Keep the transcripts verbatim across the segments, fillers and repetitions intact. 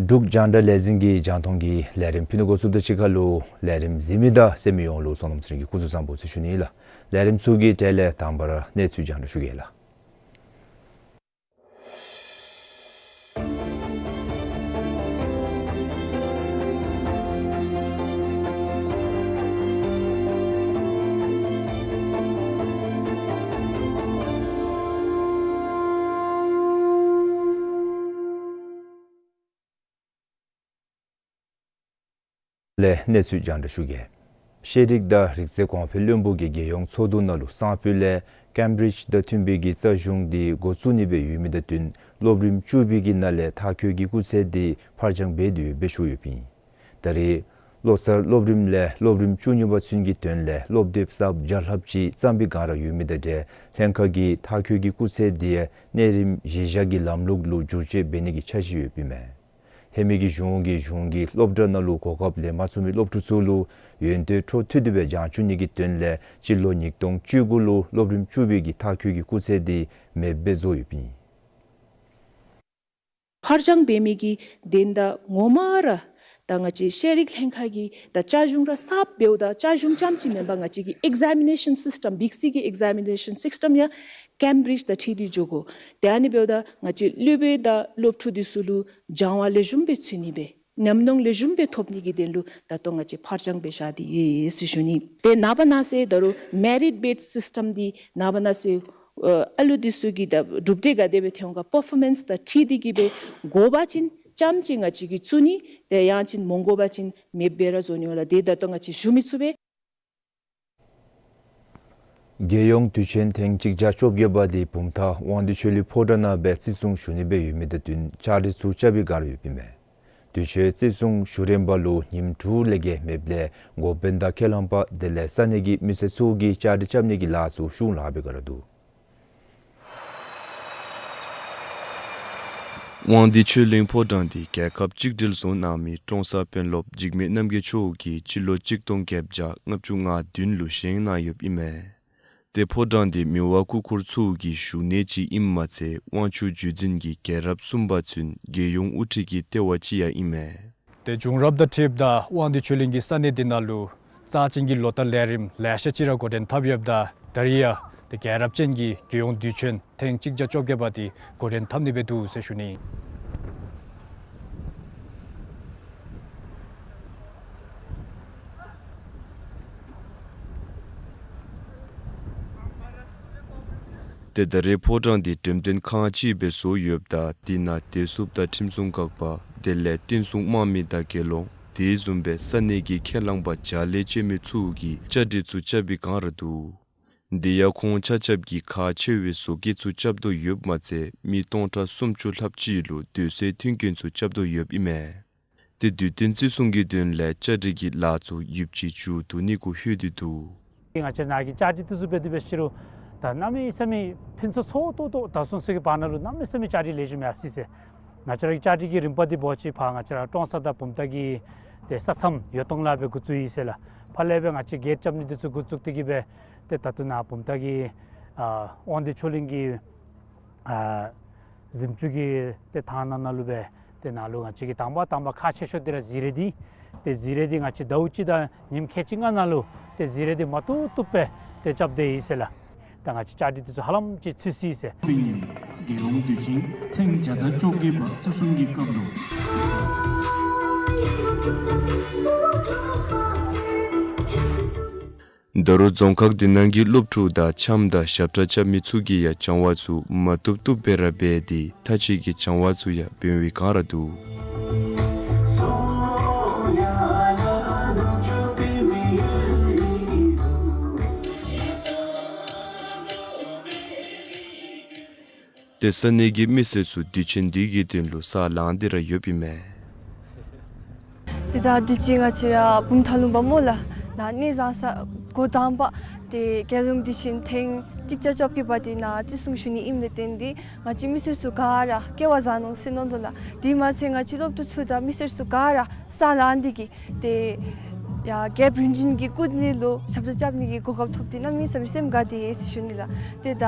འབྲུག་རྒྱང་བསྒྲགས་ལས་འཛིན་གྱི་རྒྱང་མཐོང་གི་ལས་རིམ་ཕུལ་ནི་འགོ་བཙུགསཔ་དང་གཅིག་ཁར་ལུ་ལས་རིམ་གཟིགས་མི་དང་གསན་མི་ཡོངས་ལུ་བསོད་ནམས་ཚེ་རིང་གིས་སྐུ་གཟུགས་བཟང་པོ་ཟེར་ཞུ་ནི་ལགས། ལས་རིམ་ཚུ་གི་གྲས་ལས་དང་པ་ར་གནས་ཚུལ་རྒྱང་བསྒྲགས་ཞུ་གེ་ལགས། ལས་གནས་ཚུལ་རྒྱང་བསྒྲགས་ཞུ་གེ། ཤེས་རིག་དང་རིག་རྩལ་གོང་འཕེལ་བློན་པོ་གིས་རྒྱལ་ཡོངས་ཚོགས་འདུ་ནང་ལུ་གསང་ཕུད་ལས་ཀེམ་བི་རིཇ་དང་མཐུན་པའི་གི་རྩ་གཞུང་འདི་འགོ་བཙུགས་ནི་སྦེ་ཡོད་མི་དང་བསྟུན་སློབ་རིམ་བཅུ་པའི་གི་ནང་ལས་མཐར་འཁྱོལ་གྱི་སྐུགས་ཚད་འདི་ཕར་འགྱངས་འབད་དེ་ཡོདཔ་སྦེ་ཞུ་ཡོདཔ་ཨིན། ད་རེས་ལོ་གསར་སློབ་རིམ་ལས་སློབ་རིམ་བཅུ་གཉིས་པ་ཚུན་གྱི་དོན་ལས་སློབ་དེབ་གསརཔ་བརྒྱ་ལྷགཔ་ཅིག་བརྩམས་པའི་སྒང་ར་ཡོད་མི་དང་འབྲེལ་ལྷན་ཁག་གིས་མཐར་འཁྱོལ་གྱི་སྐུགས་ཚད་འདི་ཡང་གནས་རིམ་གཞི་བཞག་གི་ལམ་ལུགས་ལུ་བསྒྱུར་བཅོས་འབད་ནི་གི་འཆར་གཞི་ཡོདཔ་ཨིན་མས། ལྷད་མེད་ཀྱི་གཞུང་གིས་གཞུང་གི་སློབ་གྲྭ་ནང་ལུ་གོ་སྐབས་ལེན་མ་ཚུགས་མི་སློབ་ཕྲུག་ཚུ་ལུ་ཡོན་ཏན་འཕྲོ་མཐུད་དེ་སྦེ་སྦྱང་བཅུག་ནི་གི་དོན་ལས་སྤྱི་ལོ་ཉིས་སྟོང་བཅུ་དགུ་ལུ་སློབ་རིམ་བཅུ་པའི་གི་མཐར་འཁྱོལ་གྱི་སྐུགས་ཚད་འདི་མེདཔ་སྦེ་བཟོ་ཡོདཔ་ཨིན། ཕར་འགྱངས་འབད་མི་གི་དོན་དག་ངོ་མ་ར་ད་ང་བཅས་ཤེས་རིག་ལྷན་ཁག་གིས་ད་བསྐྱར་སྦྱོང་ར་གསརཔ་འབདཝ་ད་བསྐྱར་སྦྱོང་རྐྱངམ་ཅིག་མེན་པར་ང་བཅས་ཀྱི་ཨེག་ཛེ་མི་ནེ་ཤཱན་སིསི་ཊམ་བིག་སི་གི་ཨེག་ཛེ་མི་ནེ་ཤཱན་སིསི་ཊམ་ཡང་ཀེམ་བི་རིཇ་དང་འཁྲིལ་ཏེ་འགྱོ་དགོ། ཏེ་ཨ་ནི་འབདཝ་ད་ང་བཅས་སློབ་དཔོན་དང་སློབ་ཕྲུག་འདི་ཚུ་ལུ་སྦྱང་བ་ལེགས་ཤོམ་སྦེ་ཚུད་ནི་སྦེ་ཉམས་མྱོང་ལེགས་ཤོམ་སྦེ་ཐོབ་ནི་གི་དོན་ལུ་ད་ལྟོ་ང་བཅས་ཕར་འགྱངས་འབད་བཞག་སྟེ་ཡོད་ཟེར་ཞུ་ནི། ཏེ་ནངས་པ་གནངས་ཚེ་ད་རུང་མེ་རིཊ་བེསཌ་སིསི་ཊམ་འདི་ནངས་པ་གནངས་ཚེ་ཨ་ལུ་འདི་ཚུ་གི་ད་གྲུབ་འབྲས་ག་དེ་སྦེ་ཐོན་འོང་ག་པར་ཕོར་མེནསི་དང་འཁྲིལ་ཏེ་གི་སྦེ་དགོ་པ་ཅིན་རྐྱངམ་ཅིག་ང་བཅས་ཀྱིས་བཙུགས་ནི། ཏེ་ཡང་ཅིན་མ་དགོ་པ་ཅིན་མེདཔ་སྦེ་ར་བཟོ་ནི་འོང་ལགས། ཏེ་ད་ལྟོ་ང་བཅས་ཞུ་མི་ཚུགས་པས། རྒྱལ་ཡོངས་དུས་ཆེན་ཐེངས་གཅིག་བརྒྱ་བཅོ་བརྒྱད་པ་འདི་བུམ་ཐང་དབང་འདུས་ཆོས་གླིང་ཕོ་བྲང་ནང་སྦེ་བརྩི་སྲུང་ཞུ་ནི་སྦེ་ཡོད་མི་དང་བསྟུན་བཅའ་སྒྲིག་ཚུ་རྐྱབ་པའི་སྒང་ར་ཡོདཔ་ཨིན་མས། དུས་ཆེན་བརྩི་སྲུང་ཞུ་རན་པ་ལུ་ཉིནམ་དྲུག་ལས་བརྒལ་མེདཔ་ལས་འགོ་དཔོན་དང་ཁས་བླངས་པ་དེ་ལས་ས་གནས་ཀྱི་མི་སེར་ཚུ་གིས་བཅའ་སྒྲིག་རྐྱབ་ནི་གི་ལཱ་ཚུ་ཤུགས་ལང་སྦེ་སྒང་ར་འདུག། དབང་འདུས་ཆོས་གླིང་ཕོ་བྲང་འདི་རྒྱལ་ཁབ་གཅིག་སྒྲིལ་བཟོ་གནང་མི་ཀྲོང་གསར་དཔོན་སློབ་འཇིགས་མེད་རྣམ་རྒྱལ་མཆོག་གིས་སྤྱི་ལོ་གཅིག་སྟོང་བརྒྱད་བརྒྱ་ལྔ་བཅུ་ང་བདུན་ལུ་བཞེངས་གནང་ཡོདཔ་ཨིན་མས། ཏེ་ཕོ་བྲང་འདི་མི་དབང་སྐུ་འཁོར་ཚུ་གི་བཞུགས་གནས་ཅིག་ཨིནམ་མ་ཚད་དབང་ཕྱུག་བརྒྱུད་འཛིན་གྱི་རྒྱལ་རབས་གསུམ་པ་ཚུན་རྒྱལ་ཡོངས་དབུ་ཁྲིད་ཀྱི་ལྟེ་བ་ཅིག་ཡང་ཨིན་མས། ཏེ་བྱུང་རབས་དང་འཁྲིལཝ་ད་དབང་འདུས་ཆོས་གླིང་གི་ས་གནས་འདི་ནང་ལུ་རྩ་ཅན་གྱི་ལོ་བསྟར་ལས་རིམ་ལེ་ཤ་ཅིག་ར་འགོ་འདྲེན་འཐབ་ཡོདཔ་ད་ད་རིས་ཡང་ཏེ་རྒྱལ་རབས་ཅན་གྱི་རྒྱལ་ཡོངས་དུས་ཆེན་ཐེངས་གཅིག་བརྒྱ་བཅོ་བརྒྱད་པ་འདི་འགོ་འདྲེན་འཐབ་ནི་སྦེ་འདུག་ཟེར་ཞུ་ནི། ཏེ་ད་རེས་ཕོ་བྲང་འདི་འགྲེམས་སྟོན་ཁང་ཅིག་སྦེ་བཟོ་ཡོདཔ་ད་འདི་ནང་བདེ་སྲུངཔ་དང་ཁྲིམས་སྲུང་འགག་པ་དེ་ལས་བསྟན་སྲུང་དམག་མི་དང་དགེ་སློང་དེ་བཟུམ་སྦེ་ས་གནས་ཀྱི་ཁས་བླངས་པ་བརྒྱ་ལས་བཅད་མེད་ཚུ་གིས་བཅའ་སྒྲིག་ཚུ་རྐྱབ་པའི་སྒང་ར་འདུག། འདི་ཡང་ཁོང་ཆ་ཁྱབ་ཀྱིས་ཁག་ཆེ་བའི་བཟོ་བཀོད་ཚུ་རྐྱབ་དོ་ཡོདཔ་མ་ཚད་མི་སྟོང་ཕྲག་སུམ་ཅུ་ལྷགཔ་ཅིག་ལུ་སྡོད་སའི་མཐུན་རྐྱེན་ཚུ་རྐྱབ་དོ་ཡོདཔ་ཨིན་མས། ཏེ་དུས་སྟོན་བརྩི་སྲུང་གི་དོན་ལས་བཅའ་སྒྲིག་གི་ལཱ་ཚུ་ཡུདཔ་ཅིག་མཇུག་བསྡུ་ནི་གུ་ལྷོད་དེ་འདུག། ང་བཅས་ནཱ་གི་བཅའ་སྒྲིག་འདི་ཚུ་འབད་དེ་འབད་ཞིནམ་ལས་ད་གནམ་མེད་ས་མེད་ཕུན་སུམ་ཚོགས་ཏོག་ཏོ་ད་སོང་ཚུན་གྱི་བར་ན་ལུ་གནམ་མེད་ས་མེད་བཅའ་སྒྲིག་ལེགས་ཤོམ་ཡར་སོ་ཡི་ཟེར། ང་བཅས་ར་གི་བཅའ་སྒྲིག་གི་རིམ་པ་འདི་འབད་བ་ཅིན་ཕར་ང་བཅས་ར་ཀྲོང་གསར་དང་བུམ་ཐང་གི་ཏེ་ས་མཚམས་ཡོད་ཐོག་ལས་སྦེ་འགོ་བཙུགས་ཡི་ཟེར་ལགས། ཕར་ལས་སྦེ་ང་བཅས་གེཊ་རྐྱབ་ནི་འདི་ཚུ་འགོ་བཙུགས་ཏེ་གི་སྦེ་ཏེ་ད་ལྟོ་ནཱ་བུམ་ཐང་གི་ཨ་དབང་འདུས་ཆོས་གླིང་གི་ཨ་གཟིམ་ཅུང་གི་ཏེ་ཐང་ནང་ན་ལུ་སྦེ་ཏེ་ནཱ་ལུ་ང་བཅས་ཀྱིས་དང་པ་དང་པ་ཁག་ཆེ་ཤོས་འདི་ར་གཟིགས་རིས་འདི་ཏེ་གཟིགས་རིས་འདི་ང་བཅས་ཟླཝ་གཅིག་དང་ཉིནམ་ཁལ་གཅིག་ལྔ་ནང་ལུ་ཏེ་གཟིགས་རིས་འདི་མ་བཏུབ་བཏུབ་སྦེ་ཏེ་རྐྱབ་སྟེ་ཡོད་ཟེར་ལགས། ད་ང་བཅས་བཅའ་སྒྲིག་འདི་ཚུ་ཧ་ལམ་ཅིག་ཚུད་ཅི་ཟེར། རྒྱལ་ཡོངས་དུས་ཆེན་ཐེངས་བརྒྱ་དང་བཅོ་བརྒྱད་པ་བརྩི་སྲུང་གི་སྐབས་ལུ། ད་རུང་རྫོང་ཁག་འདི་ནང་གི་སློབ་ཕྲུག་དང་འཆམ་དང་ཞབས་ཁྲ་རྐྱབ་མི་ཚུ་གིས་ཡང་སྦྱང་བ་ཚུ་མ་བཏུབ་བཏུབ་སྦེ་ར་འབད་དེ་མཐའ་དཔྱད་ཀྱི་སྦྱང་བ་ཚུ་ཡང་འབད་བའི་སྒང་ར་འདུག། ཏེ་ས་གནས་ཀྱི་མི་སེར་ཚུ་དུས་ཆེན་འདི་གི་དོན་ལུ་ས་ལངས་ཏེ་ར་ཡོདཔ་ཨིན་མས། ཏེ་ད་དུས་ཅི་ང་བཅས་ར་བུམ་ཐང་ལུང་པ་སྨོ་ལགས། ནཱ་གནས་བཟང་ས་འགོ་དང་པ་ཏེ་རྒྱལ་ཡོངས་དུས་ཆེན་ཐེངས་གཅིག་བརྒྱ་བཅོ་བརྒྱད་པ་འདི་ནཱ་བརྩི་སྲུང་ཞུ་ནི་ཨིནམ་ལས་བརྟེན་ཏེ་ང་བཅས་མི་སེར་ཚུ་ག་ར་སྐལ་བ་བཟང་ནུག་ཟེར་མནོ་དོ་ལགས། དེ་མ་ཚད་ང་བཅས་སློབ་ཕྲུག་ཚུ་དང་མི་སེར་ཚུ་ག་ར་ས་ལངས་ཏེ་གིས་ཏེ་ཡ་རྒྱལཔོ་རིམ་བྱོན་གྱི་སྐུ་མདུན་ལུ་ཞབས་ཏོག་རྐྱབ་ནི་གི་གོ་སྐབས་ཐོབ་སྟེ་གནམ་མེད་ས་མེད་སེམས་དགའ་སྟེ་ཡོད་ཟེར་ཞུ་ནི་ལགས། ཏེ་ད་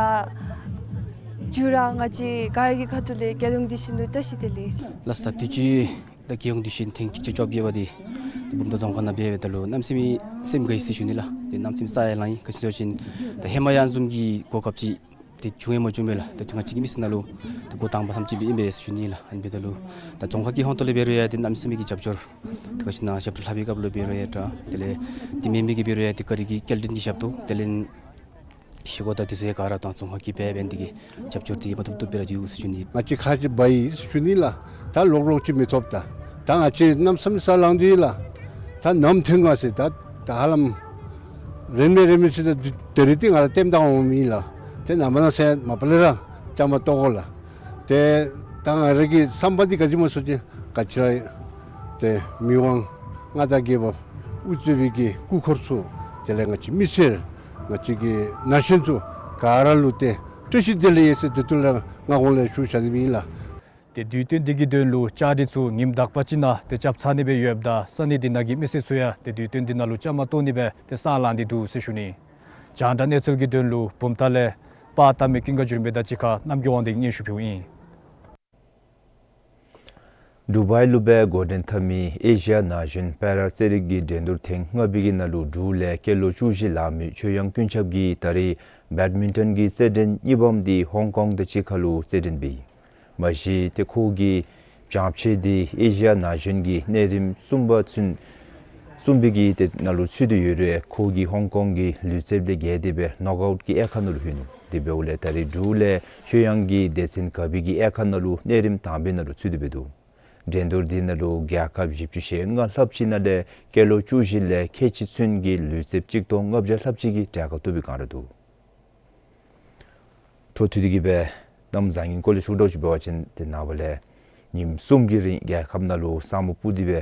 མཇུག་ར་ང་བཅས་ག་ར་གི་ཁ་ཐུག་ལས་རྒྱལ་ཡོངས་དུས་ཆེན་ལུ་བཀྲ་ཤིས་བདེ་ལེགས། ལགས་སོ། ད་དུས་ཅི་ད་རྒྱལ་ཡོངས་དུས་ཆེན་ཐེངས་གཅིག་བརྒྱ་བཅོ་བརྒྱད་པ་འདི་ཏེ་བུམ་ཐང་རྫོང་ཁག་ནང་འབད་འབདཝ་ད་ལུ་གནམ་མེད་ས་མེད་སེམས་དགའ་ཡི་ཟེར་ཞུ་ནི་ལགས། ཏེ་གནམ་མེད་ས་མེད་ས་ཡང་ལངས་ཡི། ག་ཅི་ཟེར་བ་ཅིན་ད་ཧེ་མ་ཡང་བཟུམ་གྱི་གོ་སྐབས་ཅིག་ཏེ་བྱུང་ཡང་མ་བྱུང་པས་ལགས། ད་ང་བཅས་ཀྱི་མི་སེར་ནང་ལུ་ད་འགོ་དང་པ་ཙམ་ཅིག་སྦེ་ཨིན་པས་ཟེར་ཞུ་ནི་ལགས། ཨ་ནི་འབདཝ་ད་ལུ་ད་རྫོང་ཁག་གི་ཧོང་ཏོ་ལས་འབད་རུང་ཡང་ཏེ་གནམ་མེད་ས་མེད་ཀྱི་རྒྱབ་སྐྱོར་ད་ག་ཅི་ཨིན་ན་ཞབས་ཏོག་ལྷབ་པའི་སྐབས་ལུ་འབད་རུང་ཡང་འདྲ། དེ་ལས་དེ་མེན་མི་གི་འབད་རུང་ཡང་ཏེ་ག་ར་གི་སྐྱེལ་འདྲེན་གྱི་ཞབས་ཏོག་དེ་ལས་ཤེལ་སྒོ་དང་དེ་ཚུ་ཡང་ག་ར་ད་རྫོང་ཁག་གིས་འབད་འབད་ནི་དེ་གིས་རྒྱབ་སྐྱོར་འདི་མ་ཐུབ་ཐུབ་སྦེ་ར་ཡོད་ཟེར་ཞུ་ནི། ང་བཅས་ཁག་ཅིག་འབག་ཡི་ཟེར་ཞུ་ནི་ལགས། ད་ལོག་ལོག་ཅིག་མི་ཐོབ། ད་ད་ང་བཅས་གནམ་མེད་ས་མེད་ས་ལངས་ཏེ་ལགས། ད་ནམ་ཐོན་ག་ཟེར་ད་ད་ཧ་ལམ་རན་མས་རན་མས་ཟེར་ད་ད་རིས་འདི་ང་ར་ལྟདམོ་བལྟ་འོངམ་ཨིན་ལགས། ཏེ་ནངས་པ་གནངས་ཚེ་མ་པ་ལས་ར་བཅའ་མར་གཏོགས་དགོ་ལགས། ཏེ་ད་ང་ར་གི་བསམ་པ་འདི་ག་ཅི་སྨོ་ཟེར་བ་ཅིན་ག་ཅི་ར་ཏེ་མི་དབང་མངའ་བདག་རྒྱལ་པོ་དབུ་གཙོས་པའི་གི་སྐུ་འཁོར་ཚུ་དེ་ལས་ང་བཅས་མི་སེར་ང་བཅས་ཀྱི་ན་གཞོན་ཚུ་ག་ར་ལུ་ཏེ་བཀྲ་ཤིས་བདེ་ལེགས་ཡོད་ཟེར་ཏེ་ཐུགས་ལས་སྔ་གོང་ལས་ཞུ་བཞག་ནི་ཨིན་ལགས། ཏེ་དུས་སྟོན་འདི་གི་དོན་ལུ་བཅའ་སྒྲིག་ཚུ་ཉིནམ་དག་པ་ཅིག་ནང་ཏེ་རྐྱབ་ཚར་ནི་སྦེ་ཡོདཔ་ད་ས་གནས་འདི་ནང་གི་མི་སེར་ཚུ་ཡང་ཏེ་དུས་སྟོན་འདི་ནང་ལུ་བཅའ་མར་གཏོགས་ནི་སྦེ་ཏེ་ས་ལངས་ཏེ་འདུག་ཟེར་ཞུ་ནི། རྒྱང་བསྒྲགས་གནས་ཚུལ་གྱི་དོན་ལུ་བུམ་ཐང་ལས་པར་བཏབ་མི་ཀུན་དགའ་བརྒྱུད་རིམ་པ་དང་གཅིག་ཁར་རྣམ་རྒྱལ་དབང་འདུས་ཀྱིས་སྙན་ཞུ་ཕུལཝ་ཨིན། དུ་བའི་ལུ་སྦེ་འགོ་འདྲེན་འཐབ་མི་ཨེ་ཤི་ཡ་ན་གཞོན་པེ་ར་རྩེད་རིགས་ཀྱི་འགྲན་བསྡུར་ཐེངས་ལྔ་པའི་གི་ནང་ལུ་འབྲུག་ལས་སྐྱེས་ལོ་བཅུ་བཞི་ལང་མི་ཆོས་དབྱངས་ཀུན་ཁྱབ་ཀྱིས་ད་རིས་བེཌ་མིན་ཊོན་གྱི་རྩེད་འགྲན་གཉིས་པམ་འདི་ཧོང་ཀོང་དང་གཅིག་ཁར་ལུ་རྩེད་འགྲན་འབད་ཡི། མ་གཞི་ཏེ་ཁོ་གི་བྱང་ཕྱོགས་འདི་ཨེ་ཤི་ཡ་ན་གཞོན་གྱི་གནས་རིམ་གསུམ་པ་ཚུན་གསུམ་པའི་གི་ཏེ་ནང་ལུ་ཚུད་དེ་ཡོད་རུང་ཁོ་གིས་ཧོང་ཀོང་གི་ལུས་རྩལཔ་ལས་རྒྱལ་ཏེ་སྦེ་ནོག་ཨའུཊ་གི་དབྱེ་ཁག་ནང་ལུ་ལྷོད་ནུག། དེ་འབདཝ་ལས་ད་རིས་འབྲུག་ལས་ཆོས་དབྱངས་ཀྱིས་སྡེ་ཚན་ག་པའི་གི་དབྱེ་ཁག་ནང་ལུ་གནས་རིམ་དང་པའི་ནང་ལུ་ཚུད་དེ་སྦེ་འདུག། འགྲན་བསྡུར་འདི་ནང་ལུ་རྒྱལ་ཁབ་བཞི་བཅུ་ཞེ་ལྔ་ལྷགཔ་ཅིག་ནང་ལས་སྐྱེས་ལོ་བཅུ་བཞི་ལས་ཁལ་གཅིག་ཚུན་གྱི་ལུས་རྩལཔ་གཅིག་སྟོང་ལྔ་བརྒྱ་ལྷགཔ་ཅིག་གིས་གྲལ་ཁར་གཏོགས་པའི་བསྒང་ར་འདུག། འཕྲོ་མཐུད་དེ་གིས་སྦེ་གནམ་བཟང་ངན་སྐོར་ལས་ཞུ་དོ་ཅིག་འབད་བ་ཅིན་ཏེ་ནངས་པ་ལས་ཉིནམ་གསུམ་གྱི་རིང་རྒྱལ་ཁབ་ནང་ལུ་ས་སྨུག་སྤུབས་ཏེ་སྦེ་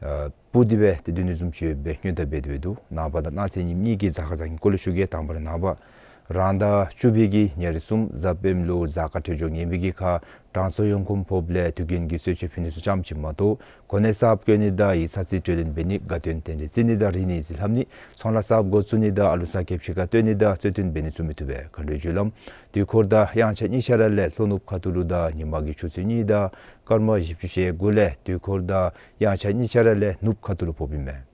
ཨ་སྤུབས་ཏེ་སྦེ་ཏེ་སྡོད་ནི་བཟུམ་ཅིག་ཡོད་པའི་སྔོན་བརྡ་འབད་དེ་སྦེ་འདུག། ནངས་པ་དང་གནངས་ཚེ་ཉིནམ་གཉིས་ཀྱི་གཟའ་སྐར་བཟང་ངན་སྐོར་ལས་ཞུ་གེ། དང་པ་ར་ནངས་པ་རང་ཟླ་བཅུ་པའི་གི་ཉེར་གསུམ་གཟའ་སྤེནམ་ལུ་གཟའ་སྐར་འཕྲོད་སྦྱོར་ངན་པའི་གི་ཁར་དྲང་སྲོང་ཡོངས་གོང་ཕོགཔ་ལས་དུས་རྒྱུན་གྱི་གསོལ་མཆོད་ཕུལ་ནི་ཚུ་ཙམ་ཅིག་མ་གཏོགས་གོ་གནས་གསརཔ་བསྐོ་ནི་དང་ཡིག་ཚང་རྩིས་སྤྲོད་ལེན་འབད་ནི་དགའ་སྟོན་རྟེན་འབྲེལ་བརྩི་ནི་དང་རིག་གནས་རྩིས་ལྷབ་ནི་ཚོང་ལཱ་གསརཔ་འགོ་བཙུགས་ནི་དང་ཨ་ལུ་ས་ཁེབ་ཕྱི་ཁར་བཏོན་ནི་དང་རྩོད་དོན་འབད་ནི་ཚུ་མི་བཏུབ་པས། མཁའ་འགྲོའི་རྒྱུ་ལམ་དུས་འཁོར་དང་དབྱངས་འཆར་གཉིས་ཆ་ར་ལས་ལྷོ་ནུབ་ཁ་ཐུག་ལུ་དང་ཉི་མ་གི་ཆུ་ཚོད་གཉིས་དང་སྐར་མ་བཞི་བཅུ་ཞེ་དགུ་ལས་དུས་འཁོར་དང་དབྱངས་འཆར་གཉིས་ཆ་ར་ལས་ནུབ་ཁ་ཐུག་ལུ་ཕོགཔ་ཨིན་མས།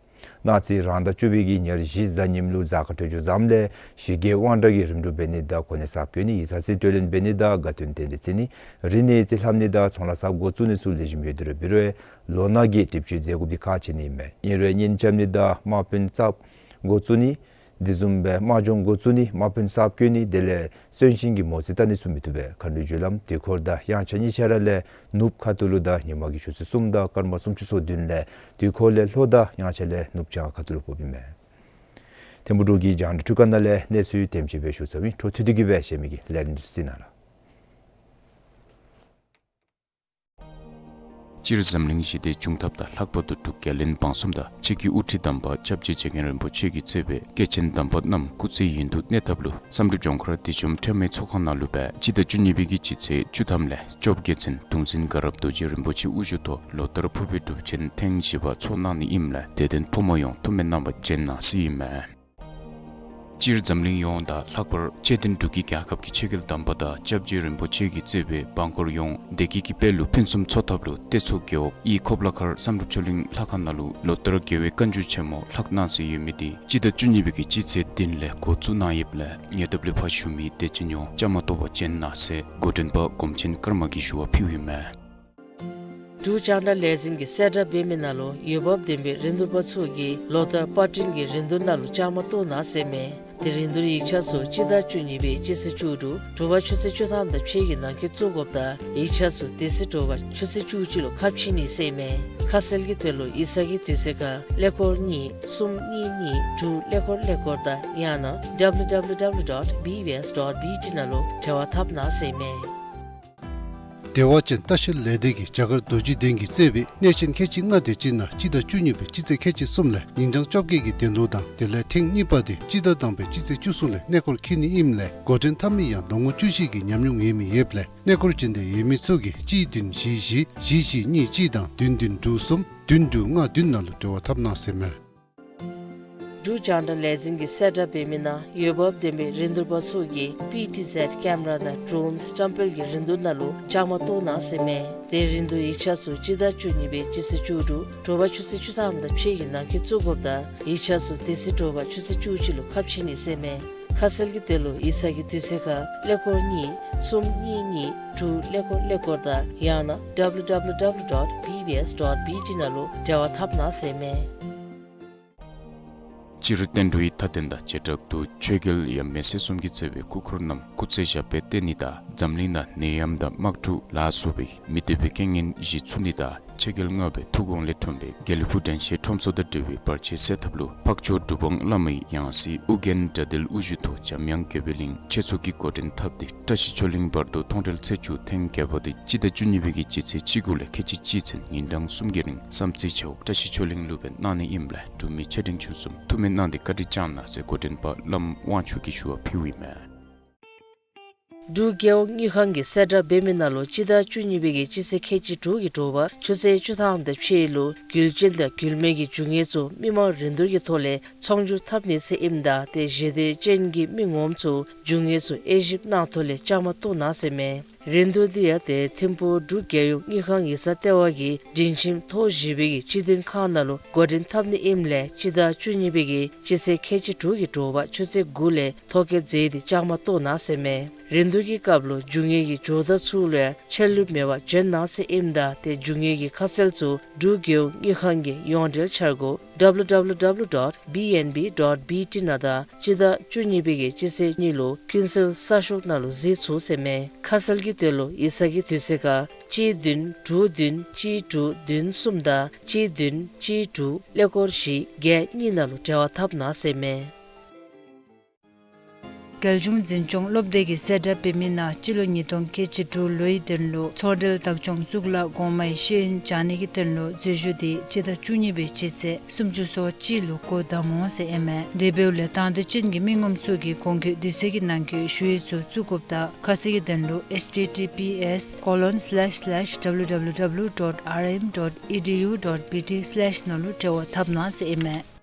གནངས་ཚེ་རང་ཟླ་བཅུ་པའི་གི་ཉེར་བཞི་གཟའ་ཉིམ་ལུ་གཟའ་སྐར་འཕྲོད་སྦྱོར་བཟངམ་ལས་ཞི་རྒོལ་དབང་དྲག་གི་རིམ་གྲོ་འབད་ནི་དང་གོ་གནས་གསརཔ་བསྐོ་ནི་ཡིག་ཚང་རྩིས་སྤྲོད་ལེན་འབད་ནི་དང་དགའ་སྟོན་རྟེན་འབྲེལ་བརྩི་ནི་རིག་གནས་རྩིས་ལྷབ་ནི་དང་ཚོང་ལཱ་གསརཔ་འགོ་བཙུགས་ནི་ཚུ་ལེགས་ཤོམ་ཡོད་དེ་ར་འབད་རུང་ལོ་ནག་གི་སྒྲིབ་སྦྱོང་མཛད་དགོཔ་འདི་ཁག་ཆེ་ནི་ཨིན་མས། ཨིན་རུང་གཉེན་རྐྱབ་ནི་དང་དམག་དཔོན་གསརཔ་འགོ་བཙུགས་ནི་དེ་བཟུམ་སྦེ་དམག་སྦྱོང་འགོ་བཙུགས་ནི་དམག་དཔོན་གསརཔ་བསྐོ་ནི་དེ་ལས་གསོན་གཤིན་གྱི་མོ་རྩིས་བལྟ་ནི་ཚུ་མི་བཏུབ་པས། མཁའ་འགྲོའི་རྒྱུ་ལམ་དུས་འཁོར་དང་དབྱངས་འཆར་གཉིས་ཆ་ར་ལས་ནུབ་ཁ་ཐུག་ལུ་དང་ཉི་མ་གི་ཆུ་ཚོད་གསུམ་དང་སྐར་མ་སུམ་ཅུ་སོ་བདུན་ལས་དུས་འཁོར་ལས་ལྷོ་དང་དབྱངས་འཆར་ལས་ནུབ་བྱང་ཁ་ཐུག་ལུ་ཕོགཔ་ཨིན་མས། ཐིམ་ཕུག་འབྲུག་གི་རྒྱང་བསྒྲགས་ཁང་ནང་ལས་གནས་ཚུལ་དེམ་ཅིག་སྦེ་ཞུ་ཚརཝ་ཨིན། འཕྲོ་མཐུད་དེ་གིས་སྦེ་གཞན་མི་གི་ལས་རིམ་ཚུ་གཟིགས་གནང་ལགས། སྤྱིར་འཛམ་གླིང་ཞི་བདེ་བྱུང་ཐབས་དང་ལྷག་པར་དུ་འབྲུག་རྒྱལ་བློན་འབངས་གསུམ་དང་ཆེ་གི་དབུ་ཁྲིད་དམ་པ་སྐྱབས་རྗེ་རྗེ་མཁན་རིན་པོ་ཆེ་གི་བརྩེ་བའི་སྐྱེས་ཆེན་དམ་པ་རྣམས་སྐུ་ཚེ་ཡུན་དུ་གནས་ཐབས་ལུ་བསམ་གྲུབ་ལྗོངས་མཁར་བདེ་འཇམ་ཁྲོས་མའི་ཚོགས་ཁང་ནང་ལུ་སྦེ་སྤྱི་ཟླ་བཅུ་གཉིས་པའི་གི་སྤྱི་ཚེས་བཅུ་ཐམ་ལས་བཅོ་བརྒྱད་ཚུན་གདུང་སྲས་དགའ་རབ་རྡོ་རྗེ་རིན་པོ་ཆེ་དབུ་བཞུགས་ཐོག་ལོ་ལྟར་ཕུར་པའི་སྒྲུབ་ཆེན་ཐེངས་བཞི་པ་ཚོགས་གནང་ནི་ཨིནམ་ལས་དད་ལྡན་ཕོ་མོ་ཡོངས་ཐུགས་སྨོན་གནང་བར་བྱོན་གནང་ཟེར་ཨིན་མས། སྤྱིར་འཛམ་གླིང་ཡོངས་དང་ལྷག་པར་སྤྱི་མཐུན་འབྲུག་གི་རྒྱལ་ཁབ་ཀྱི་ཆོས་རྒྱལ་དམ་པ་དང་སྐྱབས་རྗེ་རིན་པོ་ཆེ་གི་བརྩེ་བའི་འབངས་འཁོར་ཡོངས་བདེ་སྐྱིད་ཀྱི་དཔལ་ལུ་ཕུན་སུམ་ཚོགས་ཐབས་ལུ་སྟོད་མཚོ་རྒེད་འོག་དབྱི་ཁོབ་ལ་མཁར་བསམ་གྲུབ་ཆོས་གླིང་ལྷ་ཁང་ནང་ལུ་ལོ་ལྟར་རྒྱལ་བའི་བཀའ་འགྱུར་ཆེན་མོ་ལྷག་གནང་སྲོལ་ཡོད་མི་འདི་སྤྱི་ཟླ་བཅུ་གཉིས་པའི་གི་སྤྱི་ཚེས་བདུན་ལས་འགོ་བཙུགས་གནང་ཡོདཔ་ལས་ཉེ་འདབས་ལས་ཕར་བཞུགས་མི་དད་ཅན་ཡོངས་བཅའ་མར་གཏོགས་པར་བྱོན་གནང་ཟེར་འགོ་འདྲེན་པ་སྒོམ་ཆེན་ཀརྨ་གིས་ཞུ་བ་ཕུལཝ་ཨིན་མས། འབྲུག་རྒྱང་བསྒྲགས་ལས་འཛིན་གྱིས་གསལ་བསྒྲགས་འབད་མི་ནང་ལུ་འོས་འབབ་ལྡན་པའི་རིན་བསྡུར་པ་ཚུ་གིས་ལོ་ལྟར་པར་སྐྲུན་གྱི་རིན་བསྡུར་ནང་ལུ་བཅའ་མར་གཏོགས་གནང་ཟེར་མས། དེ་རིན་བསྡུར་ཡིག་ཆ་ཚུ་སྤྱི་ཟླ་བཅུ་གཉིས་པའི་སྤྱི་ཚེས་བཅུ་དྲུག་དྲོ་པ་ཆུ་ཚོད་བཅུ་ཐམ་དང་ཕྱེད་ཀྱི་ནང་འཁོད་བཙུགས་དགོཔ་དང་ཡིག་ཆ་ཚུ་དེ་ཚེ་དྲོ་པ་ཆུ་ཚོད་བཅུ་གཅིག་ལུ་ཁ་ཕྱེ་ནི་ཟེར་མས། ཁ་གསལ་གྱི་དོན་ལུ་ཡིག་ཚང་གི་དུས་ཚོད་ཁར་ཀླད་ཀོར་གཉིས་གསུམ་གཉིས་གཉིས་དྲུག་ཀླད་ཀོར་ཀླད་ཀོར་དང་ཡང་ན་W W W dot B B S dot B T ནང་ལུ་འབྲེལ་བ་འཐབ་གནང་ཟེར་མས། བདེ་བ་ཅན་ལྟ་བཤལ་ལས་སྡེ་གིས་རྒྱ་གར་རྡོ་རྗེ་གདན་གྱིས་གཙོས་པའི་གནས་ཆེན་ཁལ་གཅིག་ལྔ་དེ་སྤྱིར་ན་སྤྱི་ཟླ་བཅུ་གཉིས་པའི་སྤྱི་ཚེས་ཁལ་གཅིག་གསུམ་ལས་ཉིན་གྲངས་བཅོ་བརྒྱད་ཀྱི་གདན་ལོ་དང་དེ་ལས་ཐེངས་གཉིས་པ་དེ་སྤྱི་ཟླ་དང་པའི་སྤྱི་ཚེས་བཅུ་གསུམ་ལས་གནས་སྐོར་འཁྱིད་ནི་ཨིནམ་ལས་འགོ་འདྲེན་འཐབ་མི་ཡང་ལོ་ངོ་བཅུ་བཞི་གི་ཉམས་མྱོང་ཡོད་མི་ཡོདཔ་ལས་གནས་སྐོར་འབྱོན་འདོད་ཡོད་མི་ཚུ་གིས་གཅིག་བདུན་བཞི་བཞི་བཞི་བཞི་གཉིས་གཅིག་དང་བདུན་བདུན་དྲུག་གསུམ་བདུན་དྲུག་ལྔ་བདུན་ནང་ལུ་འབྲེལ་བ་འཐབ་གནང་ཟེར་མས། འབྲུག་རྒྱང་བསྒྲགས་ལས་འཛིན་གྱིས་གསལ་བསྒྲགས་འབད་མི་ནང་འོས་འབབ་ལྡན་པའི་རིན་བསྡུར་པ་ཚུ་གིས་པི་ཊི་ཟེཌ་ཀེམ་ར་དང་ཌྲོན་བཀྲམ་སྤེལ་གྱི་རིན་བསྡུར་ནང་ལུ་བཅའ་མར་གཏོགས་གནང་ཟེར་མས། དེ་རིན་བསྡུར་ཡིག་ཆ་ཚུ་སྤྱི་ཟླ་བཅུ་གཉིས་པའི་སྤྱི་ཚེས་བཅུ་དྲུག་དྲོ་པ་ཆུ་ཚོད་བཅུ་ཐམ་དང་ཕྱེད་ཀྱི་ནང་འཁོད་བཙུགས་དགོཔ་དང་ཡིག་ཆ་ཚུ་དེ་ཚེ་དྲོ་པ་ཆུ་ཚོད་བཅུ་གཅིག་ལུ་ཁ་ཕྱེ་ནི་ཟེར་མས། ཁ་གསལ་གྱི་དོན་ལུ་ཡིག་ཚང་གི་དུས་ཚོད་ཁར་ཀླད་ཀོར་གཉིས་གསུམ་གཉིས་གཉིས་དྲུག་ཀླད་ཀོར་ཀླད་ཀོར་དང་ཡང་ན་ཌབ་ལུ་ཌབ་ལུ་ཌབ་ལུ་ཌོཊ་བི་བི་ཨེསི་ཌོཊ་བི་ཊི་ནང་ལུ་འབྲེལ་བ་འཐབ་གནང་ཟེར་མས། སྤྱིར་བསྟན་འགྲོའི་མཐའ་རྟེན་དང་བྱེ་བྲག་ཏུ་ཆོས་རྒྱལ་ཡབ་མེས་སྲས་གསུམ་གྱིས་གཙོས་པའི་སྐུ་འཁོར་རྣམས་སྐུ་ཚེ་ཞབས་པད་བརྟན་ནི་དང་འཛམ་གླིང་ནང་ནད་ཡམས་དང་དམག་འཁྲུག་ལ་སོགས་པའི་མི་བདེ་བའི་རྐྱེན་ངན་ཞི་ཚུགས་ནི་དང་ཆོས་རྒྱལ་ལྔ་པའི་ཐུགས་དགོངས་ལས་འཁྲུངས་པའི་དགེ་ལེགས་ཕྲེང་བའི་ཁྲོམ་སྲོལ་དང་འབྲེལ་བའི་བར་ཆད་སེལ་ཐབས་ལུ་འཕགས་མཆོག་གྲུབ་དབང་བླ་མའི་ཡང་སྲིད་ཨོ་རྒྱན་དགྲ་འདུལ་དབུ་བཞུགས་ཐོག་འཇམ་དབྱངས་དགྱེས་པའི་གླིང་ཆོས་ཚོགས་ཀྱི་འགོ་འདྲེན་འཐབ་སྟེ་བཀྲ་ཤིས་ཆོས་གླིང་བར་དུ་མཐོང་གྲོལ་ཚེས་བཅུ་ཐེངས་བརྒྱད་པ་དེ་སྤྱི་ཟླ་བཅུ་གཉིས་པའི་གི་སྤྱི་ཚེས་བཅུ་དགུ་ལས་ཁལ་གཅིག་གཅིག་ཚུན་ཉིན་གྲངས་གསུམ་གྱི་རིང་བསམ་རྩེ་ཆོས་བཀྲ་ཤིས་ཆོས་གླིང་ལུ་སྦེ་གནང་ནི་ཨིནམ་ལས་འབྲུག་མི་ཆེ་འབྲིང་ཆུང་གསུམ་ཐུགས་སྨོན་གནང་སྟེ་བཀའ་དྲིན་བསྐྱང་གནང་ཟེར་འགོ་འདྲེན་པ་བླམ་དབང་ཕྱུག་གིས་ཞུ་བ་ཕུལཝ་ཨིན་མས། འབྲུག་རྒྱལ་ཡོངས་དངུལ་ཁང་གིས་གསལ་བསྒྲགས་འབད་མི་ནང་ལུ་སྤྱི་ཟླ་བཅུ་གཉིས་པའི་གི་སྤྱི་ཚེས་ཁལ་གཅིག་དྲུག་གི་དྲོ་པ་ཆུ་ཚོད་བཅུ་ཐམ་དང་ཕྱེད་ལུ་རྒྱུ་ཅན་དང་རྒྱུ་མེད་ཀྱི་རྒྱུ་དངོས་ཚུ་མི་མང་རིན་བསྡུར་གྱི་ཐོག་ལས་ཚོང་སྒྱུར་འཐབ་ནི་ཟེར་ཨིནམ་ད་ཏེ་ཞལ་འདེབས་ཅན་གྱི་མི་ངོམ་ཚུ་རྒྱུ་དངོས་ཚུ་དབྱེ་ཞིབ་གནང་ཐོག་ལས་བཅའ་མར་གཏོགས་གནང་ཟེར་མས། རིན་བསྡུར་འདི་ཡང་ཏེ་ཐིམ་ཕུག་འབྲུག་རྒྱལ་ཡོངས་དངུལ་ཁང་ཡིག་ཚང་ལྟེ་བ་གི་སྒྲིང་ཁྱིམ་ཐོག་བཞི་པའི་གི་སྤྱི་མཐུན་ཁང་ནང་ལུ་འགོ་འདྲེན་འཐབ་ནི་ཨིནམ་ལས་སྤྱི་ཟླ་བཅུ་གཉིས་པའི་གི་སྤྱི་ཚེས་ཁལ་གཅིག་དྲུག་གི་དྲོ་པ་ཆུ་ཚོད་དགུ་ལས་ཐོ་བཀོད་མཛད་དེ་བཅའ་མར་གཏོགས་གནང་ཟེར་མས། རིན་བསྡུར་གྱི་སྐབས་ལུ་རྒྱུ་དངོས་ཀྱི་ཇོ་བདག་ཚུ་ལུ་ཡང་ཆད་ལུས་མེད་པར་འབྱོན་གནང་ཟེར་ཨིནམ་ད་ཏེ་རྒྱུ་དངོས་ཀྱི་ཁ་གསལ་ཚུ་འབྲུག་རྒྱལ་ཡོངས་དངུལ་ཁང་གི་ཡོངས་འབྲེལ་འཆར་སྒོ་ཌབ་ལུ་ཌབ་ལུ་ཌབ་ལུ་ཌོཊ་བི་ཨེན་བི་ཌོཊ་བི་ཊི་ནང་དང་སྤྱི་ཟླ་བཅུ་གཉིས་པའི་གི་སྤྱི་ཚེས་གཉིས་ལུ་ཀུན་གསལ་གསར་ཤོག་ནང་ལུ་གཟིགས་ཚུགས་ཟེར་མས། ཁ་གསལ་གྱི་དོན་ལུ་ཡིག་ཚང་གི་དུས་ཚོད་ཁར་གཅིག་བདུན་དྲུག་བདུན་གཅིག་དྲུག་བདུན་གསུམ་དང་གཅིག་བདུན་གཅིག་དྲུག་ཀླད་ཀོར་བཞི་བརྒྱད་གཉིས་ནང་ལུ་འབྲེལ་བ་འཐབ་གནང་ཟེར་མས། རྒྱལ་གཞུང་འཛིན་སྐྱོང་སློབ་སྡེ་གིས་གསལ་བསྒྲགས་འབད་མི་ནང་སྤྱི་ལོ་ཉིས་སྟོང་ཁལ་གཅིག་དྲུག་ལོའི་དོན་ལུ་མཚོ་འབྲེལ་བདག་སྐྱོང་གཙུག་ལག་གོང་མའི་ཤེས་ཡོན་སྦྱང་ནི་གི་དོན་ལུ་འཛུལ་ཞུགས་འདི་སྤྱི་ཟླ་བཅུ་གཉིས་པའི་སྤྱི་ཚེས་སུམ་ཅུ་སོ་གཅིག་ལུ་འགོ་དང་འོང་ཟེར་ཨིན་མས། དེ་འབདཝ་ལས་དང་འདོད་ཅན་གྱི་མི་ངོམ་ཚུ་གིས་གོང་འཁོད་དུས་ཚོད་ཀྱི་ནང་འཁོད་ཞུ་ཡིག་ཚུ་བཙུགས་དགོཔ་དང་ཁ་གསལ་གྱི་དོན་ལུ་ཨེཆ་ཊི་ཊི་པི་ཨེསི་ཀོ་ལོན་སི་ལེཤ་སི་ལེཤ་ཌབ་ལུ་ཌབ་ལུ་ཌབ་ལུ་ཌོཊ་ཨར་ཨེམ་ཌོཊ་ཨི་ཌི་ཡུ་ཌོཊ་བི་ཊི་སི་ལེཤ་ནང་ལུ་འབྲེལ་བ་འཐབ་གནང་ཟེར་ཨིན་མས།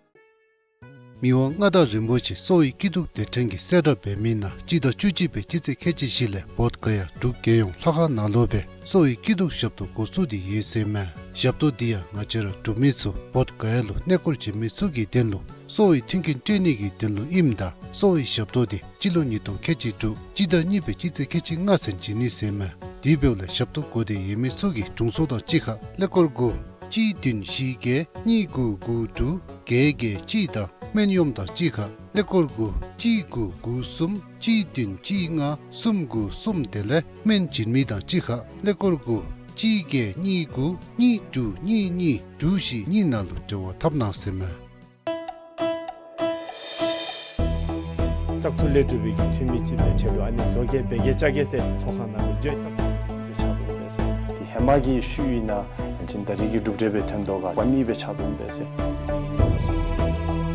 མི་དབང་མངའ་བདག་རིན་པོ་ཆེ་གསོ་བའི་སྐྱིད་སྡུག་སྡེ་ཕྲན་གྱིས་གསལ་བསྒྲགས་འབད་མི་ནང་སྤྱི་ཟླ་བཅུ་གཅིག་པའི་སྤྱི་ཚེས་ཁལ་གཅིག་བཞི་ལས་བོདྷ་ག་ཡ་འབྲུག་རྒྱལ་ཡོངས་ལྷ་ཁང་ནང་ལུ་སྦེ་གསོ་བའི་སྐྱིད་སྡུག་ཞབས་ཏོག་འགོ་བཙུགས་ཏེ་ཡོད་ཟེར་མས། ཞབས་ཏོག་འདི་ཡང་ང་བཅས་ར་འབྲུག་མི་ཚུ་བོདྷ་ག་ཡ་ལུ་གནས་སྐོར་བྱོན་མི་ཚུ་གི་དོན་ལུ་གསོ་བའི་མཐུན་རྐྱེན་སྤྲོད་ནི་གི་དོན་ལུ་ཨིནམ་ད་གསོ་བའི་ཞབས་ཏོག་འདི་སྤྱི་ལོ་ཉིས་སྟོང་ཁལ་གཅིག་དྲུག་སྤྱི་ཟླ་གཉིས་པའི་སྤྱི་ཚེས་ཁལ་གཅིག་ལྔ་ཚུན་བྱིན་ནི་ཟེར་མས། དེ་འབདཝ་ལས་ཞབས་ཏོག་དགོ་སྟེ་ཡོད་མི་ཚུ་གིས་དྲུང་འཚོ་དང་གཅིག་ཁར་ཀླད་ཀོར་དགུ་གཅིག་བདུན་བཞི་བརྒྱད་གཉིས་དགུ་དགུ་དྲུག་བརྒྱད་བརྒྱད་གཅིག་དང་སྨན་གཡོགམོ་དང་གཅིག་ཁར་ཀླད་ཀོར་དགུ་གཅིག་དགུ་དགུ་གསུམ་གཅིག་བདུན་གཅིག་ལྔ་གསུམ་དགུ་གསུམ་དེ་ལས་སྨན་བྱིན་མི་དང་གཅིག་ཁར་ཀླད་ཀོར་དགུ་གཅིག་བརྒྱད་གཉིས་དགུ་གཉིས་དྲུག་གཉིས་གཉིས་དྲུག་བཞི་གཉིས་ནང་ལུ་འབྲེལ་བ་འཐབ་གནང་ཟེར་མས། བཙག་འཐུ་ལས་གྲུབ་པའི་གི་འཐུས་མི་ཅིག་སྦེ་ཆེད་དུ་ཨ་ནི་བཟོ་བཀོད་འབད་གེ་བཅའ་གེ་ཟེར་ཚོགས་ཁང་ནང་ལུ་བརྗོད་བཙག་འཐུ་སྦེ་ཆགས་འདུག་པས་ཟེར། དེ་ཧེ་མ་གི་ཤུལ་ཨིན་ན་ཡང་ཅིན་ད་རེས་ཀྱི་གྲུབ་འབྲས་སྦེ་ཐོན་དོ་ག་པ་གཉིས་སྦེ་ཆགས་འདུག་པས་ཟེར།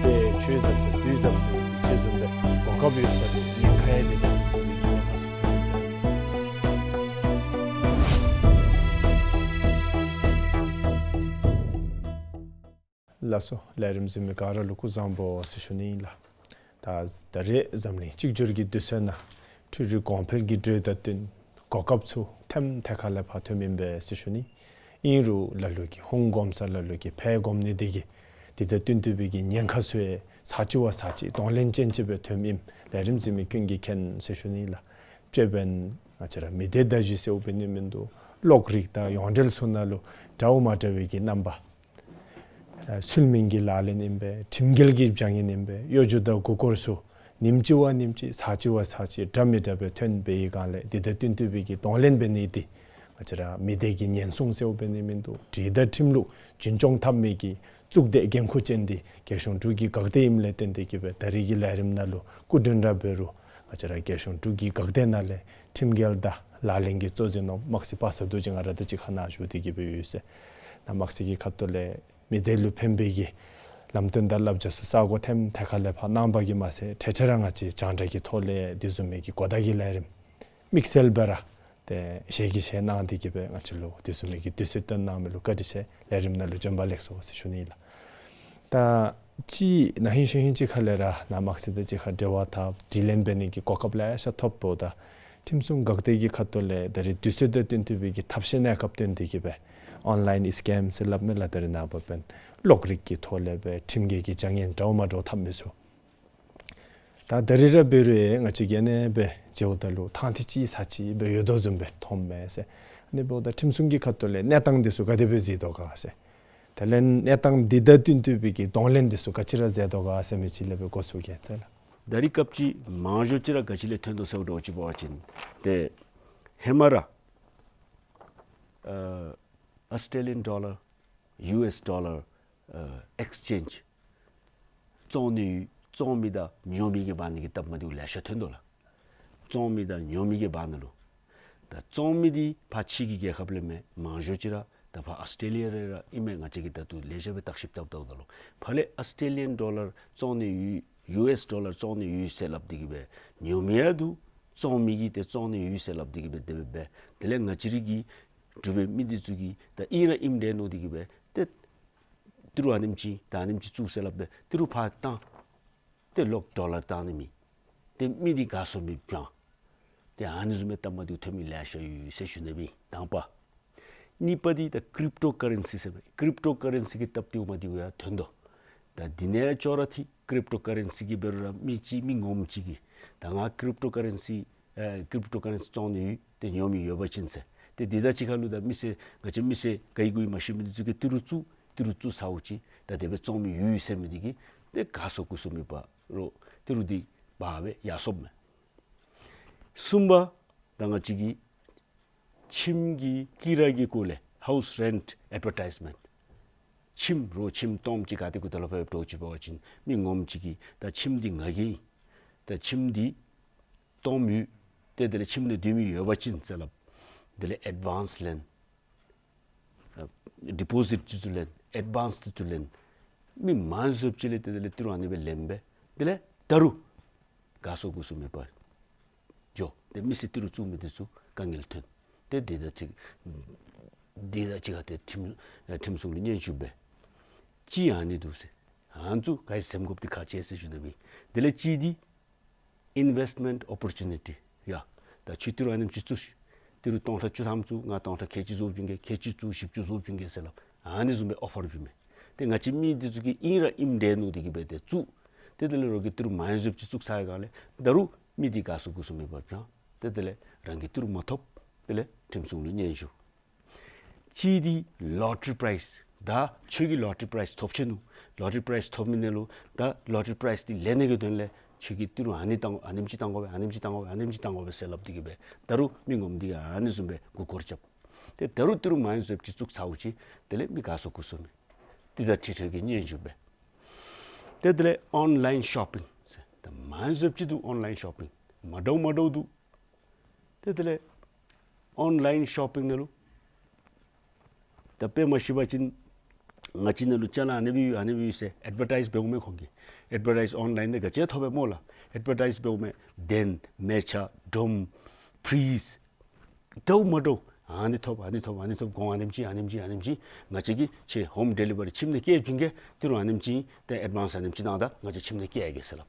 དེ་ཆོས་ཟབ་ཟེར་དུས་ཟབ་ཟེར་ཅིག་བཟུམ་སྦེ་གོ་སྐབས་ཡོད་ས་ལུ་ཉེན་ཁ་ཡང་དེ་ལས་ཉེན་ཁ་ཚུ་ཐོན་འདུག་པས་ཟེར། ལགས་སོ། ལས་རིམ་གཟིགས་མི་ག་ར་ལུ་སྐུ་གཟུགས་བཟང་པོ་ཟེར་ཞུ་ནི་ཨིན་ལགས། ད་ད་རེས་འཛམ་གླིང་གཅིག་གྱུར་གྱི་དུས་ཚོད་ནང་འཕྲུལ་རིག་གོང་འཕེལ་གྱི་འགྲོས་དང་བསྟུན་གོ་སྐབས་ཚུ་ཐེམ་ཐེ་ཁ་ལས་ཕར་ཐོནམ་ཨིན་པས་ཟེར་ཞུ་ནི། ཨིན་རུང་ལ་ལུ་གིས་ཧོངས་གོམ་ས་ལ་ལུ་གིས་ཕར་གོམ་ནི་དེ་གིས་དེ་དང་བསྟུན་ཏེ་སྦེ་གི་ཉེན་ཁ་ཚུ་ཡང་ཚར་གཅིག་བ་ཚར་གཅིག་གདོང་ལེན་ཅན་ཅིག་སྦེ་ཐོནམ་ཨིནམ་ལས་རིམ་གཟིགས་མི་ཀུན་གྱིས་མཁྱེན་ཟེར་ཞུ་ནི་ལགས། དཔྱེ་འབདན་ང་བཅས་ར་མི་སྡེ་བརྡ་བརྒྱུད་ཟེརཝ་འབད་ནི་མིན་འདུག། གློག་རིག་དང་ཡོངས་འབྲེལ་ཚུ་ནང་ལུ་འདྲཝ་མ་འདྲ་བའི་གི་རྣམ་པ་ཨ་ཚུལ་མིན་གྱི་ལག་ལེན་ཨིན་པས། ཁྲིམས་འགལ་གྱི་བྱ་ངན་ཨིན་པས། གཡོ་སྒྱུ་དང་མགུ་སྐོར་ཚུ་ཉིནམ་གཅིག་བ་ཉིནམ་གཅིག་ཚར་གཅིག་བ་ཚར་གཅིག་འདྲ་མི་འདྲ་སྦེ་ཐོན་པའི་སྒང་ལས་དེ་དང་བསྟུན་ཏེ་སྦེ་གི་གདོང་ལེན་འབད་ནི་དེ་ང་བཅས་ར་མི་སྡེ་གི་ཉེན་སྲུང་ཟེརཝ་འབད་ནི་མིན་འདུག། སྒྲིག་དང་ཁྲིམས་ལུགས་རྒྱུན་སྐྱོང་འཐབ་མི་གི་གཙུག་སྡེ་འགན་ཁུར་ཅན་འདི་རྒྱལ་གཞུང་འབྲུག་གི་འགག་སྡེ་ཨིནམ་ལས་བརྟེན་ཏེ་གི་སྦེ་ད་རེས་ཀྱི་ལས་རིམ་ནང་ལུ་སྐུ་མགྲོན་ར་འབད་རུང་ང་བཅས་ར་རྒྱལ་གཞུང་འབྲུག་གི་འགག་སྡེ་ནང་ལས་ཁྲིམས་འགལ་དང་ ལག་ལེན་གྱི་གཙོ་འཛིན་ནོ་དམག་སྲིད་པ་ས་རྡོ་རྗེ་ང་ར་དང་གཅིག་ཁར་ནཱ་བཞུགས་ཏེ་གི་སྦེ་ཡོད་ཟེར། ནཱ་དམག་སྲིད་ཀྱི་ཁ་ཐུག་ལས་མི་སྡེ་ལུ་ཕན་པའི་གི་ལམ་སྟོན་དང་བསླབ་བྱ་ཚུ་ས་གོ་ཐེམ་ཐེ་ཁ་ལས་ཕར་གནང་བ་གིས་མ་ཚད་ཐེངས་ཐེངས་ར་ང་བཅས་རྒྱང་བསྒྲགས་ཀྱི་ཐོག་ལས་དེ་བཟུམ་མའི་གི་གོ་བརྡ་གི་ལས་རིམ་དམིགས་བསལ་སྦེ་ར་ཏེ་ཞལ་གྱིས་བཞེས་གནང་སྟེ་གི་སྦེ་ང་བཅས་ལུ་དེ་བཟུམ་མའི་གི་དུས་ཚོད་བཏོན་གནང་མི་ལུ་བཀའ་དྲིན་ཆེ། ལས་རིམ་ནང་ལུ་བྱོན་པ་ལེགས་སོ་ཟེར་ཞུ་ནི་ལགས། ད་ཅི་ན་ཧིང་གཞེས་ཧིང་ཅིག་ཁ་ལས་ར་ནཱ་དམག་སྲིད་དང་གཅིག་ཁར་འབྲེལ་བ་འཐབ་དྲི་ལན་འབད་ནི་གི་གོ་སྐབས་ལེ་ཤ་ཐོབ་འབདཝ་ད་ཁྲིམས་སྲུང་འགག་སྡེ་གི་ཁ་ཐུག་ལས་ད་རེས་དུས་ཚོད་དང་བསྟུན་ཏེ་སྦེ་གི་ཐབས་ཤེས་གནས་སྐབས་བསྟུན་ཏེ་གི་སྦེ་ཨོན་ལཱའིན་སི་ཀེམ་ཟེར་སླབ་མས་ལགས། ད་རེས་ནངས་པ་འབདན་གློག་རིག་གི་ཐོག་ལས་སྦེ་ཁྲིམས་འགལ་གྱི་བྱ་ངན་འདྲཝ་མ་འདྲཝ་འཐབ་མི་ཚུ། ད་ད་རེས་ར་འབད་རུང་ང་བཅས་ཀྱིས་ཨ་ནེ་སྦེ་མཇལཝ་ད་ལུ་ཐང་ཐིག་ཅིག་ས་ཅིག་སྦེ་ཡོད་དོ་བཟུམ་སྦེ་མཐོངམ་མས་ཟེར། ཨ་ནི་འབདཝ་ད་ཁྲིམས་སྲུང་གི་ཁ་ཐུག་ལས་གནས་སྟངས་འདི་ཚུ་ག་དེ་སྦེ་གཟིགས་དོ་ག་ཟེར། དེ་ལས་གནས་སྟངས་འདི་དང་བསྟུན་ཏེ་སྦེ་གི་གདོང་ལེན་འདི་ཚུ་ག་ཅི་ར་མཛད་དོ་ག་ཟེར་མི་ཅིག་ལས་སྦེ་གོ་ཚུགས་གེ་ཟེར་ལགས། ད་རེས་སྐབས་ཅིག་མང་ཤོས་ཅིག་ར་ག་ཅི་ལས་ཐོན་དོ་ཟེར་བ་ཅིན་འབད་བ་ཅིན་ཏེ་ཧེ་མ་ར་ཨ་ཨོསི་ཊེ་ལི་ཡཱན་ཌོ་ལར་ཡུ་ཨེསི་ཌོ་ལར་ཨ་ཨེགསི་ཅེནཇ་བཙོང་ནི་ཡོད། བཙོང་མི་དང་ཉོ་མི་གི་བར་ན་གི་སྟབས་མ་བདེཝ་ལེ་ཤ་ཐོན་དོ་ལགས། བཙོང་མི་དང་ཉོ་མི་གི་བར་ན་ལུ། ད་བཙོང་མི་འདི་ཕར་ཕྱི་གི་རྒྱལ་ཁབ་ལས་མེན། མང་ཤོས་ཅིག་ར་ད་ཕར་ཨོསི་ཊེ་ལི་ཡ་ར་ཨིན་མས། ང་བཅས་ཀྱིས་ད་ལྟོ་ལེགས་ཤོམ་སྦེ་བརྟག་ཞིབ་བཏངམ་ད་ལུ་ཕར་ལས་ཨོསི་ཊེ་ལི་ཡཱན་ཌོ་ལར་བཙོང་ནི་ཡོད་ཡུ་ཨེསི་ཌོ་ལར་བཙོང་ནི་ཡོད་ཟེར་སླབ་སྟེ་གི་སྦེ་ཉོ་མི་ཡང་འདུག། བཙོང་མི་གིས་ཏེ་བཙོང་ནི་ཡོད་ཟེར་སླབ་སྟེ་གི་སྦེ་དེ་སྦེ་འབད། དེ་ལས་ང་བཅས་ར་གི་འབྲུག་པའི་མི་འདི་ཚུ་གིས་ད་ཨིན་ར་ཨིནམ་འདྲས་མནོ་སྟེ་གི་སྦེ་ཏེ་ཏི་རུ་ཨ་ནེམ་ཅིག་ད་ཨ་ནེམ་ཅིག་བཙུགས་ཟེར་སླབ་སྦེ་ཏི་རུ་ཕར་བཏང་། ཏེ་གློག་ཌོ་ལར་བཏང་ནི་མེད། ཏེ་མི་འདི་དགའ་ཚོར་མེདཔ་བྱུང་། ཏེ་ཨ་ནི་བཟུམ་མའི་སྟབས་མ་བདེཝ་ཐོན་མི་ལེ་ཤ་ཡོད་ཟེར་ཞུ་ནི་སྦེ་དང་པ། གཉིས་པ་འདི་ད་ཀྲིབ་ཊོ་ཀ་རེན་སི་ཟེར་མས། ཀྲིབ་ཊོ་ཀ་རེན་སི་གི་སྟབས་བདེཝ་མ་བདེཝ་ཡང་ཐོན་དོ། ད་འདི་ནང་ཡང་ཅོག་ར་འཐད། ཀྲིབ་ཊོ་ཀ་རེན་སི་གི་འབད་རུང་ར་མི་ཅིག་མི་ངོམ་ཅིག་གིས་ད་ང་ཀྲིབ་ཊོ་ཀ་རེན་སི་ཨེ་ཀྲིབ་ཊོ་ཀ་རེན་སི་བཙོང་ནི་ཡོད། ཏེ་ཉོ་མི་ཡོད་པ་ཅིན་ཟེར། ཏེ་འདི་དང་གཅིག་ཁར་ལུ་ད་མི་སེར་ང་བཅས་མི་སེར་ག་ཡི་གུ་ཡི་མ་ཤེས་མི་འདི་ཚུ་གིས་ཏི་རུ་བཙུགས། ཏི་རུ་བཙུགས་ཚརཝ་ཅིག་ད་དེ་སྦེ་བཙོང་མི་ཡོད་ཟེར་མི་འདི་གིས་ཏེ་དགའ་ཚོར་སྐུ་གཟུགས་མེད་པ་རོགས་ཏི་རུ་འདི་འབག་སྦེ་ཡར་སོངམ་མས། གསུམ་པ་ད་ང་བཅས་ཀྱི་ཁྱིམ་གྱི་ཀི་ར་གི་སྐོར་ལས་ཧའུསི་རེནཊ་ཨེཌ་ཝར་ཊའིཛ་མེནཊ། ཁྱིམ་རོགས་ཁྱིམ་སྟོངམ་ཅིག་ག་ཏེ་གུ་ད་ལུ་ཕར་འགྱོ་ཅིག་འབད་བ་ཅིན་མི་ངོམ་ཅིག་གིས་ད་ཁྱིམ་འདི་ང་གི་ཨིན། ད་ཁྱིམ་འདི་སྟོངམ་ཡོད། ཏེ་དེ་ལས་ཁྱིམ་ནང་སྡོད་མི་ཡོད་པ་ཅིན་ཟེར་སླབ། དེ་ལས་ཨེཌ་ཝཱནསི་ལེན། ཨ་ཌི་པོ་ཟིཊ་ཚུ་ལེན། ཨེཌ་ཝཱནསི་ཚུ་ལེན། མི་མང་སུ་ཅིག་ལས་ཏེ་དེ་ལས་ཏི་རུ་ཨ་ནི་སྦེ་ལེན་སྦེ་དེ་ལས་ད་རུང་དགའ་ཚོར་སྐུ་གཟུགས་མེད་པར་འགྱོ། ཏེ་མི་སེར་ཏི་རུ་བཙུགས་མི་འདི་ཚུ་དཀའ་ངལ་ཐོན། ཏེ་འདི་དང་གཅིག་འདི་དང་གཅིག་ཁར་ཏེ་ཁྲིམས་ཨེ་ཁྲིམས་སྲུང་ལུ་སྙན་ཞུ་འབད། གཅིག་ཨ་ནི་འདུག་ཟེར། ཨ་ནི་ཚུ་ག་ཡི་ཟེམ་དགོཔ་འདི་ཁག་ཆེ་ཟེར་ཞུ་ནི་སྦེ། དེ་ལས་གཅིག་འདི་ཨིན་ཝེསཊ་མེནཊ་ཨོ་པོར་ཅུ་ནི་ཊི། ཡ་ད་ཁྱོད་ཏི་རུ་ཨ་ནེམ་ཅིག་བཙུགས་ཤིག། ཏི་རུ་སྟོང་ཕྲག་བཅུ་ཐམ་བཙུགས། ང་སྟོང་ཕྲག་ཁལ་གཅིག་བཟོ་བཅུག་གེ། ཁལ་གཅིག་བཙུགས་བཞི་བཅུ་བཟོ་བཅུག་གེ་ཟེར་སླབ། ཨ་ནི་བཟུམ་སྦེ་ཨོ་ཕར་བྱིན་མས། ཏེ་ང་བཅས་མི་འདི་ཚུ་གིས་ཨིན་ར་ཨིནམ་འདྲས་མནོ་སྟེ་གི་སྦེ་ཏེ་བཙུགས། ཏེ་དེ་ལས་རོགས་ཀྱིས་ཏི་རུ་མང་སུ་ཅིག་བཙུགས་ཚར་བའི་སྒང་ལས་ད་རུང་མི་འདི་དགའ་ཚོར་སྐུ་གཟུགས་མེད་པར་བྱུང་། ཏེ་དེ་ལས་རང་གིས་ཏི་རུ་མ་ཐོབ། དེ་ལས་ཁྲིམས་སྲུང་ལུ་སྙན་ཞུ། གཅིག་འདི་ལོ་ཊ་རི་པ་རའིཛ། ད་ཁྱོད་ཀྱིས་ལོ་ཊ་རི་པ་རའིཛ་ཐོབ་ཆི་ནུག། ལོ་ཊ་རི་པ་རའིཛ་ཐོབ་མི་ནང་ལུ་ད་ལོ་ཊ་རི་པ་རའིཛ་འདི་ལེན་ནི་གི་དོན་ལས་ཁྱོད་ཀྱིས་ཏི་རུ་ཨ་ནི་བཏང་ཨ་ནེམ་ཅིག་བཏང་དགོ་པས། ཨ་ནེམ་ཅིག་བཏང་དགོ་པས། ཨ་ནེམ་ཅིག་བཏང་དགོ་པས་ཟེར་སླབ་སྟེ་གི་སྦེ་ད་རུང་མི་ངོམ་འདི་གིས་ཨ་ནི་བཟུམ་སྦེ་མགུ་སྐོར་རྐྱབ། ཏེ་ད་རུང་ཏི་རུ་མང་སུ་ཅིག་བཙུགས་ཚརཝ་ཅིག་དེ་ལས་མི་དགའ་ཚོར་སྐུ་གཟུགས་མེད། འདི་དང་འཁྲིལ་ཏེ་གི་སྙན་ཞུ་འབད། ཏེ་དེ་ལས་ཨོན་ལཱའིན་ཤོ་པིང་ཟེར། ད་མང་སུ་ཅིག་འདུག། ཨོན་ལཱའིན་ཤོ་པིང་མ་འདྲཝ་མ་འདྲཝ་འདུག། ཏེ་དེ་ལས་ཨོན་ལཱའིན་ཤོ་པིང་ནང་ལུ་ད་དཔེ་མ་ཤེས་པ་ཅིན་ང་བཅས་ནང་ལུ་ཅ་ལ་ཨ་ནི་སྦེ་ཡོད་ཨ་ནི་སྦེ་ཡོད་ཟེར་ཨེཌ་ཝར་ཊའིཛ་འབདཝ་མས། ཁོང་གིས་ཨེཌ་ཝར་ཊའིཛ་ཨོན་ལཱའིན་ནང་ག་ཅི་ཐོབ་པས་སྨོ་ལགས། ཨེཌ་ཝར་ཊའིཛ་འབདཝ་མས། གདན་མལ་ཆ་སྒྲོམ་ཕི་རིཇ་འདྲཝ་མ་འདྲཝ་ཨ་ནི་ཐོབ། ཨ་ནི་ཐོབ། ཨ་ནི་ཐོབ། གོང་ཨ་ནེམ་ཅིག་ཨ་ནེམ་ཅིག་ཨ་ནེམ་ཅིག། ང་བཅས་ཀྱིས་ཁྱོད་ཧོམ་ཌེ་ལི་ཝ་རི་ཁྱིམ་ནང་བསྐྱལ་བྱིན་གེ། ཏི་རུ་ཨ་ནེམ་ཅིག་ཏེ་ཨེཌ་ཝཱནསི་ཨ་ནེམ་ཅིག་གནང་ད་ང་བཅས་ཁྱིམ་ནང་བསྐྱལ་གེ་ཟེར་སླབ།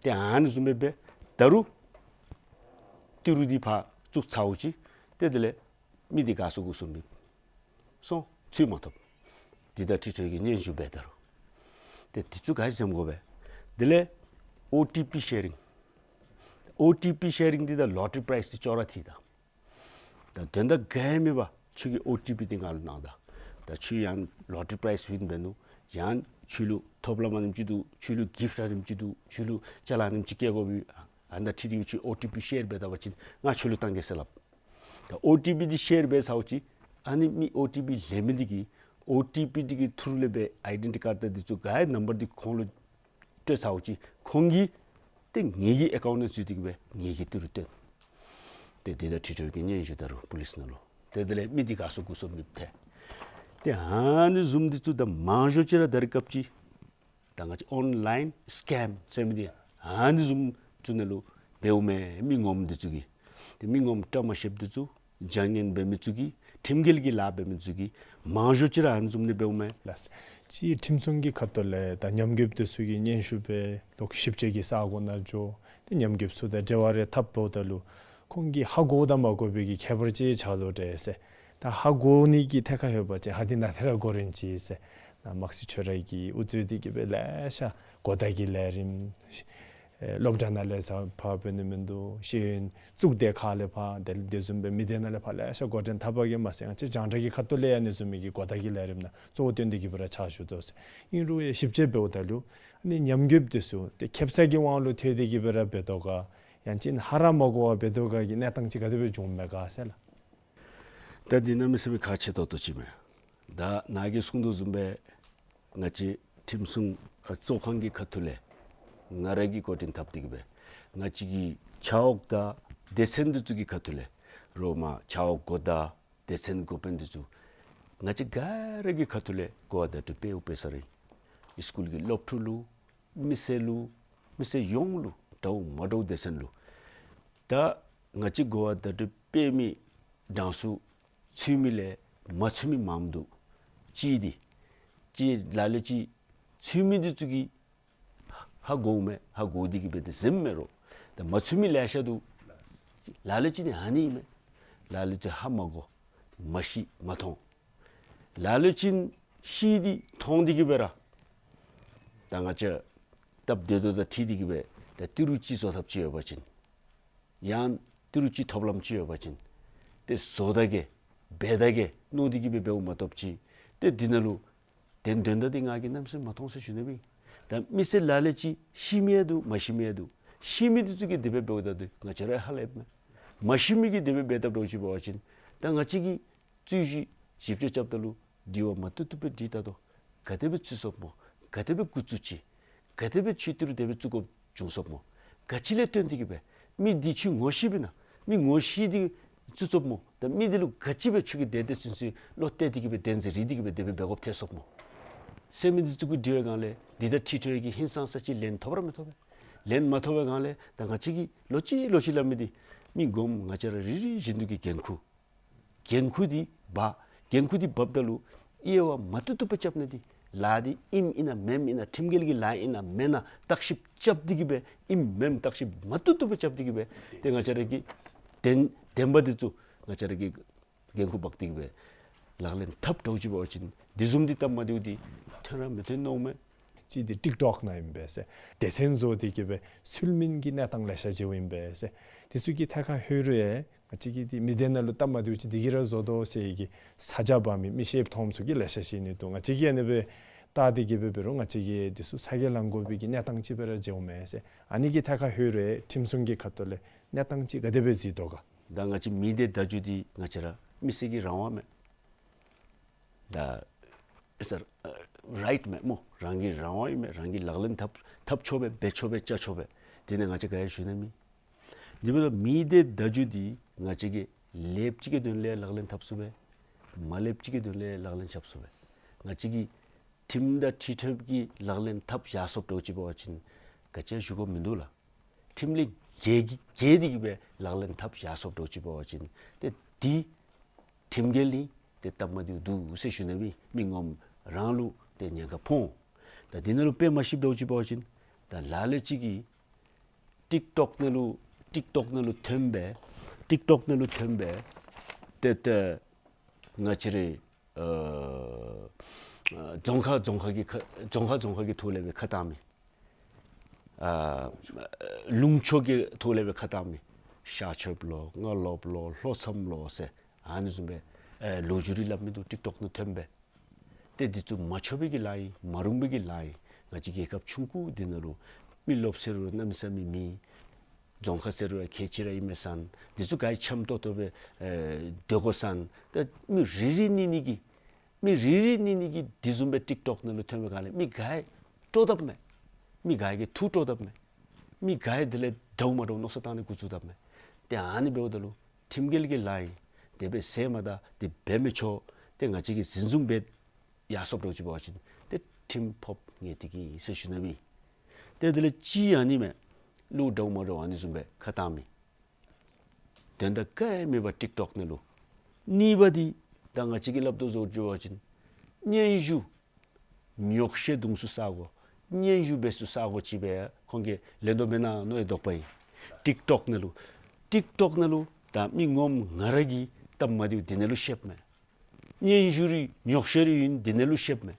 ཏེ་ཨ་ནི་བཟུམ་སྦེ་འབད། ད་རུང་ཏི་རུ་འདི་ཕར་བཙུགས་ཚརཝ་ཅིག་ཏེ་དེ་ལས་མི་འདི་དགའ་ཚོར་སྐུ་གཟུགས་མེད་སོང་། ཚུར་མ་ཐོབ། འདི་དང་འཁྲིལ་ཏེ་གི་སྙན་ཞུ་འབད་ད་རུང་། ཏེ་འདི་ཚུ་ག་ཡི་ཟེམ་དགོ་པས། དེ་ལས་ཨོ་ཊི་པི་ཤེ་རིང་། ཨོ་ཊི་པི་ཤེ་རིང་འདི་དང་ལོ་ཊ་རི་པ་རའིཛ་འདི་ཅོག་ར་འཐད་ད། ད་དོན་དག་ག་ཡང་མེད་པར་ཁྱོད་ཀྱིས་ཨོ་ཊི་པི་འདི་ང་ལུ་གནང་ད། ད་ཁྱོད་ཡང་ལོ་ཊ་རི་པ་རའིཛ་ཝིན་འབད་ནུག། ཡང་ཁྱོད་ལུ་ཐོབ་ལམ་ཨ་ནེམ་ཅིག་འདུག། ཁྱོད་ལུ་གིཕཊ་ཨ་ནེམ་ཅིག་འདུག། ཁྱོད་ལུ་ཅ་ལ་ཨ་ནེམ་ཅིག་བསྐྱལ་དགོ་པས། ཨ་ནི་དང་འཁྲིལ་ཏེ་ཁྱོད་ཨོ་ཊི་པི་ཤེར་འབད་ད་པ་ཅིན་ང་ཁྱོད་ལུ་གཏང་གེ་ཟེར་སླབ། ད་ཨོ་ཊི་པི་འདི་ཤེར་འབད་ཚརཝ་ཅིག་ཨ་ནི་མི་ཨོ་ཊི་པི་ལེན་མི་འདི་གིས་ཨོ་ཊི་པི་འདི་གི་ཐུར་ལས་སྦེ་ཨའི་ཌེན་ཊི་ཊི་ཀཱཌ་དང་འདི་ཚུ་ག་ཡི་ནམ་བར་འདི་ཁོང་ལུ་སྤྲོད་ཚརཝ་ཅིག་ཁོང་གིས་ཏེ་ངེ་གི་ཨེ་ཀའུནཊ་ནང་འཛུལ་ཏེ་གི་སྦེ་ངེ་གི་ཏི་རུ་བཏོན། ཏེ་འདི་དང་འཁྲིལ་ཏེ་གི་སྙན་ཞུ་ད་རུང་པུ་ལིསི་ནང་ལུ། ཏེ་དེ་ལས་མི་འདི་ག་སོང་གུ་སོང་མི་ཐལ། ཏེ་ཨ་ནི་བཟུམ་འདི་ཚུ་ད་མང་ཤོས་ཅིག་ར་ད་རེས་སྐབས་ཅིག་ད་ང་བཅས་ཨོན་ལཱའིན་སི་ཀེམ་ཟེར་མི་འདི་ཨ་ནི་བཟུམ་ཚུ་ནང་ལུ་འབདཝ་མས། མི་ངོམ་འདི་ཚུ་གིས། ཏེ་མི་ངོམ་བཀྲ་མ་ཤིསཔ་འདི་ཚུ་བྱ་ངན་འབད་མི་ཚུ་གིས། ཁྲིམས་འགལ་གྱི་ལཱ་འབད་མི་ཚུ་གིས། མང་ཤོས་ཅིག་ར་ཨ་ནི་བཟུམ་ནི་འབདཝ་མས་ལགས། ཅིག་ཁྲིམས་སྲུང་གི་ཁ་ཐུག་ལས་ད་ཉམས་རྒུདཔ་འདི་ཚུ་གིས་སྙན་ཞུ་འབད་ལོག་ཞིབ་དཔྱད་ཀྱི་ས་གོ་ནང་འགྱོ། ཏེ་ཉམས་རྒུདཔ་ཚུ་དང་འབྲེལ་བ་རེ་འཐབ་འབདཝ་ད་ལུ་ཁོང་གིས་ཧ་གོ་དང་མ་གོ་བའི་གི་ཁྱད་པར་ཅིག་ཆགས་དོ་འདྲས་ཟེར། ད་ཧ་གོ་ནི་གི་ཐད་ཁར་ལྷོད་པ་ཅིན་ཧ་འདི་ནང་ཏེ་ར་གོ་རིམ་ཅིག་ཟེར། ནཱ་དམག་སྲིད་ཆོས་ར་གིས་ཨུ་ཚུགས་འདི་གིས་སྦེ་ལེ་ཤ་གོ་བརྡ་གི་ལས་རིམ་ཨེ་སློབ་གྲྭ་ནང་ལས་ས་ཕར་འབད་ནི་མིན་འདུག། ཤེས་ཡོན་གཙུག་སྡེ་ཁག་ལས་ཕར་དེ་དེ་བཟུམ་སྦེ་མི་སྡེ་ནང་ལས་ཕར་ལེ་ཤ་འགོ་འདྲེན་འཐབ་པ་གིས་མ་ཚད་ང་བཅས་རྒྱང་བསྒྲགས་ཀྱི་ཁ་ཐུག་ལས་ཡང་ཨ་ནི་བཟུམ་མའི་གི་གོ་བརྡ་གི་ལས་རིམ་ནང་གཙོ་བོ་བཏོན་ཏེ་གིས་སྦེ་ར་ཕྱག་ཞུ་དོ་ཟེར། ཨིན་རུང་ཡང་ཞིབ་དཔྱད་འབདཝ་ད་ལུ་ཨ་ནི་ཉམས་རྒུདཔ་འདི་ཚུ་ཏེ་ཁེབ་ས་གི་དབང་ལུ་ཐལ་ཏེ་གིས་སྦེ་ར་འབད་དོ་ག། ཡང་ཅིན་ཧ་ར་མ་གོ་བར་འབད་དོ་ག་གི་གནས་སྟངས་ཅིག་ག་དེ་སྦེ་བྱུངམ་མས་ག་ཟེར་ལགས། ད་འདི་གནམ་མེད་ས་མེད་ཁག་ཆེ་ཏོག་ཏོ་ཅིག་མས། ད་ནཱ་གིས་གསུངས་དོ་བཟུམ་སྦེ་ང་བཅས་ཁྲིམས་སྲུང་ཨ་གཙོ་ཁང་གི་ཁ་ཐུག་ལས་ང་ར་གིས་འགོ་འདྲེན་འཐབ་སྟེ་གིས་སྦེ་ང་བཅས་ཀྱི་ཆ་འོག་དང་སྡེ་ཚན་འདི་ཚུ་གི་ཁ་ཐུག་ལས་རོགས་མ་ཆ་འོག་འགོ་བདག་སྡེ་ཚན་འགོ་དཔོན་འདི་ཚུ་ང་བཅས་ག་ར་གི་ཁ་ཐུག་ལས་གོ་བ་བརྡ་སྤྲོད་འབདཝ་འབད་ས་ར་ཨིན། སི་ཀུལ་གྱི་སློབ་ཕྲུག་ལུ་མི་སེར་ལུ་མི་སེར་ཡོངས་ལུ་འདྲཝ་མ་འདྲཝ་སྡེ་ཚན་ལུ་ད་ང་བཅས་གོ་བ་བརྡ་སྤྲོད་འབད་མི་གྲངས་སུ་ཚུད་མི་ལས་མ་ཚུད་མི་མངམ་འདུག། ཅིག་འདི་ཅིག་ལ་ལུ་ཅིག་ཚུད་མི་འདི་ཚུ་གིས་ཧ་གོཝ་མས། ཧ་གོ་སྟེ་གིས་སྦེ་ཏེ་གཟིམ་མས་རོགས། ད་མ་ཚུད་མི་ལེ་ཤ་འདུག། ལ་ལུ་ཅིག་ནི་ཨ་ནི་ཨིན་མས། ལ་ལུ་ཅིག་ཧ་མ་གོ་མ་ཤེས་མ་མཐོང་། ལ་ལུ་ཅིག་ཤེས་ཏེ་མཐོང་སྟེ་གིས་སྦེ་ར་ད་ང་བཅས་སྟབས་བདེ་ཏོག་ཏོ་དང་འཁྲིལ་ཏེ་གིས་སྦེ་ད་ཏི་རུ་ཅིག་བཟོ་ཐབས་ཅིག་ཡོད་པ་ཅིན་ཡང་ཏི་རུ་ཅིག་ཐོབ་ལམ་ཅིག་ཡོད་པ་ཅིན་ཏེ་བཟོ་ད་གེ་འབད་ད་གེ་མནོ་སྟེ་གིས་སྦེ་འབདཝ་མ་གཏོགས་ཅིག་ཏེ་འདི་ནང་ལུ་དོན་དོན་དག་འདི་ང་གིས་གནམ་མེད་ས་མེད་མ་མཐོང་ཟེར་ཞུ་ནི་སྦེ། ད་མི་སེར་ལ་ལུ་ཅིག་ཤེས་མི་ཡང་འདུག། མ་ཤེས་མི་ཡང་འདུག། ཤེས་མི་འདི་ཚུ་གིས་དེ་སྦེ་འབདཝ་ད་འདི་ང་བཅས་ར་ཧ་ལས་མས། མ་ཤེས་མི་གིས་དེ་སྦེ་འབད་དཔ་འདྲཝ་ཅིག་འབད་བ་ཅིན་ད་ང་བཅས་ཀྱིས་རྩོད་གཞི་ཞིབ་དཔྱད་རྐྱབ་ད་ལུ་དྲི་བ་མ་བཏུབ་བཏུབ་སྦེ་དྲིས་ད་དོ། ག་དེ་སྦེ་ཚུད་སོཔ་སྨོ། ག་དེ་སྦེ་འགོ་བཙུགས་ཅི། ག་དེ་སྦེ་ཆུ་ཏི་རུ་དེ་སྦེ་བཙུགས་དགོཔ་བྱུང་སོཔ་སྨོ། ག་ཅི་ལས་བརྟེན་ཏེ་གིས་སྦེ་མི་འདི་ཆུ་ངོ་ཤེས་པས་ན། མི་ངོ་ཤེས་ཏེ་བཙུགས་སོཔ་སྨོ། ད་མི་འདི་ལུ་ག་ཅི་སྦེ་ཆུ་གི་དེ་དེ་ཚུན་ཚོད་བློ་གཏད་དེ་གིས་སྦེ་བདེན་འཛིན་རེ་དེ་གིས་སྦེ་དེ་སྦེ་འབད་དགོཔ་ཐལ་སོཔ་སྨོ། ཟེར་མི་འདི་ཚུ་གུ་དྲི་བའི་སྒང་ལས་འདི་དང་འཁྲིལ་ཏེ་གི་ཧིང་སངས་ས་ཅིག་ལན་ཐོབ་ར་མི་ཐོབ་པས། ལན་མ་ཐོབ་པའི་སྒང་ལས་ད་ང་བཅས་ཀྱིས་ལོག་ཅི་ལོག་ཅི་སླབ་མི་འདི་མི་ངོམ་ང་བཅས་ར་རེ་རེ་བཞིན་དུ་གི་འགན་ཁུར། འགན་ཁུར་འདི་འབག། འགན་ཁུར་འདི་འབགཔ་ད་ལུ་དབྱེ་བ་མ་བཏུབ་བཏུབ་སྦེ་རྐྱབ་ནི་འདི་ལཱ་འདི་ཨིནམ་ཨིན་ན་མེནམ་ཨིན་ན་ཁྲིམས་འགལ་གྱི་ལཱ་ཨིན་ན་མེན་ན་བརྟག་ཞིབ་རྐྱབ་སྟེ་གིས་སྦེ་ཨིནམ་མེནམ་བརྟག་ཞིབ་མ་བཏུབ་བཏུབ་སྦེ་རྐྱབ་སྟེ་གིས་སྦེ་ཏེ་ང་བཅས་ར་གིས་བདེན་བདེན་པ་འདི་ཚུ་ང་བཅས་ར་གིས་འགན་ཁུར་འབག་སྟེ་གིས་སྦེ་ལག་ལེན་འཐབ་འདྲཝ་ཅིག་འབད་བ་ཅིན་འདི་བཟུམ་འདི་སྟབས་མ་བདེཝ་འདི་ཐོན་ར་མི་ཐོན་མནོཝ་མས། ཅིག་འདི་ཊིཀ་ཊོཀ་ནང་ཨིན་པས་ཟེར། སྡེ་ཚན་བཟོ་སྟེ་གིས་སྦེ་ཚུལ་མིན་གྱི་གནས་སྟངས་ལེ་ཤ་ཅིག་ཨིན་པས་ཟེར། འདི་ཚུ་གི་ཐད་ཁར་ལྷོད་རུང་ཡང་ང་བཅས་ཀྱི་འདི་མི་སྡེ་ནང་ལུ་སྟབས་མ་བདེཝ་ཅིག་འདི་གིས་ར་བཟོ་དོ་ཟེར་གྱི་ས་ཆ་འབག་མི་མི་ཤེསཔ་མཐོངམ་ཚུ་གིས་ལེ་ཤ་ཅིག་ཨིན་ནི་འདུག། ང་བཅས་ཀྱིས་ཨ་ནི་སྦེ་བལྟ་སྟེ་གིས་སྦེ་འབད་རུང་ང་བཅས་ཀྱིས་འདི་ཚུ་ཚ་གྱང་ལང་དགོ་པའི་གི་གནས་སྟངས་ཅིག་སྦེ་ར་མཇལཝ་མས་ཟེར། ཨ་ནི་གི་ཐད་ཁར་ལྷོད་རུང་ཡང་ཁྲིམས་སྲུང་གི་ཁ་ཐུག་ལས་གནས་སྟངས་ཅིག་ག་དེ་སྦེ་གཟིགས་དོ་ག། ད་ང་བཅས་མི་སྡེ་བརྡ་བརྒྱུད་འདི་ང་བཅས་ར་མི་སེར་གྱི་རང་དབང་མས། ད་ཨེ་སར་རའིཊ་མས་སྨོ། རང་གི་རང་དབང་ཨིན་མས། རང་གིས་ལག་ལེན་འཐབ་འཐབ་ཆོག་པས། འབད་ཆོག་པས། བཅའ་ཆོག་པས། དེ་ནི་ང་བཅས་ག་ཡང་ཞུ་ནི་མེད། དེ་འབདཝ་ད་མི་སྡེ་བརྡ་བརྒྱུད་འདི་ང་བཅས་ཀྱིས་ལེགསཔ་ཅིག་གི་དོན་ལས་ལག་ལེན་འཐབ་ཚུགས་པས། མ་ལེགསཔ་ཅིག་གི་དོན་ལས་ལག་ལེན་འཐབ་ཚུགས་པས། ང་བཅས་ཀྱིས་ཁྲིམས་དང་འཁྲིལ་ཏེ་གི་ལག་ལེན་འཐབ་བཞག་སོཔ་འདྲཝ་ཅིག་འབད་བ་ཅིན་ག་ཅི་ཡང་ཞུ་དགོཔ་མིན་འདུག་ལགས། ཁྲིམས་ལས་འགལ་འགལ་ཏེ་གིས་སྦེ་ལག་ལེན་འཐབ་བཞག་སོཔ་འདྲཝ་ཅིག་འབད་བ་ཅིན་ཏེ་འདི་ཁྲིམས་འགལ་ཨིན། ཏེ་སྟབས་མ་བདེཝ་འདུག་ཟེར་ཞུ་ནི་སྦེ་མི་ངོམ་རང་ལུ་ཏེ་ཉེན་ཁ་ཕོག་འོང་། ད་འདི་ནང་ལུ་དཔེ་མ་ཤེསཔ་འདྲཝ་ཅིག་འབད་བ་ཅིན་ད་ལ་ལུ་ཅིག་གིས་ཊིཀ་ཊོཀ་ནང་ལུ་ཊིཀ་ཊོཀ་ནང་ལུ་ཐོན་སྦེ་ཊིཀ་ཊོཀ་ནང་ལུ་ཐོན་སྦེ་ཏེ་ཏེ་ང་བཅས་རའི་ཨ་རྫོང་ཁག་རྫོང་ཁག་གི་ཁ་རྫོང་ཁག་རྫོང་ཁག་གི་ཐོག་ལས་སྦེ་ཁ་བཏང་མི། ཨ་ལུང་ཕྱོགས་ཀྱི་ཐོག་ལས་སྦེ་ཁ་བཏང་མི། ཤ་ཆོསཔ་ལོ་རྔ་ལོགཔ་ལོ་ལྷོ་མཚམས་ལོ་ཟེར་ཨ་ནི་བཟུམ་སྦེ་ཨེ་ལོ་རྒྱུས་རེ་སླབ་མི་འདུག། ཊིཀ་ཊོཀ་ནང་ཐོན་སྦེ། ཏེ་འདི་ཚུ་མ་ཆོག་པའི་གི་ལཱ་ཨིན། མ་རུང་པའི་གི་ལཱ་ཨིན། ང་བཅས་རྒྱལ་ཁབ་ཆུང་ཀུ་འདི་ནང་ལུ་མི་རློབས་ཟེར་རུང་གནམ་མེད་ས་མེད་མེད། རྫོང་ཁག་ཟེར་རུང་ཡང་ཁལ་གཅིག་ར་ཨིན་མས་ཟེར། འདི་ཚུ་ག་ཡང་འཆམ་ཏོག་ཏོ་སྦེ་ཨེ་སྡོད་དགོ་ཟེར། ད་མི་རེ་རེ་གཉིས་གཉིས་ཀྱིས་མི་རེ་རེ་གཉིས་གཉིས་ཀྱིས་འདི་བཟུམ་སྦེ་ཊིཀ་ཊོཀ་ནང་ལུ་ཐོན་པའི་སྒང་ལས་མི་ག་ཡང་སྤྲོ་དཔ་མས། མི་ག་ཡང་གིས་ཐུགས་སྤྲོ་དཔ་མས། མི་ག་ཡང་དེ་ལས་འདྲཝ་མ་འདྲཝ་མནོ་བསམ་བཏང་ནི་འགོ་བཙུགས་དཔ་མས། ཏེ་ཨ་ནི་འབདཝ་ད་ལུ་ ཁྲིམས་འགལ་གྱི་ལཱ་ཨིན། དེ་སྦེ་ཟེརཝ་མ་ད་དེ་འབད་མི་ཆོག། ཏེ་ང་བཅས་ཀྱིས་འཛིན་བཟུང་འབད་ཡར་སོཔ་འདྲཝ་ཅིག་འབད་བ་ཅིན་ཏེ་ཁྲིམས་ཕོགཔ་ངེས་ཏིག་ཨིན་ཟེར་ཞུ་ནི་སྦེ། ཏེ་དེ་ལས་གཅིག་ཨ་ནི་མས། ལོག་འདྲཝ་མ་འདྲཝ་ཨ་ནི་བཟུམ་སྦེ་ཁ་བཏང་མི། དོན་དག་ག་ཡང་མེད་པར་ཊིཀ་ཊོཀ་ནང་ལུ། གཉིས་པ་འདི་ད་ང་བཅས་ཀྱིས་སླབ་དོ་བཟུམ་ཅིག་འབད་བ་ཅིན་སྙན་ཞུ་ཉོགས་བཤད་བརྡུང་སའི་ས་སྒོ། སྙན་ཞུ་འབད་སའི་ས་སྒོ་ཅིག་སྦེ་ཁོང་གིས་ལེན་དོ་མེན་ན་མནོ་ཡི་དོགས་པ་ཨིན། ཊིཀ་ཊོཀ་ནང་ལུ། ཊིཀ་ཊོཀ་ནང་ལུ་ད་མི་ངོམ་ང་ར་གི་སྟབས་མ་བདེཝ་འདི་ནང་ལུ་བཤདཔ་མས། སྙན་ཞུ་རེ་ཉོགས་བཤད་རེ་ཨིན་འདི་ནང་ལུ་བཤདཔ་མས།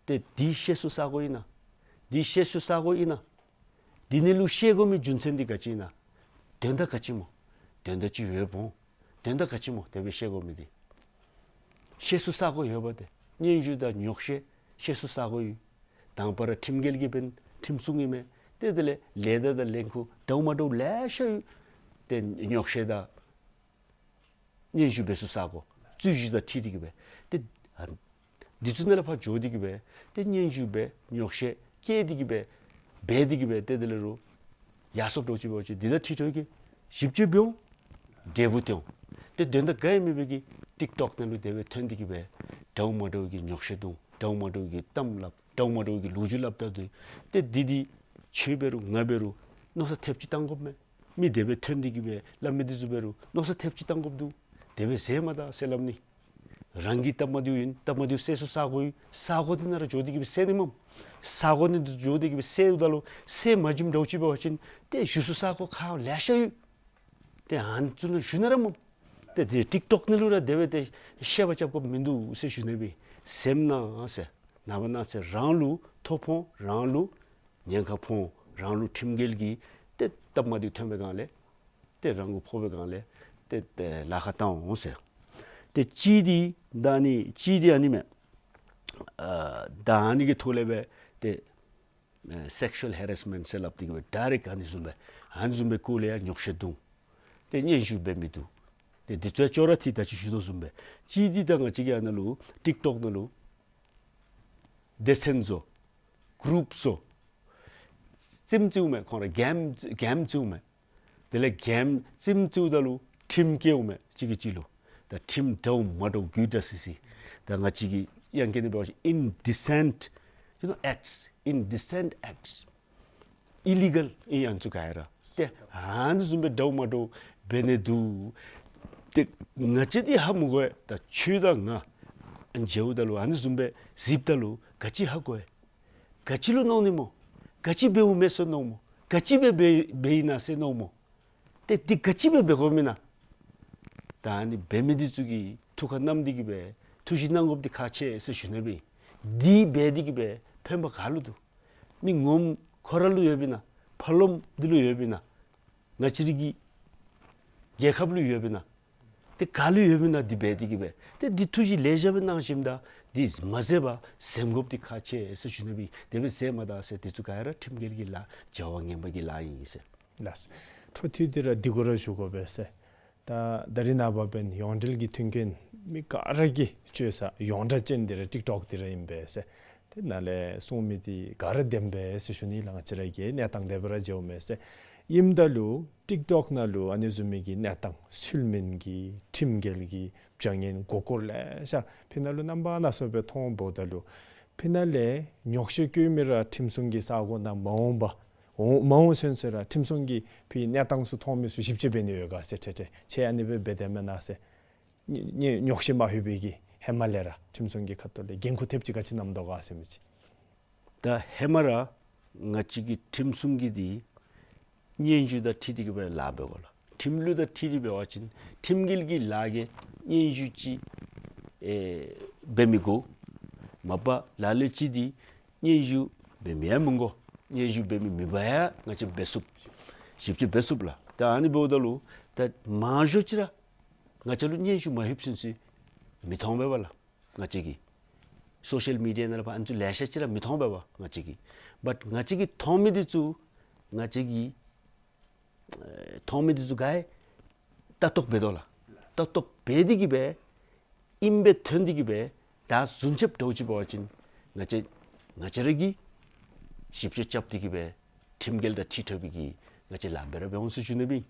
ཏེ་འདི་བཤད་སའི་ས་སྒོ་ཨིན་ན། འདི་བཤད་སའི་ས་སྒོ་ཨིན་ན། འདི་ནང་ལུ་བཤད་དགོ་མི་རྒྱུ་མཚན་འདི་ག་ཅི་ཨིན་ན། དོན་དག་ག་ཅི་སྨོ། དོན་དག་ཅིག་ཡོདཔ་འོང་། དོན་དག་ག་ཅི་སྨོ་དེ་སྦེ་བཤད་དགོ་མི་འདི། བཤད་སའི་ས་སྒོ་ཡོདཔ་ཏེ། སྙན་ཞུ་དང་ཉོགས་བཤད་བཤད་སའི་ས་སྒོ་ཡོད། དང་པ་ར་ཁྲིམས་འགལ་གྱི་འབདན་ཁྲིམས་སྲུང་ཨིན་མས། ཏེ་དེ་ལས་ལས་ད་དང་ལས་ཁུངས་འདྲཝ་མ་འདྲཝ་ལེ་ཤ་ཡོད། ཏེ་ཉོགས་བཤད་དང་སྙན་ཞུ་འབད་སའི་ས་སྒོ་རྩོད་གཞི་དང་འཁྲིལ་ཏེ་གི་སྦེ། ཏེ་ཨ་འདི་ཚུ་ནང་ལས་ཕར་འགྱོ་སྟེ་གི་སྦེ་ཏེ་སྙན་ཞུ་འབད་ཉོགས་བཤད་བཀལ་ཏེ་གི་སྦེ་འབད་དེ་གི་སྦེ་ཏེ་དེ་ལས་རུང་ཡར་སོཔ་འདྲཝ་ཅིག་འབད་བ་ཅིན་འདི་དང་འཁྲིལ་ཏེ་གི་ཞིབ་དཔྱད་འབད་འོང་། འབྲས་བུ་ཐོན་འོང་། ཏེ་དོན་དག་ག་ཡང་མེད་པའི་གི་ཊིཀ་ཊོཀ་ནང་ལུ་དེ་སྦེ་ཐོན་ཏེ་གི་སྦེ་འདྲཝ་མ་འདྲཝ་གི་ཉོགས་བཤད་བརྡུང་། འདྲཝ་མ་འདྲཝ་གི་གཏམ་སླབ། འདྲཝ་མ་འདྲཝ་གི་ལོ་རྒྱུས་སླབ་ད་འདུག། ཏེ་འདི་འདི་ཁྱོད་འབད་རུང་ང་འབད་རུང་མནོ་བསམ་ཐེབས་ཅིག་བཏང་དགོཔ་མས། མི་དེ་སྦེ་ཐོན་ཏེ་གི་སྦེ་སླབ་མི་འདི་ཚུ་འབད་རུང་མནོ་བསམ་ཐེབས་ཅིག་བཏང་དགོཔ་འདུག། དེ་སྦེ་ཟེརཝ་མ་ད་ཟེར་སླབ་ནི། རང་གི་སྟབས་མ་བདེཝ་ཨིན། སྟབས་མ་བདེཝ་སེལ་སའི་ས་སྒོ་ཡོད། ས་སྒོ་འདི་ནང་ར་འགྱོ་སྟེ་གི་སྦེ་སེལ་ནི་མས། ས་སྒོ་ནང་འགྱོ་སྟེ་གི་སྦེ་སེལཝ་ད་ལུ་སེལ་མ་བྱིནམ་འདྲཝ་ཅིག་འབད་བ་ཅིན་ཏེ་ཞུ་སའི་ས་སྒོ་ཁག་ལེ་ཤ་ཡོད། ཏེ་ཨ་ནི་ཚུ་ནང་ཞུ་ནི་ར་མས། ཏེ་དེ་ཊིཀ་ཊོཀ་ནང་ལུ་ར་དེ་སྦེ་ཏེ་བཤད་པ་རྐྱབ་དགོཔ་མིན་འདུག་ཟེར་ཞུ་ནི་སྦེ། སེམས་ནང་ཟེར་ནངས་པ་གནངས་ཚེ་རང་ལུ་ཐོ་ཕོག་འོང་། རང་ལུ་ཉེན་ཁ་ཕོག་འོང་། རང་ལུ་ཁྲིམས་འགལ་གྱི་ཏེ་སྟབས་མ་བདེཝ་ཐོན་པའི་སྒང་ལས་ཏེ་རང་གུ་ཕོག་པའི་སྒང་ལས་ཏེ་ཏེ་ལཱ་ཁག་བཏང་འོང་ཟེར། ཏེ་གཅིག་འདི་ད་ཨ་ནི་གཅིག་འདི་ཨ་ནི་མས། ཨ་ད་ཨ་ནི་གི་ཐོག་ལས་སྦེ་ཏེ་ཨ་སེཀ་ཤུ་ཨལ་ཧེ་རེསི་མེནཊ་ཟེར་སླབ་སྟེ་གི་སྦེ་ཌའི་རེཀཊ་ཨ་ནི་བཟུམ་སྦེ་ཨ་ནི་བཟུམ་སྦེ་སྐོར་ལས་ཡང་ཉོགས་བཤད་བརྡུང་། ཏེ་སྙན་ཞུ་འབད་མི་འདུག། ཏེ་འདི་ཚུ་ཡང་ཅོག་ར་འཐད་ད་ཅི་ཞུ་དོ་བཟུམ་སྦེ། གཅིག་འདི་ད་ང་བཅས་ཀྱི་ཨ་ནཱ་ལུ་ཊིཀ་ཊོཀ་ནང་ལུ་སྡེ་ཚན་བཟོ། གུ་རུབ་བཟོ། རྩེདམོ་རྩེཝ་མས། ཁོང་ར་གེམ་གེམ་རྩེཝ་མས། དེ་ལས་གེམ་རྩེདམོ་རྩེཝ་ད་ལུ་ཁྲིམས་བཀལཝ་མས་གཅིག་གིས་གཅིག་ལུ། ད་ཁྲིམས་འདྲཝ་མ་འདྲཝ་དགོད་བྲ་སི་སི། ད་ང་བཅས་ཀྱི་དབྱངས་སྐད་ནང་འབད་བ་ཅིན་indecent, you know, acts, indecent acts, illegal ཨིན་ཨ་ནི་ཚུ་ག་ར། ཏེ་ཨ་ནི་བཟུམ་སྦེ་འདྲཝ་མ་འདྲཝ་འབད་ནི་འདུག། ཏེ་ང་བཅས་འདི་ཧ་མི་གོ་བས། ད་ཁྱོད་དང་ང་མཇལཝ་ད་ལུ་ཨ་ནི་བཟུམ་སྦེ་གཟིགསཔ་ད་ལུ་ག་ཅི་ཧ་གོ་བས། ག་ཅི་ལུ་མནོ་ནི་སྨོ། ག་ཅི་འབདཝ་མས་ཟེར་མནོཝ་སྨོ། ག་ཅི་འབད་འབད་འབདཝ་ཨིན་ན་ཟེར་མནོཝ་སྨོ། ཏེ་འདི་ག་ཅི་འབད་འབད་དགོཔ་ཨིན་ན། ད་ཨ་ནི་འབད་མི་འདི་ཚུ་གི་ཐུགས་ཁར་བསྣམས་ཏེ་གི་སྦེ་ཐུགས་བཞེད་གནང་དགོཔ་འདི་ཁག་ཆེ་ཟེར་ཞུ་ནི་སྦེ། འདི་འབད་དེ་གི་སྦེ་ཕན་པ་ག་ལུ་འདུག། མི་ངོམ་ཁོ་ར་ལུ་ཡོདཔ་ཨིན་ན། ཕར་ལོགམ་འདི་ལུ་ཡོདཔ་ཨིན་ན། ང་བཅས་རའི་གི་རྒྱལ་ཁབ་ལུ་ཡོདཔ་ཨིན་ན། ཏེ་ག་ལུ་ཡོདཔ་ཨིན་ན་འདི་འབད་དེ་གི་སྦེ། ཏེ་འདི་ཐུགས་བཞེད་ལེ་ཤ་སྦེ་གནང་ཞིནམ་ད་འདི་མ་ཟད་པར་གཟིམ་དགོཔ་འདི་ཁག་ཆེ་ཟེར་ཞུ་ནི་སྦེ། དེ་སྦེ་ཟེརཝ་མ་ད་ཟེར་འདི་ཚུ་ག་ར་ཁྲིམས་འགལ་གྱི་ལཱ་བྱ་བ་ངན་པ་གི་ལཱ་ཨིན་ཟེར། ལགས། འཕྲོ་མཐུད་དེ་ར་འདི་གུ་ར་ཞུ་དགོ་པས་ཟེར། ད་ད་རིས་ནངས་པ་འབདན་ཡོངས་འབྲེལ་གྱི་མཐུན་རྐྱེན་མི་ག་ར་གིས་སྤྱོད་ས་ཡོངས་གྲགས་ཅན་འདི་ར་ཊིཀ་ཊོཀ་འདི་ར་ཨིན་པས་ཟེར། དེ་ནང་ལས་གསུང་མི་འདི་ག་ར་བདེན་པས་ཟེར་ཞུ་ནི་ལགས། ང་བཅས་ར་གི་གནས་སྟངས་དེ་སྦེ་ར་མཇལཝ་མས་ཟེར། ཨིནམ་ད་ལུ་ཊིཀ་ཊོཀ་ནང་ལུ་ཨ་ནི་བཟུམ་མའི་གི་གནས་སྟངས་ཚུལ་མིན་གྱི་ཁྲིམས་འགལ་གྱི་བྱ་ངན་མགུ་སྐོར་ལེ་ཤ་ཕི་ནང་ལུ་རྣམ་པ་སྣ་ཚོགས་སྦེ་མཐོངམ་ད་ལུ་ཕི་ནང་ལས་ཉོགས་བཤད་བཀོད་མི་ར་ཁྲིམས་སྲུང་གི་ས་སྒོ་ནང་མ་འོངམ་པ་འོང་མ་འོང་ཚུན་ཚོད་ར་ཁྲིམས་སྲུང་གིས་ཕི་གནས་སྟངས་ཚུ་མཐོང་མི་ཚུ་ཞིབ་དཔྱད་འབད་ནི་ཡོད་ག་ཟེར་ཁྲེ་ཁྲེ་ཁྱེད་ཨ་ནི་སྦེ་འབད་དེས་མེན་ན་ཟེར། ཉེ་ཉེ་ཉོགས་བཤད་མ་ལྷོད་པའི་གི་ཧེ་མ་ལས་ར་ཁྲིམས་སྲུང་གི་ཁ་ཐུག་ལས་འགན་ཁུར་ཐེབས་ཅིག་ག་ཅི་བསྣམས་དོ་ག་ཟེར་མི་ཅིག། ད་ཧེ་མ་ར་ང་བཅས་ཀྱི་ཁྲིམས་སྲུང་གི་འདི་སྙན་ཞུ་དང་འཁྲིལ་ཏེ་གི་སྦེ་ལཱ་འབད་དགོ་ལགས། ཁྲིམས་ལུགས་དང་འཁྲིལ་ཏེ་འབད་བ་ཅིན་ཁྲིམས་འགལ་གྱི་ལཱ་གི་སྙན་ཞུ་ཅིག་ཨེ་འབད་མི་དགོ། མ་པ་ལ་ལུ་ཅིག་འདི་སྙན་ཞུ་འབད་མི་ཡང་མི་དགོ། སྙན་ཞུ་འབད་མི་མེད་པར་ཡང་ང་བཅས་འབད་ཚུགས། ཞིབ་དཔྱད་འབད་ཚུགས་ལགས། ད་ཨ་ནི་འབདཝ་ད་ལུ་ད་མང་ཤོས་ཅིག་ར་ང་བཅས་ལུ་སྙན་ཞུ་མ་ལྷོདཔ་ཚུན་ཚོད་མི་མཐོང་པས་པ་ལགས། ང་བཅས་ཀྱིས་སོ་ཤལ་མི་ཌི་ཡ་ནང་ལས་ཕར་ཨ་ནི་ཚུ་ལེ་ཤ་ཅིག་ར་མི་མཐོང་པས་པ་ང་བཅས་ཀྱིས། བཊ་ང་བཅས་ཀྱིས་མཐོང་མི་འདི་ཚུ་ང་བཅས་ཀྱིས་ཨེ་མཐོང་མི་འདི་ཚུ་ག་ར་ལྟ་རྟོག་འབད་དོ་ལགས། ལྟ་རྟོག་འབད་དེ་གི་སྦེ་ཨིནམ་སྦེ་ཐོན་ཏེ་གི་སྦེ་ད་བཟུམ་ཅིག་འདྲཝ་ཅིག་འབད་བ་ཅིན་ང་བཅས་ང་བཅས་ར་གིས་ཞིབ་དཔྱད་རྐྱབ་སྟེ་གི་སྦེ་ཁྲིམས་འགལ་དང་འཁྲིལ་འཁྲིལ་བའི་གི་ང་བཅས་ལཱ་འབད་ར་འབད་འོང་ཟེར་ཞུ་ནི་སྦེ།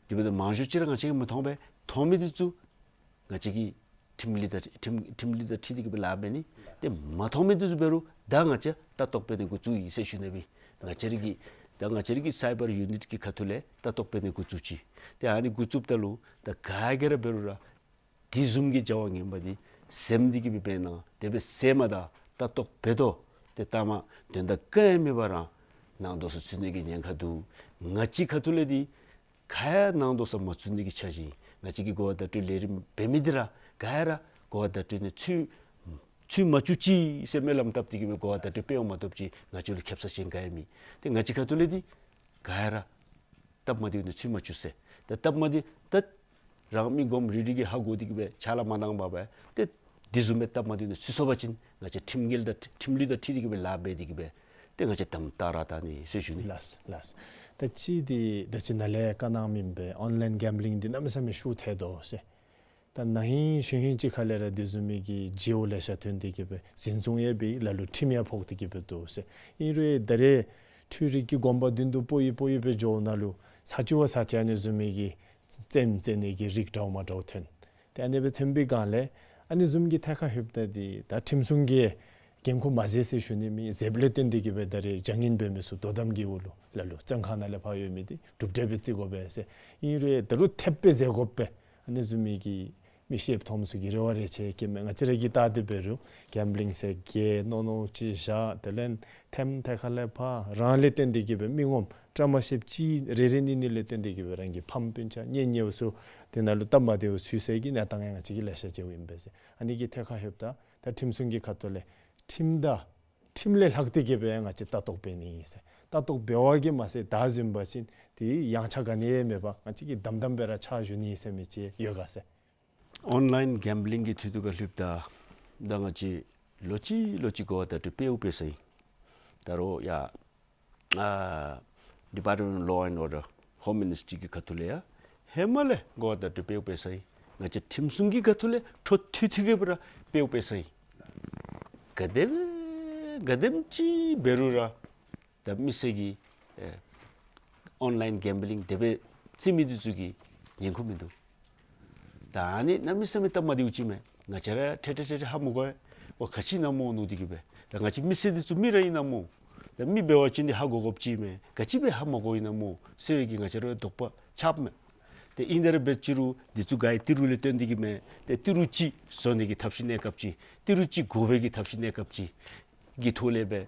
དེ་འབདཝ་ད་མང་ཤོས་ཅིག་ར་ང་བཅས་ཀྱིས་མི་མཐོང་པས། མཐོང་མི་འདི་ཚུ་ང་བཅས་ཀྱིས་ཁྲིམས་ལུགས་དང་ཁྲིམས་ཁྲིམས་ལུགས་དང་འཁྲིལ་ཏེ་གི་སྦེ་ལཱ་འབད་ནི། ཏེ་མ་མཐོང་མི་འདི་ཚུ་འབད་རུང་ད་ང་བཅས་ལྟ་རྟོག་འབད་ནི་འགོ་བཙུགས་ཡི་ཟེར་ཞུ་ནི་སྦེ། ང་བཅས་ར་གི་ད་ང་བཅས་ར་གི་སའི་བར་ཡུ་ནིཊ་གི་ཁ་ཐུག་ལས་ལྟ་རྟོག་འབད་ནི་འགོ་བཙུགས་ཅི། ཏེ་ཨ་ནི་འགོ་བཙུགསཔ་ད་ལུ་ད་ག་གིས་ར་འབད་རུང་ར་དེ་བཟུམ་གྱི་བྱ་བ་ངན་པ་འདི་སེམས་འདི་གིས་སྦེ་འབད་ན་དེ་སྦེ་སེམས་མ་ད་ལྟ་རྟོག་འབད་དོ། ཏེ་ལྟ་མ་དོན་དག་ག་ཡང་མེད་པར་ར་ནང་དོགས་སུ་ཚུད་ནི་གི་ཉེན་ཁ་འདུག། ང་བཅས་ཁ་ཐུག་ལས་འདི་ག་ཡང་ནང་དོགས་སུ་མ་ཚུད་ནི་གི་འཆར་གཞི། ང་བཅས་ཀྱིས་གོ་བ་བརྡ་སྤྲོད་ལས་རིམ་འབད་མི་འདི་ར་ག་ཡང་ར་གོ་བ་བརྡ་སྤྲོད་ནི་ཚུད་ཚུད་མ་བཅུག་ཅིག་ཟེར་སྨོན་ལམ་བཏབ་སྟེ་གི་སྦེ་གོ་བ་བརྡ་སྤྲོད་འབད་འོང་མ་གཏོགས་ཅིག་ང་བཅས་ལུ་ཁེབ་ས་ཅིག་ག་ཡང་མེད། ཏེ་ང་བཅས་ཁ་ཐུག་ལས་འདི་ག་ཡང་ར་སྟབས་མ་བདེཝ་ནི་ཚུད་མ་བཅུག་ཟེར། ཏེ་སྟབས་མ་བདེཝ་ད་རང་མི་གོངམ་རེ་རེ་གིས་ཧ་གོ་སྟེ་གི་སྦེ་ཕྱག་ལཱ་མ་གནང་པར་སྦེ་ཏེ་དེ་བཟུམ་སྦེ་སྟབས་མ་བདེཝ་ནི་ཚུད་སོང་པ་ཅིན་ང་བཅས་ཁྲིམས་འགལ་དང་ཁྲིམས་ལུགས་དང་འཁྲིལ་ཏེ་གི་སྦེ་ལཱ་འབད་དེ་གི་སྦེ་ཏེ་ང་བཅས་དམ་དྲག་ར་བཏང་ནི་ཟེར་ཞུ་ནི། ལགས་ལགས། ད་ཅི་འདི་ད་ཅི་ནཱ་ལས་བཀའ་གནང་མི་སྦེ་ཨོན་ལཱའིན་གེམ་བི་ལིང་འདི་གནམ་མེད་ས་མེད་ཤུགས་ཐལ་དོ་ཟེར། ད་ན་ཧིང་གཞེས་ཧིང་ཅིག་ཁ་ལས་ར་དེ་བཟུམ་མའི་གི་བརྗེ་པོ་ལེ་ཤ་ཐོན་ཏེ་གི་སྦེ་འཛིན་བཟུང་ཡང་འབད་ལ་ལུ་ཁྲིམས་ཡང་ཕོག་སྟེ་གི་སྦེ་འདུག་ཟེར། ཨིན་རུང་ད་རེས་འཕྲུལ་རིག་གི་གོམ་པ་མདུན་དུ་སྤོ་ཡི་སྤོ་ཡི་སྦེ་འགྱོཝ་ད་ལུ་ས་ཅིག་བ་ས་ཅིག་ཨ་ནི་བཟུམ་མའི་གི་རྩེདམོ་རྩེ་ནི་གི་རིགས་འདྲཝ་མ་འདྲཝ་ཐོན། ཏེ་ཨ་ནི་སྦེ་ཐོན་པའི་སྒང་ལས་ཨ་ནི་བཟུམ་གྱི་ཐད་ཁར་ལྷོདཔ་ད་འདི་ད་ཁྲིམས་སྲུང་གི་འགན་ཁུར་མ་བཞེས་ཟེར་ཞུ་ནི་མེད། བཞེསཔ་ལས་བརྟེན་ཏེ་གི་སྦེ་ད་རེས་བྱ་ངན་འབད་མི་ཚུ་དོ་དམ་གྱི་འོག་ལུ་ལ་ལུ་བཙོན་ཁང་ནང་ལས་ཕར་ཡོད་མི་འདི་གྲུབ་འབྲས་སྦེ་བརྩི་དགོ་པས་ཟེར། ཨིན་རུང་ད་རུང་ཐེབས་སྦེ་བཞེས་དགོ་པས། ཨ་ནི་བཟུམ་མའི་གི་མི་ཤེསཔ་མཐོངམ་ཚུ་གིས་རེ་བ་རེ་ཆེ་བསྐྱེདཔ་མས། ང་བཅས་ར་གིས་བལྟ་སྟེ་འབད་རུང་གེམ་བི་ལིང་ཟེར་གྱི་མནོ་མནོཝ་ཅིག་བཞག། དེ་ལས་ཐེམ་ཐད་ཁ་ལས་ཕར་རང་ལས་བརྟེན་ཏེ་གི་སྦེ་མི་ངོམ་བཀྲ་མ་ཤིསཔ་ཅིག་རེ་རེ་གཉིས་གཉིས་ལས་བརྟེན་ཏེ་གི་སྦེ་རང་གི་ཕམ་སྤུན་ཆ་གཉེན་ཉེཝ་ཚུ་དེ་ནང་ལུ་སྟབས་མ་བདེཝ་ཚུད་སའི་གི་གནས་སྟངས་ཡང་ང་བཅས་ཀྱིས་ལེ་ཤ་མཇལཝ་ཨིན་པས་ཟེར། ཨ་ནི་གི་ཐད་ཁར་ལྷོདཔ་ད་ད་ཁྲིམས་སྲུང་གི་ཁ་ཐུག་ལས་ཁྲིམས་དང་ཁྲིམས་ལས་ལྷག་སྟེ་གི་སྦེ་ང་བཅས་ལྟ་རྟོག་འབད་ནི་ཨིན་ཟེར། ལྟ་རྟོག་འབད་བ་གིས་མ་ཚད་ད་བཟུམ་འབད་བ་ཅིན་དེ་ཡངས་ཆག་ག་ནི་ཡང་མེད་པར་ང་བཅས་ཀྱིས་དམ་དམ་སྦེ་ར་ཕྱག་ཞུ་ནི་ཟེར་མི་ཅིག་ཡོད་ག་ཟེར། ཨོན་ལཱའིན་གེམ་བི་ལིང་གི་ཐད་ཁར་ལྷོདཔ་ད་ད་ང་བཅས་ལོ་གཅིག་ལོ་གཅིག་གོ་བ་བརྡ་སྤྲོད་འབདཝ་འབད་ས་ཨིན། ད་རུང་ཡ་ཨ་Department of Law and Order, Home Ministry གི་ཁ་ཐུག་ལས་ཡང་ཧེ་མ་ལས་གོ་བ་བརྡ་སྤྲོད་འབདཝ་འབད་ས་ཨིན། ང་བཅས་ཁྲིམས་སྲུང་གི་ཁ་ཐུག་ལས་འཕྲོ་མཐུད་མཐུད་དེ་གི་སྦེ་ར་འབདཝ་འབད་ས་ཨིན། ག་དེམ་ག་དེམ་ཅིག་འབད་རུང་ར་ད་མི་སེར་གྱིས་ཨེ་ཨོན་ལཱའིན་གེམ་བི་ལིང་དེ་སྦེ་རྩེད་མི་འདི་ཚུ་གིས་ཉན་ཁུངས་མིན་འདུག། ད་ཨ་ནི་གནམ་མེད་ས་མེད་སྟབས་མ་བདེཝ་ཅིག་མས། ང་བཅས་ར་ཐད་ཐད་ཐད་ཐད་ཧ་མི་གོ་བས། འོ་ག་ཅི་ཨིན་ན་སྨོ་མནོ་སྟེ་གི་སྦེ། ད་ང་བཅས་མི་སེར་འདི་ཚུ་མི་ར་ཨིན་ན་སྨོ། ད་མི་འབད་བ་ཅིན་འདི་ཧ་གོ་དགོཔ་ཅིག་མས། ག་ཅི་སྦེ་ཧ་མ་གོཝ་ཨིན་ན་སྨོ་ཟེར་བའི་གི་ང་བཅས་ར་དོགས་པ་ཆགསཔ་མས། ཏེ་ཨིན་ཏེ་ར་འབད་ཅི་རུང་འདི་ཚུ་ག་ཡི་ཏི་རུ་ལས་བརྟེན་ཏེ་གི་མས། ཏེ་ཏི་རུ་ཅིག་བཟོ་ནི་གི་ཐབས་ཤེས་གནས་སྐབས་ཅིག། ཏི་རུ་ཅིག་དགོ་པའི་གི་ཐབས་ཤེས་གནས་སྐབས་ཅིག་གི་ཐོག་ལས་སྦེ་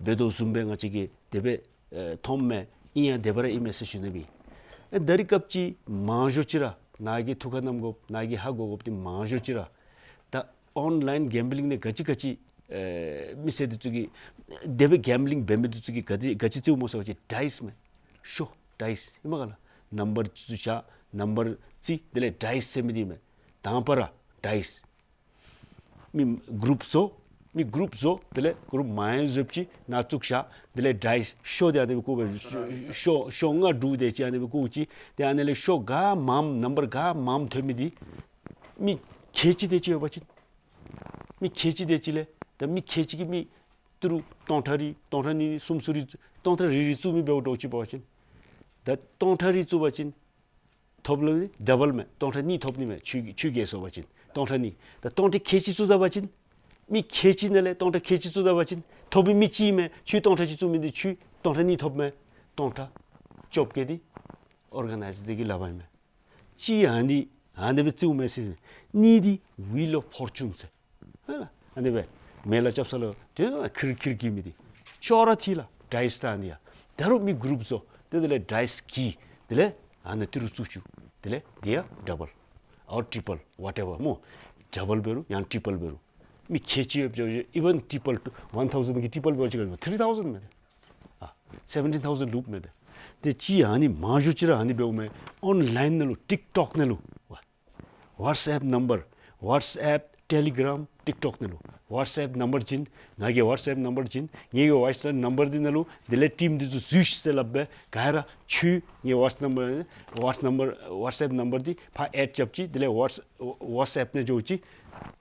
འབད་དོ་བཟུམ་སྦེ་ང་བཅས་ཀྱིས་དེ་སྦེ་ཨེ་མཐོངམ་མས། ཨིན་ཡང་དེ་སྦེ་ར་ཨིན་མས་ཟེར་ཞུ་ནི་སྦེ། ཨེ་ད་རིས་སྐབས་ཅིག་མང་ཤོས་ཅིག་ར་ནཱ་གིས་ཐུགས་ཁར་བསྣམ་དགོཔ་ནཱ་གིས་ཧ་གོ་དགོཔ་འདི་མང་ཤོས་ཅིག་ར་ད་ཨོན་ལཱའིན་གེམ་བི་ལིང་ནང་ག་ཅི་ག་ཅི་ཨེ་མི་སེར་འདི་ཚུ་གིས་དེ་སྦེ་གེམ་བི་ལིང་འབད་མི་འདི་ཚུ་གིས་ག་དེ་ག་ཅི་རྩེདཔ་སྨོ་ཟེར་བ་ཅིན་ཌའིསི་མས། ཤོ་ཌའིསི་ཨིན་མས་ག་ལགས། ནམ་བར་ཚུ་བཞག། ནམ་བར་རྩེ། དེ་ལས་ཌའིསི་ཟེར་མི་འདི་མས། དང་པ་ར་ཌའིསི། མི་གུ་རུབ་བཟོ། མི་གུ་རུབ་བཟོ། དེ་ལས་གུ་རུབ་མང་བཟོཝ་ཅིག་ནང་བཙུགས་བཞག། དེ་ལས་ཌའིསི་ཤོ་འདི་ཨ་ནི་སྦེ་བཀོ་སྦེ་ཤོ་ཤོ་ལྔ་དྲུག་དེ་ཅིག་ཨ་ནི་སྦེ་བཀོ་ཅི། ཏེ་ཨ་ནི་ལས་ཤོ་ག་མངམ་ནམ་བར་ག་མངམ་ཐོན་མི་འདི་མི་ཁལ་གཅིག་དེ་ཅིག་ཡོད་པ་ཅིན་མི་ཁལ་གཅིག་དེ་ཅིག་ལས་ད་མི་ཁལ་གཅིག་གིས་མི་ཏི་རུ་སྟོང་ཕྲག་རེ་སྟོང་ཕྲག་གཉིས་གསུམ་ཚུ་རེ་སྟོང་ཕྲག་རེ་རེ་བཙུགས་མི་འབདཝ་འདྲཝ་ཅིག་འབད་བ་ཅིན་ད་སྟོང་ཕྲག་རེ་བཙུགས་པ་ཅིན་ཐོབ་ལུ་ཌ་བཱལ་མས། སྟོང་ཕྲག་གཉིས་ཐོབ་ནི་མས། ཁྱོད་ཁྱོད་རྒྱལ་སོང་པ་ཅིན་སྟོང་ཕྲག་གཉིས། ད་སྟོང་ཕྲག་ཁལ་གཅིག་བཙུགས་ད་པ་ཅིན་མི་ཁལ་གཅིག་ནང་ལས་སྟོང་ཕྲག་ཁལ་གཅིག་བཙུགས་ད་པ་ཅིན་ཐོབ་མི་མི་གཅིག་མས། ཁྱོད་སྟོང་ཕྲག་གཅིག་བཙུགས་མི་འདི་ཁྱོད་སྟོང་ཕྲག་གཉིས་ཐོབ་མས། སྟོང་ཕྲག་བཅོ་བརྒྱད་འདི་ཨོར་ག་ནའིཛ་འདི་གིས་ལག་པར་ཨིན་མས། གཅིག་ཨ་ནི་ཨ་ནི་སྦེ་རྩེདཔ་མས་ཟེར། གཉིས་འདི་ཝིལ་ཨོཕ་ཕོར་ཅུན་ཟེར། ཧ་ལ། ཨ་ནི་སྦེ་མེ་ལ་རྐྱབ་ས་ལུ་དེ་ཁིར་ཁིར་གྱི་མི་འདི་ཅོག་ར་འཐད་ལགས། ཌའིསི་ད་ཨ་ནི་ཡང་། ད་རུང་མི་གུ་རུབ་བཟོ། ཏེ་དེ་ལས་ཌའིསི་གི་དེ་ལས་ཨ་ནི་ཏི་རུ་བཙུགས་བཅུག། དེ་ལས་དེ་ཡང་ཌ་བཱལ་ཨོར་ཊི་རི་པཱལ་ཝ་ཊེ་ཝར་སྨོ། ཌ་བཱལ་འབད་རུང་ཡང་ཊི་རི་པཱལ་འབད་རུང་མི་ཁལ་གཅིག་ཡོདཔ་ཅིག་ཨི་ཝན་ཊི་རི་པཱལ་ཊུ་ཝན་ཐའུ་ཟེན་གྱི་ཊི་རི་པཱལ་འབད་བ་ཅིན་ཐི་རི་ཐའུ་ཟེན་མས་ཏེ། ཨ་སེ་བེན་ཊིན་ཐའུ་ཟེན་ལུསཔ་མས་ཏེ། ཏེ་གཅིག་ཨ་ནི་མང་ཤོས་ཅིག་ར་ཨ་ནི་འབདཝ་མས། ཨོན་ལཱའིན་ནང་ལུ་ཊིཀ་ཊོཀ་ནང་ལུ་ཝ་ཝཊསི་ཨེཔ་ནམ་བར་ཝཊསི་ཨེཔ་ཊེ་ལི་གརམ་ཊིཀ་ཊོཀ་ནང་ལུ་ཝཊསི་ཨེཔ་ནམ་བར་བྱིན། ང་གི་ཝཊསི་ཨེཔ་ནམ་བར་བྱིན། ངེ་གི་ཝཊསི་ཨེཔ་ནམ་བར་འདི་ནང་ལུ་དེ་ལས་ཊིམ་འདི་ཚུ་འཛུལ་ཤིག་ཟེར་སླབ་སྦེ་ག་ར་ཁྱོད་ངེ་ཝཊསི་ནམ་བར་ཝཊསི་ནམ་བར་ཝཊསི་ཨེཔ་ནམ་བར་འདི་ཕར་ཨེཌ་རྐྱབ་ཅི། དེ་ལས་ཝཊསི་ཝཊསི་ཨེཔ་ནང་འགྱོ་ཅི།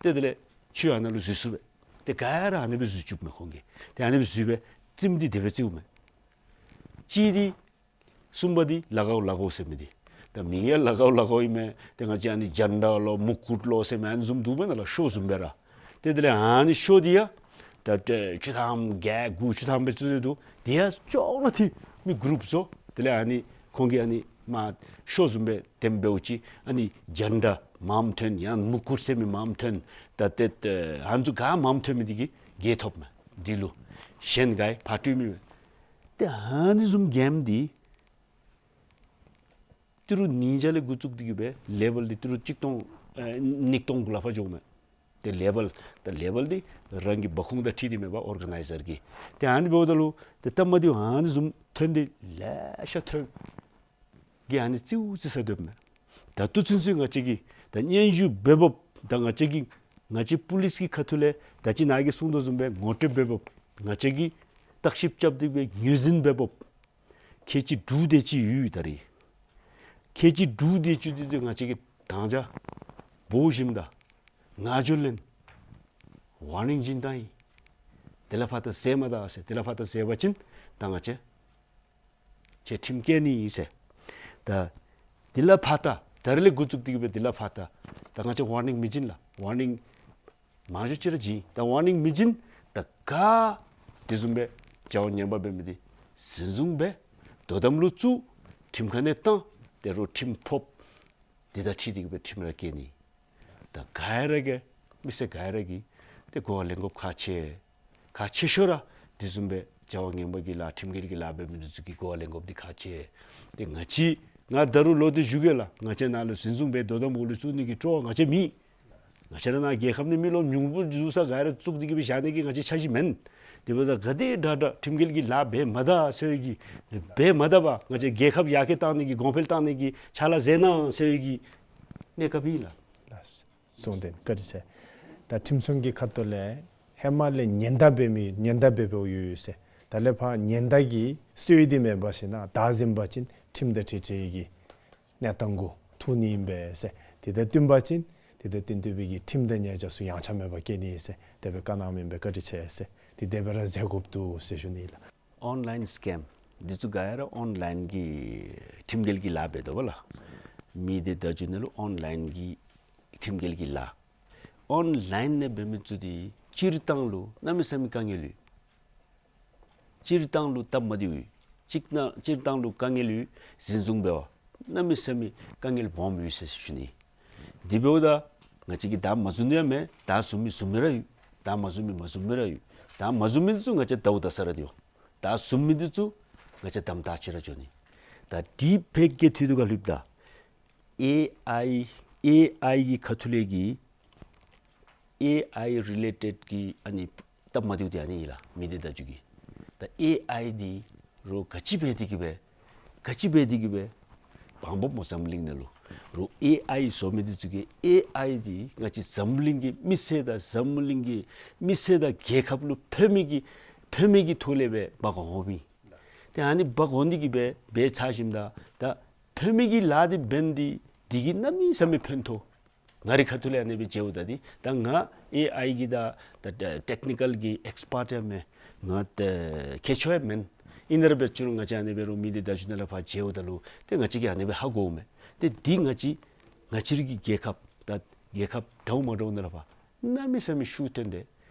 ཏེ་དེ་ལས་ཁྱོད་ཨ་ནཱ་ལུ་འཛུལ་ཚུགས་པས། ཏེ་ག་ར་ཨ་ནི་སྦེ་འཛུལ་བཅུགཔ་མས་ཁོང་གིས། ཏེ་ཨ་ནི་སྦེ་འཛུལ་སྦེ་རྩེདམོ་འདི་དེ་སྦེ་རྩེདཔ་མས། གཅིག་འདི་གསུམ་པ་འདི་ལ་གའུ་ལ་གའུ་ཟེར་མི་འདི། ད་མིང་ཡང་ལ་གའོ་ལ་གའོ་ཨིན་མས། ཏེ་ང་བཅས་ཨ་ནི་ཇན་ཌ་ལོ་མུ་ཀུཊ་ལོ་ཟེར་མི་ཨ་ནི་བཟུམ་འདུག་མེན་ན་ལགས། ཤོ་བཟུམ་སྦེ་ར། ཏེ་དེ་ལས་ཨ་ནི་ཤོ་འདི་ཡང་ད་ཏེ་བཅུ་ཐམ་བརྒྱད་དགུ་བཅུ་ཐམ་སྦེ་བཙུགས་ཏེ་འདུག། དེ་ཡང་ཅོག་ར་འཐད། མི་གུ་རུབ་བཟོ། དེ་ལས་ཨ་ནི་ཁོང་གིས་ཨ་ནི་མར་ཤོ་བཟུམ་སྦེ་དེམ་འབདཝ་ཅིག་ཨ་ནི་ཇན་ཌ་མངམ་ཐོན་ཡང་མུ་ཀུཊ་ཟེར་མི་མངམ་ཐོན། ད་ཏེ་ཨ་ནི་ཚུ་ག་མངམ་ཐོན་མི་འདི་གིས་རྒྱལ་ཐོབ་མས། འདི་ལུ་གཞན་ག་ཡང་ཕར་སྤྲོད་མི་མེད། ཏེ་ཨ་ནི་བཟུམ་གེམ་འདི་ཏི་རུ་ཉིས་བརྒྱ་ལས་འགོ་བཙུགས་ཏེ་གི་སྦེ་ལེ་བཱལ་འདི་ཏི་རུ་གཅིག་སྟོང་ཨེ་ཉིས་སྟོང་གུ་ལས་ཕར་འགྱོཝ་མས། ཏེ་ལེ་བཱལ་ད་ལེ་བཱལ་འདི་རང་གི་འབབ་ཁུངས་དང་འཁྲིལ་ཏེ་མེན་པར་ཨོར་ག་ནའི་ཛར་གི། ཏེ་ཨ་ནི་འབདཝ་ད་ལུ་ཏེ་སྟབས་མ་བདེཝ་ཨ་ནི་བཟུམ་ཐོན་ཏེ་ལེ་ཤ་ཐོན། གི་ཨ་ནི་རྩེཝ་རྩེ་ས་སྡོདཔ་མས། ད་ལྟོ་ཚུན་ཚོད་ང་བཅས་ཀྱིས་ད་སྙན་ཞུ་འབད་འབདཝ་ད་ང་བཅས་ཀྱིས་ང་བཅས་པུ་ལིསི་གི་ཁ་ཐུག་ལས་ད་ཅི་ནཱ་གིས་གསུངས་དོ་བཟུམ་སྦེ་ངོ་སྤྲོད་འབད་འབདཝ་ང་བཅས་ཀྱིས་བརྟག་ཞིབ་རྐྱབ་སྟེ་སྦེ་ངོས་འཛིན་འབད་འབདཝ་ཁལ་གཅིག་དྲུག་དེ་ཅིག་ཡོད་ད་རེས། ཁལ་གཅིག་དྲུག་དེ་ཅིག་འདི་ཏེ་ང་བཅས་ཀྱིས་དང་ཅ་འབོ་ཞིནམ་ད་ངག་བརྗོད་ལེན། ཝར་ནིང་བྱིན་བཏང་ཡི། དེ་ལས་ཕར་ད་ཟེར་མ་ད་ཟེར། དེ་ལས་ཕར་ད་ཟེར་བ་ཅིན་ད་ང་བཅས་ཁྱོད་ཁྲིམས་བཀལ་ནི་ཨིན་ཟེར། ད་དེ་ལས་ཕར་ད་ད་རེས་ལས་འགོ་བཙུགས་ཏེ་གི་སྦེ་དེ་ལས་ཕར་ད་ད་ང་བཅས་ཝར་ནིང་མི་བྱིན་ལགས། ཝར་ནིང་མང་ཤོས་ཅིག་ར་བྱིན། ད་ཝར་ནིང་མི་བྱིན། ད་ག་དེ་བཟུམ་སྦེ་བྱ་བ་ངན་པ་འབད་མི་འདི་འཛིན་བཟུང་འབད། དོ་དམ་ལུ་བཙུགས། ཁྲིམས་ཁང་ནང་བཏང་། ཏེ་རོགས་ཁྲིམས་ཕོགཔ་འདི་དང་འཁྲིལ་ཏེ་གི་སྦེ་ཁྲིམས་ར་བཀལ་ནི། ད་ག་ར་གིས་མི་སེར་ག་ར་གིས་ཏེ་གོ་བ་ལེན་དགོཔ་ཁག་ཆེ། ཁག་ཆེ་ཤོས་ར་དེ་བཟུམ་སྦེ་བྱ་བ་ངན་པ་གི་ལཱ་ཁྲིམས་འགལ་གྱི་ལཱ་འབད་མི་འདི་ཚུ་གིས་གོ་བ་ལེན་དགོཔ་འདི་ཁག་ཆེ། ཏེ་ང་བཅས་ང་ད་རུང་ལོག་སྟེ་ཞུ་གེ་ལགས། ང་བཅས་ནཱ་ལུ་འཛིན་བཟུང་འབད་དོ་དམ་འོག་ལུ་བཙུགས་ནི་གི་སྤྲོ་བ་ང་བཅས་མེད། ང་བཅས་ར་ནཱ་རྒྱལ་ཁབ་ནང་མི་ལོ་ཉུང་པོ་འཛུལ་ས་ག་ར་བཙུགས་ཏེ་གི་སྦེ་བཞག་ནི་གི་ང་བཅས་འཆར་གཞི་མེན། དེ་འབདཝ་ད་ག་དེ་དྲག་དྲག་ཁྲིམས་འགལ་གྱི་ལཱ་འབད་མ་ད་ཟེར་བའི་གི་འབད་མ་ད་པར་ང་བཅས་རྒྱལ་ཁབ་ཡར་རྒྱས་བཏང་ནི་གི་གོང་འཕེལ་བཏང་ནི་གི་ཕྱག་ལཱ་མཛད་གནང་ཟེར་བའི་གི་གནས་སྐབས་ཨིན་ལགས། གསུངས་ཏེ་བཀའ་དྲིན་ཆེ། ད་ཁྲིམས་སྲུང་གི་ཁ་ཐུག་ལས་ཧེ་མ་ལས་ཉེན་བརྡ་འབད་མི་ཉེན་བརྡ་འབད་འབདཝ་ཡོད་ཡོད་ཟེར། ད་ལས་ཕར་ཉེན་བརྡ་གི་སྲོལ་འདི་མེད་པར་ཞིན་ན་བདའ་ཟུན་པ་ཅིན་ཁྲིམས་དང་འཁྲིལ་འཁྲིལ་གྱི་གནས་སྟངས་གུ་ཐུག་ནི་ཨིན་པས་ཟེར། དེ་དང་བསྟུན་པ་ཅིན་དེ་དང་བསྟུན་བསྟུན་པའི་གི་ཁྲིམས་དང་ཉེས་བྱ་ཚུ་ཡངས་ཆག་མེད་པར་བཀལ་ནི་ཨིན་ཟེར། དེ་སྦེ་བཀའ་གནང་མི་ཨིན་པས། བཀའ་དྲིན་ཆེ་ཟེར། དེ་དེ་སྦེ་ར་མཛད་དགོཔ་འདུག་ཟེར་ཞུ་ནི་ལགས། ཨོན་ལཱའིན་སི་ཀེམ་འདི་ཚུ་ག་ར་ཨོན་ལཱའིན་གྱི་ཁྲིམས་འགལ་གྱི་ལཱ་འབད་དོ་བ་ལགས། མི་སྡེ་བརྡ་བརྒྱུད་ནང་ལུ་ཨོན་ལཱའིན་གྱི་ཁྲིམས་འགལ་གྱི་ལཱ་ཨོན་ལཱའིན་ནང་འབད་མི་ཚུ་འདི་སྤྱིར་བཏང་ལུ་གནམ་མེད་ས་མེད་དཀའ་ངལ་ཡོད། སྤྱིར་བཏང་ལུ་སྟབས་མ་བདེཝ་ཡོད། གཅིག་ན་སྤྱིར་བཏང་ལུ་དཀའ་ངལ་ཡོད། འཛིན་བཟུང་འབད་བ་གནམ་མེད་ས་མེད་དཀའ་ངལ་སྦོམ་ཡོད་ཟེར་ཞུ་ནི། དེ་འབདཝ་ད་ང་བཅས་ཀྱིས་བདའ་མ་ཟུན་ནི་ཡང་མེད། བདའ་ཟུན་མི་ཟུན་མི་ར་ཡོད། བདའ་མ་ཟུན་མི་མ་ཟུན་མི་ར་ཡོད། བདའ་མ་ཟུན་མི་འདི་ཚུ་ང་བཅས་བདའཝ་བདའ་ས་ར་སྡོད་འོང་། བདའ་ཟུན་མི་འདི་ཚུ་ང་བཅས་དམ་དྲག་ཅིག་ར་འགྱོ་ནི། ད་ཌིཔ་ཕེཀ་གི་འཐུས་ཐུག་ག་ལྷོདཔ་ད་ཨེ་ཨའི་ཨེ་ཨའི་གི་ཁ་ཐུག་ལས་ཀྱི་ཨེ་ཨའི་རི་ལེ་ཊེཌ་གི་ཨ་ནི་སྟབས་མ་བདེཝ་འདི་ཨ་ནི་ཨིན་ལགས། མི་སྡེ་བརྡ་བརྒྱུད་ཀྱི། ད་ཨེ་ཨའི་འདི་རོགས་ག་ཅི་འབད་དེ་གི་སྦེ་ག་ཅི་འབད་དེ་གི་སྦེ་བང་འབོབ་སྨོ། འཛམ་གླིང་ནང་ལུ་རོགས་ཨེ་ཨའི་བཟོ་མི་འདི་ཚུ་གིས་ཨེ་ཨའི་འདི་ང་བཅས་འཛམ་གླིང་གི་མི་སེར་དང་འཛམ་གླིང་གི་མི་སེར་དང་རྒྱལ་ཁབ་ལུ་ཕན་མི་གི་ཕན་མི་གི་ཐོག་ལས་སྦེ་འབག་འོང་མི། ཏེ་ཨ་ནི་འབག་འོང་སྟེ་གི་སྦེ་འབད་ཚར་ཞིནམ་ད་ད་ཕན་མི་གི་ལཱ་འདི་འབད་ནི་འདི་འདི་གིས་གནམ་མེད་ས་མེད་ཕན་ཐོགས། ང་རའི་ཁ་ཐུག་ལས་ཨ་ནི་སྦེ་མཇལཝ་ད་འདི་ད་ང་ཨེ་ཨའི་གི་ད་ད་ད་ཊེཀ་ནི་ཀཱལ་གྱི་ཨེགསི་པརཊ་ཡང་མེན། ང་ད་མཁས་མཆོག་ཡང་མེན། ཨིན་རུང་སྦེ་ཅིན་རུང་ང་བཅས་ཨ་ནི་སྦེ་རོགས་མི་སྡེ་བརྡ་བརྒྱུད་ནང་ལས་ཕར་མཇལཝ་ད་ལུ་ཏེ་ང་བཅས་ཀྱིས་ཨ་ནི་སྦེ་ཧ་གོཝ་མས། ཏེ་འདི་ང་བཅས་ང་བཅས་རའི་གི་རྒྱལ་ཁབ་ད་རྒྱལ་ཁབ་འདྲཝ་མ་འདྲཝ་ནང་ལས་ཕར་གནམ་མེད་ས་མེད་ཤུགས་བཏོན་ཏེ་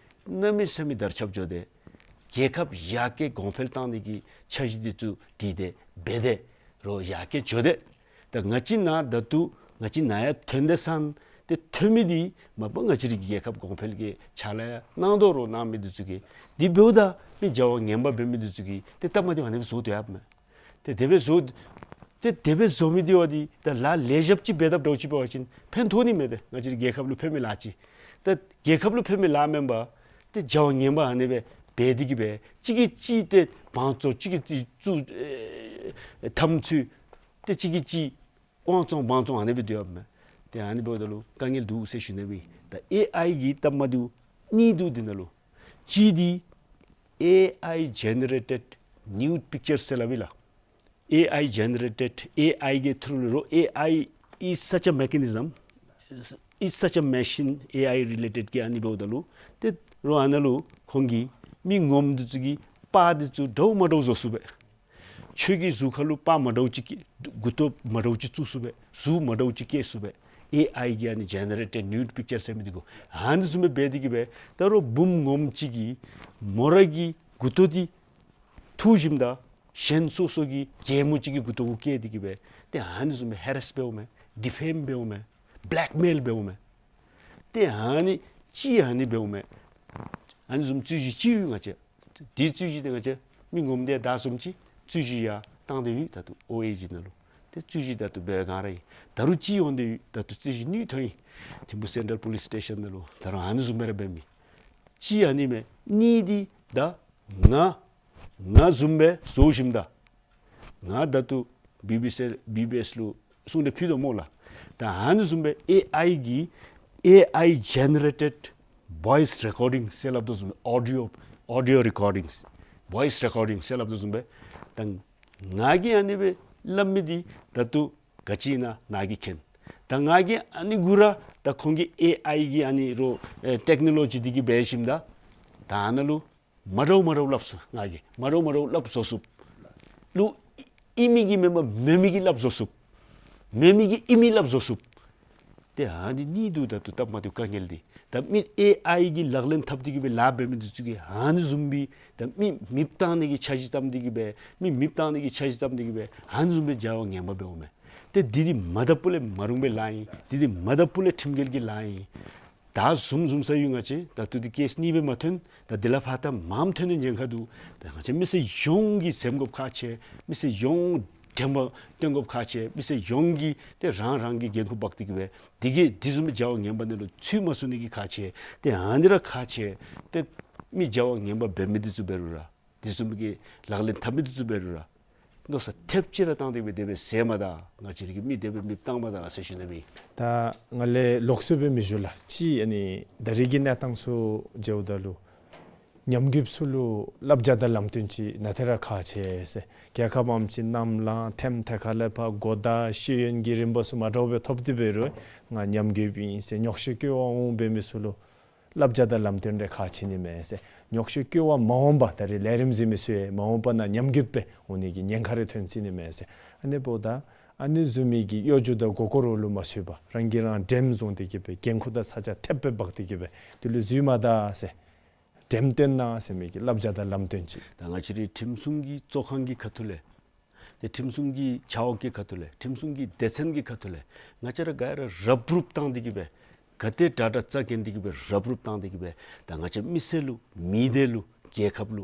གནམ་མེད་ས་མེད་དར་ཁྱབ་འགྱོ་སྟེ་རྒྱལ་ཁབ་ཡར་རྒྱས་གོང་འཕེལ་བཏང་ནི་གི་འཆར་གཞི་འདི་ཚུ་བྲིས་ཏེ་འབད་དེ་རོགས་ཡར་རྒྱས་འགྱོ་སྟེ། ད་ང་བཅས་ནཱ་ད་ལྟོ་ང་བཅས་ནཱ་ཡར་ཐོན་ཏེ་སོང་སྟེ་ཐོན་མི་འདི་མ་པ་ང་བཅས་རའི་རྒྱལ་ཁབ་གོང་འཕེལ་གྱི་ཕྱག་ལཱ་ཡང་གནང་དོ་རོགས་གནང་མི་འདི་ཚུ་གིས། དེ་འབདཝ་ད་མི་བྱ་བ་ངན་པ་འབད་མི་འདི་ཚུ་གིས་ཏེ་སྟབས་མ་བདེཝ་ཨ་ནི་སྦེ་བཟོ་སྡོད་ཡོདཔ་མས། ཏེ་དེ་སྦེ་བཟོ་ཏེ་དེ་སྦེ་བཟོ་མི་འདི་བ་འདི་ད་ལཱ་ལེགས་ཤོམ་ཅིག་འབད་དཔ་འདྲཝ་ཅིག་འབད་བ་ཅིན་ཕན་ཐོགས་ནི་མས། ཏེ་ང་བཅས་རའི་རྒྱལ་ཁབ་ལུ་ཕན་མི་ལཱ་ཅིག། ད་རྒྱལ་ཁབ་ལུ་ཕན་མི་ལཱ་མེན་པར་ཏེ་བྱ་བ་ངན་པ་ཨ་ནི་སྦེ་འབད་དེ་གི་སྦེ་གཅིག་གིས་གཅིག་ཏེ་བང་བཙོག་གཅིག་གིས་གཅིག་བཙུགས་ཨེ་འཐབ་རྩོད་ཏེ་གཅིག་གིས་གཅིག་དབང་བཙོང་བང་བཙོང་ཨ་ནི་སྦེ་སྡོད་ཡོདཔ་མས། ཏེ་ཨ་ནི་འབདཝ་ད་ལུ་དཀའ་ངལ་འདུག་ཟེར་ཞུ་ནི་སྦེ། ད་ཨེ་ཨའི་གི་སྟབས་མ་བདེཝ་གཉིས་འདུག་འདི་ནང་ལུ། གཅིག་འདི་ཨེ་ཨའི་ཇེ་ནེ་རེ་ཊེཌ་ནིའུཌ་པིཀ་ཅར་ཟེར་སླབ་ཨིན་ལགས། ཨེ་ཨའི་ཇེ་ནེ་རེ་ཊེཌ་ཨེ་ཨའི་གི་ཐུར་ལུ་རོགས། ཨེ་ཨའི་is such a mechanism, is such a machine, ཨེ་ཨའི་རི་ལེ་ཊེཌ་གི་ཨ་ནི་འབདཝ་ད་ལུ་ཏེ་རོགས་ཨ་ནཱ་ལུ་ཁོང་གིས་མི་ངོམ་འདི་ཚུ་གི་པར་འདི་ཚུ་འདྲཝ་མ་འདྲཝ་བཟོ་ཚུགས་པས། ཁྱོད་ཀྱི་གཟུགས་ཁར་ལུ་པར་མ་འདྲཝ་ཅིག་བཀལ་མགུ་ཏོ་མ་འདྲཝ་ཅིག་བཙུགས་ཚུགསཔ་སྦེ་གཟུགས་མ་འདྲཝ་ཅིག་བཀལ་ཚུགསཔ་སྦེ་ཨེ་ཨའི་གིས་ཨ་ནི་ཇེ་ནེ་རེ་ཊེཌ་ནིའུཌ་པིཀ་ཅར་ཟེར་མི་འདི་གུ་ཨ་ནི་བཟུམ་སྦེ་འབད་དེ་གིས་སྦེ་ད་རུང་བུམོ་ངོམ་ཅིག་གིས་མོ་ར་གི་མགུ་ཏོ་འདི་འཐུ་ཞིནམ་ད་གཞན་སོ་སོ་གི་རྒྱལ་མོ་ཅིག་གི་མགུ་ཏོ་གུ་བཀལ་ཏེ་གིས་སྦེ་ཏེ་ཨ་ནི་བཟུམ་སྦེ་ཧེ་རེསི་འབདཝ་མས། ཌི་ཕེམ་འབདཝ་མས། བེ་ལེཀ་མེལ་འབདཝ་མས། ཏེ་ཨ་ནི་ཅིག་ཨ་ནི་འབདཝ་མས། ཨ་ནི་བཟུམ་རྩོད་གཞི་ཅིག་ཡོད། ང་བཅས་དེ་རྩོད་གཞི་དེ་ང་བཅས་མི་ངོམ་དེ་བདའ་བཟུམ་ཅིག་རྩོད་གཞི་ཡར་བཏང་སྟེ་ཡོད། ད་ལྟོ་ཨོ་ཨེ་ཇི་ནང་ལུ་ཏེ་རྩོད་གཞི་ད་ལྟོ་འབད་བའི་སྒང་ར་ཨིན། ད་རུང་ཅིག་འོང་སྟེ་ཡོད། ད་ལྟོ་རྩོད་གཞི་ནུས་ཐོན་ཡི། ཐིམ་ཕུ་སེན་ཊྲལ་པོ་ལིསི་སི་ཊེ་ཤཱན་ནང་ལུ་ད་རུང་ཨ་ནི་བཟུམ་སྦེ་ར་འབད་མི་ཅིག་ཨ་ནི་མས། ཨ་ནི་འདི་ད་ང་ང་བཟུམ་སྦེ་བཟོ་ཞིནམ་ད་ང་ད་ལྟོ་བི་བི་སི་བི་བི་ཨེསི་ལུ་གསུང་གྲོས་ཕུལ་དོ་སྨོ་ལགས། ད་ཨ་ནི་བཟུམ་སྦེ་ཨེ་ཨའི་གིས་ཨེ་ཨའི་ཇེ་ནེ་རེ་ཊེཌ་བོའིསི་རེ་ཀོར་ཌིང་ཟེར་སླབ་དོ་བཟུམ་སྦེ་ཨོ་ཌི་ཡོ་ཨོ་ཌི་ཡོ་རེ་ཀོར་ཌིང་བོའིསི་རེ་ཀོར་ཌིང་ཟེར་སླབ་དོ་བཟུམ་སྦེ་ད་ང་གིས་ཨ་ནི་སྦེ་སླབ་མི་འདི་ད་ལྟོ་ག་ཅི་ཨིན་ན་ནཱ་གིས་མཁྱེན། ད་ང་གིས་ཨ་ནི་གུ་ར་ད་ཁོང་གི་ཨེ་ཨའི་གི་ཨ་ནི་རོགས་ཨེ་ཊེཀ་ནོ་ལོ་ཇི་འདི་གིས་འབད་ཞིནམ་ད་ད་ཨ་ནཱ་ལུ་མ་འདྲཝ་མ་འདྲཝ་སླབ་ཚུགས། ང་གིས་མ་འདྲཝ་མ་འདྲཝ་སླབ་བཟོ་ཚུགསཔ་ལུ་ཨིན་མི་གི་མེན་པར་མེན་མི་གི་སླབ་བཟོ་ཚུགསཔ། མེན་མི་གི་ཨིན་མི་སླབ་བཟོ་ཚུགསཔ། ཏེ་ཨ་ནི་ཨ་ནི་འདུག། ད་ལྟོ་སྟབས་མ་བདེཝ་དཀའ་ངལ་འདི་ད་མི་ཨེ་ཨའི་གིས་ལག་ལེན་འཐབ་སྟེ་གིས་སྦེ་ལཱ་འབད་མི་འདི་ཚུ་གིས་ཨ་ནི་བཟུམ་སྦེ་ད་མི་མེདཔ་བཏང་ནི་གི་འཆར་གཞི་བརྩམས་ཏེ་གིས་སྦེ་མི་མེདཔ་བཏང་ནི་གི་འཆར་གཞི་བརྩམས་ཏེ་གིས་སྦེ་ཨ་ནི་བཟུམ་སྦེ་བྱ་བ་ངན་པ་འབདཝ་མས། ཏེ་འདི་འདི་མ་དག་པ་ལས་མ་རུང་བའི་ལཱ་ཨིན། འདི་འདི་མ་དག་པ་ལས་ཁྲིམས་འགལ་གྱི་ལཱ་ཨིན། ད་བཟུམ་བཟུམ་ས་ཡོད། ང་བཅས་ད་ལྟོ་འདི་ཀེསི་གཉིས་སྦེ་མ་ཐོན། ད་དེ་ལས་ཕར་ད་མངམ་ཐོན་ནི་ཉེན་ཁ་འདུག། ད་ང་བཅས་མི་སེར་ཡོངས་ཀྱིས་འཛེམ་དགོཔ་ཁག་ཆེ། མི་སེར་ཡོངས་དྲན་པ་བཏོན་དགོཔ་ཁག་ཆེ། མི་སེར་ཡོངས་ཀྱིས་ཏེ་རང་རང་གི་འགན་ཁུར་འབག་སྟེ་གིས་སྦེ་འདི་གིས་འདི་བཟུམ་མའི་བྱ་བ་ངན་པ་ནང་ལུ་ཚུད་མ་སོང་ནི་གི་ཁག་ཆེ། ཏེ་ཨ་ནི་ར་ཁག་ཆེ། ཏེ་མི་བྱ་བ་ངན་པ་འབད་མི་འདི་ཚུ་འབད་རུང་ར་དེ་བཟུམ་གྱི་ལག་ལེན་འཐབ་མི་འདི་ཚུ་འབད་རུང་ར་མནོ་བསམ་ཐེབས་ཅིག་ར་བཏང་སྟེ་སྦེ་དེ་སྦེ་ཟེར་མ་ད། ང་བཅས་ར་གིས་མི་དེ་སྦེ་མེདཔ་བཏང་མ་ད་ཟེར་ཞུ་ནི་མས། ད་ང་ལས་ལོགས་སུ་སྦེ་མི་ཞུ་ལགས། ཅིག་ཨ་ནི་ད་རིས་ཀྱི་གནས་སྟངས་ཚུ་མཇལཝ་ད་ལུ་ཉམས་རྒུདཔ་ཚུ་ལུ་བསླབ་བྱ་དང་ལམ་སྟོན་ཅིག་ནང་ཏེ་ར་ཁག་ཆེ་ཟེར། རྒྱལ་ཁབ་ཨམ་ཅིག་ནམ་ལངས་ཐེམ་ཐེ་ཁ་ལས་ཕར་གོ་བརྡ་ཤེས་ཡོན་གྱི་རིམ་པ་ཚུ་མ་འདྲཝ་སྦེ་ཐོབ་སྟེ་འབད་རུང་ང་ཉམས་རྒུདཔ་ཨིན་ཟེར་ཉོགས་བཤད་སྐྱོ་བ་འོང་འབད་མི་ཚུ་ལུ་བསླབ་བྱ་དང་ལམ་སྟོན་རེ་ཁག་ཆེ་ནི་མས་ཟེར། ཉོགས་བཤད་སྐྱོ་བ་མ་འོངས་པ་ད་རིས་ལས་རིམ་གཟིགས་མི་ཚུ་ཡང་མ་འོངས་པ་ནང་ཉམས་རྒུདཔ་སྦེ་འོང་ནི་གི་ཉེན་ཁ་རེ་ཐོན་སྲིད་ནི་མས་ཟེར། ཨ་ནི་འབདཝ་ད་ཨ་ནི་བཟུམ་མའི་གི་གཡོ་སྒྱུ་དང་མགུ་སྐོར་ལུ་མ་ཚུད་པར་རང་གིས་རང་འགྲེམས་བཟུང་སྟེ་གིས་སྦེ་འགན་ཁུར་དང་ཚ་གྱང་ཐེབས་སྦེ་འབག་སྟེ་གིས་སྦེ་དེ་ལུ་འཛུལ་མ་ད་ཟེར། འགྲེམས་སྟོན་གནང་ཟེར་མི་གི་བསླབ་བྱ་དང་ལམ་སྟོན་ཅིག། ད་ང་བཅས་རའི་ཁྲིམས་སྲུང་གི་གཙོ་ཁང་གི་ཁ་ཐུག་ལས་ཏེ་ཁྲིམས་སྲུང་གི་ཆ་འོག་གི་ཁ་ཐུག་ལས་ཁྲིམས་སྲུང་གི་སྡེ་ཚན་གྱི་ཁ་ཐུག་ལས་ང་བཅས་ར་ག་ར་རུབ་རུབ་བཏང་སྟེ་གིས་སྦེ་ག་ཏེ་དྲག་དྲག་རྩ་འགེངས་ཏེ་གིས་སྦེ་རུབ་རུབ་བཏང་སྟེ་གིས་སྦེ་ད་ང་བཅས་མི་སེར་ལུ་མི་སྡེ་ལུ་རྒྱལ་ཁབ་ལུ་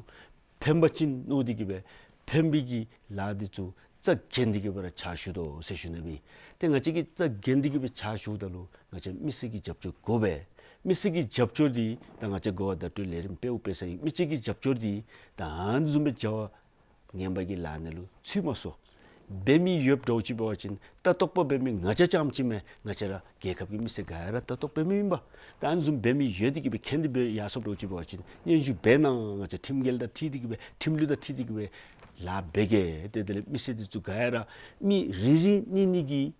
ཕན་པ་ཅིན་མནོ་སྟེ་གིས་སྦེ་ཕན་པའི་གི་ལཱ་འདི་ཚུ་རྩ་འགེངས་ཏེ་གིས་སྦེ་ར་ཕྱག་ཞུ་དོ་ཟེར་ཞུ་ནི་མས། ཏེ་ང་བཅས་ཀྱིས་རྩ་འགེངས་ཏེ་གིས་སྦེ་ཕྱག་ཞུཝ་ད་ལུ་ང་བཅས་མི་སེར་གྱི་རྒྱབ་སྐྱོར་དགོ་པས། མི་སེར་གྱི་རྒྱབ་སྐྱོར་འདི་ད་ང་བཅས་གོ་བ་བརྡ་སྤྲོད་ལས་རིམ་སྤེལཝ་སྤེལ་ས་ཨིན། མི་སེར་གྱི་རྒྱབ་སྐྱོར་འདི་ད་ཨ་ནི་བཟུམ་སྦེ་བྱ་བ་ངན་པ་གི་ལཱ་ནང་ལུ་ཚུད་མ་སོང་། འབད་མི་ཡོདཔ་འདྲཝ་ཅིག་འབད་བ་ཅིན་ལྟ་རྟོག་པ་འབད་མི་ང་བཅས་རྐྱངམ་ཅིག་མེན། ང་བཅས་ར་རྒྱལ་ཁབ་ཀྱི་མི་སེར་ག་ར་ལྟ་རྟོག་འབད་མི་ཨིན་པས། ད་ཨ་ནི་བཟུམ་འབད་མི་ཡོད་དེ་གིས་སྦེ་མཁྱེན་ཏེ་སྦེ་ཡར་སོངམ་འདྲཝ་ཅིག་འབད་བ་ཅིན་སྙན་ཞུ་འབད་གནང་། ང་བཅས་ཁྲིམས་འགལ་དང་འཁྲིལ་ཏེ་གིས་སྦེ་ཁྲིམས་ལུགས་དང་འཁྲིལ་ཏེ་གིས་སྦེ་ལཱ་འབད་གེ། ཏེ་དེ་ལས་མི་སེར་འདི་ཚུ་ག་ར་མི་རེ་རེ་གཉིས་གཉིས་ཀྱིས་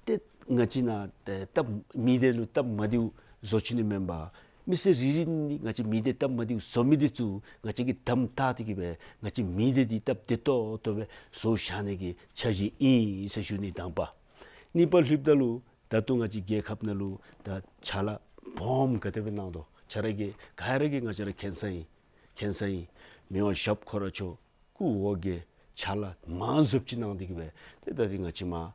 ཏེ་ང་བཅས་ནང་ཏེ་སྟབས་མི་སྡེ་ལུ་སྟབས་མ་བདེཝ་བཟོ་བཅུག་ནི་མེན་པར་མི་སེར་རེ་རེ་གཉིས་ང་བཅས་མི་སྡེ་སྟབས་མ་བདེཝ་བཟོ་མི་འདི་ཚུ་ང་བཅས་ཀྱིས་དམ་བཏགས་ཏེ་གིས་སྦེ་ང་བཅས་མི་སྡེ་འདི་སྟབས་བདེ་ཏོག་ཏོ་སྦེ་བཟོ་བཞག་ནི་གི་འཆར་གཞི་ཨིན་ཟེར་ཞུ་ནི་དང་པ། གཉིས་པ་ལྷོདཔ་ད་ལུ་ད་ལྟོ་ང་བཅས་རྒྱལ་ཁབ་ནང་ལུ་ད་ཕྱག་ལཱ་སྦོམ་ག་དེ་སྦེ་གནང་དོ་ཆ་ར་གིས་ག་ར་གིས་ང་བཅས་ར་མཁྱེན་ས་ཨིན། མཁྱེན་ས་ཨིན། མི་དབང་ཞབས་ཁོ་ར་མཆོག་སྐུ་འོ་བརྒྱལ་ཕྱག་ལཱ་མང་རབས་ཅིག་གནང་སྟེ་གིས་སྦེ་ཏེ་ད་རིས་ང་བཅས་མར་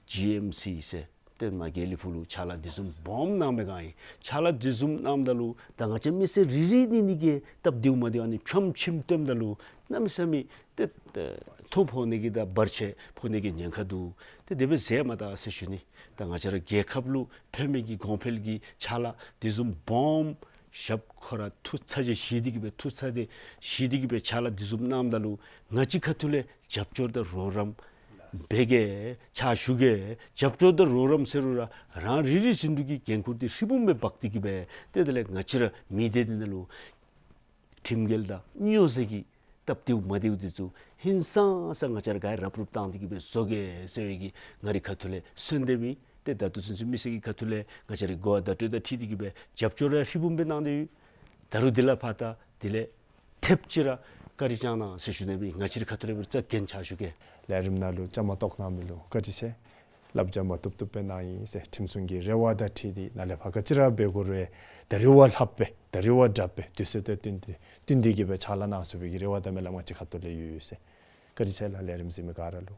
ཇི་ཨེམ་སི་ཟེར་ཏེ་མར་དགེ་ལེགས་ཕུག་ལུ་ཕྱག་ལཱ་འདི་བཟུམ་སྦོམ་གནང་བའི་སྒང་ཨིན། ཕྱག་ལཱ་འདི་བཟུམ་གནངམ་ད་ལུ་ད་ང་བཅས་མི་སེར་རེ་རེ་གཉིས་གཉིས་ཀྱིས་སྟབས་བདེཝ་མ་བདེཝ་ཨ་ནི་ཕྱམ་ཕྱིམ་སྟོནམ་ད་ལུ་གནམ་མེད་ས་མེད་ཏེ་ཏེ་ཐོ་ཕོག་ནི་གི་དང་བར་ཆད་ཕོག་ནི་གི་ཉེན་ཁ་འདུག། ཏེ་དེ་སྦེ་ཟེར་མ་ད་ཟེར་ཞུ་ནི། ད་ང་བཅས་ར་རྒྱལ་ཁབ་ལུ་ཕན་མི་གི་གོང་འཕེལ་གྱི་ཕྱག་ལཱ་འདི་བཟུམ་སྦོམ་ཞབས་ཁོ་ར་ཐུགས་ཚ་གྱང་བཞེས་ཏེ་གིས་སྦེ་ཐུགས་ཚ་གྱང་བཞེས་ཏེ་གིས་སྦེ་ཕྱག་ལཱ་འདི་བཟུམ་གནངམ་ད་ལུ་ང་བཅས་ཁ་ཐུག་ལས་རྒྱབ་སྐྱོར་དང་རོགས་རམ་འབད་གེ། ཕྱག་ཞུ་གེ། རྒྱབ་སྐྱོར་དང་རོགས་རམ་ཟེར་རུང་ར་རང་རེ་རེ་བཞིན་དུ་གི་འགན་ཁུར་འདི་ཧྲིལ་བུམ་སྦེ་འབག་སྟེ་གིས་སྦེ་ཏེ་དེ་ལས་ང་བཅས་ར་མི་སྡེ་འདི་ནང་ལུ་ཁྲིམས་འགལ་དང་སྨྱོ་རྫས་ཀྱི་སྟབས་བདེཝ་མ་བདེཝ་འདི་ཚུ་ཧིང་སངས་ས་ང་བཅས་ར་ག་ར་རུབ་རུབ་བཏང་སྟེ་གིས་སྦེ་བཟོ་གེ་ཟེར་བའི་གི་ང་རའི་ཁ་ཐུག་ལས་གསོལ་འདེབས་ཨིན། ཏེ་ད་ལྟོ་ཚུན་ཚོད་མི་སེར་གྱི་ཁ་ཐུག་ལས་ང་བཅས་རའི་གོ་བ་བརྡ་སྤྲོད་དང་འཁྲིལ་ཏེ་གིས་སྦེ་རྒྱབ་སྐྱོར་ར་ཧྲིལ་བུམ་སྦེ་གནང་སྟེ་ཡོད། ད་རུང་དེ་ལས་ཕར་ད་དེ་ལས་ཐེབས་ཅིག་ར་ བཀའ་དྲིན་བསྐྱང་གནང་ཟེར་ཞུ་ནི་ཨིན། ང་བཅས་རའི་ཁ་ཐུག་ལས་འབད་རུང་རྩ་འགེངས་ཆ་ཞུ་གེ། ལས་རིམ་ནང་ལུ་བཅའ་མར་གཏོགས་གནང་མི་ལུ་བཀའ་དྲིན་ཆེ། བསླབ་བྱ་མ་བཏུབ་བཏུབ་སྦེ་གནང་ཡི་ཟེར་ཁྲིམས་སྲུང་གི་རེ་བ་དང་འཁྲིལ་ཏེ་ནཱ་ལས་ཕར་ག་ཅི་ར་འབད་དགོ་རུང་ད་རེས་བ་ལྷགཔ་སྦེ་ད་རེས་བ་དྲགཔ་སྦེ་དུས་ཚོད་དང་བསྟུན་ཏེ་བསྟུན་ཏེ་གི་སྦེ་ཕྱག་ལཱ་གནང་ཚུགས་པའི་གི་རེ་བ་དང་སྨོན་ལམ་ང་བཅས་ཁ་ཐུག་ལས་ཡོད་ཡོད་ཟེར། བཀའ་དྲིན་ཆེ་ལགས། ལས་རིམ་གཟིགས་མི་ག་ར་ལུ།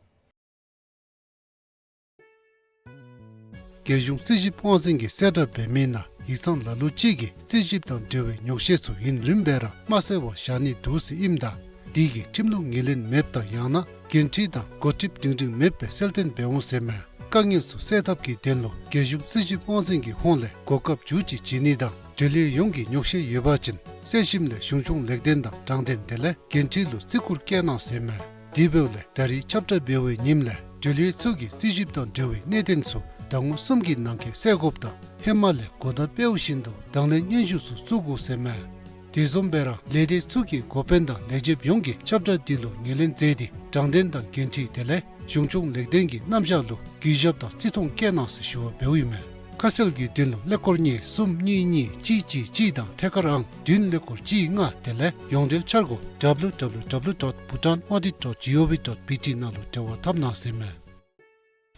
རྒྱལ་གཞུང་རྩིས་ཞིབ་དབང་འཛིན་གྱིས་གསལ་བསྒྲགས་འབད་མི་ནང་ཡིག་ཚང་ལ་ལུ་ཅིག་གིས་རྩིས་ཞིབ་དང་འབྲེལ་བའི་ཉོག་བཤད་ཚུ་ཡུན་རིངམོ་སྦེ་ར་མ་གསལ་བར་བཞག་ནི་འདུག་ཟེར་ཨིནམ་ད་དེ་གིས་ཁྲིམས་ལུགས་ངོས་ལེན་མེདཔ་དང་ཡང་ན་འགན་འཁྲི་དང་འགོ་ཁྲིདཔ་སྒྲིང་སྒྲིང་མེདཔ་སྦེ་གསལ་སྟོན་འབད་འོང་ཟེར་མས། དཀའ་ངལ་ཚུ་སེལ་ཐབས་ཀྱི་དོན་ལུ་རྒྱལ་གཞུང་རྩིས་ཞིབ་དབང་འཛིན་གྱི་ཧོངས་ལས་གོ་སྐབས་མཇུག་ཅིག་བྱིན་ནི་དང་འབྲེལ་ཡོད་ཡོངས་ཀྱིས་ཉོག་བཤད་ཡོད་པ་ཅིན་གསན་ཞིནམ་ལས་གཞུང་སྐྱོང་ལེགས་ལྡན་དང་དྲང་བདེན་དེ་ལས་འགན་འཁྲི་ལུ་བརྩི་བཀུར་བསྐྱེད་གནང་ཟེར་མས། དེ་འབདཝ་ལས་ད་རིས་ཁྱབ་བསྒྲགས་འབད་བའི་ཉིནམ་ལས་འབྲེལ་ཡོད་ཚུ་གིས་རྩིས་ཞིབ་དང་འབྲེལ་བའི་གནད་དོན་ཚུ་ཟླ་ངོ་གསུམ་གྱི་ནང་འཁོད་བསལ་དགོཔ་དང་ཧེ་མ་ལས་གོ་བརྡ་སྤེལཝ་བཞིན་དུ་དང་ལེན་སྙན་ཞུ་ཚུ་བཙུགས་དགོ་ཟེར་མས། དེ་བཟུམ་སྦེ་ར་ལས་སྡེ་ཚུ་གིས་འགོ་དཔོན་དང་ལས་བྱེདཔ་ཡོངས་ཀྱིས་ཁྱབ་བསྒྲགས་འདི་ལུ་ངོས་ལེན་མཛད་དེ་དྲང་བདེན་དང་འགན་འཁྲི་དེ་ལས་གཞུང་སྐྱོང་ལེགས་ལྡན་གྱི་རྣམ་གཞག་ལུ་གུས་ཞབས་དང་བརྩི་མཐོང་བསྐྱེད་གནང་ཟེར་ཞུ་བ་འབདཝ་ཨིན་མས། ཁ་གསལ་གྱི་དོན་ལུ་ཀླད་ཀོར་གཉིས་གསུམ་གཉིས་གཉིས་གཅིག་གཅིག་གཅིག་དང་ཐད་ཀར་ཨང་བདུན་ཀླད་ཀོར་གཅིག་ལྔ་དེ་ལས་ཡོངས་འབྲེལ་འཆར་སྒོ་W W W dot bhutan audit dot gov dot B T ནང་ལུ་འབྲེལ་བ་འཐབ་གནང་ཟེར་མས།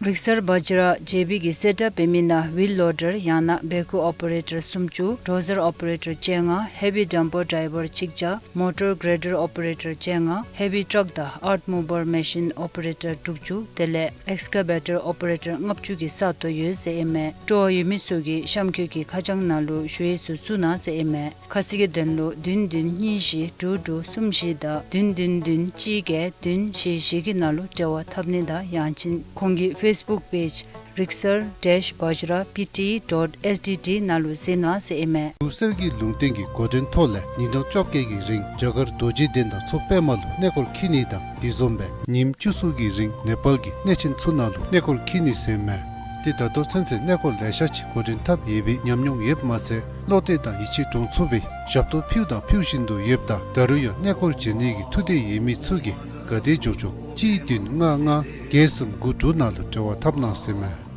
རིག་གསར་བཛྲ་ཇེ་བི་གིས་གསལ་བསྒྲགས་འབད་མི་ནང་ཝིལ་ལོ་ཌར་ཡང་ན་བེ་ཁུ་ཨོ་པ་རེ་ཊར་སུམ་ཅུ། ཌོ་ཟར་ཨོ་པ་རེ་ཊར་བཅོ་ལྔ། ཧེ་བི་ཌམ་པར་ཌའི་བར་གཅིག་བརྒྱ། མོ་ཊར་གྲེ་ཌར་ཨོ་པ་རེ་ཊར་བཅོ་ལྔ། ཧེ་བི་ཊྲག་དང་ཨརཐ་མུ་བར་མེ་ཤིན་ཨོ་པ་རེ་ཊར་དྲུག་ཅུ་དེ་ལས་ཨེགས་ཀ་བེ་ཊར་ཨོ་པ་རེ་ཊར་ལྔ་བཅུ་གི་ས་སྟོང་ཡོད་ཟེར་ཨིན་མས། སྤྲོ་བ་ཡོད་མི་ཚུ་གིས་གཤམ་འཁོད་ཀྱི་ཁ་བྱང་ནང་ལུ་ཞུ་ཡིག་ཚུ་བཙུགས་གནང་ཟེར་ཨིན་མས། ཁ་གསལ་གྱི་དོན་ལུ་བདུན་བདུན་གཉིས་བཞི་དྲུག་དྲུག་གསུམ་བཞི་དང་བདུན་བདུན་བདུན་གཅིག་བརྒྱད་བདུན་བཞི་བཞི་གི་ནང་ལུ་འབྲེལ་བ་འཐབ་ནི་དང་ཡང་ཅིན་ཁོང་གི་ཕེསི་བུཀ་པེཇ་Rigsar dash Bajra P T dot L T D ནང་ལུ་གཟིགས་གནང་ཟེར་ཨིན་མས། འབྲུག་གསེར་གྱི་ལུང་བསྟན་གྱི་འགོ་འདྲེན་ཐོག་ལས་ཉིན་གྲངས་བཅོ་བརྒྱད་ཀྱི་རིང་རྒྱ་གར་རྡོ་རྗེ་གདན་དང་མཚོ་པདྨ་ལུ་གནས་སྐོར་འཁྱིད་ནི་དང་དེ་བཟུམ་སྦེ་ཉིནམ་བཅུ་གསུམ་གྱི་རིང་ནེ་པཱལ་གྱི་གནས་ཆེན་ཚུ་ནང་ལུ་གནས་སྐོར་འཁྱིད་ནི་ཟེར་མས། ཏེ་ད་ལྟོ་ཚུན་ཚོད་གནས་སྐོར་ལེ་ཤ་ཅིག་འགོ་འདྲེན་འཐབ་ཡོད་པའི་ཉམས་མྱོང་ཡོདཔ་མ་ཚད་བློ་གཏད་དང་ཡིད་ཆེས་འདྲོངས་ཚུགས་པའི་ཞབས་ཏོག་ཕུལཝ་དང་ཕུལ་བཞིན་དུ་ཡོདཔ་ད་ད་རུང་ཡང་གནས་སྐོར་བྱོན་ནི་གི་ཐུགས་འདོད་ཡོད་མི་ཚུ་གིས་ག་དེ་མགྱོགས་མགྱོགས་གཅིག་བདུན་ལྔ་ལྔ་བརྒྱད་གསུམ་དགུ་དྲུག་ནང་ལུ་འབྲེལ་བ་འཐབ་གནང་ཟེར་མས།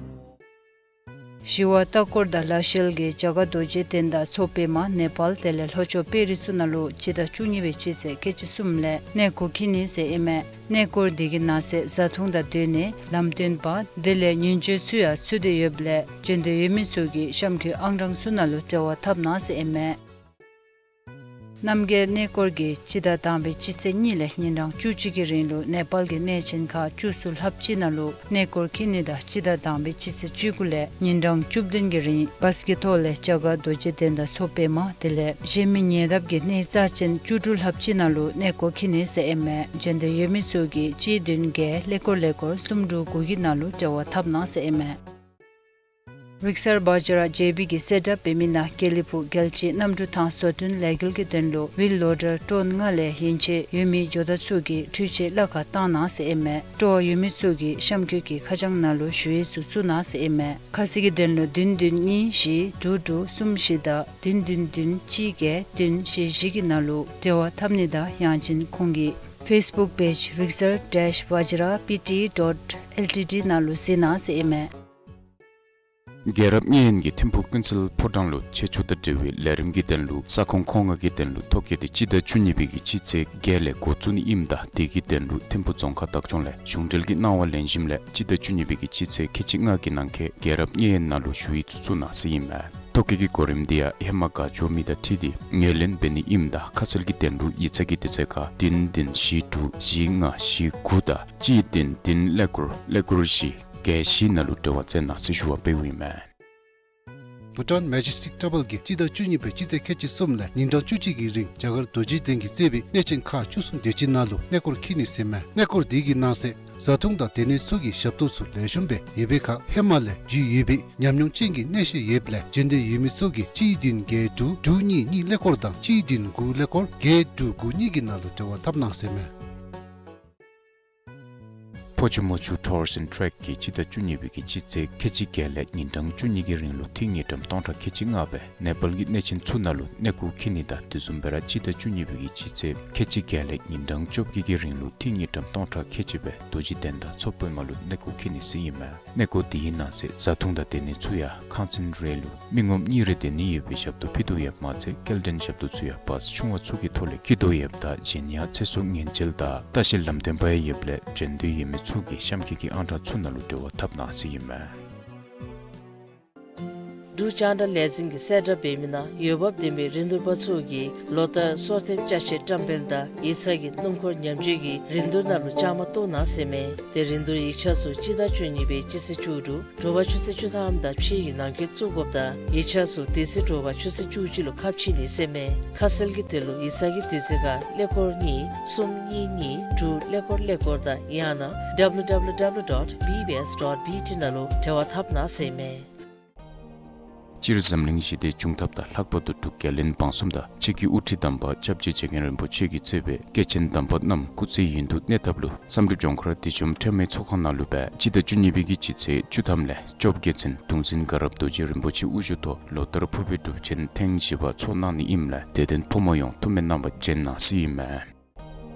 ཞི་བ་ལྟ་སྐོར་དང་ལ་ཤུལ་གྱི་རྒྱ་གར་རྡོ་རྗེ་གདན་དང་མཚོ་པདྨ་ནེ་པཱལ་དེ་ལས་ལྷོ་ཕྱོགས་པེ་རིགས་ཚུ་ནང་ལུ་སྤྱི་ཟླ་བཅུ་གཉིས་པའི་སྤྱི་ཚེས་ཁལ་གཅིག་གསུམ་ལས་གནས་སྐོར་འཁྱིད་ནི་ཟེར་ཨིན་མས། གནས་སྐོར་འདི་གི་ནང་གསེས་བཟའ་འཐུང་དང་སྡོད་གནས་ལམ་སྟོན་པ་དེ་ལས་ཉིན་བྱེད་ཚུ་ཡང་ཚུད་དེ་ཡོདཔ་ལས་བྱོན་འདོད་ཡོད་མི་ཚུ་གིས་གཤམ་འཁོད་ཨང་གྲངས་ཚུ་ནང་ལུ་འབྲེལ་བ་འཐབ་གནང་ཟེར་ཨིན་མས། རྣམ་རྒྱལ་གནས་སྐོར་གྱིས་སྤྱི་ཟླ་དང་པའི་སྤྱི་ཚེས་གཉིས་ལས་ཉིན་གྲངས་བཅུ་གཅིག་གི་རིང་ལུ་ནེ་པཱལ་གྱི་གནས་ཆེན་ཁག་བཅུ་གསུམ་ལྷགཔ་ཅིག་ནང་ལུ་གནས་སྐོར་འཁྱིད་ནི་དང་སྤྱི་ཟླ་དང་པའི་སྤྱི་ཚེས་བཅུ་དགུ་ལས་ཉིན་གྲངས་བཅུ་བདུན་གྱི་རིང་བཱས་ཀྱི་ཐོག་ལས་རྒྱ་གར་རྡོ་རྗེ་གདན་དང་མཚོ་པདྨ་དེ་ལས་གཞན་མི་ཉེ་འདབས་ཀྱི་གནས་རྩ་ཆེན་བཅུ་དྲུག་ལྷགཔ་ཅིག་ནང་ལུ་གནས་སྐོར་འཁྱིད་ནི་ཟེར་ཨིན་མས། བྱོན་འདོད་ཡོད་མི་ཚུ་གིས་གཅིག་བདུན་བརྒྱད་ཀླད་ཀོར་ཀླད་ཀོར་གསུམ་དྲུག་དགུ་གི་ནང་ལུ་འབྲེལ་བ་འཐབ་གནང་ཟེར་ཨིན་མས། རིག་གསར་བཛྲ་ཇེ་བི་གིས་གསལ་བསྒྲགས་འབད་མི་ནང་དགེ་ལེགས་ཕུག་རྒྱལ་སྤྱིའི་གནམ་གྲུ་ཐང་བཟོ་སྐྲུན་ལས་འགུལ་གྱི་དོན་ལུ་ཝིལ་ལོ་ཌར་ཊོན་ལྔ་ལས་ཡན་ཆད་ཡོད་མི་ཇོ་བདག་ཚུ་གིས་འཕྲུལ་ཆས་གླ་ཁར་བཏང་གནང་ཟེར་ཨིན་མས། སྤྲོ་བ་ཡོད་མི་ཚུ་གིས་གཤམ་འཁོད་ཀྱི་ཁ་བྱང་ནང་ལུ་ཞུ་ཡིག་ཚུ་བཙུགས་གནང་ཟེར་ཨིན་མས། ཁ་གསལ་གྱི་དོན་ལུ་བདུན་བདུན་གཉིས་བཞི་དྲུག་དྲུག་གསུམ་བཞི་དང་བདུན་བདུན་བདུན་གཅིག་བརྒྱད་བདུན་བཞི་བཞི་གི་ནང་ལུ་འབྲེལ་བ་འཐབ་ནི་དང་ཡང་ཅིན་ཁོང་གི་ཕེསི་བུཀ་པེཇ་Rigsar dash Bajra P T dot L T D ནང་ལུ་གཟིགས་གནང་ཟེར་ཨིན་མས། རྒྱལ་རབས་མཉན་ཡོད་ཀྱི་ཐིམ་ཕུག་ཀུན་གསལ་ཕོ་བྲང་ལུ་ཆེད་སྦྱོར་དང་འབྲེལ་བའི་ལས་རིམ་གྱི་དོན་ལུ་ས་ཁོངས་མཁོ་མངགས་ཀྱི་དོན་ལུ་ཐོ་བཀོད་དེ་སྤྱི་ཟླ་བཅུ་གཉིས་པའི་གི་སྤྱི་ཚེས་བརྒྱད་ལས་འགོ་བཙུགས་ནི་ཨིནམ་ད་དེ་གི་དོན་ལུ་ཐིམ་ཕུག་རྫོང་ཁག་བདག་སྐྱོང་ལས་གཞུང་འབྲེལ་གྱི་གནང་བ་ལེན་ཞིནམ་ལས་སྤྱི་ཟླ་བཅུ་གཉིས་པའི་གི་སྤྱི་ཚེས་ཁལ་གཅིག་ལྔ་གི་ནང་འཁོད་རྒྱལ་རབས་མཉན་ཡོད་ནང་ལུ་ཞུ་ཡིག་ཚུ་བཙུགས་གནང་ཟེར་ཨིན་མས། ཐོ་བཀོད་ཀྱི་གོ་རིམ་དེ་ཡང་ཧེ་མ་ག་འབྱོར་མི་དང་འཁྲིལ་ཏེ་ངོས་ལེན་འབད་ནི་ཨིནམ་ད་ཁ་གསལ་གྱི་དོན་ལུ་ཡིག་ཚང་གི་དུས་ཚོད་ཁར་བདུན་བདུན་བཞི་དྲུག་བཞི་ལྔ་བཞི་དགུ་དང་གཅིག་བདུན་བདུན་ཀླད་ཀོར་ཀླད་ཀོར་བཞི་བརྒྱད་བཞི་ནང་ལུ་འབྲེལ་བ་མཛད་གནང་ཟེར་ཞུ་བ་འབདཝ་ཨིན་མས། Bhutan Majestic Travel གྱིས་སྤྱི་ཟླ་བཅུ་གཉིས་པའི་སྤྱི་ཚེས་ཁལ་གཅིག་གསུམ་ལས་ཉིན་གྲངས་བཅུ་གཅིག་གི་རིང་རྒྱ་གར་རྡོ་རྗེ་གདན་གྱིས་གཙོས་པའི་གནས་ཆེན་ཁག་བཅུ་གསུམ་དེ་ཅིག་ནང་ལུ་གནས་སྐོར་འཁྱིད་ནི་ཟེར་མས། གནས་སྐོར་འདི་གི་ནང་གསེས་བཟའ་འཐུང་དང་སྡོད་གནས་ཚུ་གི་ཞབས་ཏོག་ཚུ་ལེགས་ཤོམ་སྦེ་ཡོད་པའི་ཁར་ཧེ་མ་ལས་རྒྱུས་ཡོད་པའི་ཉམས་མྱོང་ཅན་གྱི་གནས་བཤད་ཡོདཔ་ལས་བྱོན་འདོད་ཡོད་མི་ཚུ་གིས་གཅིག་བདུན་བརྒྱད་དྲུག་དྲུག་གཉིས་གཉིས་ཀླད་ཀོར་དང་གཅིག་བདུན་དགུ་ཀླད་ཀོར་བརྒྱད་དྲུག་དགུ་གཉིས་ཀྱི་ནང་ལུ་འབྲེལ་བ་འཐབ་གནང་ཟེར་མས། ཀོ་ཅི་མོ་ཆུ་ཊུརསི་ཨེནཌ་ཊེཀ་གིས་སྤྱི་ཟླ་བཅུ་གཉིས་པའི་གི་སྤྱི་ཚེས་ཁལ་གཅིག་བརྒྱད་ལས་ཉིན་གྲངས་བཅུ་གཉིས་ཀྱི་རིང་ལུ་ཐིག་ཉིས་ཀྲམ་སྟོང་ཕྲག་ཁལ་གཅིག་ལྔ་སྦེ་ནེ་པཱལ་གྱི་གནས་ཆེན་ཚུ་ནང་ལུ་གནས་སྐོར་འཁྱིད་ནི་དང་དེ་བཟུམ་སྦེ་ར་སྤྱི་ཟླ་བཅུ་གཉིས་པའི་གི་སྤྱི་ཚེས་ཁལ་གཅིག་བརྒྱད་ལས་ཉིན་གྲངས་བཅོ་བརྒྱད་ཀྱི་རིང་ལུ་ཐིག་ཉིས་ཀྲམ་སྟོང་ཕྲག་ཁལ་གཅིག་སྦེ་རྡོ་རྗེ་གདན་དང་མཚོ་པདྨ་ལུ་གནས་སྐོར་འཁྱིད་ནི་ཟེར་ཨིན་མས། གནས་སྐོར་དེའི་ནང་གསེས་བཟའ་འཐུང་དང་སྡོད་ནི་ཚུ་ཡང་ཁང་ཚན་རེ་ལུ་མི་ངོམ་གཉིས་རེ་སྡོད་ནི་ཡོད་པའི་ཞབས་ཏོག་ཕུལ་དོ་ཡོདཔ་མ་ཚད་སྐྱེལ་འདྲེན་ཞབས་ཏོག་ཚུ་ཡང་བཱསི་ཆུང་བ་ཚུ་གི་ཐོག་ལས་འཁྱིད་དོ་ཡོདཔ་ད་གཞན་ཡང་ཚེ་སྲོག་ཉེན་བཅོལ་དང་ལྟ་བཤལ་ལམ་སྟོན་པ་ཡང་ཡོདཔ་ལས་འབྱོན་འདོད་ཡོད་མི་ཚུ་གིས་གཤམ་འཁོད་ཀྱི་ཨང་གྲངས་ཚུ་ནང་ལུ་འབྲེལ་བ་འཐབ་གནང་ཟེར་ཨིན་མས། འབྲུག་རྒྱང་བསྒྲགས་ལས་འཛིན་གྱིས་གསལ་བསྒྲགས་འབད་མི་ནང་འོས་འབབ་ལྡན་པའི་རིན་བསྡུར་པ་ཚུ་གིས་ལོ་ལྟར་སོར་ཐེབས་ཅ་ཆས་བཀྲམ་སྤེལ་དང་ཡིག་ཚང་གི་སྣུམ་འཁོར་ཉམས་བཅོས་ཀྱི་རིན་བསྡུར་ནང་ལུ་བཅའ་མར་གཏོགས་གནང་ཟེར་མས། ཏེ་རིན་བསྡུར་ཡིག་ཆ་ཚུ་སྤྱི་ཟླ་བཅུ་གཉིས་པའི་སྤྱི་ཚེས་བཅུ་དྲུག་དྲོ་པ་ཆུ་ཚོད་བཅུ་ཐམ་དང་ཕྱེད་ཀྱི་ནང་འཁོད་བཙུགས་དགོཔ་དང་ཡིག་ཆ་ཚུ་དེ་ཚེ་དྲོ་པ་ཆུ་ཚོད་བཅུ་གཅིག་ལུ་ཁ་ཕྱེ་ནི་ཟེར་མས། ཁ་གསལ་གྱི་དོན་ལུ་ཡིག་ཚང་གི་དུས་ཚོད་ཁར་ཀླད་ཀོར་གཉིས་གསུམ་གཉིས་གཉིས་དྲུག་ཀླད་ཀོར་ཀླད་ཀོར་དང་ཡང་ན་W W W dot B B S dot B T ནང་ལུ་འབྲེལ་བ་འཐབ་གནང་ཟེར་མས། སྤྱིར་འཛམ་གླིང་ཞི་བདེ་འབྱུང་ཐབས་དང་ལྷག་པར་དུ་འབྲུག་རྒྱལ་བློན་འབངས་གསུམ་དང་ཆེ་བསྐྱོད་དབུ་ཁྲིད་དམ་པ་སྐྱབས་རྗེ་རྗེ་མཁན་རིན་པོ་ཆེ་གིས་གཙོས་པའི་སྐྱེས་ཆེན་དམ་པ་རྣམས་སྐུ་ཚེ་ཡུན་དུ་གནས་ཐབས་ལུ་བསམ་གྲུབ་ལྗོངས་མཁར་བདེ་འཇམ་ཁྲོས་མའི་ཚོགས་ཁང་ནང་ལུ་སྦེ་སྤྱི་ཟླ་བཅུ་གཉིས་པའི་གི་སྤྱི་ཚེས་བཅུ་ཐམ་ལས་བཅོ་བརྒྱད་ཚུན་གདུང་འཛིན་དགའ་རབ་རྡོ་རྗེ་རིན་པོ་ཆེ་དབུ་བཞུགས་ཐོག་ལོ་ལྟར་ཕུར་པའི་སྒྲུབ་ཆེན་ཐེངས་བཞི་པ་ཚོགས་གནང་ནི་ཨིནམ་ལས་དད་ལྡན་ཕོ་མོ་ཡོངས་ཐུགས་སྨོན་གནང་བར་བྱོན་གནང་ཟེར་ཨིན་མས།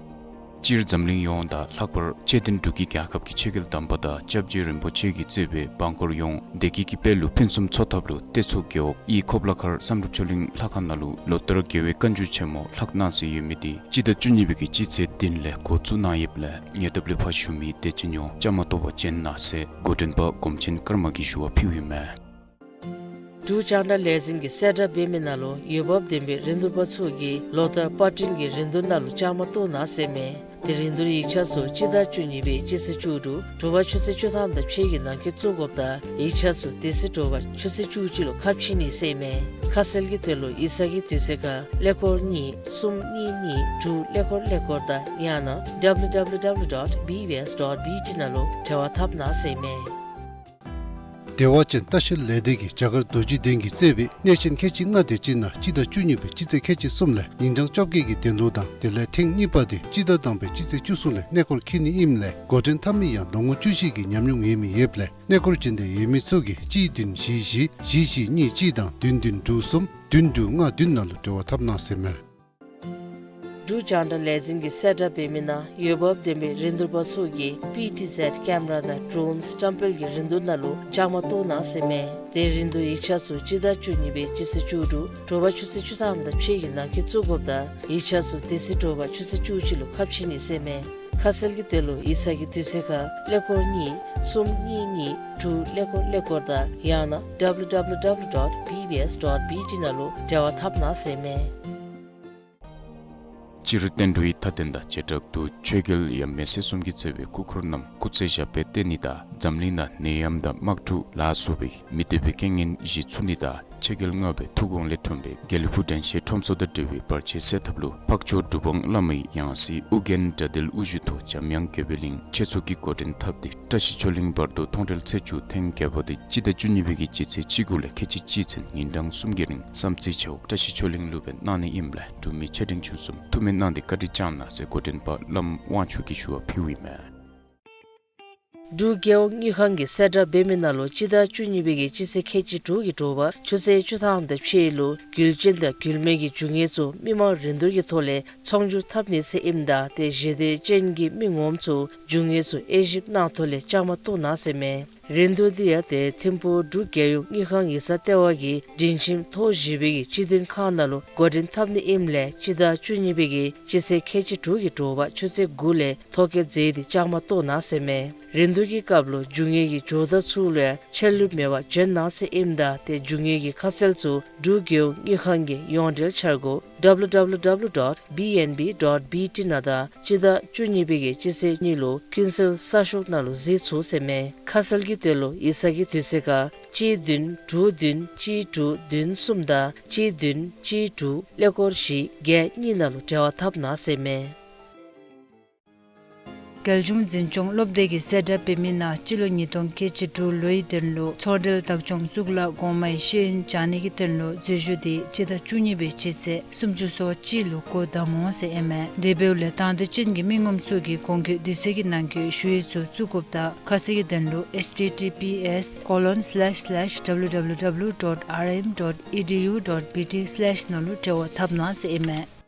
སྤྱིར་འཛམ་གླིང་ཡོངས་དང་ལྷག་པར་ཆེས་མཐོའི་འབྲུག་གི་རྒྱལ་ཁབ་ཀྱི་ཆོས་རྒྱལ་དམ་པ་དང་སྐྱབས་རྗེ་རིན་པོ་ཆེ་གིས་གཙོས་པའི་འབངས་འཁོར་ཡོངས་བདེ་སྐྱིད་ཀྱི་དཔལ་ལུ་ཕུན་སུམ་ཚོགས་ཐབས་ལུ་སྟོད་མཚོ་རྒེད་འོག་དབུས་ཁོ་པ་ལ་མཁར་བསམ་གྲུབ་ཆོས་གླིང་ལྷ་ཁང་ནང་ལུ་ལོ་ལྟར་རྒྱལ་བའི་བཀའ་འགྱུར་ཆེན་མོ་ལྷག་གནང་སྲོལ་ཡོད་མི་དེ་སྤྱི་ཟླ་བཅུ་གཉིས་པའི་གི་སྤྱི་ཚེས་བདུན་ལས་འགོ་བཙུགས་གནང་ཡོདཔ་ལས་ཉེ་འདབས་ལས་ཕར་བཞུགས་མི་དད་ཅན་ཡོངས་བཅའ་མར་གཏོགས་པར་བྱོན་གནང་ཟེར་འགོ་འདྲེན་པ་སྒོམ་ཆེན་ཀརྨ་གིས་ཞུ་བ་ཕུལཝ་ཨིན་མས། འབྲུག་རྒྱང་བསྒྲགས་ལས་འཛིན་གྱིས་གསལ་བསྒྲགས་འབད་མི་ནང་ལུ་འོས་འབབ་ལྡན་པའི་རིན་བསྡུར་པ་ཚུ་གིས་ལོ་ལྟར་པར་སྐྲུན་གྱི་རིན་བསྡུར་ནང་ལུ་བཅའ་མར་གཏོགས་གནང་ཟེར་མས། ཏེ་རིན་བསྡུར་ཡིག་ཆ་ཚུ་སྤྱི་ཟླ་བཅུ་གཉིས་པའི་སྤྱི་ཚེས་བཅུ་དྲུག་དྲོ་པ་ཆུ་ཚོད་བཅུ་ཐམ་དང་ཕྱེད་ཀྱི་ནང་འཁོད་བཙུགས་དགོཔ་དང་ཡིག་ཆ་ཚུ་དེ་ཚེ་དྲོ་པ་ཆུ་ཚོད་བཅུ་གཅིག་ལུ་ཁ་ཕྱེ་ནི་ཟེར་མས། ཁ་གསལ་གྱི་དོན་ལུ་ཡིག་ཚང་གི་དུས་ཚོད་ཁར་ཀླད་ཀོར་གཉིས་གསུམ་གཉིས་གཉིས་དྲུག་ཀླད་ཀོར་ཀླད་ཀོར་དང་ཡང་ན་W W W dot B B S dot B T ནང་ལུ་འབྲེལ་བ་འཐབ་གནང་ཟེར་མས། བདེ་བ་ཅན་ལྟ་བཤལ་ལས་སྡེ་གིས་རྒྱ་གར་རྡོ་རྗེ་གདན་གྱིས་གཙོས་པའི་གནས་ཆེན་ཁལ་གཅིག་ལྔ་དེ་ཅིག་ནང་སྤྱི་ཟླ་བཅུ་གཉིས་པའི་སྤྱི་ཚེས་ཁལ་གཅིག་གསུམ་ལས་ཉིན་གྲངས་བཅོ་བརྒྱད་ཀྱི་གདན་ལོ་དང་དེ་ལས་ཐེངས་གཉིས་པ་དེ་སྤྱི་ཟླ་དང་པའི་སྤྱི་ཚེས་བཅུ་གསུམ་ལས་གནས་སྐོར་འཁྱིད་ནི་ཨིནམ་ལས་འགོ་འདྲེན་འཐབ་མི་ཡང་ལོ་ངོ་བཅུ་བཞི་གི་ཉམས་མྱོང་ཡོད་མི་ཡོདཔ་ལས་གནས་སྐོར་བྱོན་འདོད་ཡོད་མི་ཚུ་གིས་གཅིག་བདུན་བཞི་བཞི་བཞི་བཞི་གཉིས་གཅིག་དང་བདུན་བདུན་དྲུག་གསུམ་བདུན་དྲུག་ལྔ་བདུན་ནང་ལུ་འབྲེལ་བ་འཐབ་གནང་ཟེར་མས། འབྲུག་རྒྱང་བསྒྲགས་ལས་འཛིན་གྱིས་གསལ་བསྒྲགས་འབད་མི་ནང་འོས་འབབ་ལྡན་པའི་རིན་བསྡུར་པ་ཚུ་གིས་པི་ཊི་ཟེཌ་ཀེམ་ར་དང་ཌྲོནསི་བཀྲམ་སྤེལ་གྱི་རིན་བསྡུར་ནང་ལུ་བཅའ་མར་གཏོགས་གནང་ཟེར་མས། ཏེ་རིན་བསྡུར་ཡིག་ཆ་ཚུ་སྤྱི་ཟླ་བཅུ་གཉིས་པའི་སྤྱི་ཚེས་བཅུ་དྲུག་དྲོ་པ་ཆུ་ཚོད་བཅུ་ཐམ་དང་ཕྱེད་ཀྱི་ནང་འཁོད་བཙུགས་དགོཔ་དང་ཡིག་ཆ་ཚུ་དེ་ཚེ་དྲོ་པ་ཆུ་ཚོད་བཅུ་གཅིག་ལུ་ཁ་ཕྱེ་ནི་ཟེར་མས། ཁ་གསལ་གྱི་དོན་ལུ་ཡིག་ཚང་གི་དུས་ཚོད་ཁར་ཀླད་ཀོར་གཉིས་གསུམ་གཉིས་གཉིས་དྲུག་ཀླད་ཀོར་ཀླད་ཀོར་དང་ཡང་ན་W W W dot B B S dot B T ནང་ལུ་འབྲེལ་བ་འཐབ་གནང་ཟེར་མས། སྤྱིར་བསྟན་འགྲོའི་མཐའ་རྟེན་དང་བྱེ་བྲག་ཏུ་ཆོས་རྒྱལ་ཡབ་མེས་སྲས་གསུམ་གྱིས་གཙོས་པའི་སྐུ་འཁོར་རྣམས་སྐུ་ཚེ་ཞབས་པད་བརྟན་ནི་དང་འཛམ་གླིང་ནང་ནད་ཡམས་དང་དམག་འཁྲུག་ལ་སོགས་པའི་མི་བདེ་བའི་རྐྱེན་ངན་ཞི་ཚུགས་ནི་དང་ཆོས་རྒྱལ་ལྔ་པའི་ཐུགས་དགོངས་ལས་འཁྲུངས་པའི་དགེ་ལེགས་ཕུག་དྲན་ཤེས་ཁྲོམ་ཚོགས་དང་འབྲེལ་བའི་བར་ཆད་སེལ་ཐབས་ལུ་འཕགས་མཆོག་གྲུབ་དབང་བླ་མའི་ཡང་སྲིད་ཨོ་རྒྱན་དགྲ་འདུལ་དབུ་བཞུགས་ཐོག་འཇམ་དབྱངས་དགྱེས་པའི་གླིང་ཆོས་ཚོགས་ཀྱིས་འགོ་འདྲེན་འཐབ་སྟེ་བཀྲ་ཤིས་ཆོས་གླིང་བར་དུ་མཐོང་གྲོལ་ཚེས་བཅུ་ཐེངས་བརྒྱད་པ་དེ་སྤྱི་ཟླ་བཅུ་གཉིས་པའི་གི་སྤྱི་ཚེས་བཅུ་དགུ་ལས་ཁལ་གཅིག་གཅིག་ཚུན་ཉིན་གྲངས་གསུམ་གྱི་རིང་བསམ་རྩེ་བྱ་འུག་བཀྲ་ཤིས་ཆོས་གླིང་ལུ་སྦེ་གནང་ནི་ཨིནམ་ལས་འབྲུག་མི་ཆེ་འབྲིང་ཆུང་གསུམ་ཐུགས་སྨོན་གནང་སྟེ་བཀའ་དྲིན་བསྐྱང་གནང་ཟེར་འགོ་འདྲེན་པ་བླམ་དབང་ཕྱུག་གིས་ཞུ་བ་ཕུལཝ་ཨིན་མས། འབྲུག་རྒེད་འོག་དངུལ་ཁང་གིས་གསལ་བསྒྲགས་འབད་མི་ནང་ལུ་སྤྱི་ཟླ་བཅུ་གཉིས་པའི་གི་སྤྱི་ཚེས་ཁལ་གཅིག་དྲུག་གི་དྲོ་པ་ཆུ་ཚོད་བཅུ་ཐམ་དང་ཕྱེད་ལུ་རྒྱུ་ཅན་དང་རྒྱུ་མེད་ཀྱི་རྒྱུ་དངོས་ཚུ་མི་མང་རིན་བསྡུར་གྱི་ཐོག་ལས་ཚོང་སྒྱུར་འཐབ་ནི་ཟེར་ཨིནམ་ད་ཏེ་ཞི་བདེ་ཅན་གྱི་མི་ངོམ་ཚུ་རྒྱུ་དངོས་ཚུ་དབྱེ་ཞིབ་གནང་ཐོག་ལས་བཅའ་མར་གཏོགས་གནང་ཟེར་མས། རིན་བསྡུར་འདི་ཡང་ཏེ་ཐིམ་ཕུག་འབྲུག་རྒྱལ་ཡོངས་དངུལ་ཁང་ཡིག་ཚང་ལྟེ་བ་གི་སྒྲིང་ཁྱིམ་ཐོག་བཞི་པའི་གི་སྤྱི་མཐུན་ཁང་ནང་ལུ་འགོ་འདྲེན་འཐབ་ནི་ཨིནམ་ལས་སྤྱི་ཟླ་བཅུ་གཉིས་པའི་གི་སྤྱི་ཚེས་ཁལ་གཅིག་དྲུག་གི་དྲོ་པ་ཆུ་ཚོད་དགུ་ལས་ཐོ་བཀོད་མཛད་དེ་བཅའ་མར་གཏོགས་གནང་ཟེར་མས། རིན་བསྡུར་གྱི་སྐབས་ལུ་རྒྱུ་དངོས་ཀྱི་ཇོ་བདག་ཚུ་ལུ་ཡང་ཆད་ལུས་མེད་པར་བྱོན་གནང་ཟེར་ཨིནམ་ད་ཏེ་རྒྱུ་དངོས་ཀྱི་ཁ་གསལ་ཚུ་འབྲུག་རྒེད་འོག་དངུལ་ཁང་གི་ཡོངས་འབྲེལ་འཆར་སྒོ་W W W dot B N B dot B T ནང་དང་སྤྱི་ཟླ་བཅུ་གཉིས་པའི་གི་སྤྱི་ཚེས་གཉིས་ལུ་ཀུན་གསལ་གསར་ཤོག་ནང་ལུ་གཟིགས་ཚུགས་ཟེར་མས། ཁ་གསལ་གྱི་དོན་ལུ་ཡིག་ཚང་གི་དུས་ཚོད་ཁར་གཅིག་བདུན་དྲུག་བདུན་གཅིག་དྲུག་བདུན་གསུམ་དང་གཅིག་བདུན་གཅིག་དྲུག་ཀླད་ཀོར་བཞི་བརྒྱད་གཉིས་ནང་ལུ་འབྲེལ་བ་འཐབ་གནང་ཟེར་མས། རྒྱལ་གཞུང་འཛིན་སྐྱོང་སློབ་སྡེ་གིས་གསལ་བསྒྲགས་འབད་མི་ནང་སྤྱི་ལོ་ཉིས་སྟོང་ཁལ་གཅིག་དྲུག་ལོའི་དོན་ལུ་ཚོགས་འབྲེལ་བདག་སྐྱོང་གཙུག་ལག་གོང་མའི་ཤེས་ཡོན་སྦྱང་ནི་གི་དོན་ལུ་འཛུལ་ཞུགས་འདི་སྤྱི་ཟླ་བཅུ་གཉིས་པའི་སྤྱི་ཚེས་སུམ་ཅུ་སོ་གཅིག་ལུ་འགོ་བདམ་འོང་ཟེར་ཨིན་མས། དེ་འབདཝ་ལས་དང་འདོད་ཅན་གྱི་མི་ངོམ་ཚུ་གིས་གོང་གི་དུས་ཚོད་ཀྱི་ནང་འཁོད་ཞུ་ཡིག་ཚུ་བཙུགས་དགོཔ་དང་ཁ་གསལ་གྱི་དོན་ལུ་H T T P S colon slash slash W W W dot R M dot E D U dot B T slash ནང་ལུ་འབྲེལ་བ་འཐབ་གནང་ཟེར་ཨིན་མས།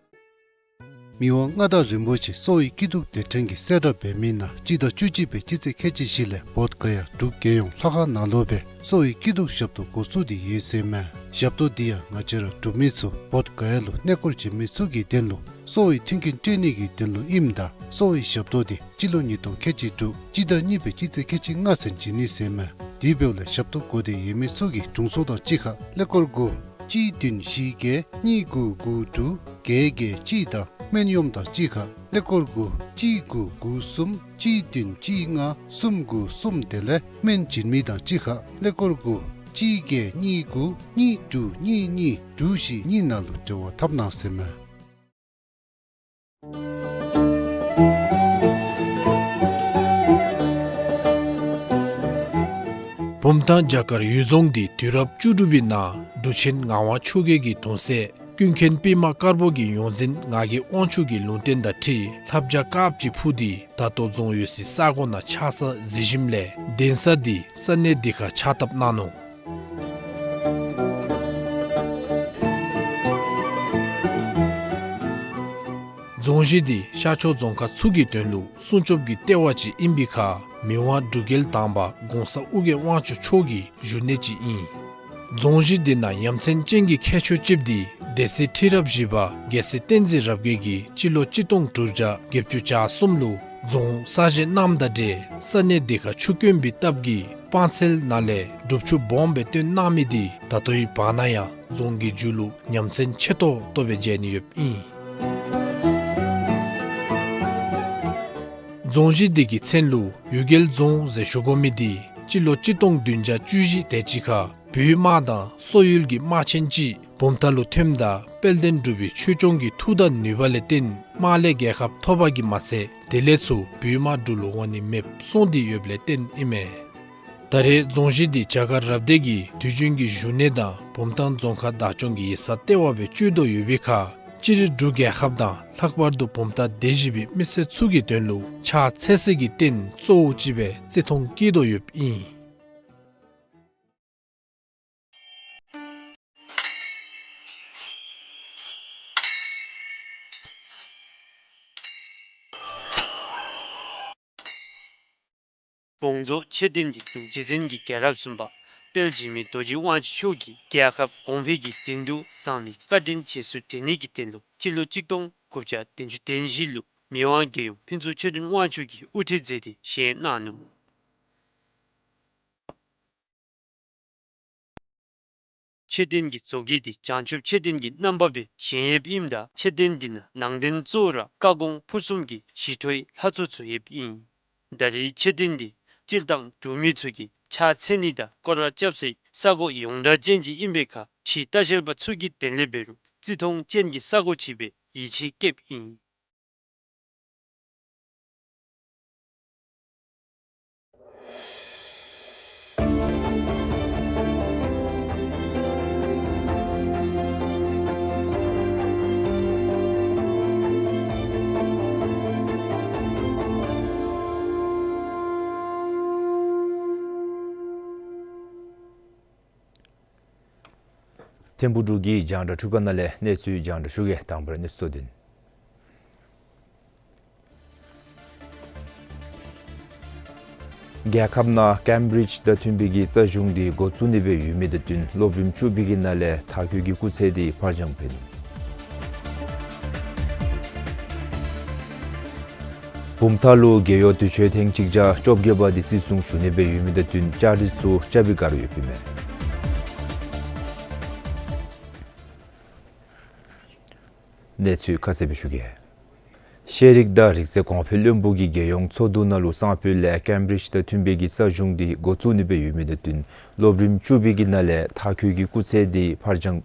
མི་དབང་མངའ་བདག་རིན་པོ་ཆེ་གསོ་བའི་སྐྱིད་སྡུག་སྡེ་ཕྲན་གྱིས་གསལ་བསྒྲགས་འབད་མི་ནང་སྤྱི་ཟླ་བཅུ་གཅིག་པའི་སྤྱི་ཚེས་ཁལ་གཅིག་བཞི་ལས་བོདྷ་ག་ཡ་འབྲུག་རྒྱལ་ཡོངས་ལྷ་ཁང་ནང་ལུ་སྦེ་གསོ་བའི་སྐྱིད་སྡུག་ཞབས་ཏོག་འགོ་བཙུགས་ཏེ་ཡོད་ཟེར་མས། ཞབས་ཏོག་འདི་ཡང་ང་བཅས་ར་འབྲུག་མི་ཚུ་བོདྷ་ག་ཡ་ལུ་གནས་སྐོར་བྱོན་མི་ཚུ་གི་དོན་ལུ་གསོ་བའི་མཐུན་རྐྱེན་སྤྲོད་ནི་གི་དོན་ལུ་ཨིནམ་ད་གསོ་བའི་ཞབས་ཏོག་འདི་སྤྱི་ལོ་ཉིས་སྟོང་ཁལ་གཅིག་དྲུག་སྤྱི་ཟླ་གཉིས་པའི་སྤྱི་ཚེས་ཁལ་གཅིག་ལྔ་ཚུན་བྱིན་ནི་ཟེར་མས། དེ་འབདཝ་ལས་ཞབས་ཏོག་དགོ་སྟེ་ཡོད་མི་ཚུ་གིས་དྲུང་འཚོ་དང་གཅིག་ཁར་ཀླད་ཀོར་དགུ་གཅིག་བདུན་བཞི་བརྒྱད་གཉིས་དགུ་དགུ་དྲུག་བརྒྱད་བརྒྱད་གཅིག་དང་སྨན་གཡོགམ་དང་གཅིག་ཁར་ཀླད་ཀོར་དགུ་གཅིག་དགུ་དགུ་གསུམ་གཅིག་བདུན་གཅིག་ལྔ་གསུམ་དགུ་གསུམ་དེ་ལས་སྨན་བྱིན་མི་དང་གཅིག་ཁར་ཀླད་ཀོར་དགུ་གཅིག་བརྒྱད་གཉིས་དགུ་གཉིས་དྲུག་གཉིས་གཉིས་དྲུག་བཞི་གཉིས་ནང་ལུ་འབྲེལ་བ་འཐབ་གནང་ཟེར་མས། བུམ་ཐང་བྱ་དཀར་གཡུལ་རྫོང་འདི་དུས་རབས་བཅུ་དྲུག་པའི་ནང་འབྲུག་ཆེན་ངག་དབང་ཆོས་རྒྱལ་གྱི་གདུང་སྲས་ཀུན་མཁྱེན་པདྨ་དཀར་པོ་གི་ཡོངས་འཛིན་ངག་གི་དབང་ཕྱུག་གི་ལུང་བསྟན་དང་འཁྲིལ་ལྷ་བྱ་དཀརཔོ་ཅིག་འཕུར་ཏེ་ད་ལྟོ་རྫོང་ཡོད་སའི་ས་གོ་ནང་ཆགས་ས་གཟིགས་ཞིནམ་ལས་གདན་ས་འདི་ས་གནས་འདི་ཁར་ཕྱག་བཏབ་གནང་ནུག། རྫོང་གཞི་འདི་ཤར་ཕྱོགས་རྫོང་ཁག་ཚུ་གི་དོན་ལུ་སྲུང་སྐྱོབ་ཀྱི་ལྟེ་བ་ཅིག་ཨིན་པའི་ཁར་མི་དབང་འབྲུག་རྒྱལ་དང་པ་གོང་ས་ཨོ་རྒྱན་དབང་ཕྱུག་མཆོག་གི་བཞུགས་གནས་ཅིག་ཨིན། རྫོང་གཞི་འདི་ནང་ཡ་མཚན་ཅན་གྱི་ཁྱད་ཆོས་ཅིག་འདི་སྡེ་སྲིད་ཁྲི་རབས་བཞི་པ་རྒྱལ་སྲས་བསྟན་འཛིན་རབ་རྒྱས་ཀྱིས་སྤྱི་ལོ་གཅིག་སྟོང་དྲུག་བརྒྱ་བརྒྱད་ཅུ་གྱ་གསུམ་ལུ་རྫོང་གསར་བཞེངས་གནངམ་དང་འབྲེལ་ས་གནས་འདི་ཁར་ཆུ་དཀོན་པའི་སྟབས་ཀྱིས་སྤང་ཚལ་ནང་ལས་སྒྲུབ་ཆུ་སྦོམ་སྦེ་བཏོན་གནང་མི་འདི་ད་ལྟོའི་བར་ན་ཡང་རྫོང་གི་མཇུག་ལུ་ཡ་མཚན་ཆེ་ཏོག་ཏོ་སྦེ་མཇལ་ནི་ཡོདཔ་ཨིན། རྫོང་གཞི་འདི་གི་མཚན་ལུ་གཡུལ་རྒྱལ་རྫོང་ཟེར་ཞུ་དགོ་མི་འདི་སྤྱི་ལོ་གཅིག་སྟོང་བདུན་བརྒྱ་བཅུ་བཞི་དེ་ཅིག་ཁར་བོད་དམག་དང་སོག་ཡུལ་གྱི་དམག་ཆེན་ཅིག་བུམ་ཐང་ལུ་ཐོནམ་ད་དཔལ་ལྡན་འབྲུག་པའི་ཆོས་སྐྱོང་གི་མཐུ་དང་ནུས་པ་ལས་བརྟེན་དམག་ལས་རྒྱལ་ཁ་ཐོབ་པ་གིས་མ་ཚད་དེ་ལས་ཚུར་བོད་དམག་འབྲུག་ལུ་འོང་ནི་མེདཔ་སོང་སྟེ་ཡོདཔ་ལས་བརྟེན་ཨིན་མས། ད་རེས་རྫོང་གཞི་འདི་བྱ་དཀར་རབ་སྡེ་གི་དུས་རྒྱུན་གྱི་བཞུགས་གནས་དང་བུམ་ཐང་རྫོང་ཁག་བདག་སྐྱོང་གི་ཡིག་ཚང་ལྟེ་བ་སྦེ་སྤྱོད་དོ་ཡོད་པའི་ཁར་སྤྱིར་འབྲུག་རྒྱལ་ཁབ་དང་ལྷག་པར་དུ་བུམ་ཐང་སྡེ་བཞི་པའི་མི་སེར་ཚུ་གི་དོན་ལུ་ཕྱག་འཚལ་སའི་རྟེན་གཙོ་བོ་ཅིག་སྦེ་བརྩི་མཐོང་བསྐྱེད་དོ་ཡོདཔ་ཨིན། བོང་རྫོང་མཆོད་རྟེན་འདི་འབྲུག་རྗེ་བཙུན་གྱི་རྒྱལ་རབས་གསུམ་པ་དཔལ་འཇིགས་མེད་རྡོ་རྗེ་དབང་ཕྱུག་མཆོག་གིས་རྒྱལ་ཁབ་གོང་འཕེལ་གྱི་དོན་དུ་བསམ་པའི་བཀའ་དྲིན་རྗེས་སུ་དྲན་ནི་གི་དོན་ལུ་སྤྱི་ལོ་གཅིག་སྟོང་དགུ་བརྒྱ་བདུན་ཅུ་དོན་བཞི་ལུ་མི་དབང་རྒྱལ་ཡུམ་ཕུན་ཚོགས་ཆོས་སྒྲོན་དབང་ཕྱུག་གིས་དབུ་ཁྲིད་མཛད་དེ་བཞེངས་གནང་ནུག། མཆོད་རྟེན་གྱི་བཟོ་བཀོད་འདི་བྱང་ཆུབ་མཆོད་རྟེན་གྱི་རྣམ་པ་སྦེ་བཞེངས་ཡོདཔ་ཨིནམ་ད་མཆོད་རྟེན་འདི་ནང་ནང་རྟེན་གཙོ་བོ་ར་བཀའ་དགོངས་ཕུར་གསུམ་གྱི་ཞི་ཁྲོའི་ལྷ་ཚོགས་ཚུ་ཡོདཔ་ཨིན། ད་རེས་མཆོད་རྟེན་འདི་སྤྱིར་བཏང་འབྲུག་མི་ཚུ་གིས་ཕྱག་འཚལ་ནི་དང་སྐོར་ར་རྐྱབ་སའི་ས་གོ་ཡོངས་གྲགས་ཅན་ཅིག་ཨིན་པའི་ཁར་ཕྱིའི་ལྟ་བཤལ་པ་ཚུ་གིས་དེ་ལས་འབད་རུང་བརྩི་མཐོང་ཅན་གྱི་ས་གོ་ཅིག་སྦེ་ཡིད་ཆེས་བསྐྱེདཔ་ཨིན། ཐིམ་ཕུག་འབྲུག་གི་རྒྱང་བསྒྲགས་འཕྲུལ་ཁང་ནང་ལས་གནས་ཚུལ་རྒྱང་བསྒྲགས་ཞུ་གེ། དང་པ་ར་གནས་ཚུལ་གཙོ་དོན། རྒྱལ་ཁབ་ནང་ཀེམ་བི་རིཇ་དང་མཐུན་པའི་གི་རྩ་གཞུང་འདི་འགོ་བཙུགས་ནི་སྦེ་ཡོད་མི་དང་བསྟུན་སློབ་རིམ་བཅུ་པའི་གི་ནང་ལས་མཐར་འཁྱོལ་གྱི་སྐུགས་ཚད་འདི་ཕར་འགྱངས་འབད་ནུག། བུམ་ཐང་ལུ་རྒྱལ་ཡོངས་དུས་ཆེན་ཐེངས་གཅིག་བརྒྱ་བཅོ་བརྒྱད་པ་འདི་སྲིད་སྐྱོང་ཞུ་ནི་སྦེ་ཡོད་མི་དང་བསྟུན་བཅའ་སྒྲིག་ཚུ་རྐྱབ་པའི་བསྒང་ར་ཡོདཔ་ཨིན་མས། གནས་ཚུལ་ཁ་གསལ་སྦེ་ཞུ་གེ། ཤེས་རིག་དང་རིག་རྩལ་གོང་འཕེལ་བློན་པོ་གིས་རྒྱལ་ཡོངས་ཚོགས་འདུ་ནང་ལུ་གསང་ཕུད་ལས་ཀེམ་བི་རིཇ་དང་མཐུན་པའི་གི་རྩ་གཞུང་འདི་འགོ་བཙུགས་ནི་སྦེ་ཡོད་མི་དང་བསྟུན་སློབ་རིམ་བཅུ་པའི་གི་ནང་ལས་མཐར་འཁྱོལ་གྱི་སྐུགས་ཚད་འདི་ཕར་འགྱངས་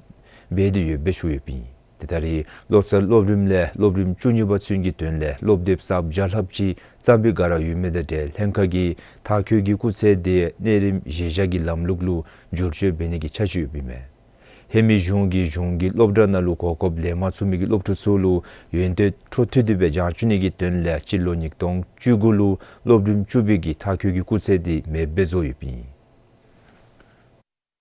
འབད་དེ་ཡོདཔ་སྦེ་ཞུ་ཡོདཔ་ཨིན། ཏེ་ད་རེས་བློ་གསར་སློབ་རིམ་ལས་སློབ་རིམ་བཅུ་གཉིས་པ་ཚུན་གྱི་དོན་ལས་སློབ་དེབ་གསརཔ་བརྒྱ་ལྷགཔ་ཅིག་བརྩམས་པའི་བསྒང་ར་ཡོད་མི་དང་འབྲེལ་ལྷན་ཁག་གིས་མཐར་འཁྱོལ་གྱི་སྐུགས་ཚད་དེ་གནས་རིམ་གཞི་བཞག་གི་ལམ་ལུགས་ལུ་བསྒྱུར་བཅོས་འབད་ནི་གི་འཆར་གཞི་ཡོདཔ་ཨིན་མས། ཧེ་མའི་གཞུང་གིས་གཞུང་གི་སློབ་གྲྭ་ནང་ལུ་གོ་སྐབས་ལེན་མ་ཚུགས་མི་གི་སློབ་ཕྲུག་ཚུ་ལུ་ཡོན་ཏན་འཕྲོ་མཐུད་དེ་སྦེ་སྦྱང་བཅུག་ནི་གི་དོན་ལས་སྤྱི་ལོ་ཉིས་སྟོང་བཅུ་དགུ་ལུ་སློབ་རིམ་བཅུ་པའི་གི་མཐར་འཁྱོལ་གྱི་སྐུགས་ཚད་དེ་མེདཔ་སྦེ་བཟོ་ཡོདཔ་ཨིན།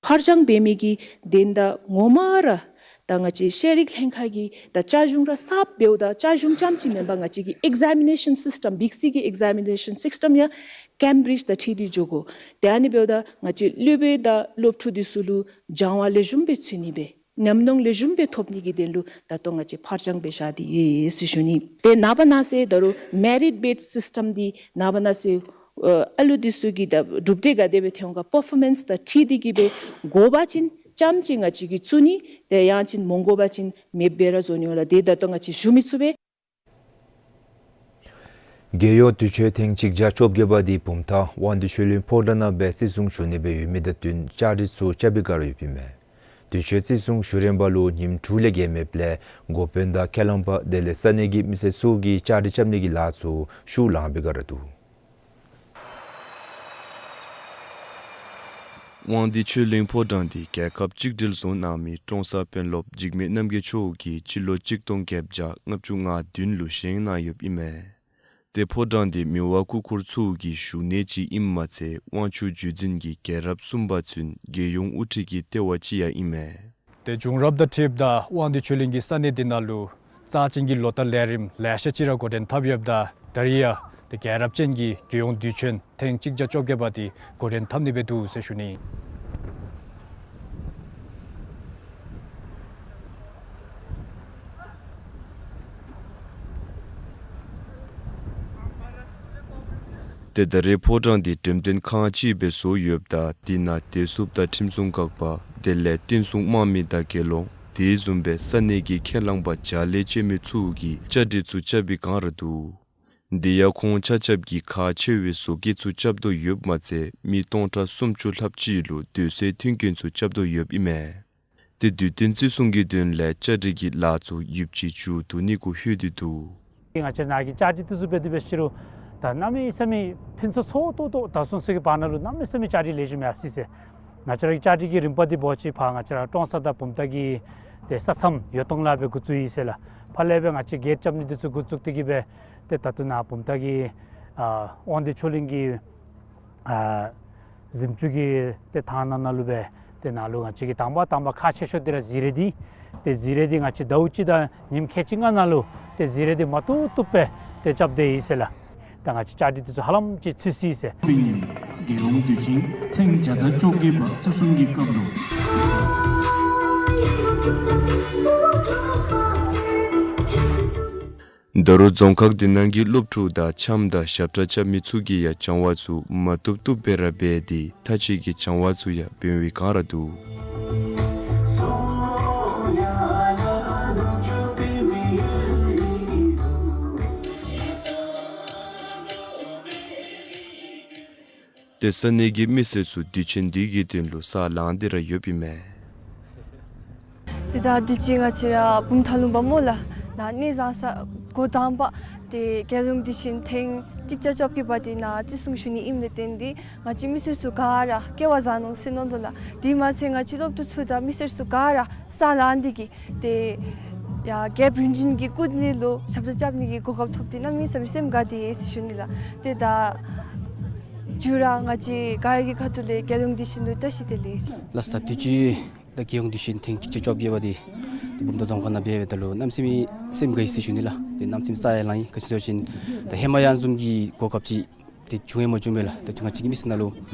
ཕར་འགྱངས་འབད་མི་གི་དོན་དག་ངོ་མ་ར་ད་ང་བཅས་ཤེས་རིག་ལྷན་ཁག་གིས་ད་བསྐྱར་ཞིབ་ར་གསརཔ་འབདཝ་ད་བསྐྱར་ཞིབ་རྐྱངམ་ཅིག་མེན་པར་ང་བཅས་ཀྱི་ཨེག་ཛ་མི་ནེ་ཤཱན་སིསི་ཊམ་བིག་སི་གི་ཨེག་ཛ་མི་ནེ་ཤཱན་སིསི་ཊམ་ཡང་ཀེམ་བིརིཇ་དང་འཁྲིལ་ཏེ་འགྱོ་དགོ། དེ་ཨ་ནི་འབདཝ་ད་ང་བཅས་སློབ་དཔོན་དང་སློབ་ཕྲུག་འདི་ཚུ་ལུ་སྦྱང་བ་ལེགས་ཤོམ་སྦེ་ཚུད་ནི་སྦེ་ཉམས་མྱོང་ལེགས་ཤོམ་སྦེ་ཐོབ་ནི་གི་དོན་ལུ་ད་ལྟོ་ང་བཅས་ཕར་འགྱངས་སྦེ་བཞག་སྟེ་ཡོད་ཟེར་ཞུ་ནི། ཏེ་ནངས་པ་གནངས་ཚེ་ད་རུང་མེ་རིཊ་བེསཌ་སིསི་ཊམ་འདི་ནངས་པ་གནངས་ཚེ་ཨ་ལུ་འདི་ཚུ་གི་ད་གྲུབ་འབྲས་ག་དེ་སྦེ་ཐོན་ག་པར་ཕོར་མེནསི་དང་འཁྲིལ་ཏེ་གི་སྦེ་དགོ་པ་ཅིན་རྐྱངམ་ཅིག་ང་བཅས་ཀྱིས་བཙུགས་ནི། ཏེ་ཡང་ཅིན་མ་དགོ་པ་ཅིན་མེདཔ་སྦེ་ར་བཟོ་ནི་འོང་ལགས། དེ་ད་ལྟོ་ང་བཅས་ཞུ་མི་ཚུགས་པས། རྒྱལ་ཡོངས་དུས་ཆེན་ཐེངས་གཅིག་བརྒྱ་བཅོ་བརྒྱད་པ་འདི་བུམ་ཐང་དབང་འདུས་ཆོས་གླིང་ཕོ་བྲང་ནང་སྦེ་བརྩི་སྲུང་ཞུ་ནི་སྦེ་ཡོད་མི་དང་བསྟུན་བཅའ་སྒྲིག་ཚུ་རྐྱབ་པའི་བསྒང་ར་ཡོདཔ་ཨིན་མས། དུས་ཆེན་བརྩི་སྲུང་ཞུ་རན་པ་ལུ་ཉིནམ་དྲུག་ལས་བརྒལ་མེདཔ་ལས་འགོ་དཔོན་དང་ཁས་བླངས་པ་དེ་ལས་ས་གནས་ཀྱི་མི་སེར་ཚུ་གིས་བཅའ་སྒྲིག་རྐྱབ་ནི་གི་ལཱ་ཚུ་ཤུགས་ལང་པའི་བསྒང་ར་འདུག། དབང་འདུས་ཆོས་གླིང་ཕོ་བྲང་འདི་རྒྱལ་ཁབ་གཅིག་སྒྲིལ་བཟོ་གནང་མི་ཀྲོང་གསར་དཔོན་སློབ་འཇིགས་མེད་རྣམ་རྒྱལ་མཆོག་གིས་སྤྱི་ལོ་གཅིག་སྟོང་བརྒྱད་བརྒྱ་ལྔ་བཅུ་ང་བདུན་ལུ་བཞེངས་གནང་ཡོདཔ་ཨིན་མས། ཏེ་ཕོ་བྲང་འདི་མི་དབང་སྐུ་འཁོར་ཚུ་གི་བཞུགས་གནས་ཅིག་ཨིནམ་མ་ཚད་དབང་ཕྱུག་བརྒྱུད་འཛིན་གྱི་རྒྱལ་རབས་གསུམ་པ་ཚུན་རྒྱལ་ཡོངས་དབུ་ཁྲིད་ཀྱི་ལྟེ་བ་ཅིག་ཡང་ཨིན་མས། ཏེ་བྱུང་རབས་དང་འཁྲིལཝ་ད་དབང་འདུས་ཆོས་གླིང་གི་ས་གནས་འདི་ནང་ལུ་རྩ་ཅན་གྱི་ལོ་བསྟར་ལས་རིམ་ལེ་ཤ་ཅིག་ར་འགོ་འདྲེན་འཐབ་ཡོདཔ་ད་ད་རིས་ཡང་ཏེ་རྒྱལ་རབས་ཅན་གྱི་རྒྱལ་ཡོངས་དུས་ཆེན་ཐེངས་གཅིག་བརྒྱ་བཅོ་བརྒྱད་པ་འདི་འགོ་འདྲེན་འཐབ་ནི་སྦེ་འདུག་ཟེར་ཞུ་ནི། ཏེ་ད་རེས་ཕོ་བྲང་འདི་འགྲེམས་སྟོན་ཁང་ཅིག་སྦེ་བཟོ་ཡོདཔ་ད་འདི་ནང་བདེ་སྲུངཔ་དང་ཁྲིམས་སྲུང་འགག་པ་དེ་ལས་བསྟན་སྲུང་དམག་མི་དང་དགེ་སློང་དེ་བཟུམ་སྦེ་ས་གནས་ཀྱི་ཁས་བླངས་པ་བརྒྱ་ལས་བཅད་མི་ཚུ་གིས་བཅའ་སྒྲིག་ཚུ་རྐྱབ་པའི་བསྒང་ར་འདུག། འདི་ཡང་ཁོང་ཆ་ཁྱབ་ཀྱིས་ཁག་ཆེ་བའི་བཟོ་བཀོད་ཚུ་རྐྱབ་དོ་ཡོདཔ་མ་ཚད་མི་སྟོང་ཕྲག་སུམ་ཅུ་ལྷགཔ་ཅིག་ལུ་སྡོད་སའི་མཐུན་རྐྱེན་ཚུ་རྐྱབ་དོ་ཡོདཔ་ཨིན་མས། ཏེ་དུས་སྟོན་བརྩི་སྲུང་གི་དོན་ལས་བཅའ་སྒྲིག་གི་ལཱ་ཚུ་ཡུདཔ་ཅིག་མཇུག་བསྡུ་ནི་གུ་ལྷོད་དེ་འདུག། ང་བཅས་ནཱ་གི་བཅའ་སྒྲིག་འདི་ཚུ་འབད་དེ་འབད་ཞིནམ་ལས་ད་གནམ་མེད་ས་མེད་ཕུན་སུམ་ཚོགས་ཏོག་ཏོ་ད་སོང་སོང་གི་བར་ན་ལུ་གནམ་མེད་ས་མེད་བཅའ་སྒྲིག་ལེགས་ཤོམ་ཡར་སོང་ཟེར། ང་བཅས་ར་གི་བཅའ་སྒྲིག་གི་རིམ་པ་འདི་འབད་བ་ཅིན་ཕར་ང་བཅས་ར་ཀྲོང་གསར་དང་བུམ་ཐང་གི་ཏེ་ས་མཚམས་ཡོད་ཐོང་ལས་སྦེ་འགོ་བཙུགས་ཡི་ཟེར་ལགས། ཕར་ལས་སྦེ་ང་བཅས་གེཊ་རྐྱབ་ནི་འདི་ཚུ་འགོ་བཙུགས་ཏེ་གི་སྦེ་ཏེ་ད་ལྟོ་ནཱ་བུམ་ཐང་གི་ཨ་དབང་འདུས་ཆོས་གླིང་གི་ཨ་གཟིམ་ཅུང་གི་ཏེ་ཐང་ནང་ན་ལུ་སྦེ་ཏེ་ནཱ་ལུ་ང་བཅས་ཀྱི་དང་པ་དང་པ་ཁག་ཆེ་ཤོས་འདི་ར་གཟིགས་རིས་འདི། ཏེ་གཟིགས་རིས་འདི་ང་བཅས་ཟླཝ་གཅིག་དང་ཉིནམ་ཁལ་གཅིག་ལྔ་ནང་ལུ་ཏེ་གཟིགས་རིས་འདི་མ་བཏུབ་བཏུབ་སྦེ་ཏེ་རྐྱབ་སྟེ་ཡོད་ཟེར་ལགས། ད་ང་བཅས་བཅའ་སྒྲིག་འདི་ཚུ་ཧ་ལམ་ཅིག་ཚུད་ཅི་ཟེར། རྒྱལ་ཡོངས་དུས་ཆེན་ཐེངས་བརྒྱ་དང་བཅོ་བརྒྱད་པ་བརྩི་སྲུང་གི་སྐབས་ལུ། ད་རུང་རྫོང་ཁག་འདི་ནང་གི་སློབ་ཕྲུག་དང་འཆམ་དང་ཞབས་ཁྲ་རྐྱབ་མི་ཚུ་གིས་ཡང་སྦྱང་བ་ཚུ་མ་བཏུབ་བཏུབ་སྦེ་ར་འབད་དེ་མཐའ་དཔྱད་ཀྱི་སྦྱང་བ་ཚུ་ཡང་འབད་བའི་བསྒང་ར་འདུག། ཏེ་ས་གནས་ཀྱི་མི་སེར་ཚུ་དུས་ཆེན་འདི་གི་དོན་ལུ་ས་ལང་སྟེ་ར་ཡོདཔ་ཨིན་མས། ཏེ་ད་དུས་ཅི་ང་བཅས་ར་བུམ་ཐང་ལུང་པ་སྨོ་ལགས། ནཱ་གནས་བཟང་ས་འགོ་དང་པ་ཏེ་རྒྱལ་ཡོངས་དུས་ཆེན་ཐེངས་གཅིག་བརྒྱ་བཅོ་བརྒྱད་པ་འདི་ནཱ་བརྩི་སྲུང་ཞུ་ནི་ཨིནམ་ལས་བརྟེན་ཏེ་ང་བཅས་མི་སེར་ཚུ་ག་ར་སྐལ་བ་བཟང་ནུག་ཟེར་མནོ་དོ་ལགས། དེ་མ་ཚད་ང་བཅས་སློབ་ཕྲུག་ཚུ་དང་མི་སེར་ཚུ་ག་ར་ས་ལང་སྟེ་གི་ཏེ་ཡ་རྒྱལཔོ་རིམ་བྱོན་གྱི་སྐུ་མདུན་ལུ་ཞབས་ཏོག་རྐྱབ་ནི་གི་གོ་སྐབས་ཐོབ་སྟེ་གནམ་མེད་ས་མེད་སེམས་དགའ་སྟེ་ཡོད་ཟེར་ཞུ་ནི་ལགས། ཏེ་ད་མཇུག་ར་ང་བཅས་ག་ར་གི་ཁ་ཐུག་ལས་རྒྱལ་ཡོངས་དུས་ཆེན་ལུ་བཀྲ་ཤིས་བདེ་ལེགས། ལགས་སོ། ད་དུས་ཅི་ད་རྒྱལ་ཡོངས་དུས་ཆེན་ཐེངས་གཅིག་བརྒྱ་བཅོ་བརྒྱད་པ་འདི་ད་བུམ་ཐང་རྫོང་ཁག་ནང་འབད་འབདཝ་ད་ལུ་གནམ་མེད་ས་མེད་སེམས་དགའ་ཡི་ཟེར་ཞུ་ནི་ལགས། ཏེ་གནམ་མེད་ས་མེད་ས་ཡང་ལང་ཡི། ག་ཅི་ཟེར་བ་ཅིན་ད་ཧེ་མ་ཡང་བཟུམ་གྱི་གོ་སྐབས་ཅིག་ཏེ་བྱུང་ཡང་མ་བྱུང་པས་ལགས། ད་ང་བཅས་ཀྱི་མི་སེར་ནང་ལུ་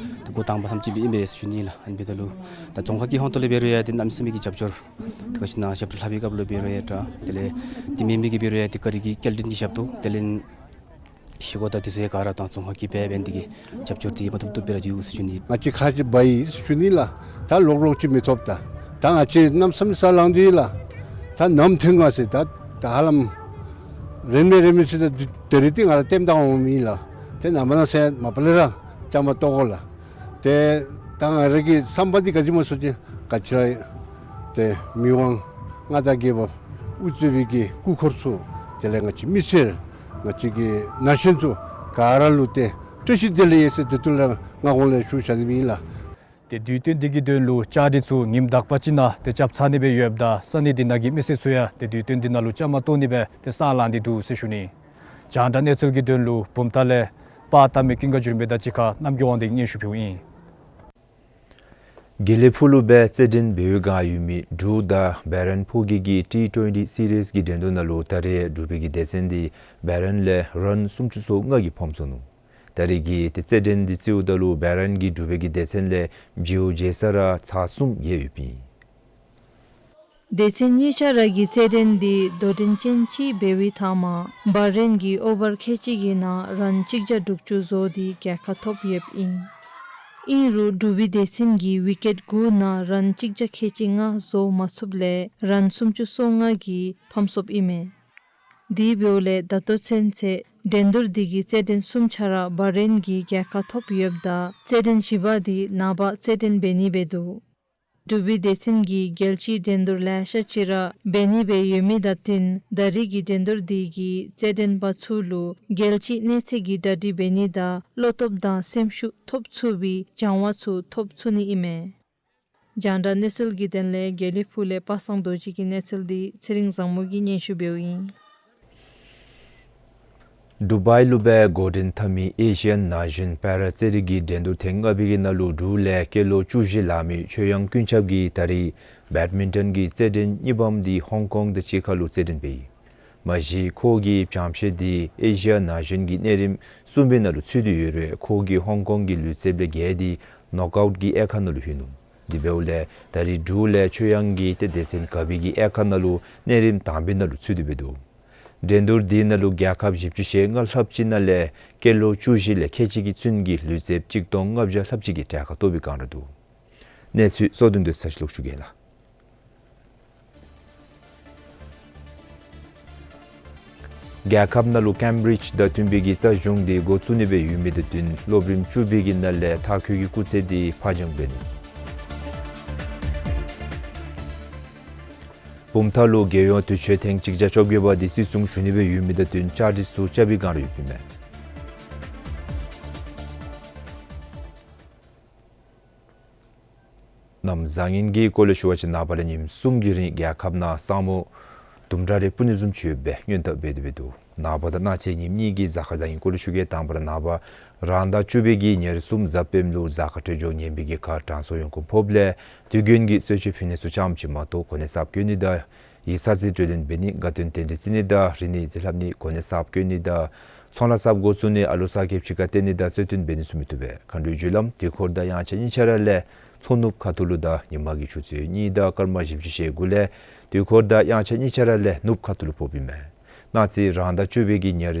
ད་འགོ་དང་པ་ཙམ་ཅིག་སྦེ་ཨིན་པས་ཟེར་ཞུ་ནི་ལགས། ཨ་ནི་འབདཝ་ད་ལུ་ད་རྫོང་ཁག་གི་ཧོང་ཏོ་ལས་འབད་རུང་ཡང་ཏེ་གནམ་མེད་ས་མེད་ཀྱི་རྒྱབ་སྐྱོར་ད་ག་ཅི་ཨིན་ན་ཞབས་ཏོག་ལྷབ་པའི་སྐབས་ལུ་འབད་རུང་ཡང་འདྲ། དེ་ལས་དེ་མེན་མི་གིས་འབད་རུང་ཡང་ཏེ་ག་ར་གི་སྐྱེལ་འདྲེན་གྱི་ཞབས་ཏོག་དེ་ལས་ཤེལ་སྒོ་དང་དེ་ཚུ་ཡང་ག་ར་ད་རྫོང་ཁག་གིས་འབད་འབད་ནི་དེ་གིས་རྒྱབ་སྐྱོར་འདི་མ་བཏུབ་བཏུབ་སྦེ་ར་འདུག་ཟེར་ཞུ་ནི། ང་བཅས་ཁ་ཅིག་འབག་ཡི་ཟེར་ཞུ་ནི་ལགས། ད་ལོག་ལོག་ཅིག་མི་ཐོབ། ད་ད་ང་བཅས་གནམ་མེད་ས་མེད་ས་ལང་སྟེ་ཡོད་ལགས། ད་ནམ་ཐོན་ག་ཟེར་ད་ད་ཧ་ལམ་རན་མས་རན་མས་ཟེར། ད་ད་རིས་འདི་ང་ར་ལྟདམོ་བལྟ་འོང་མི་ཨིན་ལགས། ཏེ་ནངས་པ་གནངས་ཚེ་མ་པ་ལས་ར་བཅའ་མར་གཏོགས་དགོ་ལགས། ཏེ་ད་ང་ར་གི་བསམ་པ་འདི་ག་ཅི་སྨོ་ཟེར་བ་ཅིན་ག་ཅི་ར་ཏེ་མི་དབང་མངའ་བདག་རྒྱལ་པོ་ དབུ་གཙོས་པའི་གི་སྐུ་འཁོར་ཚུ་དེ་ལས་ང་བཅས་མི་སེར་ང་བཅས་ཀྱི་ན་གཞོན་ཚུ་ག་ར་ལུ་ཏེ་བཀྲ་ཤིས་བདེ་ལེགས་ཡོད་ཟེར་ཏེ་དུས་ལས་སྔ་གོང་ལས་ཞུ་བཞག་སྟེ་ཨིན་ལགས། ཏེ་དུས་སྟོན་འདི་གི་དོན་ལུ་བཅའ་སྒྲིག་ཚུ་ཉིནམ་དག་པ་ཅིག་ནང་ཏེ་རྐྱབ་ཚར་ནི་སྦེ་ཡོདཔ་ད་ས་གནས་འདི་ནང་གི་མི་སེར་ཚུ་ཡང་ཏེ་དུས་སྟོན་འདི་ནང་ལུ་བཅའ་མར་གཏོགས་ནི་སྦེ་ཏེ་ས་ལང་སྟེ་འདུག་ཟེར་ཞུ་ནི། རྒྱང་བསྒྲགས་གནས་ཚུལ་གྱི་དོན་ལུ་བུམ་ཐང་ལས་པར་བཏབ་མི་ཀུན་དགའ་འགྱུར་མེད་དང་གཅིག་ཁར་རྣམ་རྒྱལ་དབང་འདུས་ཀྱིས་སྙན་ཞུ་ཕུལཝ་ཨིན། དགེ་ལེགས་ཕུག་ལུ་སྦེ་རྩེད་འགྲན་འབད་བའི་བསྒང་ཡོད་མི་འབྲུག་དང་བེ་རན་ཕོ་སྐྱེས་ཀྱི་ཊི་ཊུ་ཝེན་ཊི་སི་རིས་ཀྱི་འགྲན་བསྡུར་ནང་ལུ་ད་རེས་འབྲུག་པའི་གི་སྡེ་ཚན་འདི་བེ་རན་ལས་རན་སུམ་ཅུ་སོ་ལྔ་གིས་ཕམ་སོ་ནུག། ད་རེས་ཀྱི་ཏེ་རྩེད་འགྲན་འདི་རྩེཝ་ད་ལུ་བེ་རན་གྱིས་འབྲུག་པའི་གི་སྡེ་ཚན་ལས་བྱིའུ་རྒྱལ་ས་ར་ཚར་གསུམ་ཡོདཔ་ཨིན། སྡེ་ཚན་གཉིས་ཆ་ར་གི་རྩེད་འགྲན་འདི་དོ་འགྲན་ཅན་ཅིག་འབད་བའི་ཐ་མ་བེ་རན་གྱིས་ཨོ་བར་ཁལ་གཅིག་གི་ནང་རན་གཅིག་བརྒྱ་དྲུག་ཅུ་བཟོ་སྟེ་རྒྱལ་ཁ་ཐོབ་ཡོདཔ་ཨིན། ཨིན་རུང་འབྲུག་པའི་སྡེ་ཚན་གྱིས་ཝི་ཀེཊ་དགུ་ནང་རན་གཅིག་བརྒྱ་ཁལ་གཅིག་ལྔ་བཟོ་མ་ཚུགསཔ་ལས་རན་སུམ་ཅུ་སོ་ལྔ་གིས་ཕམ་སོཔ་ཨིན་མས། དེ་འབདཝ་ལས་ད་ལྟོ་ཚུན་ཚོད་འགྲན་བསྡུར་འདི་གི་རྩེད་འགྲན་གསུམ་ཆ་ར་བེ་རན་གྱིས་རྒྱལ་ཁ་ཐོབ་ཡོདཔ་ད་རྩེད་འགྲན་བཞི་པ་འདི་ནངས་པ་རྩེད་འགྲན་འབད་ནི་སྦེ་འདུག། འབྲུག་པའི་སྡེ་ཚན་གྱིས་རྒྱལ་སྤྱིའི་འགྲན་བསྡུར་ལེ་ཤ་ཅིག་ར་འབད་ནི་སྦེ་ཡོད་མི་དང་བསྟུན་ད་རེས་ཀྱི་འགྲན་བསྡུར་འདི་གིས་རྩེད་འགྲན་པ་ཚུ་ལུ་རྒྱལ་སྤྱིའི་གནས་ཚད་ཀྱི་གྲ་སྒྲིག་འབད་ནི་དང་བློ་སྟོབས་དང་སེམས་ཤུགས་ཐོབ་ཚུགས་པའི་སྦྱང་བ་ཚུ་ཐོབ་ཚུགས་ནི་ཨིན་མས། རྒྱང་བསྒྲགས་གནས་ཚུལ་གྱི་དོན་ལས་དགེ་ལེགས་ཕུག་ལས་པ་སངས་རྡོ་རྗེ་གི་གནས་ཚུལ་འདི་ཚེ་རིང་བཟང་མོ་གིས་སྙན་ཞུ་འབདཝ་ཨིན། ཌུ་བཱའི་ལུ་སྦེ་འགོ་འདྲེན་འཐབ་མི་ཨེ་ཤི་ཡ་ན་གཞོན་པེ་ར་རྩེད་རིགས་ཀྱི་འགྲན་བསྡུར་ཐེངས་ལྔ་པའི་གི་ནང་ལུ་འབྲུག་ལས་སྐྱེས་ལོ་བཅུ་བཞི་ལང་མི་ཆོས་དབྱངས་ཀུན་ཁྱབ་ཀྱིས་ད་རེས་བེཌ་མིན་ཊོན་གྱི་རྩེད་འགྲན་གཉིས་པམ་འདི་ཧོང་ཀོང་དང་གཅིག་ཁར་ལུ་རྩེད་འགྲན་འབད་ཡི། མ་གཞི་ཁོ་གི་སྦྱང་བྱ་འདི་ཨེ་ཤི་ཡ་ན་གཞོན་གྱི་གནས་རིམ་གསུམ་པའི་ནང་ལུ་ཚུད་དེ་ཡོད་རུང་ཁོ་གིས་ཧོང་ཀོང་གི་ལུས་རྩལཔ་ལས་རྒྱལ་ཏེ་ནོག་ཨའུཊ་གི་དབྱེ་ཁག་ནང་ལུ་ལྷོད་ནུག། དེ་འབདཝ་ལས་ད་རེས་འབྲུག་ལས་ཆོས་དབྱངས་ཀྱིས་ཏེ་སྡེ་ཚན་ག་པའི་གི་དབྱེ་ཁག་ནང་ལུ་གནས་རིམ་དང་པའི་ནང་ལུ་ཚུད་དེ་འབད་འདུག། འགྲན་བསྡུར་འདི་ནང་ལུ་རྒྱལ་ཁབ་བཞི་བཅུ་ཞེ་ལྔ་ལྷགཔ་ཅིག་ནང་ལས་སྐྱེས་ལོ་བཅུ་བཞི་ལས་ཁལ་གཅིག་གི་ཚུན་གྱི་ལུས་རྩལཔ་གཅིག་སྟོང་ལྔ་བརྒྱ་ལྷགཔ་ཅིག་གིས་གྲལ་ཁར་གཏོགས་པའི་བསྒང་ར་འདུག། གནས་ཚུལ་གཙོ་དོན་འདི་ཚུ་ལོག་ཞུ་གེ་ལགས། རྒྱལ་ཁབ་ནང་ལུ་ཀེམ་བི་རིཇ་དང་བསྟུན་པའི་གི་རྩ་གཞུང་འདི་འགོ་བཙུགས་ནི་སྦེ་ཡོད་མི་དང་བསྟུན་སློབ་རིམ་བཅུ་པའི་གི་ནང་ལས་མཐར་འཁྱོལ་གྱི་སྐུགས་ཚད་འདི་ཕར་འགྱངས་འབད་ནུག། བུམ་ཐང་ལུ་རྒྱལ་ཡོངས་དུས་ཆེན་ཐེངས་གཅིག་བརྒྱ་བཅོ་བརྒྱད་པ་འདི་བརྩི་སྲུང་ཞུ་ནི་སྦེ་ཡོད་མི་དང་བསྟུན་བཅའ་སྒྲིག་ཚུ་རྐྱབ་པའི་བསྒང་ར་ཡོདཔ་ཨིན་མས། གནམ་བཟང་ངན་གྱི་སྐོར་ལས་ཞུ་བ་ཅིན་ནངས་པ་ལས་ཉིནམ་གསུམ་གྱི་རིང་རྒྱལ་ཁབ་ནང་ས་སྨུག་དུམ་གྲ་རེ་སྤུབ་ནི་བཟུམ་ཅིག་ཡོད་པའི་སྔོན་བརྡ་འབད་དེ་འབད་འདུག། ནངས་པ་དང་གནངས་ཚེ་ཉིནམ་གཉིས་ཀྱི་གཟའ་སྐར་བཟང་ངན་སྐོར་ལས་ཞུ་གེ། དང་པ་ར་ནངས་པ་རང་ཟླ་བཅུ་པའི་གི་ཉེར་གསུམ་གཟའ་སྤེནམ་ལུ་གཟའ་སྐར་འཕྲོད་སྦྱོར་ངན་པའི་གི་ཁར་དྲང་སྲོང་ཡོངས་གོང་ཕོགཔ་ལས་དུས་རྒྱུན་གྱི་གསོལ་མཆོད་ཕུལ་ནི་ཚུ་ཙམ་ཅིག་མ་གཏོགས་གོ་གནས་གསརཔ་བསྐོ་ནི་དང་ཡིག་ཚང་རྩིས་སྤྲོད་ལེན་འབད་ནི་དགའ་སྟོན་རྟེན་འབྲེལ་བརྩི་ནི་དང་རིག་གནས་ཡིག་རྩིས་ལྷབ་ནི་གོ་གནས་གསརཔ་བསྐོ་ནི་དང་ཚོང་ལཱ་གསརཔ་འགོ་བཙུགས་ནི་ཨ་ལོ་གསར་རྒསཔ་ཅིག་ཁར་བརྟེན་ནི་དང་རྩོད་དོན་འབད་ནི་ཚུ་མི་བཏུབ་པས། མཁའ་འགྲོའི་རྒྱུ་ལམ་དུས་འཁོར་དང་དབྱངས་འཆར་གཉིས་ཆ་ར་ལས་ལྷོ་ནུབ་ཁ་ཐུག་ལུ་དང་ཉི་མ་གི་ཆུ་ཚོད་གཉིས་དང་སྐར་མ་བཞི་བཅུ་ཞེ་དགུ་ལས་དུས་འཁོར་དང་དབྱངས་འཆར་གཉིས་ཆ་ར་ལས་ནུབ་ཁ་ཐུག་ལུ་ཕོགཔ་ཨིན་མས། གནངས་ཚེ་རང་ཟླ་བཅུ་པའི་གི་ཉེར་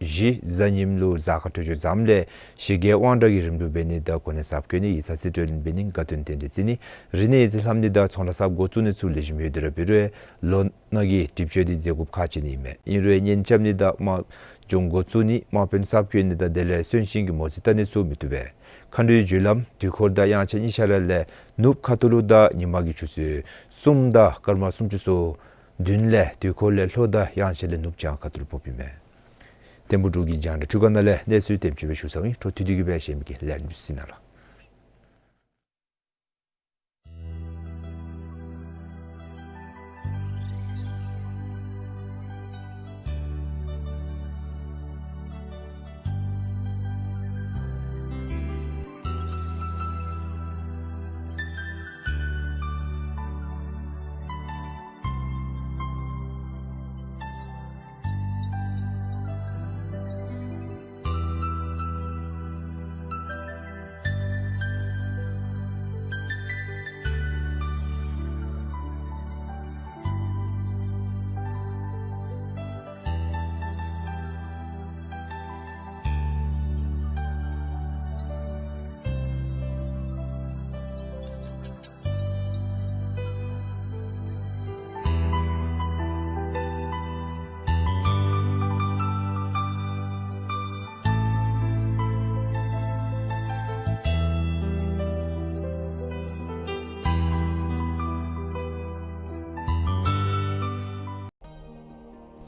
བཞི་གཟའ་ཉིམ་ལུ་གཟའ་སྐར་འཕྲོད་སྦྱོར་མཛངམ་ལས་ཞི་རྒྱས་དབང་དྲག་གི་རིམ་གྲོ་འབད་ནི་དང་གོ་གནས་གསརཔ་བསྐོ་ནི་ཡིག་ཚང་རྩིས་སྤྲོད་ལེན་འབད་ནི་དགའ་སྟོན་རྟེན་འབྲེལ་བརྩི་ནི་རིག་གནས་ཡིག་རྩིས་ལྷབ་ནི་དང་ཚོང་ལཱ་གསརཔ་འགོ་བཙུགས་ནི་ཚུ་ལེགས་ཤོམ་ཡོད་དེ་ར་འབད་རུང་ལོ་ནག་གི་གྲིབ་སྐྱོད་འདི་མཛད་དགོཔ་ཁག་ཆེ་ནི་ཨིན་མས། ཨིན་རུང་གཉེན་རྐྱབ་ནི་དང་དམག་སྦྱོང་འགོ་བཙུགས་ནི་དམག་དཔོན་གསརཔ་བསྐོ་ནི་དང་དེ་ལས་གསོན་གཤིན་གྱི་མོ་རྩིས་བལྟ་ནི་ཚུ་མི་བཏུབ་པས། མཁའ་འགྲོའི་རྒྱུ་ལམ་དུས་འཁོར་དང་དབྱངས་འཆར་གཉིས་ཆ་ར་ལས་ནུབ་ཁ་ཐུག་ལུ་དང་ཉི་མ་གི་ཆུ་ཚོད་གསུམ་དང་སྐར་མ་སུམ་ཅུ་སོ་བདུན་ལས་དུས་འཁོར་ལས་ལྷོ་དང་དབྱངས་འཆར་ལས་ནུབ་བྱང་ཁ་ཐུག་ལུ་ཕོགཔ་ཨིན་མས། ཐིམ་ཕུག་འབྲུག་གི་རྒྱང་བསྒྲགས་འཕྲུལ་ཁང་ནང་ལས་གནས་ཚུལ་དེམ་ཅིག་སྦེ་ཞུ་ཚརཝ་ཨིན། འཕྲོ་མཐུད་དེ་གི་སྦེ་གཞན་མི་གི་ལན་ཞུ་ནི་ལགས།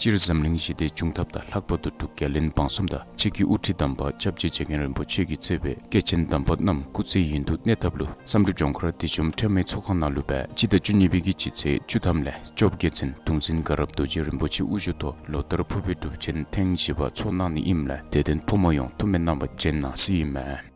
སྤྱིར་འཛམ་གླིང་ཞི་བདེ་འབྱུང་ཐབས་དང་ལྷག་པར་དུ་འབྲུག་རྒྱལ་བློན་འབངས་གསུམ་དང་ཆེད་ཀྱི་དབུ་ཁྲིད་དམ་པ་སྐྱབས་རྗེ་རྗེ་མཁན་རིན་པོ་ཆེ་གིས་གཙོས་པའི་སྐྱེས་ཆེན་དམ་པ་རྣམས་སྐུ་ཚེ་ཡུན་དུ་གནས་ཐབས་ལུ་བསམ་གྲུབ་ལྗོངས་མཁར་བདེ་འཇོམས་འཕྲལ་མའི་ཚོགས་ཁང་ནང་ལུ་སྦེ་སྤྱི་ཟླ་བཅུ་གཉིས་པའི་གི་སྤྱི་ཚེས་བཅུ་ཐམ་ལས་བཅོ་བརྒྱད་ཚུན་གདུང་འཛིན་དགའ་རབ་རྡོ་རྗེ་རིན་པོ་ཆེ་དབུ་བཞུགས་ཐོག་ལོ་ལྟར་ཕུར་པའི་སྒྲུབ་ཆེན་ཐེངས་བཞི་པ་ཚོགས་གནང་ནི་ཨིནམ་ལས་དད་ལྡན་ཕོ་མོ་ཡོངས་ཐུགས་སྨོན་གནང་བར་བྱོན་གནང་ཟེར་ཨིན་མས།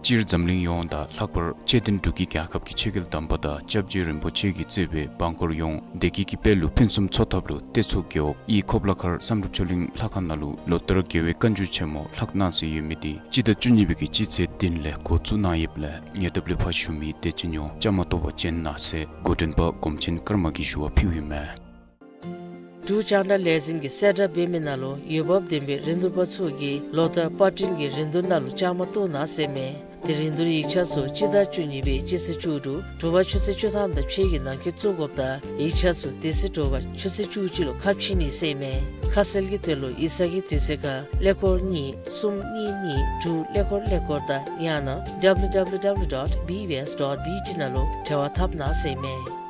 སྤྱིར་འཛམ་གླིང་ཡོངས་དང་ལྷག་པར་ཆེས་མཐོའི་འབྲུག་གི་རྒྱལ་ཁབ་ཀྱི་ཆོས་རྒྱལ་དམ་པ་དང་སྐྱབས་རྗེ་རིན་པོ་ཆེ་གིས་གཙོས་པའི་འབངས་འཁོར་ཡོངས་བདེ་སྐྱིད་ཀྱི་དཔལ་ལུ་ཕུན་སུམ་ཚོགས་ཐབས་ལུ་སྟོད་མཚོ་རྒེད་འོག་དབུས་ཁོ་པ་ལ་མཁར་བསམ་གྲུབ་ཆོས་གླིང་ལྷ་ཁང་ནང་ལུ་ལོ་ལྟར་རྒྱལ་བའི་བཀའ་འགྱུར་ཆེན་མོ་ལྷག་གནང་སྲོལ་ཡོད་མི་དེ་སྤྱི་ཟླ་བཅུ་གཉིས་པའི་གི་སྤྱི་ཚེས་བདུན་ལས་འགོ་བཙུགས་གནང་ཡོདཔ་ལས་ཉེ་འདབས་ལུ་ཕར་བཞུགས་མི་དད་ཅན་ཡོངས་བཅའ་མར་གཏོགས་པར་བྱོན་གནང་ཟེར་འགོ་འདྲེན་པ་སྒོམ་ཆེན་ཀརྨ་གིས་ཞུ་བ་ཕུལཝ་ཨིན་མས། འབྲུག་རྒྱང་བསྒྲགས་ལས་འཛིན་གྱིས་གསལ་བསྒྲགས་འབད་མི་ནང་ལུ་འོས་འབབ་ལྡན་པའི་རིན་བསྡུར་པ་ཚུ་གིས་ལོ་ལྟར་པར་སྐྲུན་གྱི་རིན་བསྡུར་ནང་ལུ་བཅའ་མར་གཏོགས་གནང་ཟེར་ཨིན་མས། དེ་རིན་བསྡུར་ཡིག་ཆ་ཚུ་སྤྱི་ཟླ་བཅུ་གཉིས་པའི་སྤྱི་ཚེས་བཅུ་དྲུག་དྲོ་པ་ཆུ་ཚོད་བཅུ་ཐམ་དང་ཕྱེད་ཀྱི་ནང་འཁོད་བཙུགས་དགོཔ་ད་ཡིག་ཆ་ཚུ་དེ་ཚེ་དྲོ་པ་ཆུ་ཚོད་བཅུ་གཅིག་ལུ་ཁ་ཕྱེ་ནི་ཟེར་ཨིན་མས། ཁ་གསལ་གྱི་དོན་ལུ་ཡིག་ཚང་གི་དུས་ཚོད་ཁར་ཀླད་ཀོར་གཉིས་གསུམ་གཉིས་གཉིས་དྲུག་ཀླད་ཀོར་ཀླད་ཀོར་དང་ཡང་ན་W W W dot B B S dot B T ནང་ལུ་འབྲེལ་བ་འཐབ་གནང་ཟེར་ཨིན་མས།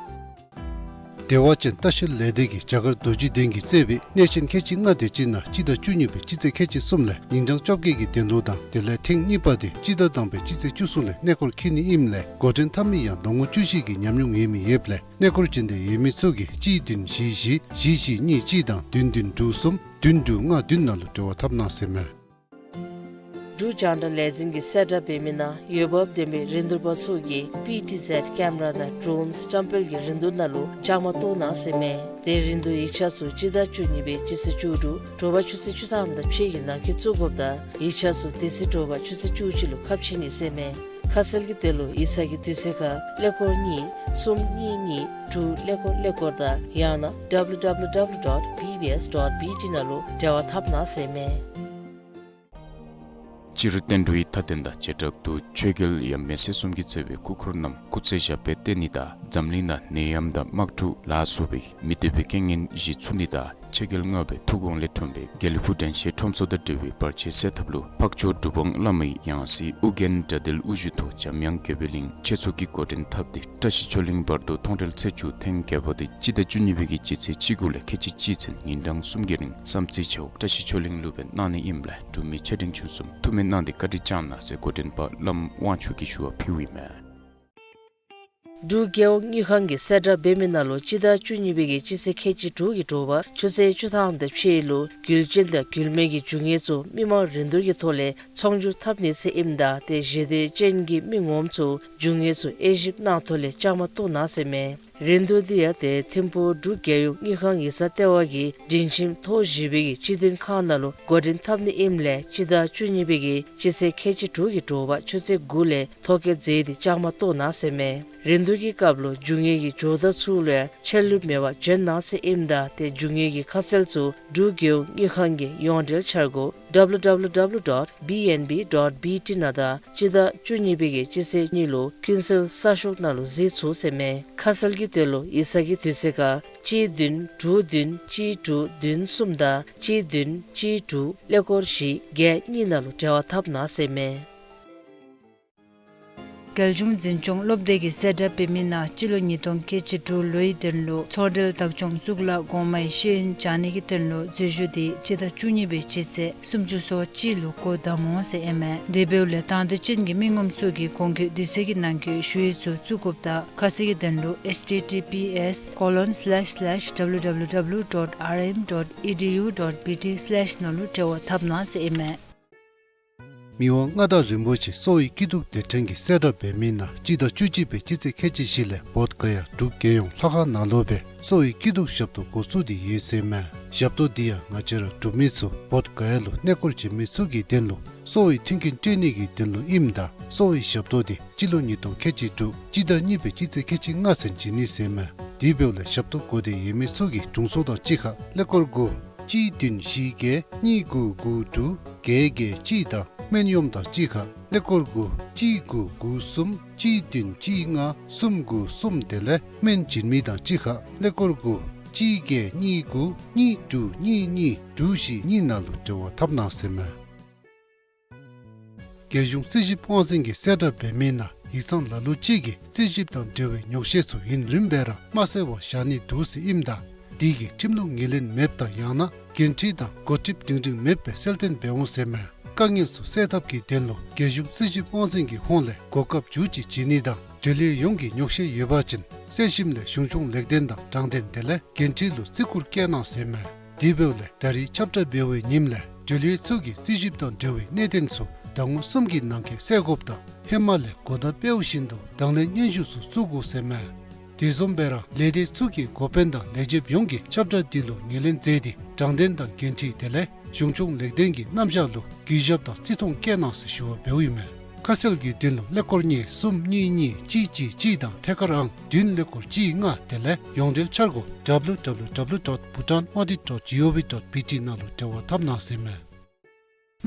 བདེ་བ་ཅན་ལྟ་བཤལ་ལས་སྡེ་གིས་རྒྱ་གར་རྡོ་རྗེ་གདན་གྱིས་གཙོས་པའི་གནས་ཆེན་ཁལ་གཅིག་ལྔ་དེ་ཅིག་ནང་སྤྱི་ཟླ་བཅུ་གཉིས་པའི་སྤྱི་ཚེས་ཁལ་གཅིག་གསུམ་ལས་ཉིན་གྲངས་བཅོ་བརྒྱད་ཀྱི་གདན་ལོ་དང་དེ་ལས་ཐེངས་གཉིས་པ་དེ་སྤྱི་ཟླ་དང་པའི་སྤྱི་ཚེས་བཅུ་གསུམ་ལས་གནས་སྐོར་འཁྱིད་ནི་ཨིནམ་ལས་འགོ་འདྲེན་འཐབ་མི་ཡང་ལོ་ངོ་བཅུ་བཞི་གི་ཉམས་མྱོང་ཡོད་མི་ཡོདཔ་ལས་གནས་སྐོར་འབྱོན་འདོད་ཡོད་མི་ཚུ་གིས་གཅིག་བདུན་བཞི་བཞི་བཞི་བཞི་གཉིས་གཅིག་དང་བདུན་བདུན་དྲུག་གསུམ་བདུན་དྲུག་ལྔ་བདུན་ནང་ལུ་འབྲེལ་བ་འཐབ་གནང་ཟེར་ཨིན་མས། འབྲུག་རྒྱང་བསྒྲགས་ལས་འཛིན་གྱིས་གསལ་བསྒྲགས་འབད་མི་ནང་འོས་འབབ་ལྡན་པའི་རིན་བསྡུར་པ་ཚུ་གིས་P T Z ཀེམ་ར་དང་ཌྲོནསི་བཀྲམ་སྤེལ་གྱི་རིན་བསྡུར་ནང་ལུ་བཅའ་མར་གཏོགས་གནང་ཟེར་ཨིན་མས། དེ་རིན་བསྡུར་ཡིག་ཆ་ཚུ་སྤྱི་ཟླ་བཅུ་གཉིས་པའི་སྤྱི་ཚེས་བཅུ་དྲུག་དྲོ་པ་ཆུ་ཚོད་བཅུ་ཐམ་དང་ཕྱེད་ཀྱི་ནང་འཁོད་བཙུགས་དགོཔ་ད་ཡིག་ཆ་ཚུ་དེ་ཚེ་དྲོ་པ་ཆུ་ཚོད་བཅུ་གཅིག་ལུ་ཁ་ཕྱེ་ནི་ཟེར་ཨིན་མས། ཁ་གསལ་གྱི་དོན་ལུ་ཡིག་ཚང་གི་དུས་ཚོད་ཁར་ཀླད་ཀོར་གཉིས་གསུམ་གཉིས་གཉིས་དྲུག་ཀླད་ཀོར་ཀླད་ཀོར་དང་ཡང་ན W W W dot B B S dot B T ནང་ལུ་འབྲེལ་བ་འཐབ་གནང་ཟེར་ཨིན་མས། སྤྱིར་བསྟན་འགྲོའི་མཐའ་རྟེན་དང་བྱེ་བྲག་ཏུ་ཆོས་རྒྱལ་ཡབ་མེས་སྲས་གསུམ་གྱིས་གཙོས་པའི་སྐུ་འཁོར་རྣམས་སྐུ་ཚེ་ཞབས་པད་བརྟན་ནི་དང་འཛམ་གླིང་ནང་ནད་ཡམས་དང་དམག་འཁྲུག་ལ་སོགས་པའི་མི་བདེ་བའི་རྐྱེན་ངན་ཞི་ཚུགས་ནི་དང་ཆོས་རྒྱལ་ལྔ་པའི་ཐུགས་དགོངས་ལས་འཁྲུངས་པའི་དགེ་ལེགས་ཕུག་དྲན་ཤེས་ཁྲོམ་ཚོགས་དང་འབྲེལ་བའི་བར་ཆད་སེལ་ཐབས་ལུ་འཕགས་མཆོག་གྲུབ་དབང་བླ་མའི་ཡང་སྲིད་ཨོ་རྒྱན་དགྲ་འདུལ་དབུ་བཞུགས་ཐོག་འཇམ་དབྱངས་དགེ་བའི་གླིང་ཆོས་ཚོགས་ཀྱིས་འགོ་འདྲེན་འཐབ་སྟེ་བཀྲ་ཤིས་ཆོས་གླིང་བར་དུ་མཐོང་གྲོལ་ཚེས་བཅུ་ཐེངས་བརྒྱད་པ་དེ་སྤྱི་ཟླ་བཅུ་གཉིས་པའི་གི་སྤྱི་ཚེས་བཅུ་དགུ་ལས་ཁལ་གཅིག་གཅིག་ཚུན་ཉིན་གྲངས་གསུམ་གྱི་རིང་བསམ་རྩེ་ཆེ་འོག་བཀྲ་ཤིས་ཆོས་གླིང་ལུ་སྦེ་གནང་ནི་ཨིནམ་ལས་འབྲུག་མི་ཆེ་འབྲིང་ཆུང་གསུམ་ཐུགས་སྨོན་གནང་སྟེ་བཀའ་དྲིན་བསྐྱང་གནང་ཟེར་འགོ་འདྲེན་པ་བླམ་དབང་ཕྱུག་གིས་ཞུ་བ་ཕུལཝ་ཨིན་མས། འབྲུག་རྒྱལ་ཡོངས་དངུལ་ཁང་གིས་གསལ་བསྒྲགས་འབད་མི་ནང་ལུ་སྤྱི་ཟླ་བཅུ་གཉིས་པའི་གི་སྤྱི་ཚེས་ཁལ་གཅིག་དྲུག་གི་དྲོ་པ་ཆུ་ཚོད་བཅུ་ཐམ་དང་ཕྱེད་ལུ་རྒྱུ་ཅན་དང་རྒྱུ་མེད་ཀྱི་རྒྱུ་དངོས་ཚུ་མི་མང་རིན་བསྡུར་གྱི་ཐོག་ལས་ཚོང་སྒྱུར་འཐབ་ནི་ཟེར་ཨིནམ་ད་དེ་ཞི་བདེ་ཅན་གྱི་མི་ངོམ་ཚུ་རྒྱུ་དངོས་ཚུ་དབྱེ་ཞིབ་གནང་ཐོག་ལས་བཅའ་མར་གཏོགས་གནང་ཟེར་ཨིན་མས། རིན་བསྡུར་དེ་ཡང་དེ་ཐིམ་ཕུག་འབྲུག་རྒྱལ་ཡོངས་དངུལ་ཁང་ཡིག་ཚང་ལྟེ་བ་གི་སྒྲིང་ཁྱིམ་ཐོག་བཞི་པའི་གི་སྤྱི་མཐུན་ཁང་ནང་ལུ་འགོ་འདྲེན་འཐབ་ནི་ཨིནམ་ལས་སྤྱི་ཟླ་བཅུ་གཉིས་པའི་གི་སྤྱི་ཚེས་ཁལ་གཅིག་དྲུག་གི་དྲོ་པ་ཆུ་ཚོད་དགུ་ལས་ཐོ་བཀོད་མཛད་དེ་བཅའ་མར་གཏོགས་གནང་ཟེར་ཨིན་མས། རིན་བསྡུར་གྱི་སྐབས་ལུ་རྒྱུ་དངོས་ཀྱི་ཇོ་བདག་ཚུ་ལུ་ཡང་ཆད་ལུས་མེད་པར་བྱོན་གནང་ཟེར་ཨིནམ་ད་དེ་རྒྱུ་དངོས་ཀྱི་ཁ་གསལ་ཚུ་འབྲུག་རྒྱལ་ཡོངས་དངུལ་ཁང་གི་ཡོངས་འབྲེལ་འཆར་སྒོ་W W W dot B N B dot B T ནང་དང་སྤྱི་ཟླ་བཅུ་གཉིས་པའི་གི་སྤྱི་ཚེས་གཉིས་ལུ་ཀུན་གསལ་གསར་ཤོག་ནང་ལུ་གཟིགས་ཚུགས་ཟེར་ཨིན་མས། ཁ་གསལ་གྱི་དོན་ལུ་ཡིག་ཚང་གི་དུས་ཚོད་ཁར་གཅིག་བདུན་དྲུག་བདུན་གཅིག་དྲུག་བདུན་གསུམ་དང་གཅིག་བདུན་གཅིག་དྲུག་ཀླད་ཀོར་བཞི་བརྒྱད་གཉིས་ནང་ལུ་འབྲེལ་བ་འཐབ་གནང་ཟེར་ཨིན་མས། རྒྱལ་གཞུང་འཛིན་སྐྱོང་སློབ་སྡེ་གིས་གསལ་བསྒྲགས་འབད་མི་ནང་སྤྱི་ལོ་ཉིས་སྟོང་ཁལ་གཅིག་དྲུག་ལོའི་དོན་ལུ་ཚོང་འབྲེལ་བདག་སྐྱོང་གཙུག་ལག་གོང་མའི་ཤེས་ཡོན་སྦྱང་ནི་གི་དོན་ལུ་འཛུལ་ཞུགས་དེ་སྤྱི་ཟླ་བཅུ་གཉིས་པའི་སྤྱི་ཚེས་སུམ་ཅུ་སོ་གཅིག་ལུ་སྒོ་བསྡམ་འོང་ཟེར་ཨིན་མས། དེ་འབདཝ་ལས་དང་འདོད་ཅན་གྱི་མི་ངོམ་ཚུ་གིས་གོང་འཁོད་དུས་ཚོད་ཀྱི་ནང་འཁོད་ཞུ་ཡིག་ཚུ་བཙུགས་དགོཔ་ད་ཁ་གསལ་གྱི་དོན་ལུ་H T T P S colon slash slash W W W dot R M dot E D U dot B T slash ནང་ལུ་འབྲེལ་བ་འཐབ་གནང་ཟེར་ཨིན་མས། མི་དབང་མངའ་བདག་རིན་པོ་ཆེ་གསོ་བའི་སྐྱིད་སྡུག་སྡེ་ཕྲན་གྱིས་གསལ་བསྒྲགས་འབད་མི་ནང་སྤྱི་ཟླ་བཅུ་གཅིག་པའི་སྤྱི་ཚེས་ཁལ་གཅིག་བཞི་ལས་བོདྷ་ག་ཡ་འབྲུག་རྒྱལ་ཡོངས་ལྷ་ཁང་ནང་ལུ་སྦེ་གསོ་བའི་སྐྱིད་སྡུག་ཞབས་ཏོག་འགོ་བཙུགས་ཏེ་ཡོད་ཟེར་ཨིན་མས། ཞབས་ཏོག་འདི་ཡང་ང་བཅས་ར་འབྲུག་མི་ཚུ་བོདྷ་ག་ཡ་ལུ་གནས་སྐོར་བྱོན་མི་ཚུ་གི་དོན་ལུ་གསོ་བའི་མཐུན་རྐྱེན་སྤྲོད་ནི་གི་དོན་ལུ་ཨིནམ་ད་གསོ་བའི་ཞབས་ཏོག་འདི་སྤྱི་ལོ་ཉིས་སྟོང་ཁལ་གཅིག་དྲུག་སྤྱི་ཟླ་གཉིས་པའི་སྤྱི་ཚེས་ཁལ་གཅིག་ལྔ་ཚུན་བྱིན་ནི་ཟེར་ཨིན་མས། དེ་འབདཝ་ལས་ཞབས་ཏོག་དགོ་སྟེ་ཡོད་མི་ཚུ་གིས་དྲུང་འཚོ་དང་གཅིག་ཁར་ཀླད་ཀོར་དགུ་གཅིག་བདུན་བཞི་བརྒྱད་གཉིས་དགུ་དགུ་དྲུག་བརྒྱད་བརྒྱད་གཅིག་དང་སྨན་གཡོགམོ་དང་གཅིག་ཁར་ཀླད་ཀོར་དགུ་གཅིག་དགུ་དགུ་གསུམ་གཅིག་བདུན་གཅིག་ལྔ་གསུམ་དགུ་གསུམ་དེ་ལས་སྨན་བྱིན་མི་དང་གཅིག་ཁར་ཀླད་ཀོར་དགུ་གཅིག་བརྒྱད་གཉིས་དགུ་གཉིས་དྲུག་གཉིས་གཉིས་དྲུག་བཞི་གཉིས་ནང་ལུ་འབྲེལ་བ་འཐབ་གནང་ཟེར་ཨིན་མས། རྒྱལ་གཞུང་རྩིས་ཞིབ་དབང་འཛིན་གྱིས་གསལ་བསྒྲགས་འབད་མི་ནང་ཡིག་ཚང་ལ་ལུ་ཅིག་གིས་རྩིས་ཞིབ་དང་འབྲེལ་བའི་ཉོགས་བཤད་ཚུ་ཡུན་རིངམོ་སྦེ་ར་མ་གསལ་བར་བཞག་ནི་འདུག་ཟེར་ཨིནམ་ད་ དེ་གིས་ཁྲིམས་ལུགས་ངོས་ལེན་མེདཔ་དང་ཡང་ན་འགན་འཁྲི་དང་འགོ་ཁྲིདཔ་སྒྲིང་སྒྲིང་མེདཔ་སྦེ་གསལ་སྟོན་འབད་འོང་ཟེར་མས། དཀའ་ངལ་ཚུ་སེལ་ཐབས་ཀྱི་དོན་ལུ་རྒྱལ་གཞུང་རྩིས་ཞིབ་དབང་འཛིན་གྱི་ཧོངས་ལས་གོ་སྐབས་འགྱུར་ཅིག་བྱིན་ནི་དང་འབྲེལ་ཡོད་ཡོངས་ཀྱིས་ཉོགས་བཤད་ཡོད་པ་ཅིན་གསན་ཞིནམ་ལས་གཞུང་སྐྱོང་ལེགས་ལྡན་དང་དྲང་བདེན་དེ་ལས་འགན་འཁྲི་ལུ་བརྩི་བཀུར་བསྐྱེད་གནང་ཟེར་མས། དེ་འབདཝ་ལས་ད་རིས་ཁྱབ་བསྒྲགས་འབད་བའི་ཉིནམ་ལས་འབྲེལ་ཡོད་ཚུ་གིས་རྩིས་ཞིབ་དང་འབྲེལ་བའི་གནད་དོན་ཚུ་ཟླ་ངོ་གསུམ་གྱི་ནང་འཁོད་སེལ་དགོཔ་དང་ཧེ་མ་ལས་གོ་བརྡ་སྤེལཝ་བཞིན་དུ་དང་ལེན་སྙན་ཞུ་ཚུ་བཙུགས་དགོ་ཟེར་མས། དེ་བཟུམ་སྦེ་ར་ལས་སྡེ་ཚུ་གི་འགོ་དཔོན་དང་ལས་བྱེདཔ་ཡོངས་ཀྱིས་ཁྱབ་བསྒྲགས་འདི་ལུ་ངོས་ལེན་མཛད་དེ་དྲང་བདེན་དང་འགན་འཁྲི་དེ་ལས་གཞུང་སྐྱོང་ལེགས་ལྡན་གྱི་རྣམ་གཞག་ལུ་གུས་ཞབས་དང་བརྩི་མཐོང་བསྐྱེད་གནང་ཟེར་ཞུ་བ་འབདཝ་ཨིན་མས། ཁ་གསལ་གྱི་དོན་ལུ་ཀླད་ཀོར་གཉིས་གསུམ་གཉིས་གཉིས་གཅིག་གཅིག་གཅིག་དང་ཐད་ཀར་ཨང་བདུན་ཀླད་ཀོར་གཅིག་ལྔ་དེ་ལས་ཡོངས་འབྲེལ་འཆར་སྒོ་W W W dot bhutan audit dot gov dot B T ནང་ལུ་འབྲེལ་བ་འཐབ་གནང་ཟེར་མས།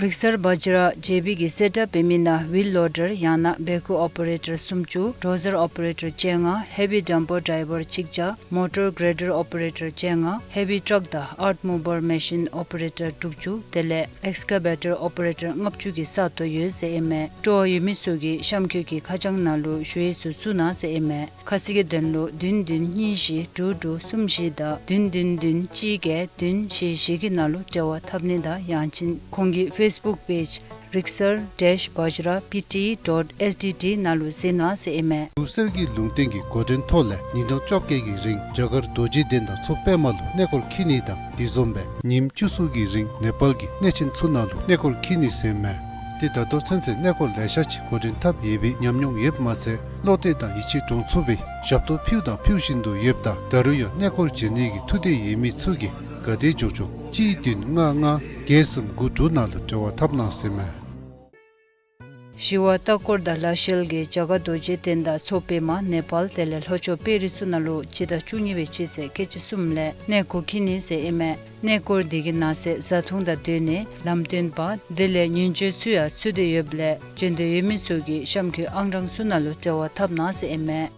རིག་གསར་བཛྲ་ཇེ་བི་གིས་གསལ་བསྒྲགས་འབད་མི་ནང་ཝིལ་ལོ་ཌར་ཡང་ན་བེ་ཁུ་ཨོ་པ་རེ་ཊར་སུམ་ཅུ། ཌོ་ཟར་ཨོ་པ་རེ་ཊར་བཅོ་ལྔ། ཧེ་བི་ཌམ་པར་ཌའི་བར་གཅིག་བརྒྱ། མོ་ཊར་གྲེ་ཌར་ཨོ་པ་རེ་ཊར་བཅོ་ལྔ། ཧེ་བི་ཊྲག་དང་ཨརཐ་མུ་ཝར་མེ་ཤིན་ཨོ་པ་རེ་ཊར་དྲུག་ཅུ་དེ་ལས་ཨེགས་ཀ་བེ་ཊར་ཨོ་པ་རེ་ཊར་ལྔ་བཅུ་གི་ས་སྟོང་ཡོད་ཟེར་ཨིན་མས། སྤྲོ་བ་ཡོད་མི་ཚུ་གིས་གཤམ་འཁོད་ཀྱི་ཁ་བྱང་ནང་ལུ་ཞུ་ཡིག་ཚུ་བཙུགས་གནང་ཟེར་ཨིན་མས། ཁ་གསལ་གྱི་དོན་ལུ་བདུན་བདུན་གཉིས་བཞི་དྲུག་དྲུག་གསུམ་བཞི་དང་བདུན་བདུན་བདུན་གཅིག་བརྒྱད་བདུན་བཞི་བཞི་གི་ནང་ལུ་འབྲེལ་བ་འཐབ་ནི་དང་ཡང་ཅིན་ཁོང་གི་ཕེསི་བུཀ་པེཇ་རིག་གསར་dash བཛྲ B T dot L T D ནང་ལུ་གཟིགས་གནང་ཟེར་ཨིན་མས། འབྲུག་གསེར་གྱི་ལུང་བསྟན་གྱི་འགོ་འདྲེན་ཐོག་ལས་ཉིན་གྲངས་བཅོ་བརྒྱད་ཀྱི་རིང་རྒྱ་གར་རྡོ་རྗེ་གདན་དང་མཚོ་པདྨ་ལུ་གནས་སྐོར་འཁྱིད་ནི་དང་དེ་བཟུམ་སྦེ་ཉིནམ་བཅུ་གསུམ་གྱི་རིང་ནེ་པཱལ་གྱི་གནས་ཆེན་ཚུ་ནང་ལུ་གནས་སྐོར་འཁྱིད་ནི་ཟེར་མས། ཏེ་ད་ལྟོ་ཚུན་ཚོད་གནས་སྐོར་ལེ་ཤ་ཅིག་འགོ་འདྲེན་འཐབ་ཡོད་པའི་ཉམས་མྱོང་ཡོདཔ་མ་ཚད་བློ་གཏད་དང་ཡིད་ཆེས་འདྲོངས་ཚུགས་པའི་ཞབས་ཏོག་ཕུལཝ་དང་ཕུལ་བཞིན་དུ་ཡོདཔ་ད་ད་རུང་ཡང་གནས་སྐོར་བྱོན་ནི་གི་ཐུགས་འདོད་ཡོད་མི་ཚུ་གིས་ག་དེ་མགྱོགས་མགྱོགས་གཅིག་བདུན་ལྔ་ལྔ་བརྒྱད་གསུམ་དགུ་དྲུག་ནང་ལུ་འབྲེལ་བ་འཐབ་གནང་ཟེར་མས། ཞི་བ་ལྟ་སྐོར་དང་ལྷ་ཤལ་གྱིས་རྒྱ་གར་རྡོ་རྗེ་གདན་དང་མཚོ་པདྨ་ནེ་པཱལ་དེ་ལས་ལྷོ་ཕྱོགས་པེ་རིགས་ཚུ་ནང་ལུ་སྤྱི་ཟླ་བཅུ་གཉིས་པའི་སྤྱི་ཚེས་ཁལ་གཅིག་གསུམ་ལས་གནས་སྐོར་འཁྱིད་ནི་ཟེར་ཨིན་མས། གནས་སྐོར་འདི་གི་ནང་གསེས་བཟའ་འཐུང་དང་སྡོད་གནས་ལམ་སྟོན་པ་དེ་ལས་ཉིན་བྱེད་ཚུ་ཡང་ཚུད་དེ་ཡོདཔ་ལས་བྱོན་འདོད་ཡོད་མི་ཚུ་གིས་གཤམ་འཁོད་ཨང་གྲངས་ཚུ་ནང་ལུ་འབྲེལ་བ་འཐབ་གནང་ཟེར་ཨིན་མས།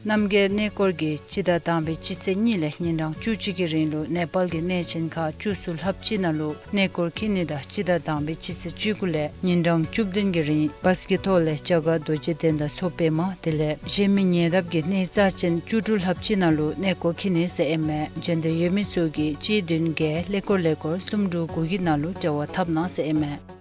རྣམ་རྒྱལ་གནས་སྐོར་གྱིས་སྤྱི་ཟླ་དང་པའི་སྤྱི་ཚེས་གཉིས་ལས་ཉིན་གྲངས་བཅུ་གཅིག་གི་རིང་ལུ་ནེ་པཱལ་གྱི་གནས་ཆེན་ཁག་བཅུ་གསུམ་ལྷགཔ་ཅིག་ནང་ལུ་གནས་སྐོར་འཁྱིད་ནི་དང་སྤྱི་ཟླ་དང་པའི་སྤྱི་ཚེས་བཅུ་དགུ་ལས་ཉིན་གྲངས་བཅུ་བདུན་གྱི་རིང་བཱས་ཀྱི་ཐོག་ལས་རྒྱ་གར་རྡོ་རྗེ་གདན་དང་མཚོ་པདྨ་དེ་ལས་གཞན་མི་ཉེ་འདབས་ཀྱི་གནས་རྩ་ཆེན་བཅུ་དྲུག་ལྷགཔ་ཅིག་ནང་ལུ་གནས་སྐོར་འཁྱིད་ནི་ཟེར་ཨིན་མས། བྱོན་འདོད་ཡོད་མི་ཚུ་གིས་གཅིག་བདུན་བརྒྱད་ཀླད་ཀོར་ཀླད་ཀོར་གསུམ་དྲུག་དགུ་གི་ནང་ལུ་འབྲེལ་བ་འཐབ་གནང་ཟེར་ཨིན་མས།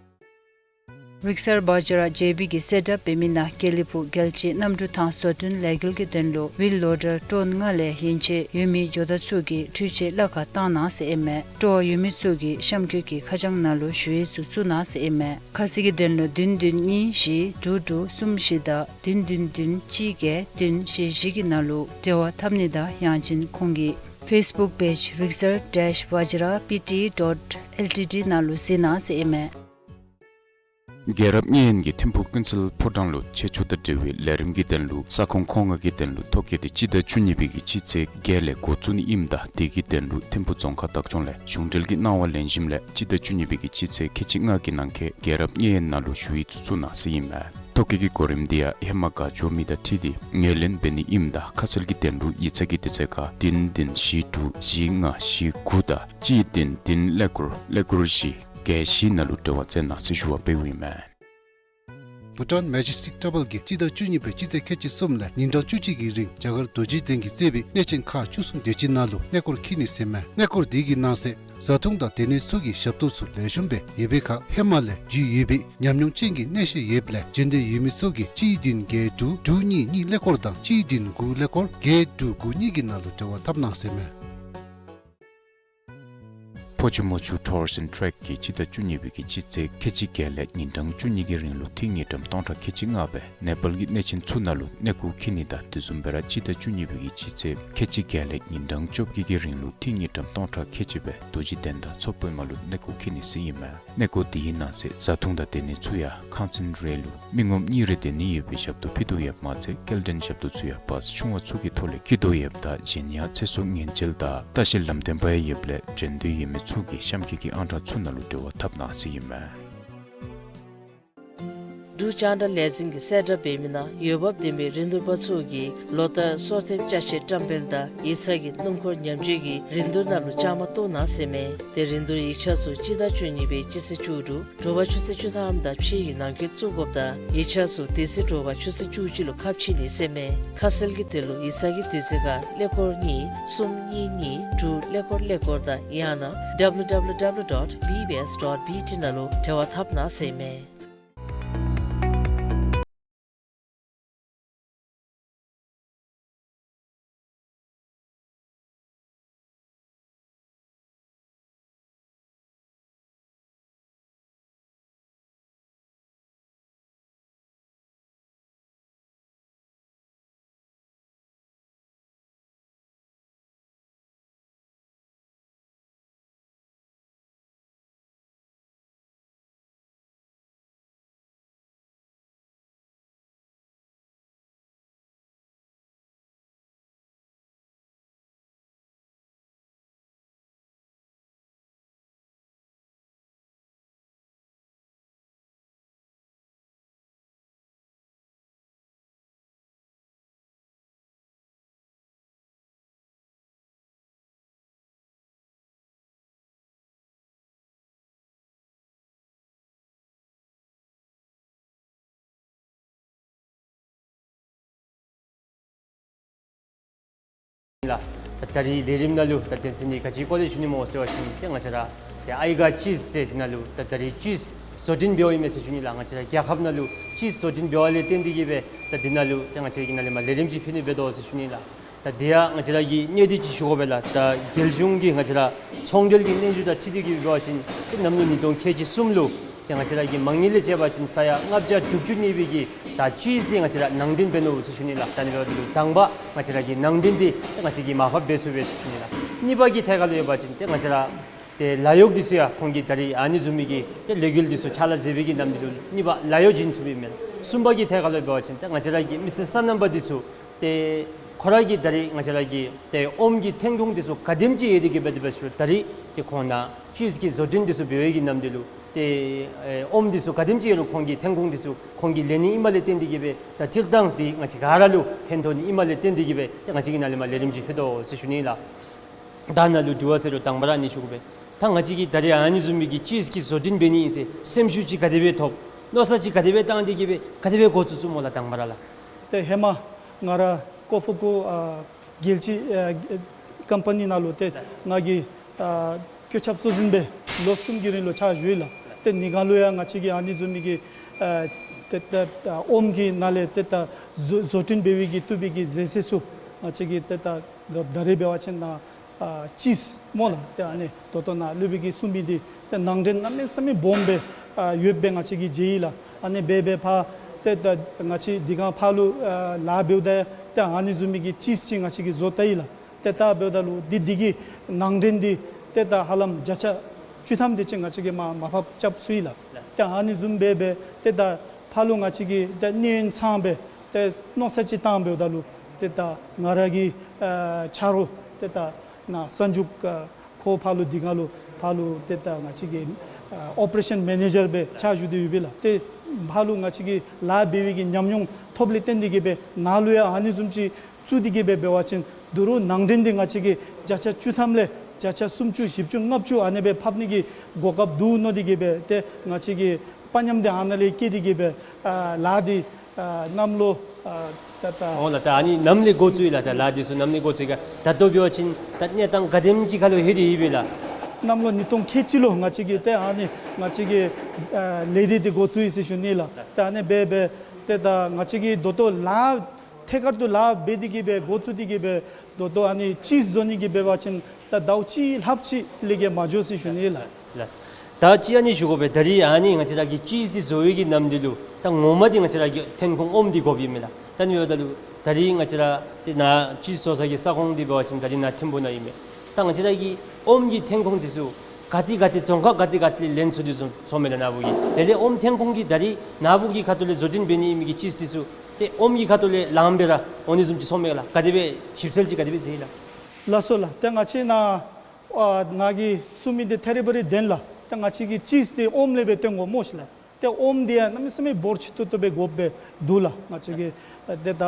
རིག་གསར་བཛྲ་ཇེ་བི་གིས་གསལ་བསྒྲགས་འབད་མི་ནང་དགེ་ལེགས་ཕུག་རྒྱལ་སྤྱིའི་གནམ་གྲུ་ཐང་བཟོ་སྐྲུན་ལས་འགུལ་གྱི་དོན་ལུ་ཝིལ་ལོ་ཌར་ཊོན་ལྔ་ལས་ཡན་ཆད་ཡོད་མི་ཇོ་བདག་ཚུ་གིས་འཕྲུལ་ཆས་གླ་ཁར་བཏང་གནང་ཟེར་ཨིན་མས། སྤྲོ་བ་ཡོད་མི་ཚུ་གིས་གཤམ་འཁོད་ཀྱི་ཁ་བྱང་ནང་ལུ་ཞུ་ཡིག་ཚུ་བཙུགས་གནང་ཟེར་ཨིན་མས། ཁ་གསལ་གྱི་དོན་ལུ་བདུན་བདུན་གཉིས་བཞི་དྲུག་དྲུག་གསུམ་བཞི་དང་བདུན་བདུན་བདུན་གཅིག་བརྒྱད་བདུན་བཞི་བཞི་གི་ནང་ལུ་འབྲེལ་བ་འཐབ་ནི་དང་ཡང་ཅིན་ཁོང་གི་ཕེསི་བུཀ་པེཇ་རིག་གསར་dash བཛྲ B T dot L T D ནང་ལུ་གཟིགས་གནང་ཟེར་ཨིན་མས། རྒྱལ་རབས་མཉན་ཡོད་ཀྱི་ཐིམ་ཕུག་ཀུན་གསལ་ཕོ་བྲང་ལུ་ཆོས་ཕྱོགས་དང་འབྲེལ་བའི་ལས་རིམ་གྱི་དོན་ལུ་ས་ཁོངས་མཁོ་མངགས་ཀྱི་དོན་ལུ་ཐོ་བཀོད་དེ་སྤྱི་ཟླ་བཅུ་གཉིས་པའི་གི་སྤྱི་ཚེས་བརྒྱད་ལས་འགོ་བཙུགས་ནི་ཨིནམ་ད་དེ་གི་དོན་ལུ་ཐིམ་ཕུག་རྫོང་ཁག་བདག་སྐྱོང་ལས་གཞུང་འབྲེལ་གྱི་གནང་བ་ལེན་ཞིནམ་ལས་སྤྱི་ཟླ་བཅུ་གཉིས་པའི་གི་སྤྱི་ཚེས་ཁལ་གཅིག་ལྔ་གི་ནང་འཁོད་རྒྱལ་རབས་མཉན་ཡོད་ནང་ལུ་ཞུ་ཡིག་ཚུ་བཙུགས་གནང་ཟེར་ཨིན་མས། ཐོ་བཀོད་ཀྱི་གོ་རིམ་དེ་ཡང་ཧེ་མ་ག་འབྱོར་མི་དང་འཁྲིལ་ཏེ་ངོས་ལེན་འབད་ནི་ཨིནམ་ད་ཁ་གསལ་གྱི་དོན་ལུ་ཡིག་ཚང་གི་དུས་ཚོད་ཁར་བདུན་བདུན་བཞི་དྲུག་བཞི་ལྔ་བཞི་དགུ་དང་གཅིག་བདུན་བདུན་ཀླད་ཀོར་ཀླད་ཀོར་བཞི་བརྒྱད་བཞི་ནང་ལུ་འབྲེལ་བ་མཛད་གནང་ཟེར་ཞུ་བ་འབདཝ་ཨིན་མས། Bhutan Majestic Travel གྱིས་སྤྱི་ཟླ་བཅུ་གཉིས་པའི་སྤྱི་ཚེས་ཁལ་གཅིག་གསུམ་ལས་ཉིན་གྲངས་བཅུ་གཅིག་གི་རིང་རྒྱ་གར་རྡོ་རྗེ་གདན་གྱིས་གཙོས་པའི་གནས་ཆེན་ཁག་བཅུ་གསུམ་དེ་ཅིག་ནང་ལུ་གནས་སྐོར་འཁྱིད་ནི་ཟེར་མས། གནས་སྐོར་འདི་གི་ནང་གསེས་བཟའ་འཐུང་དང་སྡོད་གནས་ཚུ་གི་ཞབས་ཏོག་ཚུ་ལེགས་ཤོམ་སྦེ་ཡོད་པའི་ཁར་ཧེ་མ་ལས་རྒྱུས་ཡོད་པའི་ཉམས་མྱོང་ཅན་གྱི་གནས་བཤད་ཡོདཔ་ལས་བྱོན་འདོད་ཡོད་མི་ཚུ་གིས་གཅིག་བདུན་བརྒྱད་དྲུག་དྲུག་གཉིས་གཉིས་ཀླད་ཀོར་དང་གཅིག་བདུན་དགུ་ཀླད་ཀོར་བརྒྱད་དྲུག་དགུ་གཉིས་ཀྱི་ནང་ལུ་འབྲེལ་བ་འཐབ་གནང་ཟེར་མས། ཕོ་ཆུ་མོ་ཆུ་Tours and Trek གིས་སྤྱི་ཟླ་བཅུ་གཉིས་པའི་གི་སྤྱི་ཚེས་ཁལ་གཅིག་བརྒྱད་ལས་ཉིན་གྲངས་བཅུ་གཉིས་ཀྱི་རིང་ལུ་ཏི་དངུལ་ཀྲམ་སྟོང་ཕྲག་ཁལ་གཅིག་ལྔ་སྦེ་ནེ་པཱལ་གྱི་གནས་ཆེན་ཚུ་ནང་ལུ་གནས་སྐོར་འཁྱིད་ནི་དང་དེ་བཟུམ་སྦེ་ར་སྤྱི་ཟླ་བཅུ་གཉིས་པའི་གི་སྤྱི་ཚེས་ཁལ་གཅིག་བརྒྱད་ལས་ཉིན་གྲངས་བཅོ་བརྒྱད་ཀྱི་རིང་ལུ་ཏི་དངུལ་ཀྲམ་སྟོང་ཕྲག་ཁལ་གཅིག་སྦེ་རྡོ་རྗེ་གདན་དང་མཚོ་པདྨ་ལུ་གནས་སྐོར་འཁྱིད་ནི་ཟེར་ཨིན་མས། གནས་སྐོར་དེའི་ནང་གསེས་བཟའ་འཐུང་དང་སྡོད་གནས་ཚུ་ཡང་ཁང་ཚན་རེ་ལུ་མི་ངོམ་གཉིས་རེ་སྡོད་ནི་ཡོད་པའི་ཞབས་ཏོག་ཕུལ་དོ་ཡོདཔ་མ་ཚད་སྐྱེལ་འདྲེན་ཞབས་ཏོག་ཚུ་ཡང་བཱས་ཆུང་བ་ཚུ་གི་ཐོག་ལས་འཁྱིད་དོ་ཡོདཔ་ད་གཞན་ཡང་ཚེ་སྲོག་ཉེན་བཅོལ་དང་ལྟ་བཤལ་ལམ་སྟོན་པ་ཡང་ཡོདཔ་ལས་བྱོན་འདོད་ཡོད་མི་ཚུ་གིས་གཤམ་འཁོད་ཀྱི་ཨང་གྲངས་ཚུ་ནང་ལུ་འབྲེལ་བ་འཐབ་གནང་ཟེར་ཨིན་མས། འབྲུག་ལྕང་དྲ་ལས་འཛིན་གྱིས་གསལ་བསྒྲགས་འབད་མི་ནང་འོས་འབབ་ལྡན་པའི་རིན་བསྡུར་པ་ཚུ་གིས་ལོ་ལྟར་སོར་ཐེབས་ཅ་ཆས་བཀྲམ་སྤེལ་དང་ཡིག་ཚང་གི་སྣུམ་འཁོར་ཉམས་བཅོས་ཀྱི་རིན་བསྡུར་ནང་ལུ་བཅའ་མར་གཏོགས་གནང་ཟེར་མས། ཏེ་རིན་བསྡུར་ཡིག་ཆ་ཚུ་སྤྱི་ཟླ་བཅུ་གཉིས་པའི་སྤྱི་ཚེས་བཅུ་དྲུག་དྲོ་པ་ཆུ་ཚོད་བཅུ་ཐམ་དང་ཕྱེད་ཀྱི་ནང་འཁོད་བཙུགས་དགོཔ་དང་ཡིག་ཆ་ཚུ་དེ་ཚེ་དྲོ་པ་ཆུ་ཚོད་བཅུ་གཅིག་ལུ་ཁ་ཕྱེ་ནི་ཟེར་མས། ཁ་གསལ་གྱི་དོན་ལུ་ཡིག་ཚང་གི་དུས་ཚོད་ཁར་ཀླད་ཀོར་གཉིས་གསུམ་གཉིས་གཉིས་དྲུག་ཀླད་ཀོར་ཀླད་ཀོར་དང་ཡང་ན་W W W dot B B S dot B T ནང་ལུ་འབྲེལ་བ་འཐབ་གནང་ཟེར་མས། ལགས། ད་ད་རིས་ལས་རིམ་ནང་ལུ་ད་དོན་ཚན་འདི་ག་ཅིའི་སྐོར་ལས་ཞུ་ནི་སྨོ་ཟེར་བ་ཅིན་ཏེ་ང་བཅས་ར་ཏེ་ཨའི་ག་ཅིས་ཟེར་འདི་ནང་ལུ་ད་ད་རིས་ཅིས་བཟོ་སྐྲུན་འབདཝ་ཨིན་མས་ཟེར་ཞུ་ནི་ལགས། ང་བཅས་ར་རྒྱལ་ཁབ་ནང་ལུ་ཅིས་བཟོ་སྐྲུན་འབདཝ་ལས་བརྟེན་ཏེ་གིས་སྦེ་ད་འདི་ནང་ལུ་ཏེ་ང་བཅས་ཀྱིས་ནཱ་ལས་མར་ལས་རིམ་ཅིག་ཕུལ་ནི་འབད་དོ་ཟེར་ཞུ་ནི་ལགས། ད་དེ་ཡང་ང་བཅས་ར་གིས་གནད་དོན་ཅིག་ཞུ་དགོ་པས་ལགས། ད་རྒྱལ་གཞུང་གིས་ང་བཅས་ར་ཚོང་འབྲེལ་གྱི་སྙན་ཞུ་དང་འཁྲིལ་ཏེ་གིས་འབད་བ་ཅིན་ཏེ་གནམ་ལོ་ཉིས་སྟོང་ཁལ་གཅིག་གསུམ་ལུ་ཏེ་ང་བཅས་ར་གི་མ་དངུལ་ལས་བཅད་པ་ཅིན་ས་ཡ་ལྔ་བརྒྱ་དྲུག་ཅུ་གནས་པའི་གི་ད་ཅིས་འདི་ང་བཅས་ར་ནང་འདྲེན་འབད་ནུག་ཟེར་ཞུ་ནི་ལགས། ད་ནི་འབདཝ་ད་ལུ་དང་པ་ང་བཅས་ར་གི་ནང་འདྲེན་འདི་ཏེ་ང་བཅས་ཀྱིས་མར་ཕབ་འབད་ཚུགས་པས་ཟེར་ཞུ་ནི་ལགས། གཉིས་པ་གི་ཐད་ཁར་ལུ་ཡོད་པ་ཅིན་ཏེ་ང་བཅས་ར་ཏེ་ལཱ་གཡོག་འདི་ཚུ་ཡང་ཁོང་གིས་ད་རིས་ཨ་ནི་བཟུམ་མའི་གི་ཏེ་ལས་འགུལ་འདི་ཚུ་ཕྱག་ལཱ་མཛད་པའི་གི་ནམ་འདི་ལུ་གཉིས་པ་ལཱ་གཡོག་བྱིན་ཚུགས་པས་མེན་ན། གསུམ་པ་གི་ཐད་ཁར་ལུ་འབད་བ་ཅིན་ཏེ་ང་བཅས་ར་གི་མི་སེར་སོ་ནམ་པ་འདི་ཚུ་ཏེ་ཁོ་ར་གིས་ད་རིས་ང་བཅས་ར་གི་ཏེ་ཨོམ་གྱི་ཐོན་ཁུངས་འདི་ཚུ་ག་དེམ་ཅིག་ཡོད་དེ་གིས་སྦེ་དེ་སྦེ་ཞུ་ད་རིས་ཏེ་ཁོང་ནཱ་ཅིས་ཀྱི་བཟོ་སྐྲུན་འདི་ཚུ་འབད་བའི་གི་ནམ་འདི་ལུ་ཏེ་ཨེ་ཨོམ་འདི་ཚུ་ག་དེམ་ཅིག་ཡོད་རུང་ཁོང་གི་ཐོན་ཁུངས་འདི་ཚུ་ཁོང་གིས་ལེན་ནི་ཨིནམ་ལས་བརྟེན་ཏེ་གིས་སྦེ་ད་སྤྱིར་བཏང་འདི་ང་བཅས་ག་ར་ལུ་ཕན་ཐོགས་ནི་ཨིནམ་ལས་བརྟེན་ཏེ་གིས་སྦེ་ཏེ་ང་བཅས་ཀྱིས་ནཱ་ལས་མར་ལས་རིམ་ཅིག་ཕུལ་དོ་ཟེར་ཞུ་ནི་ལགས། ད་ནཱ་ལུ་དྲི་བ་ཟེར་རུང་དང་པ་ར་ཨ་ནི་ཞུ་དགོ་པས། ད་ང་བཅས་ཀྱིས་ད་རིས་ཨ་ནི་བཟུམ་མའི་གི་ཅིས་ཀྱི་བཟོ་སྐྲུན་འབད་ནི་ཨིན་ཟེར་སེམས་ཤུགས་ཅིག་ག་དེ་སྦེ་ཐོབ། མནོ་བསམ་ཅིག་ག་དེ་སྦེ་བཏང་སྟེ་གིས་སྦེ་ག་དེ་སྦེ་འགོ་བཙུགས་བཙུགསཔ་སྨོ་ལགས་དང་པ་ར་ལགས། ཏེ་ཧེ་མ་ང་ར་ཀོ་ཕུ་ཀུ་ཨ་རྒྱལ་སྤྱི་ཨ་ཀམ་པ་ནི་ནང་ལུ་ཏེ་ང་གིས་ཨ་བཀོད་ཁྱབ་གཙོ་འཛིན་སྦེ་ལོ་གསུམ་གྱི་རིང་ལུ་ཕྱག་ཞུ་ཡི་ལགས། ཏེ་དེ་སྒང་ལུ་ཡང་ང་བཅས་ཀྱིས་ཨ་ནི་བཟུམ་མའི་གི་ཨ་ཏེ་ད་ཨོམ་གྱི་ནང་ལས་ཏེ་ད་བཟོ་བཟོ་སྐྲུན་འབད་བའི་གི་བཏུབ་པའི་གི་ཟས་ཟས་ཚུ་ང་བཅས་ཀྱིས་ཏེ་ད་ད་རིས་འབད་བ་ཅིན་ནཱ་ཨ་ཅིས་སྨོ་ལགས། ཏེ་ཨ་ནི་ད་ལྟོ་ནཱ་སློབ་དཔོན་གྱིས་གསུངས་མི་འདི་ཏེ་ནང་འདྲེན་གནམ་མེད་ས་མེད་སྦོམ་སྦེ་ཨ་ཡོདཔ་སྦེ་ང་བཅས་ཀྱིས་མཇལ་ཡི་ལགས། ཨ་ནི་སྦེ་སྦེ་ཕར་ཏེ་ད་ང་བཅས་དེ་སྒང་ཕར་ལུ་ཨ་ལཱ་འབདཝ་ད་ཏེ་ཨ་ནི་བཟུམ་མའི་གི་ཅིས་ཅིག་ང་བཅས་ཀྱིས་བཟོ་བལྟ་ཡི་ལགས། ཏེ་བལྟ་འབདཝ་ད་ལུ་འདི་འདི་གི་ནང་འདྲེན་འདི་ཏེ་ད་ཧ་ལམ་བརྒྱ་ཆ་བཅུ་ཐམ་དེ་ཅིག་ང་བཅས་ཀྱིས་མར་མར་ཕབ་རྐྱབ་ཚུགས་ཡི་ལགས། ཏེ་ཨ་ནི་བཟུམ་སྦེ་སྦེ་ཏེ་ད་ཕར་ལུ་ང་བཅས་ཀྱིས་ཏེ་གནས་ཡུན་ཚང་སྦེ་ཏེ་མནོ་བསམ་ཅིག་བཏང་འབདཝ་ད་ལུ་ཏེ་ད་ང་ར་གི་ཨ་ཆ་རོགས་ཏེ་ད་ནཱ་གསར་འཇུག་ཨ་ཁོ་ཕར་ལུ་དེ་སྒང་ལུ་ཕར་ལུ་ཏེ་ད་ང་བཅས་ཀྱི་ཨ་ཨོ་པ་རེ་ཤཱན་མེ་ནེ་ཇར་སྦེ་ཕྱག་ཞུ་སྟེ་ཡོད་པས་ལགས། ཏེ་ཕར་ལུ་ང་བཅས་ཀྱིས་ལཱ་འབད་བའི་གི་ཉམས་མྱོང་ཐོབ་ལས་བརྟེན་ཏེ་གིས་སྦེ་ནཱ་ལུ་ཡང་ཨ་ནི་བཟུམ་ཅིག་བཙུགས་ཏེ་གིས་སྦེ་འབད་བ་ཅིན་ད་རུང་ནང་འདྲེན་འདི་ང་བཅས་ཀྱིས་བརྒྱ་ཆ་བཅུ་ཐམ་ལས་བརྒྱ་ཆ་སུམ་ཅུ་བཞི་བཅུ་ལྔ་བཅུ་ཨ་ནི་སྦེ་ཕབ་ནི་གི་གོ་སྐབས་འདུག་མནོ་སྟེ་གིས་སྦེ་ཏེ་ང་བཅས་ཀྱིས་དཔའ་ཉམས་འདི་ཨ་ནཱ་ལས་བསྐྱེད་དེ་གིས་སྦེ་ཨ་ལཱ་འདི་ཨ་གནམ་ལོ་ཨ་ད་ད་འོང་ལགས། ད་ཨ་ནི་ནམ་ལས་འགོ་བཙུགས་ཡི་ལགས། ད་ལཱ་འདི་ཚུ་ནམ་ལས་འགོ་བཙུགས་ཡི་ག། ད་ལྟོ་འབད་བ་ཅིན་ད་གནས་སྟངས་ག་དེམ་ཅིག་ཁར་ལུ་ལྷོད་དེ་ཡོད་པས་ལགས། གནམ་ལོ་ཉིས་སྟོང་ཁལ་གཅིག་ལུ་ང་བཅས་ཀྱིས་ཏེ་ཨ་ནི་ང་བཅས་ཀྱིས་ཨ་ལས་སྡེ་འདི་འགོ་བཙུགས་ཡི་ཟེར་ཞུ་ནི་ལགས། ཏེ་ཨ་ནི་སྦེ་སྦེ་ཏེ་ད་ང་བཅས་ཀྱིས་ད་ལྟོ་ལཱ་ཐད་ཀར་དུ་ལཱ་འབད་དེ་གིས་སྦེ་འགོ་བཙུགས་ཏེ་གིས་སྦེ་ད་ལྟོ་ཨ་ནི་ཅིས་བཟོ་ནི་གི་འབད་བ་ཅིན་ད་ཟླཝ་གཅིག་ལྷགཔ་ཅིག་ལས་བརྒལ་མ་འགྱོ་ཟེར་ཞུ་ནི་ལགས། ལགས། ད་ཅི་ཨ་ནི་ཞུ་དགོ་པས། ད་རིས་ཨ་ནི་ང་བཅས་ར་གི་ཅིས་འདི་བཟོ་བའི་གི་ནམ་འདི་ལུ་ད་ངོ་མ་འདི་ང་བཅས་ར་གི་ཐོན་ཁུངས་ཨོམ་འདི་དགོཔ་ཨིན་མས་ལགས། ད་ཨ་ནི་འབདཝ་ད་ལུ་ད་རིས་ང་བཅས་ར་ཏེ་ནཱ་ཅིས་བཟོ་ས་གི་ས་ཁོངས་འདི་འབད་བ་ཅིན་ད་རིས་ནཱ་ཐིམ་ཕུ་ནང་ཨིན་མས། ད་ང་བཅས་ར་གི་ཨོམ་གྱི་ཐོན་ཁུངས་འདི་ཚུ་ག་ཏེ་ག་ཏེ་རྫོང་ཁག་ག་ཏེ་ག་ཏེ་ལས་ལེན་ཚུགས་དོ་བཟུམ་ཚོརཝ་མས་ལགས་ནཱ་བུ་གི། དེ་ལས་ཨོམ་ཐོན་ཁུངས་ཀྱི་ད་རིས་ནཱ་བུ་གི་ཁ་ཐུག་ལས་བཟོ་སྐྲུན་འབད་ནི་ཨིན་མི་གི་ཅིས་འདི་ཚུ་ཏེ་ཨོམ་གྱི་ཁ་ཐུག་ལས་ལངམ་སྦེ་ར་འོང་ནི་བཟུམ་ཅིག་ཚོརཝ་མས་ལགས། ག་དེ་སྦེ་ཞིབ་འཚོལ་ཅིག་ག་དེ་སྦེ་མཛད་ཡི་ལགས། ལགས་སོ་ལགས། ཏེ་ང་བཅས་ནཱ་ཨ་ནཱ་གིས་གསུངས་མི་འདི་ཐད་རི་བ་རི་བདེན་ལགས། ཏེ་ང་བཅས་ཀྱིས་ཅིས་འདི་ཨོམ་ལས་སྦེ་བཏོན་དགོ་སྨོ་ཤིག་ལགས། ཏེ་ཨོམ་འདི་ཡང་གནམ་མེད་ས་མེད་འབོར་ཆེ་ཏོག་ཏོ་སྦེ་དགོཔ་སྦེ་འདུག་ལགས། ང་བཅས་ཀྱི་ཏེ་ད་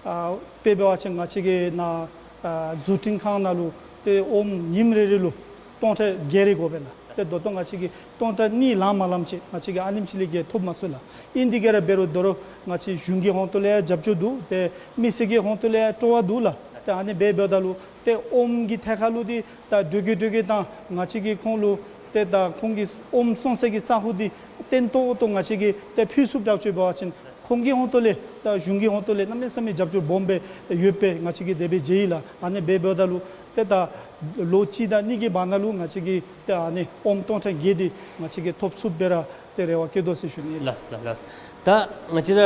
ཨ་དཔེ་འབད་བ་ཅིན་ང་བཅས་ཀྱི་ནཱ་ཨ་བཟོ་སྐྲུན་ཁང་ནང་ལུ་ཏེ་ཨོམ་ཉིནམ་རེ་རེ་ལུ་སྟོང་ཕྲག་བརྒྱད་རེ་དགོ་པས་ལགས། ཏེ་ད་ལྟོ་ང་བཅས་ཀྱིས་སྟོང་ཕྲག་གཉིས་ལང་མ་ལངམ་ཅིག་ང་བཅས་ཀྱིས་ཨ་ནེམ་ཅིག་ལས་བརྒལ་ཐོབ་མ་ཚུགས་ལགས། ཨིན་དེ་གིས་ར་འབད་རུང་དོ་རུང་ང་བཅས་གཞུང་གི་ཧོང་ཏོ་ལས་ཡང་རྒྱབ་སྐྱོར་འདུག། ཏེ་མི་སེར་གྱི་ཧོང་ཏོ་ལས་ཡང་སྤྲོ་བ་འདུག་ལགས། ཏེ་ཨ་ནི་སྦེ་འབདཝ་ད་ལུ་ཏེ་ཨོམ་གྱི་ཐད་ཁར་ལུ་འདི་ད་འགྲོས་ཀྱིས་འགྲོས་ཀྱིས་ད་ང་བཅས་ཀྱིས་ཁོང་ལུ་ཏེ་ད་ཁོང་གི་ཨོམ་བཙོང་ས་གི་ས་གོ་འདི་བརྟན་ཏོག་ཏོ་ང་བཅས་ཀྱིས་ཏེ་ཕུལ་ཚུགསཔ་དྲག་ཅིག་འབད་བ་ཅིན་ཁོང་གི་ཧོང་ཏོ་ལས་ད་གཞུང་གི་ཧོང་ཏོ་ལས་གནམ་མེད་ས་མེད་རྒྱབ་སྐྱོར་སྦོམ་སྦེ་ཡོདཔ་སྦེ་ང་བཅས་ཀྱིས་དེ་སྦེ་མཇལ་ཡི་ལགས། ཨ་ནི་སྦེ་འབདཝ་ད་ལུ་ཏེ་ད་ལོ་གཅིག་དང་གཉིས་ཀྱི་བར་ན་ལུ་ང་བཅས་ཀྱིས་ཏེ་ཨ་ནི་ཨོམ་སྟོང་ཕྲག་བརྒྱད་འདི་ང་བཅས་ཀྱིས་ཐོབ་ཚུགསཔ་སྦེ་ར་ཏེ་རེ་བ་བསྐྱེད་དོ་ཟེར་ཞུ་ནི་ལགས། ལགས་ལགས། ད་ང་བཅས་ར་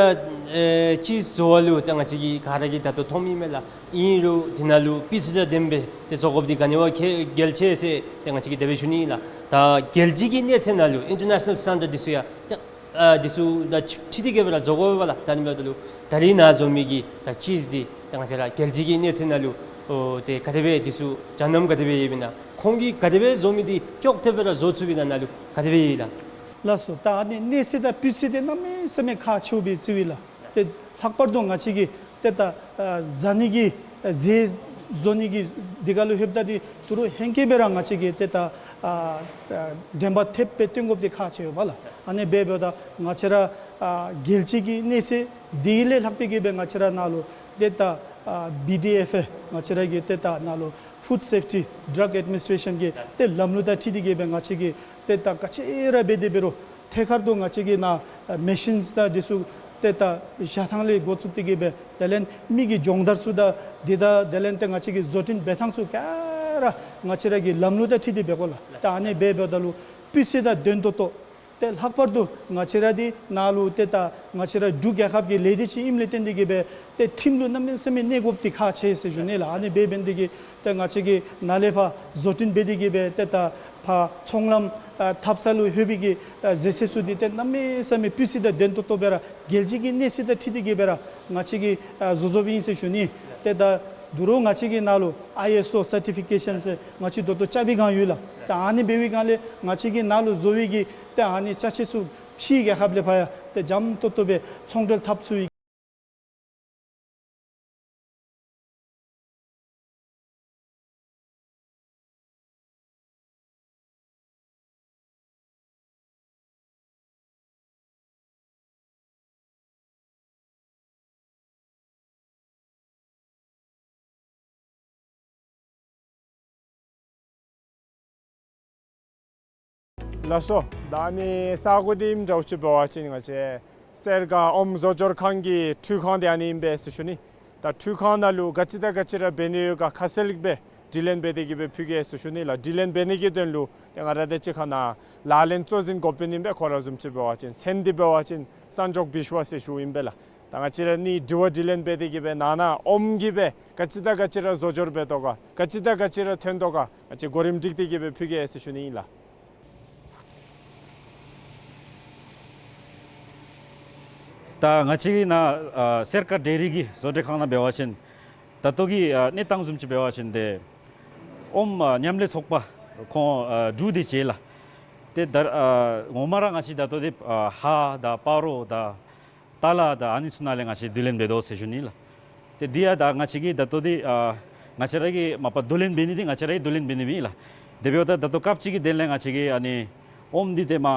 ཨེ་ཅིས་བཟོ་བ་ལུ་ད་ང་བཅས་ཀྱིས་ག་ར་གིས་ད་ལྟོ་མཐོངམ་ཨིན་མས་ལགས། ཨིན་རུང་དེ་ནང་ལུ་སྤུས་ཚད་དང་ལྡནམ་སྦེ་ཏེ་བཟོ་དགོཔ་འདི་ག་ནི་བ་གལ་གལ་ཆེ་ཟེར་ཏེ་ང་བཅས་ཀྱིས་དེ་སྦེ་ཞུ་ནི་ལགས། ད་རྒྱལ་སྤྱི་གི་གནས་ཚད་ནང་ལུ་ཨིན་ཊར་ནེ་ཤ་ནཱལ་སི་ཊེན་ཌརཌ་འདི་ཚུ་ཡང་ད་ཨ་འདི་ཚུ་དང་འཁྲིལ་ཏེ་གི་སྦེ་ར་བཟོ་དགོ་པས་ལགས། ད་ཨ་ནི་འབདཝ་ད་ལུ་ད་རིས་ནཱ་བཟོ་མི་གི་ད་ཅིས་འདི་ད་ང་བཅས་ར་རྒྱལ་སྤྱི་གི་གནས་ཚད་ནང་ལུ་ཨོ་ཏེ་ག་དེ་སྦེ་འདི་ཚུ་འཇའ་སྣུམ་ག་དེ་སྦེ་ཡོདཔ་ཨིན་ན་ཁོང་གིས་ག་དེ་སྦེ་བཟོ་མི་འདི་ཅོག་འཐདཔ་སྦེ་ར་བཟོ་ཚུགསཔ་ཨིན་ན་ནཱ་ལུ་ག་དེ་སྦེ་ཡོད་ལགས། ལགས་སོ། ད་ཨ་ནི་གནས་ཚད་དང་སྤུས་ཚད་འདི་གནམ་མེད་ས་མེད་ཁག་ཆེཝ་སྦེ་བརྩིཝ་ཨིན་ལགས། ཏེ་ལྷག་པར་དུ་ང་བཅས་ཀྱིས་ཏེ་ད་ཨ་བཟའ་ནི་གི་ཨ་ཟས་བཟོ་ནི་གི་འདི་ཁར་ལུ་ལྷོདཔ་ད་འདི་ད་རུང་ཧེང་སྐལ་སྦེ་ར་ང་བཅས་ཀྱིས་ཏེ་ད་ཨ་ཨ་དྲན་པ་ཐེབས་སྦེ་སྟོན་དགོཔ་འདི་ཁག་ཆེ་བས་ལགས། ཨ་ནི་སྦེ་འབདཝ་ད་ང་བཅས་ར་ཨ་རྒྱལ་སྤྱི་གི་གནས་ཚད་འདི་ལས་ལྷག་སྟེ་གི་སྦེ་ང་བཅས་ར་ནཱ་ལུ་ཏེ་ད་ཨ་བི་ཌི་ཨེཕ་ཨེ་ང་བཅས་ར་གི་ཏེ་ད་ནཱ་ལུ་ཕུཌ་སེཕ་ཊི་ཌྲག་ཨེཌ་མི་ནི་སི་ཊེ་ཤཱན་གྱི་ཏེ་ལམ་ལུགས་དང་འཁྲིལ་ཏེ་གི་སྦེ་ང་བཅས་ཀྱིས་ཏེ་ད་ག་ཅི་ར་འབད་དེ་འབད་རུང་ཐད་ཀར་དུ་ང་བཅས་ཀྱིས་ནཱ་ཨ་མེ་ཤིནསི་དང་འདི་ཚུ་ཏེ་ད་བཞག་ཐངས་ལས་འགོ་བཙུགས་ཏེ་གི་སྦེ་དེ་ལས་མི་གི་སྦྱོང་བརྡར་ཚུ་དང་འདི་དང་དེ་ལས་ཏེ་ང་བཅས་ཀྱི་བཟོ་སྐྲུན་འབད་ཐངས་ཚུ་ག་ར་ང་བཅས་ར་གི་ལམ་ལུགས་དང་འཁྲིལ་ཏེ་འབད་དགོ་ལགས། ད་ཨ་ནི་སྦེ་འབདཝ་ད་ལུ་སྤུས་ཚད་དང་ལྡན་ཏོག་ཏོ་ཏེ་ལྷག་པར་དུ་ང་བཅས་ར་འདི་ནཱ་ལུ་ཏེ་ད་ང་བཅས་ར་འབྲུག་རྒྱལ་ཁབ་ཀྱི་ལས་སྡེ་ཅིག་ཨིནམ་ལས་བརྟེན་ཏེ་གི་སྦེ་ཏེ་ཁྲིམས་ལུ་གནམ་མེད་ས་མེད་གནས་དགོཔ་འདི་ཁག་ཆེ་ཟེར་ཞུ་ནི་ལགས། ཨ་ནི་སྦེ་འབད་ནི་དེ་གིས་ཏེ་ང་བཅས་ཀྱིས་ནཱ་ལས་ཕར་བཟོ་སྐྲུན་འབད་དེ་གི་སྦེ་ཏེ་ད་ཕར་ཚོང་ལམ་ཨ་འཐབ་ས་ལུ་ལྷོད་པའི་གི་ཨ་ཟས་ཚད་ཚུ་འདི་ཏེ་གནམ་མེད་ས་མེད་སྤུས་ཚད་དང་ལྡན་ཏོག་ཏོ་སྦེ་ར་རྒྱལ་སྤྱི་གི་གནས་ཚད་དང་འཁྲིལ་ཏེ་གི་སྦེ་ར་ང་བཅས་ཀྱིས་ཨ་བཟོ་བཟོཝ་ཨིན་ཟེར་ཞུ་ནི། ཏེ་ད་ད་རུང་ང་བཅས་ཀྱི་ནཱ་ལུ་ཨའི་ཨེསི་ཨོ་སར་ཊི་ཕི་ཀེ་ཤཱན་ཟེར་ང་བཅས་ད་ལྟོ་རྐྱབ་པའི་སྒང་ཡོད་ལགས། ད་ཨ་ནི་འབད་བའི་སྒང་ལས་ང་བཅས་ཀྱི་ནཱ་ལུ་བཟོ་བའི་གི་ཏེ་ཨ་ནི་ཅ་ཆས་ཚུ་ཕྱིའི་རྒྱལ་ཁབ་ལས་ཕར་ཡང་ཏེ་འཇམ་ཏོག་ཏོ་སྦེ་ཚོང་འབྲེལ་འཐབ་ཚུགས་པའི་ལགས་སོ། ད་ཨ་ནི་ས་གོ་འདི་ཨིནམ་འདྲཝ་ཅིག་འབད་བ་ཅིན་ང་བཅས་སེར་ཀ་ཨོམ་བཟོ་སྦྱོར་ཁང་གི་འཕྲུལ་ཁང་འདི་ཨ་ནི་ཨིན་པས་ཟེར་ཞུ་ནི། ད་འཕྲུལ་ཁང་ནང་ལུ་ག་ཅི་དང་ག་ཅི་ར་འབད་ནི་ཡོད་ག་ཁ་གསལ་སྦེ་དྲི་ལན་འབད་དེ་གི་སྦེ་ཕུལ་གེ་ཟེར་ཞུ་ནི་ལགས། དྲི་ལན་འབད་ནི་གི་དོན་ལུ་ཏེ་ང་ར་དང་གཅིག་ཁར་ནཱ་ལག་ལེན་གཙོ་འཛིན་འགོ་དཔོན་ཨིན་པས། ཁོ་ར་བཟུམ་ཅིག་འབད་བ་ཅིན་མཚན་འདི་འབད་བ་ཅིན་སན་ཇོག་བིཤ་ཝ་ཟེར་ཞུཝ་ཨིན་པས་ལགས། ད་ང་བཅས་ར་ཨ་ནི་དྲི་བ་དྲི་ལན་འབད་དེ་གི་སྦེ་ནང་ན་ཨོམ་གྱིས་སྦེ་ག་ཅི་དང་ག་ཅི་ར་བཟོ་སྦྱོར་འབད་དོ་ག་ག་ཅི་དང་ག་ཅི་ར་ཐོན་དོ་ག་ང་བཅས་གོ་རིམ་སྒྲིག་སྟེ་གི་སྦེ་ཕུལ་གེ་ཟེར་ཞུ་ནི་ཨིན་ལགས། ད་ང་བཅས་ཀྱི་ནཱ་ཨ་སེར་ཀ་ཌེ་རི་གི་བཟོ་གྲྭ་ཁང་ནང་འབད་བ་ཅིན་ད་ལྟོ་གི་ཨ་གནས་སྟངས་བཟུམ་ཅིག་འབད་བ་ཅིན་ཏེ་ཨོམ་ཨ་མཉམ་ལས་ཚོགས་པ་ཁོང་ཨ་དྲུག་དེ་ཅིག་ལགས། ཏེ་ད་ཨ་ངོ་མ་ར་ང་བཅས་ད་ལྟོ་འདི་ཨ་ཧཱ་དང་སྤ་རོ་དང་ཏ་ལ་དང་ཨ་ནི་ཚུ་ནང་ལས་ང་བཅས་བསྡུ་ལེན་འབད་དོ་ཟེར་ཞུ་ནི་ལགས། ཏེ་འདི་ཡང་ད་ང་བཅས་ཀྱིས་ད་ལྟོ་འདི་ཨ་ང་བཅས་ར་གིས་མ་པ་བསྡུ་ལེན་འབད་ནི་འདི་ང་བཅས་ར་གིས་བསྡུ་ལེན་འབད་ནི་ཨིན་ལགས། དེ་འབདཝ་ད་ད་ལྟོ་སྐབས་ཅིག་གི་དོན་ལས་ང་བཅས་ཀྱིས་ཨ་ནི་ཨོམ་འདི་ཏེ་མ་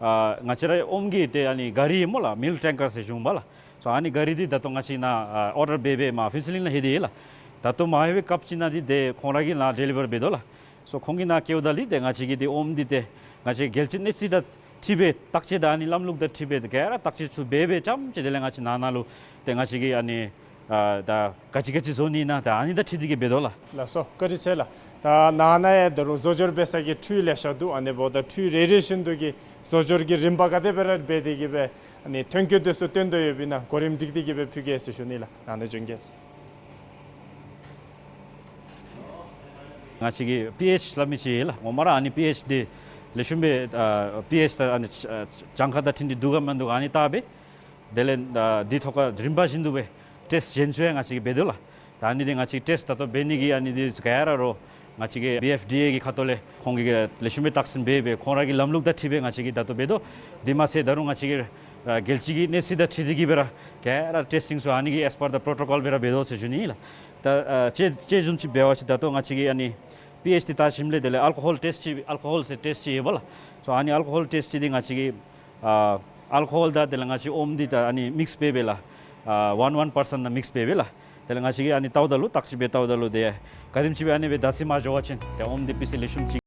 ཨ་ང་བཅས་ར་ཨོམ་གྱི་ཏེ་ཨ་ནི་ག་རི་སྨོ་ལགས། མིལཀ་ཊེང་ཀར་ཟེར་ཞུ་འོང་པ་ལགས། སོ་ཨ་ནི་ག་རི་འདི་ད་ལྟོ་ང་བཅས་ནཱ་ཨ་ཨོར་ཌར་འབད་འབད་མར་ཕུན་ཚོགས་གླིང་ལུ་ལྷོད་དེ་ཡོད་ལགས། ད་ལྟོ་མ་ལྷོད་པའི་སྐབས་ཅིག་ནང་འདི་ཏེ་ཁོང་ར་གིས་ནཱ་ཌེ་ལི་བར་འབད་དོ་ལགས། སོ་ཁོང་གིས་ནཱ་བསྐྱལཝ་ད་ལས་ཏེ་ང་བཅས་ཀྱིས་ཏེ་ཨོམ་འདི་ཏེ་ང་བཅས་རྒྱལ་སྤྱི་གནས་ཚད་དང་འཁྲིལ་སྦེ་བརྟག་དཔྱད་དང་ཨ་ནི་ལམ་ལུགས་དང་འཁྲིལ་སྦེ་ཏེ་ག་ར་བརྟག་དཔྱད་ཚུ་འབད་འབད་རྐྱངམ་ཅིག་དེ་ལས་ང་བཅས་ནང་ན་ལུ་ཏེ་ང་བཅས་ཀྱིས་ཨ་ནི་ཨ་ད་ག་ཅི་ག་ཅི་བཟོ་ནི་ཨིན་ན་ད་ཨ་ནི་དང་འཁྲིལ་ཏེ་གི་འབད་དོ་ལགས། ལགས་སོ། བཀའ་དྲིན་ཆེ་ལགས། ད་ནང་ན་ཡང་ད་རུང་བཟོ་སྦྱོར་འབད་ས་གི་འཕྲུལ་ལེ་ཤ་འདུག། ཨ་ནི་འབདཝ་ད་འཕྲུལ་རེ་རེ་བཞིན་དུ་གི་བཟོ་སྦྱོར་གྱི་རིམ་པ་ག་དེ་སྦེ་ར་འབད་དེ་གི་སྦེ་ཨ་ནི་ཐོན་སྐྱེད་དེ་ཚུ་བཏོན་དོ་ཡོདཔ་ཨིན་ན་གོ་རིམ་སྒྲིག་སྟེ་གི་སྦེ་ཕུལ་གེ་ཟེར་ཞུ་ནི་ལགས། ནང་ན་བྱོན་གེ། ང་བཅས་ཀྱི་པི་ཨེཆ་སླབ་མི་ཅིག་ཡོད་ལགས། ངོ་མ་ར་ཨ་ནི་པི་ཨེཆ་འདི་ལེགས་ཤོམ་སྦེ་ཨ་པི་ཨེཆ་ད་ཨ་ནི་ཨ་གྱངས་ཁ་དང་འཁྲིལ་ཏེ་འདུག་ག་མིན་འདུག་ག་ཨ་ནི་བལྟ་སྦེ་དེ་ལས་ཨ་འདི་ཐོག་ཁར་རིམ་པ་བཞིན་དུ་སྦེ་ཊེསཊ་གཞན་ཚུ་ཡང་ང་བཅས་ཀྱིས་འབད་དོ་ལགས། ད་ཨ་ནི་འདི་ང་བཅས་ཀྱིས་ཊེསཊ་ད་ལྟོ་འབད་ནི་གི་ཨ་ནི་འདི་ག་ར་རོགས་ ང་བཅས་ཀྱི་བི་ཨེཕ་ཌི་ཨེ་གི་ཁ་ཐུག་ལས་ཁོང་གིས་ལེགས་ཤོམ་སྦེ་བརྟག་ཞིབ་འབད་སྦེ་ཁོང་ར་གི་ལམ་ལུགས་དང་འཁྲིལ་སྦེ་ང་བཅས་ཀྱིས་ད་ལྟོ་འབད་དོ། དེ་མ་ཚད་ད་རུང་ང་བཅས་ཀྱིས་ཨ་རྒྱལ་སྤྱི་གི་གནས་ཚད་དང་འཁྲིལ་ཏེ་གིས་སྦེ་ར་ག་ར་ཊེསི་ཊིང་ཚུ་ཨ་ནི་གི་ཨེས་པར་ད་པྲོ་ཊོ་ཀོལ་སྦེ་ར་འབད་དོ་ཟེར་ཞུ་ནི་ཨིན་ལགས། ད་ཨ་དཔྱེ་དཔྱེ་བཟུམ་ཅིག་འབད་བ་ཅིན་ད་ལྟོ་ང་བཅས་ཀྱིས་ཨ་ནི་པི་ཨེཆ་འདི་བལྟ་ཞིནམ་ལས་དེ་ལས་ཨལ་ཀོ་ཧོལ་ཊེསཊ་ཅིག་ཨལ་ཀོ་ཧོལ་ཟེར་ཊེསཊ་ཅིག་ཡོད་པ་ལགས། སོ་ཨ་ནི་ཨལ་ཀོ་ཧོལ་ཊེསཊ་ཅིག་འདི་ང་བཅས་ཀྱིས་ཨ་ཨལ་ཀོ་ཧོལ་དང་དེ་ལས་ང་བཅས་ཨོམ་འདི་ད་ཨ་ནི་མིགསི་འབད་སྦེ་ལགས། ཨ་ཝན་ཝན་པར་སེནཊ་ནང་མིགསི་འབད་སྦེ་ལགས། དེ་ལས་ང་བཅས་ཀྱིས་ཨ་ནི་བལྟཝ་ད་ལུ་བརྟག་ཞིབ་འབད་བལྟཝ་ད་ལུ་དེ་ག་དེམ་ཅིག་སྦེ་ཨ་ནི་སྦེ་ད་སི་མ་འགྱོ་བ་ཅིན་ཏེ་ཨོམ་འདི་སྤུས་ཚད་ལེགས་ཤོམ་ཅིག་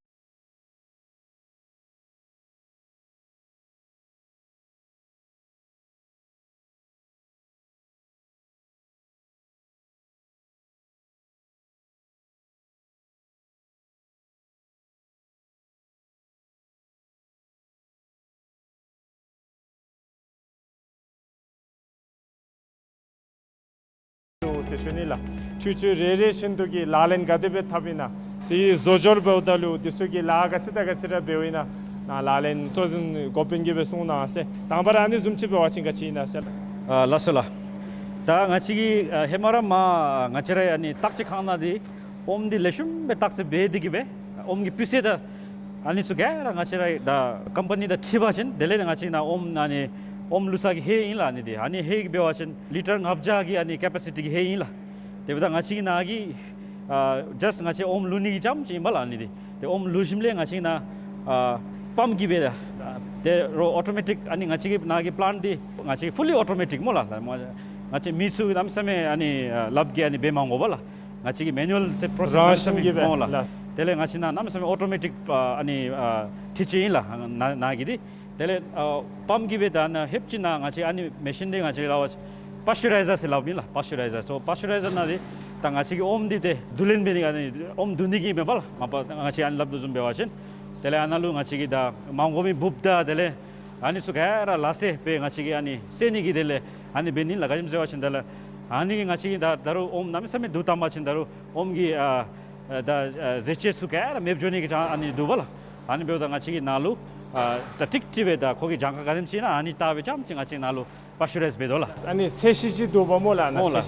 ཟེར་ཞུ་ནི་ལགས། ཆུ་ཆུ་རེ་རེ་བཞིན་དུ་གི་ལག་ལེན་ག་དེ་སྦེ་འཐབ་ཨིན་ན། དེ་བཟོ་སྦྱོར་འབདཝ་ད་ལུ་དེ་ཚུ་གི་ལཱ་ག་ཅི་དང་ག་ཅི་ར་འབདཝ་ཨིན་ན་ལག་ལེན་གཙོ་འཛིན་འགོ་དཔོན་གྱིས་སྦེ་གསུང་གནང་ཟེར། དང་པ་ར་ཨ་ནི་བཟུམ་ཅིག་འབད་བ་ཅིན་ག་ཅི་ཨིན་ན་ཟེར། ཨ་ལགས་སོ་ལགས། ད་ང་བཅས་ཀྱིས་ཨ་ཧེ་མ་ར་མར་ང་བཅས་ར་ཨ་ནི་བརྟག་དཔྱད་ཁང་ནང་འདི་ཨོམ་འདི་ལེགས་ཤོམ་སྦེ་བརྟག་དཔྱད་འབད་དེ་གིས་སྦེ་ཨོམ་གྱི་སྤུས་ཚད་དང་ཨ་ནི་ཚུ་ག་ར་ང་བཅས་ར་ད་ཀམ་པ་ནི་དང་འཁྲིལ་བ་ཅིན་དེ་ལས་ང་བཅས་ནཱ་ཨོམ་ཨ་ནི་ཨོམ་བླུགས་ས་གི་ཧེ་ཨིན་ལགས། ཨ་ནི་འདི་ཨ་ནི་ཧེ་གི་འབད་བ་ཅིན་ལི་ཊར་ལྔ་བརྒྱ་གི་ཨ་ནི་ཀེ་པེ་སི་ཊི་གི་ཧེ་ཨིན་ལགས། དེ་འབདཝ་ད་ང་བཅས་ཀྱི་ནཱ་གི་ཨ་ཇཱསཊ་ང་བཅས་ཨོམ་བླུགས་ནི་གི་རྐྱངམ་ཅིག་ཨིན་པས་ལགས་ཨ་ནི་འདི། ཏེ་ཨོམ་བླུགས་ཞིནམ་ལས་ང་བཅས་ནཱ་ཨ་པམཔ་གིས་སྦེ་ད་ཏེ་རོགས་ཨོ་ཊོ་མེ་ཊིཀ་ཨ་ནི་ང་བཅས་ཀྱི་ནཱ་གི་པ་ལེནཊ་འདི་ང་བཅས་ཕུ་ལི་ཨོ་ཊོ་མེ་ཊིཀ་སྨོ་ལགས། ང་བཅས་མི་ཚུ་གནམ་མེད་ས་མེད་ཨ་ནི་ཨ་ལགཔ་གིས་ཨ་ནི་འབད་མ་དགོ་པས་ལགས། ང་བཅས་ཀྱི་མེ་ནུ་ཨལ་ཟེར་པྲོ་སེསི་རང་གནམ་མེད་ས་མེད་བཞིན་གྱིས་སྦེ་སྨོ་ལགས། ལགས། དེ་ལས་ང་བཅས་ནཱ་གནམ་མེད་ས་མེད་ཨོ་ཊོ་མེ་ཊིཀ་ཨ་ཨ་ནི་ཨ་འཕྲུལ་ཆས་ཨིན་ལགས་ནཱ་ནཱ་གི་འདི། དེ་ལས་ཨ་པམཔ་གིས་སྦེ་ད་ནཱ་ཧེབ་ཅིག་ནཱ་ང་བཅས་ཨ་ནི་མེ་ཤིན་འདི་ང་བཅས་སླབ་པ་པཱས་ཅུ་རའི་ཛར་ཟེར་སླབ་ཨིན་ལགས། པཱས་ཅུ་རའི་ཛར། སོ་པཱས་ཅུ་རའི་ཛར་ནང་འདི་ད་ང་བཅས་ཀྱི་ཨོམ་འདི་ཏེ་བསྡུ་ལེན་འབད་ནི་ཨ་ནི་ཨོམ་བསྡུ་ནི་གི་མེན་པས་ལགས། མ་པ་ང་བཅས་ཨ་ནི་སླབ་དོ་བཟུམ་འབད་བ་ཅིན་དེ་ལས་ཨ་ནཱ་ལུ་ང་བཅས་ཀྱིས་ད་མ་དགོ་མི་འབུཔ་དང་དེ་ལས་ཨ་ནི་ཚུ་ག་ར་ལ་སེ་སྦེ་ང་བཅས་ཀྱིས་ཨ་ནི་བསད་ནི་གི་དེ་ལས་ཨ་ནི་འབད་ནི་ལགས། ག་ཅི་སྨོ་ཟེར་བ་ཅིན་དེ་ལས་ཨ་ནི་གིས་ང་བཅས་ཀྱིས་ད་ད་རུང་ཨོམ་གནམ་མེད་ས་མེད་བསྡུ་བཏང་པ་ཅིན་ད་རུང་ཨོམ་གྱི་ཨ་ཨ་ད་ཨ་ཟས་བཅུད་ཚུ་ག་ར་མེདཔ་འགྱོ་ནི་གི་ཅང་ཨ་ནི་འདུག་པས་ལགས། ཨ་ནི་འབདཝ་ད་ང་བཅས་ཀྱིས་ནཱ་ལུ་ཨ་ད་ཀྲིག་ཀྲི་སྦེ་ད་ཁོ་གི་གྱངས་ཁ་ག་དེམ་ཅིག་ཨིན་ན་ཨ་ནི་བལྟ་སྦེ་རྐྱངམ་ཅིག་ང་བཅས་ནཱ་ལུ་པཱས་ཅུ་རའིཛ་འབད་དོ་ལགས། ཨ་ནི་ཚད་གཞི་ཅིག་འདུག་པས་སྨོ་ལགས། ཨ་ནཱ་སྨོ་ལགས།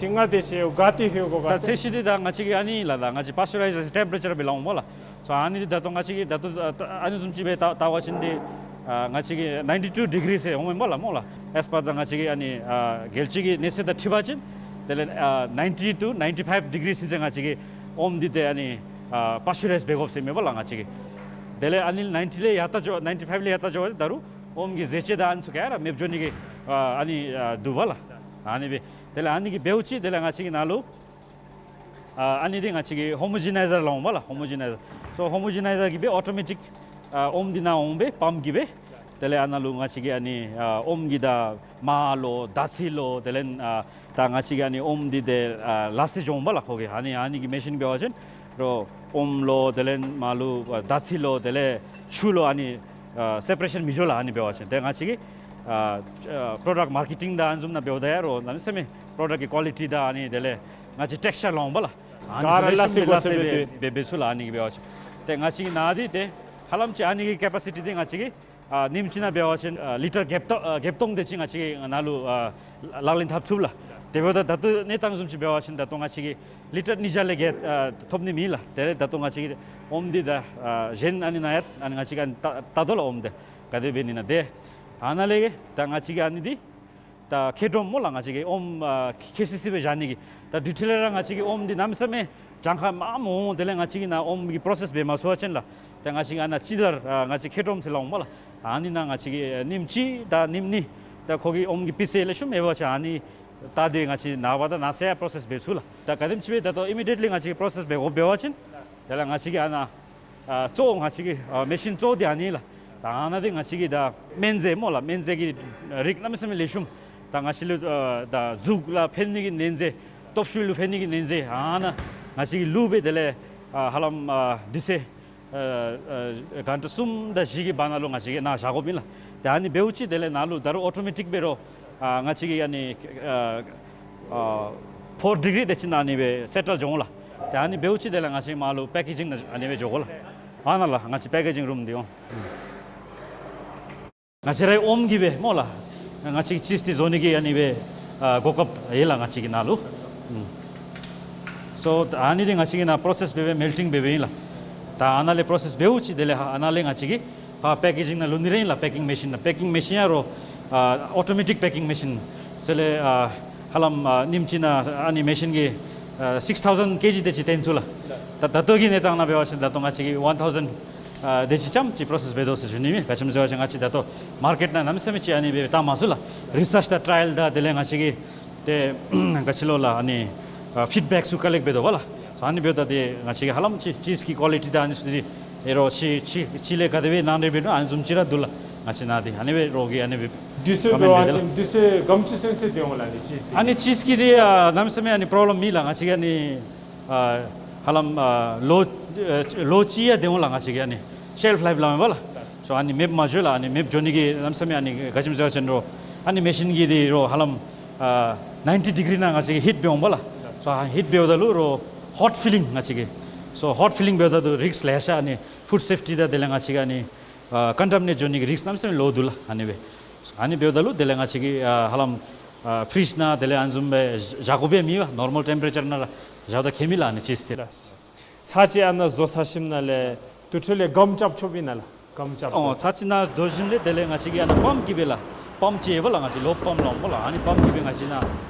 ཚད་གཞི་འདི་ད་ང་བཅས་ཀྱིས་ཨ་ནི་ལགས་ད་ང་བཅས་པཱས་ཅུ་རའི་ཛར་ཊེམ་པེ་རེ་ཅར་སྦེ་སླབ་འོང་སྨོ་ལགས། སོ་ཨ་ནི་འདི་ད་ལྟོ་ང་བཅས་ཀྱིས་ད་ལྟོ་ཨ་ཨ་ནི་བཟུམ་ཅིག་སྦེ་བལྟ་བལྟ་བ་ཅིན་འདི་ཨ་ང་བཅས་ཀྱིས་ནའིན་ཊི་ཊུ་ཌི་གི་རི་ཟེར་འོང་མས་སྨོ་ལགས། སྨོ་ལགས། ཨེས་པར་ད་ང་བཅས་ཀྱི་ཨ་ནི་ཨ་རྒྱལ་སྤྱི་གི་གནས་ཚད་དང་འཁྲིལ་བ་ཅིན་དེ་ལས་ཨ་ནའིན་ཊི་ཊུ་ནའིན་ཊི་ཕའིབ་ཌི་གི་རི་ཚུན་ཚོད་ང་བཅས་ཀྱིས་ཨོམ་འདི་ཏེ་ཨ་ནི་ཨ་པཱས་ཅུ་རའིཛ་འབད་དགོཔ་ཟེར་མས་སྨོ་ལགས་ང་བཅས་ཀྱིས། དེ་ལས་ཨ་ནི་ནའིན་ཊི་ལས་ཡར་ལྟ་འགྱོ་ནའིན་ཊི་ཕའིབ་ལས་ཡར་ལྟ་འགྱོ་བ་ཅིན་ད་རུང་ཨོམ་གྱི་ཟས་བཅུད་དང་ཨ་ནི་ཚུ་ག་ར་མེདཔ་འགྱོ་ནི་གི་ཨ་ཨ་ནི་ཨ་འདུག་པས་ལགས། ཨ་ནི་སྦེ་དེ་ལས་ཨ་ནི་གིས་འབདཝ་ཅིག་དེ་ལས་ང་བཅས་ཀྱིས་ནཱ་ལུ་ཨ་ཨ་ནི་འདི་ང་བཅས་ཀྱིས་ཧོ་མོ་ཇི་ནའི་ཛར་སླབ་འོང་སྨོ་ལགས། ཧོ་མོ་ཇི་ནའི་ཛར། སོ་ཧོ་མོ་ཇི་ནའི་ཛར་གྱིས་སྦེ་ཨོ་ཊོ་མེ་ཊིཀ་ཨ་ཨོམ་འདི་ནཱ་འོང་སྦེ་པམཔ་གིས་སྦེ་དེ་ལས་ཨ་ནཱ་ལུ་ང་བཅས་ཀྱིས་ཨ་ནི་ཨ་ཨོམ་གྱི་ད་མར་ལོ་ད་ཚི་ལོ་དེ་ལས་ཨ་ད་ང་བཅས་ཀྱིས་ཨ་ནི་ཨོམ་འདི་ཏེ་ཨ་ལ་སེ་འགྱོ་འོང་པས་ལགས། ཁོ་གིས་ཨ་ནི་ཨ་ནི་གི་མེ་ཤིན་འབད་བ་ཅིན་རོགས་ཨོམ་ལོ་དེ་ལས་མར་ལོ་ཨ་ད་ཚི་ལོ་དེ་ལས་ཆུ་ལོ་ཨ་ནི་ཨ་སེ་པ་རེ་ཤཱན་མི་འགྱོ་ལགས། ཨ་ནི་འབད་བ་ཅིན་ཏེ་ང་བཅས་ཀྱིས་ཨ་ཨ་པྲོ་ཌག་མར་ཀེ་ཊིང་དང་ཨ་ནི་བཟུམ་ནང་འབདཝ་ད་ཡང་རོགས་གནམ་མེད་ས་མེད་པྲོ་ཌག་གི་ཀོ་ལི་ཊི་དང་ཨ་ནི་དེ་ལས་ང་བཅས་ཊེགསི་ཅར་སླབ་འོང་པས་ལགས། ཨ་ནི་ག་ར་ཚུ་ལ་ལེགས་ཤོམ་སྦེ་ལ་སེ་སྦེ་ལ་སེ་སྦེ་འབད་འབད་ཚུགས་ལགས། ཨ་ནི་གིས་འབད་བ་ཅིན་ཏེ་ང་བཅས་ཀྱི་ནཱ་འདི་ཏེ་ཧ་ལམ་ཅིག་ཨ་ནི་གི་ཀེ་པེ་སི་ཊི་འདི་ང་བཅས་ཀྱིས་ཨ་ཉིནམ་གཅིག་ནང་འབད་བ་ཅིན་ཨ་ལི་ཊར་བརྒྱད་སྟོང་ཨ་བརྒྱད་སྟོང་དེ་ཅིག་ང་བཅས་ཀྱིས་ནཱ་ལུ་ཨ་ལག་ལེན་འཐབ་ཚུགས་ལགས། དེ་འབདཝ་ད་ད་ལྟོ་གནས་སྟངས་བཟུམ་ཅིག་འབད་བ་ཅིན་ད་ལྟོ་ང་བཅས་ཀྱིས་ལི་ཊར་ཉིས་བརྒྱ་ལས་བརྒལ་ཨ་ཐོབ་ནི་མེད་ལགས། དེ་ལས་ད་ལྟོ་ང་བཅས་ཀྱིས་ཨོམ་འདི་ད་ཨ་གཞན་ཨ་ནི་ནཱ་ཡང་ཨ་ནི་ང་བཅས་ཀྱིས་ཨ་ནི་བལྟ་བལྟ་དོ་ལགས། ཨོམ་འདི་ག་དེ་འབད་ནི་ཨིན་ན། ཏེ་ཨ་ནཱ་ལས་ད་ང་བཅས་ཀྱིས་ཨ་ནི་འདི་ད་ཁེ་ཌོམ་སྨོ་ལགས། ང་བཅས་ཀྱིས་ཨོམ་ཨ་ཁེ་སི་སི་སྦེ་བཞག་ནི་གི་ད་དུས་ཐོག་ལས་ར་ང་བཅས་ཀྱིས་ཨོམ་འདི་གནམ་མེད་ས་མེད་གྱངས་ཁ་མངམ་འོང་། དེ་ལས་ང་བཅས་ཀྱིས་ནཱ་ཨོམ་གྱི་པྲོ་སེསི་འབད་མ་ཚུགས་པ་ཅིན་ལགས། ད་ང་བཅས་ཀྱིས་ཨ་ནཱ་ཅི་དར་ཨ་ང་བཅས་ཁེ་ཌོམ་ཟེར་སླབ་འོང་སྨོ་ལགས། ཨ་ནི་ནང་ང་བཅས་ཀྱིས་ཉིནམ་གཅིག་དང་ཉིནམ་གཉིས་ད་ཁོ་གི་ཨོམ་གྱི་སྤུས་ཚད་ལེགས་ཤོམ་ཡོད་པ་ཅིན་ཨ་ནི་ད་དེ་ང་བཅས་ནངས་པ་དང་གནངས་ཚེ་ཡང་པྲོ་སེསི་འབད་ཚུགས་ལགས། ད་ག་དེམ་ཅིག་སྦེ་ད་ལྟོ་ཨི་མི་ཌི་ཡེཊ་ལི་ང་བཅས་ཀྱིས་པྲོ་སེསི་འབད་དགོཔ་འབད་བ་ཅིན་དེ་ལས་ང་བཅས་ཀྱིས་ཨ་ནཱ་ཨ་གཙོ་བོ་ང་བཅས་ཀྱི་ཨ་མེ་ཤིན་གཙོ་བོ་འདི་ཨ་ནི་ལགས། ད་ཨ་ནཱ་འདི་ང་བཅས་ཀྱི་ད་སྨན་རྫས་སྨོ་ལགས། སྨན་རྫས་ཀྱི་རིགས་གནམ་མེད་ས་མེད་ལེགས་ཤོམ། ད་ང་བཅས་ལུ་ཨ་ད་གཟུགས་ལུ་ཕན་ནི་གི་སྨན་རྫས་སྟོབས་ཤུགས་ལུ་ཕན་ནི་གི་སྨན་རྫས་ཨ་ནཱ་ང་བཅས་ཀྱིས་བླུགས་སྦེ་དེ་ལས་ཨ་ཧ་ལམ་ཨ་དུས་ཚོད་ཨ་ཨ་གྷན་ཊ་གསུམ་དང་བཞི་གི་བར་ན་ལུ་ང་བཅས་ཀྱིས་ནཱ་བཞག་དགོཔ་ཨིན་ལགས། ཏེ་ཨ་ནི་འབདཝ་ཅིག་དེ་ལས་ནཱ་ལུ་ད་རུང་ཨོ་ཊོ་མེ་ཊིཀ་འབད་རུང་ཨ་ང་བཅས་ཀྱི་ཨ་ནི་ཨ་ཨ་ཕོར་ཌི་གི་རི་དེ་ཅིག་ནང་ཨ་ནི་སྦེ་སེ་ཊལ་འགྱོ་འོང་ལགས། ཏེ་ཨ་ནི་འབདཝ་ཅིག་དེ་ལས་ང་བཅས་མར་ལུ་པེ་ཀེ་ཇིང་ནང་ཨ་ནི་སྦེ་འགྱོ་དགོ་ལགས། ཨ་ནཱ་ལགས་ང་བཅས་པེ་ཀེ་ཇིང་རུམ་འདི་འོང་། ང་བཅས་རའི་ཨོམ་གྱིས་སྦེ་སྨོ་ལགས། ང་བཅས་ཀྱི་ཅིསི་འདི་བཟོ་ནི་གི་ཨ་ནི་སྦེ་ཨ་གོ་སྐབས་ཡོད་ལགས་ང་བཅས་ཀྱི་ནཱ་ལུ། སོ་ཨ་ནི་འདི་ང་བཅས་ཀྱིས་ནཱ་པྲོ་སེསི་འབད་སྦེ་མེལ་ཊིང་འབད་སྦེ་ཨིན་ལགས། ད་ཨ་ནཱ་ལས་པོརོ་སེསི་འབདཝ་ཅིག་དེ་ལས་ཧ་ཨ་ནཱ་ལས་ང་བཅས་ཀྱིས་ཕར་པེ་ཀེ་ཇིང་ནང་ལུ་ནི་ར་ཨིན་ལགས། པེ་ཀིང་མེ་ཤིན་ནང་པེ་ཀིང་མེ་ཤིན་ཡང་རོགས་ཨ་ཨོ་ཊོ་མེ་ཊིཀ་པེ་ཀིང་མེ་ཤིན་ཟེར་ལས་ཨ་ཧ་ལམ་ཨ་ཉིནམ་གཅིག་ནང་ཨ་ནི་མེ་ཤིན་གྱིས་ཨ་སིགསི་ཐའུ་ཟེན་ཀེ་ཇི་དེ་ཅིག་བཏོན་ཚུགས་ལགས། ད་ད་ལྟོ་གི་གནས་སྟངས་ནང་འབད་བ་ཅིན་ད་ལྟོ་ང་བཅས་ཀྱིས་ཝན་ཐའུ་ཟེན་ཨ་དེ་ཅིག་ཙམ་ཅིག་པོརོ་སེསི་འབད་དོ་ཟེར་ཞུ་ནི་ཨིན། ག་ཅི་སྨོ་ཟེར་བ་ཅིན་ང་བཅས་ད་ལྟོ་མར་ཀེཊ་ནང་གནམ་མེད་ས་མེད་ཅིག་ཨ་ནི་སྦེ་བཏང་མ་ཚུགས་ལགས། རི་སརཆ་དང་ཊ་ར་ཡལ་དང་དེ་ལས་ང་བཅས་ཀྱིས་ཏེ་ག་ཅི་ལོ་ལགས་ཨ་ནི་ཨ་ཕིཌ་བེཀ་ཚུ་ཀ་ལེཀཊ་འབད་དོ་བ་ལགས། སོ་ཨ་ནི་འབདཝ་ད་ཏེ་ང་བཅས་ཀྱིས་ཧ་ལམ་ཅིག་ཅིསི་གི་ཀོ་ལི་ཊི་དང་ཨ་ནི་ཚུ་འདི་ཨེ་རོགས་ཕྱི་ཕྱི་ཕྱི་ལས་ག་དེ་སྦེ་ནང་འདྲེན་འབད་ནུག་ཨ་ནི་བཟུམ་ཅིག་ར་འདུག་ལགས། ང་བཅས་ནང་འདི་ཨ་ནི་སྦེ་རོགས་ཀྱིས་ཨ་ནི་སྦེ་དུས་ཚོད་ཀོ་མེནཊ་འབད་དེ་ལགས། འབད་བ་ཅིན་དུས་ཚོད་ག་དེམ་ཅིག་ཚུན་ཚོད་སྡོད་འོང་ལགས་ཨ་ནི་ཅིསི་འདི། ཨ་ནི་ཅིསི་གི་འདི་ཨ་གནམ་མེད་ས་མེད་ཨ་ནི་པོརོབ་ལེམ་མེད་ལགས། ང་བཅས་ཀྱིས་ཨ་ནི་ཨ་ཧ་ལམ་ཨ་ལོ་ཨ་ལོ་གཅིག་ཡང་སྡོད་འོང་ལགས། ང་བཅས་ཀྱིས་ཨ་ནི་ཤེལཕ་ལའིཕ་སླབ་མས་པ་ལགས། སོ་ཨ་ནི་མེདཔ་མ་འགྱོ་ལགས། ཨ་ནི་མེདཔ་འགྱོ་ནི་གི་གནམ་མེད་ས་མེད་ཨ་ནི་ག་ཅི་སྨོ་ཟེར་བ་ཅིན་རོགས་ཨ་ནི་མེ་ཤིན་གྱིས་འདི་རོགས་ཧ་ལམ་ཨ་ནའིན་ཊི་ཌི་གི་རི་ནང་ང་བཅས་ཀྱིས་ཧིཊ་འབད་འོང་པ་ལགས། སོ་ཧིཊ་འབདཝ་ད་ལུ་རོགས་ཧོཊ་ཕི་ལིང་ང་བཅས་ཀྱིས། སོ་ཧོཊ་ཕི་ལིང་འབདཝ་ད་ལུ་རིསཀ་ལེ་ཤ་ཨ་ནི་ཕུཌ་སེཕ་ཊི་དང་དེ་ལས་ང་བཅས་ཀྱིས་ཨ་ནི་ཨ་ཀོན་ཊ་མི་ནེཊ་འགྱོ་ནི་གི་རིསཀ་གནམ་མེད་ས་མེད་ལོ་འདུག་ལགས། ཨ་ནི་སྦེ་ཨ་ནི་འབདཝ་ད་ལུ་དེ་ལས་ང་བཅས་ཀྱིས་ཨ་ཧ་ལམ་ཨ་ཕི་རིཇ་ནང་དེ་ལས་ཨ་ནི་བཟུམ་སྦེ་བཞག་དགོཔ་སྦེ་མེད་པ། ནོར་མཱལ་ཊེམ་པེ་རེ་ཅར་ནང་ར་བཞག་ད་ཁྱད་མེད་ལགས་ཨ་ནི་ཅིསི་འདི། ལགས། ཚར་ཅིག་ཨ་ནཱ་བཟོ་ཚར་ཞིནམ་ལས་དེ་འཕྲོ་ལས་སྒམ་རྐྱབ་ཆོགཔ་ཨིན་ན་ལགས། སྒམ་རྐྱབ། ཨོ་ཚར་ཅིག་ནཱ་བཟོ་ཞིནམ་ལས་དེ་ལས་ང་བཅས་ཀྱིས་ཨ་ནཱ་པམཔ་གིས་སྦེ་ལགས། པམཔ་ཅིག་ཡོད་པ་ལགས། ང་བཅས་ལོ་པམཔ་སླབ་འོང་པ་ལགས། ཨ་ནི་པམཔ་གིས་སྦེ་ང་བཅས་ནཱ་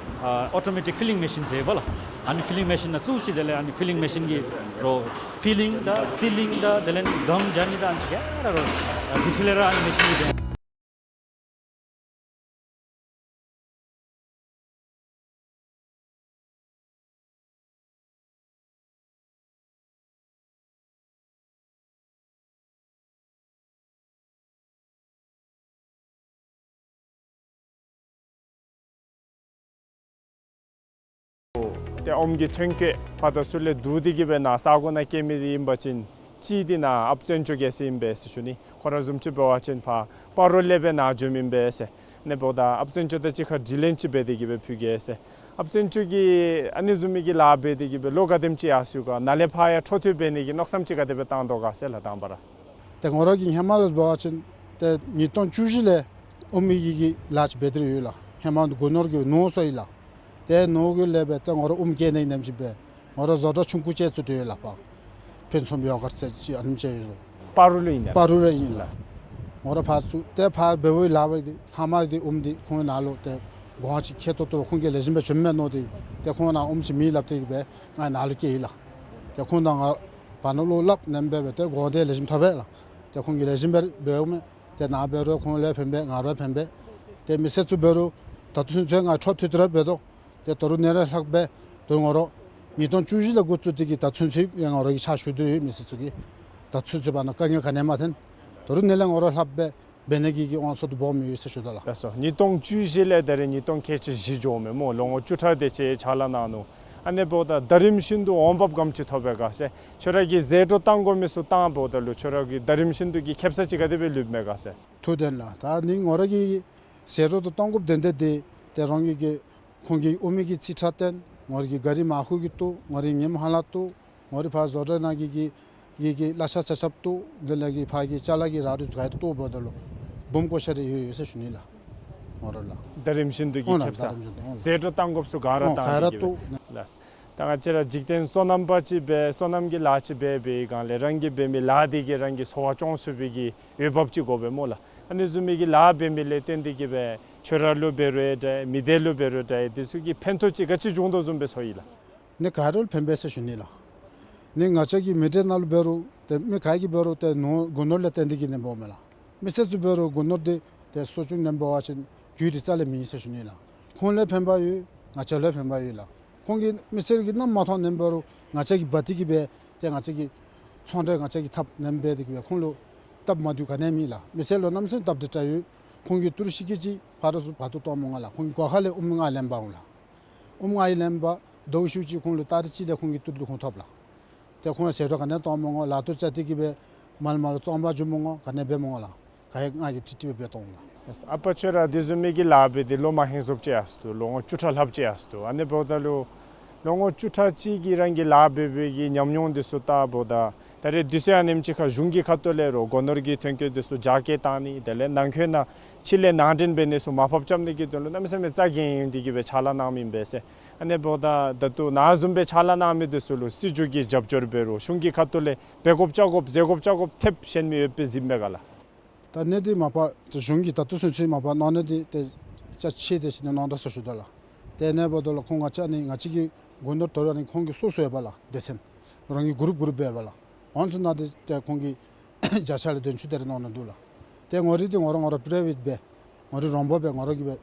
ཨ་ཨོ་ཊོ་མེ་ཊིཀ་ཕི་ལིང་མེ་ཤིན་ཟེར་ཡོད་པ་ལགས། ཨ་ནི་ཕི་ལིང་མེ་ཤིན་ནང་བཙུགས་ཅི། དེ་ལས་ཨ་ནི་ཕི་ལིང་མེ་ཤིན་གྱིས་རོགས་ཕི་ལིང་དང་སི་ལིང་དང་དེ་ལས་སྒམ་རྐྱབ་ནི་དང་ཨ་ནི་ཚུ་ག་ར་རོགས་ཨ་ཌི་ཊེལ་ར་ཨ་ནི་མེ་ཤིན་གྱིས་སྦེ། ཏེ་ཨོམ་གྱི་ཐོན་སྐྱེད་ཕར་དང་ཚུར་ལས་བསྡུ་སྟེ་གི་སྦེ་ནཱ་ས་གོ་ནང་སྐྱེལ་མི་འདི་ཨིན་པ་ཅིན་གཅིག་འདི་ནཱ་ཨཔ་བཙན་སྐྱོག་རྒྱལ་མཚན་ཨིན་པས་ཟེར་ཞུ་ནི། ཁོ་ར་བཟུམ་ཅིག་འབད་བ་ཅིན་ཕར་སྤ་རོ་ལས་སྦེ་ནཱ་འབྱོནམ་ཨིན་པས་ཟེར། ཨ་ནི་འབདཝ་ད་ཨཔ་བཙན་སྐྱོག་དང་གཅིག་ཁར་དྲི་ལན་ཅིག་འབད་དེ་གི་སྦེ་ཕུལ་གེ་ཟེར། ཨཔ་བཙན་སྐྱོག་གིས་ཨ་ནི་བཟུམ་མའི་གི་ལཱ་འབད་དེ་གི་སྦེ་ལོ་ག་དེམ་ཅིག་ཡར་སོང་ག། ནཱ་ལས་ཕར་ཡང་འཕྲོ་མཐུད་འབད་ནི་གི་མནོ་བསམ་ཅིག་ག་དེ་སྦེ་བཏང་དོ་ག་ཟེར་ལགས། དང་པ་ར་ཏེ་ངོ་ར་གི་ཧེ་མ་ལས་འབད་བ་ཅིན་ཏེ་ཉིས་སྟོང་བཅུ་བཞི་ལས་ཨོམ་གྱི་གི་ལཱ་ཅིག་འབད་དེ་ར་ཡོད་ལགས། ཧེ་མ་སྒོ་ནོར་གྱི་ནོར་སོང་ཡི་ལགས། ཏེ་ནོར་གྱི་ལས་སྦེ་ཏེ་ངོ་ར་ཨོམ་སྐྱེ་ནི་ཨིན་ནམ་ཅིག་སྦེ་ངོ་ར་བཟོ་གྲྭ་ཆུང་ཀུ་ཅིག་བཙུགས་ཏེ་ཡོད་ལགས། ཕར་ཕུན་སུམ་ཡོ་གརཊ་ཟེར་ཅིག་ཨ་ནེམ་ཅིག་ཡོད་ལགས། སྤ་རོ་ལུ་ཨིན་ན། སྤ་རོ་ལུ་ཨིན་ལགས། ངོ་ར་ཕར་བཙུགས་ཏེ་ཕར་འབདཝ་ལས་འབད་དེ་ལྷག་མ་འདི་ཨོམ་འདི་ཁོང་ནཱ་ལུ་ཏེ་གོང་ཅིག་ཁེ་ཏོག་ཏོ་ཁོང་གིས་ལེགས་ཤོམ་སྦེ་བྱིནམ་མས་མནོ་སྟེ་ཏེ་ཁོང་ནཱ་ཨོམ་ཅིག་མེད་སླབ་སྟེ་གི་སྦེ་ང་ནཱ་ལུ་བསྐྱལ་ཡི་ལགས། ཏེ་ཁོང་དང་ང་བར་ན་ལུ་སླབ་ནེམ་སྦེ་སྦེ་ཏེ་གོང་འདི་ལེགས་ཤོམ་ཐོབ་པས་ལགས། ཏེ་ཁོང་གིས་ལེགས་ཤོམ་སྦེ་འབདཝ་མས། ཏེ་ནཱ་འབད་རུང་ཁོང་ལུ་ཕན་པས་ང་ར་ཕན་པས། ཏེ་མི་སེར་ཚུ་འབད་རུང་ད་ལྟོ་ཚུན་ཚོད་ང་འཕྲོ་མཐུད་དེ་ར་འབད་དོ། ཏེ་ད་རུང་ནཱ་ལས་ལྷག་སྦེ་ད་རུང་ངོ་ར་ཉིས་སྟོང་བཅུ་བཞི་ལས་འགོ་བཙུགས་ཏེ་གི་ད་ཚུན་ཚོད་ཡང་ངོ་ར་གི་ཕྱག་ཞུ་དོ་ཡོད་མི་སེར་ཚུ་གིས། ད་ཚུན་ཚོད་བར་ན་དཀའ་ངལ་ག་ནི་ཡང་མ་ཐོན། ད་རུང་ནཱ་ལས་ངོ་ར་ལྷག་སྦེ་འབད་ནི་གི་གི་དབང་ཚད་འདི་སྦོམ་ཡོད་ཟེར་ཞུ་དོ་ལགས། ལགས་སོ། ཉིས་སྟོང་བཅུ་བཞི་ལས་ད་རེས་ཉིས་སྟོང་ཁལ་གཅིག་བཞི་འགྱོཝ་མས་སྨོ། ལོ་ངོ་བཅུ་ཕྲག་དེ་ཅིག་ཕྱག་ལཱ་གནང་ནུག། ཨ་ནི་འབདཝ་ད་ད་རིམ་བཞིན་དུ་འོང་འབབ་ག་དེམ་ཅིག་ཐོབ་པས་ག་ཟེར། ཁྱོད་ར་གིས་ཟད་འགྲོ་བཏང་དགོ་མི་ཚུ་བཏང་འབདཝ་ད་ལུ་ཁྱོད་ར་གི་ད་རིམ་བཞིན་དུ་གི་ཁེ་སང་ཅིག་ག་དེ་སྦེ་ལུསཔ་མས་ག་ཟེར། ཐུགས་བདེན་ལགས། ད་ནི་ངོ་ར་གི་ཟད་འགྲོ་འདི་གཏང་དགོཔ་དོན་དག་འདི་ཏེ་རང་གི་གི་ཁོང་གི་ཨོམ་གི་རྩིས་ཁྲ་བཏོན། ངོ་ར་གི་ག་རི་མར་ཁུ་གི་བཏོག། ངོ་ར་གི་ཉིམ་ཧ་ལ་བཏོག། ངོ་ར་ཕར་བཟོ་གྲྭ་ནང་གི་གི་གི་གི་གླ་ཆ་ཆ་ཁྱབ་བཏོག། དེ་ལས་གི་ཕར་གི་ཅ་ལ་གི་རག་རུང་ག་ར་བཏོག་འབདཝ་ད་ལུ་སྦོམ་བཀོ་བཞག་རེ་ཡོད་ཡོད་ཟེར་ཞུ་ནི་ལགས། ངོ་ར་ལགས། ད་རིམ་བཞིན་དུ་གི་ཨོ་ལགས། ཁེ་སང་ད་རིམ་བཞིན་དུ་ཨོ་ཟད་འགྲོ་བཏང་དགོཔ་ཚུ་ག་ར་ཨོ་བཏང་ག་ར་སྟེ་གི་སྦེ་བཏོག། ལགས། ད་ང་བཅས་ར་འཇིག་རྟེན་སོ་ནམ་པ་ཅིག་སྦེ་སོ་ནམ་གྱི་ལཱ་ཅིག་འབད་བའི་སྒང་ལས་རང་གིས་འབད་མི་ལཱ་འདི་གིས་རང་གི་འཚོ་བ་སྐྱོང་ཚུགས་པའི་གི་འོས་འབབ་ཅིག་དགོ་པས་སྨོ་ལགས། ཨ་ནི་བཟུམ་མའི་གི་ལཱ་འབད་མི་ལས་བརྟེན་ཏེ་གི་སྦེ་ཁྱོད་ར་ལུ་འབད་རུང་འདྲ་མི་སྡེ་ལུ་འབད་རུང་འདྲ་འདི་ཚུ་གིས་ཕན་ཐོགས་ཅིག་ག་ཅི་བྱུང་དོ་བཟུམ་སྦེ་ཚོར་ཡི་ལགས། ནི་ག་ར་ལུ་ཕན་པས་ཟེར་ཞུ་ནི་ལགས། ནི་ང་བཅས་ཀྱི་མི་སྡེ་ནང་ལུ་འབད་རུང་ཏེ་མི་ག་གིས་འབད་རུང་ཏེ་ནོར་སྒོ་ནོར་ལས་བརྟེན་ཏེ་གི་ནི་འབདཝ་མས་ལགས། མི་སེར་ཚུ་འབད་རུང་སྒོ་ནོར་འདི་ཏེ་གསོ་སྐྱོང་ནི་འབད་བ་ཅིན་རྒྱུ་འདི་རྩ་ལས་མེད་ཟེར་ཞུ་ནི་ལགས། ཁོང་ལུ་ཕན་པ་ཡོད། ང་བཅས་ལུ་ཕན་པ་ཡོད་ལགས། ཁོང་གིས་མི་སེར་གྱིས་གནམ་མ་མཐོང་ནི་འབད་རུང་ང་བཅས་ཀྱིས་འབག་སྟེ་གི་སྦེ་ཏེ་ང་བཅས་ཀྱིས་ཚོང་འབྲེལ་ང་བཅས་ཀྱིས་འཐབ་ནི་འབད་དེ་གི་སྦེ་ཁོང་ལུ་སྟབས་མ་བདེཝ་ག་ནི་ཡང་མེད་ལགས། མི་སེར་ལུ་གནམ་མེད་ས་མེད་སྟབས་བདེ་དྲགས་ཡོད། ཁོང་གིས་ཏི་རུ་ཤི་ཀི་གཅིག་ཕར་དང་ཚུར་འབག་སྟེ་གཏང་མི་འོང་ལགས། ཁོང་གི་སྒོ་ཁ་ལས་ཨོམ་ལྔ་ལེན་འབག་འོང་ལགས། ཨོམ་ལྔ་ལེན་འབག་ཟླཝ་ཤུལ་ཅིག་ཁོང་ལུ་ཏ་རིག་གཅིག་ལས་ཁོང་གི་ཏི་རུ་ཁོང་ཐོབ་ལགས། ཏེ་ཁོང་ཟད་འགྲོ་ག་ནི་ཡང་གཏང་མི་འོང་། ལཱ་ཐོག་བཅར་ཏེ་གི་སྦེ་མལ་མལ་ལུ་བཙོང་པར་འགྱོ་མི་འོང་། ག་ནི་འབད་མི་འོང་ལགས། ག་ཡང་ང་གིས་ཀྲིག་ཀྲི་སྦེ་འབད་གཏང་འོང་ལགས། ཨ་པ་ཁྱོད་ར་དེ་བཟུམ་མའི་གི་ལཱ་འབད་དེ་ལོ་མ་ཧེང་སོངམ་ཅིག་ཡར་སོང་དོ། ལོ་ངོ་བཅུ་ཕྲག་ལྷགཔ་ཅིག་ཡར་སོང་དོ། ཨ་ནི་འབདཝ་ད་ལུ་ ལོ་ངོ་བཅུ་ཕྲག་གཅིག་གི་རིང་གི་ལཱ་འབད་བའི་གི་ཉམས་མྱོང་འདི་ཚུ་བལྟཝ་ད་ད་རེས་དུས་ཚོད་ཨ་ནེམ་ཅིག་ཁར་གཞུང་གི་ཁ་ཐུག་ལས་རོགས་སྒོ་ནོར་གྱི་ཐོན་སྐྱེད་འདི་ཚུ་རྒྱ་སྐྱེད་བཏང་ནི་དེ་ལས་ནང་འཁོད་ནང་ཕྱི་ལས་ནང་འདྲེན་འབད་ནི་ཚུ་མར་ཕབ་རྐྱབ་ནི་གི་དོན་ལུ་གནམ་མེད་ས་མེད་རྩ་འགེངས་ཏེ་གི་སྦེ་ཕྱག་ལཱ་གནང་མི་ཨིན་པས་ཟེར། ཨ་ནི་འབདཝ་ད་ད་ལྟོ་ནཱ་བཟུམ་སྦེ་ཕྱག་ལཱ་གནང་མི་འདི་ཚུ་ལུ་སྲིད་བྱུས་ཀྱི་རྒྱབ་སྐྱོར་འབད་རུང་གཞུང་གི་ཁ་ཐུག་ལས་འབད་དགོཔ་བཅའ་དགོཔ་ཟེར་དགོཔ་བཅའ་དགོཔ་ཐེབས་བཞེངས་མི་ཡོདཔ་སྦེ་གཟིགསཔ་མས་ག་ལགས། ད་གནས་འདི་མ་པ་གཞུང་གིས་ད་ལྟོ་ཚུན་ཚོད་མ་པ་གནང་ནི་འདི་ཏེ་ཅ་ཆས་དེ་ཅིག་ནི་གནང་ད་ཟེར་ཞུ་དོ་ལགས། ཏེ་ཨ་ནི་འབདཝ་ད་ལུ་ཁོང་ང་བཅས་ནི་ང་བཅས་ཀྱི་སྒོ་ནོར་དོ་རུང་ཨ་ནི་ཁོང་གི་སོ་སོ་ཡོད་པ་ལགས། སྡེ་ཚན་རང་གི་གུ་རུབ་གུ་རུབ་འབད་བ་ལགས། ཨ་ནི་ཚུ་ནང་འདི་ཏེ་ཁོང་གིས་བརྒྱ་ཆ་ལས་བདུན་ཅུ་དེ་རེ་གནང་ནི་འདུག་ལགས། ཏེ་ངོ་རིས་འདི་ང་ར་ང་ར་པ་རའི་ཝེཊ་སྦེ་ངོ་རིས་རོང་པོ་སྦེ་ང་ར་གིས་སྦེ་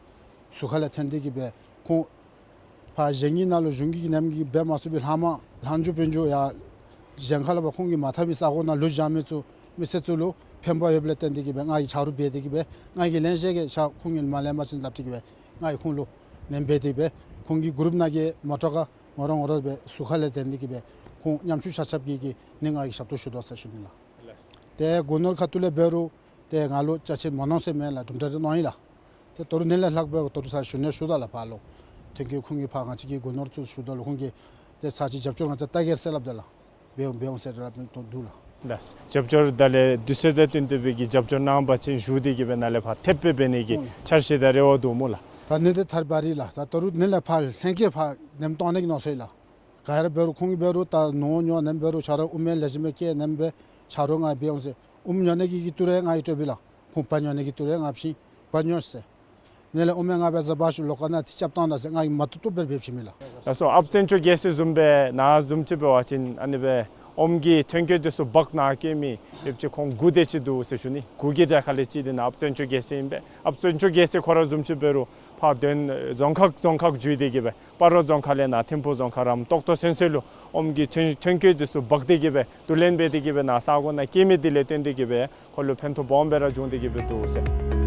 ཟུར་ཁ་ལས་འཐོན་ཏེ་གི་སྦེ་ཁོང་ཕར་གཞན་གྱི་ནང་ལུ་གཞུང་གི་ནེམ་གི་འབད་མ་ཚུགས་པའི་ལྷག་མ་ལྷག་འཇུག་དཔལ་འཇུག་ཡང་གཞན་ཁ་ལས་ཕར་ཁོང་གིས་མ་འཐབ་པའི་ས་གོ་ནང་ལུ་བཞག་མི་ཚུ་མི་སེར་ཚུ་ལུ་ཕན་པ་ཡོདཔ་ལས་བརྟེན་ཏེ་གི་སྦེ་ང་གིས་ཆ་རོགས་འབད་དེ་གི་སྦེ་ང་གིས་ལན་ཤེས་ཀྱི་ཆ་ཁོང་གིས་མ་ལེན་པ་ཅིན་སླབ་སྟེ་གི་སྦེ་ང་གིས་ཁོང་ལུ་ལན་འབད་དེ་སྦེ་ཁོང་གི་གུ་རུབ་ནང་གི་མོ་ཊ་ཁར་ང་ར་ང་ར་སྦེ་ཟུར་ཁ་ལས་འཐོན་ཏེ་གི་སྦེ་ཁོང་ཉམ་ཆུང་ཤ་ཆབ་ཀྱི་གི་ནི་ང་གིས་ཞབས་ཏོག་ཞུ་དོ་ཟེར་ཞུ་ནི་ལགས། ཏེ་སྒོ་ནོར་ཁ་ཐུག་ལས་འབད་རུང་ཏེ་ང་ལུ་ཅ་ཆས་མ་གནང་ཟེར་མེན་ལགས། གྲུབ་འབྲས་རེ་གནང་ཡི་ལགས། ཏེ་དོ་རུང་ནི་ལས་ལྷག་སྦེ་དོ་རུང་ས་ཞུ་ནི་ཞུ་དོ་ལགས་ཕར་ལུ། ཐོན་སྐྱེད་ཁོང་གིས་ཕར་ང་བཅས་ཀྱི་སྒོ་ནོར་ཚུ་ཞུ་དོ་ལགས། ཁོང་གིས་ཏེ་ས་ཅིག་རྒྱབ་སྐྱོར་ང་བཅས་བལྟ་གེ་ཟེར་སླབ་དོ་ལགས། འབད་འོང་འབད་འོང་ཟེར་སླབ་དོ་འདུག་ལགས། ལགས། རྒྱབ་སྐྱོར་ད་ལས་དུས་ཚོད་དང་བསྟུན་ཏེ་སྦེ་གི་རྒྱབ་སྐྱོར་གནང་པ་ཅིན་ཞུ་སྟེ་གི་སྦེ་ནཱ་ལས་ཕར་ཐེབས་སྦེ་འབད་ནི་གི་ཨུམ་འཆར་གཞི་དང་རེ་བ་འདུག་སྨོ་ལགས། ད་ནི་འདི་ཐར་པ་རེ་ལགས། ད་དོ་རུང་ནི་ལས་ཕར་ལྷན་རྒྱས་ཕར་ནེམ་གཏང་ནི་གི་མནོ་སོང་ཡི་ལགས། ག་ར་འབད་རུང་ཁོང་གིས་འབད་རུང་ད་ནོར་ཉོ་ནེམ་འབད་རུང་ཆ་རོགས་ཨོམ་ཡང་ལེགས་ཤོམ་སྦེ་བསྐྱལ་ནེམ་སྦེ་ཆ་རོགས་ང་འབད་འོང་ཟེར། ཨོམ་ཉོ་ནི་གི་གི་ཏི་རུ་ཡང་ང་གིས་སྤྲོད་པས་ལགས། ཁོང་ཕར་ཉོ་ནི་གི་ཏི་རུ་ཡང་ང་བྱིན་ཕར་ཉོ་ཟེར། ནི་ལས་ཨོམ་ཡང་ང་འབད་ཟ་བ་ཤུ་ལོག་ཁ་ནང་ཏེ་རྐྱབ་བཏང་ད་ཟེར་ང་གིས་མ་བཏུབ་བཏུབ་སྦེ་འབད་བྱིན་མས་ལགས། ལགས་སོ། ཨཔ་བཙན་སྐྱོགས་རྒྱལ་མཚན་བཟུམ་སྦེ་ནཱ་བཟུམ་ཅིག་འབད་བ་ཅིན་ཨ་ནི་སྦེ་ཨོམ་གྱི་ཐོན་སྐྱེད་འདི་ཚུ་འབག་ནཱ་བསྐྱལ་མི་ཡོདཔ་ཅིག་ཁོང་དགུ་དེ་ཅིག་འདུག་ཟེར་ཞུ་ནི། དགུ་གི་གྲས་ཁ་ལས་གཅིག་འདི་ནཱ་ཨཔ་བཙན་སྐྱོགས་རྒྱལ་མཚན་ཨིན་པས། ཨཔ་བཙན་སྐྱོགས་རྒྱལ་མཚན་ཁོ་ར་བཟུམ་ཅིག་འབད་རུང་ཕར་དོན་རྫོང་ཁག་རྫོང་ཁག་བརྒྱུད་དེ་གི་སྦེ་སྤ་རོ་རྫོང་ཁག་ལས་ནཱ་ཐིམ་ཕུ་རྫོང་ཁག་རམ་ཏོག་ཏོ་སོ་སོ་ལུ་ཨོམ་གྱི་ཐོན་ཐོན་སྐྱེད་འདི་ཚུ་འབག་སྟེ་གི་སྦེ་བསྡུ་ལེན་འབད་དེ་གི་སྦེ་ནཱ་ས་གོ་ནང་བསྐྱལ་མི་འདི་ལས་བརྟེན་ཏེ་གི་སྦེ་ཁོ་ལུ་ཕན་ཐོགས་སྦོམ་སྦེ་ར་བྱུང་སྟེ་གི་སྦེ་འདུག་ཟེར།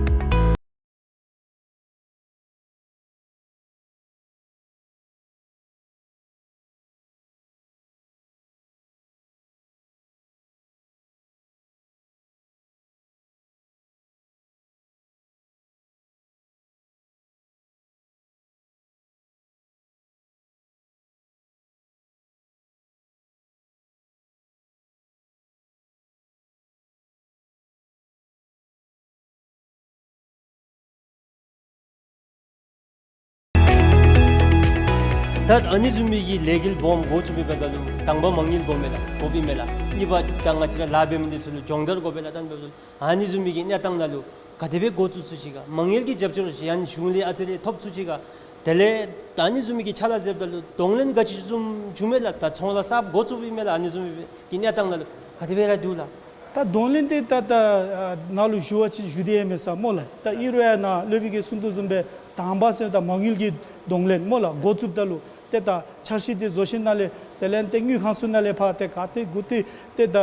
ད་ཨ་ནི་བཟུམ་མའི་གི་ལས་འགུལ་སྦོམ་འགོ་བཙུགས་པའི་སྐབས་ལུ་དང་པ་མ་དངུལ་དགོ་མས་ལགས། དགོཔ་ཨིན་མས་ལགས། གཉིས་པ་ད་ང་བཅས་ར་ལཱ་འབད་མི་འདི་ཚུ་ལུ་སྦྱོང་བརྡར་དགོ་པས་ལགས། ད་ཨ་ནི་བཟུམ་མའི་གི་གནས་སྟངས་ནང་ལུ་ག་དེ་སྦེ་འགོ་བཙུགས་ཚུགས་ཅི་ག། མ་དངུལ་གྱི་རྒྱབ་སྐྱོར་ཅིག་ཡང་གཞུང་ལས་ཨ་ཙི་རེ་ཐོབ་ཚུགས་ཅི་ག། དེ་ལས་ད་ཨ་ནི་བཟུམ་མའི་གི་ཕྱག་ལཱ་ཟེརཝ་ད་ལུ་གདོང་ལེན་ག་ཅི་བཟུམ་བྱུང་མས་ལགས། ད་ཚོང་ལཱ་གསརཔ་འགོ་བཙུགསཔ་ཨིན་མས་ལགས། ཨ་ནི་བཟུམ་མའི་གི་གནས་སྟངས་ནང་ལུ་ག་དེ་སྦེ་ར་འདུག་ལགས། ད་གདོང་ལེན་འདི་ད་ད་ཨ་ནཱ་ལུ་ཞུ་བ་ཅིན་ཞུ་སྟེ་ཡང་མེད་ས་སྨོ་ལགས། ད་ཨིན་རུང་ཡང་ནཱ་སློབ་དཔོན་གྱིས་གསུང་དོ་བཟུམ་སྦེ་དང་པ་ཟེར་ད་མ་དངུལ་གྱི་གདོང་ལེན་སྨོ་ལགས། འགོ་བཙུགསཔ་ད་ལུ་ཏེ་ད་འཆར་གཞི་འདི་བཟོ་ཞིནམ་ལས་དེ་ལས་ཏེ་དངུལ་ཁང་ཚུ་ནང་ལས་ཕར་ཏེ་ག་ཏེ་གུ་ཏེ་ཏེ་ད་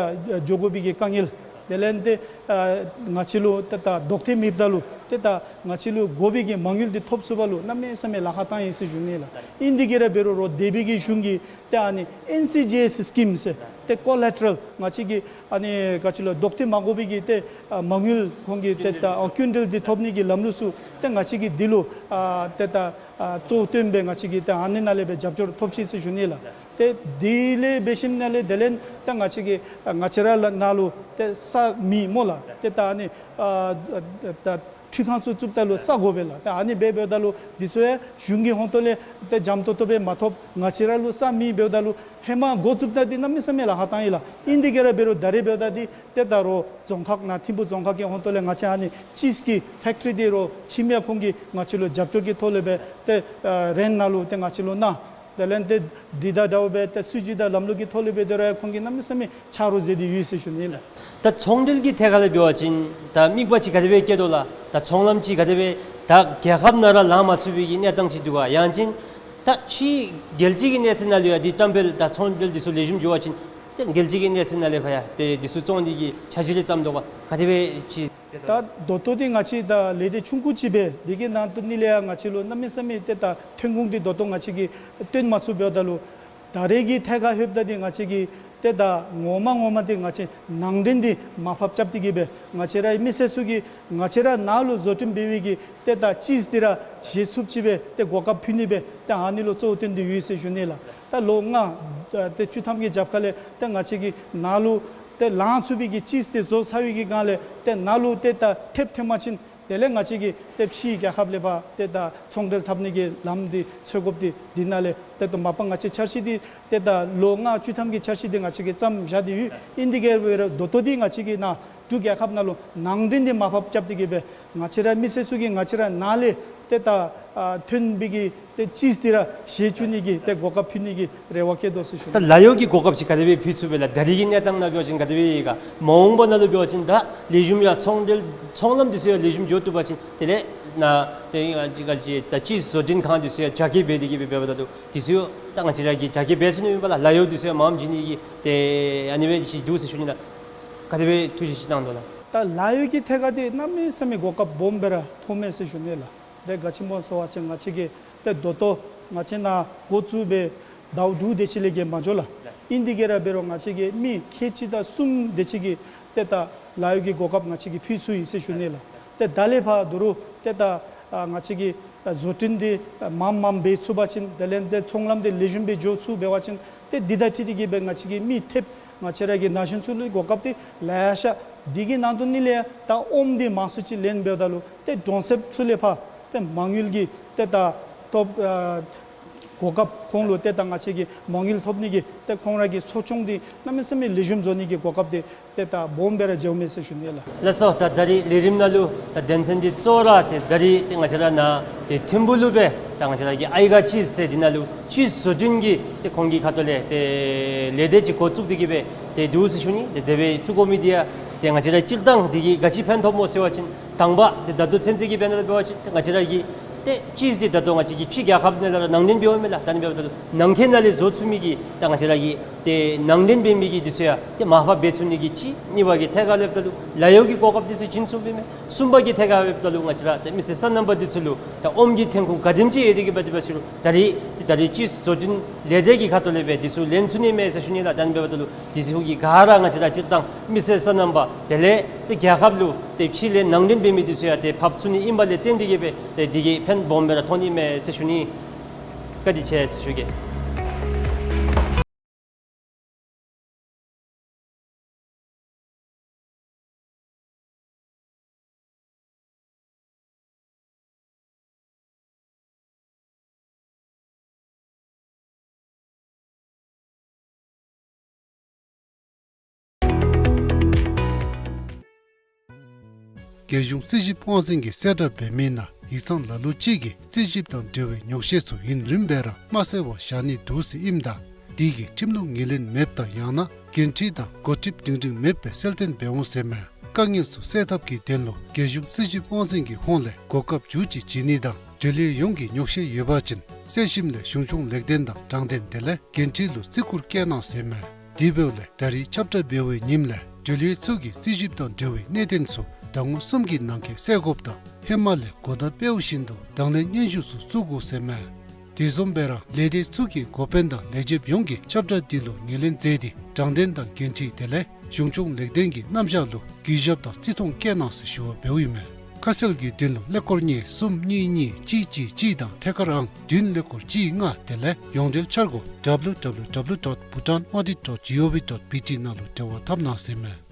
འགྱོ་དགོ་པའི་གི་དཀའ་ངལ། དེ་ལས་ཏེ་ཨ་ང་བཅས་ལུ་ཏེ་ད་ལྡོག་ཐེངས་མེདཔ་ད་ལུ་ཏེ་ད་ང་བཅས་ལུ་དགོ་པའི་གི་མ་དངུལ་འདི་ཐོབ་ཚུགས་པ་ལུ་གནམ་མེད་ས་མེད་ལཱ་ཁག་བཏང་ཡི་ཟེར་ཞུ་ནི་ལགས། ཨིན་དེ་གིས་ར་འབད་རུང་རོགས་སྡེ་པའི་གི་གཞུང་གིས་ཏེ་ཨ་ནི་ཨེན་སི་ཇི་ཨེསི་སི་ཀིམ་ཟེར་ཏེ་ཀོ་ལེ་ཊ་རལ་ང་བཅས་ཀྱི་ཨ་ནི་ག་ཅི་ལོ་ལྡོག་ཐེངས་མ་དགོ་པའི་གི་ཏེ་ཨ་མ་དངུལ་ཁོང་གི་ཏེ་ད་ཨ་ཀུན་འདུལ་འདི་ཐོབ་ནི་གི་ལམ་ལུགས་ཚུ་ཏེ་ང་བཅས་ཀྱིས་འདི་ལུ་ཨ་ཏེ་ད་ཨ་གཙོ་བོ་བཏོན་སྦེ་ང་བཅས་ཀྱིས་ཏེ་ཨ་ནི་ནང་ལས་སྦེ་རྒྱབ་སྐྱོར་ཐོབ་ཅི་ཟེར་ཞུ་ནི་ལགས། ཏེ་དེ་ལས་འབད་ཞིནམ་ལས་དེ་ལས་ད་ང་བཅས་ཀྱི་ཨ་ང་བཅས་ར་ལགས་ནཱ་ལུ་ཏེ་ས་མེད་སྨོ་ལགས། ཏེ་ད་ཨ་ནི་ཨ་ད་འཕྲུལ་ཁང་ཚུ་བཙུགསཔ་ད་ལུ་ས་དགོ་པས་ལགས། ཏེ་ཨ་ནི་འབད་འབདཝ་ད་ལུ་འདི་ཚུ་ཡང་གཞུང་གི་ཧོངས་ཏོ་ལས་ཏེ་འཇམ་ཏོང་ཏོ་སྦེ་མ་ཐོབ། ང་བཅས་ར་ལུ་ས་མེད་འབདཝ་ད་ལུ་ཧེ་མ་འགོ་བཙུགསཔ་ད་འདི་གནམ་མེད་ས་མེད་ལཱ་ཁག་བཏང་ཡི་ལགས། ཨིན་དེ་གིས་ར་འབད་རུང་ད་རེས་འབདཝ་ད་འདི་ཏེ་ད་རོགས་རྫོང་ཁག་ནཱ་ཐིམ་ཕུ་རྫོང་ཁག་གི་ཧོངས་ཏོ་ལས་ང་བཅས་ཨ་ནི་ཅིསི་ཀི་ཕེཀ་ཊི་རི་འདི་རོགས་ཆིམ་ཡ་ཁོང་གིས་ང་བཅས་ལུ་རྒྱབ་སྐྱོར་གྱི་ཐོག་ལས་སྦེ་ཏེ་ཨ་རེནཊ་ནང་ལུ་ཏེ་ང་བཅས་ལུ་གནང་། དེ་ལས་ཏེ་འདི་དང་འདྲཝ་སྦེ་ཏེ་སྲིད་བྱུས་དང་ལམ་ལུགས་ཀྱི་ཐོག་ལས་སྦེ་ཏེ་རོགས་ཁོང་གིས་གནམ་མེད་ས་མེད་ཆ་རོགས་མཛད་དེ་ཡོད་ཟེར་ཞུ་ནི་ལགས། ད་ཚོང་འབྲེལ་གྱི་ཐད་ཁར་ལས་འབད་བ་ཅིན་ད་དམིགས་པ་ཅིག་ག་དེ་སྦེ་བསྐྱེད་དོ་ལགས། ད་ཚོང་ལམ་ཅིག་ག་དེ་སྦེ་ད་རྒྱལ་ཁབ་ནང་ར་ལང་མ་ཚུགས་པའི་གི་གནས་སྟངས་ཅིག་འདུག་ག། ཡང་ཅིན་ད་ཕྱི་རྒྱལ་སྤྱི་གི་གནས་ཚད་ནང་ལུ་ཡང་འདི་བཀྲམ་སྤེལ་ད་ཚོང་འབྲེལ་འདི་ཚུ་ལེགས་ཤོམ་འགྱོ་བ་ཅིན་ཏེ་རྒྱལ་སྤྱི་གི་གནས་ཚད་ནང་ལས་ཕར་ཡང་ཏེ་འདི་ཚུ་བཙོང་ནི་གི་འཆར་གཞི་རེ་བརྩམ་དོ་ག། ག་དེ་སྦེ་ཅིག་ད་ད་ལྟོ་འདི་ང་བཅས་ད་ལས་སྡེ་ཆུང་ཀུ་ཅིག་སྦེ་འདི་གི་ནང་དོན་ནི་ལས་ཡང་ང་བཅས་ལུ་གནམ་མེད་ས་མེད་ཏེ་ད་ཐོན་ཁུངས་འདི་ད་ལྟོ་ང་བཅས་ཀྱིས་བཏོན་མ་ཚུགས་འབདཝ་ད་ལུ་ད་རེས་ཀྱི་ཐད་ཁར་ལྷོདཔ་ད་འདི་ང་བཅས་ཀྱིས་ ཏེ་ད་ངོ་མ་ངོ་མ་འདི་ང་བཅས་ནང་འདྲེན་འདི་མར་ཕབ་རྐྱབ་སྟེ་གི་སྦེ་ང་བཅས་རའི་མི་སེར་ཚུ་གིས་ང་བཅས་ར་ནང་ལུ་བཟོ་སྐྲུན་འབད་བའི་གི་ཏེ་ད་ཅིསི་འདི་ར་བཞེས་ཚུགསཔ་ཅིག་སྦེ་ཏེ་གོ་སྐབས་ཕུལ་ནི་སྦེ་ཏེ་ཨ་ནི་ལུ་གཙོ་བོ་བཏོན་ཏེ་ཡོད་ཟེར་ཞུ་ནི་ལགས། ད་ལོ་ལྔ་ཏེ་བཅུ་ཐམ་གྱི་རྒྱབ་ཁ་ལས་ཏེ་ང་བཅས་ཀྱིས་ནང་ལུ་ཏེ་ལང་ཚུགས་པའི་གི་ཅིསི་འདི་བཟོ་ཚར་བའི་གི་སྒང་ལས་ཏེ་ནང་ལུ་ཏེ་ད་ཐེབས་ཐོན་པ་ཅིན་དེ་ལས་ང་བཅས་ཀྱིས་ཏེ་ཕྱིའི་རྒྱལ་ཁབ་ལས་ཕར་ཏེ་ད་ཚོང་འབྲེལ་འཐབ་ནི་གི་ལམ་འདི་འཚོལ་དགོཔ་འདི་འདི་ནང་ལས་ཏེ་ད་མ་པ་ང་བཅས་འཆར་གཞི་འདི་ཏེ་ད་ལོ་ལྔ་བཅུ་ཐམ་གྱི་འཆར་གཞི་འདི་ང་བཅས་ཀྱིས་བརྩམས་བཞག་སྟེ་ཡོད། ཨིན་དེ་གིས་འབད་རུང་ད་ལྟོ་འདི་ང་བཅས་ཀྱིས་ནཱ་འབྲུག་རྒྱལ་ཁབ་ནང་ལུ་ནང་འདྲེན་འདི་མར་ཕབ་རྐྱབ་སྟེ་གི་སྦེ་ང་བཅས་ར་མི་སེར་ཚུ་གིས་ང་བཅས་ར་ནང་ལས་ཏེ་ད་ཨ་ཐོན་པའི་གི་ཏེ་ཅིསི་འདི་ར་བཞེས་བཅུག་ནི་གི་ཏེ་གོ་སྐབས་ཕུལ་ནི་གི་རེ་བ་བསྐྱེད་དོ་ཟེར་ཞུ། ད་ལཱ་གཡོག་གི་གོ་སྐབས་ཅིག་ག་དེ་སྦེ་ཕུལ་ཚུགས་པས་ལགས། ད་རེས་ཀྱི་གནས་སྟངས་ནང་འབད་བ་ཅིན་ག་དེ་སྦེ་ཡོད་ག། མ་འོངས་པ་ནང་ལུ་འབད་བ་ཅིན་ད་ལེགས་ཤོམ་ཡང་ཚོང་འབྲེལ་ཚོང་ལམ་འདི་ཚུ་ཡང་ལེགས་ཤོམ་འགྱོ་བཏུབ་པ་ཅིན་དེ་ལས་ནཱ་ཏེ་ཨ་ཅི་ག་ཅི་ད་ཅིསི་བཟོ་སྐྲུན་ཁང་འདི་ཚུ་ཡང་རྒྱ་སྐྱེད་འབད་དེ་གི་སྦེ་འབདཝ་ད་ལུ་འདི་ཚུ་ཡང་ད་ང་བཅས་ར་གིས་རྒྱ་སྐྱེད་འབད་ཚུགས་ནི་ཨིན་པས་ལགས། ལཱ་གཡོག་འདི་ཚུ་ཡང་མངམ་བྱིན་ནི་གི་ཏེ་ཨ་ནི་སྦེ་ཅིག་འདུག་ཟེར་ཞུ་ནི་ལགས། ག་དེ་སྦེ་ཐུགས་བཞེད་ཅིག་གནང་དོ་ལགས། ད་ལཱ་གཡོག་གི་ཐད་ཁར་འདི་གནམ་མེད་ས་མེད་གོ་སྐབས་སྦོམ་སྦེ་ར་མཐོངམ་མས་ཟེར་ཞུ་ནི་ལགས། ཏེ་ག་ཅི་སྨོ་ཟེར་བ་ཅིན་ང་བཅས་ཀྱིས་ཏེ་ད་ལྟོ་ང་བཅས་ནཱ་འགོ་བཙུགས་སྦེ་ཟླཝ་དྲུག་དེ་ཅིག་ལས་བརྒལ་མ་འགྱོ་ལགས། ཨིན་དེ་གིས་ར་འབད་རུང་ང་བཅས་ཀྱིས་མི་ཁལ་གཅིག་དང་གསུམ་དེ་ཅིག་གི་ཏེ་ད་ལཱ་གཡོག་གི་གོ་སྐབས་ང་བཅས་ཀྱིས་ཕུལ་ཚུགས་ཡི་ཟེར་ཞུ་ནི་ལགས། ཏེ་ད་ལས་ཕར་ད་རུང་ཏེ་ད་ཨ་ང་བཅས་ཀྱིས་ཨ་བཟོ་སྐྲུན་འདི་ཨ་མངམ་མངམ་འབད་ཚུགས་པ་ཅིན་དེ་ལས་ཏེ་ཚོང་ལམ་འདི་ལེགས་ཤོམ་སྦེ་འགྱོ་ཚུགས་འབད་བ་ཅིན་ཏེ་འདི་དང་འཁྲིལ་ཏེ་གི་སྦེ་ང་བཅས་ཀྱིས་མི་ཐེབས་ང་བཅས་ར་གི་ན་གཞོན་ཚུ་ལུ་གོ་སྐབས་འདི་ལེ་ཤ། འདི་གི་ནང་དོན་ནི་ལས་ད་ཨོམ་འདི་མང་སུ་ཅིག་ལེན་འབདཝ་ད་ལུ་ཏེ་གྲོང་གསེབ་ཚུ་ལས་ཕར་ཏེ་མ་དངུལ་གྱི་ཏེ་ད་ཐོབ་ཨ་གོ་སྐབས་ཁོང་ལུ་ཏེ་ད་ང་བཅས་ཀྱིས་མ་དངུལ་ཐོབ་ནི་གི་ཏེ་ཁོང་ར་གི་གསོ་སྐྱོང་འདི་གནམ་མེད་ས་མེད་ལེགས་ཤོམ་བཟོ་ནི་གི་གོ་སྐབས་འདི་ཏེ་ད་སྦོམ་སྦེ་ར་འགྱོཝ་མས་ཟེར་ཞུ་ནི་ལགས། ལགས་སོ། ད་ད་རེས་ལས་རིམ་ནང་ལུ་ད་དོན་ཚན་འདི་གཙོ་བོ་ར་ཏེ་ད་རེས་ཏེ་ང་བཅས་ར་ནཱ་ཏེ་ཐིམ་ཕུག་ལུ་སྦེ་ད་ང་བཅས་ར་གི་ཨའི་ག་ཅིསི་ཟེར་འདི་ནང་ལུ་ཅིསི་བཟོ་སྐྲུན་གྱི་ཏེ་ཁོང་གི་ཁ་ཐུག་ལས་ཏེ་ལས་སྡེ་ཅིག་འགོ་བཙུགས་ཏེ་གི་སྦེ་ཏེ་འདུག་ཟེར་ཞུ་ནི། ཏེ་དེ་སྦེ་བཙུགས་དགོ་མི་འདི་ཡང་ཏེ་ང་བཅས་ར་སྤྱིར་བཏང་འདི་གིས་ག་ཅི་ཕན་ཐོགས་སྨོ་ཟེར་བ་ཅིན་དང་པ་ཏེ་ད་ལྟོ་ཚུན་ཚོད་ཀྱི་དཔེར་ན་འབད་བ་ཅིན་ཏེ་ང་བཅས་ར་གི་ཏེ་ཅིསི་འདི་ད་ལྟོ་ང་བཅས་ཀྱིས་ཕྱི་རྒྱལ་ཁབ་ནང་ལས་ར་ནང་འདྲེན་འབདཝ་མས་ལགས། ད་ནི་འབདཝ་ད་ལུ་ནང་འཁོད་ནང་ལས་བཟོ་ཚུགས་མི་གི་ད་ང་བཅས་ར་གི་ཏེ་ནང་འདྲེན་འབད་མི་གི་འདི་ཚུ་ཡང་ཏེ་མར་ཕབ་འབད་ཚུགས་ནི་གི་གཅིག། གཉིས་པ་གི་ཐད་ཁར་ལྷོདཔ་ད་ལུ་ལཱ་གཡོག་གི་གོ་སྐབས་འདི་ཚུ་བྱིན་ཚུགསཔ་ཨིན་མས། གསུམ་པ་གི་ཐད་ཁར་ལྷོདཔ་ད་ལུ་ང་བཅས་ར་ཏེ་མི་སེར་སོ་ནམ་པ་འདི་ཚུ་ལུ་ད་ཨོམ་གྱི་ཐོན་ཁུངས་ག་དེམ་ཅིག་ཡོད་དེ་གི་འབད་དེ་འབད་ཞུ་རུང་ད་རེས་ཏེ་ད་རེས་ཅིསི་བཟོ་སྐྲུན་ལས་སྡེ་གི་ཁ་ཐུག་ལས་སྦེ་འདི་ཚུ་ལེན་ཚུགས་ནི་མས་ཟེར་ཞུ་ནི་ལགས། ད་ནི་འབདཝ་ད་ལུ་འདི་ཚུ་གི་ག་ར་ང་བཅས་ར་སྤྱིར་བཏང་མི་སེར་སོ་ནམ་པ་དེ་ལས་ཏེ་རྒྱལ་ཁབ་ལུ་ཏེ་ཕྱི་ལས་ནང་འདྲེན་འབད་མི་འདི་ཚུ་ཡང་ཏེ་ཕབ་ཚུགས་ནི་ཨིནམ་ལས་བརྟེན་ཏེ་གི་སྦེ་ཏེ་འདི་གིས་ཕན་སྦོམ་སྦེ་ར་ཐོགས་ནི་མས་ཟེར་ཞུ་ནི། བཀའ་དྲིན་ཆེ་ཟེར་ཞུ་གེ། རྒྱལ་གཞུང་རྩིས་ཞིབ་དབང་འཛིན་གྱིས་གསལ་བསྒྲགས་འབད་མི་ནང་ཡིག་ཚང་ལ་ལུ་ཅིག་གིས་རྩིས་ཞིབ་དང་འབྲེལ་བའི་ཉོག་བཤད་ཚུ་ཡུན་རིངམོ་སྦེ་ར་མ་གསལ་བར་བཞག་ནི་འདུག་ཟེར་ཨིནམ་ད་དེ་གིས་ཁྲིམས་ལུགས་ངོས་ལེན་མེདཔ་དང་ཡང་ན་འགན་འཁྲི་དང་འགོ་ཁྲིདཔ་སྒྲིང་སྒྲིང་མེདཔ་སྦེ་གསལ་སྟོན་འབད་འོང་ཟེར་མས། དཀའ་ངལ་ཚུ་སེལ་ཐབས་ཀྱི་དོན་ལུ་རྒྱལ་གཞུང་རྩིས་ཞིབ་དབང་འཛིན་གྱི་ཧོངས་ལས་གོ་སྐབས་མཇུག་ཅིག་བྱིན་ནི་དང་འབྲེལ་ཡོད་ཡོངས་ཀྱིས་ཉོག་བཤད་ཡོད་པ་ཅིན་གསལ་ཞིབ་ལས་གཞུང་སྐྱོང་ལེགས་ལྡན་དང་དྲང་བདེན་དེ་ལས་འགན་འཁྲི་ལུ་བརྩི་བཀུར་བསྐྱེད་གནང་ཟེར་མས། དེ་འབདཝ་ལས་ད་རིས་ཁྱབ་བསྒྲགས་འབད་བའི་ཉིནམ་ལས་འབྲེལ་ཡོད་ཚུ་གིས་རྩིས་ཞིབ་དང་འབྲེལ་བའི་གནད་དོན་ཚུ་ཟླ་ངོ་གསུམ་གྱི་ནང་འཁོད་སེལ་དགོཔ་དང་ཧེ་མ་ལས་གོ་བརྡ་སྤེལཝ་བཞིན་དུ་དང་ལེན་སྙན་ཞུ་ཚུ་བཙུགས་དགོ་ཟེར་མས། དེ་བཟུམ་སྦེ་ར་ལས་སྡེ་ཚུ་གི་འགོ་དཔོན་དང་ལས་བྱེདཔ་ཡོངས་ཀྱིས་ཁྱབ་བསྒྲགས་འདི་ལུ་ངོས་ལེན་མཛད་དེ་དྲང་བདེན་དང་འགན་འཁྲི་དེ་ལས་གཞུང་སྐྱོང་ལེགས་ལྡན་གྱི་རྣམ་གཞག་ལུ་གུས་ཞབས་དང་བརྩི་མཐོང་བསྐྱེད་གནང་ཟེར་ཞུ་བ་འབདཝ་ཨིན་མས། ཁ་གསལ་གྱི་དོན་ལུ་ཀླད་ཀོར་གཉིས་གསུམ་གཉིས་གཉིས་གཅིག་གཅིག་གཅིག་དང་ཐད་ཀར་ཨང་བདུན་ཀླད་ཀོར་གཅིག་ལྔ་དེ་ལས་ཡོངས་འབྲེལ་འཆར་སྒོ་W W W dot bhutan audit dot G O V dot B T ནང་ལུ་འབྲེལ་བ་འཐབ་གནང་ཟེར་མས།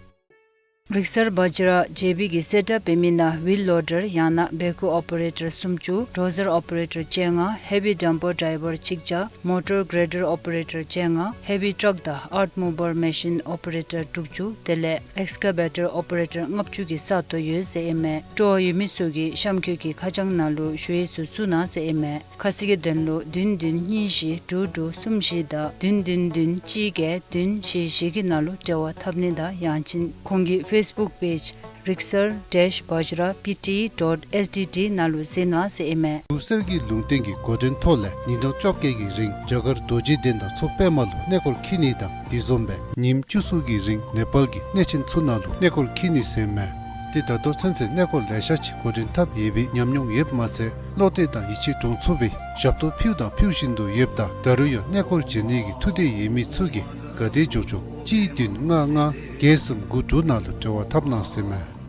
རིག་གསར་བཛྲ་ཇེ་བི་གིས་གསལ་བསྒྲགས་འབད་མི་ནང་ཝིལ་ལོ་ཌར་ཡང་ན་བེ་ཀུ་ཨོ་པ་རེ་ཊར་སུམ་ཅུ། ཌོ་ཟར་ཨོ་པ་རེ་ཊར་བཅོ་ལྔ། ཧེ་བི་ཌམ་པར་ཌའི་བར་གཅིག་བརྒྱ། མོ་ཊར་གྲེ་ཌར་ཨོ་པ་རེ་ཊར་བཅོ་ལྔ། ཧེ་བི་ཊྲག་དང་ཨརཐ་མུ་བར་མེ་ཤིན་ཨོ་པ་རེ་ཊར་དྲུག་ཅུ་དེ་ལས་ཨེགསི་ཀ་བེ་ཊར་ཨོ་པ་རེ་ཊར་ལྔ་བཅུ་གི་ས་སྟོང་ཡོད་ཟེར་ཨིན་མས། སྤྲོ་བ་ཡོད་མི་ཚུ་གིས་གཤམ་འཁོད་ཀྱི་ཁ་བྱང་ནང་ལུ་ཞུ་ཡིག་ཚུ་བཙུགས་གནང་ཟེར་ཨིན་མས། ཁ་གསལ་གྱི་དོན་ལུ་བདུན་བདུན་གཉིས་བཞི་དྲུག་དྲུག་གསུམ་བཞི་དང་བདུན་བདུན་བདུན་གཅིག་བརྒྱད་བདུན་བཞི་བཞི་གི་ནང་ལུ་འབྲེལ་བ་འཐབ་ནི་དང་ཡང་ཅིན་ཁོང་གི་ཕེསི་བུཀ་པེཇ་རིག་གསར་dash བཛྲ་པི་ཊི་ཌོཊ་ཨེལ་ཊི་ཌི་ནང་ལུ་གཟིགས་གནང་ཟེར་ཨིན་མས། འབྲུག་གསེར་གྱི་ལུང་བསྟན་གྱི་འགོ་འདྲེན་ཐོག་ལས་ཉིན་གྲངས་བཅོ་བརྒྱད་ཀྱི་རིང་རྒྱ་གར་རྡོ་རྗེ་གདན་དང་མཚོ་པདྨ་ལུ་གནས་སྐོར་འཁྱིད་ནི་དང་དེ་བཟུམ་སྦེ་ཉིནམ་བཅུ་གསུམ་གྱི་རིང་ནེ་པཱལ་གྱི་གནས་ཆེན་ཚུ་ནང་ལུ་གནས་སྐོར་འཁྱིད་ནི་ཟེར་མས། ཏེ་ད་ལྟོ་ཚུན་ཚོད་གནས་སྐོར་ལེ་ཤ་ཅིག་འགོ་འདྲེན་འཐབ་ཡོད་པའི་ཉམས་མྱོང་ཡོདཔ་མ་ཚད་བློ་གཏད་དང་ཡིད་ཆེས་འདྲོངས་ཚུགས་པའི་ཞབས་ཏོག་ཕུལཝ་དང་ཕུལ་བཞིན་དུ་ཡོདཔ་ད་ད་རུང་ཡང་གནས་སྐོར་མཇལ་ནི་གི་ཐུགས་འདོད་ཡོད་མི་ཚུ་གིས་ག་དེ་མགྱོགས་མགྱོགས་ གཅིག་བདུན་ལྔ་ལྔ་བརྒྱད་གསུམ་དགུ་དྲུག་ནང་ལུ་འབྲེལ་བ་འཐབ་གནང་ཟེར་མས།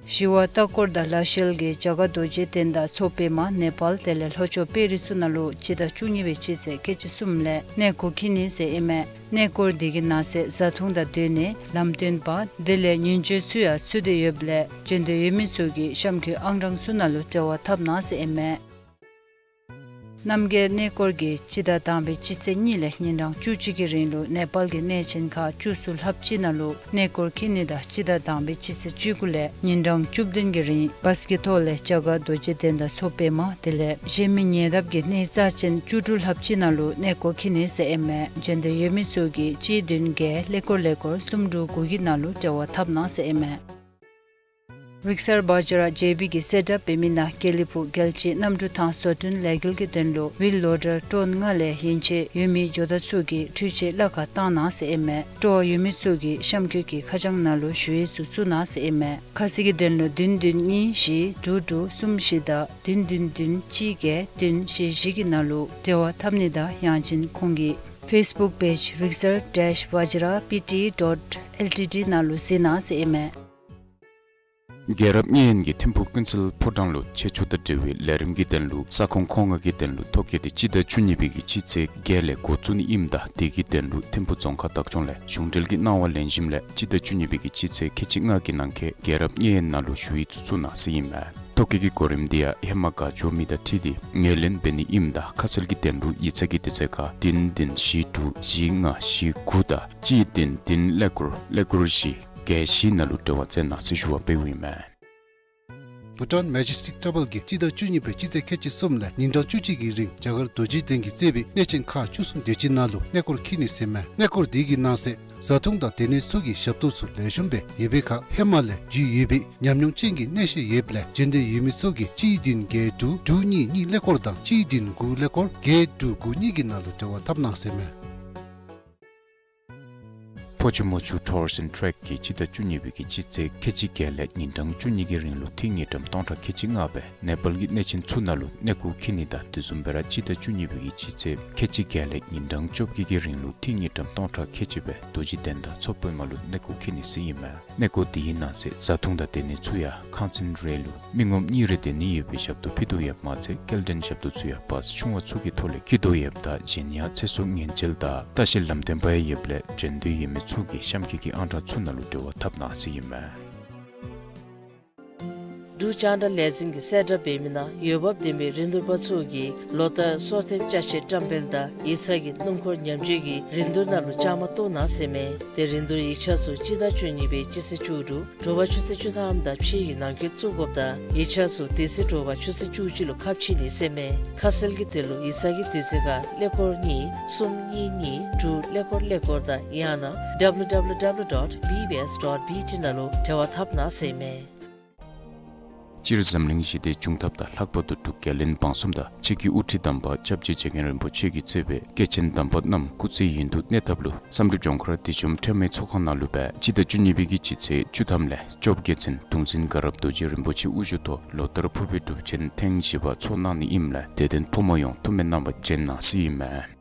ཞི་བ་ལྟ་སྐོར་དང་ལ་ཤུལ་གྱི་རྒྱ་གར་རྡོ་རྗེ་གདན་དང་མཚོ་པདྨ་ནེ་པཱལ་དེ་ལས་ལྷོ་ཕྱོགས་དཔལ་རི་ཚུ་ནང་ལུ་སྤྱི་ཟླ་བཅུ་གཉིས་པའི་སྤྱི་ཚེས་ཁལ་གཅིག་གསུམ་ལས་གནས་སྐོར་འཁྱིད་ནི་ཟེར་ཨིན་མས། གནས་སྐོར་འདི་གི་ནང་གསེས་བཟའ་འཐུང་དང་སྡོད་གནས་ལམ་སྟོན་པ་དེ་ལས་ཉིན་བྱེད་ཚུ་ཡང་ཚུད་དེ་ཡོདཔ་ལས་འབྱོན་འདོད་ཡོད་མི་ཚུ་གིས་གཤམ་འཁོད་ཨང་གྲངས་ཚུ་ནང་ལུ་འབྲེལ་བ་འཐབ་གནང་ཟེར་ཨིན་མས། རྣམ་རྒྱལ་གནས་སྐོར་གྱིས་སྤྱི་ཟླ་དང་པའི་སྤྱི་ཚེས་གཉིས་ལས་ཉིན་གྲངས་བཅུ་གཅིག་གི་རིང་ལུ་ནེ་པཱལ་གྱི་གནས་ཆེན་ཁག་བཅུ་གསུམ་ལྷགཔ་ཅིག་ནང་ལུ་གནས་སྐོར་འཁྱིད་ནི་དང་སྤྱི་ཟླ་དང་པའི་སྤྱི་ཚེས་བཅུ་དགུ་ལས་ཉིན་གྲངས་བཅུ་བདུན་གྱི་རིང་བཱས་ཀྱི་ཐོག་ལས་རྒྱ་གར་རྡོ་རྗེ་གདན་དང་མཚོ་པདྨ་དེ་ལས་གཞན་མི་ཉེ་འདབས་ཀྱི་གནས་རྩ་ཆེན་བཅུ་དྲུག་ལྷགཔ་ཅིག་ནང་ལུ་གནས་སྐོར་འཁྱིད་ནི་ཟེར་ཨིན་མས། འབྱོན་འདོད་ཡོད་མི་ཚུ་གིས་གཅིག་བདུན་བརྒྱད་ཀླད་ཀོར་ཀླད་ཀོར་གསུམ་དྲུག་དགུ་གི་ནང་ལུ་འབྲེལ་བ་འཐབ་གནང་ཟེར་ཨིན་མས། རིག་གསར་བཛྲ་ཇེ་བི་གིས་གསལ་བསྒྲགས་འབད་མི་ནང་དགེ་ལེགས་ཕུག་རྒྱལ་སྤྱིའི་གནམ་གྲུ་ཐང་བཟོ་སྐྲུན་ལས་འགུལ་གྱི་དོན་ལུ་ཝིལ་ལོ་ཌར་ཊོན་ལྔ་ལས་ཡན་ཆད་ཡོད་མི་ཇོ་བདག་ཚུ་གིས་འཕྲུལ་ཆས་གླ་ཁར་བཏང་གནང་ཟེར་ཨིན་མས། སྤྲོ་བ་ཡོད་མི་ཚུ་གིས་གཤམ་འཁོད་ཀྱི་ཁ་བྱང་ནང་ལུ་ཞུ་ཡིག་ཚུ་བཙུགས་གནང་ཟེར་ཨིན་མས། ཁ་གསལ་གྱི་དོན་ལུ་བདུན་བདུན་གཉིས་བཞི་དྲུག་དྲུག་གསུམ་བཞི་དང་བདུན་བདུན་བདུན་གཅིག་བརྒྱད་བདུན་བཞི་བཞི་གི་ནང་ལུ་འབྲེལ་བ་འཐབ་ནི་དང་ཡང་ཅིན་ཁོང་གི་ཕེསི་བུཀ་པེཇ་རིག་གསར་ཌེཤ་བཛྲ་པི་ཊི་ཌོཊ་ཨེལ་ཊི་ཌི་ནང་ལུ་གཟིགས་གནང་ཟེར་ཨིན་མས། རྒྱལ་རབས་མཉན་ཡོད་ཀྱི་ཐིམ་ཕུག་ཀུན་གསལ་ཕོ་བྲང་ལུ་ཆེད་སྤྱོད་དང་འབྲེལ་བའི་ལས་རིམ་གྱི་དོན་ལུ་ས་ཁོངས་མཁོ་མངགས་ཀྱི་དོན་ལུ་ཐོ་བཀོད་དེ་སྤྱི་ཟླ་བཅུ་གཉིས་པའི་གི་སྤྱི་ཚེས་བརྒྱད་ལས་འགོ་བཙུགས་ནི་ཨིནམ་ད་དེ་གི་དོན་ལུ་ཐིམ་ཕུག་རྫོང་ཁག་བདག་སྐྱོང་ལས་གཞུང་འབྲེལ་གྱི་གནང་བ་ལེན་ཞིནམ་ལས་སྤྱི་ཟླ་བཅུ་གཉིས་པའི་གི་སྤྱི་ཚེས་ཁལ་གཅིག་ལྔ་གི་ནང་འཁོད་རྒྱལ་རབས་མཉན་ཡོད་ནང་ལུ་ཞུ་ཡིག་ཚུ་བཙུགས་གནང་ཟེར་ཨིན་མས། ཐོ་བཀོད་ཀྱི་གོ་རིམ་འདི་ཡང་ཧེ་མ་ག་འབྱོར་མི་དང་འཁྲིལ་ཏེ་ངོས་ལེན་འབད་ནི་ཨིནམ་ད་ཁ་གསལ་གྱི་དོན་ལུ་ཡིག་ཚང་གི་དུས་ཚོད་ཁར་བདུན་བདུན་བཞི་དྲུག་བཞི་ལྔ་བཞི་དགུ་དང་གཅིག་བདུན་བདུན་ཀླད་ཀོར་ཀླད་ཀོར་བཞི་བརྒྱད་བཞི་ནང་ལུ་འབྲེལ་བ་འཚོལ་གནང་ཟེར་ཞུ་བ་འབདཝ་ཨིན་མས། བྷུ་ཊཱན་མེ་ཇེས་ཊིག་ཊེམ་པལ་གྱིས་སྤྱི་ཟླ་བཅུ་གཉིས་པའི་སྤྱི་ཚེས་ཁལ་གཅིག་གསུམ་ལས་ཉིན་གྲངས་བཅུ་གཅིག་གི་རིང་རྒྱ་གར་རྡོ་རྗེ་གདན་གྱིས་གཙོས་པའི་གནས་ཆེན་ཁག་བཅུ་གསུམ་དེ་ཅིག་ནང་ལུ་གནས་སྐོར་འཁྱིད་ནི་ཟེར་མས། གནས་སྐོར་འདི་གི་ནང་གསེས་བཟའ་འཐུང་དང་སྡོད་གནས་ཚུ་གི་ཞབས་ཏོག་ཚུ་ལེགས་ཤོམ་སྦེ་ཡོད་པའི་ཁར་ཧེ་མ་ལས་རྒྱུས་ཡོད་པའི་ཉམས་མྱོང་ཅན་གྱི་གནས་བཤད་ཡོདཔ་ལས་འབྱོན་འདོད་ཡོད་མི་ཚུ་གིས་གཅིག་བདུན་བརྒྱད་དྲུག་དྲུག་གཉིས་གཉིས་ཀླད་ཀོར་དང་གཅིག་བདུན་དགུ་ཀླད་ཀོར་བརྒྱད་དྲུག་དགུ་གཉིས་ཀྱི་ནང་ལུ་འབྲེལ་བ་འཐབ་གནང་ཟེར་མས། ཕོ་ཆུ་མོ་ཆུ་ཊུར་སི་ཨེནཌ་ཊེག་གིས་སྤྱི་ཟླ་བཅུ་གཉིས་པའི་གི་སྤྱི་ཚེས་ཁལ་གཅིག་བརྒྱད་ལས་ཉིན་གྲངས་བཅུ་གཉིས་ཀྱི་རིང་ལུ་ཏི་ཉིས་ཀྲམ་སྟོང་ཕྲག་ཁལ་གཅིག་ལྔ་སྦེ་ནེ་པཱལ་གྱི་གནས་ཆེན་ཚུ་ནང་ལུ་གནས་སྐོར་འཁྱིད་ནི་དང་དེ་བཟུམ་སྦེ་ར་སྤྱི་ཟླ་བཅུ་གཉིས་པའི་གི་སྤྱི་ཚེས་ཁལ་གཅིག་བརྒྱད་ལས་ཉིན་གྲངས་བཅོ་བརྒྱད་ཀྱི་རིང་ལུ་ཏི་ཉིས་ཀྲམ་སྟོང་ཕྲག་ཁལ་གཅིག་སྦེ་རྡོ་རྗེ་གདན་དང་མཚོ་པདྨ་ལུ་གནས་སྐོར་འཁྱིད་ནི་ཟེར་ཨིན་མས། གནས་སྐོར་འདི་གི་ནང་གསེས་བཟའ་འཐུང་དང་སྡོད་གནས་ཚུ་ཡང་ཁང་ཚན་རེ་ལུ་མི་ངོམ་གཉིས་རེ་སྡོད་ནི་ཡོད་པའི་ཞབས་ཏོག་ཕུལ་དོ་ཡོདཔ་མ་ཚད་སྐྱེལ་འདྲེན་ཞབས་ཏོག་ཚུ་ཡང་བཱས་ཆུང་བ་ཚུ་གི་ཐོག་ལས་འཁྱིད་དོ་ཡོདཔ་ད་གཞན་ཡང་ཚེ་སྲོག་ཉེན་བཅོལ་དང་ལྟ་བཤལ་ལམ་སྟོན་པ་ཡང་ཡོདཔ་ལས་འབྱོན་འདོད་ཡོད་མི་ཚུ་གིས་གཤམ་འཁོད་ཀྱི་ཨང་གྲངས་ཚུ་ནང་ལུ་འབྲེལ་བ་འཐབ་གནང་ཟེར་ཨིན་མས། འབྲུག་རྒྱང་བསྒྲགས་ལས་འཛིན་གྱིས་གསལ་བསྒྲགས་འབད་མི་ནང་འོས་འབབ་ལྡན་པའི་རིན་བསྡུར་པ་ཚུ་གིས་ལོ་ལྟར་གསོལ་ཐེབས་ཅ་ཆས་བཀྲམ་སྤེལ་དང་ཡིག་ཚང་གི་སྣུམ་འཁོར་ཉམས་བཅོས་ཀྱི་རིན་བསྡུར་ནང་ལུ་བཅའ་མར་གཏོགས་གནང་ཟེར་མས། དེ་རིན་བསྡུར་ཡིག་ཆ་ཚུ་སྤྱི་ཟླ་བཅུ་གཉིས་པའི་སྤྱི་ཚེས་བཅུ་དྲུག་དྲོ་པ་ཆུ་ཚོད་བཅུ་ཐམ་དང་ཕྱེད་ཀྱི་ནང་འཁོད་བཙུགས་དགོཔ་ད་ཡིག་ཆ་ཚུ་དེ་ཚེ་དྲོ་པ་ཆུ་ཚོད་བཅུ་གཅིག་ལུ་ཁ་ཕྱེ་ནི་ཟེར་མས། ཁ་གསལ་གྱི་དོན་ལུ་ཡིག་ཚང་གི་དུས་ཚོད་ཁར་ཀླད་ཀོར་གཉིས་གསུམ་གཉིས་གཉིས་དྲུག་ཀླད་ཀོར་ཀླད་ཀོར་དང་ཡང་ན་ཌབ་ལུ་ཌབ་ལུ་ཌབ་ལུ་ཌོཊ་བི་བི་ཨེསི་ཌོཊ་བི་ཊི་ནང་ལུ་འབྲེལ་བ་འཐབ་གནང་ཟེར་མས། སྤྱིར་འཛམ་གླིང་ཞི་བདེ་འབྱུང་ཐབས་དང་ལྷག་པར་དུ་འབྲུག་རྒྱལ་བློན་འབངས་གསུམ་དང་ཆོས་ཀྱི་དབུ་ཁྲིད་དམ་པ་སྐྱབས་རྗེ་རྗེ་མཁན་རིན་པོ་ཆེ་གིས་གཙོས་པའི་སྐྱེས་ཆེན་དམ་པ་རྣམས་སྐུ་ཚེ་ཡུན་དུ་གནས་ཐབས་ལུ་བསམ་གྲུབ་ལྗོངས་མཁར་བདེ་འབྱུང་ཁྲོས་མའི་ཚོགས་ཁང་ནང་ལུ་སྦེ་སྤྱི་ཟླ་བཅུ་གཉིས་པའི་གི་སྤྱི་ཚེས་བཅུ་ཐམ་ལས་བཅོ་བརྒྱད་ཚུན་གདུང་འཛིན་དགའ་རབ་རྡོ་རྗེ་རིན་པོ་ཆེ་དབུ་བཞུགས་ཐོག་ལོ་ལྟར་ཕུར་པའི་སྒྲུབ་ཆེན་ཐེངས་བཞི་པ་ཚོགས་གནང་ནི་ཨིནམ་ལས་དད་ལྡན་ཕོ་མོ་ཡོངས་ཐུགས་སྨོན་གནང་བར་བྱོན་གནང་ཟེར་ཨིན་མས།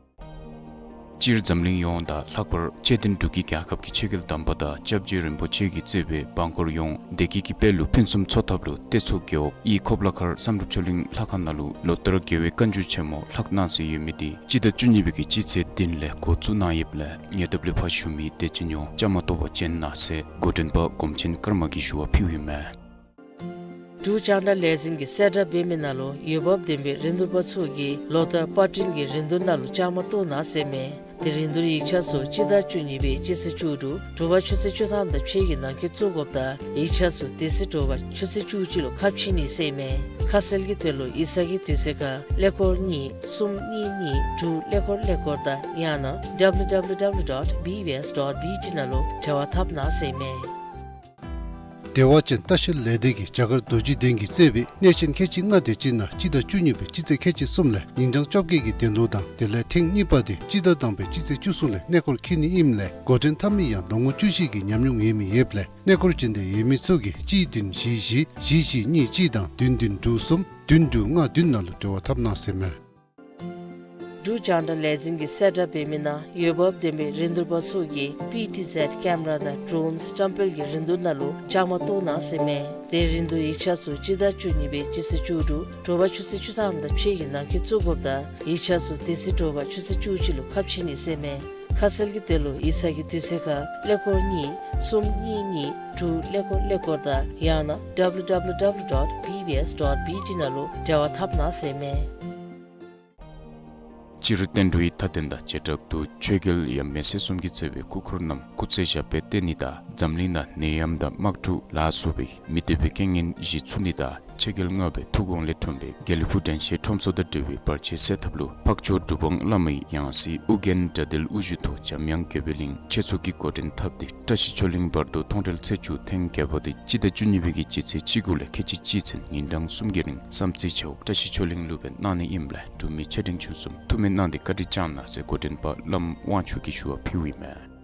སྤྱིར་འཛམ་གླིང་ཡོངས་དང་ལྷག་པར་སྤྱི་དོན་འབྲུག་གི་རྒྱལ་ཁབ་ཀྱི་ཆོས་རྒྱལ་དམ་པ་དང་སྐྱབས་རྗེ་རིན་པོ་ཆེ་གིས་གཙོས་པའི་འབངས་འཁོར་ཡོངས་བདེ་སྐྱིད་ཀྱི་དཔལ་ལུ་ཕུན་སུམ་ཚོགས་ཐབས་ལུ་སྟོད་མཚོ་རྒེད་འོག་དབུས་ཁོ་པ་ལ་མཁར་བསམ་གྲུབ་ཆོས་གླིང་ལྷ་ཁང་ནང་ལུ་ལོ་ལྟར་རྒྱལ་བའི་བཀའ་འགྱུར་ཆེན་མོ་ལྷག་གནང་སྲོལ་ཡོད་མི་དེ་སྤྱི་ཟླ་བཅུ་གཉིས་པའི་གི་སྤྱི་ཚེས་བདུན་ལས་འགོ་བཙུགས་གནང་ཡོདཔ་ལས་ཉེ་འདབས་ལུ་ཕར་བཞུགས་མི་དད་ཅན་ཡོངས་བཅའ་མར་གཏོགས་པར་བྱོན་གནང་ཟེར་འགོ་འདྲེན་པ་སྒོམ་ཆེན་ཀརྨ་གིས་ཞུ་བ་ཕུལཝ་ཨིན་མས། འབྲུག་རྒྱང་བསྒྲགས་ལས་འཛིན་གྱིས་གསལ་བསྒྲགས་འབད་མི་ནང་ལུ་འོས་འབབ་ལྡན་པའི་རིན་བསྡུར་པ་ཚུ་གིས་ལོ་ལྟར་པར་སྐྲུན་གྱི་རིན་བསྡུར་ནང་ལུ་བཅའ་མར་གཏོགས་གནང་ཟེར་མས། དེ་རིན་བསྡུར་ཡིག་ཆ་ཚུ་སྤྱི་ཟླ་བཅུ་གཉིས་པའི་སྤྱི་ཚེས་བཅུ་དྲུག་དྲོ་པ་ཆུ་ཚོད་བཅུ་ཐམ་དང་ཕྱེད་ཀྱི་ནང་འཁོད་བཙུགས་དགོཔ་ད་ཡིག་ཆ་ཚུ་དེ་ཚེ་དྲོ་པ་ཆུ་ཚོད་བཅུ་གཅིག་ལུ་ཁ་ཕྱེ་ནི་ཟེར་མས། ཁ་གསལ་གྱི་དོན་ལུ་ཡིག་ཚང་གི་དུས་ཚོད་ཁར་ཀླད་ཀོར་གཉིས་གསུམ་གཉིས་གཉིས་དྲུག་ཀླད་ཀོར་ཀླད་ཀོར་དང་ཡང་ན་ཌབ་ལུ་ཌབ་ལུ་ཌབ་ལུ་ཌོཊ་བི་བི་ཨེསི་ཌོཊ་བི་ཊི་ནང་ལུ་འབྲེལ་བ་འཐབ་གནང་ཟེར་མས། བདེ་བ་ཅན་ལྟ་བཤལ་ལས་སྡེ་གིས་རྒྱ་གར་རྡོ་རྗེ་གདན་གྱིས་གཙོས་པའི་གནས་ཆེན་ཁལ་གཅིག་ལྔ་དེ་ཅིག་ནང་སྤྱི་ཟླ་བཅུ་གཉིས་པའི་སྤྱི་ཚེས་ཁལ་གཅིག་གསུམ་ལས་ཉིན་གྲངས་བཅོ་བརྒྱད་ཀྱི་དོན་ལུ་དང་དེ་ལས་ཐེངས་གཉིས་པ་དེ་སྤྱི་ཟླ་དང་པའི་སྤྱི་ཚེས་བཅུ་གསུམ་ལས་གནས་སྐོར་འཁྱིད་ནི་ཨིནམ་ལས་འགོ་འདྲེན་འཐབ་མི་ཡང་ལོ་ངོ་བཅུ་བཞི་གི་ཉམས་མྱོང་ཡོད་མི་ཡོདཔ་ལས་གནས་སྐོར་བྱོན་འདོད་ཡོད་མི་ཚུ་གིས་གཅིག་བདུན་བཞི་བཞི་བཞི་གཉིས་གཅིག་དང་བདུན་བདུན་དྲུག་གསུམ་བདུན་དྲུག་ལྔ་བདུན་ནང་ལུ་འབྲེལ་བ་འཐབ་གནང་ཟེར་མས། འབྲུག་རྒྱང་བསྒྲགས་ལས་འཛིན་གྱིས་གསལ་བསྒྲགས་འབད་མི་ནང་འོས་འབབ་ལྡན་པའི་རིན་བསྡུར་པ་ཚུ་གིས་པི་ཊི་ཟེཌ་ཀེམ་ར་དང་ཌོརོན་བཀྲམ་སྤེལ་གྱི་རིན་བསྡུར་ནང་ལུ་བཅའ་མར་གཏོགས་གནང་ཟེར་མས། ཏེ་རིན་བསྡུར་ཡིག་ཆ་ཚུ་སྤྱི་ཟླ་བཅུ་གཉིས་པའི་སྤྱི་ཚེས་བཅུ་དྲུག་དྲོ་པ་ཆུ་ཚོད་བཅུ་ཐམ་དང་ཕྱེད་ཀྱི་ནང་འཁོད་བཙུགས་དགོཔ་དང་ཡིག་ཆ་ཚུ་དེ་ཚེ་དྲོ་པ་ཆུ་ཚོད་བཅུ་གཅིག་ལུ་ཁ་ཕྱེ་ནི་ཟེར་མས། ཁ་གསལ་གྱི་དོན་ལུ་ཡིག་ཚང་གི་དུས་ཚོད་ཁར་ཀླད་ཀོར་གཉིས་གསུམ་གཉིས་གཉིས་དྲུག་ཀླད་ཀོར་ཀླད་ཀོར་དང་ཡང་ན་W W W dot B B S dot B T ནང་ལུ་འབྲེལ་བ་འཐབ་གནང་ཟེར་མས། སྤྱིར་བསྟན་འགྲོའི་མཐའ་རྟེན་དང་བྱེ་བྲག་ཏུ་ཆོས་རྒྱལ་ཡབ་མེས་སྲས་གསུམ་གྱིས་མཛད་པའི་སྐུ་འཁོར་རྣམས་སྐུ་ཚེ་ཞབས་པད་བརྟན་ནི་དང་འཛམ་གླིང་ནང་ནད་ཡམས་དང་དམག་འཁྲུག་ལ་སོགས་པའི་མི་བདེ་བའི་རྐྱེན་ངན་ཞི་ཚུགས་ནི་དང་ཆོས་རྒྱལ་ལྔ་པའི་ཐུགས་དགོངས་ལས་འཁྲུངས་པའི་དགེ་ལེགས་ཕུག་དྲན་ཤེས་ཁྲོམ་ཚོགས་དང་འབྲེལ་བའི་བར་ཆད་སེལ་ཐབས་ལུ་འཕགས་མཆོག་གྲུབ་དབང་བླ་མའི་ཡང་སྲིད་ཨོ་རྒྱན་དགྲ་འདུལ་དབུ་བཞུགས་ཐོག་འཇམ་དབྱངས་དགྱེས་པའི་གླིང་ཆོས་ཚོགས་ཀྱིས་འགོ་འདྲེན་འཐབ་སྟེ་བཀྲ་ཤིས་ཆོས་གླིང་བར་དུ་མཐོང་གྲོལ་ཚེས་བཅུ་ཐེངས་བརྒྱད་པ་དེ་སྤྱི་ཟླ་བཅུ་གཉིས་པའི་གི་སྤྱི་ཚེས་བཅུ་དགུ་ལས་ཁལ་གཅིག་གཅིག་ཚུན་ཉིན་གྲངས་གསུམ་གྱི་རིང་བསམ་རྩེ་ཇོ་བོ་བཀྲ་ཤིས་ཆོས་གླིང་ལུ་སྦེ་གནང་ནི་ཨིནམ་ལས་འབྲུག་མི་ཆེ་འབྲིང་ཆུང་གསུམ་ཐུགས་སྨོན་གནང་སྟེ་བཀའ་དྲིན་བསྐྱང་གནང་ཟེར་འགོ་འདྲེན་པ་བླམ་དབང་ཕྱུག་གིས་ཞུ་བ་ཕུལཝ་ཨིན་མས།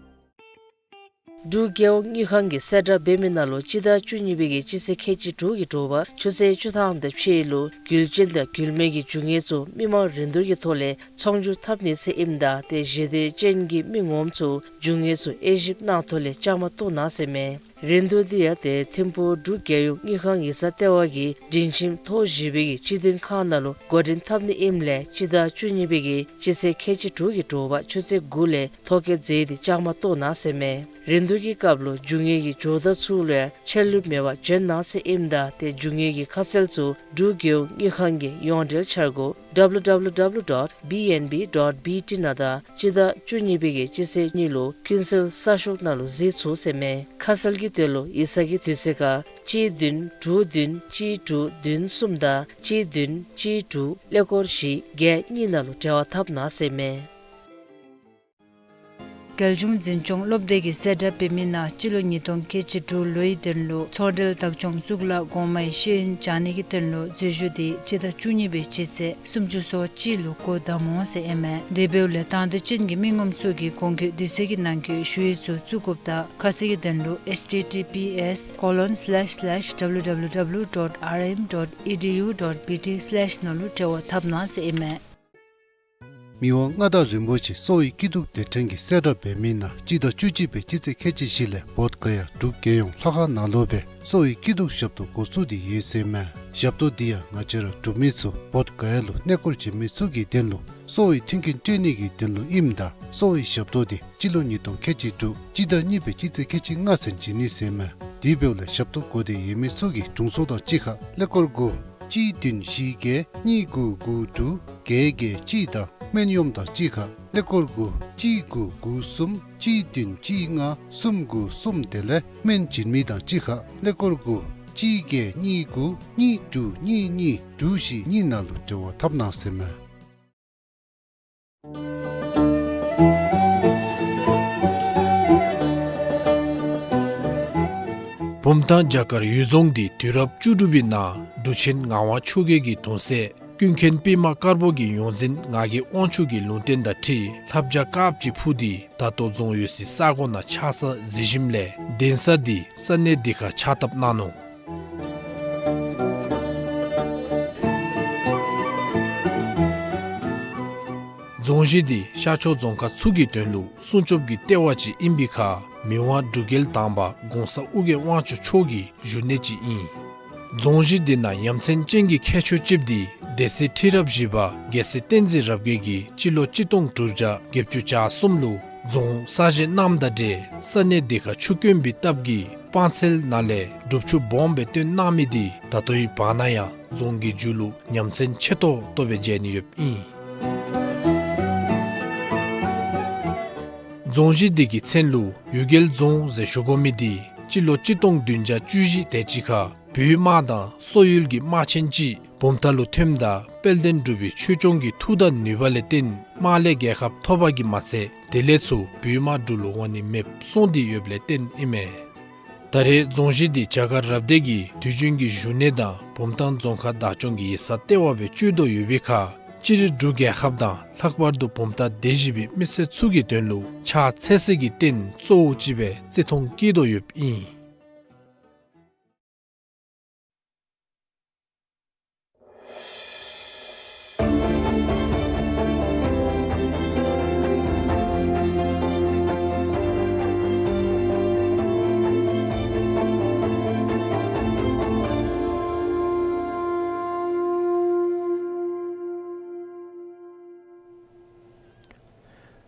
འབྲུག་རྒྱལ་ཡོངས་དངུལ་ཁང་གིས་གསལ་བསྒྲགས་འབད་མི་ནང་ལུ་སྤྱི་ཟླ་བཅུ་གཉིས་པའི་གི་སྤྱི་ཚེས་ཁལ་གཅིག་དྲུག་གི་དྲོ་པ་ཆུ་ཚོད་བཅུ་ཐམ་དང་ཕྱེད་ལུ་རྒྱུ་ཅན་དང་རྒྱུ་མེད་ཀྱི་རྒྱུ་དངོས་ཚུ་མི་མང་རིན་བསྡུར་གྱི་ཐོག་ལས་ཚོང་སྒྱུར་འཐབ་ནི་ཟེར་ཨིནམ་ད་ཏེ་ཞི་བདེ་ཅན་གྱི་མི་ངོམ་ཚུ་རྒྱུ་དངོས་ཚུ་དབྱེ་ཞིབ་གནང་ཐོག་ལས་བཅའ་མར་གཏོགས་གནང་ཟེར་མས། རིན་བསྡུར་འདི་ཡང་ཏེ་ཐིམ་ཕུག་འབྲུག་རྒྱལ་ཡོངས་དངུལ་ཁང་ཡིག་ཚང་ལྟེ་བ་གི་སྒྲིང་ཁྱིམ་ཐོག་བཞི་པའི་གི་སྤྱི་མཐུན་ཁང་ནང་ལུ་འགོ་འདྲེན་འཐབ་ནི་ཨིནམ་ལས་སྤྱི་ཟླ་བཅུ་གཉིས་པའི་གི་སྤྱི་ཚེས་ཁལ་གཅིག་དྲུག་གི་དྲོ་པ་ཆུ་ཚོད་དགུ་ལས་ཐོ་བཀོད་མཛད་དེ་བཅའ་མར་གཏོགས་གནང་ཟེར་མས། རིན་བསྡུར་གྱི་སྐབས་ལུ་རྒྱུ་དངོས་ཀྱི་ཇོ་བདག་ཚུ་ལུ་ཡང་ཆད་ལུས་མེད་པར་འབྱོན་གནང་ཟེར་ཨིནམ་ད་ཏེ་རྒྱུ་དངོས་ཀྱི་ཁ་གསལ་ཚུ་འབྲུག་རྒྱལ་ཡོངས་དངུལ་ཁང་གི་ཡོངས་འབྲེལ་འཆར་སྒོ་W W W dot B N B dot B T ནང་དང་སྤྱི་ཟླ་བཅུ་གཉིས་པའི་གི་སྤྱི་ཚེས་གཉིས་ལུ་ཀུན་གསལ་གསར་ཤོག་ནང་ལུ་གཟིགས་ཚུགས་ཟེར་མས། ཁ་གསལ་གྱི་དོན་ལུ་ཡིག་ཚང་གི་དུས་ཚོད་ཁར་གཅིག་བདུན་དྲུག་བདུན་གཅིག་དྲུག་བདུན་གསུམ་དང་གཅིག་བདུན་གཅིག་དྲུག་ཀླད་ཀོར་བཞི་བརྒྱད་གཉིས་ནང་ལུ་འབྲེལ་བ་འཐབ་གནང་ཟེར་མས། རྒྱལ་གཞུང་འཛིན་སྐྱོང་སློབ་སྡེ་གིས་གསལ་བསྒྲགས་འབད་མི་ནང་སྤྱི་ལོ་ཉིས་སྟོང་ཁལ་གཅིག་དྲུག་ལོའི་དོན་ལུ་ཚོགས་གྲལ་བདག་སྐྱོང་གཙུག་ལག་གོང་མའི་ཤེས་ཡོན་བྱང་ནི་གི་དོན་ལུ་འཛུལ་ཞུགས་འདི་སྤྱི་ཟླ་བཅུ་གཉིས་པའི་སྤྱི་ཚེས་སུམ་ཅུ་སོ་གཅིག་ལུ་འགོ་དང་པ་འོང་ཟེར་ཨིན་མས། དེ་འབདཝ་ལས་དང་འདོད་ཅན་གྱི་མི་ངོམ་ཚུ་གིས་གོང་འཁོད་དུས་ཚོད་ཀྱི་ནང་འཁོད་ཞུ་ཡིག་ཚུ་བཙུགས་དགོཔ་དང་ཁ་གསལ་གྱི་དོན་ལུ་H T T P S colon slash slash W W W dot R M dot E D U dot B T slash ནང་ལུ་འབྲེལ་བ་འཐབ་གནང་ཟེར་ཨིན་མས། མི་དབང་མངའ་བདག་རིན་པོ་ཆེ་གསོ་བའི་སྐྱིད་སྡུག་སྡེ་ཕྲན་གྱིས་གསལ་བསྒྲགས་འབད་མི་ནང་སྤྱི་ཟླ་བཅུ་གཅིག་པའི་སྤྱི་ཚེས་ཁལ་གཅིག་བཞི་ལས་བོདྷ་ག་ཡ་འབྲུག་རྒྱལ་ཡོངས་ལྷ་ཁང་ནང་ལུ་སྦེ་གསོ་བའི་སྐྱིད་སྡུག་ཞབས་ཏོག་འགོ་བཙུགས་ཏེ་ཡོད་ཟེར་མས། ཞབས་ཏོག་འདི་ཡང་ང་བཅས་ར་འབྲུག་མི་ཚུ་བོདྷ་ག་ཡ་ལུ་གནས་སྐོར་བྱོན་མི་ཚུ་གི་དོན་ལུ་གསོ་བའི་མཐུན་རྐྱེན་སྤྲོད་ནི་གི་དོན་ལུ་ཨིནམ་ད་གསོ་བའི་ཞབས་ཏོག་འདི་སྤྱི་ལོ་ཉིས་སྟོང་ཁལ་གཅིག་དྲུག་སྤྱི་ཟླ་གཉིས་པའི་སྤྱི་ཚེས་ཁལ་གཅིག་ལྔ་ཚུན་བྱིན་ནི་ཟེར་མས། དེ་འབདཝ་ལས་ཞབས་ཏོག་དགོ་སྟེ་ཡོད་མི་ཚུ་གིས་དྲུང་འཚོ་དང་གཅིག་ཁར་ཀླད་ཀོར་དགུ་གཅིག་བདུན་བཞི་བརྒྱད་གཉིས་དགུ་དགུ་དྲུག་བརྒྱད་བརྒྱད་གཅིག་དང་སྨན་གཡོགམ་དང་གཅིག་ཁར་ཀླད་ཀོར་དགུ་གཅིག་དགུ་དགུ་གསུམ་གཅིག་བདུན་གཅིག་ལྔ་གསུམ་དགུ་གསུམ་དེ་ལས་སྨན་བྱིན་མི་དང་གཅིག་ཁར་ཀླད་ཀོར་དགུ་གཅིག་བརྒྱད་གཉིས་དགུ་གཉིས་དྲུག་གཉིས་གཉིས་དྲུག་བཞི་གཉིས་ནང་ལུ་འབྲེལ་བ་འཐབ་གནང་ཟེར་མས། བུམ་ཐང་བྱ་དཀར་གཡུལ་རྫོང་འདི་དུས་རབས་བཅུ་དྲུག་པའི་ནང་འབྲུག་ཆེན་ངག་དབང་ཆོས་རྒྱལ་གྱི་གདུང་སྲས་ཀུན་མཁྱེན་པདྨ་དཀར་པོ་གི་ཡོངས་འཛིན་ངག་གི་དབང་ཕྱུག་གི་ལུང་བསྟན་དང་འཁྲིལ་ལྷ་བྱ་དཀརཔོ་ཅིག་འཕུར་ཏེ་ད་ལྟོ་རྫོང་ཡོད་སའི་ས་གོ་ནང་ཆགས་ས་གཟིགས་ཞིནམ་ལས་གདན་ས་འདི་ས་གནས་འདི་ཁར་ཕྱག་བཏབ་གནང་ནུག། རྫོང་གཞི་འདི་ཤར་ཕྱོགས་རྫོང་ཁག་ཚུ་གི་དོན་ལུ་སྲུང་སྐྱོབ་ཀྱི་ལྟེ་བ་ཅིག་ཨིན་པའི་ཁར་མི་དབང་འབྲུག་རྒྱལ་དང་པ་གོང་ས་ཨོ་རྒྱན་དབང་ཕྱུག་མཆོག་གི་བཞུགས་གནས་ཅིག་ཨིན། རྫོང་གཞི་འདི་ནང་ཡ་མཚན་ཅན་གྱི་ཁྱད་ཆོས་ཅིག་འདི་སྡེ་སྲིད་ཁྲི་རབས་བཞི་པ་རྒྱལ་སྲས་བསྟན་འཛིན་རབ་རྒྱས་ཀྱིས་སྤྱི་ལོ་གཅིག་སྟོང་དྲུག་བརྒྱ་བརྒྱད་ཅུ་གྱ་གསུམ་ལུ་རྫོང་གསར་བཞེངས་གནངམ་དང་འབྲེལ་ས་གནས་འདི་ཁར་ཆུ་དཀོན་པའི་སྟབས་ཀྱིས་སྤང་ཚལ་ནང་ལས་སྒྲུབ་ཆུ་སྦོམ་སྦེ་བཏོན་གནང་མི་འདི་ད་ལྟོའི་བར་ན་ཡང་རྫོང་གི་མཇུག་ལུ་ཡ་མཚན་ཆེ་ཏོག་ཏོ་སྦེ་མཇལ་ནི་ཡོདཔ་ཨིན། རྫོང་གཞི་འདི་གི་མཚན་ལུ་གཡུལ་རྒྱལ་རྫོང་ཟེར་ཞུ་དགོ་མི་འདི་སྤྱི་ལོ་གཅིག་སྟོང་བདུན་བརྒྱ་བཅུ་བཞི་དེ་ཅིག་ཁར་བོད་དམག་དང་སོག་ཡུལ་གྱི་དམག་ཆེན་ཅིག་བུམ་ཐང་ལུ་ཐོནམ་ད་དཔལ་ལྡན་འབྲུག་པའི་ཆོས་སྐྱོང་གི་མཐུ་དང་ནུས་པ་ལས་བརྟེན་དམག་ལས་རྒྱལ་ཁ་ཐོབ་པ་གིས་མ་ཚད་དེ་ལས་ཚུར་བོད་དམག་འབྲུག་ལུ་འོང་ནི་མེདཔ་སོང་སྟེ་ཡོདཔ་ལས་བརྟེན་ཨིན་མས། ད་རེས་རྫོང་གཞི་འདི་བྱ་དཀར་རབ་སྡེ་གི་དུས་རྒྱུན་གྱི་བཞུགས་གནས་དང་བུམ་ཐང་རྫོང་ཁག་བདག་སྐྱོང་གི་ཡིག་ཚང་ལྟེ་བ་སྦེ་སྤྱོད་དོ་ཡོད་པའི་ཁར་སྤྱིར་འབྲུག་རྒྱལ་ཁབ་དང་ལྷག་པར་དུ་བུམ་ཐང་སྡེ་བཞི་པའི་མི་སེར་ཚུ་གི་དོན་ལུ་ཕྱག་འཚལ་སའི་གི་རྟེན་གཙོ་བོ་ཅིག་སྦེ་བརྩི་མཐོང་བསྐྱེད་དོ་ཡོདཔ་ཨིན།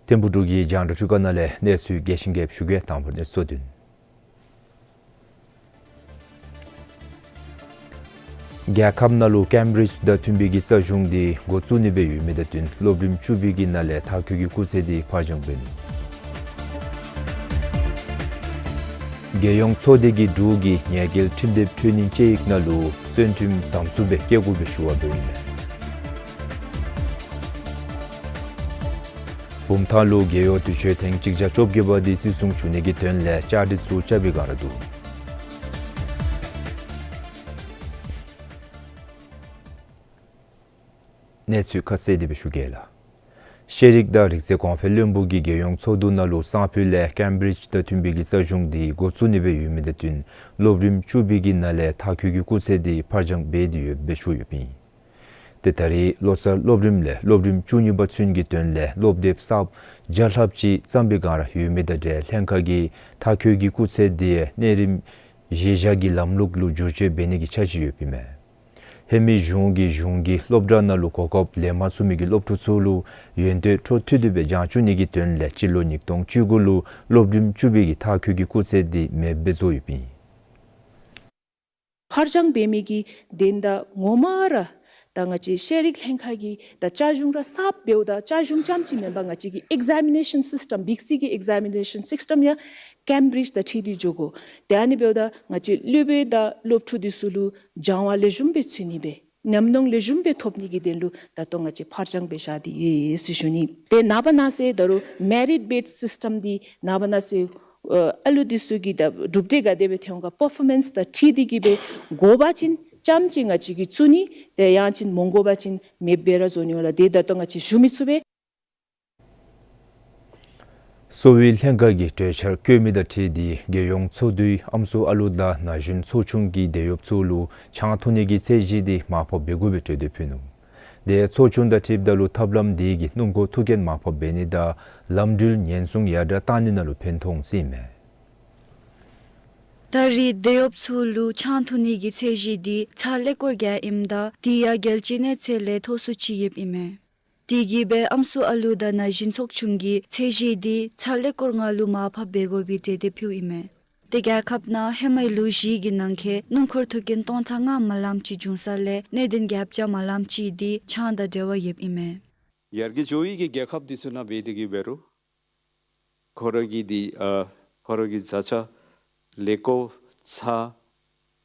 ཐིམ་ཕུག་འབྲུག་གི་རྒྱང་བསྒྲགས་ཁང་ནང་ལས་གནས་ཚུལ་རྒྱས་ཤིང་རྒྱསཔ་ཞུ་གེ། དང་པ་གནས་ཚུལ་དོན། རྒྱལ་ཁབ་ནང་ལུ་ཀེམ་བྲིཇ་དང་མཐུན་པའི་གི་རྩ་གཞུང་འདི་འགོ་བཙུགས་ནི་སྦེ་ཡོད་མི་དང་བསྟུན་སློབ་རིམ་བཅུ་པའི་གི་ནང་ལས་མཐར་འཁྱོལ་གྱི་སྐུགས་ཚད་འདི་ཕར་འགྱངས་འབད་ནུག། རྒྱལ་ཡོངས་ཚོགས་སྡེ་གིས་འབྲུག་གི་ཉེས་འགེལ་ཁྲིམས་དེབ་འཕྲུལ་ནིང་དཔྱད་ཡིག་ནང་ལུ་བཙོན་ཁྲིམས་དམ་སུ་སྦེ་བཀལ་དགོ་པའི་ཞུ་བ་འབད་ནུག། བུམ་ཐང་ལུ་རྒེད་འོག་དུས་ཆེན་ཐེངས་གཅིག་བརྒྱ་བཅོ་བརྒྱད་པ་འདི་བརྩི་སྲུང་ཞུ་ནི་གི་དོན་ལས་བཅའ་སྒྲིག་ཚུ་རྐྱབ་པའི་བསྒང་ར་འདུག། གནས་ཚུལ་ཁ་གསལ་དེ་སྦེ་ཞུ་གེ་ལགས། ཤེས་རིག་དང་རིག་རྩལ་གོང་འཕེལ་བློན་པོ་གིས་རྒྱལ་ཡོངས་ཚོགས་འདུ་ནང་ལུ་སང་ཕོད་ལས་ཀེམ་བྲིཇ་དང་མཐུན་པའི་གི་རྩ་གཞུང་འདི་འགོ་བཙུགས་ནི་སྦེ་ཡོད་མི་དང་བསྟུན་སློབ་རིམ་བཅུ་པའི་གི་ནང་ལས་མཐར་འཁྱོལ་གྱི་སྐུགས་ཚད་འདི་ཕར་འགྱངས་འབད་དེ་ཡོདཔ་སྦེ་ཞུ་ཡོདཔ་ཨིན། ཏེ་ད་རེས་ལོ་གསར་སློབ་རིམ་ལས་སློབ་རིམ་བཅུ་གཉིས་པ་ཚུན་གྱི་དོན་ལས་སློབ་དེབ་གསརཔ་བརྒྱ་ལྷགཔ་ཅིག་བརྩམས་པའི་བསྒང་ར་ཡོད་མི་དང་འབྲེལ་ལྷན་ཁག་གིས་མཐར་འཁྱོལ་གྱི་སྐུགས་ཚད་འདི་གནས་རིམ་གཞི་བཞག་གི་ལམ་ལུགས་ལུ་བསྒྱུར་བཅོས་འབད་ནི་གི་འཆར་གཞི་ཡོདཔ་ཨིན་མས། ཧེ་མའི་གཞུང་གིས་གཞུང་གི་སློབ་གྲྭ་ནང་ལུ་གོ་སྐབས་ལེན་མ་ཚུགས་མི་གི་སློབ་ཕྲུག་ཚུ་ལུ་ཡོན་ཏན་འཕྲོ་མཐུད་དེ་སྦེ་སྦྱང་བཅུག་ནི་གི་དོན་ལས་སྤྱི་ལོ་ཉིས་སྟོང་བཅུ་དགུ་ལུ་སློབ་རིམ་བཅུ་པའི་གི་མཐར་འཁྱོལ་གྱི་སྐུགས་ཚད་འདི་མེདཔ་སྦེ་བཟོ་ཡོདཔ་ཨིན། ཕར་འགྱངས་འབད་མི་གི་དོན་དག་ངོ་མ་ར་ད་ང་བཅས་ཤེས་རིག་ལྷན་ཁག་གིས་ད་བཅའ་གཞུང་ར་གསརཔ་འབདཝ་ད་བཅའ་གཞུང་རྐྱངམ་ཅིག་མེན་པར་ང་བཅས་ཀྱི་ཨིག་ཛེ་མི་ནེ་ཤཱན་སིསི་ཊེམ་བིག་སི་གི་ཨིག་ཛེ་མི་ནེ་ཤཱན་སིསི་ཊེམ་ཡང་ཀེམ་བྲིཇ་དང་འཁྲིལ་ཏེ་འགྱོ་དགོ། ཏེ་ཨ་ནི་འབདཝ་ད་ང་བཅས་སློབ་དཔོན་དང་སློབ་ཕྲུག་འདི་ཚུ་ལུ་སྦྱང་བ་ལེགས་ཤོམ་སྦེ་ཚུགས་ནི་སྦེ་ཉམས་མྱོང་ལེགས་ཤོམ་སྦེ་ཐོབ་ནི་གི་དོན་ལུ་ད་ལྟོ་ང་བཅས་ཕར་འགྱངས་འབད་བཞག་སྟེ་ཡོད་ཟེར་ཞུ་ནི། ཏེ་ནངས་པ་གནངས་ཚེ་ད་རུང་མེ་རིཊ་བེསཌ་སིསི་ཊེམ་འདི་ནངས་པ་གནངས་ཚེ་ཨ་ཨ་ལུ་འདི་ཚུ་གི་ད་གྲུབ་འབྲས་ག་དེ་སྦེ་ཐོན་འོང་ག་པར་ཕོར་མེནསི་དང་འཁྲིལ་ཏེ་གི་སྦེ་དགོ་པ་ཅིན་རྐྱངམ་ཅིག་ང་བཅས་ཀྱིས་བཙུགས་ནི། ཏེ་ཡང་ཅིན་མ་དགོ་པ་ཅིན་མེདཔ་སྦེ་ར་བཟོ་ནི་འོང་ལགས། ཏེ་ད་ལྟོ་ང་བཅས་ཞུ་མི་ཚུགས་པས། གསོ་བའི་ལྷན་ཁག་གིས་གྲོས་འཆར་བཀོད་མི་དང་འཁྲིལ་ཏེ་རྒྱལ་ཡོངས་ཚོགས་འདུའི་ཨམ་སྲུ་ཨ་ལུ་དང་ན་གཞོན་ཚོགས་ཆུང་གི་དེད་གཡོགཔ་ཚུ་ལུ་ཆང་འཐུང་ནི་གི་ཚད་གཞི་འདི་མར་ཕབ་འབད་དགོ་པའི་གྲོས་འདེབས་ཕུལ་ནུག། དེ་ཚོགས་ཆུང་དང་འཁྲིལཝ་ད་ལུ་ཐབས་ལམ་དེ་གིས་སྣུམ་འཁོར་ཐུག་རྐྱེན་མར་ཕབ་འབད་ནི་དང་ལམ་འགྲུལ་ཉེན་སྲུང་ཡར་དྲགས་བཏང་ནི་ནང་ལུ་ཕན་ཐོགས་ཟེར་ཨིན་མས། ད་རེས་དེད་གཡོགཔ་ཚུ་ལུ་ཆང་འཐུང་ནི་གི་ཚད་གཞི་འདི་ཚར་ཀླད་ཀོར་བརྒྱད་ཨིནམ་ད་དེ་ཡང་རྒྱལ་སྤྱིའི་གནས་ཚད་ལས་མཐོ་སུ་ཅིག་ཡོདཔ་ཨིན་མས། དེ་གིས་སྦེ་ཨམ་སྲུ་ཨ་ལུ་དང་ན་གཞོན་ཚོགས་ཆུང་གིས་ཚད་གཞི་འདི་ཚར་ཀླད་ཀོར་ལྔ་ལུ་མར་ཕབ་འབད་དགོ་པའི་གྲོས་འདེབས་ཕུལཝ་ཨིན་མས། ཏེ་རྒྱལ་ཁབ་ནང་ཧེ་མའི་ལོ་བཞི་གི་ནང་འཁོད་སྣུམ་འཁོར་ཐུག་རྐྱེན་སྟོང་ཕྲག་ལྔ་མ་ལངམ་ཅིག་བྱུང་ས་ལས་གནད་དོན་བརྒྱ་ཆ་མ་ལངམ་ཅིག་འདི་ཆང་དང་འབྲེལ་བ་ཡོདཔ་ཨིན་མས། ཡར་རྒྱས་འགྱོ་བའི་གི་རྒྱལ་ཁབ་འདི་ཚུ་ནང་འབད་དེ་གི་འབད་རུང་ཁོ་ར་གི་འདི་ཨ་ཁོ་ར་གི་བཟའ་ཆས་ཀླད་ཀོར་ཚྭ་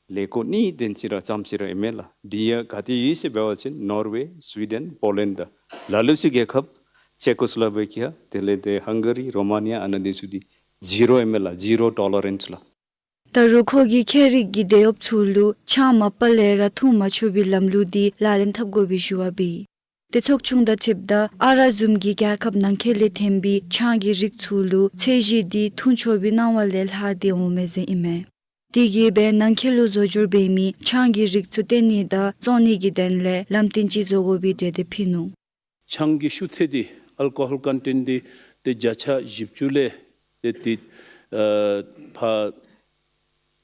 ཀླད་ཀོར་གཉིས་དེ་ཅིག་ར་ཙམ་ཅིག་ར་ཨིན་མས་ལགས། དེ་ཡང་ག་ཏེ་ཡོད་ཟེར་འབད་བ་ཅིན་ནོར་ཝེ་སུའི་ཌེན་པོ་ལེནཌ་དང་ལ་ལུ་ཅིག་རྒྱལ་ཁབ་ཅེ་ཀོ་སི་ལོ་ཝེ་ཀི་ཡ་དེ་ལས་ཏེ་ཧང་ག་རི་རོ་མ་ནི་ཡ་ཨ་ནཱ་འདི་ཚུ་འདི་ཛི་རོ་ཨིན་མས་ལགས། ཛི་རོ་ཊོ་ལ་རེནསི་ལགས། ད་རུང་ཁོ་གིས་ཁྱད་རིག་གི་དེད་གཡོགཔ་ཚུ་ལུ་ཆང་མ་པ་ལས་ར་འཐུང་མ་ཆོག་པའི་ལམ་ལུགས་འདི་ལག་ལེན་འཐབ་དགོ་པའི་ཞུ་བ་འབད་ཡི། ཏེ་ཚོགས་ཆུང་དང་འཁྲིལཝ་ད་ཨ་རག་བཟུམ་གྱི་རྒྱལ་ཁབ་ནང་འཁོད་ལས་ཐོན་པའི་ཆང་གི་རིགས་ཚུ་ལུ་ཚད་གཞི་འདི་འཐུང་ཆོག་པའི་གནང་བ་ལས་ལྷག་སྟེ་འོང་མས་ཟེར་ཨིན་མས། དེ་གིས་སྦེ་ནང་འཁོད་ལུ་བཟོ་སྒྱུར་འབད་མི་ཆང་གི་རིགས་ཚུ་བཏོན་ནི་དང་བཙོང་ནི་གི་དོན་ལས་ལམ་སྟོན་ཅིག་བཟོ་དགོ་པའི་གྲོས་འདེབས་ཕུལ་ནུག། ཆང་གི་ཤུགས་ཚད་འདི་ཨལ་ཀོ་ཧོལ་ཀོན་ཊེནཊ་འདི་ཏེ་བརྒྱ་ཆ་བཞི་བཅུ་ལས་ཏེ་ཏེ་ཨ་ཕར་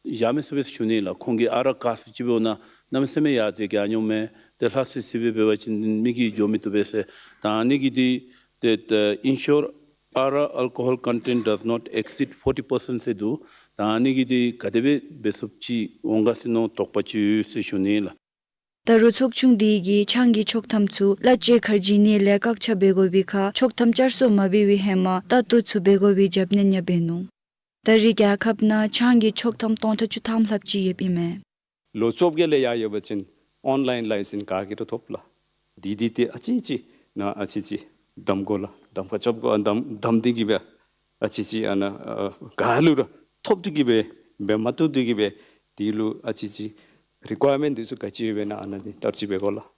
བཞག་མི་ཚུགས་པས་ཟེར་ཞུ་ནི་ལགས། ཁོང་གིས་ཨ་རག་ག་ཚོད་ཅིག་འབདཝ་ན་གནམ་མེད་ས་མེད་ཡར་ཏེ་གྱོན་འོང་མས། ཏེ་ལྷག་སི་སི་སྦེ་འབད་བ་ཅིན་མི་གིས་འགྱོ་མི་བཏུབ་པས་ཟེར། ད་ཨ་ནི་གི་འདི་ཏེ་ཨིན་ཤོར་ཨ་རག་alcohol content does not exceed forty percent ཟེར་འདུག། ད་ཨ་ནི་གི་འདི་ག་དེ་སྦེ་འབད་ཚུགསཔ་ཅིག་འོང་ག་ཟེར་མནོ་དོགས་པ་ཅིག་ཡོད་ཟེར་ཞུ་ནི་ལགས། ད་རུང་ཚོགས་ཆུང་འདི་གིས་ཆང་གི་ཆོག་ཐམ་ཚུ་གླ་ཆ་ཁར་བྱིན་ནི་ལས་བཀག་ཆ་འབད་དགོ་པའི་ཁར་ཆོག་ཐམ་བསྐྱར་གསོ་མ་འབད་བའི་ཧེ་མ་ལྟ་རྟོག་ཚུ་འབད་དགོ་པའི་རྒྱབ་སྣོན་ཡང་འབད་ནུག། ད་རེས་རྒྱལ་ཁབ་ནང་ཆང་གི་ཆོག་ཐམ་སྟོང་ཕྲག་བཅུ་ཐམ་ལྷགཔ་ཅིག་ཡོདཔ་ཨིན་མས། ལོ་བཅོ་བརྒྱད་ལས་ཡར་ཡོད་པ་ཅིན་ཨོན་ལའིན་ལའི་སེནསི་ག་གིས་ར་ཐོབ་ལགས། དེ་འདི་ཏེ་ཨ་ཙི་ཅིག་ནཱ་ཨ་ཙི་ཅིག་གདམ་དགོ་ལགས། གདམ་ཁ་རྐྱབ་དགོ། ཨ་གདམ་གདམ་སྟེ་གི་སྦེ་ཨ་ཙི་ཅིག་ཨ་ནཱ་ཨ་ག་ལུ་ར་ཐོབ་སྟེ་གི་སྦེ་འབད་མ་བཏུབ་སྟེ་གི་སྦེ་དེ་ལུ་ཨ་ཙི་ཅིག་རི་ཀོ་ཡར་མེནཊ་འདི་ཚུ་ག་ཅི་ཡོདཔ་ཨིན་ན་ཨ་ནཱ་འདི་བསྟར་སྤྱོད་འབད་དགོ་ལགས།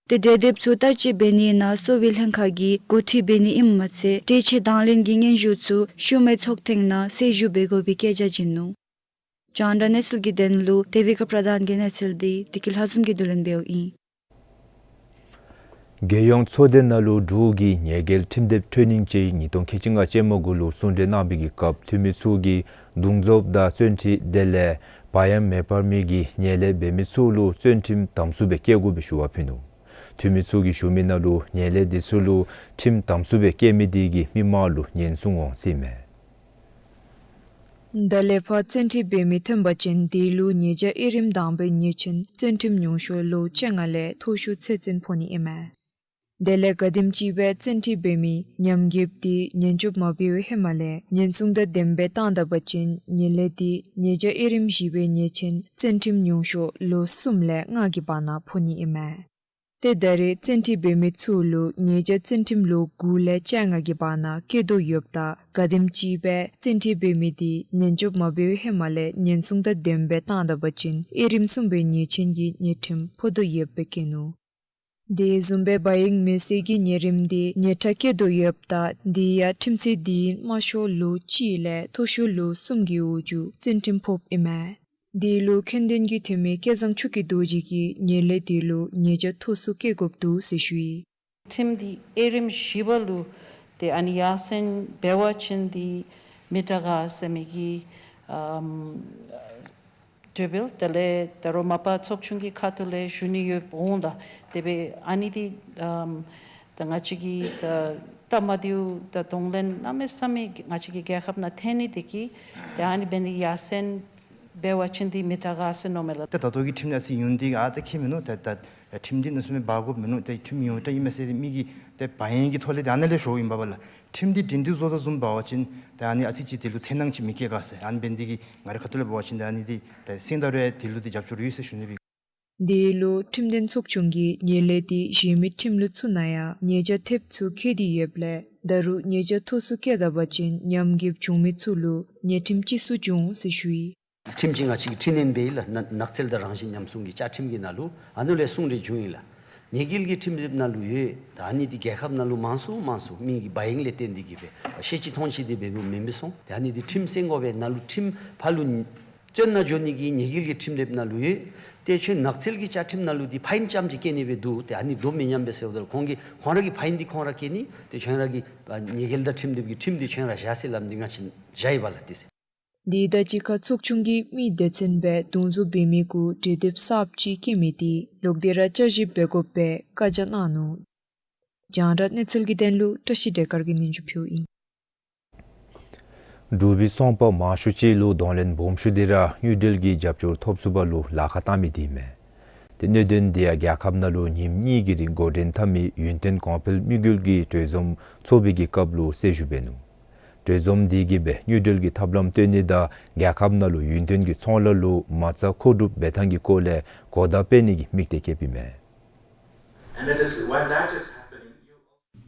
ཏེ་གྲོས་འདེབས་ཚུ་བསྟར་སྤྱོད་འབད་ནི་ནང་གསོ་བའི་ལྷན་ཁག་གིས་འགོ་ཁྲིད་འབད་ནི་ཨིནམ་མ་ཚད་འབྲེལ་ཆད་དང་ལེན་གྱི་སྙན་ཞུ་ཚུ་ཤུལ་མའི་ཚོགས་ཐེངས་ནང་གསལ་ཞུ་འབད་དགོ་པའི་བཀའ་རྒྱ་བྱིན་ནུག། རྒྱང་བསྒྲགས་གནས་ཚུལ་གྱི་དོན་ལུ་དེ་བི་ཀ་པྲ་དཱན་གྱི་གནས་ཚུལ་འདི་བདེ་སྐྱིད་ལྷ་འཛོམས་ཀྱིས་བསྡུ་ལེན་འབདཝ་ཨིན། རྒྱལ་ཡོངས་ཚོགས་སྡེ་ནང་ལུ་འབྲུག་གི་ཉེས་འགེལ་ཁྲིམས་དེབ་འཕྲུལ་ནིང་དཔྱད་ཡིག་ཉིས་སྟོང་ཁལ་གཅིག་ལྔ་ཅན་མ་གུ་ལུ་གསུང་གྲོས་གནང་བའི་གི་སྐབས་འཐུས་མི་ཚུ་གིས་བརྡུང་རྫོབ་དང་བཙོན་ཁྲིམས་དེ་ལས་བག་ཡངས་མེ་འབར་མི་གི་ཉེས་ལས་འབད་མི་ཚུ་ལུ་བཙོན་ཁྲིམས་དམ་སུ་སྦེ་བཀལ་དགོ་པའི་ཞུ་བ་ཕུལ་ནུག། འཐུས་མི་ཚུ་གིས་ཞུ་མི་ནང་ལུ་ཉེས་ལས་འདི་ཚུ་ལུ་ཁྲིམས་དམ་ཚུགས་སྦེ་བཀལ་མི་འདི་གིས་མི་མང་ལུ་ཉེན་སྲུང་འོང་ཟེར་ཨིན་མས། ད་ལས་ཕར་བཙན་ཁྲིད་འབད་མི་ཐོན་པ་ཅིན་དེ་ལུ་ཉེས་བྱ་དབྱེ་རིམ་དང་པའི་ཉེས་ཆེན་བཙོན་ཁྲིམས་ཉུང་ཤོས་ལོ་བཅོ་ལྔ་ལས་མཐོ་ཤོས་ཚད་འཛིན་ཕོག་ནི་ཨིན་མས། དེ་ལས་ག་དེམ་ཅིག་སྦེ་བཙན་ཁྲིད་འབད་མི་ཉམས་རྒུདཔ་འདི་ཉེན་སྐྱོབ་མ་འབད་བའི་ཧེ་མ་ལས་ཉེན་སྲུང་དང་ལྡནམ་སྦེ་བཏང་ད་པ་ཅིན་ཉེས་ལས་འདི་ཉེས་བྱ་དབྱེ་རིམ་བཞི་པའི་ཉེས་ཆེན་བཙོན་ཁྲིམས་ཉུང་ཤོས་ལོ་གསུམ་ལས་ལྔ་གི་བར་ན་ཕོག་ནི་ཨིན་མས། ཏེ་ད་རེས་བཙན་ཁྲིད་འབད་མི་ཚུ་ལུ་ཉེས་བྱ་བཙོན་ཁྲིམས་ལོ་དགུ་ལས་བཅོ་ལྔ་གི་བར་ན་བཀལ་དོ་ཡོདཔ་ད་ག་དེམ་ཅིག་སྦེ་བཙན་ཁྲིད་འབད་མི་འདི་ཉེན་སྐྱོབ་མ་འབད་བའི་ཧེ་མ་ལས་ཉེན་སྲུང་དང་ལྡནམ་སྦེ་བཏང་ད་པ་ཅིན་དབྱེ་རིམ་གསུམ་པའི་ཉེས་ཆེན་གྱི་ཉེས་ཁྲིམས་ཕོག་དོ་ཡོདཔ་སྦེ་བཀོད་ནུག། དེ་བཟུམ་སྦེ་བ་ཡིག་མེད་སའི་གི་ཉེས་རིམ་འདི་ཉེས་ཁྲ་བཀལ་དོ་ཡོདཔ་ད་དེ་ཡང་ཁྲིམས་ཚད་འདི་དམའ་ཤོས་ལོ་གཅིག་ལས་མཐོ་ཤོས་ལོ་གསུམ་གྱི་འོག་ཇུ་བཙོན་ཁྲིམས་ཕོགཔ་ཨིན་མས། དེ་ལུ་མཁྱེན་ལྡན་གྱི་ཐོན་མི་སྐལ་བཟང་ཆོས་ཀྱི་རྡོ་རྗེ་གིས་ཉེས་ལས་འདི་ལུ་ཉེས་བྱ་མཐོ་སུ་བཀལ་དགོཔ་འདུག་ཟེར་ཞུ་ཡི། ཁྲིམས་འདི་དབྱེ་རིམ་བཞི་པ་ལུ་ཏེ་ཨ་ནི་ཡར་སེང་འབད་བ་ཅིན་འདི་མི་དྲག་ག་ཟེར་མི་གི་ཨམ་གྲོས་འབུལ་དེ་ལས་ད་རུང་མ་པ་ཚོགས་ཆུང་གི་ཁ་ཐུག་ལས་ཞུ་ནི་ཡོདཔ་འོང་ལགས། དེ་སྦེ་ཨ་ནི་འདི་ཨམ་ད་ང་བཅས་ཀྱིས་ད་སྟབས་མ་བདེཝ་ད་གདོང་ལེན་གནམ་མེད་ས་མེད་ང་བཅས་ཀྱི་རྒྱལ་ཁབ་ནང་ཐོན་ནི་དེ་གིས་ཏེ་ཨ་ནི་འབད་ནི་ཡར་སེང་འབད་བ་ཅིན་འདི་མི་དྲག་ག་ཟེར་མནོཝ་མས་ལགས། ད་ད་ལྟོ་གི་ཁྲིམས་ནང་ཟེར་ཡོན་ཏན་གྱི་ཨ་ད་ཁྱད་མིན་ནུག། ད་ད་ཁྲིམས་འདི་ནང་སུ་མི་འབག་དགོཔ་མིན་ནུག། ད་ཁྲིམས་ཡོངས་གྲགས་ཨིན་མས་ཟེར་མི་གིས་ད་བ་ཡིན་གྱི་ཐོག་ལས་ད་ཨ་ནཱ་ལས་ཞུཝ་ཨིན་པས་ལགས། ཁྲིམས་འདི་སྒྲིང་སྒྲི་བཟོ་དོ་བཟུམ་འབད་བ་ཅིན་ད་ཨ་ནི་ཨ་ཙི་ཅིག་དེ་ལུ་འཚེར་སྣང་ཅིག་མི་སྐྱེ་ག་ཟེར། ཨ་ནི་འབད་ནི་དེ་གིས་ང་རའི་ཁ་ཐུག་ལས་འབད་བ་ཅིན་ད་ཨ་ནི་འདི་ད་སེང་རྡོ་རུང་དེ་ལུ་འདི་རྒྱབ་སྐྱོར་ཡོད་ཟེར་ཞུ་ནི་ཨིན། དེ་ལུ་ཁྲིམས་དོན་ཚོགས་ཆུང་གིས་ཉེས་ལས་འདི་གཞན་མི་ཁྲིམས་ལུགས་ཚུ་ནང་ཡང་ཉེས་བྱ་ཐེབས་ཚུ་བཀལ་ཏེ་ཡོདཔ་ལས་ད་རུང་ཉེས་བྱ་མཐོ་སུ་བཀལ་ད་པ་ཅིན་ཉམས་རྒུདཔ་བྱུང་མི་ཚུ་ལུ་ཉེས་ཁྲིམས་གཅིག་སུ་འབྱུང་ཟེར་ཞུ་ཡི། ཁྲིམས་ཀྱི་ང་བཅས་ཀྱིས་འཕྲི་སྣོན་འབད་ཡི་ལགས། ནགས་ཚལ་དང་རང་བཞིན་ཉམས་སྲུང་གི་བཅའ་ཁྲིམས་ཀྱི་ནང་ལུ་ཨ་ནཱ་ལས་གསུངས་ཏེ་བྱུང་ཡི་ལགས། ཉེས་འགེལ་གྱི་ཁྲིམས་དེབ་ནང་ལུ་ཡོད། ད་ཨ་ནི་འདི་རྒྱལ་ཁབ་ནང་ལུ་མང་སུ་མང་སུ་མི་གི་བ་ཡིན་ལས་བརྟེན་ཏེ་གིས་སྦེ་ཤེས་ཅི་མཐོང་ཅི་དེ་སྦེ་འབདཝ་མེན་པས་སོང་། ད་ཨ་ནི་འདི་ཁྲིམས་སེང་དགོ་པས། ནཱ་ལུ་ཁྲིམས་ཕར་ལུ་བཙོན་ནང་འགྱོ་ནི་གི་ཉེས་འགེལ་གྱི་ཁྲིམས་དེབ་ནང་ལུ་ཡོད། ཏེ་ཁྱོད་ནགས་ཚལ་གྱི་བཅའ་ཁྲིམས་ནང་ལུ་འདི་ཕ་ཡིན་རྐྱངམ་ཅིག་བཀལ་ནི་སྦེ་འདུག། ཏེ་ཨ་ནི་འདུག་མེན་སྙམ་སྦེ་ཟེརཝ་ད་ལུ་ཁོང་གིས་ཁོང་ར་གི་ཕ་ཡིན་འདི་ཁོང་ར་བཀལ་ནི། ཏེ་ཁྱོད་ར་གི་ཨ་ཉེས་འགེལ་དང་ཁྲིམས་དེབ་ཀྱི་ཁྲིམས་འདི་ཁྱོད་ར་བཞག་ཟེར་སླབ་སྟེ་ང་བཅས་བཞག་ཡི་པ་ལགས། ཏེ་ཟེར། དེ་དང་གཅིག་ཁར་ཚོགས་ཆུང་གིས་མི་སྡེ་ཚན་སྦེ་རྡུང་འཛུགས་འབད་མི་གུ་གྲོས་འདེབས་གསརཔ་ཅིག་བཀོད་མི་འདི་ལོག་སྟེ་ར་བསྐྱར་ཞིབ་འབད་དགོ་པའི་བཀའ་རྒྱ་གནང་ནུག། རྒྱང་བསྒྲགས་གནས་ཚུལ་གྱི་དོན་ལུ་བཀྲ་ཤིས་བདེ་དཀར་གྱིས་སྙན་ཞུ་ཕུལཝ་ཨིན། འབྲུག་པའི་ཚོང་པ་མང་ཤོས་ཅིག་ལུ་གདོང་ལེན་སྦོམ་ཤོས་འདི་ར་དངུལ་འབྲེལ་གྱི་རྒྱབ་སྐྱོར་ཐོབ་ཚུགས་པ་ལུ་ལཱ་ཁག་བཏང་མི་འདི་མས། ཏེ་གནད་དོན་འདི་ཡང་རྒྱལ་ཁབ་ནང་ལུ་ཉིནམ་གཉིས་ཀྱི་རིང་འགོ་འདྲེན་འཐབ་མི་ཡུན་བརྟན་གོང་འཕེལ་དམིགས་ཡུལ་གྱི་གྲོས་འཛོམས་ཚོགས་པའི་གི་སྐབས་ལུ་གསལ་ཞུ་འབད་ནུག། གྲོས་འཛོམས་འདི་གིས་སྦེ་དངུལ་འབྲེལ་གྱི་ཐབས་ལམ་བཏོན་ནི་དང་རྒྱལ་ཁབ་ནང་ལུ་ཡུན་བརྟན་གྱི་ཚོང་ལཱ་ལུ་མ་རྩ་མཁོ་སྒྲུབ་འབད་ཐངས་ཀྱི་སྐོར་ལས་གོ་བརྡ་སྤེལ་ནི་གི་དམིགས་གཏད་བསྐྱེདཔ་ཨིན་མས། And that is, while that is happening, you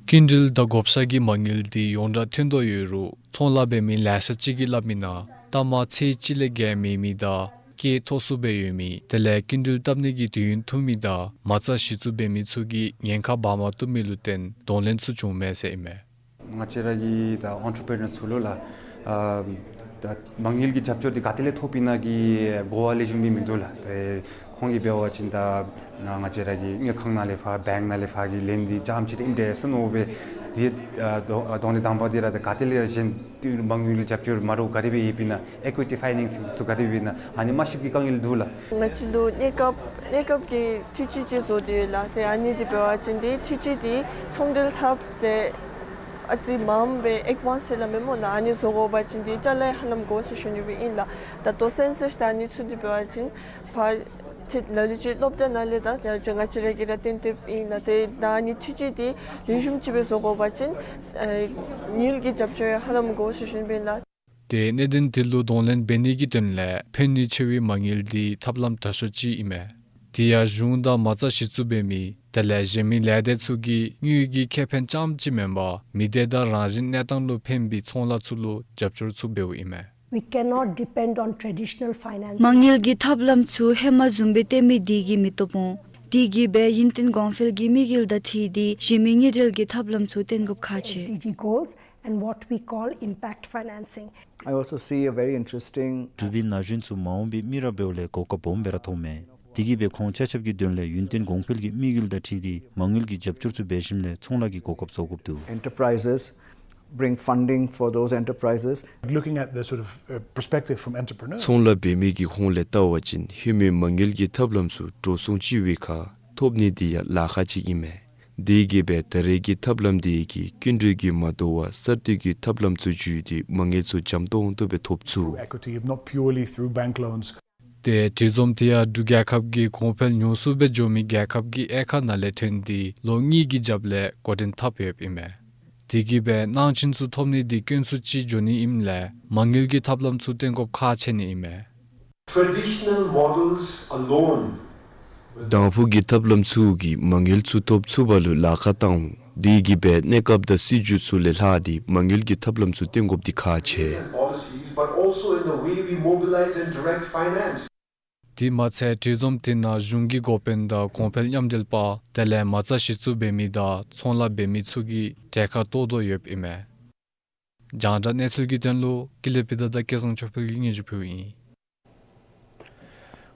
སྐྱིན་འགྲུལ་དང་བགོ་བཤའ་གི་མ་དངུལ་འདི་ཡོངས་གྲགས་ཐོན་དོ་ཡོད་རུང་ཚོང་ལཱ་འབད་མི་ལེ་ཤ་ཅིག་གིས་སླབ་མི་ནང་ལྟག་མ་ཚེས་གཅིག་ལས་བརྒལ་མེད་མི་དང་སྐྱེད་མཐོ་སུ་སྦེ་ཡོད་མི་དེ་ལས་སྐྱིན་འགྲུལ་བཏབ་ནི་གི་དུས་ཡུན་ཐུང་མི་དང་མ་རྩ་གཞི་བཙུགས་འབད་མི་ཚུ་གིས་ཉེན་ཁ་འབག་མ་བཏུབ་མི་ལུ་བརྟེན་གདོང་ལེན་ཚུ་བྱུངམ་མས་ཟེར་ཨིན་མས། ང་བཅས་ར་གི་ད་ཨོན་ཊར་པི་རི་ནར་ཚུ་ལུ་ལགས་ཨ་ད་མ་དངུལ་གྱི་རྒྱབ་སྐྱོར་འདི་ག་ཏེ་ལས་ཐོབ་ཨིན་ན་གི་གོ་བ་ལེགས་ཤོམ་སྦེ་མིན་འདུག་ལགས། ཏེ་ཁོང་གིས་འབད་བ་ཅིན་ད་ང་བཅས་ར་གི་དངུལ་ཁང་ནང་ལས་ཕར་བེངཀ་ནང་ལས་ཕར་གྱི་ལེན་འདི་རྐྱངམ་ཅིག་ཨིནམ་འདྲས་ཟེར་མནོ་སྦེ་འདི་ཨ་གདོང་ཨ་གདོང་ལེན་དང་པ་འདི་ར་ད་ག་ཏེ་ལས་གཞན་མ་དངུལ་རྒྱབ་སྐྱོར་མ་འདྲཝ་ག་དེ་སྦེ་ཡོདཔ་ཨིན་ན་ཨི་ཀུའི་ཊི་ཕའི་ནེན་སིང་འདི་ཚུ་ག་དེ་སྦེ་ཨིན་ན་ཨ་ནི་མ་ཤེསཔ་གི་དཀའ་ངལ་འདུག་ལགས། ང་བཅས་ལུ་གནས་སྐབས་གནས་སྐབས་ཀྱི་འཐུས་ཇུས་ཅིག་བཟོ་སྟེ་ཡོད་ལགས། ཏེ་ཨ་ནི་འདི་འབད་བ་ཅིན་འདི་འཐུས་ཇུས་འདི་ཚོང་འབྲེལ་འཐབ་སྟེ་ཨ་ཙི་མངམ་སྦེ་ཨེཌ་ཝཱནསི་ཟེར་སླབ་མས་སྨོ་ལགས། ཨ་ནི་བཟོ་དགོ་པ་ཅིན་འདི་ཅ་ལ་ཡང་ཧ་ལམ་དགོ་ཟེར་ཞུ་ནི་སྦེ་ཨིན་ལགས། ད་ལྟོ་སེན་སཱསི་དང་ཨ་ནི་ཚུ་འདི་འབད་བ་ཅིན་ཕར་ཏེ་ལ་ལུ་ཅིག་སློབ་གྲྭ་ནང་ལས་ད་ཡང་ཅིན་ང་བཅས་ར་གིས་ར་བཏོན་ཏེ་ཨིན་ལགས། ཏེ་ད་ཨ་ནི་འཐུས་ཇུས་འདི་ལེགས་ཤོམ་ཅིག་སྦེ་བཟོ་དགོ་པ་ཅིན་ཨེ་དངུལ་གྱི་རྒྱབ་སྐྱོར་ཡང་ཧ་ལམ་དགོ་ཟེར་ཞུ་ནི་སྦེ་ཨིན་ལགས། ཏེ་གནད་དོན་འདི་ལུ་གདོང་ལེན་འབད་ནི་གི་དོན་ལས་ཕན་ནུས་ཆེ་བའི་མ་དངུལ་འདི་ཐབས་ལམ་དྲག་ཤོས་ཅིག་ཨིན་མས། དེ་ཡང་གཞུང་དང་མ་རྩ་གཞི་བཙུགས་འབད་མི་དེ་ལས་གཞན་མི་ལས་སྡེ་ཚུ་གིས་དངུལ་གྱི་ཁེ་ཕན་རྐྱངམ་ཅིག་མེན་པར་མི་སྡེ་དང་རང་བཞིན་གནས་སྟངས་ལུ་ཕན་པའི་ཚོང་ལཱ་ཚུ་ལུ་རྒྱབ་སྐྱོར་ཚུ་འབདཝ་ཨིན་མས། We cannot depend on traditional finance. མ་དངུལ་གྱི་ཐབས་ལམ་ཚུ་ཧེ་མ་བཟུམ་སྦེ་བཏོན་མི་འདི་གིས་མི་བཏུབ་འོང་། དེ་གིས་སྦེ་ཡུན་བརྟན་གོང་འཕེལ་གྱི་དམིགས་ཡུལ་དང་འཁྲིལ་ཏེ་གཞན་མི་དངུལ་འབྲེལ་གྱི་ཐབས་ལམ་ཚུ་བཏོན་དགོཔ་ཁག་ཆེ། S D G goals and what we call impact financing. I also see a very interesting འབྲུག་པའི་ན་གཞོན་ཚུ་མ་འོངས་པའི་མི་རབས་འབདཝ་ལས་གོ་སྐབས་སྦོམ་སྦེ་ར་མཐོངམ་མས། དེ་གིས་སྦེ་ཁོང་ཆ་ཁྱབ་ཀྱི་དོན་ལས་ཡུན་བརྟན་གོང་འཕེལ་གྱི་དམིགས་ཡུལ་དང་འཁྲིལ་ཏེ་མ་དངུལ་གྱི་རྒྱབ་སྐྱོར་ཚུ་འབད་ཞིནམ་ལས་ཚོང་ལཱ་གི་གོ་སྐབས་བཟོ་དགོཔ་འདུག། Enterprises bring funding for those enterprises. Looking at the sort of, uh, perspective from entrepreneurs. ཚོང་ལཱ་འབད་མི་གི་ཧོང་ལས་བལྟ་བ་ཅིན་ཧེ་མའི་མ་དངུལ་གྱི་ཐབས་ལམ་ཚུ་འགྲོ་སོང་ཅིག་ཡོད་པའི་ཁར་ ཐོབ་ནི་འདི་ཡང་ལཱ་ཁག་ཅིག་ཨིན་མས། དེ་གིས་སྦེ་ད་རེས་ཀྱི་ཐབས་ལམ་འདི་གིས་སྐྱིན་འགྲུལ་གྱིས་མ་དོ་བར་གསར་གཏོད་ཀྱི་ཐབས་ལམ་ཚུ་བརྒྱུད་དེ་མ་དངུལ་ཚུ་འཇམ་ཏོང་ཏོ་སྦེ་ཐོབ་ཚུགས། Equity, not purely through bank loans. ཏེ་དྲི་ཟམ་དེ་ཡང་འབྲུག་རྒྱལ་ཁབ་ཀྱི་གོང་འཕེལ་ཉུང་སུ་སྦེ་འགྱོ་མི་རྒྱལ་ཁབ་ཀྱི་དབྱེ་ཁག་ནང་ལས་ཐོན་ཏེ་ལོ་གཉིས་ཀྱི་རྒྱབ་ལས་འགོ་འདྲེན་འཐབ་ཡོདཔ་ཨིན་མས། དེ་གིས་སྦེ་གནང་སྦྱིན་ཚུ་ཐོབ་ནི་འདི་དཀོན་སུ་ཅིག་འགྱོ་ནི་ཨིནམ་ལས་མ་དངུལ་གྱི་ཐབས་ལམ་ཚུ་བཏོན་དགོཔ་ཁག་ཆེ་ནི་ཨིན་མས། Traditional models alone དང་ཕུ་གི་ཐབས་ལམ་ཚུ་གིས་མ་དངུལ་ཚུ་ཐོབ་ཚུགས་པ་ལུ་ལཱ་ཁག་བཏང་འོང་། དེ་གིས་སྦེ་གནས་སྐབས་དང་སྲིད་བྱུས་ཚུ་ལས་ལྷག་སྟེ་མ་དངུལ་གྱི་ཐབས་ལམ་ཚུ་བཏོན་དགོཔ་འདི་ཁག་ཆེ། Policies, but also in the way we mobilize and direct finance. དེ་མ་ཚད་དྲི་ཟམ་དེ་ནང་གཞུང་གི་འགོ་དཔོན་དང་གོང་འཕེལ་མཉམ་འབྲེལ་པ་དེ་ལས་མ་རྩ་གཞི་བཙུགས་འབད་མི་དང་ཚོང་ལཱ་འབད་མི་ཚུ་གི་གྲལ་ཁར་གཏོགས་དོ་ཡོདཔ་ཨིན་མས། རྒྱང་བསྒྲགས་གནས་ཚུལ་གྱི་དོན་ལུ་ཀུན་ལེགས་པི་ད་དང་སྐལ་བཟང་ཆོས་འཕེལ་གྱིས་སྙན་ཞུ་ཕུལཝ་ཨིན།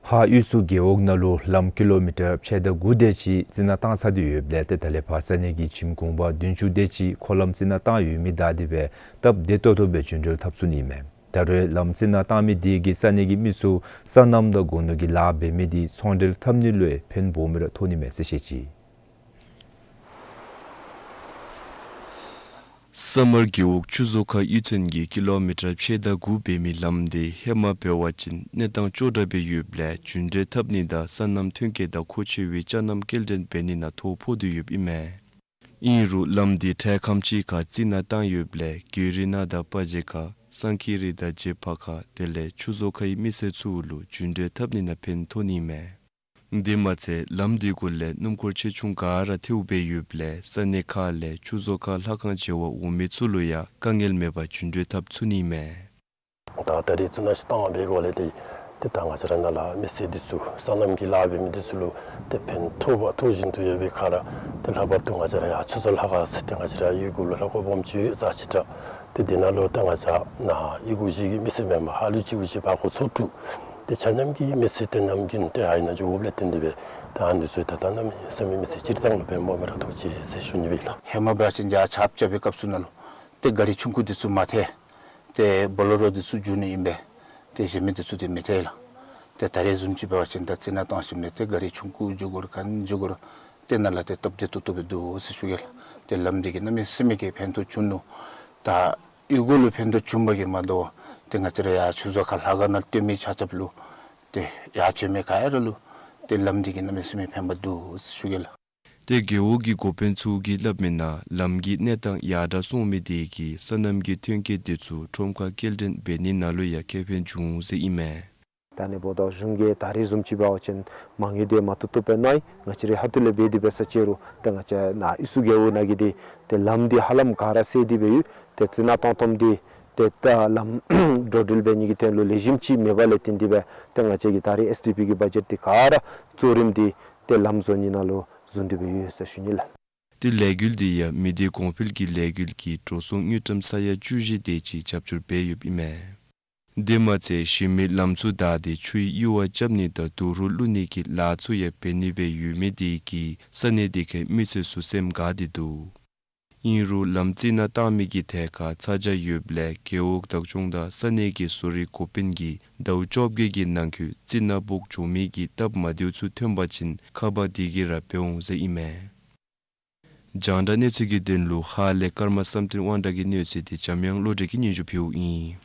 ཧཱ་གཡུས་སུ་རྒེད་འོག་ནང་ལུ་ལམ་ཀི་ལོ་མི་ཊར་ཕྱེད་དང་དགུ་དེ་ཅིག་རྩི་ནག་བཏང་ཚར་ཏེ་ཡོདཔ་ལས་ཏེ་ད་ལས་ཕར་ས་གནས་ཀྱི་ཁྱིམ་གུང་པ་བདུན་ཅུ་དེ་ཅིག་འཁོར་ལམ་རྩི་ནག་བཏང་ཡོད་མི་བདའ་སྟེ་སྦེ་སྟབས་བདེ་ཏོག་ཏོ་སྦེ་རྒྱུན་འགྲུལ་འཐབ་ཚུགས་ནི་ཨིན་མས། ད་རུང་ལམ་རྩི་ནག་བཏང་མི་དེ་གིས་ས་གནས་ཀྱི་མི་ཚུ་སོ་ནམ་དང་སྒོ་ནོར་གྱི་ལཱ་འབད་མི་དེ་ཚོང་འབྲེལ་འཐབ་ནི་ལུ་ཡང་ཕན་སྦོམ་ར་ཐོགས་ནི་མས་ཟེར་བཤད་ཅི། ས་དམར་རྒེད་འོག་ཆུ་བཟོ་ཁ་གཡུས་ཚན་གྱི་ཀི་ལོ་མི་ཊར་ཕྱེད་དང་དགུ་འབད་མི་ལམ་དེ་ཧེ་མ་འབད་བ་ཅིན་གནས་སྟངས་སྐྱོ་དྲགས་སྦེ་ཡོདཔ་ལས་རྒྱུན་འགྲུལ་འཐབ་ནི་དང་སོ་ནམ་ཐོན་སྐྱེད་དང་མཁོ་ཆེ་བའི་ཅ་རྣམ་སྐྱེལ་འདྲེན་འབད་ནི་ནང་ཐོ་ཕོག་སྟེ་ཡོདཔ་ཨིན་མས། ཨིན་རུང་ལམ་དེ་འཕྲལ་ཁམས་ཅིག་ཁར་རྩི་ནག་བཏང་ཡོདཔ་ལས་གོ་རི་ནང་དང་པ་ཇེ་ཁ་སང་ཁི་རི་དང་རྗེ་ཕ་ཁ་དེ་ལས་ཆུ་བཟོ་ཁའི་མི་སེར་ཚུ་ལུ་རྒྱུན་འགྲུལ་འཐབ་ནི་ནང་ཕན་ཐོགས་ནི་མས། དེ་མ་ཚད་ལམ་དེ་གུ་ལས་སྣུམ་འཁོར་ཆེ་ཆུང་ག་ར་ཐལཝ་སྦེ་ཡོདཔ་ལས་ས་གནས་ཁག་ལས་ཆུ་བཟོ་ཁ་ལྷ་ཁང་བྱེ་བ་འོང་མི་ཚུ་ལུ་ཡང་དཀའ་ངལ་མེད་པར་རྒྱུན་འགྲུལ་འཐབ་ཚུགས་ནི་མས། ད་ད་རེས་རྩི་ནག་ཅིག་བཏང་བའི་སྒོ་ལས་ཏེ་ཏེ་ད་ང་བཅས་ར་ནཱ་ལས་མི་སེར་འདི་ཚུ་སོ་ནམ་གྱི་ལཱ་འབད་མི་འདི་ཚུ་ལུ་ཏེ་ཕན་ཐོགས་པ་ཐོགས་བཞིན་དུ་ཡོད་པའི་ཁར་ཏེ་ལྷག་པར་དུ་ང་བཅས་ར་ཡར་ཆུ་བཟོ་ལྷ་ཁང་ཟེར་ཏེ་ང་བཅས་ར་གཡུས་སྒོ་ལུ་ལྷ་ཁང་སྦོམ་ཅིག་ཡོད་ས་ཅིག་ར། ཏེ་དེ་ནང་ལུ་ད་ང་བཅས་ནཱ་གཡུས་སྒོ་བཞི་གི་མི་སེར་མེན་པར་ཧ་ལུགས་གཅིག་པུ་ཅིག་ཕར་འགོ་ཚུགས་དྲུག། ཏེ་ཆ་མཉམ་གྱི་མི་སེར་ཏེ་ནམ་རྒྱུན་ཏེ་ཨ་ནཱ་འགྱོཝ་ལས་བརྟེན་ཏེ་སྦེ་ད་ཨ་ནི་ཚུ་ད་ད་གནམ་མེད་ས་མེད་མི་སེར་སྤྱིར་བཏང་ལུ་ཕན་པ་མེད་ར་ཐོགས་ཅི་ཟེར་ཞུ་ནི་སྦེ་ལགས། ཧེ་མ་འབད་བ་ཅིན་ཡར་ཆརཔ་རྐྱབ་པའི་སྐབས་སུ་ནང་ལུ་ཏེ་ག་རི་ཆུང་ཀུ་འདི་ཚུ་མ་ཐལ། ཏེ་བོ་ལེ་རོ་འདི་ཚུ་རྒྱུག་ནི་ཨིན་པས། ཏེ་གཞན་མི་འདི་ཚུ་ཏེ་མི་ཐལ་ལགས། ཏེ་ད་རེས་བཟུམ་ཅིག་འབད་བ་ཅིན་ད་རྩི་ནག་བཏང་ཞིནམ་ལས་ཏེ་ག་རི་ཆུང་ཀུ་རྒྱུག་དགོ་རུང་ག་ནི་རྒྱུག་དགོ་རུང་ཏེ་ནཱ་ལས་ཏེ་སྟབས་བདེ་ཏོག་ཏོ་སྦེ་འདུག་ཟེར་ཞུ་གེ་ལགས། ཏེ་ལམ་འདི་གིས་གནམ་མེད་ས་མེད་ཀྱི་ཕན་ཐོགས་བྱུང་ནུག། ད་གཡུས་སྒོ་ལུ་ཕན་ཐོགས་བྱུང་བ་གིས་མ་དོ་བར་ཏེ་ང་བཅས་ར་ཡར་ཆུ་བཟོ་ཁ་ལྷ་ཁང་ནང་སྡོད་མི་ཆ་ཁྱབ་ལུ་ཏེ་ཡར་བྱོན་མི་ག་ར་ལུ་ཏེ་ལམ་འདི་གིས་གནམ་མེད་ས་མེད་ཕན་པ་འདུག་ཟེར་ཞུ་གེ་ལགས། ཏེ་རྒེད་འོག་གི་འགོ་དཔོན་ཚུ་གིས་སླབ་མིའི་ནང་ལམ་གྱི་གནས་སྟངས་ཡར་དྲག་སོང་མི་དེ་གིས་སོ་ནམ་གྱི་ཐོན་སྐྱེད་དེ་ཚུ་ཁྲོམ་ཁར་སྐྱེལ་འདྲེན་འབད་ནི་ནང་ལུ་ཡང་ཁེ་ཕན་འབྱུང་འོང་ཟེར་ཨིན་མས། ད་ཨ་ནི་འབདཝ་ད་གཞུང་གིས་ད་རེས་བཟུམ་ཅིག་འབད་བ་ཅིན་མ་དངུལ་དེ་མ་བཏུབ་བཏུབ་སྦེ་གནང་ཡི། ང་བཅས་ར་ཧ་ཏུ་ལས་འབད་དེ་འབད་ས་ཅིག་རུང་ཏེ་ང་བཅས་ནཱ་གཡུས་སུ་རྒེད་འོག་ནང་གི་འདི་ཏེ་ལམ་འདི་ཧ་ལམ་ག་ར་སེལ་ཏེ་སྦེ་ཡོད། ཏེ་རྩི་ནག་བཏང་བཏངམ་འདི་ཏེ་ད་ལམ་འགྲོ་འགྲུལ་འབད་ནི་གི་དོན་ལུ་ལེགས་ཤོམ་ཅིག་མེད་པ་ལས་བརྟེན་ཏེ་སྦེ་ཏེ་ང་བཅས་ཀྱི་ད་རེས་ཨེསི་ཌི་པི་གི་བ་ཇེཊ་འདི་ག་ར་གཙོ་རིམ་འདི་ཏེ་ལམ་བཟོ་ནི་ནང་ལུ་བཟུང་སྟེ་སྦེ་ཡོད་ཟེར་ཞུ་ནི་ལགས། ཏེ་ལས་འགུལ་འདི་ཡང་མི་སྡེ་གོང་འཕེལ་གྱི་ལས་འགུལ་གྱིས་འགྲོ་སོང་དངུལ་ཀྲམ་ས་ཡ་བཅུ་བཞི་དེ་ཅིག་རྒྱབ་སྐྱོར་འབད་ཡོདཔ་ཨིན་མས། དེ་མ་ཚད་གཞི་མེད་ལམ་ཚུ་བདའ་སྟེ་ཆུའི་གཡུར་བ་རྐྱབ་ནི་དང་དུག་རུལ་བླུག་ནི་གི་ལཱ་ཚུ་ཡང་འབད་ནི་སྦེ་ཡོད་མི་དེ་གིས་ས་གནས་དེ་ཁའི་མི་སེར་ཚུ་སེམས་དགའ་སྟེ་འདུག། ཨིན་རུང་ལམ་རྩི་ནག་བཏང་མི་གི་ཐད་ཁར་ཚ་གྱང་ཡོདཔ་ལས་རྒེད་འོག་བདག་སྐྱོང་དང་ས་གནས་ཀྱི་བཟོ་རིག་འགོ་དཔོན་གྱིས་ཟླཝ་བཅོ་བརྒྱད་ཀྱི་ནང་འཁོད་རྩི་ནག་འབོག་འགྱོ་མི་གི་སྟབས་མ་བདེཝ་ཚུ་ཐོན་པ་ཅིན་ཁ་པར་དེ་གིས་ར་འབད་འོང་ཟེར་ཨིན་མས། རྒྱང་བསྒྲགས་གནས་ཚུལ་གྱི་དོན་ལུ་ཧཱ་ལས་ཀརྨ་བསམ་གཏན་དབང་གྲགས་ཀྱིས་གནས་ཚུལ་འདི་འཇམ་དབྱངས་བློ་གྲོས་ཀྱིས་སྙན་ཞུ་ཕུལཝ་ཨིན།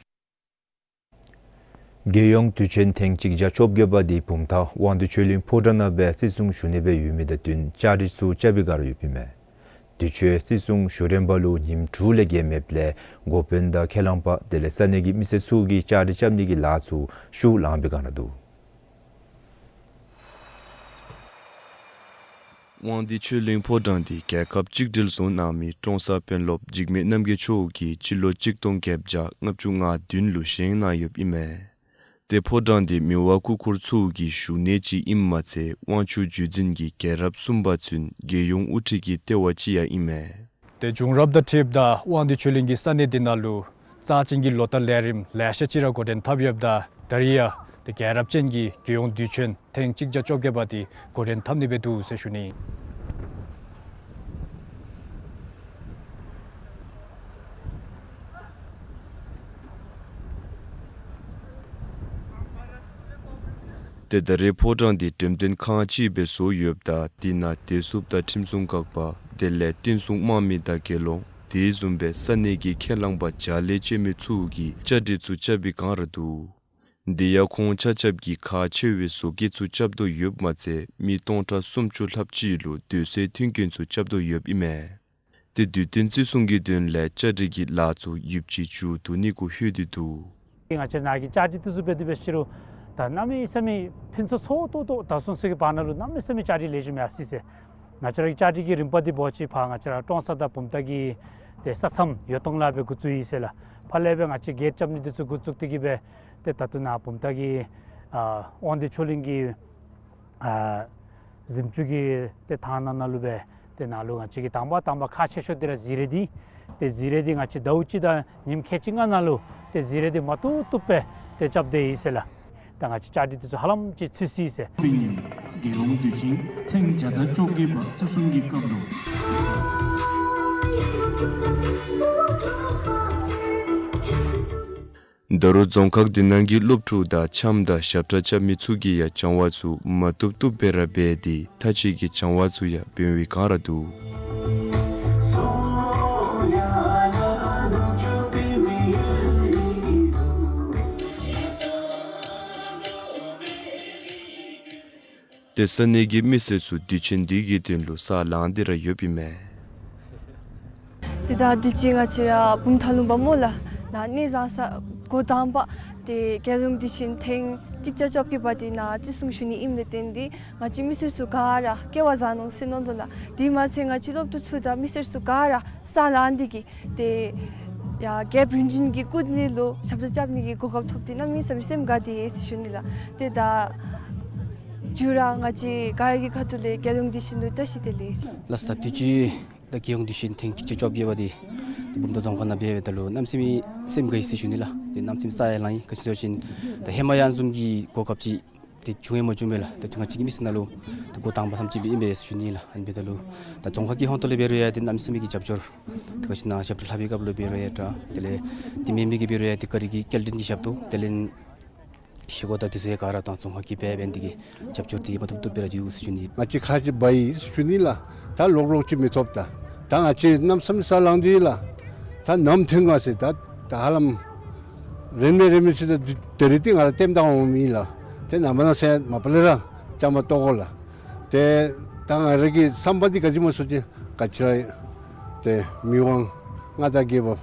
རྒྱལ་ཡོངས་དུས་ཆེན་ཐེངས་གཅིག་བརྒྱ་བཅོ་བརྒྱད་པ་འདི་བུམ་ཐང་དབང་འདུས་ཆོས་གླིང་ཕོ་བྲང་ནང་སྦེ་བརྩི་སྲུང་ཞུ་ནི་སྦེ་ཡོད་མི་དང་བསྟུན་བཅའ་སྒྲིག་ཚུ་རྐྱབ་པའི་བསྒང་ར་ཡོདཔ་ཨིན་མས། དུས་ཆེན་བརྩི་སྲུང་ཞུ་རན་པ་ལུ་ཉིནམ་དྲུག་ལས་བརྒལ་མེདཔ་ལས་འགོ་དཔོན་དང་ཁས་བླངས་པ་དེ་ལས་ས་གནས་ཀྱི་མི་སེར་ཚུ་གིས་བཅའ་སྒྲིག་རྐྱབ་ནི་གི་ལཱ་ཚུ་ཤུགས་ལང་པའི་བསྒང་ར་འདུག། དབང་འདུས་ཆོས་གླིང་ཕོ་བྲང་འདི་རྒྱལ་ཁབ་གཅིག་སྒྲིལ་བཟོ་གནང་མི་ཀྲོང་གསར་དཔོན་སློབ་འཇིགས་མེད་རྣམ་རྒྱལ་མཆོག་གིས་སྤྱི་ལོ་གཅིག་སྟོང་བརྒྱད་བརྒྱ་ལྔ་བཅུ་ང་བདུན་ལུ་བཞེངས་གནང་ཡོདཔ་ཨིན་མས། ཏེ་ཕོ་བྲང་འདི་མི་དབང་སྐུ་འཁོར་ཚུ་གི་བཞུགས་གནས་ཅིག་ཨིནམ་མ་ཚད་དབང་ཕྱུག་བརྒྱུད་འཛིན་གྱི་རྒྱལ་རབས་གསུམ་པ་ཚུན་རྒྱལ་ཡོངས་དབུ་ཁྲིད་ཀྱི་ལྟེ་བ་ཅིག་ཡང་ཨིན་མས། ཏེ་བྱུང་རབས་དང་འཁྲིལཝ་ད་དབང་འདུས་ཆོས་གླིང་གི་ས་གནས་འདི་ནང་ལུ་རྩ་ཅན་གྱི་ལོ་ལྟར་ལས་རིམ་ལེ་ཤ་ཅིག་ར་འགོ་འདྲེན་འཐབ་ཡོདཔ་ད་ད་རིས་ཡང་ཏེ་རྒྱལ་རབས་ཅན་གྱི་རྒྱལ་ཡོངས་དུས་ཆེན་ཐེངས་གཅིག་བརྒྱ་བཅོ་བརྒྱད་པ་འདི་འགོ་འདྲེན་འཐབ་ནི་སྦེ་འདུག་ཟེར་ཞུ་ནི། ཏེ་ད་རེས་ཕོ་བྲང་འདི་འགྲེམས་སྟོན་ཁང་ཅིག་སྦེ་བཟོ་ཡོདཔ་ད་དེ་ནང་བདེ་སྲུངཔ་དང་ཁྲིམས་སྲུང་འགག་པ་དེ་ལས་བསྟན་སྲུང་དམག་མི་དང་དགེ་སློང་དེ་བཟུམ་སྦེ་ས་གནས་ཀྱི་ཁས་བླངས་པ་བརྒྱ་ལས་བཅད་མེད་ཚུ་གིས་བཅའ་སྒྲིག་ཚུ་རྐྱབ་པའི་སྒང་ར་འདུག། དེ་ཡང་ཁོང་ཆ་ཁྱབ་ཀྱིས་ཁག་ཆེ་བའི་བཟོ་བཀོད་ཚུ་རྐྱབ་དོ་ཡོདཔ་མ་ཚད་མི་སྟོང་ཕྲག་སུམ་ཅུ་ལྷགཔ་ཅིག་ལུ་སྡོད་སའི་མཐུན་རྐྱེན་ཚུ་རྐྱབ་དོ་ཡོདཔ་ཨིན་མས། ཏེ་དུས་སྟོན་བརྩི་སྲུང་གི་དོན་ལས་བཅའ་སྒྲིག་གི་ལཱ་ཚུ་ཡུདཔ་ཅིག་མཇུག་བསྡུ་ནི་གུ་ལྷོད་དེ་འདུག། ང་བཅས་ནཱ་གི་བཅའ་སྒྲིག་འདི་ཚུ་འབད་དེ་འབད་ཞིནམ་ལས་ད་གནམ་མེད་ས་མེད་ཕུན་སུམ་ཚོགས་ཏོག་ཏོ་ད་སོང་ས་གི་བར་ན་ལུ་གནམ་མེད་ས་མེད་བཅའ་སྒྲིག་ལེགས་ཤོམ་ཡར་སོང་ཡི་ཟེར། ང་བཅས་ར་གི་བཅའ་སྒྲིག་གི་རིམ་པ་འདི་འབད་བ་ཅིན་ཕར་ང་བཅས་ར་ཀྲོང་གསར་དང་བུམ་ཐང་གི་ཏེ་ས་མཚམས་ཡོད་ཐོག་ལས་སྦེ་འགོ་བཙུགས་ཡི་ཟེར་ལགས། ཕར་ལས་སྦེ་ང་བཅས་གེཊ་རྐྱབ་ནི་འདི་ཚུ་འགོ་བཙུགས་ཏེ་གིས་སྦེ་ཏེ་ད་ལྟོ་ནཱ་བུམ་ཐང་གི་ཨ་དབང་འདུས་ཆོས་གླིང་གི་ཨ་གཟིམ་ཅུང་གི་ཏེ་ཐང་ནང་ན་ལུ་སྦེ་ཏེ་ནཱ་ལུ་ང་བཅས་ཀྱིས་དང་པ་དང་པ་ཁག་ཆེ་ཤོས་འདི་ར་གཟིགས་རིས་འདི་ཏེ་གཟིགས་རིས་འདི་ང་བཅས་ཟླཝ་གཅིག་དང་ཉིནམ་ཁལ་གཅིག་ལྔ་ནང་ལུ་ཏེ་གཟིགས་རིས་འདི་མ་བཏུབ་བཏུབ་སྦེ་ཏེ་རྐྱབ་སྡོད་ཡི་ཟེར་ལགས། ད་ང་བཅས་བཅའ་སྒྲིག་འདི་ཚུ་ཧ་ལམ་ཅིག་ཚུད་ཅི་ཟེར། དགེ་སློང་དུས་ཆེན་ཐེངས་བརྒྱ་དང་བཅོ་བརྒྱད་པ་བརྩི་སྲུང་གི་སྐབས་ལུ། ད་རུང་རྫོང་ཁག་འདི་ནང་གི་སློབ་ཕྲུག་དང་འཆམ་དང་ཞབས་ཁྲ་རྐྱབ་མི་ཚུ་གིས་ཡང་སྦྱང་བ་ཚུ་མ་བཏུབ་བཏུབ་སྦེ་ར་འབད་དེ་མཐའ་དཔྱད་ཀྱི་སྦྱང་བ་ཚུ་ཡང་འབད་བའི་སྒང་ར་འདུག། ཏེ་ས་གནས་ཀྱི་མི་སེར་ཚུ་དུས་ཆེན་འདི་གི་དོན་ལུ་ས་ལངས་ཏེ་ར་ཡོདཔ་ཨིན་མས། ཏེ་ད་དུས་ཅི་ང་བཅས་ར་བུམ་ཐང་ལུང་པ་སྨོ་ལགས། ནཱ་གནས་བཟང་ས་འགོ་དང་པ་ཏེ་རྒྱལ་ཡོངས་དུས་ཆེན་ཐེངས་གཅིག་བརྒྱ་བཅོ་བརྒྱད་པ་འདི་ནཱ་བརྩི་སྲུང་ཞུ་ནི་ཨིནམ་ལས་བརྟེན་ཏེ་ང་བཅས་མི་སེར་ཚུ་ག་ར་སྐལ་བ་བཟང་ནུག་ཟེར་མནོ་དོ་ལགས། དེ་མ་ཚད་ང་བཅས་སློབ་ཕྲུག་ཚུ་དང་མི་སེར་ཚུ་ག་ར་ས་ལངས་ཏེ་གིས་ཏེ་ཡར་རྒྱལཔོ་རིམ་བྱོན་གྱི་སྐུ་མདུན་ལུ་ཞབས་ཏོག་རྐྱབ་ནི་གི་གོ་སྐབས་ཐོབ་སྟེ་གནམ་མེད་ས་མེད་སེམས་དགའ་སྟེ་ཡོད་ཟེར་ཞུ་ནི་ལགས། ཏེ་ད་མཇུག་ར་ང་བཅས་ག་ར་གི་ཁ་ཐུག་ལས་རྒྱལ་ཡོངས་དུས་ཆེན་ལུ་བཀྲ་ཤིས་བདེ་ལེགས། ལགས་སོ། ད་དུས་ཅི་ད་རྒྱལ་ཡོངས་དུས་ཆེན་ཐེངས་གཅིག་བརྒྱ་བཅོ་བརྒྱད་པ་འདི་བུམ་ཐང་རྫོང་ཁག་ནང་འབད་བའི་ད་ལུ་གནམ་མེད་ས་མེད་སེམས་དགའ་ཡི་ཟེར་ཞུ་ནི་ལགས། ཏེ་གནམ་མེད་ས་མེད་ས་ཡང་ལངས་ཡི། ག་ཅི་ཟེར་བ་ཅིན་ད་ཧེ་མ་ཡང་བཟུམ་གྱི་གོ་སྐབས་ཅིག་ཏེ་བྱུང་ཡང་མ་བྱུང་པས་ལགས། ད་ང་བཅས་ཀྱི་མི་སེར་ནང་ལུ་ད་འགོ་དང་པ་བཟུམ་ཅིག་སྦེ་ཨིན་པས་ཟེར་ཞུ་ནི་ལགས། ཨ་ནི་འབདཝ་ད་ལུ་ད་རྫོང་ཁག་གི་ཧོངས་ཏོ་ལས་འབད་རུང་ཡང་ཏེ་གནམ་མེད་ས་མེད་ཀྱི་རྒྱབ་སྐྱོར། ད་ག་ཅི་ནཱ་ཞབས་ཏོག་ལྷབ་པའི་སྐབས་ལུ་འབད་རུང་ཡང་འདྲ། དེ་ལས་དེ་མེན་མི་གིས་འབད་རུང་ཡང་ཏེ་ག་ར་གིས་སྐྱེལ་འདྲེན་གྱི་ཞབས་ཏོག་དེ་ལས་བཞེས་སྒོ་དང་དེ་ཚུ་ཡང་ག་ར་ད་རྫོང་ཁག་གིས་འབད་འབད་ནི་དེ་གིས་རྒྱབ་སྐྱོར་འདི་མ་བཏུབ་བཏུབ་སྦེ་ར་ཡོད་ཟེར་ཞུ་ནི། ང་བཅས་ཁག་ཅིག་འབག་ཡི་ཟེར་ཞུ་ནི་ལགས། ད་ལོག་ལོག་ཅིག་མི་ཐོབ། ད་ད་ང་བཅས་གནམ་མེད་ས་མེད་ས་ལངས་ཏེ་ཡོད་ལགས། ད་ནམ་ཐོན་ག་ཟེར་ད་ད་ཧ་ལམ་རན་མས་རན་མས་ཟེར་ད་ད་རིས་འདི་ང་ར་ལྟདམོ་བལྟ་འོངམ་ཨིན་ལགས། ཏེ་ནངས་པ་གནངས་ཚེ་མ་པ་ལས་ར་བཅའ་མར་གཏོགས་དགོ་ལགས། ཏེ་ད་ང་ར་གི་བསམ་པ་འདི་ག་ཅི་སྨོ་ཟེར་བ་ཅིན་ག་ཅི་ར་ཏེ་མི་དབང་མངའ་བདག་རྒྱལ་པོ་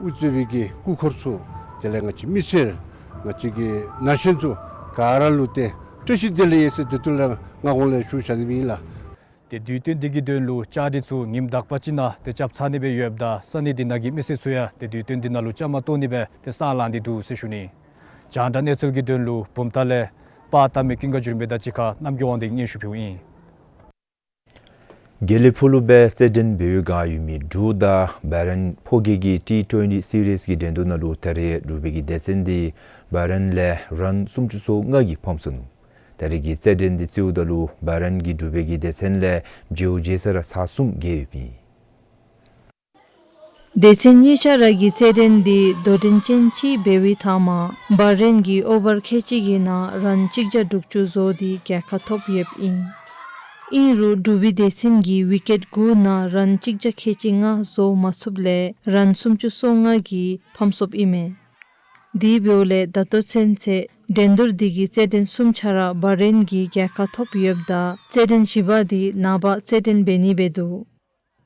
དབུ་གཙོས་པའི་གི་སྐུ་འཁོར་ཚུ་དེ་ལས་ང་བཅས་མི་སེར་ང་བཅས་ཀྱི་ན་གཞོན་ཚུ་ག་ར་ལུ་ཏེ་བཀྲ་ཤིས་བདེ་ལེགས་ཡོད་ཟེར་དེ་ཚུ་ལས་སྔ་གོང་ལས་ཞུ་བཞག་ནི་ཨིན་ལགས། ཏེ་དུས་སྟོན་འདི་གི་དོན་ལུ་བཅའ་སྒྲིག་ཚུ་ཉིནམ་དག་པ་ཅིག་ནང་ཏེ་རྐྱབ་ཚར་ནི་སྦེ་ཡོདཔ་ད་ས་གནས་འདི་ནང་གི་མི་སེར་ཚུ་ཡང་ཏེ་དུས་སྟོན་འདི་ནང་ལུ་བཅའ་མར་གཏོགས་ནི་སྦེ་ཏེ་ས་ལངས་ཏེ་འདུག་ཟེར་ཞུ་ནི། རྒྱང་བསྒྲགས་གནས་ཚུལ་གྱི་དོན་ལུ་བུམ་ཐང་ལས་པར་བཏབ་མི་ཀུན་དགའ་འགྱུར་མེད་དང་གཅིག་ཁར་རྣམ་རྒྱལ་དབང་འདུས་ཀྱིས་སྙན་ཞུ་ཕུལཝ་ཨིན། དགེ་ལེགས་ཕུག་ལུ་སྦེ་རྩེད་འགྲན་འབད་བའི་སྒང་ཡོད་མི་འབྲུག་དང་བྷ་རེན་ཕོ་སྐྱེས་ཀྱི་ཊི་ཊུ་ཝེན་ཊི་སི་རིསི་གི་འགྲན་བསྡུར་ནང་ལུ་ད་རེས་འབྲུག་པའི་གི་སྡེ་ཚན་འདི་བྷ་རེན་ལས་རཱན་སུམ་ཅུ་སོ་ལྔ་གིས་ཕམ་སོ་ནུག། ད་རེས་ཀྱི་རྩེད་འགྲན་འདི་རྩེཝ་ད་ལུ་བྷ་རེན་གྱིས་འབྲུག་པའི་གི་སྡེ་ཚན་ལས་བརྗེ་བོ་བརྗེ་ས་ར་ཚར་གསུམ་རྒྱལ་ཡོདཔ་ཨིན། སྡེ་ཚན་གཉིས་ཆ་ར་གི་རྩེད་འགྲན་འདི་དོ་འགྲན་ཅན་ཅིག་འབད་བའི་མཐའ་མར་བྷ་རེན་གྱིས་ཨོ་བར་ཁལ་གཅིག་གི་ནང་རཱན་གཅིག་བརྒྱ་དྲུག་ཅུ་བཟོ་སྟེ་རྒྱལ་ཁ་ཐོབ་ཡོདཔ་ཨིན། ཨིན་རུང་འབྲུག་པའི་སྡེ་ཚན་གྱིས་ཝི་ཀེཊ་དགུ་ནང་རཱན་གཅིག་བརྒྱ་ཁལ་གཅིག་ལྔ་བཟོ་མ་ཚུགསཔ་ལས་རཱན་སུམ་ཅུ་སོ་ལྔ་གིས་ཕམ་སོཔ་ཨིན་མས། དེ་འབདཝ་ལས་ད་ལྟོ་ཚུན་ཚོད་འགྲན་བསྡུར་འདི་གི་རྩེད་འགྲན་གསུམ་ཆ་ར་བྷ་རེན་གྱིས་རྒྱལ་ཁ་ཐོབ་ཡོདཔ་ད་རྩེད་འགྲན་བཞི་པ་འདི་ནངས་པ་རྩེད་འགྲན་འབད་ནི་སྦེ་འདུག།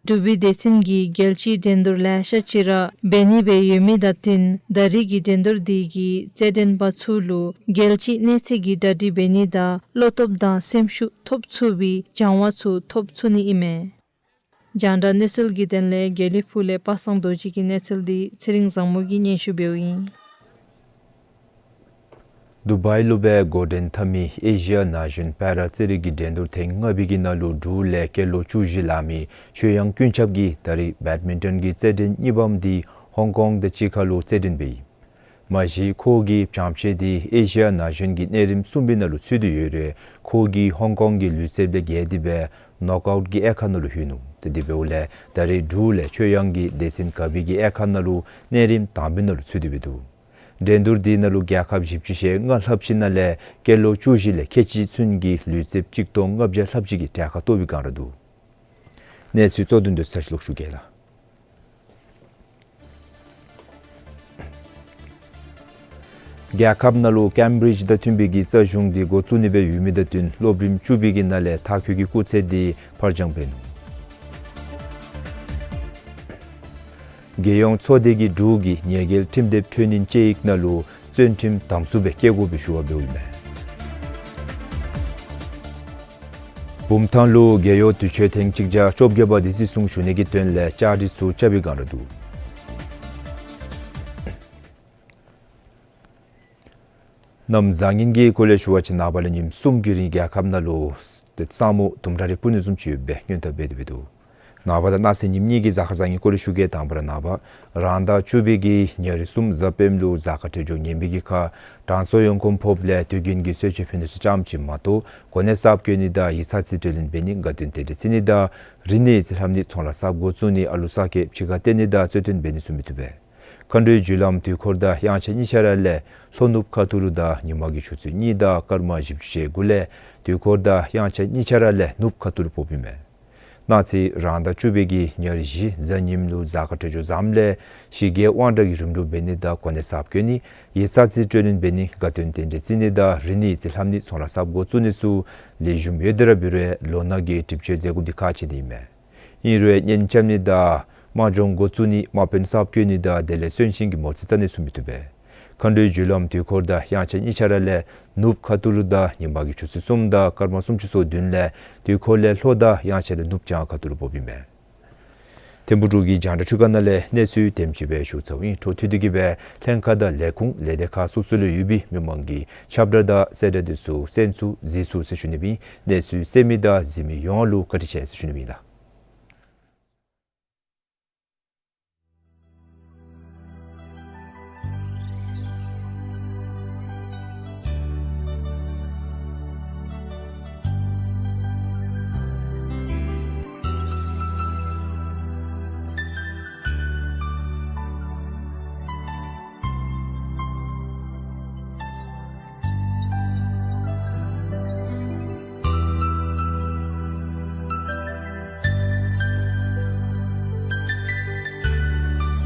འབྲུག་པའི་སྡེ་ཚན་གྱིས་རྒྱལ་སྤྱིའི་འགྲན་བསྡུར་ལེ་ཤ་ཅིག་ར་འབད་ནི་སྦེ་ཡོད་མི་དང་བསྟུན་ད་རེས་ཀྱི་འགྲན་བསྡུར་འདི་གིས་རྩེད་འགྲན་པ་ཚུ་ལུ་རྒྱལ་སྤྱིའི་གནས་ཚད་ཀྱི་གྲ་སྒྲིག་འབད་ནི་དང་བློ་སྟོབས་དང་སེམས་ཤུགས་ཐོབ་ཚུགས་པའི་སྦྱང་བ་ཚུ་ཐོབ་ཚུགས་ནི་ཨིན་མས། རྒྱང་བསྒྲགས་གནས་ཚུལ་གྱི་དོན་ལས་དགེ་ལེགས་ཕུག་ལས་པ་སངས་རྡོ་རྗེ་གི་གནས་ཚུལ་འདི་ཚེ་རིང་བཟང་མོ་གིས་སྙན་ཞུ་འབདཝ་ཨིན། དུ་བཱའི་ལུ་སྦེ་འགོ་འདྲེན་འཐབ་མི་ཨེ་ཤི་ཡ་ན་གཞོན་པེ་ར་རྩེད་རིགས་ཀྱི་འགྲན་བསྡུར་ཐེངས་ལྔ་པའི་གི་ནང་ལུ་འབྲུག་ལས་སྐྱེས་ལོ་བཅུ་བཞི་ལང་མི་ཆོས་དབྱངས་ཀུན་ཁྱབ་ཀྱིས་ད་རེས་བེཌ་མིན་ཊོན་གྱི་རྩེད་འགྲན་གཉིས་པམ་འདི་ཧོང་ཀོང་དང་གཅིག་ཁར་ལུ་རྩེད་འགྲན་འབད་ཡི། མ་གཞི་ཁོ་གི་བྱམས་བརྩེ་འདི་ཨེ་ཤི་ཡ་ན་གཞོན་གྱི་གནས་རིམ་གསུམ་པའི་ནང་ལུ་ཚུད་དེ་ཡོད་རུང་ཁོ་གིས་ཧོང་ཀོང་གི་ལུས་རྩལཔ་ལས་བརྒལ་ཏེ་སྦེ་ནོག་ཨའུཊ་གི་དབྱེ་ཁག་ནང་ལུ་ལྷོད་ནུག། ཏེ་དེ་འབདཝ་ལས་ད་རེས་འབྲུག་ལས་ཆོས་དབྱངས་ཀྱིས་སྡེ་ཚན་ག་པའི་གི་དབྱེ་ཁག་ནང་ལུ་གནས་རིམ་དང་པའི་ནང་ལུ་ཚུད་དེ་སྦེ་འདུག། འགྲན་བསྡུར་འདི་ནང་ལུ་རྒྱལ་ཁབ་བཞི་བཅུ་ཞེ་ལྔ་ལྷགཔ་ཅིག་ནང་ལས་སྐྱེས་ལོ་བཅུ་བཞི་ལས་ཁལ་གཅིག་ཚུན་གྱི་ལུས་རྩལཔ་གཅིག་སྟོང་ལྔ་བརྒྱ་ལྷགཔ་ཅིག་གིས་གྲལ་ཁར་གཏོགས་པའི་བསྒང་ར་འདུག། གནས་ཚུལ་གཙོ་དོན་དུ་ས་ཤི་ལོག་ཞུ་གེ་ལགས། རྒྱལ་ཁབ་ནང་ལུ་ཀེམ་བི་རིཇ་དང་མཐུན་པའི་གི་རྩ་གཞུང་འདི་འགོ་བཙུགས་ནི་སྦེ་ཡོད་མི་དང་བསྟུན་སློབ་རིམ་བཅུ་པའི་གི་ནང་ལས་མཐར་འཁྱོལ་གྱི་སྐུགས་ཚད་འདི་ཕར་འགྱངས་འབད་ནུག། རྒྱལ་ཡོངས་ཚོགས་སྡེ་གི་འབྲུག་གི་ཉེས་འགེལ་ཁྲིམས་དེབ་འཕྲོས་ཉེན་དཔྱད་ཡིག་ནང་ལུ་བཙོན་ཁྲིམས་དམ་སུ་སྦེ་བཀལ་དགོ་པའི་ཞུ་བ་འབདཝ་ཨིན་མས། བུམ་ཐང་ལུ་རྒྱལ་ཡོངས་དུས་ཆེན་ཐེངས་གཅིག་བརྒྱ་བཅོ་བརྒྱད་པ་འདི་བརྩི་སྲུང་ཞུ་ནི་གི་དོན་ལས་བཅའ་སྒྲིག་ཚུ་རྐྱབ་པའི་བསྒང་ར་འདུག། གནམ་བཟང་ངན་གྱི་སྐོར་ལས་ཞུ་བ་ཅིན་ནངས་པ་ལས་ཉིནམ་གསུམ་གྱི་རིང་རྒྱལ་ཁབ་ནང་ལུ་ས་སྨུག་དུམ་གྲ་རེ་སྤུབ་ནི་བཟུམ་ཅིག་ཡོད་པའི་སྔོན་བརྡ་འབད་དེ་འབད་འདུག། ནངས་པ་དང་གནངས་ཚེ་ཉིནམ་གཉིས་ཀྱི་གཟའ་སྐར་བཟང་ངན་སྐོར་ལས་ཞུ་གེ། དང་པ་ར་ནངས་པ་རང་ཟླ་བཅུ་པའི་གི་ཉེར་གསུམ་གཟའ་སྤེནམ་ལུ་གཟའ་སྐར་འཕྲོད་སྦྱོར་ངན་པའི་གི་ཁར་དྲང་སྲོང་ཡོངས་གོང་ཕོགཔ་ལས་དུས་རྒྱུན་གྱི་གསོལ་མཆོད་ཕུལ་ནི་ཚུ་ཙམ་ཅིག་མ་གཏོགས་གོ་གནས་གསརཔ་བཀོད་ནི་དང་ཡིག་ཚང་རྩིས་སྤྲོད་ལེན་འབད་ནི་དགའ་སྟོན་རྟེན་འབྲེལ་བརྩི་ནི་དང་རིག་གནས་རྩིས་ལྷབ་ནི་ཚོང་ལཱ་གསརཔ་འགོ་བཙུགས་ནི་ཨ་ལུ་གསར་སྐྱེས་ཕྱི་ཁར་བཏོན་ནི་དང་རྩོད་དོན་འབད་ནི་ཚུ་མི་བཏུབ་པས། མཁའ་འགྲོའི་རྒྱུ་ལམ་དུས་འཁོར་དང་དབྱངས་འཆར་གཉིས་ཆ་ར་ལས་ལྷོ་ནུབ་ཁ་ཐུག་ལུ་དང་ཉིན་མ་གི་ཆུ་ཚོད་གཉིས་དང་སྐར་མ་བཞི་བཅུ་ཞེ་དགུ་ལས་དུས་འཁོར་དང་དབྱངས་འཆར་གཉིས་ཆ་ར་ལས་ནུབ་ཁ་ཐུག་ལུ་ཕོགཔ་ཨིན་མས། གནངས་ཚེ་རང་ཟླ་བཅུ་པའི་གི་ཉེར་བཞི་གཟའ་ཉིམ་ལུ་གཟའ་སྐར་འཕྲོད་སྦྱོར་བཟངམ་ལས་ཞི་རྒྱས་དབང་དྲག་གི་རིམ་གྲོ་འབད་ནི་དང་གོ་གནས་གསརཔ་བཀོད་ནི་ཡིག་ཚང་རྩིས་སྤྲོད་ལེན་འབད་ནི་དགའ་སྟོན་རྟེན་འབྲེལ་བརྩི་ནི་དང་རིག་གནས་རྩིས་ལྷབ་ནི་ཚོང་ལཱ་གསརཔ་འགོ་བཙུགས་ནི་ཚུ་ལེགས་ཤོམ་ཡོད་དེ་ར་འབད་རུང་ལོ་ན་གི་གྲིབ་བཅོས་མཛད་དགོཔ་འདི་ཁག་ཆེ་ནི་ཨིན་མས། ཨིན་རུང་གཉེན་རྐྱབ་ནི་དང་དམག་སྦྱོང་འགོ་བཙུགས་ནི་དམག་དཔོན་གསརཔ་བསྐོ་ནི་དང་དེ་ལས་གསོན་གཤིན་གྱི་མོ་རྩིས་བལྟ་ནི་ཚུ་མི་བཏུབ་པས། མཁའ་འགྲོའི་རྒྱུ་ལམ་དུས་འཁོར་དང་དབྱངས་འཆར་གཉིས་ཆ་ར་ལས་ནུབ་ཁ་ཐུག་ལུ་དང་ཉིན་མ་གི་ཆུ་ཚོད་གསུམ་དང་སྐར་མ་སུམ་ཅུ་སོ་བདུན་ལས་དུས་འཁོར་ལས་ལྷོ་དང་དབྱངས་འཆར་ལས་ནུབ་བྱང་ཁ་ཐུག་ལུ་ཕོགཔ་ཨིན་མས། ཐིམ་ཕུག་འབྲུག་གི་རྒྱང་བསྒྲགས་ཁྲུས་ཁང་ནང་ལས་གནས་ཚུལ་དེམ་ཅིག་སྦེ་ཞུ་ཚརཝ་ཨིན། འཕྲོ་མཐུད་དེ་གིས་སྦེ་ལྷན་ཁག་དང་ལས་ཁུངས་ལས་སྡེ་ཁག་སོ་སོ་ལུ་ཡོད་པའི་མི་མང་གི་ཁྱབ་བསྒྲགས་དང་གསལ་བསྒྲགས་འདི་ཚུ་གསན་ཚུགས་གཟིགས་ཚུགས་ཟེར་ཞུ་ནི་ཨིན། གནས་ཚུལ་གསན་མི་དང་གཟིགས་མི་ཡོངས་ལུ་བཀའ་དྲིན་ཆེ་ཟེར་ཞུ་ནི་ཨིན་ལགས།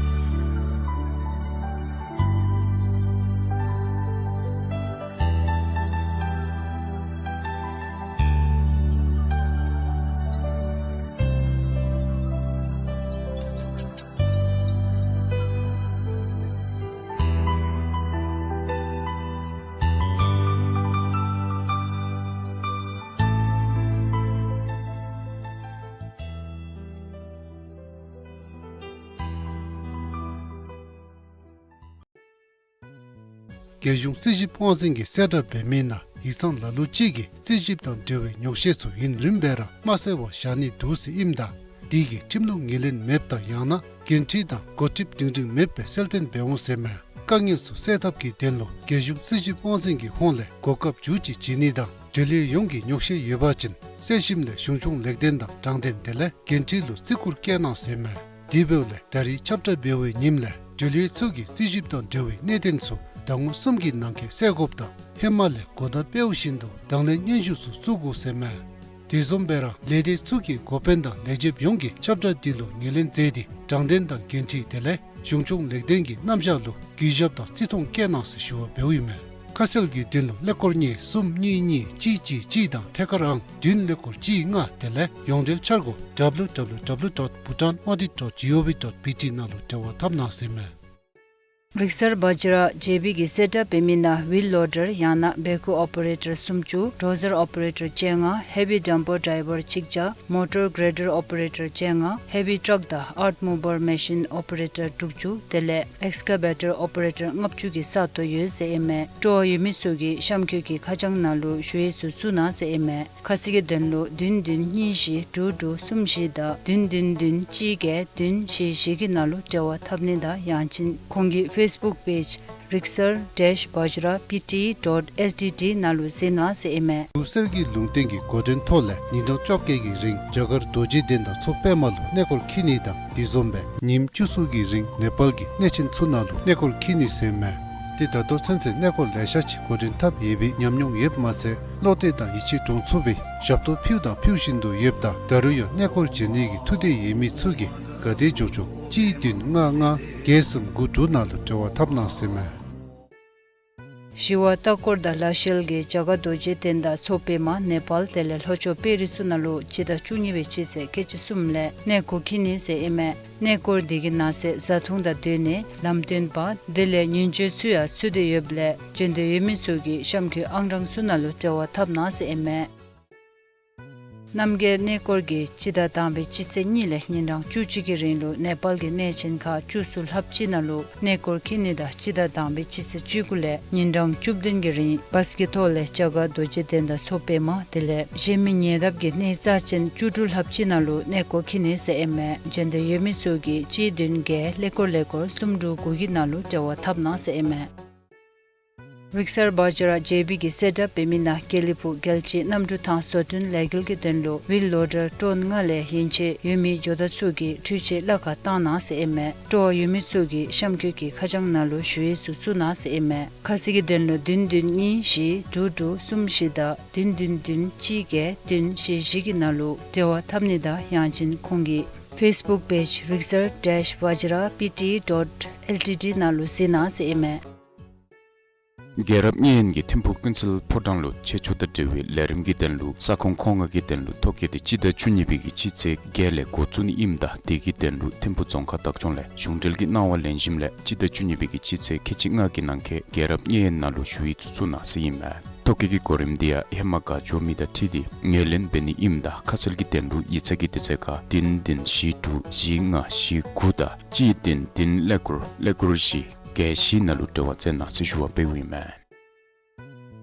རྒྱལ་གཞུང་རྩིས་ཞིབ་དབང་འཛིན་གྱིས་གསལ་བསྒྲགས་འབད་མི་ནང་ཡིག་ཚང་ལ་ལུ་ཅིག་གིས་རྩིས་ཞིབ་དང་འབྲེལ་བའི་ཉོག་བཤད་ཚུ་ཡུན་རིངམོ་སྦེ་ར་མ་གསལ་བར་བཞག་ནི་འདུག་ཟེར་ཨིནམ་ད་དེ་གིས་ཁྲིམས་ལུགས་ངོས་ལེན་མེདཔ་དང་ཡང་ན་འགན་འཁྲི་དང་འགོ་ཁྲིདཔ་སྒྲིང་སྒྲིང་མེདཔ་སྦེ་གསལ་སྟོན་འབད་འོང་ཟེར་མས། དཀའ་ངལ་ཚུ་སེལ་ཐབས་ཀྱི་དོན་ལུ་རྒྱལ་གཞུང་རྩིས་ཞིབ་དབང་འཛིན་གྱི་ཧོངས་ལས་གོ་སྐབས་མཇུག་ཅིག་བྱིན་ནི་དང་འབྲེལ་ཡོད་ཡོངས་ཀྱིས་ཉོག་བཤད་ཡོད་པ་ཅིན་གསན་ཞིནམ་ལས་གཞུང་སྐྱོང་ལེགས་ལྡན་དང་དྲང་བདེན་དེ་ལས་འགན་འཁྲི་ལུ་བརྩི་བཀུར་བསྐྱེད་གནང་ཟེར་མས། དེ་འབདཝ་ལས་ད་རིས་ཁྱབ་བསྒྲགས་འབད་བའི་ཉིནམ་ལས་འབྲེལ་ཡོད་ཚུ་གིས་རྩིས་ཞིབ་དང་འབྲེལ་བའི་གནད་དོན་ཚུ་ཟླ་ངོ་གསུམ་གྱི་ནང་འཁོད་སེལ་དགོཔ་དང་ཧེ་མ་ལས་གོ་བརྡ་སྤེལཝ་བཞིན་དུ་དང་ལེན་སྙན་ཞུ་ཚུ་བཙུགས་དགོ་ཟེར་མས། དེ་བཟུམ་སྦེ་ར་ལས་སྡེ་ཚུ་གི་འགོ་དཔོན་དང་ལས་བྱེདཔ་ཡོངས་ཀྱིས་ཁྱབ་བསྒྲགས་འདི་ལུ་ངོས་ལེན་མཛད་དེ་དྲང་བདེན་དང་འགན་འཁྲི་དེ་ལས་གཞུང་སྐྱོང་ལེགས་ལྡན་གྱི་རྣམ་གཞག་ལུ་གུས་ཞབས་དང་བརྩི་མཐོང་བསྐྱེད་གནང་ཟེར་ཞུ་བ་འབདཝ་ཨིན་མས། ཁ་གསལ་གྱི་དོན་ལུ་ཀླད་ཀོར་གཉིས་གསུམ་གཉིས་གཉིས་གཅིག་གཅིག་གཅིག་དང་ཐད་ཀར་ཨང་བདུན་ཀླད་ཀོར་གཅིག་ལྔ་དེ་ལས་ཡོངས་འབྲེལ་འཆར་སྒོ་W W W dot bhutan audit dot gov dot B T ནང་ལུ་འབྲེལ་བ་འཐབ་གནང་ཟེར་མས། རིག་གསར་བཛྲ་ཇེ་བི་གིས་གསལ་བསྒྲགས་འབད་མི་ནང་ཝིལ་ལོ་ཌར་ཡང་ན་བེ་ཁུ་ཨོ་པ་རེ་ཊར་སུམ་ཅུ། ཌོ་ཟར་ཨོ་པ་རེ་ཊར་བཅོ་ལྔ། ཧེ་བི་ཌམ་པར་ཌའི་ཝར་གཅིག་བརྒྱ། མོ་ཊར་གྲེ་ཌར་ཨོ་པ་རེ་ཊར་བཅོ་ལྔ། ཧེ་བི་ཊག་དང་ཨརཐ་མུ་བར་མེ་ཤིན་ཨོ་པ་རེ་ཊར་དྲུག་ཅུ་དེ་ལས་ཨེགསི་ཀ་བེ་ཊར་ཨོ་པ་རེ་ཊར་ལྔ་བཅུ་གི་ས་སྟོང་ཡོད་ཟེར་ཨིན་མས། སྤྲོ་བ་ཡོད་མི་ཚུ་གིས་གཤམ་འཁོད་ཀྱི་ཁ་བྱང་ནང་ལུ་ཞུ་ཡིག་ཚུ་བཙུགས་གནང་ཟེར་ཨིན་མས། ཁ་གསལ་གྱི་དོན་ལུ་བདུན་བདུན་གཉིས་བཞི་དྲུག་དྲུག་གསུམ་བཞི་དང་བདུན་བདུན་བདུན་གཅིག་བརྒྱད་བདུན་བཞི་བཞི་གི་ནང་ལུ་འབྲེལ་བ་འཐབ་ནི་དང་ཡང་ཅིན་ཁོང་གི་ཕེསི་བུཀ་པེཇ་Rigsar dash Bajra P T dot L T D ནང་ལུ་གཟིགས་གནང་ཟེར་ཨིན་མས། འབྲུག་གསེར་གྱི་ལུང་བསྟན་གྱི་འགོ་འདྲེན་ཐོག་ལས་ཉིན་གྲངས་བཅོ་བརྒྱད་ཀྱི་རིང་རྒྱ་གར་རྡོ་རྗེ་གདན་དང་མཚོ་པདྨ་ལུ་གནས་སྐོར་འཁྱིད་ནི་དང་དེ་བཟུམ་སྦེ་ཉིནམ་བཅུ་གསུམ་གྱི་རིང་ནེ་པཱལ་གྱི་གནས་ཆེན་ཚུ་ནང་ལུ་གནས་སྐོར་འཁྱིད་ནི་ཟེར་མས། ད་ལྟོ་ཚུན་ཚོད་གནས་སྐོར་ལེ་ཤ་ཅིག་འགོ་འདྲེན་འཐབ་ཡོད་པའི་ཉམས་མྱོང་ཡོདཔ་མ་ཚད་བློ་གཏད་དང་ཡིད་ཆེས་འདྲོངས་ཚུགས་པའི་ཞབས་ཏོག་ཕུལཝ་དང་ཕུལ་བཞིན་དུ་ཡོདཔ་ད་ད་རུང་ཡང་གནས་སྐོར་བྱོན་ནི་གི་ཐུགས་འདོད་ཡོད་མི་ཚུ་གིས་ག་དེ་མགྱོགས་མགྱོགས་གཅིག་བདུན་ལྔ་ལྔ་བརྒྱད་གསུམ་དགུ་དྲུག་ནང་ལུ་འབྲེལ་བ་འཐབ་གནང་ཟེར་ཨིན་མས། ཞི་བ་ལྟ་སྐོར་དང་ལ་ཤུལ་གྱི་རྒྱ་གར་རྡོ་རྗེ་གདན་དང་མཚོ་པདྨ་ནེ་པཱལ་དེ་ལས་ལྷོ་ཕྱོགས་པེ་རི་ཚུ་ནང་ལུ་སྤྱི་ཟླ་བཅུ་གཉིས་པའི་སྤྱི་ཚེས་ཁལ་གཅིག་གསུམ་ལས་གནས་སྐོར་འཁྱིད་ནི་ཟེར་ཨིན་མས། གནས་སྐོར་འདི་གི་ནང་གསེས་བཟའ་འཐུང་དང་སྡོད་གནས་ལམ་སྟོན་པ་དེ་ལས་ཉིན་མཆོད་ཚུ་ཡང་འཚོལ་དོ་ཡོདཔ་ལས་བྱོན་འདོད་ཡོད་མི་ཚུ་གིས་གཤམ་འཁོད་ཨང་གྲངས་ཚུ་ནང་ལུ་འབྲེལ་བ་འཐབ་གནང་ཟེར་ཨིན་མས། རྣམ་རྒྱལ་གནས་སྐོར་གྱིས་སྤྱི་ཟླ་དང་པའི་སྤྱི་ཚེས་གཉིས་ལས་ཉིན་གྲངས་བཅུ་གཅིག་གི་རིང་ལུ་ནེ་པཱལ་གྱི་གནས་ཆེན་ཁག་བཅུ་གསུམ་ལྷགཔ་ཅིག་ནང་ལུ་གནས་སྐོར་འཁྱིད་ནི་དང་སྤྱི་ཟླ་དང་པའི་སྤྱི་ཚེས་བཅུ་དགུ་ལས་ཉིན་གྲངས་བཅུ་བདུན་གྱི་རིང་བཱས་ཀྱི་ཐོག་ལས་རྒྱ་གར་རྡོ་རྗེ་གདན་དང་མཚོ་པདྨ་དེ་ལས་གཞན་མི་ཉེ་འདབས་ཀྱི་གནས་རྩ་ཅན་བཅུ་དྲུག་ལྷགཔ་ཅིག་ནང་ལུ་གནས་སྐོར་འཁྱིད་ནི་ཟེར་ཨིན་མས། བྱོན་འདོད་ཡོད་མི་ཚུ་གིས་གཅིག་བདུན་བརྒྱད་ཀླད་ཀོར་ཀླད་ཀོར་གསུམ་དྲུག་དགུ་གི་ནང་ལུ་འབྲེལ་བ་འཐབ་གནང་ཟེར་ཨིན་མས། རིག་གསར་བཛྲ་ཇེ་བི་གིས་གསལ་བསྒྲགས་འབད་མི་ནང་དགེ་ལེགས་ཕུག་རྒྱལ་སྤྱིའི་གནམ་གྲུ་ཐང་བཟོ་སྐྲུན་ལས་འགུལ་གྱི་དོན་ལུ་ཝིལ་ལོ་ཌར་ཊོན་ལྔ་ལས་ཡན་ཆད་ཡོད་མི་ཇོ་བདག་ཚུ་གིས་འཕྲུལ་ཆས་གླ་ཁར་བཏང་གནང་ཟེར་ཨིན་མས། སྤྲོ་བ་ཡོད་མི་ཚུ་གིས་གཤམ་འཁོད་ཀྱི་ཁ་བྱང་ནང་ལུ་ཞུ་ཡིག་ཚུ་བཙུགས་གནང་ཟེར་ཨིན་མས། ཁ་གསལ་གྱི་དོན་ལུ་བདུན་བདུན་གཉིས་བཞི་དྲུག་དྲུག་གསུམ་བཞི་དང་བདུན་བདུན་བདུན་གཅིག་བརྒྱད་བདུན་བཞི་བཞི་གི་ནང་ལུ་འབྲེལ་བ་འཐབ་ནི་དང་ཡང་ཅིན་ཁོང་གི་ཕེསི་བུཀ་པེཇ་རིག་གསར་dash vajra P T dot L T D ནང་ལུ་གཟིགས་གནང་ཟེར་ཨིན་མས། རྒྱལ་རབས་བརྙན་གྱི་ཐིམ་ཕུག་ཀུན་གསལ་ཕོ་བྲང་ལུ་ཆོས་ཕྱོགས་དང་འབྲེལ་བའི་ལས་རིམ་གྱི་དོན་ལུ་ས་ཁོངས་མཁོ་མངགས་ཀྱི་དོན་ལུ་ཐོ་བཀོད་དེ་སྤྱི་ཟླ་བཅུ་གཉིས་པའི་གི་སྤྱི་ཚེས་བརྒྱད་ལས་འགོ་བཙུགས་ནི་ཨིནམ་ད་དེ་གི་དོན་ལུ་ཐིམ་ཕུག་རྫོང་ཁག་བདག་སྐྱོང་ལས་གཞུང་འབྲེལ་གྱི་གནང་བ་ལེན་ཞིནམ་ལས་སྤྱི་ཟླ་བཅུ་གཉིས་པའི་གི་སྤྱི་ཚེས་ཁལ་གཅིག་ལྔ་གི་ནང་འཁོད་རྒྱལ་རབས་བརྙན་ནང་ལུ་ཞུ་ཡིག་ཚུ་བཙུགས་གནང་ཟེར་ཨིན་མས། ཐོ་བཀོད་ཀྱི་གོ་རིམ་འདི་ཡང་ཧེ་མ་ག་འགྱོ་མི་དང་འཁྲིལ་ཏེ་ངོས་ལེན་འབད་ནི་ཨིནམ་ད་ཁ་གསལ་གྱི་དོན་ལུ་ཡིག་ཚང་གི་དུས་ཚོད་ཁར་བདུན་བདུན་བཞི་དྲུག་བཞི་ལྔ་བཞི་དགུ་དང་གཅིག་བདུན་བདུན་ཀླད་ཀོར་ཀླད་ཀོར་བཞི་བརྒྱད་བཞི་ནང་ལུ་འབྲེལ་བ་མཛད་གནང་ཟེར་ཞུ་བ་འབདཝ་ཨིན་མས།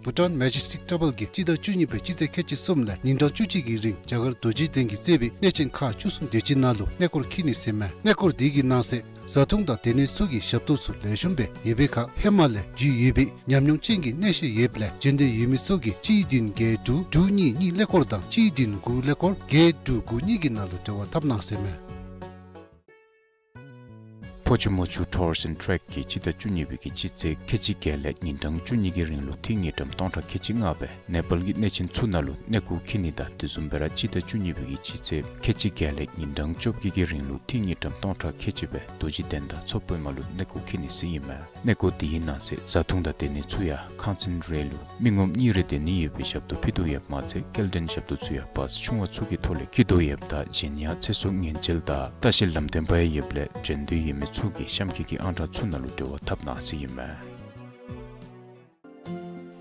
བྷུ་ཊཱན་མེ་ཇེ་སི་ཊིག་ཊེམ་པལ་གྱིས་སྤྱི་ཟླ་བཅུ་གཉིས་པའི་སྤྱི་ཚེས་ཁལ་གཅིག་གསུམ་ལས་ཉིན་གྲངས་བཅུ་གཅིག་གི་རིང་རྒྱ་གར་རྡོ་རྗེ་གདན་གྱིས་གཙོས་པའི་གནས་ཆེན་ཁག་བཅུ་གསུམ་དེ་ཅིག་ནང་ལུ་གནས་སྐོར་འཁྱིད་ནི་ཟེར་ཨིན་མས། གནས་སྐོར་འདི་གི་ནང་གསེས་བཟའ་འཐུང་དང་སྡོད་གནས་ཚུ་གི་ཞབས་ཏོག་ཚུ་ལེགས་ཤོམ་སྦེ་ཡོད་པའི་ཁར་ཧེ་མ་ལས་རྒྱུས་ཡོད་པའི་ཉམས་མྱོང་ཅན་གྱི་གནས་བཤད་ཡོདཔ་ལས་བྱོན་འདོད་ཡོད་མི་ཚུ་གིས་གཅིག་བདུན་བརྒྱད་དྲུག་དྲུག་གཉིས་གཉིས་ཀླད་ཀོར་དང་གཅིག་བདུན་དགུ་ཀླད་ཀོར་བརྒྱད་དྲུག་དགུ་གཉིས་ཀྱི་ནང་ལུ་འབྲེལ་བ་འཐབ་གནང་ཟེར་ཨིན་མས། ཕོ་ཆུ་མོ་ཆུ་ཊུར་ཨེནཌ་ཊེག་གིས་སྤྱི་ཟླ་བཅུ་གཉིས་པའི་གི་སྤྱི་ཚེས་ཁལ་གཅིག་བརྒྱད་ལས་ཉིན་གྲངས་བཅུ་གཉིས་ཀྱི་རིང་ལུ་ཏི་ངེ་ཊམ་སྟོང་ཕྲག་ཁལ་གཅིག་ལྔ་སྦེ་ནེ་པཱལ་གྱི་གནས་ཆེན་ཚུ་ནང་ལུ་གནས་སྐོར་འཁྱིད་ནི་དང་དེ་བཟུམ་སྦེ་ར་སྤྱི་ཟླ་བཅུ་གཉིས་པའི་གི་སྤྱི་ཚེས་ཁལ་གཅིག་བརྒྱད་ལས་ཉིན་གྲངས་བཅོ་བརྒྱད་ཀྱི་རིང་ལུ་ཏི་ངེ་ཊམ་སྟོང་ཕྲག་ཁལ་གཅིག་སྦེ་རྡོ་རྗེ་གདན་དང་མཚོ་པདྨ་ལུ་གནས་སྐོར་འཁྱིད་ནི་ཟེར་ཨིན་མས། གནས་སྐོར་འདི་གི་ནང་གསེས་བཟའ་འཐུང་དང་སྡོད་གནས་ཚུ་ཡང་ཁང་ཚན་རེ་ལུ་མི་ངོམ་གཉིས་རེ་སྡོད་ནི་ཡོད་པའི་ཞབས་ཏོག་ཕུལ་དོ་ཡོདཔ་མ་ཚད་སྐྱེལ་འདྲེན་ཞབས་ཏོག་ཚུ་ཡང་བཱས་ཆུང་བ་ཚུ་གི་ཐོག་ལས་འཁྱིད་དོ་ཡོདཔ་ད་གཞན་ཡང་ཚེ་སྲོག་ཉེན་བཅོལ་དང་ལྟ་བཤལ་ལམ་སྟོན་པ་ཡང་ཡོདཔ་ལས་བྱོན་འདོད་ཡོད་མི་ཚུ་གིས་གཤམ་འཁོད་ཀྱི་ཨང་གྲངས་ཚུ་ནང་ལུ་འབྲེལ་བ་འཐབ་གནང་ཟེར་ཨིན་མས།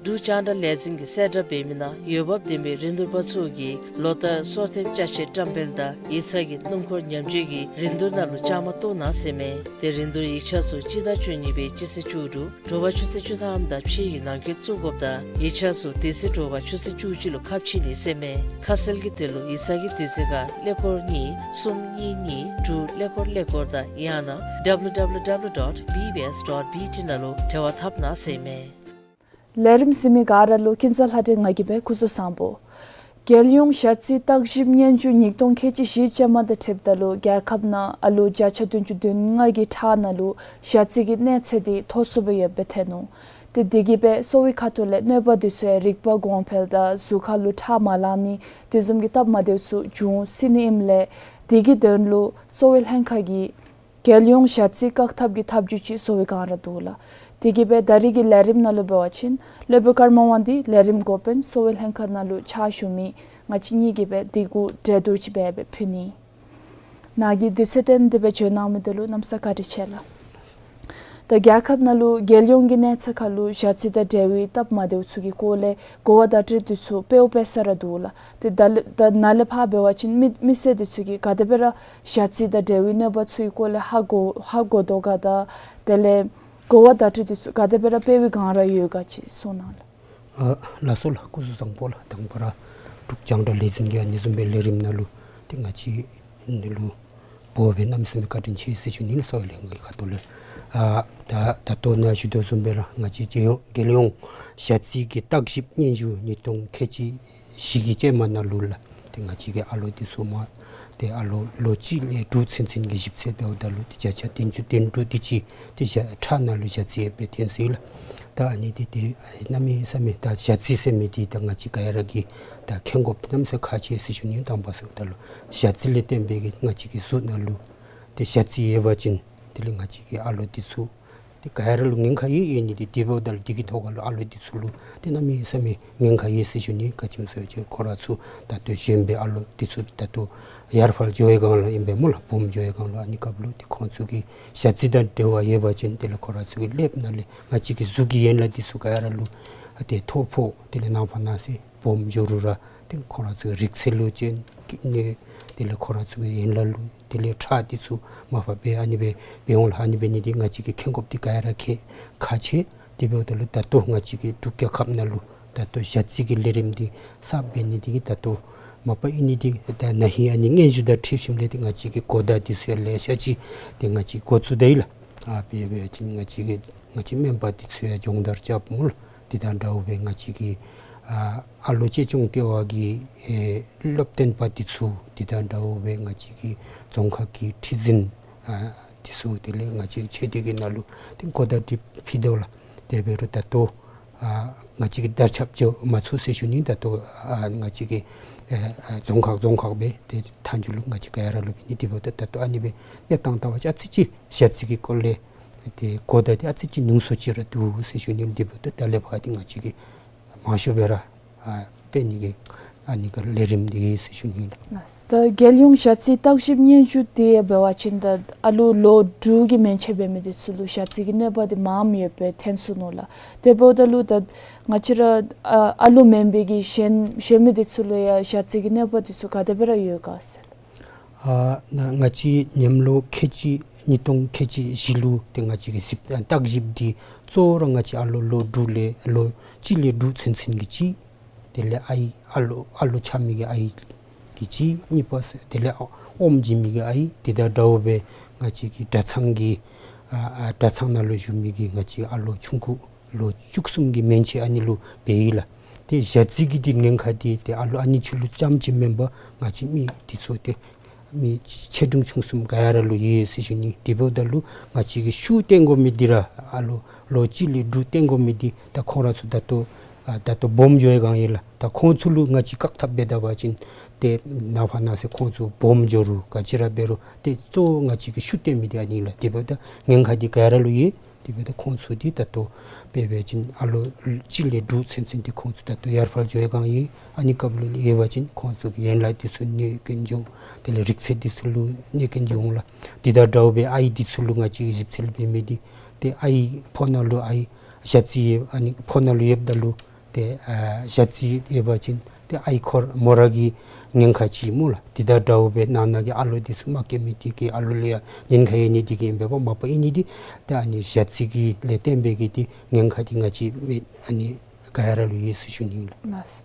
འབྲུག་རྒྱང་བསྒྲགས་ལས་འཛིན་གྱིས་གསལ་བསྒྲགས་འབད་མི་ནང་འོས་འབབ་ལྡན་པའི་རིན་བསྡུར་པ་ཚུ་གིས་ལོ་ལྟར་སོར་ཐེབས་ཅ་ཆས་བཀྲམ་སྤེལ་དང་ཡིག་ཚང་གི་སྣུམ་འཁོར་ཉམས་བཅོས་ཀྱི་རིན་བསྡུར་ནང་ལུ་བཅའ་མར་གཏོགས་གནང་ཟེར་ཨིན་མས། དེ་རིན་བསྡུར་ཡིག་ཆ་ཚུ་སྤྱི་ཟླ་བཅུ་གཉིས་པའི་སྤྱི་ཚེས་བཅུ་དྲུག་དྲོ་པ་ཆུ་ཚོད་བཅུ་ཐམ་དང་ཕྱེད་ཀྱི་ནང་འཁོད་བཙུགས་དགོཔ་དང་ཡིག་ཆ་ཚུ་དེ་ཚེ་དྲོ་པ་ཆུ་ཚོད་བཅུ་གཅིག་ལུ་ཁ་ཕྱེ་ནི་ཟེར་ཨིན་མས། ཁ་གསལ་གྱི་དོན་ལུ་ཡིག་ཚང་གི་དུས་ཚོད་ཁར་ཀླད་ཀོར་གཉིས་གསུམ་གཉིས་གཉིས་དྲུག་ཀླད་ཀོར་ཀླད་ཀོར་དང་ཡང་ན་W W W dot B B S dot B T ནང་ལུ་འབྲེལ་བ་འཐབ་གནང་ཟེར་ཨིན་མས། ལས་རིམ་གཟིགས་མི་ག་ར་ལུ་ཀུན་བཟང་ལྷ་སྒྲོན་ང་གིས་སྦེ་སྐུ་གཟུགས་བཟང་པོ། རྒྱལ་ཡོངས་ཞ་རྩི་བརྟག་ཞིབ་སྙན་ཞུ་ཉིས་སྟོང་ཁལ་གཅིག་བཞི་ཅན་མ་དང་འཁྲིལཝ་ད་ལུ་རྒྱལ་ཁབ་ནང་ཨ་ལོ་བརྒྱ་ཆ་བདུན་ཅུ་དོན་ལྔ་གི་ཁྲག་ནང་ལུ་ཞ་རྩི་གི་གནས་ཚད་འདི་མཐོ་སུ་སྦེ་ཡོདཔ་སྦེ་ཐོན་ནུག། ཏེ་འདི་གིས་སྦེ་གསོ་བའི་ཁ་ཐུག་ལས་གནོད་པ་འདི་ཚུ་ཡང་རིག་པ་གོང་འཕེལ་དང་གཟུགས་ཁ་ལུ་ཁྲག་མ་ལང་ནི་དེ་བཟུམ་གྱི་སྟབས་མ་བདེཝ་ཚུ་འབྱུང་སྲིད་ནི་ཨིནམ་ལས་འདི་གི་དོན་ལུ་གསོ་བའི་ལྷན་ཁག་གིས་རྒྱལ་ཡོངས་ཞ་རྩི་བཀག་ཐབས་ཀྱི་ཐབས་བྱུས་ཅིག་བཟོ་བའི་བསྒང་ར་འདུག་ལགས། དེ་གིས་སྦེ་ད་རིས་ཀྱི་ལས་རིམ་ནང་ལུ་འབད་བ་ཅིན་སློབ་དཔོན་ཀརྨ་དབང་འདུས་ལས་རིམ་འགོ་དཔོན་གསོ་བའི་ལྷན་ཁག་ནང་ལུ་ཕྱག་ཞུ་མི་ང་བཅས་གཉིས་ཀྱིས་སྦེ་འདི་གུ་གྲོས་བསྡུར་ཅིག་འབད་སྦེ་ཕུལ་ནི། ནཱ་གི་དུས་ཚོད་བཏོན་ཏེ་སྦེ་བྱོན་གནང་མི་འདི་ལུ་གནམ་ས་བཀའ་དྲིན་ཆེ་ལགས། ད་རྒྱལ་ཁབ་ནང་ལུ་རྒྱལ་ཡོངས་ཀྱི་གནས་ཚད་ཁར་ལུ་ཞ་རྩི་དང་འབྲེལ་བའི་སྟབས་མ་བདེཝ་ཚུ་གི་སྐོར་ལས་གོ་བ་བརྡ་སྤྲོད་འདི་ཚུ་སྤེལཝ་སྤེལ་ས་ར་འདུག་ལགས། ཏེ་ད་ལས་ད་ནཱ་ལས་ཕར་འབད་བ་ཅིན་མི་མི་སེར་འདི་ཚུ་གིས་ག་དེ་སྦེ་ར་ཞ་རྩི་དང་འབྲེལ་བའི་གནོད་པ་ཚུ་གི་སྐོར་ལས་ཧ་གོ་ཧ་གོ་དོ་ག་དང་དེ་ལས་གོ་བ་བརྡ་སྤྲོད་འདི་ཚུ་ག་དེ་སྦེ་ར་སྤེལ་བའི་བསྒང་ར་ཡོད་ག་ཅིག་གསུང་གནང་ལགས། ཨ་ལགས་སོ་ལགས། སྐུ་གཟུགས་བཟང་པོ་ལགས། དང་པ་ར་འབྲུག་རྒྱང་བསྒྲགས་ལས་འཛིན་གྱི་ཨ་ནི་བཟུམ་སྦེ་ལས་རིམ་ནང་ལུ་ཏེ་ང་བཅས་ནཱ་ལུ་འབོ་སྦེ་གནམ་མེད་ས་མེད་བཀའ་དྲིན་ཆེ་ཟེར་ཞུ་ནི་ལགས། གསོ་བའི་ལྷན་ཁག་གི་ཁ་ཐུག་ལས། ཨ་ད་ད་ལྟོ་ནཱ་ཞུ་དོ་བཟུམ་སྦེ་ར་ང་བཅས་རྒྱལ་ཡོངས་རྒྱལ་ཡོངས་ཞ་རྩི་གི་བརྟག་ཞིབ་སྙན་ཞུ་ཉིས་སྟོང་ཁལ་གཅིག་བཞི་གི་ཅན་མ་ནང་ལུ་ལགས། ང་བཅས་ཀྱི་ཨ་ལོ་འདི་ཚུ་མ་ཏེ་ཨ་ལོ་ལོ་གཅིག་ལས་དྲུག་ཚུན་ཚོད་ཀྱི་ཞིབ་འཚོལ་འབདཝ་ད་ལུ་ཏེ་བརྒྱ་ཆ་བདུན་ཅུ་དོན་དྲུག་དེ་ཅིག་ཏེ་ཞ་ཁྲག་ནང་ལུ་ཞ་རྩི་ཡོདཔ་སྦེ་ཐོན་སོ་ཡི་ལགས། ད་ཨ་ནི་འདི་ཏེ་གནམ་མེད་ས་མེད་ད་ཞ་རྩི་ཟེར་མི་འདི་ད་ང་བཅས་ག་ར་གིས་ད་མཁྱེན་དགོཔ་འདི་གནམ་མེད་ས་མེད་ཁག་ཆེ་ཟེར་ཞུ་ནི། དང་པ་ཟེརཝ་ད་ལུ་ཞ་རྩི་ལས་བརྟེན་པའི་གི་ང་བཅས་ཀྱི་གཟུགས་ནང་ལུ་ཏེ་ཞ་རྩི་ཡོད་པ་ཅིན་དེ་ལས་ང་བཅས་ཀྱི་ཨ་ལོ་འདི་ཚུ་ཏེ་ག་ར་ལུ་ཉེན་ཁ་ཡོད་ཡོད་ནི་འདི། དེ་འབདཝ་ད་ལུ་འདི་གི་ཐོག་ཁ་ལུ་ཨ་ལོ་འདི་ཚུ་ལུ་ཏེ་གནམ་མེད་ས་མེད་ཉེན་ཁ་ཡོད་ཟེར་ཞུ་ནི། ག་ཅི་སྨོ་ཟེར་བ་ཅིན་ཁོང་ར་ཚུ་ད་ལྟོ་གཞོན་པའི་ཨ་ལོ་འདི་ཚུ་ད་ལྟོ་ཡར་ཕར་འགྱོ་བའི་སྒང་ལུ་ཨིན་པས་སྨོ་ལགས། སྦོམ་འགྱོ་བའི་སྒང་ལུ། ཨ་ནི་སྐབས་ལུ་ཏེ་ཁོང་ཚུ་གི་ཞ་རྩི་དང་འབྲེལ་བ་ཡོད་པ་ཅིན་དེ་ལས་ཁོང་ར་ཚུ་གི་ཀླདཔ་ནང་ལས་ང་བཅས་ཀྱི་གཟུགས་ཀྱི་ཡན་ལག་འདི་ཚུ་ག་ར་ལུ་ཏེ་ཐོ་ཕོག་དེ་ལས་ནངས་པ་གནངས་ཚེ་སྦོམ་འགྱོ་རུང་ར་ཏེ་ཁོང་ར་ཚུ་རིག་རྩལ་ལུ་ཅིག་གནོད། དེ་ལས་ཁོང་ར་ཚུ་གི་ཡན་ལག་ལུ་དེ་ལས་ཁྲག་འདི་ཚུ་མར་ཕབ་སྦེ་ཨ་ནི་སྦེ་འབད་འོང་ལགས། ཨ་ནི་འབད་ནི་འདི་ང་བཅས་ཀྱིས་མཁྱེན་དགོཔ་འདི་ག་ར་གིས་ཁག་ཆེ། དེ་འབདཝ་ད་ལུ་ད་ལྟོ་ང་བཅས་ཀྱི་འབྲུག་རྒྱལ་ཁབ་ནང་ལུ་ད་ལྟོ་ཞ་རྩི་གི་ལས་རིམ་འདི་གསརཔ་འབད་ནི་འདི་གིས་ད་ལྟོ་མ་པ་ཨིན་ནི་འདི་ད་ན་ཧིང་ཨ་ནི་སྙན་ཞུ་དང་འཁྲིལ་ཞིནམ་ལས་ཏེ་ང་བཅས་ཀྱི་གོ་བརྡ་འདི་ཚུ་ཡང་ལེ་ཤ་ཅིག་ཏེ་ང་བཅས་འགོ་བཙུགས་ད་ཡི་ལགས། ཨ་དཔེ་འབད་བ་ཅིན་ང་བཅས་ཀྱི་ང་བཅས་སྨན་པ་འདི་ཚུ་ཡང་སྦྱོང་བརྡར་རྐྱབ་སྨོ་ལགས། དེ་དང་འདྲཝ་སྦེ་ང་བཅས་ཀྱི་ཨ་ཨ་ལོ་གཅེས་སྐྱོང་ལྟེ་བ་གི་ཨེ་སློབ་སྟོན་པ་འདི་ཚུ། དེ་དང་འདྲཝ་སྦེ་ང་བཅས་ཀྱི་རྫོང་ཁག་གི་ཁྲི་འཛིན་ཨ་འདི་ཚུ་དེ་ལས་ང་བཅས་ཆེ་འདི་གི་ནང་ལུ་ཏེ་གོ་བརྡ་འདི་ཕུལ་དོ་ལགས། དེ་འབད་རུང་ད་ལྟོ་ཨ་ང་བཅས་ཀྱིས་དར་ཁྱབ་འགྱོ་མ་ཚུགས་ཟེར་ཞུ་ནི། ད་ལྟོ་ཨ་ང་བཅས་ཀྱི་ཨ་ཨ་རྫོང་ཁག་རྫོང་ཁག་སྦེ་ཏེ་མཐའ་མཇུག་ལུ་ང་བཅས་ག་ར་ལུ་འབད་ནི། དེ་འབདཝ་ད་ད་ལྟོ་ཨ་ནི་སྦེ་གནས་སྟངས་ལྟ་བ་ཅིན་ཨ་ཙི་ཅིག་ཞ་རྩི་གི་སྐོར་ལས་ཏེ་གོ་བརྡ་འདི་ཨ་ཙི་ཅིག་ཉུང་སུ་ཅིག་ར་འདུག་ཟེར་ཞུ་ནི། དེ་འབདཝ་ད་ད་ལས་ཕར་འདི་ང་བཅས་ཀྱིས་མང་ཤོས་སྦེ་ར་ཨ་སྤེལ་ནི་གི་ཨ་ནི་གི་ལས་རིམ་འདི་ཟེར་ཞུ་ནི་ལགས། ད་རྒྱལ་ཡོངས་ཞ་རྩི་བརྟག་ཞིབ་སྙན་ཞུ་འདི་འབད་བ་ཅིན་ད་ཨ་ལོ་ལོ་དྲུག་གི་མན་ཆད་འབད་མི་འདི་ཚུ་ལུ་ཞ་རྩི་གི་གནོད་པ་འདི་མངམ་ཡོདཔ་སྦེ་ཐོན་སོ་ནུག་ལགས། དེ་འབདཝ་ད་ལུ་ད་ང་བཅས་ར་ཨ་ཨ་ལོ་མེན་པའི་གི་གཞན་གཞན་མི་འདི་ཚུ་ལུ་ཡང་ཞ་རྩི་གི་གནོད་པ་འདི་ཚུ་ག་དེ་སྦེ་ར་ཡོད་ག་ཟེར། ཨ་ན་ང་བཅས་ཉམས་ལོ་ཁལ་གཅིག་ཉིས་སྟོང་ཁལ་གཅིག་བཞི་ལུ་ཏེ་ང་བཅས་ཀྱི་ཞིབ་ཨ་བརྟག་ཞིབ་འདི་གཙོ་བོ་ར་ང་བཅས་ཨ་ལོ་ལོ་དྲུག་ལས་ལོ་གཅིག་ལས་དྲུག་ཚུན་ཚོད་ཀྱི་གཅིག། དེ་ལས་ཨའི་ཨ་ལོ་ཨ་ལོ་ཆགས་མི་གི་ཨའི་གི་གཅིག། གཉིས་པ་ཟེར་དེ་ལས་ཨོམ་བྱིན་མི་གི་ཨའི། དེ་དང་འདྲཝ་སྦེ་ང་བཅས་ཀྱི་གྲྭ་ཚང་གི་ཨ་ཨ་གྲྭ་ཚང་ནང་ལུ་བཞུགས་མི་གི་ང་བཅས་ཨ་ལོ་ཆུང་ཀུ་ལོ་བཅུ་གསུམ་གྱི་མན་ཆད་ཨ་ནི་ལུ་འབད་ཡི་ལགས། ཏེ་ཞ་རྩི་གི་འདི་ཉེན་ཁ་འདི་ཏེ་ཨ་ལོ་ཨ་ནི་ཚུ་ལུ་ཙམ་ཅིག་མེན་པར་ང་བཅས་མི་འདི་ཚུ་ཏེ་མི་ཆེ་འབྲིང་ཆུང་གསུམ་ག་ར་ལུ་ཡོད་ཟེར་ཞུ་ནི། དེ་འབདཝ་ད་ལུ་ང་བཅས་ཀྱིས་ཤུགས་བཏོན་དགོ་མི་འདི་ར་ཨ་ལོ་ལོ་གཅིག་ལས་དྲུག་བཏོན་དགོ་མི་འདི་ད་ཁོང་ར་ཚུ་ད་ལྟོ་ཨ་ད་ལྟོ་སྦོམ་འགྱོ་བའི་སྒང་ཨིན་ལགས། ད་ཁོང་ཚུ་ལུ་ང་བཅས་བཀག་ཐབས་འབད་ད་པ་ཅིན་ཏེ་ནངས་པ་གནངས་ཚེ་ཁོང་ཚུ་སྦོམ་འགྱོ་རུང་ག་ཅི་ར་འབད་རུང་ཏེ་གཙོ་བོ་ང་བཅས་ཀྱིས་ཤུགས་བཏོན་མི་འདི་ཨ་ནི་ལགས། དེ་འབདཝ་ད་ཉེན་ཁ་འདི་ག་ར་ལུ་ཡོད། དེ་འབདཝ་ད་ཁོང་ཚུ་འདི་ད་ལྟོ་དཔེ་འབད་བ་ཅིན་ཨ་ལོ་གཅིག་ལས་དྲུག་ཚུན་ཚོད་འདི་ཁོང་ཚུ་ད་ལྟོ་ཡར་ཕར་འགྱོ་བའི་སྒང་ཨིན། ཨ་ནི་སྐབས་ལུ་ཡོད་པ་ཅིན་ཁོང་ཚུ་གི་ཡན་ལག་འདི་ཚུ་གནོད་སྐྱོན་འབྱུང་། དེ་ལས་རིག་རྩལ་འདི་ཚུ་ལུ་གནོད་སྐྱོན་འབྱུང་ལགས། དེ་དང་འདྲཝ་སྦེ་ཨའི་འདི་ཚུ་ལུ་ང་བཅས་ཞིབ་འཚོལ་འབད་མི་འདི་ཏེ་ཨའི་ཕོཝ་ནང་ལུ་ཨའི་ཞ་རྩི་ཡོད་ཨ་ནི་ཕོཝ་ནང་ལུ་ཡོདཔ་ད་ལུ་ཏེ་ཨ་ཞ་རྩི་ཡོད་པ་ཅིན་ཏེ་ཨའི་ཁོ་ར་མོ་ར་གི་ཉེན་ཁ་ཅིག་སྨོ་ལགས། དེ་དང་འདྲཝ་སྦེ་ནང་ན་གི་ཨ་ལོ་འདི་ཚུ་མ་སྐྱེ་མི་འདི་གི་ཨ་ལོ་ལུ་ཡང་ཉེན་ཁ་ཡོད་ནི་འདི་གིས་ཨིན་པས། མ་པ་ཨིན་ནི་འདི་ཏེ་ཨ་ནི་ཞ་རྩི་གི་ལས་བརྟེན་པའི་གི་འདི་ཉེན་ཁ་འདི་ང་བཅས་མི་ཨ་ནི་ག་ར་ལུ་ཡོད་ཟེར་ཞུ་ནི་ལགས། ལགས།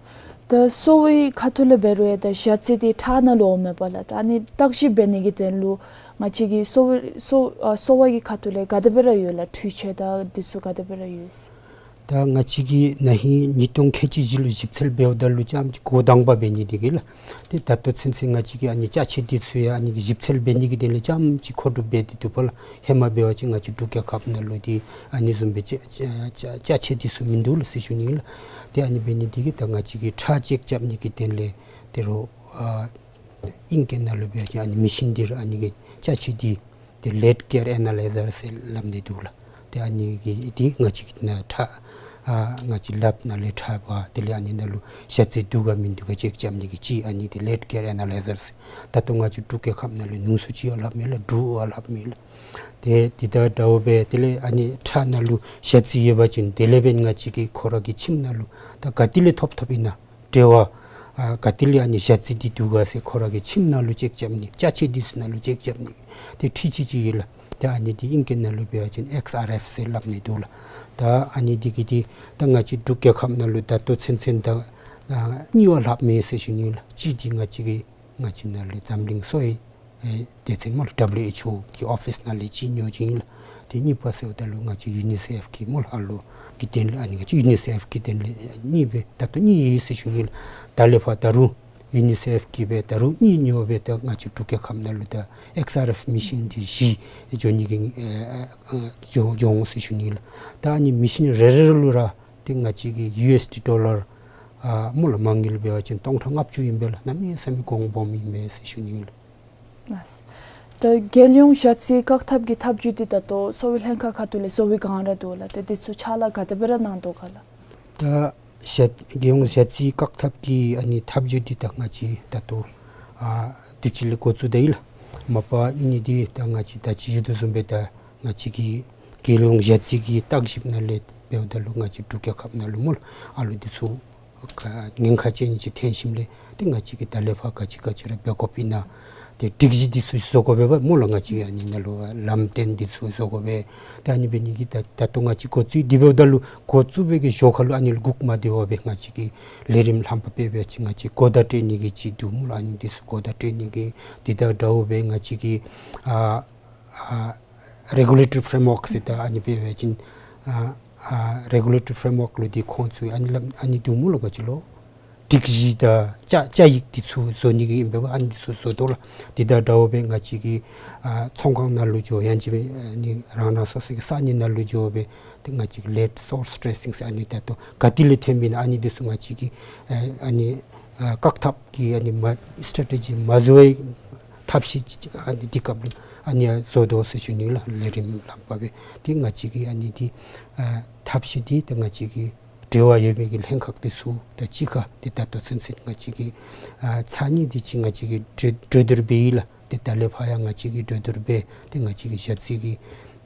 ད་གསོ་བའི་ཁ་ཐུག་ལས་འབད་རུང་ཡང་ད་ཞ་རྩི་འདི་ཁྲག་ནང་ལུ་འོངམ་མས་པ་ལགས། ད་ཨ་ནི་བརྟག་ཞིབ་འབད་ནི་གི་དོན་ལུ་ང་བཅས་ཀྱི་གསོ་བའི་གསོ་ཨ་གསོ་བ་གི་ཁ་ཐུག་ལས་ག་དེ་སྦེ་ར་ཡོད་ལགས། འཕྲུལ་ཆས་དང་འདི་ཚུ་ག་དེ་སྦེ་ར་ཡོད་ཟེར། ད་ང་བཅས་ཀྱིས་ན་ཧིང་ཉིས་སྟོང་ཁལ་གཅིག་བཞི་ལུ་ཞིབ་འཚོལ་འབདཝ་ད་ལུ་རྐྱངམ་ཅིག་འགོ་དང་པ་འབད་ནི་འདི་གིས་ལགས། ཏེ་ད་ལྟོ་ཚུན་ཚོད་ང་བཅས་ཀྱིས་ཨ་ནི་ཅ་ཆས་འདི་ཚུ་ཡང་ཨ་ནི་གི་ཞིབ་འཚོལ་འབད་ནི་གི་དོན་ལས་རྐྱངམ་ཅིག་མཁོ་སྒྲུབ་འབད་དེ་འདུག་པ་ལགས། ཧེ་མ་འབད་བ་ཅིན་ང་བཅས་འབྲུག་རྒྱལ་ཁབ་ནང་ལུ་འདི་ཨ་ནི་བཟུམ་སྦེ་ཅ་ཅ་ཅ་ཅ་ཆས་འདི་ཚུ་མིན་འདུག་ལགས་ཟེར་ཞུ་ནི་ལགས། ཏེ་ཨ་ནི་འབད་ནི་འདི་གིས་ད་ང་བཅས་ཀྱིས་ཁྲག་ཅེཀ་རྐྱབ་ནི་གི་དོན་ལས་ཏེ་རོགས་ཨ་ཨིང་སྐད་ནང་ལུ་འབད་བ་ཅིན་ཨ་ནི་མེ་ཤིན་འདི་ར་ཨ་ནི་གི་ཅ་ཆས་འདི་ཏེ་ལེཌ་ཀེར་ཨེ་ན་ལའི་ཛར་ཟེར་སླབ་ནི་འདུག་ལགས། ཏེ་ཨ་ནི་གི་འདི་ང་བཅས་ཀྱིས་ནཱ་ཁྲག་ཨ་ང་བཅས་ལགཔ་ནང་ལས་ཁྲག་འབག། དེ་ལས་ཨ་ནི་ནང་ལུ་ཞ་རྩི་འདུག་ག་མིན་འདུག་ག་ཅེཀ་རྐྱབ་ནི་གི་ཅིག་ཨ་ནི་འདི་ལེཌ་ཀེར་ཨེ་ན་ལའི་ཛར་ཟེར། ད་ལྟོ་ང་བཅས་འབྲུག་རྒྱལ་ཁབ་ནང་ལུ་ཉུང་སུ་ཅིག་ཡང་ལྷགཔ་མས་ལགས། དྲུག་ཡང་ལྷགཔ་མས་ལགས། ཏེ་འདི་དང་འདྲཝ་སྦེ་དེ་ལས་ཨ་ནི་ཁྲག་ནང་ལུ་ཞ་རྩི་ཡོད་པ་ཅིན་དེ་ལས་འབདན་ང་བཅས་ཀྱིས་ཁོ་ར་གི་ཁྱིམ་ནང་ལུ་ད་ག་ཏེ་ལས་ཐོབ་ཐོབ་ཨིན་ན། འབྲེལ་བ་ཨ་ག་ཏེ་ལས་ཨ་ནི་ཞ་རྩི་འདི་འདུག་ག་ཟེར་ཁོ་ར་གི་ཁྱིམ་ནང་ལུ་ཅེཀ་རྐྱབ་ནི། ཅ་ཆས་འདི་ཚུ་ནང་ལུ་ཅེཀ་རྐྱབ་ནི་འདི་འཕྲུལ་ཆས་ཅིག་ཡོད་ལགས། ད་ཨ་ནི་འདི་ཨིང་སྐད་ནང་ལུ་འབད་བ་ཅིན་ཨེགསི་ཨར་ཨེཕ་ཟེར་སླབ་ནི་འདུག་ལགས། ད་ཨ་ནི་འདི་གིས་འདི་ད་ང་བཅས་འབྲུག་རྒྱལ་ཁབ་ནང་ལུ་ད་ལྟོ་ཚུན་ཚོད་ད་ཨ་གཉིས་ཡང་ལྷགཔ་མས་ཟེར་ཞུ་ནི་ལགས། གཅིག་འདི་ང་བཅས་ཀྱི་ང་བཅས་ནཱ་ལས་འཛམ་གླིང་གསོ་བའི་ཨེ་སྡེ་ཚན་སྨོ་ལགས། ཌབ་ལུ་ཨེཆ་ཨོ་གི་ཨོ་ཕིས་ནང་ལས་གཅིག་ཉོ་ཅི་ཨིན་ལགས། ཏེ་གཉིས་པ་ཟེརཝ་ད་ལུ་ང་བཅས་ཡུ་ནི་སེཕ་གི་སྨོ་ལགས། ཨ་ལོ་གི་དོན་ལས་ཨ་ནི་ང་བཅས་ཡུ་ནི་སེཕ་གི་དོན་ལས་གཉིས་སྦེ་ད་ལྟོ་གཉིས་ཡོད་ཟེར་ཞུ་ནི་ལགས། ད་ལས་ཕར་ད་རུང་ ཡུ་ནི་སེཕ་གིས་སྦེ་ད་རུང་གཉིས་ཉོ་སྦེ་ད་ང་བཅས་འབྲུག་རྒྱལ་ཁབ་ནང་ལུ་ད་ཨེགསི་ཨར་ཨེཕ་མེ་ཤིན་འདི་བཞི་འགྱོ་ནི་གི་ཨེ་ཨེ་འགྱོ་འགྱོ་འོང་ཟེར་ཞུ་ནི་ལགས། ད་ཨ་ནི་མེ་ཤིན་རེ་རེ་ལུ་ར་ཏེ་ང་བཅས་ཀྱི་ཡུ་ཨེསི་ཌི་ཌོ་ལར་ཨ་སྨོ་ལགས་མ་དངུལ་འབད་བ་ཅིན་སྟོང་ཕྲག་ལྔ་བཅུ་ཨིན་པས་ལགས། གནམ་མེད་ས་མེད་གོང་སྦོམ་ཨིན་པས་ཟེར་ཞུ་ནི་ལགས། ལགས། ད་རྒྱལ་ཡོངས་ཞ་རྩི་བཀག་ཐབས་ཀྱི་ཐབས་བྱུས་འདི་ད་ལྟོ་གསོ་བའི་ལྷན་ཁག་ཁ་ཐུག་ལས་བཟོ་བའི་བསྒང་ར་འདུག་ལགས། ཏེ་འདི་ཚུ་ཕྱག་ལཱ་ག་དེ་སྦེ་ར་གནང་དོ་ག་ལགས། ད་ཞ་རྒྱལ་ཡོངས་ཞ་རྩི་བཀག་ཐབས་ཀྱི་ཨ་ནི་ཐབས་བྱུས་འདི་ད་ང་བཅས་ད་ལྟོ་ཨ་དུས་ཅི་ལས་འགོ་བཙུགས་ད་ཡི་ལགས། མ་པ་ཨིན་ནི་འདི་ད་ང་བཅས་ད་ཅི་ཞུ་དོ་བཟུམ་སྦེ་ད་ང་བཅས་ཀྱི་རྒྱལ་ཡོངས་ཞ་རྩི་གི་བརྟག་ཞིབ་ནང་ལས་འབདཝ་ད་ལུ་ང་བཅས་འབྲུག་རྒྱལ་ཁབ་ནང་ལུ་སྨོ་ལགས་ཨ་ལུ་འདི་ཚུ་ཁ་ཉེན་ཁ་ཅན་ཅིག་ཐོན་ཞིནམ་ལས་ཏེ་ང་བཅས་ཀྱིས་ད་ལས་ཕར་ག་ཅི་ག་ཅི་ར་འབད་དགོཔ་ཨིན་ན། ཏེ་སྒྲིག་གཞི་འདི་ཚུ་བཟོ་དགོ་པས་པ་སྨོ་ལགས། ང་བཅས་ཀྱིས་ཨ་ནི་ནང་ལུ་ལམ་སྟོན་འདི་ཚུ་བཟོ་དགོ་པས། ཏེ་ཨ་ནི་འབད་ནི་འདི་ད་ད་ལྟོ་ང་བཅས་འགོ་བཙུགས་འདི་འབདཝ་ད་ལུ་འགོ་བཙུགས་པའི་གི་ཞོར་ཁ་ལུ་ཨ་ནི་ལུ་སྒུག་མ་སྡོད་པར་སྦེ་ང་བཅས་ཀྱི་ལས་རིམ་ལྷམ་པ་སྦེ་འབད་བ་ཅིན་ང་བཅས་གོ་བརྡ་སྤྲོད་ནི་གི་ཅིག་འདུག་སྨོ་ལགས། ཨ་ནི་འདི་ཚུ་གོ་བརྡ་སྤྲོད་ནི་གི་འདི་དང་འདྲཝ་སྦེ་ང་བཅས་ཀྱི་ཨ་ཨ་རེ་གུ་ལེ་ཊོ་རི་ཕྲེམ་ཝརཀ་ཟེར་ད་ཨ་ནི་འབད་བ་ཅིན་ཨ་ཨ་རེ་གུ་ལེ་ཊོ་རི་ཕྲེམ་ཝརཀ་ལུ་འདི་ཁོང་ཚུ་ཨ་ནི་ལམ་ཨ་ནི་འདུག་སྨོ་ལགས། ག་ཅི་ལོ་སྒྲིག་གཞི་དང་བཅའ་བཅའ་ཡིག་འདི་ཚུ་བཟོ་ནི་གི་ཨིན་པས་པ། ཨ་ནི་འདི་ཚུ་བཟོ་དོ་ལགས། འདི་དང་འདྲཝ་སྦེ་ང་བཅས་ཀྱི་ཨ་ཚོང་ཁང་ནང་ལུ་འགྱོ་ཡང་ཅིན་ཨ་ནི་རང་རང་སོ་སོ་གི་ས་གནས་ནང་ལུ་འགྱོ་སྦེ་ཏེ་ང་བཅས་ཀྱི་ལེཌ་སོརས་ཊེ་སིང་ཟེར་ཨ་ནི་ད་ལྟོ་ག་ཏེ་ལས་ཐོནམ་ཨིན་ན་ཨ་ནི་འདི་ཚུ་ང་བཅས་ཀྱི་ཨ་ཨ་ནི་ཨ་བཀག་ཐབས་ཀྱི་ཨ་ནི་མ་སི་ཊེ་རེ་ཊི་ཇི་མ་བཟོ་བའི་ཐབས་ཤེས་ཅིག་ཨ་ནི་འདི་སྐབས་ལུ་ཨ་ནི་ཡང་བཟོ་དོ་ཟེར་ཞུ་ནི་ལགས། ལས་རིམ་ལམ་པ་སྦེ་ཏེ་ང་བཅས་ཀྱིས་ཨ་ནི་འདི་ཨ་ཐབས་ཤེས་འདི་ཏེ་ང་བཅས་ཀྱི་འབྲེལ་བ་ཡོད་མི་གི་ལྷན་ཁག་འདི་ཚུ་དང་གཅིག་ཁར་ཏེ་ད་ལྟོ་ཚུན་ཚོད་ང་བཅས་ཀྱིས་ཨ་ཚར་གཉིས་དེ་ཅིག་ང་བཅས་ཀྱིས་གྲོས་གྲོས་བསྡུར་འབད་ཡི་ལགས། ཏེ་ད་ལས་ཕར་ཡང་ང་བཅས་ཀྱིས་གྲོས་བསྡུར་འབད་ཏེ་ང་བཅས་ཀྱི་ཞ་རྩི་གི་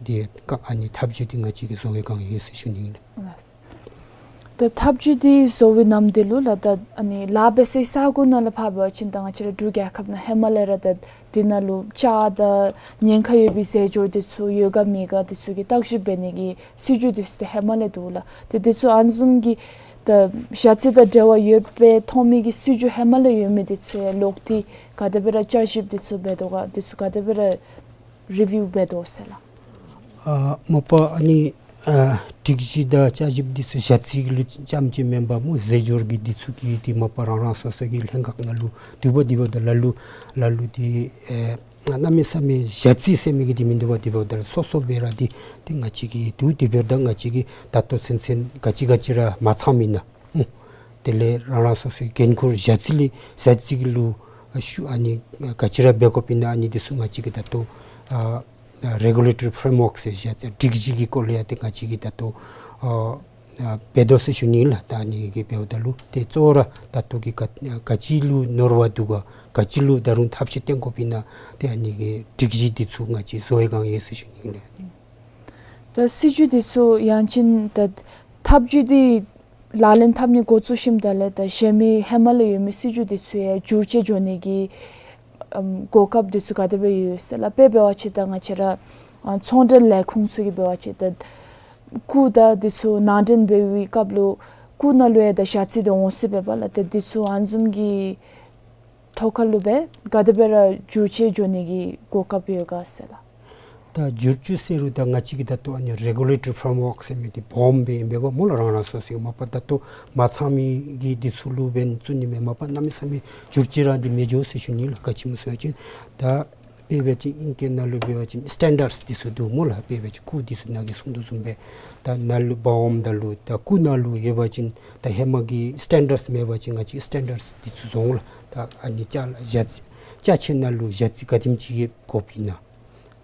འདི་ཀ་ཨ་ནི་ཐབས་བྱུས་འདི་ང་བཅས་ཀྱིས་བཟོ་བའི་བསྒང་ཡོད་ཟེར་ཞུ་ནི་ཨིན་ལགས། ལགས། ད་ཐབས་བྱུས་འདི་བཟོ་བའི་ནམ་དེ་ལུ་ལགས་ད་ཨ་ནི་ལཱ་འབད་སའི་ས་གོ་ནང་ལས་ཕར་འབད་བ་ཅིན་ད་ང་བཅས་ར་འབྲུག་རྒྱལ་ཁབ་ནང་ཧེ་མ་ལས་ར་ད་འདི་ནང་ལུ་ལྕགས་དང་ཉེན་ཁ་ཡོད་པའི་རྫས་སྦྱོར་འདི་ཚུ་ཡོད་ག་མེད་ག་འདི་ཚུ་གི་བརྟག་ཞིབ་འབད་ནི་གི་སྲིད་བྱུས་འདི་ཚུ་ཧེ་མ་ལས་འདུག་ལགས། ཏེ་འདི་ཚུ་ཨ་ནི་བཟུམ་གྱི་ད་ཞ་རྩི་དང་འབྲེལ་བ་ཡོད་པའི་མཐོང་མི་གི་སྲིད་བྱུས་ཧེ་མ་ལས་ཡོད་མི་འདི་ཚུ་ཡང་ལོག་སྟེ་ག་དེ་སྦེ་ར་བསྐྱར་ཞིབ་འདི་ཚུ་འབད་དོ་ག་འདི་ཚུ་ག་དེ་སྦེ་ར་རི་བིའུ་འབད་དོ་ཟེར་ལགས། ཨ་མ་པ་ཨ་ནི་ཨ་སྒྲིག་གཞི་དང་བསྐྱར་ཞིབ་འདི་ཚུ་ཞ་རྩི་གི་ལུ་རྐྱངམ་ཅིག་མེན་པར་སྨོ་རྫས་སྦྱོར་གྱི་འདི་ཚུ་གི་འདི་མ་པ་རང་རང་སོ་སོ་གི་ལྷན་ཁག་ནང་ལུ་འདུག་པ། འདི་འབདཝ་ད་ལ་ལུ་ལ་ལུ་འདི་ཨེ་གནམ་མེད་ས་མེད་ཞ་རྩི་ཟེར་མི་གི་འདི་མིན་འདུག་པ། འདི་འབདཝ་ད་སོ་སོ་སྦེ་ར་འདི་ཏེ་ང་བཅས་ཀྱི་འདུག། འདི་འབདཝ་ད་ང་བཅས་ཀྱི་ད་ལྟོ་ཚུན་ཚོད་ག་ཅི་ག་ཅི་ར་མ་ཚངམ་ཨིན་ན། ཨུ། དེ་ལས་རང་རང་སོ་སོའི་འགན་ཁུར་ཞ་རྩི་ལས་ཞ་རྩི་གི་ལུ་ཨ་ཞུ་ཨ་ནི་ག་ཅི་ར་འབད་དགོཔ་ཨིན་ན་ཨ་ནི་འདི་ཚུ་ང་བཅས་ཀྱིས་ད་ལྟོ་ཨ་ཨ་རེ་གུ་ལེ་ཊོ་རི་ཕྲེམ་ཝརཀ་ཟེར་ཞ་རྩི་སྒྲིག་གཞི་གི་སྐོར་ལས་ཡང་ཏེ་ང་བཅས་ཀྱིས་ད་ལྟོ་ཨ་ཨ་འབད་དོ་ཟེར་ཞུ་ནི་ལགས། ད་ཨ་ནི་གི་འབདཝ་ད་ལུ་ཏེ་གཙོ་བོ་ར་ད་ལྟོ་གི་ག་ག་ཅི་ལུ་ནོར་བ་འདུག་ག་ག་ཅི་ལུ་ད་རུང་ཐབས་ཤེས་བཏོན་དགོཔ་ཨིན་ན་ཏེ་ཨ་ནི་གི་སྒྲིག་གཞི་འདི་ཚུ་ང་བཅས་བཟོ་བའི་བསྒང་ཡོད་ཟེར་ཞུ་ནི་ལགས། ད་སྲིད་བྱུས་འདི་ཚུ་ཡང་ཅིན་ད་ཐབས་བྱུས་འདི་ལག་ལེན་འཐབ་ནི་འགོ་བཙུགས་ཞིནམ་ད་ལས་ད་གཞན་མི་ཧེ་མ་ལས་ཡོད་མི་སྲིད་བྱུས་འདི་ཚུ་ཡང་འགྱུར་བཅོས་འགྱོ་ནི་གི་ཨམ་གོ་སྐབས་འདི་ཚུ་ག་དེ་སྦེ་ཡོད་ཟེར་ལགས། དཔེ་འབད་བ་ཅིན་ད་ང་བཅས་ར་ཨ་ཚོང་འབྲེལ་ལས་ཁུངས་ཚུ་གིས་འབད་བ་ཅིན་ད་སྐུགས་དང་འདི་ཚུ་ནང་འདྲེན་འབད་བའི་སྐབས་ལུ་སྐུགས་ནང་ལུ་ཡང་ད་ཞ་རྩི་འདི་འོང་སྲིད་པས་པ་ལགས། ད་འདི་ཚུ་ཨ་ནི་བཟུམ་གྱི་ཐོག་ཁར་ལུ་སྦེ་ག་དེ་སྦེ་ར་འགྱུར་བཅོས་འགྱོ་ནི་གི་གོ་སྐབས་ཡོད་ག་ཟེར་ལགས། ད་འགྱུར་བཅོས་ཟེར་རུང་ད་ང་བཅས་ཀྱིས་ད་ལྟོ་ཨ་ནི་རེ་གུ་ལེ་ཊོ་རི་ཕྲེམ་ཝརཀ་ཟེར་མི་འདི་སྦོམ་སྦེ་ཨིན་པས་པ་སྨོ་ལགས། རང་རང་སོ་སོའི་མ་པ་ད་ལྟོ་མ་ཚང་མི་གི་འདི་ཚུ་ལུ་འབད་བརྩོན་ནི་མེན། མ་པ་གནམ་མེད་ས་མེད་འགྱུར་བཅོས་ར་འདི་མི་འགྱོ་ཟེར་ཞུ་ནི་ལགས། ག་ཅི་སྨོ་ཟེར་བ་ཅིན་ད་དཔེ་འབད་བ་ཅིན་ཨིང་སྐད་ནང་ལུ་འབད་བ་ཅིན་སི་ཊེན་ཌརཌསི་འདི་ཚུ་འདུག་སྨོ་ལགས། དཔེ་འབད་བ་ཅིན་སྐུགས་འདི་ཚུ་ནཱ་གིས་གསུང་དོ་བཟུམ་སྦེ་ད་ནཱ་ལུ་སྦོམ་ད་ལུ་ད་སྐུགས་ནང་ལུ་ཡོད་པ་ཅིན་ད་ཧེ་མ་གི་སི་ཊེན་ཌརཌསི་མེད་པ་ཅིན་ང་བཅས་སི་ཊེན་ཌརཌསི་འདི་ཚུ་བཟོ་འོང་ལགས། ད་ཨ་ནི་ཅ་ལ་ཞ་རྩི་ཅ་ཆས་ནང་ལུ་ཞ་རྩི་ག་དེམ་ཅིག་ཡོད་དགོཔ་ཨིན་ན།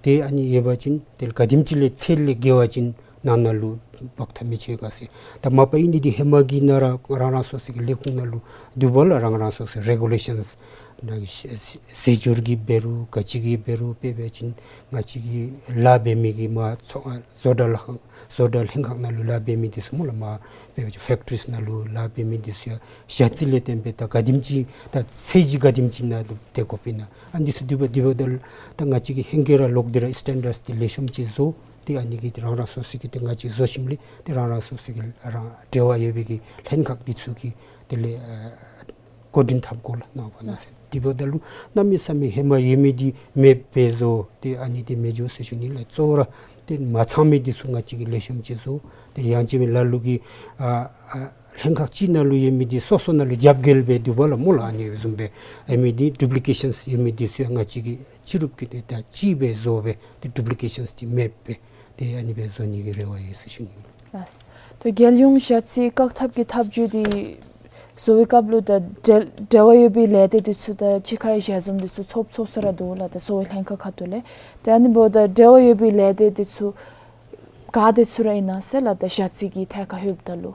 ཏེ་ཨ་ནི་ཡོད་པ་ཅིན་ཏེ་ག་དེམ་ཅིག་ལས་ཚད་ལས་བརྒལ་བ་ཅིན་ནང་ན་ལུ་འབག་ཐབས་མི་ཆོག་ག་ཟེར། ད་མ་པ་ཨིན་ནི་འདི་ཧེ་མ་གི་ནང་ར་རང་རང་སོ་སོ་གི་ལས་ཁུངས་ནང་ལུ་འདུག་པ་ལགས། རང་རང་སོ་སོའི་རེ་གུ་ལེ་ཤཱནསི་ནང་གི་ཞ་རྩི་རྫས་སྦྱོར་གྱི་འབད་རུང་ག་ཅི་གི་འབད་རུང་དཔེ་འབད་བ་ཅིན་ང་བཅས་ཀྱི་ལཱ་འབད་མི་གི་མ་ཚོ་བཟོ་གྲྭ་ལཱ་ཁང་བཟོ་གྲྭ་ལྷན་ཁག་ནང་ལུ་ལཱ་འབད་མི་འདི་ཚུ་སྨོ་ལགས། མ་དཔེ་འབད་བ་ཅིན་ཕེཀ་ཊི་རིསི་ནང་ལུ་ལཱ་འབད་མི་འདི་ཚུ་ཡང་ཞ་རྩི་ལས་བརྟེན་སྦེ་ད་ག་དེམ་ཅིག་ད་ཚད་གཞི་ག་དེམ་ཅིག་ནང་སྡོད་དགོཔ་ཨིན་ན། ཨ་ནི་འདི་ཚུ་འདུག་པ། འདུག་པ་ད་ལུ་ད་ང་བཅས་ཀྱིས་ཧེང་སྐལ་ར་ལོག་སྟེ་ར་སི་ཊེན་ཌརཌསི་འདི་ལེགས་ཤོམ་ཅིག་བཟོ། ཏེ་ཨ་ནི་གི་རང་རང་སོ་སོ་གི་ཏེ་ང་བཅས་བཟོ་ཞིནམ་ལས་ཏེ་རང་རང་སོ་སོ་གི་རང་འབྲེལ་བ་ཡོད་པའི་གི་ལྷན་ཁག་འདི་ཚུ་གིས་དེ་ལས་ཨ་བཀོད་སྒྲིག་འཐབ་དགོ་ལགས། གནང་དགོ་གནང་ཟེར། དེ་འབདཝ་ད་ལུ་གནམ་མེད་ས་མེད་ཧེ་མ་ཡོད་མི་འདི་མེདཔ་བཟོ་སྟེ་ཨ་ནི་འདི་མི་འགྱོ་ཟེར་ཞུ་ནི་ལགས། གཙོ་བོ་ར་ཏེ་མ་ཚང་མི་འདི་ཚུ་ང་བཅས་ཀྱིས་ལེགས་ཤོམ་ཅིག་བཟོ། ཏེ་ཡང་ཅིན་ལ་ལུ་གིས་ཨ་ཨ་ ལྷན་ཁག་ཅིག་ནང་ལུ་ཡོད་མི་འདི་སོ་སོ་ནང་ལུ་རྒྱབ་འགལ་སྦེ་འདུག་པ་ལགས་སྨོ་ལགས། ཨ་ནི་བཟུམ་སྦེ་ཨིན་མི་འདི་ཌུབ་ལི་ཀེ་ཤཱནསི་ཡོད་མི་འདི་ཚུ་ཡང་ང་བཅས་ཀྱིས་ཕྱི་རུ་གི་ཏེ་ད་གཅིག་སྦེ་བཟོ་སྦེ་ཏེ་ཌུབ་ལི་ཀེ་ཤཱནསི་འདི་མེདཔ་སྦེ་ཏེ་ཨ་ནི་སྦེ་བཟོ་ནི་གི་རེ་བ་ཡོད་ཟེར་ཞུ་ནི་ཨིན། ལགས། ད་རྒྱལ་ཡོངས་ཞ་རྩི་བཀག་ཐབས་ཀྱི་ཐབས་བྱུས་འདི་བཟོ་བའི་སྐབས་ལུ་ད་འབྲེལ་འབྲེལ་བ་ཡོད་པའི་ལས་སྡེ་འདི་ཚུ་ད་གཅིག་ཁར་ཞལ་འཛོམས་འདི་ཚུ་ཚོགས་ཚོགས་ས་ར་འདུག་ལགས། ད་བཟོ་བའི་ལྷན་ཁག་ཁ་ཐུག་ལས། ཏེ་ཨ་ནི་འབདཝ་ད་འབྲེལ་བ་ཡོད་པའི་ལས་སྡེ་འདི་ཚུ་ག་དེ་ཚུ་ར་ཨིན་ན་ཟེར་ལགས། ད་ཞ་རྩི་གི་ཐད་ཁར་ལྷོདཔ་ད་ལུ།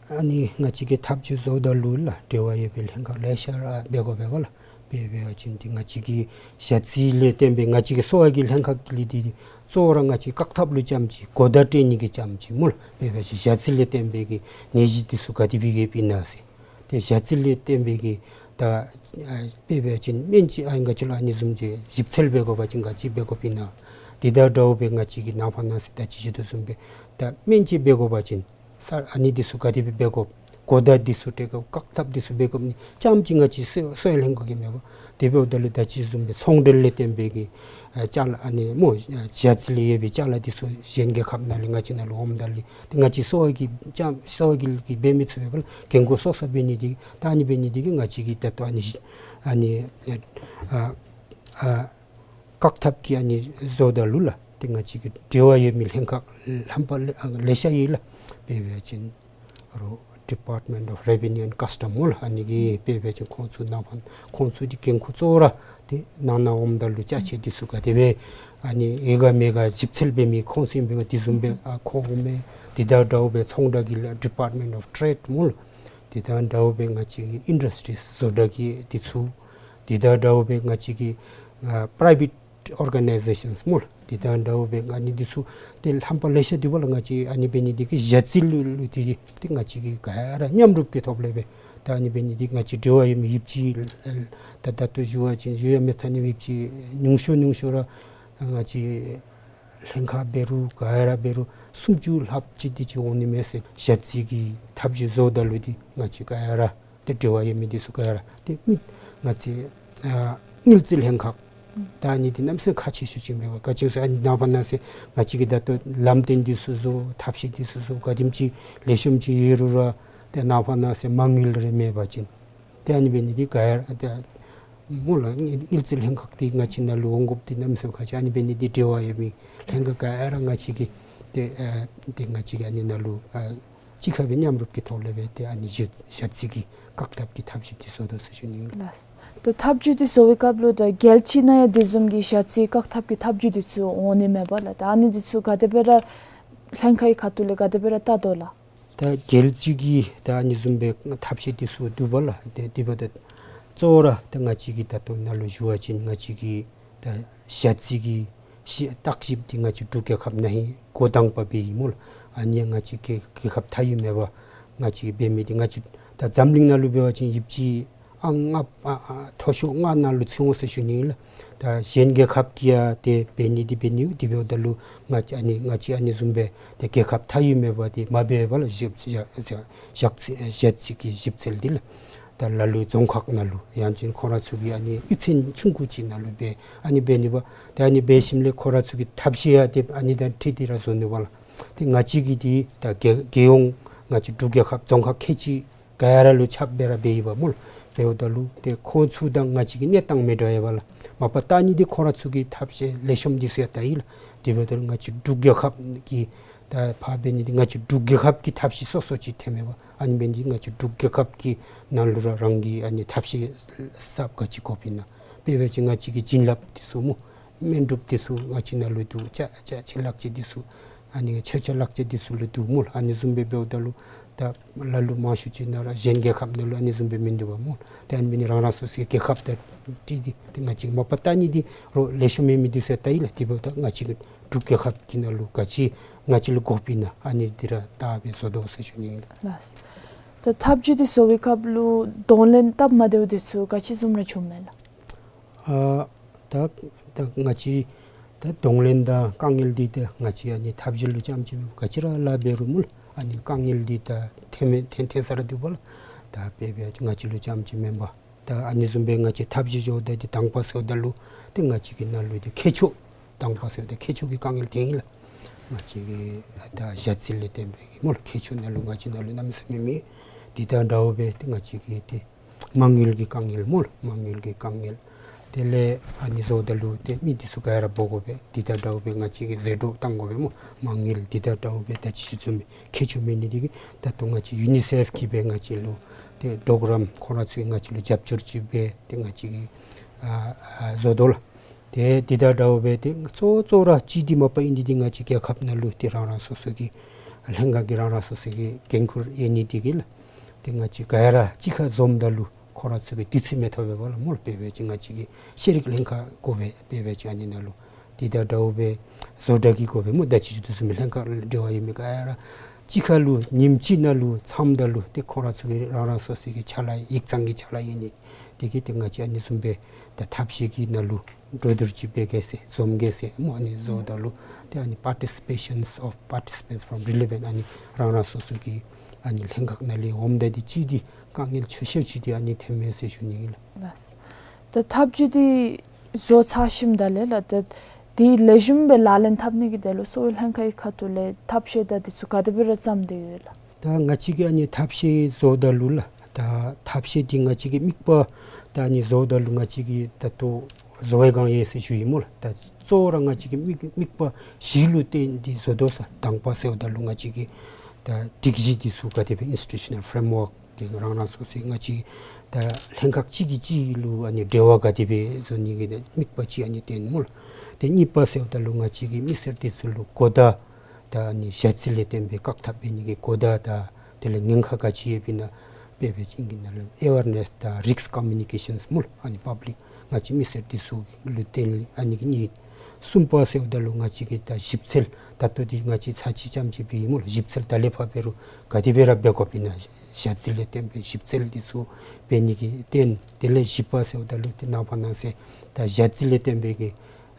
ཨ་ནི་ང་བཅས་ཀྱིས་ཐབས་བྱུས་བཟོཝ་ད་ལུ་ལགས་འབྲེལ་བ་ཡོད་པའི་ལྷན་ཁག་ལེ་ཤ་ར་འབད་དགོ་པས་ལགས། དཔེ་འབད་བ་ཅིན་ཏེ་ང་བཅས་ཀྱི་ཞ་རྩི་ལས་བརྟེན་པའི་ང་བཅས་ཀྱི་གསོ་བ་གི་ལྷན་ཁག་ལས་འདི་གཙོ་བོ་ར་ང་བཅས་བཀག་ཐབས་ལུ་རྐྱངམ་ཅིག་གོ་བརྡ་སྤྲོད་ནི་གི་རྐྱངམ་ཅིག་སྨོ་ལགས། དཔེ་འབད་བ་ཅིན་ཞ་རྩི་ལས་བརྟེན་པའི་གི་ནད་གཞི་འདི་ཚུ་ག་དེ་སྦེ་ཡོདཔ་ཨིན་ན་ཟེར། ཏེ་ཞ་རྩི་ལས་བརྟེན་པའི་གི་ད་ཨ་དཔེ་འབད་བ་ཅིན་སྨན་བཅོས་ཨ་ནི་ག་ཅི་ལོ་ཨ་ནི་བཟུམ་ཅིག་ཞིབ་འཚོལ་འབད་དགོ་པ་ཅིན་ག་ཅི་འབད་དགོཔ་ཨིན་ན། དེ་དང་འདྲཝ་སྦེ་ང་བཅས་ཀྱིས་ནངས་པ་གནངས་ཚེ་ད་ཅི་ཞུ་དོ་བཟུམ་སྦེ་ད་སྨན་བཅོས་འབད་དགོ་པ་ཅིན་ས་ཨ་ནི་འདི་ཚུ་ག་དེ་སྦེ་འབད་དགོཔ་གོ་བརྡ་འདི་ཚུ་སྤྲོད་དགོཔ་བཀག་ཐབས་འདི་ཚུ་འབད་དགོཔ་ནི་རྐྱངམ་ཅིག་ང་བཅས་གསོ་གསོ་བའི་ལྷན་ཁག་གིས་མེན་པར། དེ་འབདཝ་ད་ལུ་ད་ཅི་བཟུམ་སྦེ་ཚོང་འབྲེལ་ལས་བརྟེན་པའི་གི་ཨ་ཅ་ལ་ཨ་ནི་སྨོ་ཨ་ཞ་རྩི་ལས་ཡོད་པའི་ཅ་ལ་འདི་ཚུ་གཞན་རྒྱལ་ཁབ་ནང་ལས་ང་བཅས་ནང་ལུ་འོངམ་ད་ལུ་ཏེ་ང་བཅས་གསོ་བ་གི་རྐྱངམ་གསོ་བ་གི་གིས་འབད་མི་ཚུགས་པས་ལགས། འགན་ཁུར་སོ་སོ་འབད་ནི་འདི་ད་ཨ་ནི་འབད་ནི་འདི་གིས་ང་བཅས་ཀྱིས་ད་ལྟོ་ཨ་ནི་ཨ་ནི་ཨ་ཨ་བཀག་ཐབས་ཀྱི་ཨ་ནི་བཟོཝ་ད་ལུ་ལགས་ཏེ་ང་བཅས་ཀྱི་འབྲེལ་བ་ཡོད་མི་ལྷན་ཁག་ལྷམ་པ་ལེ་ཨ་ལེ་ཤ་ཡོད་ལགས། དཔེ་འབད་བ་ཅིན་རོགས་Department of Revenue and Custom སྨོ་ལགས། ཨ་ནི་གིས་དཔེ་འབད་བ་ཅིན་ཁོང་ཚུ་ནང་ཕན་ཁོང་ཚུ་འདི་འགན་ཁུར་གཙོ་བོ་ར་ཏེ་ནང་ན་འོངམ་ད་ལུ་ཅ་ཆས་འདི་ཚུ་ག་དེ་སྦེ་ཨ་ནི་ཡོད་ག་མེད་ག་ཞིབ་འཚོལ་འབད་མི་ཁོང་ཚུ་ཨིན་པས། དེ་བཟུམ་སྦེ་ཨ་ཁོང་འོང་མས། དེ་དང་འདྲཝ་སྦེ་ཚོང་འབྲེལ་གྱི་ལགས་Department of Trade སྨོ་ལགས། དེ་དང་འདྲཝ་སྦེ་ང་བཅས་ཀྱི་ཨིན་ཌསི་ཊི་རིས་བཟོ་གྲྭ་གི་འདི་ཚུ། དེ་དང་འདྲཝ་སྦེ་ང་བཅས་ཀྱི་ཨ་པ་རའི་ཝེཊ་ཨོར་ག་ནའི་ཛེ་ཤཱནསི་སྨོ་ལགས། དེ་དང་འདྲཝ་སྦེ་ཨ་ནི་འདི་ཚུ་ཏེ་ལྷམ་པ་ལེ་ཤ་འདུག་པ་ལགས། ང་བཅས་ཨ་ནི་འབད་ནི་འདི་གིས་ཞ་རྩི་ལུ་ལུ་འདི་ཏེ་ང་བཅས་ཀྱིས་ག་ར་མཉམ་རུབ་ཀྱི་ཐོག་ལས་སྦེ་ད་ཨ་ནི་འབད་ནི་འདི་ང་བཅས་འབྲེལ་བ་ཡོད་མི་ཡོདཔ་ཅིག་ད་ད་ལྟོ་ཞུ་བ་ཅིན་ཞུ་ཡང་མི་ཚར་ནི་ཡོདཔ་ཅིག་ཉུང་ཤོས་ཉུང་ཤོས་ར་ང་བཅས་ལྷན་ཁག་འབད་རུང་ག་ར་འབད་རུང་སུམ་ཅུ་ལྷགཔ་ཅིག་འདི་ཅིག་འོང་ནི་མས་ཟེར། ཞ་རྩི་གི་ཐབས་བྱུས་བཟོཝ་ད་ལུ་འདི་ང་བཅས་ག་ར་ཏེ་འབྲེལ་བ་ཡོད་མི་འདི་ཚུ་ག་ར་ཏེ་མི་ང་བཅས་ཨ་དངུལ་རྩིས་ལྷན་ཁག་ད་ཨ་ནི་འདི་གནམ་མེད་ས་མེད་ཁག་ཆེ་ཤོས་ཅིག་མས་པ། ག་ཅི་སྨོ་ཟེར་ཨ་ནི་ནངས་པ་གནངས་ཚེ་ང་བཅས་ཀྱིས་ད་ལྟོ་ལམ་སྟོན་འདི་ཚུ་བཟོ་ཐབས་ཤེས་འདི་ཚུ་བཟོ་ག་དེམ་ཅིག་ལེགས་ཤོམ་ཅིག་ཡོད་རུང་ར་ཏེ་ནངས་པ་གནངས་ཚེ་མ་དངུལ་རེ་མེད་པ་ཅིན་ཏེ་ཨ་ནི་འབད་ནི་འདི་ག་ར་ཏེ་སྨོ་ལགས་དངུལ་རྩིས་ལྷན་ཁག་འདི་ང་བཅས་ནང་ལུ་འོང་དགོཔ་འདི་གནམ་མེད་ས་མེད་ཁག་ཆེ། ཨ་ནི་འབད་ནི་འདི་འབྲེལ་བ་ཡོད་མི་ལྷན་ཁག་ག་ར་ང་བཅས་ཀྱིས་ཏེ་ཨ་ཏེ་ང་བཅས་ཀྱིས་ཨ་ནི་ནང་ལུ་ཨ་གཅིག་ཁར་སྦེ་མཉམ་རུབ་ཀྱི་ཐོག་ལས་སྦེ་ཏེ་ཨ་ནི་ཞ་ཞ་རྩི་གི་བཀག་ཐབས་ཀྱི་ཐབས་བྱུས་འདི་བཟོ་དོ་ཟེར་ཞུ་ནི་ཨིན་ལགས། ལགས། ད་ཐབས་བྱུས་འདི་བཟོ་བའི་སྐབས་ལུ་ད་རྒྱལ་སྤྱི་ནང་ཡང་དེ་བཟུམ་གྱི་ཞ་རྩི་བཀག་ཐབས་ཀྱི་ཐབས་བྱུས་འདི་ཚུ་འོང་ནི་མས་པ་ལགས། ད་ཨ་ནི་འདི་ཚུ་ག་དེ་སྦེ་ར་ལྷན་ཁག་གི་ཁ་ཐུག་ལས་ག་དེ་སྦེ་ར་བལྟ་དོ་ལགས། ད་རྒྱལ་སྤྱི་གི་ད་ཨ་ནི་བཟུམ་སྦེ་ཐབས་ཤེས་འདི་ཚུ་འདུག་པ་ལགས། ཏེ་དེ་འབདཝ་ད་གཙོ་བོ་ར་ད་ང་བཅས་ཀྱིས་ད་ལྟོ་ནཱ་ལུ་ཞུ་བ་ཅིན་ང་བཅས་ཀྱིས་ད་ཞ་རྩི་གི་ཞི་བརྟག་ཞིབ་འདི་ང་བཅས་འབྲུག་རྒྱལ་ཁབ་ནང་ཧིང་འགོ་དང་པ་འབད་ཡི་སྨོ་ལགས། ཨ་ནི་ང་བཅས་རྒྱལ་རྒྱལ་ཁབ་མཐའ་དབུས་མེད་པར་ང་བཅས་འབད་མི་འདི་ང་བཅས་ད་འཛམ་གླིང་ནང་ལུ་འབད་བ་ཅིན་དབྱིབས་ཅིག་ཨང་ལྔ་ཨ་ཨ་མཐོ་ཤོས་ལྔ་ནང་ལུ་ཚུད་འོང་ཟེར་ཞུ་ནི་ཨིན་ལགས། ད་གཞན་རྒྱལ་ཁབ་ཀྱིས་ཡང་ཏེ་འབད་ནི་འདི་འབད་ནི་འདི་འབདཝ་ད་ལུ་ང་བཅས་ཨ་ནི་ང་བཅས་ཨ་ནི་བཟུམ་སྦེ་ཏེ་རྒྱལ་ཁབ་མཐའ་དབུས་མེད་པར་ཏེ་མ་འབད་བར་ལགས་ཞ་ཞ་ཞ་རྩི་ཞ་རྩི་གི་ཞིབ་འཚོལ་འདི་ལགས། ད་ལ་ལུ་རྫོང་ཁག་ནང་ལུ་ཡང་ཅིན་ཁོང་ར་ཚུ་གི་ཨ་ནི་གཡུས་ཚན་ཆུང་ཀུ་ཅིག་ནང་ལུ་འབད་ཨ་ནི་འབད་ནི་པ། ཏེ་ཨ་ནི་འབད་ཞིནམ་ལས་ཁོང་ར་ཚུ་གི་ཐབས་ཤེས་ཡང་ཏེ་ཨ་ནི་དང་འཁྲིལ་ཏེ་ར་བཟོ་ནི་པ་ལགས། ཏེ་ང་བཅས་ཀྱིས་འདི་ད་རྒྱལ་རྒྱལ་ཡོངས་ང་བཅས་འབྲུག་རྒྱལ་ཁབ་རྫོང་ཁག་ཁལ་གཅིག་ག་ར་ལུ་ཁྱབ་སྦེ་ར་འབད་ཡི་པ་སྨོ་ལགས། འབདཝ་ད་ལུ་ཏེ་ཁོང་ཚུ་དང་ང་བཅས་ཀྱི་གནས་སྟངས་མི་འདྲཝ་ཡོད་པ་ལགས། མ་པ་བལྟ་ནི་འདི་ཁོང་ར་ཚུ་གི་ཐབས་ཤེས་ལེགས་ཤོམ་འདི་ཚུ་ཡང་བལྟ་ཡི་ལགས། དེ་འབདཝ་ད་ལུ་ང་བཅས་འབྲུག་རྒྱལ་ཁབ་ཀྱི་ད་ཕར་འབད་ནི་འདི་ང་བཅས་འབྲུག་རྒྱལ་ཁབ་ཀྱི་ཐབས་ཤེས་སོ་སོ་ཅིག་ཐོནམ་མས་པ། ཨ་ནི་འབད་ནི་འདི་ང་བཅས་འབྲུག་རྒྱལ་ཁབ་ཀྱི་ནང་ལུ་ར་རང་གི་ཨ་ནི་ཐབས་ཤེས་གསརཔ་ག་ཅི་དགོཔ་ཨིན་ན། དཔེ་འབད་བ་ཅིན་ང་བཅས་ཀྱི་བྱིན་རླབས་འདི་ཚུ་སྨོ། སྨན་སྒྲུབ་འདི་ཚུ་ང་བཅས་ནང་ལུ་འདུག། ཅ་ཅ་ཆས་ལག་ཆས་འདི་ཚུ་ཨ་ནི་མཆོད་ཆས་ལག་ཆས་འདི་ཚུ་ལུ་འདུག་སྨོ་ལགས། ཨ་ནི་བཟུམ་སྦེ་འབདཝ་ད་ལུ་ད་ལ་ལུ་མང་ཤོས་ཅིག་ནང་ར་གཞན་རྒྱལ་ཁབ་ནང་ལུ་ཨ་ནི་བཟུམ་སྦེ་མིན་འདུག་པ་སྨོ། ཏེ་ཨ་ནི་འབད་ནི་རང་རང་སོ་སོའི་རྒྱལ་ཁབ་དང་འཁྲིལ་ཏེ་ཏེ་ང་བཅས་མ་པ་བལྟ་ནི་འདི་རོགས་ལེགས་ཤོམ་མེད་མི་འདི་ཚུ་ཡང་བལྟ་ཡི་ལགས། དེ་འབདཝ་ད་ང་བཅས་ཀྱི་འབྲུག་རྒྱལ་ཁབ་ཀྱི་ནང་ལུ་ག་ཅི་ང་བཅས་ལུ་དགོཔ་ཨིན་ན་ཨ་ནི་འདི་ར་བལྟ་སྦེ་བཟོ་དོ་ཟེར་ཞུ་ནི་ཨིན་ལགས། ད་ཐབས་བྱུས་འདི་བཟོ་བའི་སྐབས་ལུ་གདོང་ལེན་སྟབས་མ་བདེཝ་འདི་ཚུ་ག་ཅི་བཟུམ་ར་བྱུངམ་མས་ལགས། ཨ་ད་ད་ང་བཅས་ད་གདོང་ལེན་དང་དཀའ་ངལ་འདི་ད་ང་བཅས་ཨ་ནི་ཐབས་བྱུས་ལུ་རྐྱངམ་ཅིག་མེན་པར་ག་ཅི་ར་ལཱ་འབད་རུང་སྨོ་ལགས། ཨ་ནི་དཀའ་ངལ་འདི་ད་ཐོན་མི་ཐོན་ཐོན་ས་ར་འདུག་པ་ལགས། ད་དཔེ་འབད་བ་ཅིན་ང་བཅས་ལུ་རྐྱངམ་ཅིག་མེན་པར་ད་ཨ་ནི་བཟུམ་སྦེ་ང་བཅས་ཐབས་བྱུས་བཟོཝ་ད་འདི་དང་པ་བཟོཝ་ད་ལུ་ཏེ་ང་བཅས་ཀྱི་ནང་ལུ་འདི་མཁས་མཆོག་དང་པ་བཟོཝ་ད་མཁས་མཆོག་གི་དཀའ་ངལ་ཐོན་ཡི་ལགས། ང་བཅས་ཀྱི་ད་ཞ་རྩི་ལས་བརྟེན་པའི་གི་སྨོ་ལགས་ཁྱད་ཆོས་ནང་ལུ་ང་བཅས་ནང་ལུ་གནམ་མེད་ས་མེད་མེད། དེ་དང་འདྲཝ་སྦེ་ཏེ་ང་བཅས་ཀྱི་ཏེ་མ་དངུལ་གྱི་དཀའ་ངལ་སྨོ་ལགས། མ་དངུལ་གྱི་དཀའ་ངལ། དེ་ལས་ཨ་ནི་བཟོཝ་ད་ལུ་ཏེ་མི་འདི་ཚུ་ག་ར་འབོ་དགོ་པས། དེ་དང་འདྲཝ་སྦེ་ང་བཅས་ཀྱིས་ཟད་འགྲོ་བཏང་དགོ་པས་སྨོ། མ་དངུལ་དེ་དང་འདྲཝ་སྦེ་ད་ཅི་ཞུ་བཟུམ་སྦེ་ཁྱད་ཆོས་མེད་ནི་དེ་གིས་ད་ལྟོ་ང་བཅས་ཡུ་ནི་སེཕ་གིས་སྦེ་ང་བཅས་ལུ་ཏེ་གྲོགས་རམ་ཁོང་ར་ཚུ་ང་བཅས་ལུ་རྒྱབ་སྐྱོར་ཅིག་འབད་དེ་ང་བཅས་ཀྱིས་ཨ་ཨ་བཟོ་དོ་ལགས། ཏེ་དེ་དང་འདྲཝ་སྦེ་ཏེ་གཙོ་གཙོ་ར་གཅིག་འདི་མ་པ་ཨིན་ཏེ་འདི་ང་བཅས་རྒྱལ་ཁབ་ནང་ལུ་ཏེ་རང་རང་སོ་སོ་གི་ལྷན་ཁག་གི་རང་རང་སོ་སོ་གི་འགན་ཁུར་ཡོད་ནི་དེ་གིས་ལགས། ཏེ་ང་བཅས་ག་ར་གཅིག་ཁར་འཛོམས་ད་ལུ་ཁོང་ར་ཚུ་གིས་དུས་ཚོད་མི་ཐོབ་པས་པ་ལགས་སྨོ་ལགས། དཔེ་འབད་བ་ཅིན་ང་བཅས་ཀྱི་ཤེས་རིག་ལྷན་ཁག་དགོ་པས། དཔེ་འབད་བ་ཅིན་ཨ་ནི་ནང་ལུ་དེ་དང་འདྲཝ་སྦེ་བཟོ་གྲྭ་གི་དགོ་པས་སྨོ། ད་ཅི་ཞུ་དོ་བཟུམ་སྦེ་ལྷན་ཁག་ལུ་འབྲེལ་བ་ཡོད་མི་ག་ར་གཅིག་ཁར་ལུ་ཉིནམ་གཅིག་ནང་ལུ་འཛོམས་ད་ལུ་ཏེ་ཁོང་ར་ཚུ་གི་རང་རང་སོ་སོ་གི་ཕྱག་ལཱ་ཡིག་ཚང་གི་ཕྱག་ལཱ་ཡོད་ནི་དེ་གིས་ཏེ་ང་བཅས་ཨ་ནི་བཟུམ་སྦེ་ད་ཐབས་ཤེས་ཀྱི་ནང་ལུ་གྲོས་བསྡུར་ཅིག་འབད་གེ་ཟེར་འཛོམས་གེ་ཟེར་སྨོ། ཨ་ནི་བཟོཝ་ད་ལུ་ཏེ་ཨ་ནི་participation of participants from relevant ཨ་ནི་རང་རང་སོ་སོ་གི་ཨ་ནི་ལྷན་ཁག་ནང་ལས་འོངམ་ད་འདི་གཅིག་འདི་དཀའ་ངལ་ཆེ་ཤོས་ཅིག་འདི་ཨ་ནི་ཐོནམ་མས་ཟེར་ཞུ་ནི་ཨིན་ལགས། ལགས། ད་ཐབས་བྱུས་འདི་བཟོ་ཚར་ཞིནམ་ད་ལས་ལགས་ད་འདི་ལེགས་ཤོམ་སྦེ་ལག་ལེན་འཐབ་ནི་གི་དོན་ལུ་གསོ་བའི་ལྷན་ཁག་གི་ཁ་ཐུག་ལས་ཐབས་ཤེས་དང་འདི་ཚུ་ག་དེ་སྦེ་ར་བརྩམས་ཏེ་ཡོད་ལགས། ད་ང་བཅས་ཀྱིས་ཨ་ནི་ཐབས་ཤེས་བཟོཝ་ད་ལུ་ལགས། ད་ཐབས་ཤེས་འདི་ང་བཅས་ཀྱི་དམིགས་པ་ད་ཨ་ནི་བཟོཝ་ད་ལུ་ང་བཅས་ཀྱིས་ད་ལྟོ་བཟོ་བའི་སྒང་ཡོད་ཟེར་ཞུ་ཡི་སྨོ་ལགས། ད་གཙོ་བོ་ར་ང་བཅས་ཀྱི་དམིགས་དམིགས་པ་གཞི་ལུ་བརྟེན་ཏེ་བཟོ་དོ་ཟེར། དང་པ་ཟེརཝ་ད་ལུ་ང་བཅས་ཀྱི་ད་སྒྲིག་གཞི་འདི་ཚུ་ག་དེ་སྦེ་institutional framework ཏེ་རང་རང་སོ་སོའི་ང་བཅས་ད་ལྷན་ཁག་གཅིག་གིས་གཅིག་ལུ་ཨ་ནི་འབྲེལ་བ་ག་དེ་སྦེ་བཟོ་ནི་གི་དམིགས་པ་ཅིག་ཨ་ནི་བསྟན་སྨོ་ལགས། ཏེ་གཉིས་པ་ཟེརཝ་ད་ལུ་ང་བཅས་ཀྱི་མི་སེར་འདི་ཚུ་ལུ་གོ་བརྡ་ད་ཨ་ནི་ཞ་རྩི་ལས་བརྟེན་པའི་བཀག་ཐབས་འབད་ནི་གི་གོ་བརྡ་དང་དེ་ལས་ཉེན་ཁ་ག་ཅི་ཡོདཔ་ཨིན་ན་དཔེ་འབད་བ་ཅིན་ཨིང་སྐད་ནང་ལུ་awareness དང་risk communications སྨོ་ལགས། ཨ་ནི་public ང་བཅས་མི་སེར་འདི་ཚུ་ལུ་བརྟེན་ཨ་ནི་གི་གཉིས། གསུམ་པ་ཟེརཝ་ད་ལུ་ང་བཅས་ཀྱི་ད་ཞིབ་འཚོལ་ད་ལྟོ་འདི་ང་བཅས་ཚར་གཅིག་རྐྱངམ་ཅིག་འབད་ཡི་སྨོ་ལགས། ཞིབ་འཚོལ་ད་ལས་ཕར་འབད་རུང་ག་དེ་སྦེ་ར་འབད་དགོཔ་ཨིན་ན་ཞ་རྩི་ལས་བརྟེན་པའི་ཞིབ་འཚོལ་འདི་ཚུ་འབད་ནི་གི་བརྟེན། དེ་ལས་བཞི་པ་ཟེརཝ་ད་ལུ་ཏེ་ནངས་པ་གནངས་ཚེ་ད་ཞ་རྩི་ལས་བརྟེན་པའི་གི་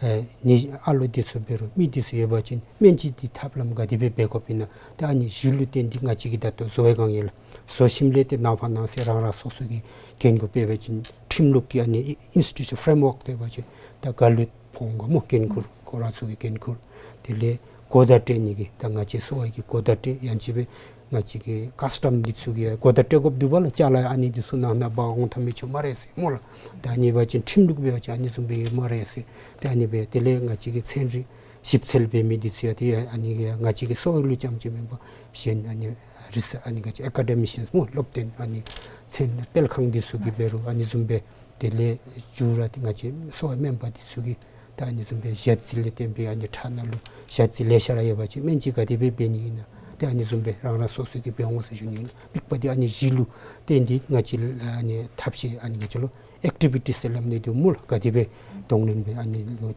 ཨེ་ནད་ཨ་ལོ་འདི་ཚུ་འབད་རུང་མི་འདི་ཚུ་ཡོད་པ་ཅིན་སྨན་བཅོས་འདི་ཐབས་ལམ་ག་དེ་སྦེ་འབད་དགོཔ་ཨིན་ན་ད་ཨ་ནི་གཞི་ལུ་བརྟེན་ཏེ་ང་བཅས་ཀྱིས་ད་ལྟོ་བཟོ་བའི་སྒང་ཡོད་ལགས། བཟོ་ཞིནམ་ལས་ཏེ་ནངས་པ་གནངས་ཚེ་རང་རང་སོ་སོ་གི་འགན་ཁུར་དཔེ་འབད་བ་ཅིན་ཁྲིམས་ལུགས་ཀྱི་ཨ་ནི་institutional framework དཔེ་འབད་བ་ཅིན་ད་ག་ལུ་ཕོག་འོང་ག་སྨོ། འགན་ཁུར་ཁོང་ར་ཚུ་གི་འགན་ཁུར། དེ་ལས་གོ་བརྡ་སྤྲོད་ནི་གི་ད་ང་བཅས་གསོ་བ་གི་གོ་བརྡ་སྤྲོད་ཡང་ཅིན་སྦེ་ང་བཅས་ཀྱི་ཀཱསི་ཊམ་འདི་ཚུ་གིས་གོ་བརྡ་སྤྲོད་དགོཔ་འདུག་པ་ལགས། ཅ་ལ་ཨ་ནི་འདི་ཚུ་ནང་ན་འབག་འོང་ཐབས་མི་ཆོག་སྨ་རེ་ཟེར་སྨོ་ལགས། ད་ཨ་ནི་འབད་བ་ཅིན་ཁྲིམས་ལུགས་འབད་བ་ཅིན་ཨ་ནི་བཟུམ་སྦེ་ཡོད་སྨ་རེ་ཟེར། ད་ཨ་ནི་སྦེ་དེ་ལས་ང་བཅས་ཀྱི་ཚན་རིག་ཞིབ་འཚོལ་འབད་མི་འདི་ཚུ་ཡང་ཏེ་ཨ་ནི་ང་བཅས་ཀྱི་གསོ་བ་ལུ་རྐྱངམ་ཅིག་མེན་པར་གཞན་ཨ་ནི་རི་སར་ཨ་ནི་ང་བཅས་ཨེ་ཀ་ཌི་མི་ཤཱནསི་སྨོ་སློབ་སྟོན་ཨ་ནི་ཚན་སྤེལ་ཁང་འདི་ཚུ་གིས་འབད་རུང་ཨ་ནི་བཟུམ་སྦེ་དེ་ལས་མཇུག་ར་ཏེ་ང་བཅས་གསོ་བའི་སྨན་པ་འདི་ཚུ་གིས་ད་ཨ་ནི་བཟུམ་སྦེ་ཞ་རྩི་ལས་བརྟེན་པའི་ཨ་ནི་ཁྲག་ནང་ལུ་ཞ་རྩི་ལེ་ཤ་ར་ཡོད་པ་ཅིན་སྨན་བཅོས་ག་དེ་སྦེ་འབད་ནི་ཨིན་ན་ཏེ་ཨ་ནི་བཟུམ་སྦེ་རང་རང་སོ་སོ་གིས་འབད་འོང་ཟེར་ཞུ་ནི་ཨིན། དམིགས་པ་འདི་ཨ་ནི་གཞི་ལུ་བརྟེན་ཏེ་ང་བཅས་ཨ་ནི་ཐབས་ཤེས་ཨ་ནི་ང་བཅས་ལུ་ཨེཀ་ཊི་བི་ཊི་ཟེར་སླབ་ནི་འདུག་སྨོ་ལགས། ག་དེ་སྦེ་གདོང་ལེན་འབད་ཨ་ནི་ལུ་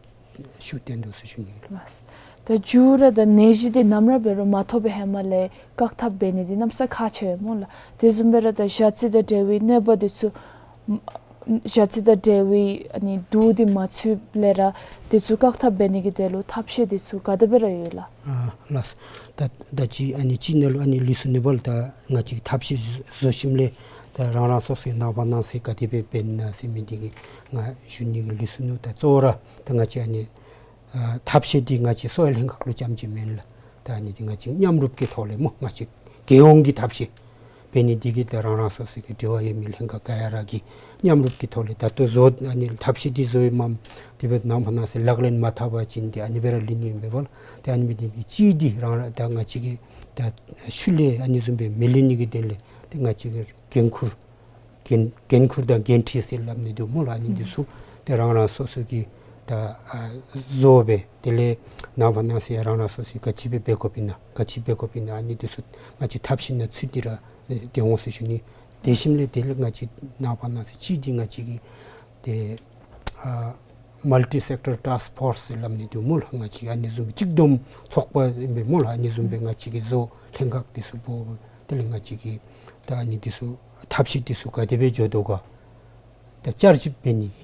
ཤུགས་བཏོན་དོ་ཟེར་ཞུ་ནི་ཨིན་ལགས། ལགས། ད་མཇུག་ར་ད་ནད་གཞི་འདི་ནམ་ར་འབད་རུང་མ་ཐོབ་པའི་ཧེ་མ་ལས་བཀག་ཐབས་འབད་ནི་འདི་གནམ་ས་ཁག་ཆེ་བས་སྨོ་ལགས། དེ་བཟུམ་སྦེ་ར་ད་ཞ་རྩི་དང་འབྲེལ་བའི་གནོད་པ་འདི་ཚུ་ཞ་རྩི་དང་འབྲེལ་བའི་ཨ་ནི་དུག་འདི་མ་ཚུདཔ་ལས་ར་འདི་ཚུ་བཀག་ཐབས་འབད་ནི་གི་དོན་ལུ་ཐབས་ཤེས་འདི་ཚུ་ག་དེ་སྦེ་ར་ཡོད་ལགས། ཨ་ལགས། ད་ད་ཅི་ཨ་ནི་ཅིག་ནང་ལུ་ཨ་ནི་ལུས་སོ་ནུག་པ་ལགས། ད་ང་བཅས་ཐབས་ཤེས་བཟོ་ཞིནམ་ལས་ད་རང་རང་སོ་སོའི་ནངས་པ་གནངས་ཚེ་ག་དེ་སྦེ་འབད་ན་ཟེར་མི་འདི་གི་ང་ཞུ་ནི་གི་ལུས་སོ་ནུག། ད་གཙོ་བོ་ར་ད་ང་བཅས་ཨ་ནི་ཨ་ཐབས་ཤེས་འདི་ང་བཅས་གསོ་བའི་ལྷན་ཁག་ལུ་རྐྱངམ་ཅིག་མེན་ལགས། ད་ཨ་ནི་འདི་ང་བཅས་མཉམ་རུབ་ཀྱི་ཐོག་ལས་སྨོ་ང་བཅས་རྒྱལ་ཡོངས་ཀྱི་ཐབས་ཤེས་འབད་ནི་འདི་གིས་ད་རང་རང་སོ་སོ་གི་འབྲེལ་བ་ཡོད་མི་ལྷན་ཁག་ག་ར་གིས་མཉམ་རུབ་ཀྱི་ཐོག་ལས་ད་ལྟོ་བཟོ་ཨ་ནི་ཐབས་ཤེས་འདི་བཟོ་ཡི་མམ་དེ་སྦེ་ནངས་པ་གནངས་ཚེ་ལག་ལེན་མ་འཐབ་པ་ཅིན་ཏེ་ཨ་ནི་སྦེ་ར་ལུས་ནི་ཨིན་པས་པ་ལགས། ཏེ་ཨ་ནི་འབད་ནི་འདི་གིས་གཅིག་འདི་རང་ར་ད་ང་བཅས་ཀྱི་ད་ཤུལ་ལས་ཨ་ནི་བཟུམ་སྦེ་མི་ལུས་ནི་གི་དོན་ལས་ཏེ་ང་བཅས་ཀྱི་འགན་ཁུར་འགན་འགན་ཁུར་དང་འགན་འཁྲི་ཟེར་སླབ་ནི་འདུག་སྨོ་ལགས། ཨ་ནི་འདི་ཚུ་ཏེ་རང་རང་སོ་སོ་གིས་ད་ཨ་བཟོ་སྦེ་དེ་ལས་ནངས་པ་གནངས་ཚེ་རང་རང་སོ་སོ་གིས་ག་ཅི་སྦེ་འབད་དགོཔ་ཨིན་ན་ག་ཅི་འབད་དགོཔ་ཨིན་ན་ཨ་ནི་འདི་ཚུ་ང་བཅས་ཐབས་ཤེས་ནང་ཚུད་དེ་ར་སྡོད་འོང་ཟེར་ཞུ་ནི། དེ་ཞིནམ་ལས་དེ་ལས་ང་བཅས་ནངས་པ་གནངས་ཚེ་གཅིག་འདི་ང་བཅས་ཀྱི་ཏེ་ཨ་མལ་ཊི་སེག་ཊར་ཊཱསཀ་ཕོརསི་ཟེར་སླབ་ནི་འདུག་སྨོ་ལགས། ང་བཅས་ཨ་ནི་བཟུམ་གཅིག་བསྡོམས་ཚོགས་པ་ཨིན་པས་སྨོ་ལགས། ཨ་ནི་བཟུམ་སྦེ་ང་བཅས་ཀྱིས་བཟོ་ལྷན་ཁག་འདི་ཚུ་འབོ་དེ་ལས་ང་བཅས་ཀྱིས་ད་ཨ་ནི་འདི་ཚུ་ཐབས་ཤེས་འདི་ཚུ་ག་དེ་སྦེ་འགྱོ་དོ་ག་ད་བསྐྱར་ཞིབ་འབད་ནི་གི་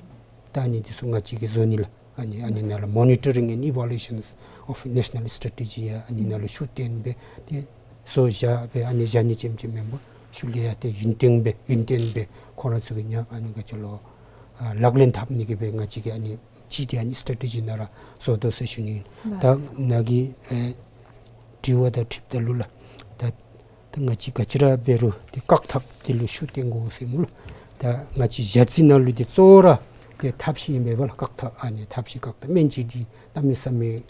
ད་ཨ་ནི་འདི་ཚུ་ང་བཅས་ཀྱིས་བཟོ་ནི་ལགས། ཨ་ནི་ཨ་ནི་ནང་ལུ་Monitoring and Evaluations of National Strategy ཡང་ཨ་ནི་ནང་ལུ་ཤུགས་བཏོན་སྦེ་ཏེ་བཟོ་བཞག་སྦེ་ཨ་ནི་བཞག་ནི་ཙམ་ཅིག་མེན་པར་ཤུལ་ལས་ཡང་ཏེ་ཡུན་བརྟན་སྦེ་ཡུན་བརྟན་སྦེ་ཁོང་ར་ཚུ་གིས་ཡང་ཨ་ནི་ག་ཅི་ལོ་ཨ་ལག་ལེན་འཐབ་ནི་གི་སྦེ་ང་བཅས་ཀྱིས་ཨ་ནི་ཅིག་ཏེ་ཨ་ནི་སི་ཊེ་ཊི་ཇི་ནང་ར་བཟོ་དོ་ཟེར་ཞུ་ནི། ད་ནཱ་གི་ཨེ་ དྲི་བ་དང་འཁྲིལཝ་ད་ལུ་ལགས། ད་ད་ང་བཅས་ག་ཅི་ར་འབད་རུང་ཏེ་བཀག་ཐབས་འདི་ལུ་ཤུགས་བཏོན་དགོ་ཟེར་སྨོ་ལགས། ད་ང་བཅས་ཞ་རྩི་ནང་ལུ་འདི་གཙོ་བོ་ར་ཏེ་ཐབས་ཤེས་ཨིན་པས་ལགས། བཀག་ཐབས་ཨ་ནི་ཐབས་ཤེས་བཀག་ཐབས་སྨན་ཅིག་འདི་གནམ་མེད་ས་མེད་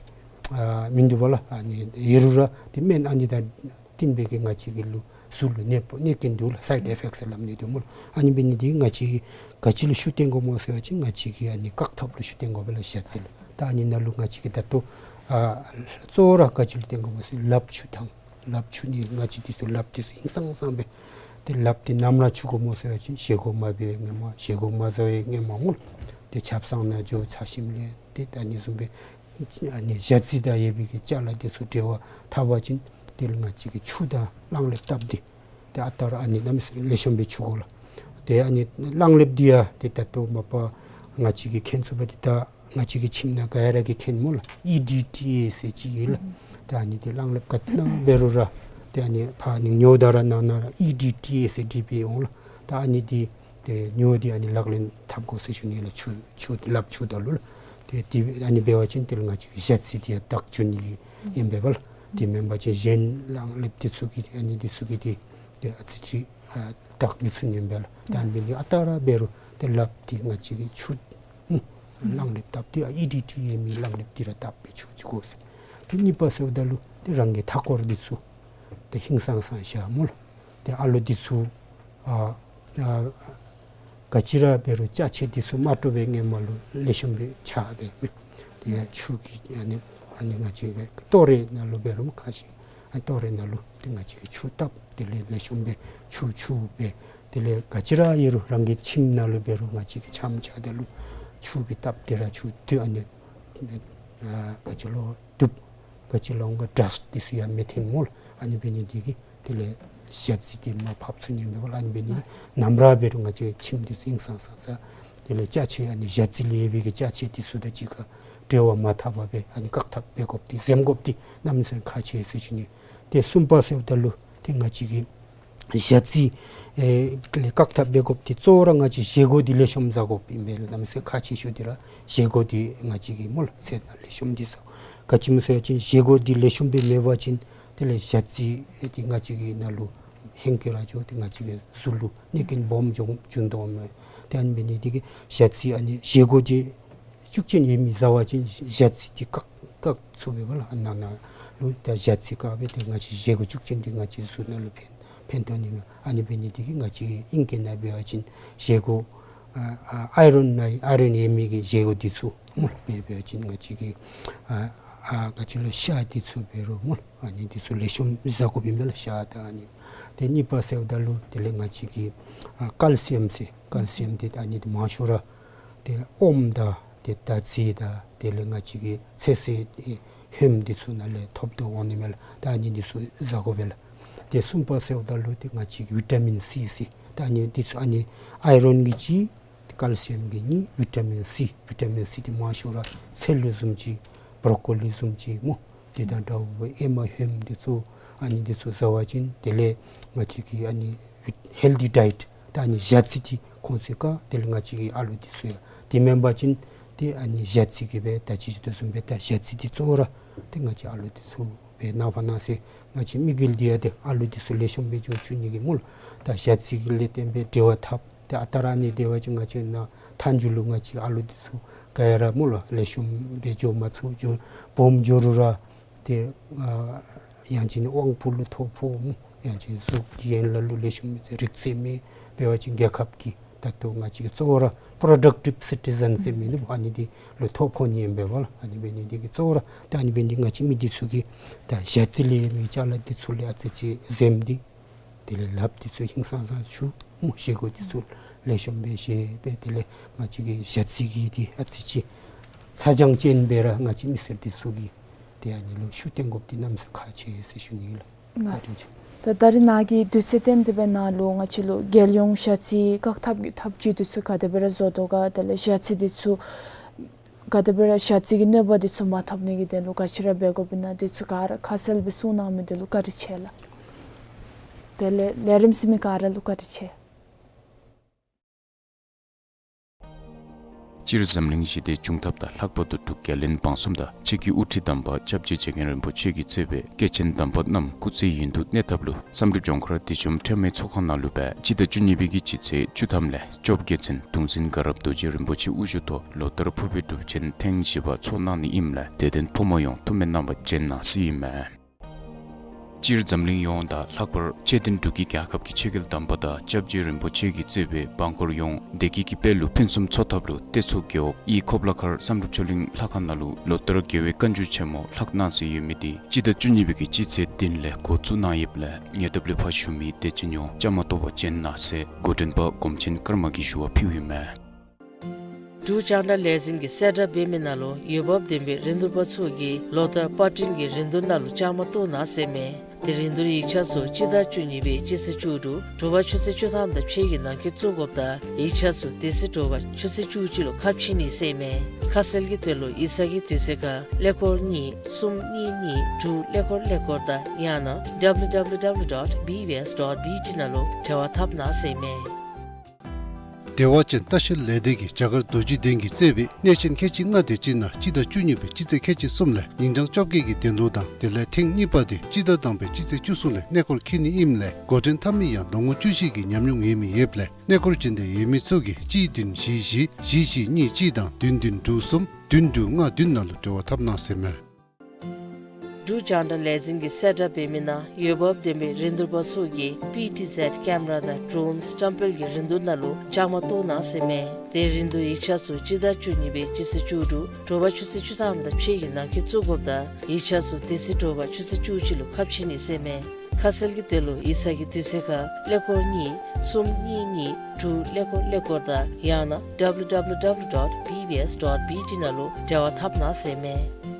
ཨ་མིན་འདུག་པ་ལགས། ཨ་ནི་ཡོད་རུང་ར་ཏེ་སྨན་ཨ་ནི་དང་བསྟུན་པའི་གི་ང་བཅས་ཀྱི་ལུ་གཟུགས་ལུ་གནོད་པ་གནོད་རྐྱེན་འདུག་ལགས། སའིཌ་ཨི་ཕེཀཊ་སླབ་ནི་འདུག་སྨོ་ལགས། ཨ་ནི་འབད་ནི་འདི་ང་བཅས་ག་ཅི་ལུ་ཤུགས་བཏོན་དགོཔ་སྨོ་ཟེར་བ་ཅིན་ང་བཅས་ཀྱི་ཨ་ནི་བཀག་ཐབས་ལུ་ཤུགས་བཏོན་དགོ་པས་ལགས། ཞ་རྩི་ལུ། ད་ཨ་ནི་ནང་ལུ་ང་བཅས་ཀྱིས་ད་ལྟོ་ཨ་གཙོ་བོ་ར་ག་ཅི་ལུ་བཏོན་དགོཔ་སྨོ་ཟེར་ལགཔ་འཁྱུ་ཐངས། ལགཔ་འཁྱུ་ནི་ང་བཅས་འདི་ཚུ་ལགཔ་འདི་ཚུ་ཧིང་སངས་སངས་སྦེ་ཏེ་ལགཔ་འདི་ནམ་ར་འཁྱུ་དགོཔ་སྨོ་ཟེར་བ་ཅིན་བཞེས་སྒོ་མ་འབད་བའི་སྔོན་མ་བཞེས་སྒོ་མ་བཟའ་བའི་སྔོན་མ་སྨོ་ལགས། ཏེ་ཆབ་གསང་ནང་འགྱོ་ཚར་ཞིནམ་ལས་ཏེ་ད་ཨ་ནི་བཟུམ་སྦེ་ཨ་ནི་ཞ་རྩི་དང་ཡོད་པའི་གི་ཅ་ལ་འདི་ཚུ་འབྲེལ་བ་འཐབ་པ་ཅིན་དེ་ལས་ང་བཅས་ཀྱིས་ཆུ་དང་གླང་ལེབ་བཏབ་སྟེ་ཏེ་ཨ་རྟག་ར་ཨ་ནི་གནམ་མེད་ས་མེད་ལེགས་ཤོམ་སྦེ་འཁྱུ་དགོ་ལགས། ཏེ་ཨ་ནི་གླང་ལེབ་འདི་ཡང་ཏེ་ད་ལྟོ་མ་པ་ང་བཅས་ཀྱིས་མཁྱེན་ཚུགས་པ་འདི་ད་ང་བཅས་ཀྱི་ཁྱིམ་ནང་ག་ར་གིས་མཁྱེན་སྨོ་ལགས། ཨི་ཌི་ཊི་ཨེ་ཟེར་ཅིག་ཡོད་ལགས། ད་ཨ་ནི་འདི་གླང་ལེབ་ག་ཏེ་ནང་འབད་རུང་ར་ཏེ་ཨ་ནི་ཕར་ཨ་ནི་ཉོཝ་ད་ར་ནང་ན་ར་ཨི་ཌི་ཊི་ཨེ་ཟེར་བྲིས་སྦེ་འོང་ལགས། ད་ཨ་ནི་འདི་ཏེ་ཉོ་སྟེ་ཨ་ནི་ལག་ལེན་འཐབ་དགོ་ཟེར་ཞུ་ནི་ལགས། འཁྱུ་འཁྱུ་ལགཔ་འཁྱུཝ་ད་ལུ་ལགས། ཏེ་དེ་ཨ་ནི་འབད་བ་ཅིན་དེ་ལས་ང་བཅས་ཀྱི་ཞ་རྩི་འདི་ཡང་བདག་འཛིན་འབད་ནི་ཨིན་པས་ལགས། དེ་མེན་པ་ཅིན་གཞན་གླང་ལེབ་འདི་ཚུ་གིས་ཨ་ནི་འདི་ཚུ་གིས་ཏེ་ཏེ་ཨ་ཙི་ཅིག་ཨ་བདག་མི་ཚུགས་ནི་ཨིན་པས་ལགས། ད་ཨ་ནི་འབད་ནི་ཨ་རྟག་ར་འབད་རུང་ཏེ་ལགཔ་འདི་ང་བཅས་ཀྱིས་འཁྱུ་ཨུམ་གླང་ལེབ་བཏབ་སྟེ་ཨ་ཨི་ཌི་ཊི་ཨེ་མི་གླང་ལེབ་འདི་ར་བཏབ་སྦེ་འཁྱུ་འཁྱུ་དགོ་ཟེར། ཏེ་གཉིས་པ་ཟེརཝ་ད་ལུ་ཏེ་རང་གི་མཐའ་འཁོར་འདི་ཚུ་ཏེ་ཧིང་སངས་སངས་བཞག་སྨོ་ལགས། ཏེ་ཨ་ལོ་འདི་ཚུ་ཨ་ཨ་ག་ཅི་ར་འབད་རུང་ཅ་ཆས་འདི་ཚུ་མ་དཀྲོག་པའི་སྔོན་མ་ལུ་ལེགས་ཤོམ་སྦེ་ཕྱགས་སྦེ་མི་ཏེ་ཡང་ཆུ་གིས་ཨ་ནི་ཨ་ནི་ང་བཅས་ཀྱི་ལྟོ་རའི་ནང་ལུ་འབད་རུང་ཁ་ཤས་ཨ་ལྟོ་རའི་ནང་ལུ་ཏེ་ང་བཅས་ཀྱིས་ཆུ་བཏབ། དེ་ལས་ལེགས་ཤོམ་སྦེ་ཆུ་འཁྱུ་སྦེ་དེ་ལས་ག་ཅི་ར་ཡོད་རུང་རང་གི་ཁྱིམ་ནང་ལུ་འབད་རུང་ང་བཅས་ཀྱིས་ཆམ་རྐྱབ་ད་ལུ་ཆུ་གིས་བཏབ་སྟེ་ར་ཆུ་དེ་ཨ་ནི་ཨ་ག་ཅི་ལོ་དུག་ག་ཅི་ལོ་འོང་ག་ཌསཊ་འདི་ཚུ་ཡང་མི་ཐོན་སྨོ་ལགས། ཨ་ནི་འབད་ནི་འདི་གིས་དེ་ལས་ཞ་རྩི་འདི་མར་ཕབ་ཚུགས་ནི་ཨིན་པས་ལགས། ཨ་ནི་འབད་ནི་ནམ་ར་འབད་རུང་ང་བཅས་ཁྱིམ་འདི་ཚུ་ཧིང་སངས་སངས་ས་དེ་ལས་ཅ་ཆས་ཨ་ནི་ཞ་རྩི་ལས་ཡོད་པའི་གི་ཅ་ཆས་འདི་ཚུ་དང་གཅིག་ཁར་འབྲེལ་བ་མ་འཐབ་པར་སྦེ་ཨ་ནི་བཀག་ཐབས་འབད་དགོཔ་འདི་འཛེམ་དགོཔ་འདི་གནམ་མེད་ས་མེད་ཁག་ཆེ་ཟེར་ཞུ་ནི། ཏེ་གསུམ་པ་ཟེརཝ་ད་ལུ་ཏེ་ང་བཅས་ཀྱིས་ཞ་རྩི་ཨེ་ལས་བཀག་ཐབས་འབད་དགོཔ་འདི་གཙོ་བོ་ར་ང་བཅས་བཞེས་སྒོ་འདི་ལེགས་ཤོམ་བཟའ་དགོཔ་ཨིན་པས་ལགས། གནམ་མེད་ས་མེད་ཁག་ཆེ་ཤོས་འདི་ར་བཞེས་སྒོ་འདི་ང་བཅས་ཀྱིས་སྨོ་ལགས་ཚད་ལེགས་ཤོམ་འདི་བཟའ། ག་ཅི་སྨོ་ཟེར་བ་ཅིན་བཞེས་སྒོ་འདི་ལེགས་ཤོམ་སྦེ་མེད་པ་ཅིན་དེ་ལས་ཞ་རྩི་འདི་ང་བཅས་ཀྱི་ནང་ལུ་ཧེང་སྐལ་ར་འགྱོ་སྟེ་ང་བཅས་ཀྱི་གཟུགས་ལུ་གནོད་རྐྱེན་སྦོམ་འབྱུང་འབྱུང་དོ་མས། ཏེ་ཨ་ནི་འབད་ནི་འདི་གིས་ཞ་རྩི་ཨ་ནི་བཞེས་སྒོ་འདི་ཤུགས་ཅན་ཡོད་མི་བཟའ་བ་ཅིན་ཞ་རྩི་འདི་བཀག་བཀག་ཚུགས་པས་ལགས། ཨ་ནཱ་ནང་ལུ་ད་ཞ་རྩི་བཀག་སྦེ་ཏེ་ང་བཅས་བཞེས་སྒོ་ཤུགས་ཅན་འདི་ང་བཅས་གཟུགས་ནང་ལུ་ཕན་ཕན་ཐོགས་ནི་མས། ཨ་ནི་འབད་ནི་འདི་གིས་ང་བཅས་ཨིང་སྐད་ནང་འབད་བ་ཅིན་བཞེས་སྒོ་ཨ་ཨ་ཨའི་རོན་ནང་ཨའི་རོན་ཡོད་མི་གི་བཞེས་སྒོ་འདི་ཚུ་སྨོ་ལགས། འབད་བ་ཅིན་ང་བཅས་ཀྱི་ཨ་ཨ་ག་ཅི་ལོ་ཤ་འདི་ཚུ་འབད་རུང་སྨོ་ལགས། ཨ་ནི་འདི་ཚུ་ལེགས་ཤོམ་བཟའ་དགོཔ་ཨིན་པས་ལགས། ཤ་དང་ཨ་ནི། ཏེ་གཉིས་པ་ཟེརཝ་ད་ལུ་དེ་ལས་ང་བཅས་ཀྱི་ཨ་ཀལ་སི་ཡམ་ཟེར་ཀལ་སི་ཡམ་འདི་ཨ་ནི་འདི་མང་ཤོས་ར་ཏེ་ཨོམ་དང་ཏེ་ད་རྫས་དང་དེ་ལས་ང་བཅས་ཀྱི་ཚོད་བསྲེ་ཧོནམ་འདི་ཚུ་ནང་ལས་ཐོབ་དོ་འོང་ནི་མས་ལགས། ད་ཨ་ནི་འདི་ཚུ་བཟའ་དགོ་པས་ལགས། ཏེ་གསུམ་པ་ཟེརཝ་ད་ལུ་ཏེ་ང་བཅས་ཀྱི་བི་ཊ་མིན་སི་ཟེར་ད་ཨ་ནི་འདི་ཚུ་ཨ་ནི་ཨའི་རོན་གྱི་གཅིག་ཀལ་སི་ཡམ་གྱི་གཉིས་བི་ཊ་མིན་སི། བི་ཊ་མིན་སི་འདི་མང་ཤོས་ར་ཚལ་ལུ་བཟུམ་ཅིག་བྲོ་ཀོ་ལི་བཟུམ་ཅིག་སྨོ། དེ་དང་འདྲཝ་ཨེ་མ་ཧོནམ་འདི་ཚུ་ཨ་ནི་འདི་ཚུ་བཟའ་བ་ཅིན་དེ་ལས་ང་བཅས་ཀྱི་ཨ་ནི་ཧེལ་ཐི་ཌའེཊ་ད་ཨ་ནི་ཞ་རྩི་འདི་ཁོང་ཚུ་ག་དེ་ལས་ང་བཅས་ཀྱི་ཨ་ལོ་འདི་ཚུ་ཡང་དེ་མེན་པ་ཅིན་ཏེ་ཨ་ནི་ཞ་རྩི་གིས་སྦེ་ད་ཅི་ཞུ་དོ་བཟུམ་སྦེ་ད་ཞ་རྩི་འདི་གཙོ་བོ་ར་ཏེ་ང་བཅས་ཨ་ལོ་འདི་ཚུ་སྦེ་ནངས་པ་གནངས་ཚེ་ང་བཅས་མི་རྒོད་འདི་ཡང་ཏེ་ཨ་ལོ་འདི་ཚུ་ལེགས་ཤོམ་སྦེ་འགྱོ་བཅུག་ནི་གི་སྨོ་ལགས། ད་ཞ་རྩི་གི་ལས་བརྟེན་སྦེ་འབྲེལ་བ་འཐབ། ཏེ་ཨ་རྟག་ར་ཨ་ནི་འབད་བ་ཅིན་ང་བཅས་ནཱ་མཐའ་མཇུག་ལུ་ང་བཅས་ཨ་ལོ་འདི་ཚུ་ག་ཡ་ར་སྨོ་ལགས་ལེགས་ཤོམ་སྦེ་འགྱོ་མ་ཚུགས། འགྱོ་སྦོམ་འགྱོ་རུང་ར་ཏེ་ཨ་ཡང་ཅིན་དབང་པོ་ལུ་ཐོ་ཕོག་སྨོ། ཡང་ཅིན་གཟུགས་ཀྱི་ཡན་ལག་ལུ་ལེགས་ཤོམ་རིག་རྩལ་མེད། འབད་བ་ཅིན་རྒྱལ་ཁབ་ཀྱི་ད་ལྟོ་ང་བཅས་ཀྱི་གཙོ་བོ་ར་པྲོ་ཌག་ཊིབ་སི་ཊི་ཟེན་ཟེར་མི་འདི་ཨ་ནི་འདི་ལུ་ཐོ་ཕོག་ནི་ཨིན་པས་ལགས། ཨ་ནི་འབད་ནི་འདི་གིས་གཙོ་བོ་ར་ད་ཨ་ནི་འབད་ནི་འདི་ང་བཅས་མི་འདི་ཚུ་གིས་ད་ཞ་རྩི་ལས་མི་ཅ་ལ་འདི་ཚུ་ལས་ཨ་ཙི་ཅིག་འཛེམ་སྟེ་དེ་ལས་ལགཔ་འདི་ཚུ་ཧིང་སངས་སངས་འཁྱུ་སྨོ། བཞེས་སྒོ་འདི་ཚུ་ལེགས་ཤོམ་སྦེ་བཞེས་སྦེ་དེ་ལས་ང་བཅས་ཀྱི་ཞ་རྩི་གི་འདི་ཨ་ཙི་ཅིག་ཚ་གྱང་ཅན་སྦེ་ར་ང་བཅས་མི་སེར་འདི་ཚུ་གིས་ཏེ་ཨ་ནི་ལུ་ཤུགས་བཏོན་དགོཔ་འདི་གནམ་མེད་ས་མེད་ཁག་ཆེ་ཟེར་ཞུ་ནི་ལགས། ལགས། ད་ད་རིས་ནཱ་གི་དུས་ཚོད་བཏོན་ཏེ་སྦེ་ནཱ་ལུ་ང་བཅས་ལུ་རྒྱལ་ཡོངས་ཞ་རྩི་བཀག་ཐབས་ཀྱི་ཐབས་བྱུས་འདི་ཚུ་ག་དེ་སྦེ་ར་བཟོ་དོ་ག་དེ་ལས་ཞ་རྩི་འདི་ཚུ་ག་དེ་སྦེ་ར་ཞ་རྩི་གི་གནོད་པ་འདི་ཚུ་མ་ཐོབ་ནི་གི་དོན་ལུ་ག་ཅི་ར་འབད་དགོཔ་ཨིན་ན་འདི་ཚུ་ག་ར་ཁ་གསལ་སྦེ་གསུངས་གནང་མི་འདི་ལུ་བཀའ་དྲིན་ཆེ་ལགས། དེ་ལས་ལས་རིམ་གཟིགས་མི་ག་ར་ལུ་བཀའ་དྲིན་ཆེ། སྤྱིར་འཛམ་གླིང་ཞི་བདེ་འབྱུང་ཐབས་དང་ལྷག་པར་དུ་འབྲུག་རྒྱལ་བློན་འབངས་གསུམ་དང་ཆེད་ཀྱི་དབུ་ཁྲིད་དམ་པ་སྐྱབས་རྗེ་རྗེ་མཁན་རིན་པོ་ཆེ་གིས་གཙོས་པའི་སྐྱེས་ཆེན་དམ་པ་རྣམས་སྐུ་ཚེ་ཡུན་དུ་གནས་ཐབས་ལུ་བསམ་གྲུབ་ལྗོངས་མཁར་བདེ་འཇོམས་ཁྲོས་མའི་ཚོགས་ཁང་ནང་ལུ་སྦེ་སྤྱི་ཟླ་བཅུ་གཉིས་པའི་གི་སྤྱི་ཚེས་བཅུ་ཐམ་ལས་བཅོ་བརྒྱད་ཚུན་གདུང་འཛིན་དགའ་རབ་རྡོ་རྗེ་རིན་པོ་ཆེ་དབུ་བཞུགས་ཐོག་ལོ་ལྟར་ཕུར་པའི་སྒྲུབ་ཆེན་ཐེངས་བཞི་པ་ཚོགས་གནང་ནི་ཨིནམ་ལས་དད་ལྡན་ཕོ་མོ་ཡོངས་ཐུགས་སྨོན་གནང་བར་བྱོན་གནང་ཟེར་ཨིན་མས། སྤྱིར་འཛམ་གླིང་ཡོངས་དང་ལྷག་པར་ཆེ་ལྡན་འབྲུག་གི་རྒྱལ་ཁབ་ཀྱི་ཆོས་རྒྱལ་དམ་པ་དང་སྐྱབས་རྗེ་རིན་པོ་ཆེ་གིས་གཙོས་པའི་འབངས་འཁོར་ཡོངས་བདེ་སྐྱིད་ཀྱི་དཔལ་ལུ་ཕུན་སུམ་ཚོགས་ཐབས་ལུ་སྟོད་མཚོ་རྒེད་འོག་དབུས་ཁོ་པ་ལ་མཁར་བསམ་གྲུབ་ཆོས་གླིང་ལྷ་ཁང་ནང་ལུ་ལོ་ལྟར་རྒྱལ་བའི་བཀའ་འགྱུར་ཆེན་མོ་ལྷག་གནང་སྲོལ་ཡོད་མི་དེ་སྤྱི་ཟླ་བཅུ་གཉིས་པའི་གི་སྤྱི་ཚེས་བདུན་ལས་འགོ་བཙུགས་གནང་ཡོདཔ་ལས་ཉེ་འདབས་ལས་ཕར་བཞུགས་མི་དད་ཅན་ཡོངས་བཅའ་མར་གཏོགས་པར་བྱོན་གནང་ཟེར་འགོ་འདྲེན་པ་སྒོམ་ཆེན་ཀརྨ་གིས་ཞུ་བ་ཕུལཝ་ཨིན་མས། འབྲུག་རྒྱང་བསྒྲགས་ལས་འཛིན་གྱིས་གསལ་བསྒྲགས་འབད་མི་ནང་ལུ་འོས་འབབ་ལྡན་པའི་རིན་བསྡུར་པ་ཚུ་གིས་ལོ་ལྟར་པར་སྐྲུན་གྱི་རིན་བསྡུར་ནང་ལུ་བཅའ་མར་གཏོགས་གནང་ཟེར་ཨིན་མས། དེ་རིན་བསྡུར་ཡིག་ཆ་ཚུ་སྤྱི་ཟླ་བཅུ་གཉིས་པའི་སྤྱི་ཚེས་བཅུ་དྲུག་དྲོ་པ་ཆུ་ཚོད་བཅུ་ཐམ་དང་ཕྱེད་ཀྱི་ནང་འཁོད་བཙུགས་དགོཔ་དང་ཡིག་ཆ་ཚུ་དེ་ཚེ་དྲོ་པ་ཆུ་ཚོད་བཅུ་གཅིག་ལུ་ཁ་ཕྱེ་ནི་ཟེར་ཨིན་མས། ཁ་གསལ་གྱི་དོན་ལུ་ཡིག་ཚང་གི་དུས་ཚོད་ཁར་ཀླད་ཀོར་གཉིས་གསུམ་གཉིས་གཉིས་དྲུག་ཀླད་ཀོར་ཀླད་ཀོར་དང་ཡང་ན་W W W dot B B S dot B T ནང་ལུ་འབྲེལ་བ་འཐབ་གནང་ཟེར་ཨིན་མས། བདེ་བ་ཅན་ལྟ་བཤལ་ལས་སྡེ་གིས་རྒྱ་གར་རྡོ་རྗེ་གདན་གྱིས་གཙོས་པའི་གནས་ཆེན་ཁལ་གཅིག་ལྔ་དེ་ཅིག་ནང་སྤྱི་ཟླ་བཅུ་གཉིས་པའི་སྤྱི་ཚེས་ཁལ་གཅིག་གསུམ་ལས་ཉིན་གྲངས་བཅོ་བརྒྱད་ཀྱི་གདན་ལོ་དང་དེ་ལས་ཐེངས་གཉིས་པ་དེ་སྤྱི་ཟླ་དང་པའི་སྤྱི་ཚེས་བཅུ་གསུམ་ལས་གནས་སྐོར་འཁྱིད་ནི་ཨིནམ་ལས་འགོ་འདྲེན་འཐབ་མི་ཡང་ལོ་ངོ་བཅུ་བཞི་གི་ཉམས་མྱོང་ཡོད་མི་ཡོདཔ་ལས་གནས་སྐོར་འབྱོན་འདོད་ཡོད་མི་ཚུ་གིས་གཅིག་བདུན་བཞི་བཞི་བཞི་བཞི་གཉིས་གཅིག་དང་བདུན་བདུན་དྲུག་གསུམ་བདུན་དྲུག་ལྔ་བདུན་ནང་ལུ་འབྲེལ་བ་འཐབ་གནང་ཟེར་ཨིན་མས། འབྲུག་རྒྱང་བསྒྲགས་ལས་འཛིན་གྱིས་གསལ་བསྒྲགས་འབད་མི་ནང་འོས་འབབ་ལྡན་པའི་རིན་བསྡུར་པ་ཚུ་གིས་P T Z ཀེམ་ར་དང་ཌྲོནསི་བཀྲམ་སྤེལ་གྱི་རིན་བསྡུར་ནང་ལུ་བཅའ་མར་གཏོགས་གནང་ཟེར་ཨིན་མས། དེ་རིན་བསྡུར་ཡིག་ཆ་ཚུ་སྤྱི་ཟླ་བཅུ་གཉིས་པའི་སྤྱི་ཚེས་བཅུ་དྲུག་དྲོ་པ་ཆུ་ཚོད་བཅུ་ཐམ་དང་ཕྱེད་ཀྱི་ནང་འཁོད་བཙུགས་དགོཔ་དང་ཡིག་ཆ་ཚུ་དེ་ཚེ་དྲོ་པ་ཆུ་ཚོད་བཅུ་གཅིག་ལུ་ཁ་ཕྱེ་ནི་ཟེར་ཨིན་མས། ཁ་གསལ་གྱི་དོན་ལུ་ཡིག་ཚང་གི་དུས་ཚོད་ཁར་ཀླད་ཀོར་གཉིས་གསུམ་གཉིས་གཉིས་དྲུག་ཀླད་ཀོར་ཀླད་ཀོར་དང་ཡང་ན W W W dot B B S dot B T ནང་ལུ་འབྲེལ་བ་འཐབ་གནང་ཟེར་ཨིན་མས།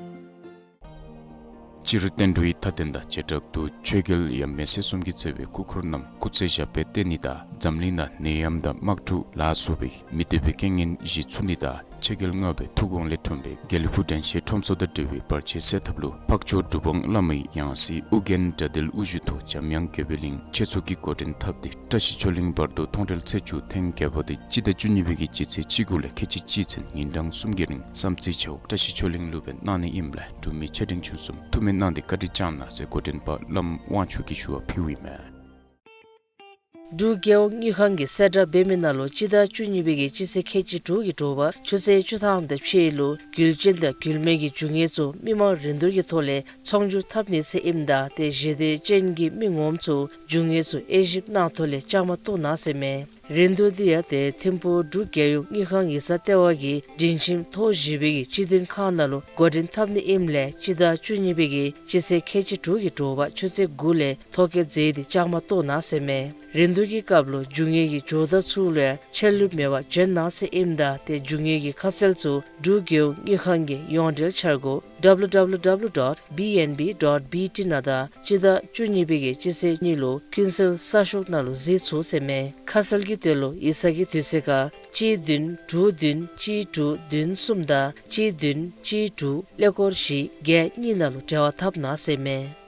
སྤྱིར་བསྟན་འགྲོའི་མཐའ་རྟེན་དང་བྱེ་བྲག་ཏུ་ཆོས་རྒྱལ་ཡབ་མེས་སྲས་གསུམ་གྱིས་གཙོས་པའི་སྐུ་འཁོར་རྣམས་སྐུ་ཚེ་ཞབས་པད་བརྟན་ནི་དང་འཛམ་གླིང་ནང་ནད་ཡམས་དང་དམག་འཁྲུག་ལ་སོགས་པའི་མི་བདེ་བའི་རྐྱེན་ངན་ཞི་ཚུགས་ནི་དང་ཆོས་རྒྱལ་ལྔ་པའི་ཐུགས་དགོངས་ལས་འཁྲུངས་པའི་དགེ་ལེགས་ཕུག་དྲན་ཤེས་ཁྲོམ་ཚོགས་དང་འབྲེལ་བའི་བར་ཆད་སེལ་ཐབས་ལུ་འཕགས་མཆོག་གྲུབ་དབང་བླ་མའི་ཡང་སྲིད་ཨོ་རྒྱན་དགྲ་འདུལ་དབུ་བཞུགས་ཐོག་འཇམ་དབྱངས་དགྱེས་པའི་གླིང་ཆོས་ཚོགས་ཀྱིས་འགོ་འདྲེན་འཐབ་སྟེ་བཀྲ་ཤིས་ཆོས་གླིང་བར་དུ་མཐོང་གྲོལ་ཚེས་བཅུ་ཐེངས་བརྒྱད་པ་དེ་སྤྱི་ཟླ་བཅུ་གཉིས་པའི་གི་སྤྱི་ཚེས་བཅུ་དགུ་ལས་ཁལ་གཅིག་གཅིག་ཚུན་ཉིན་གྲངས་གསུམ་གྱི་རིང་བསམ་རྩེ་ཇོ་བོ་བཀྲ་ཤིས་ཆོས་གླིང་ལུ་སྦེ་གནང་ནི་ཨིནམ་ལས་འབྲུག་མི་ཆེ་འབྲིང་ཆུང་གསུམ་ཐུགས་སྨོན་གནང་སྟེ་བཀའ་དྲིན་བསྐྱང་གནང་ཟེར་འགོ་འདྲེན་པ་བླམ་དབང་ཕྱུག་གིས་ཞུ་བ་ཕུལཝ་ཨིན་མས། འབྲུག་རྒྱལ་ཡོངས་དངུལ་ཁང་གིས་གསལ་བསྒྲགས་འབད་མི་ནང་ལུ་སྤྱི་ཟླ་བཅུ་གཉིས་པའི་གི་སྤྱི་ཚེས་ཁལ་གཅིག་དྲུག་གི་དྲོ་པ་ཆུ་ཚོད་བཅུ་ཐམ་དང་ཕྱེད་ལུ་རྒྱུ་ཅན་དང་རྒྱུ་མེད་ཀྱི་རྒྱུ་དངོས་ཚུ་མི་མང་རིན་བསྡུར་གྱི་ཐོག་ལས་ཚོང་སྒྱུར་འཐབ་ནི་ཟེར་ཨིནམ་ད་དེ་ཞི་བདེ་ཅན་གྱི་མི་ངོམ་ཚུ་རྒྱུ་དངོས་ཚུ་དབྱེ་ཞིབ་གནང་ཐོག་ལས་བཅའ་མར་གཏོགས་གནང་ཟེར་ཨིན་མས། རིན་བསྡུར་འདི་ཡང་དེ་ཐིམ་ཕུག་འབྲུག་རྒྱལ་ཡོངས་དངུལ་ཁང་ཡིག་ཚང་ལྟེ་བ་གི་སྒྲིང་ཁྱིམ་ཐོག་བཞི་པའི་གི་སྤྱི་མཐུན་ཁང་ནང་ལུ་འགོ་འདྲེན་འཐབ་ནི་ཨིནམ་ལས་སྤྱི་ཟླ་བཅུ་གཉིས་པའི་གི་སྤྱི་ཚེས་ཁལ་གཅིག་དྲུག་གི་དྲོ་པ་ཆུ་ཚོད་དགུ་ལས་ཐོ་བཀོད་མཛད་དེ་བཅའ་མར་གཏོགས་གནང་ཟེར་ཨིན་མས། རིན་བསྡུར་གྱི་སྐབས་ལུ་རྒྱུ་དངོས་ཀྱི་ཇོ་བདག་ཚུ་ལུ་ཡང་ཆད་ལུས་མེད་པར་བྱོན་གནང་ཟེར་ཨིནམ་ད་དེ་རྒྱུ་དངོས་ཀྱི་ཁ་གསལ་ཚུ་འབྲུག་རྒྱལ་ཡོངས་དངུལ་ཁང་གི་ཡོངས་འབྲེལ་འཆར་སྒོ་W W W dot B N B dot B T ནང་དང་སྤྱི་ཟླ་བཅུ་གཉིས་པའི་གི་སྤྱི་ཚེས་གཉིས་ལུ་ཀུན་གསལ་གསར་ཤོག་ནང་ལུ་གཟིགས་ཚུགས་ཟེར་ཨིན་མས། ཁ་གསལ་གྱི་དོན་ལུ་ཡིག་ཚང་གི་དུས་ཚོད་ཁར་གཅིག་བདུན་དྲུག་བདུན་གཅིག་དྲུག་བདུན་གསུམ་དང་གཅིག་བདུན་གཅིག་དྲུག་ཀླད་ཀོར་བཞི་བརྒྱད་གཉིས་ནང་ལུ་འབྲེལ་བ་འཐབ་གནང་ཟེར་ཨིན་མས།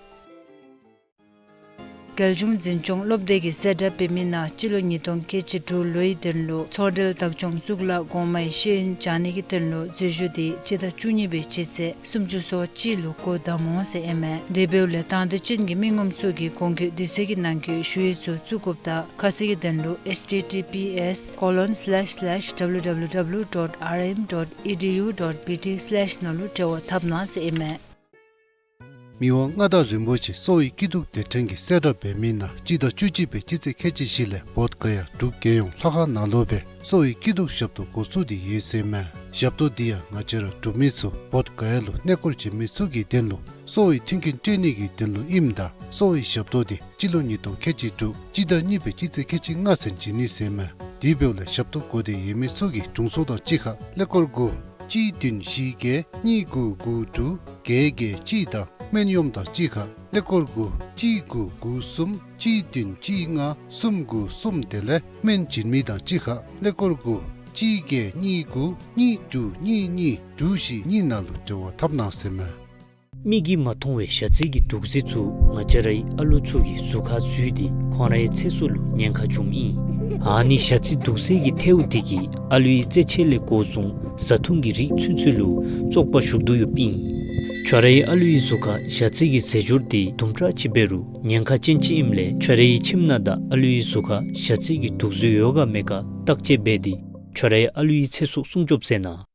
རྒྱལ་གཞུང་འཛིན་སྐྱོང་སློབ་སྡེ་གིས་གསལ་བསྒྲགས་འབད་མི་ནང་སྤྱི་ལོ་ཉིས་སྟོང་ཁལ་གཅིག་དྲུག་ལོའི་དོན་ལུ་ཚོང་འབྲེལ་བདག་སྐྱོང་གཙུག་ལག་གོང་མའི་ཤེས་ཡོན་སྦྱང་ནི་གི་དོན་ལུ་འཛུལ་ཞུགས་དེ་སྤྱི་ཟླ་བཅུ་གཉིས་པའི་སྤྱི་ཚེས་སུམ་ཅུ་སོ་གཅིག་ལུ་སྒོ་བསྡམ་འོང་ཟེར་ཨིན་མས། དེ་འབདཝ་ལས་དང་འདོད་ཅན་གྱི་མི་ངོམ་ཚུ་གིས་གོང་འཁོད་དུས་ཚོད་ཀྱི་ནང་འཁོད་ཞུ་ཡིག་ཚུ་བཙུགས་དགོཔ་དང་ཁ་གསལ་གྱི་དོན་ལུ་H T T P S colon slash slash W W W dot R M dot E D U dot B T slash ནང་ལུ་འབྲེལ་བ་འཐབ་གནང་ཟེར་ཨིན་མས། མི་དབང་མངའ་བདག་རིན་པོ་ཆེ་གསོ་བའི་སྐྱིད་སྡུག་སྡེ་ཕྲན་གྱིས་གསལ་བསྒྲགས་འབད་མི་ནང་སྤྱི་ཟླ་བཅུ་གཅིག་པའི་སྤྱི་ཚེས་ཁལ་གཅིག་བཞི་ལས་བོདྷ་ག་ཡ་འབྲུག་རྒྱལ་ཡོངས་ལྷ་ཁང་ནང་ལུ་སྦེ་གསོ་བའི་སྐྱིད་སྡུག་ཞབས་ཏོག་འགོ་བཙུགས་ཏེ་ཡོད་ཟེར་ཨིན་མས། ཞབས་ཏོག་འདི་ཡང་ང་བཅས་ར་འབྲུག་མི་ཚུ་བོདྷ་ག་ཡ་ལུ་གནས་སྐོར་བྱོན་མི་ཚུ་གི་དོན་ལུ་གསོ་བའི་མཐུན་རྐྱེན་སྤྲོད་ནི་གི་དོན་ལུ་ཨིནམ་ད་གསོ་བའི་ཞབས་ཏོག་འདི་སྤྱི་ལོ་ཉིས་སྟོང་ཁལ་གཅིག་དྲུག་སྤྱི་ཟླ་གཉིས་པའི་སྤྱི་ཚེས་ཁལ་གཅིག་ལྔ་ཚུན་བྱིན་ནི་ཟེར་ཨིན་མས། དེ་འབདཝ་ལས་ཞབས་ཏོག་དགོ་འདོད་ཡོད་མི་ཚུ་གིས་དྲུང་འཚོ་དང་གཅིག་ཁར་ཀླད་ཀོར་དགུ་གཅིག་བདུན་བཞི་བརྒྱད་གཉིས་དགུ་དགུ་དྲུག་བརྒྱད་བརྒྱད་གཅིག་དང་སྨན་གཡོགམོ་དང་གཅིག་ཁར་ཀླད་ཀོར་དགུ་གཅིག་དགུ་དགུ་གསུམ་གཅིག་བདུན་གཅིག་ལྔ་གསུམ་དགུ་གསུམ་དེ་ལས་སྨན་བྱིན་མི་དང་གཅིག་ཁར་ཀླད་ཀོར་དགུ་གཅིག་བརྒྱད་གཉིས་དགུ་གཉིས་དྲུག་གཉིས་གཉིས་དྲུག་བཞི་གཉིས་ནང་ལུ་འབྲེལ་བ་འཐབ་གནང་ཟེར་ཨིན་མས། མིག་གིས་མ་མཐོང་བའི་ཞ་རྩི་གི་དུག་རྫས་ཚུ་ང་བཅས་རའི་ཨ་ལུ་ཚུ་གི་གཟུགས་ཁར་འཛུལ་ཏེ་ཁོང་རའི་ཚེ་སྲོག་ལུ་ཉེན་ཁ་བྱུངམ་ཨིན། ཨ་ནི་ཞ་རྩི་དུག་རྫས་ཀྱི་ཐལཝ་དེ་གིས་ཨ་ལུའི་རྩེད་ཆས་ལས་འགོ་བཟུང་བཟའ་འཐུང་གི་རིགས་ཚུན་ཚོད་ལུ་བཙོག་པ་ཞུགས་དོ་ཡོདཔ་ཨིན། ཁྱོད་རའི་ཨ་ལུའི་གཟུགས་ཁར་ཞ་རྩི་གི་རྫས་སྦྱོར་དེ་དུམ་གྲ་ཅིག་འབད་རུང་ཉེན་ཁ་ཅན་ཅིག་ཨིནམ་ལས་ཁྱོད་རའི་ཁྱིམ་ནང་དང་ཨ་ལུའི་གཟུགས་ཁར་ཞ་རྩི་གི་དུག་རྫས་ཡོད་ག་མེད་ག་བརྟག་དཔྱད་འབད་དེ་ཁྱོད་རའི་ཨ་ལུའི་ཚེ་སྲོག་སྲུང་སྐྱོབ་མཛད་གནང་།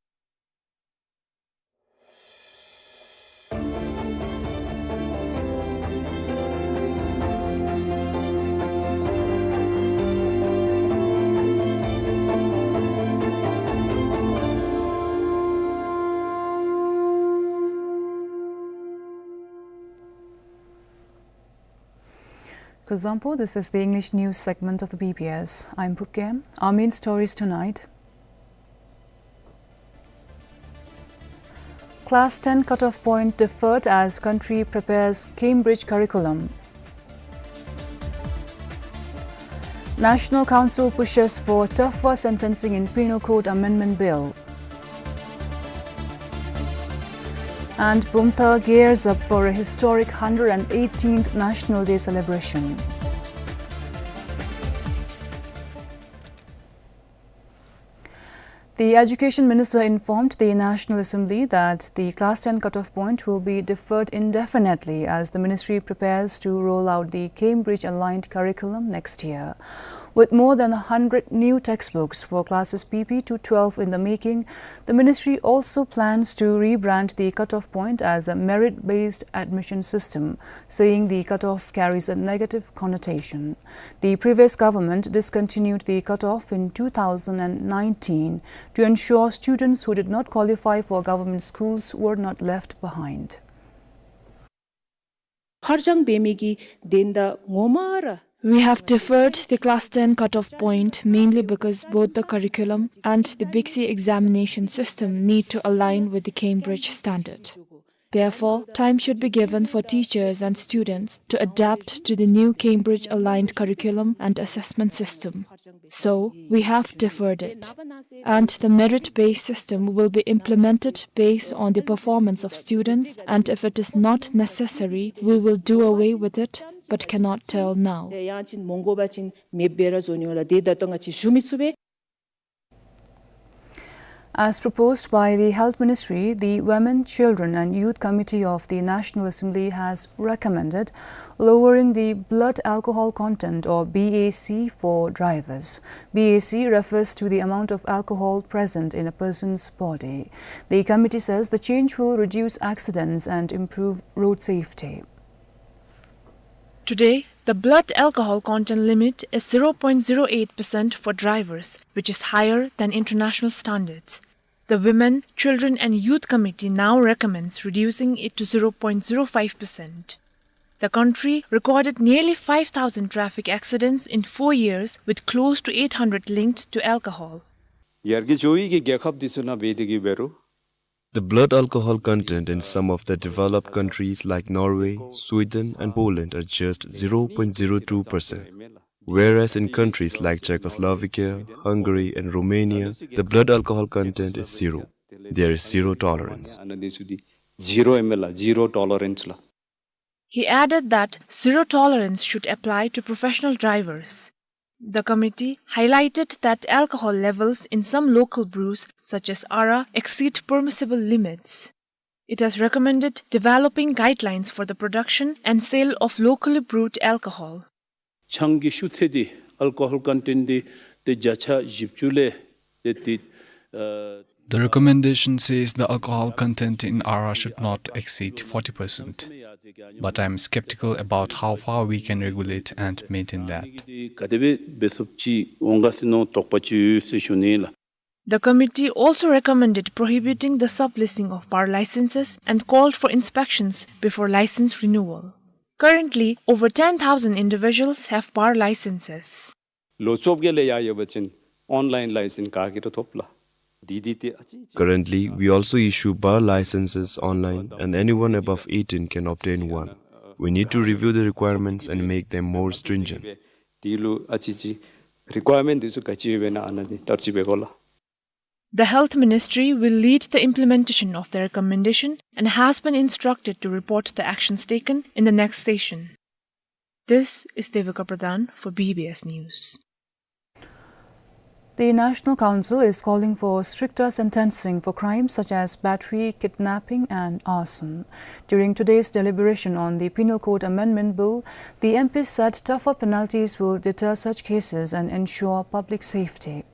Kuzuzangpo, this is the English news segment of the B B S. I'm Phub Gyem. Our main stories tonight. Class ten cutoff point deferred as country prepares Cambridge curriculum. National Council pushes for tougher sentencing in Penal Code Amendment Bill. And Bumthang gears up for a historic hundred and eighteenth National Day celebration. The Education Minister informed the National Assembly that the Class ten cutoff point will be deferred indefinitely as the ministry prepares to roll out the Cambridge-aligned curriculum next year. With more than a hundred new textbooks for classes P P to twelve in the making, the ministry also plans to rebrand the cutoff point as a merit-based admission system, saying the cutoff carries a negative connotation. The previous government discontinued the cutoff in two thousand and nineteen to ensure students who did not qualify for government schools were not left behind. ཕར་འགྱངས་འབད་མི་གི་དོན་དག་ངོ་མ་ར། We have deferred the class ten cutoff point mainly because both the curriculum and the BGC examination system need to align with the Cambridge standard. Therefore, time should be given for teachers and students to adapt to the new Cambridge-aligned curriculum and assessment system. So, we have deferred it. And the merit-based system will be implemented based on the performance of students, and if it is not necessary, we will do away with it, but cannot tell now. As proposed by the Health Ministry, the Women, Children and Youth Committee of the National Assembly has recommended lowering the blood alcohol content, or BAC, for drivers. BAC refers to the amount of alcohol present in a person's body. The committee says the change will reduce accidents and improve road safety. Today, the blood alcohol content limit is zero point zero eight percent for drivers, which is higher than international standards. The Women, Children and Youth Committee now recommends reducing it to zero point zero five percent. The country recorded nearly five thousand traffic accidents in four years, with close to eight hundred linked to alcohol. ཡར་རྒྱས་འགྱོ་བའི་གི་རྒྱལ་ཁབ་འདི་ཚུ་ནང་འབད་དེ་གི་འབད་རུང་། The blood alcohol content in some of the developed countries like Norway, Sweden and Poland are just zero point zero two percent, whereas in countries like Czechoslovakia, Hungary and Romania, the blood alcohol content is zero. There is zero tolerance. Zero ལ་zero tolerance ལ། He added that zero tolerance should apply to professional drivers. The committee highlighted that alcohol levels in some local brews, such as Ara, exceed permissible limits. It has recommended developing guidelines for the production and sale of locally brewed alcohol. ཆང་གི་ཤུགས་ཚད་འདི་alcohol content འདི་ཏེ་བརྒྱ་ཆ་བཞི་བཅུ་ལས་ཏེ་ཏེ་ཨ། The recommendation says the alcohol content in Ara should not exceed forty percent. But I'm skeptical about how far we can regulate and maintain that. ག་དེ་སྦེ་འབད་ཚུགསཔ་ཅིག་འོང་ག་ཟེར་མནོ་དོགས་པ་ཅིག་ཡོད་ཟེར་ཞུ་ནི་ལགས། The committee also recommended prohibiting the subleasing of bar licenses and called for inspections before license renewal. Currently, over ten thousand individuals have bar licenses. ལོ་བཅོ་བརྒྱད་ལས་ཡར་ཡོད་པ་ཅིན་online license་ག་གིས་ར་ཐོབ་ལགས། འདི་འདི་ཏེ་ཨ་ཙི་ཅིག Currently, we also issue bar licenses online and anyone above eighteen can obtain one. We need to review the requirements and make them more stringent. འདི་ལུ་ཨ་ཙི་ཅིག་requirement་འདི་ཚུ་ག་ཅི་ཡོདཔ་ཨིན་ན་ཨ་ནཱ་འདི་བསྟར་སྤྱོད་འབད་དགོ་ལགས། The Health Ministry will lead the implementation of the recommendation and has been instructed to report the actions taken in the next session. This is Devika Pradhan for B B S News. The National Council is calling for stricter sentencing for crimes such as battery, kidnapping and arson. During today's deliberation on the Penal Code Amendment Bill, the M Ps said tougher penalties will deter such cases and ensure public safety.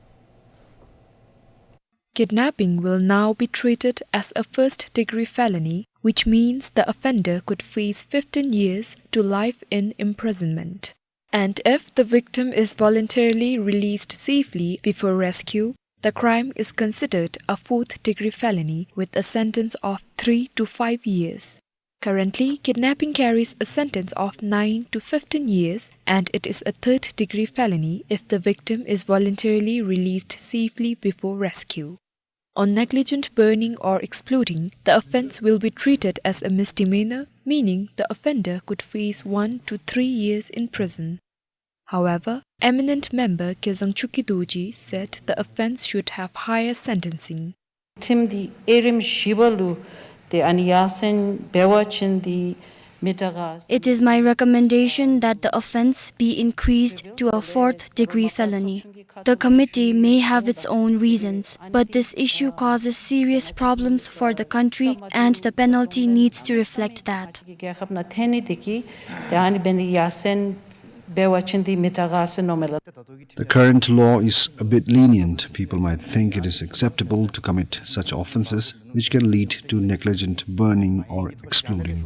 Kidnapping will now be treated as a first-degree felony, which means the offender could face fifteen years to life in imprisonment. And if the victim is voluntarily released safely before rescue, the crime is considered a fourth-degree felony with a sentence of three to five years. Currently, kidnapping carries a sentence of nine to fifteen years, and it is a third-degree felony if the victim is voluntarily released safely before rescue. On negligent burning or exploding, the offense will be treated as a misdemeanor, meaning the offender could face one to three years in prison. However, eminent member Kezang Chuki Dorji said the offense should have higher sentencing. ཁྲིམས་འདི་དབྱེ་རིམ་བཞི་པ་ལུ་ཏེ་ཨ་ནི་ཡར་སེང་འབད་བ་ཅིན་འདི་མི་དྲག་ག། It is my recommendation that the offense be increased to a fourth degree felony. The committee may have its own reasons, but this issue causes serious problems for the country and the penalty needs to reflect that. རྒྱལ་ཁབ་ནང་ཐོན་ནི་དེ་གིས་ཏེ་ཨ་ནི་འབད་ནི་ཡར་སེང་འབད་བ་ཅིན་འདི་མི་དྲག་ག་ཟེར་མནོཝ་མས་ལགས། The current law is a bit lenient. People might think it is acceptable to commit such offenses, which can lead to negligent burning or exploding.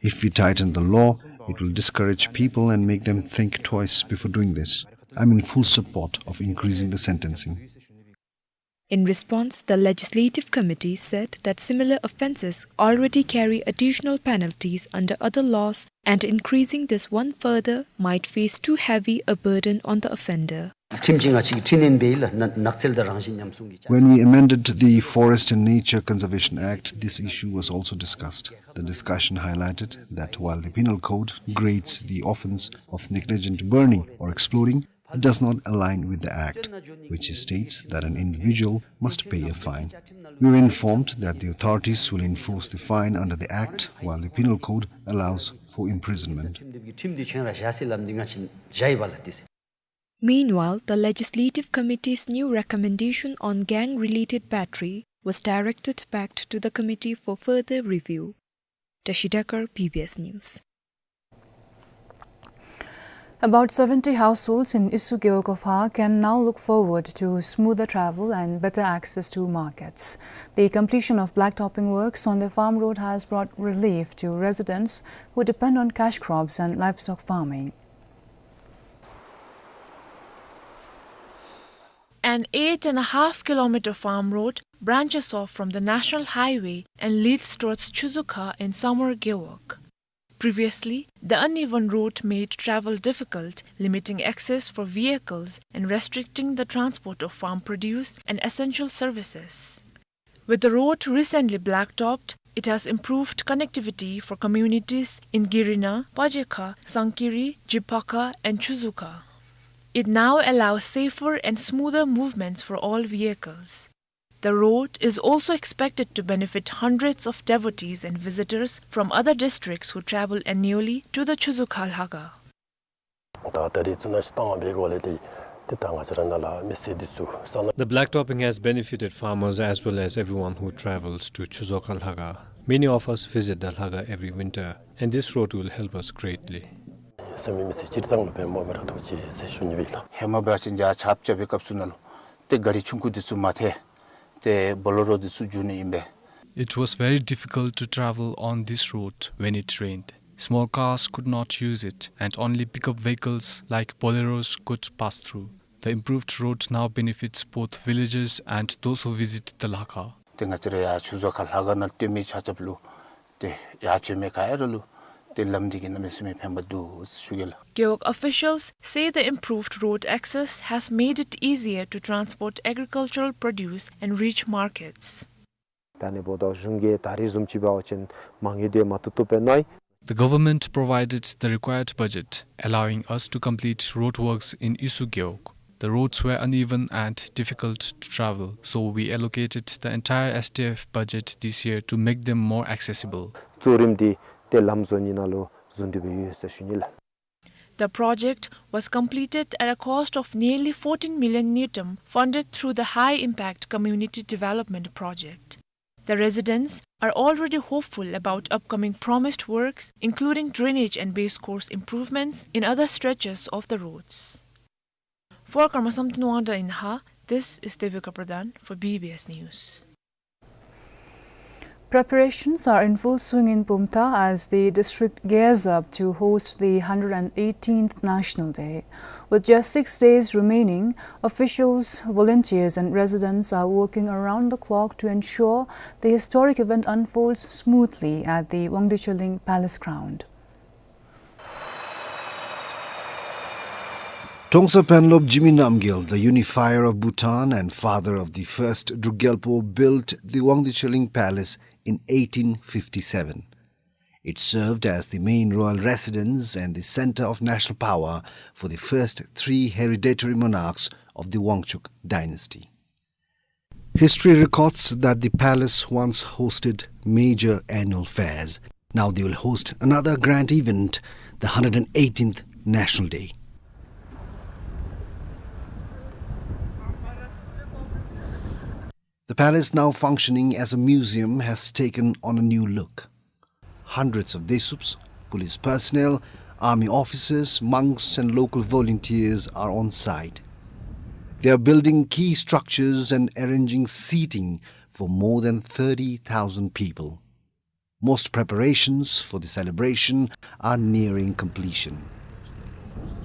If we tighten the law, it will discourage people and make them think twice before doing this. I'm in full support of increasing the sentencing. In response, the Legislative Committee said that similar offences already carry additional penalties under other laws, and increasing this one further might face too heavy a burden on the offender. ཁྲིམས་ཀྱི་ང་བཅས་ཀྱི་འཕྲི་སྣོན་འབད་ཡི་ལགས། ནགས་ཚལ་དང་རང་བཞིན་ཉམས་སྲུང་གི། When we amended the Forest and Nature Conservation Act, this issue was also discussed. The discussion highlighted that while the Penal Code grades the offence of negligent burning or exploding, it does not align with the Act, which states that an individual must pay a fine. We were informed that the authorities will enforce the fine under the Act, while the Penal Code allows for imprisonment. ཁྲིམས་འདི་ཁྲིམས་འདི་ཁྱོད་ར་བཞག་ཟེར་སླབ་སྟེ་ང་བཅས་བཞག་ཡི་པ་ལགས་ཏེ། Meanwhile, the Legislative Committee's new recommendation on gang-related battery was directed back to the committee for further review. Tashi Dekar, B B S News. About seventy households in Isu Gewog of Haa can now look forward to smoother travel and better access to markets. The completion of blacktopping works on the farm road has brought relief to residents who depend on cash crops and livestock farming. An eight and a half kilometer farm road branches off from the national highway and leads towards Chuzukha in Samar Gewog. Previously, the uneven road made travel difficult, limiting access for vehicles and restricting the transport of farm produce and essential services. With the road recently blacktopped, it has improved connectivity for communities in Girina, Pajekha, Sangkiri, Jiphakha and Chuzukha. It now allows safer and smoother movements for all vehicles. The road is also expected to benefit hundreds of devotees and visitors from other districts who travel annually to the Chuzukha Lhaga. ད་ད་རེས་ཚུ་ནང་བཞིན་བཏང་བའི་སྒོ་ལས་ཏེ་ཏེ་ད་ང་བཅས་ར་ནཱ་ལས་མི་སེར་འདི་ཚུ་སང་ན། The blacktopping has benefited farmers as well as everyone who travels to Chuzukha Lhaga. Many of us visit the Lhaga every winter, and this road will help us greatly. སང་མི་མི་སེར་སྤྱིར་བཏང་ལུ་ཕན་མོ་མི་ར་ཐོག་ཅིག་ཟེར་ཞུ་ནི་སྦེ་ལགས། ཧེ་མ་འབད་བ་ཅིན་ཆརཔ་རྐྱབ་པའི་སྐབས་སུ་ནང་ལུ་ཏེ་ག་རི་ཆུང་ཀུ་འདི་ཚུ་མ་ཐལ། ཏེ་བོ་ལེ་རོ་འདི་ཚུ་འགྱོ་ནི་ཨིན་པས། It was very difficult to travel on this road when it rained. Small cars could not use it, and only pickup vehicles like Boleros could pass through. The improved road now benefits both villagers and those who visit the Lhaga. ཏེ་ང་བཅས་ར་ཡར་ཆུ་མཛོད་ཁ་ལྷ་ཁང་ནང་སྟོན་མི་ཆ་ཁྱབ་ལུ་ཏེ་ཡར་བྱོན་མི་ག་ར་ལུ་ཏེ་ལམ་འདི་གིས་གནམ་མེད་ས་མེད་ཕན་པ་འདུག་ཟེར་ཞུ་གེ་ལགས། Gewog officials say the improved road access has made it easier to transport agricultural produce and reach markets. ད་ནི་འབདཝ་ད་གཞུང་གིས་ད་རེས་བཟུམ་ཅིག་འབད་བ་ཅིན་མ་དངུལ་འདི་མ་བཏུབ་བཏུབ་སྦེ་གནང་ཡི། The government provided the required budget, allowing us to complete roadworks in Isu Gewog. The roads were uneven and difficult to travel, so we allocated the entire S D F budget this year to make them more accessible. གཙོ་རིམ་འདི་ཏེ་ལམ་བཟོ་ནི་ནང་ལུ་བཟོ་སྒྲིག་འབད་ཡོད་ཟེར་ཞུ་ནི་ལགས། The project was completed at a cost of nearly fourteen million ngultrum, funded through the High Impact Community Development Project. The residents are already hopeful about upcoming promised works, including drainage and base course improvements in other stretches of the roads. For Karma Samten Wangda in Haa, this is Devika Pradhan for B B S News. Preparations are in full swing in Bumthang as the district gears up to host the hundred and eighteenth National Day. With just six days remaining, officials, volunteers and residents are working around the clock to ensure the historic event unfolds smoothly at the Wangdue Tshilhing Palace ground. Trongsa Panlop Jigme Namgyel, the unifier of Bhutan and father of the first Druk Gyalpo, built the Wangdue Tshilhing Palace in eighteen fifty-seven. It served as the main royal residence and the center of national power for the first three hereditary monarchs of the Wangchuck dynasty. History records that the palace once hosted major annual fairs. Now they will host another grand event, the hundred and eighteenth National Day. The palace, now functioning as a museum, has taken on a new look. Hundreds of Desups, police personnel, army officers, monks and local volunteers are on site. They are building key structures and arranging seating for more than thirty thousand people. Most preparations for the celebration are nearing completion.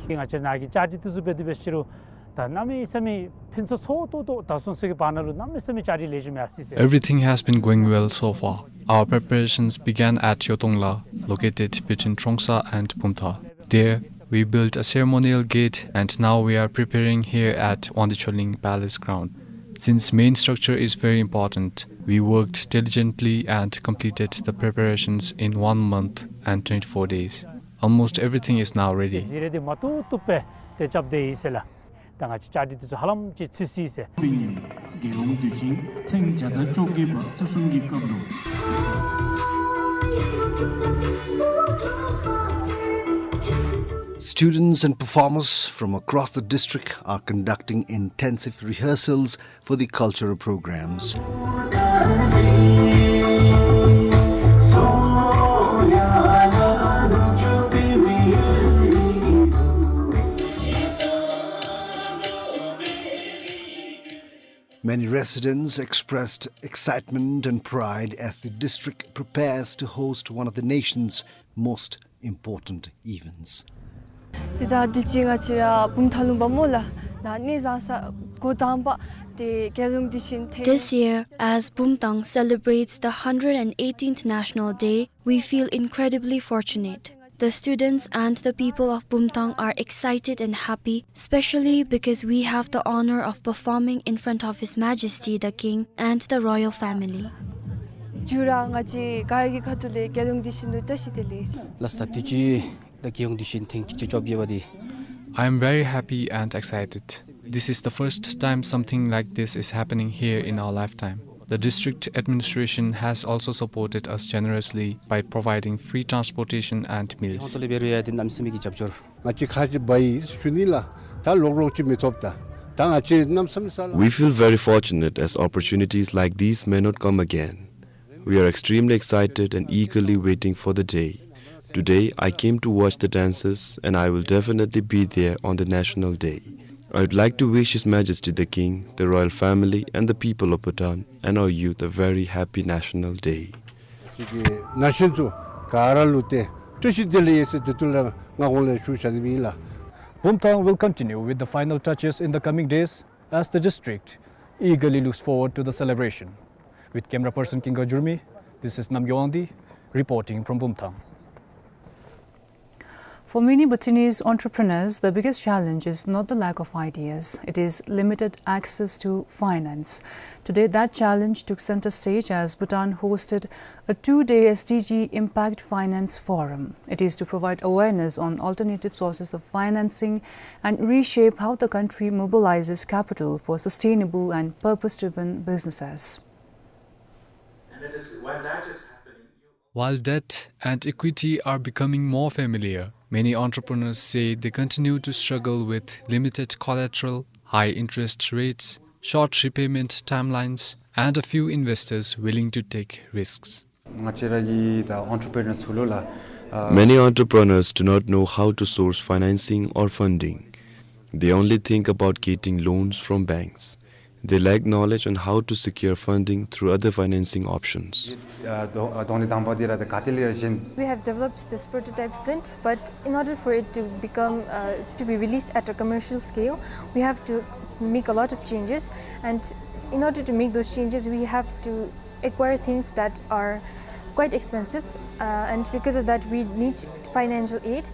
ང་བཅས་ནཱ་གི་བཅའ་སྒྲིག་འདི་ཚུ་འབད་དེ་འབད་ཞུ་རུང་ད་གནམ་མེད་ས་མེད་ཕུན་སུམ་ཚོགས་ཏོག་ཏོ་ད་སོང་ཚུ་གི་བར་ན་ལུ་གནམ་མེད་ས་མེད་བཅའ་སྒྲིག་ལེགས་ཤོམ་ཡར་སོང་ཡི་ཟེར། Everything has been going well so far. Our preparations began at Yotongla, located between Trongsa and Bumthang. There, we built a ceremonial gate and now we are preparing here at Wangdue Tshilhing Palace ground. Since main structure is very important, we worked diligently and completed the preparations in one month and twenty-four days. Almost everything is now ready. ཟི་རེ་འདི་མ་བཏུབ་བཏུབ་སྦེ་ཏེ་རྐྱབ་སྟེ་ཡོད་ཟེར་ལགས། ད་ང་བཅས་བཅའ་སྒྲིག་འདི་ཚུ་ཧ་ལམ་ཅིག་ཚུད་ཅི་ཟེར། པའི་ཉིན་རྒྱལ་ཡོངས་དུས་ཆེན་ཐེངས་བརྒྱ་དང་བཅོ་བརྒྱད་པ་ཚེས་གསུམ་གྱི་སྐབས་ལུ། Students and performers from across the district are conducting intensive rehearsals for the cultural programs. Many residents expressed excitement and pride as the district prepares to host one of the nation's most important events. ཏེ་ད་དུས་ཅི་ང་བཅས་ར་བུམ་ཐང་ལུང་པ་སྨོ་ལགས། ནཱ་གནས་བཟང་ས་འགོ་དང་པ་ཏེ་རྒྱལ་ཡོངས་དུས་ཆེན་ཐེངས། This year, as Bumthang celebrates the hundred and eighteenth National Day, we feel incredibly fortunate. The students and the people of Bumthang are excited and happy, especially because we have the honor of performing in front of His Majesty the King and the royal family. མཇུག་ར་ང་བཅས་ག་ར་གི་ཁ་ཐུག་ལས་རྒྱལ་ཡོངས་དུས་ཆེན་ལུ་བཀྲ་ཤིས་བདེ་ལེགས། ལགས་ད་དུས་ཅི་ད་རྒྱལ་ཡོངས་དུས་ཆེན་ཐེངས་བཅོ་བརྒྱད་པ་འདི། I am very happy and excited. This is the first time something like this is happening here in our lifetime. The district administration has also supported us generously by providing free transportation and meals. ཧོང་ཏོ་ལས་འབད་རུང་ཡང་ཏེ་གནམ་མེད་ས་མེད་ཀྱི་རྒྱབ་སྐྱོར། ང་བཅས་ཁ་ཅིག་འབག་ཡི་ཞུ་ནི་ལགས། ད་ལོག་ལོག་ཅིག་མི་ཐོབ་ད། ད་ང་བཅས་གནམ་མེད་ས་མེད་ས་ལགས། We feel very fortunate as opportunities like these may not come again. We are extremely excited and eagerly waiting for the day. Today, I came to watch the dances, and I will definitely be there on the National Day. I would like to wish His Majesty the King, the royal family, and the people of Bhutan and our youth a very happy National Day. ཅིག་གི་ན་གཞོན་ཚུ་ག་ར་ལུ་ཏེ་བཀྲ་ཤིས་བདེ་ལེགས་ཟེར་ཏེ་དུས་ལས་སྔ་གོང་ལས་ཞུ་བཞག་ནི་ཨིན་ལགས། Bumthang will continue with the final touches in the coming days as the district eagerly looks forward to the celebration. With camera person Kinga Jurmi, this is Namgyo Wangdi reporting from Bumthang. For many Bhutanese entrepreneurs, the biggest challenge is not the lack of ideas, it is limited access to finance. Today, that challenge took center stage as Bhutan hosted a two-day S D G Impact Finance Forum. It is to provide awareness on alternative sources of financing and reshape how the country mobilizes capital for sustainable and purpose-driven businesses. And that is, while that is happening, While debt and equity are becoming more familiar, many entrepreneurs say they continue to struggle with limited collateral, high interest rates, short repayment timelines, and a few investors willing to take risks. ང་བཅས་ར་གི་ད་entrepreneur ཚུ་ལུ་ལགས། Many entrepreneurs do not know how to source financing or funding. They only think about getting loans from banks. They lack knowledge on how to secure funding through other financing options. ཨ་དོ་ཨ་དོང་ལེ་དང་པ་འདི་ར་ད་ག་ཏེ་ལས་ར་བཞེངས། We have developed this prototype Flint, but in order for it to become, uh, to be released at a commercial scale, we have to make a lot of changes, and in order to make those changes, we have to acquire things that are quite expensive, uh, and because of that, we need financial aid.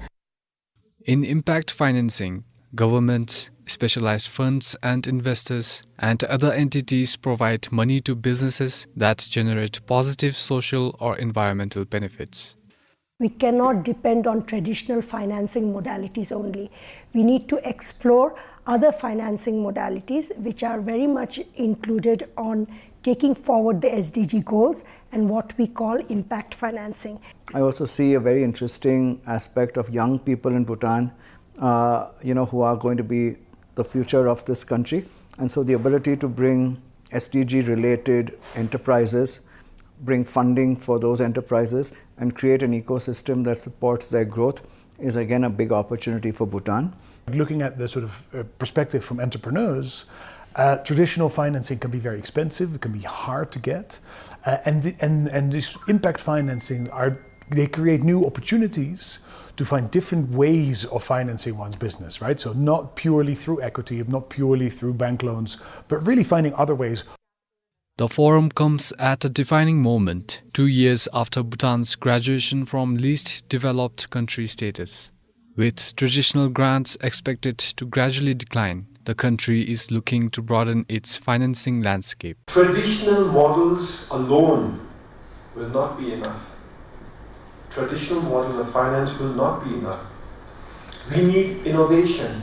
In impact financing, governments, specialized funds, and investors and other entities provide money to businesses that generate positive social or environmental benefits. We cannot depend on traditional financing modalities only. We need to explore other financing modalities which are very much included on taking forward the S D G goals and what we call impact financing. I also see a very interesting aspect of young people in Bhutan, uh, you know, who are going to be the future of this country. And so the ability to bring S D G related enterprises, bring funding for those enterprises, and create an ecosystem that supports their growth is again a big opportunity for Bhutan. Looking at the sort of, uh, perspective from entrepreneurs, uh, traditional financing can be very expensive, it can be hard to get, uh, and the, and, and this impact financing are, they create new opportunities to find different ways of financing one's business, right? So not purely through equity, not purely through bank loans, but really finding other ways. The forum comes at a defining moment, two years after Bhutan's graduation from least developed country status. With traditional grants expected to gradually decline, the country is looking to broaden its financing landscape. Traditional models alone will not be enough. Traditional model of finance will not be enough. We need innovation,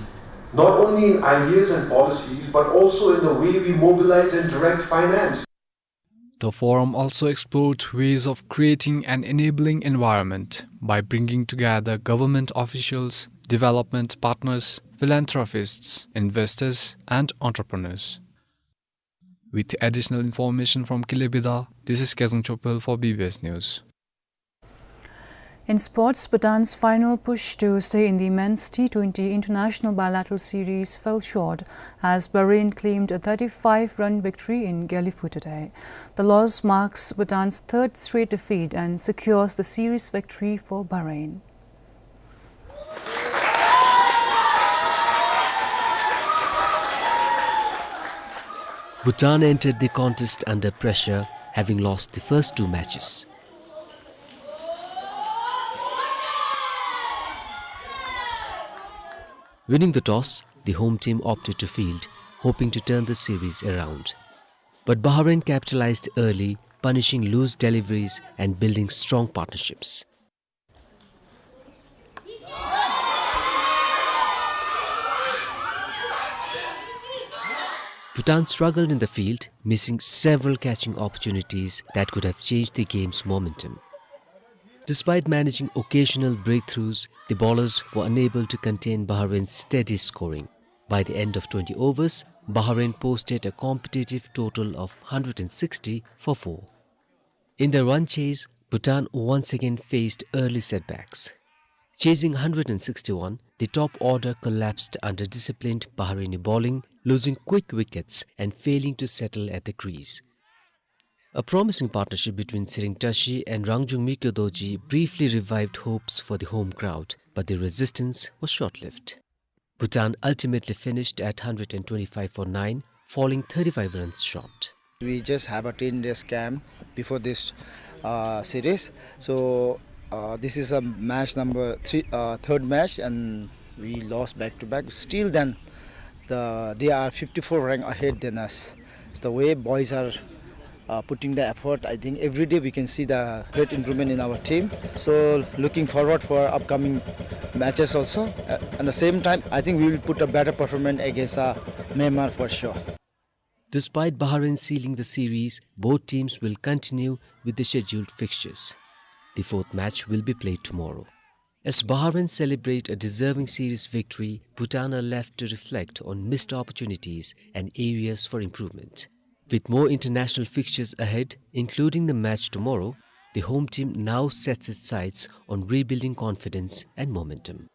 not only in ideas and policies, but also in the way we mobilize and direct finance. The forum also explored ways of creating an enabling environment by bringing together government officials, development partners, philanthropists, investors, and entrepreneurs. With additional information from Kilebidae, this is Kezang Chopel for B B S News. In sports, Bhutan's final push to stay in the men's T twenty international bilateral series fell short as Bahrain claimed a thirty-five run victory in Gelephu today. The loss marks Bhutan's third straight defeat and secures the series victory for Bahrain. Bhutan entered the contest under pressure, having lost the first two matches. Winning the toss, the home team opted to field, hoping to turn the series around. But Bahrain capitalized early, punishing loose deliveries and building strong partnerships. Bhutan struggled in the field, missing several catching opportunities that could have changed the game's momentum. Despite managing occasional breakthroughs, the bowlers were unable to contain Bahrain's steady scoring. By the end of twenty overs, Bahrain posted a competitive total of hundred and sixty for four. In the run chase, Bhutan once again faced early setbacks. Chasing hundred and sixty-one, the top order collapsed under disciplined Bahraini bowling, losing quick wickets and failing to settle at the crease. A promising partnership between Tshering Tashi and Rangjung Mikyo Dorji briefly revived hopes for the home crowd, but the resistance was short-lived. Bhutan ultimately finished at hundred and twenty-five for nine, falling thirty-five runs short. We just have a ten days camp before this, uh, series. So Uh, this is a match number three, uh, third match, and we lost back to back. Still, then, the, they are fifty-four rank ahead than us. So the way boys are, uh, putting the effort, I think every day we can see the great improvement in our team. So looking forward for upcoming matches also. Uh, and the same time, I think we will put a better performance against, uh, Myanmar for sure. Despite Bahrain sealing the series, both teams will continue with the scheduled fixtures. The fourth match will be played tomorrow. As Bahrain celebrate a deserving series victory, Bhutan are left to reflect on missed opportunities and areas for improvement. With more international fixtures ahead, including the match tomorrow, the home team now sets its sights on rebuilding confidence and momentum.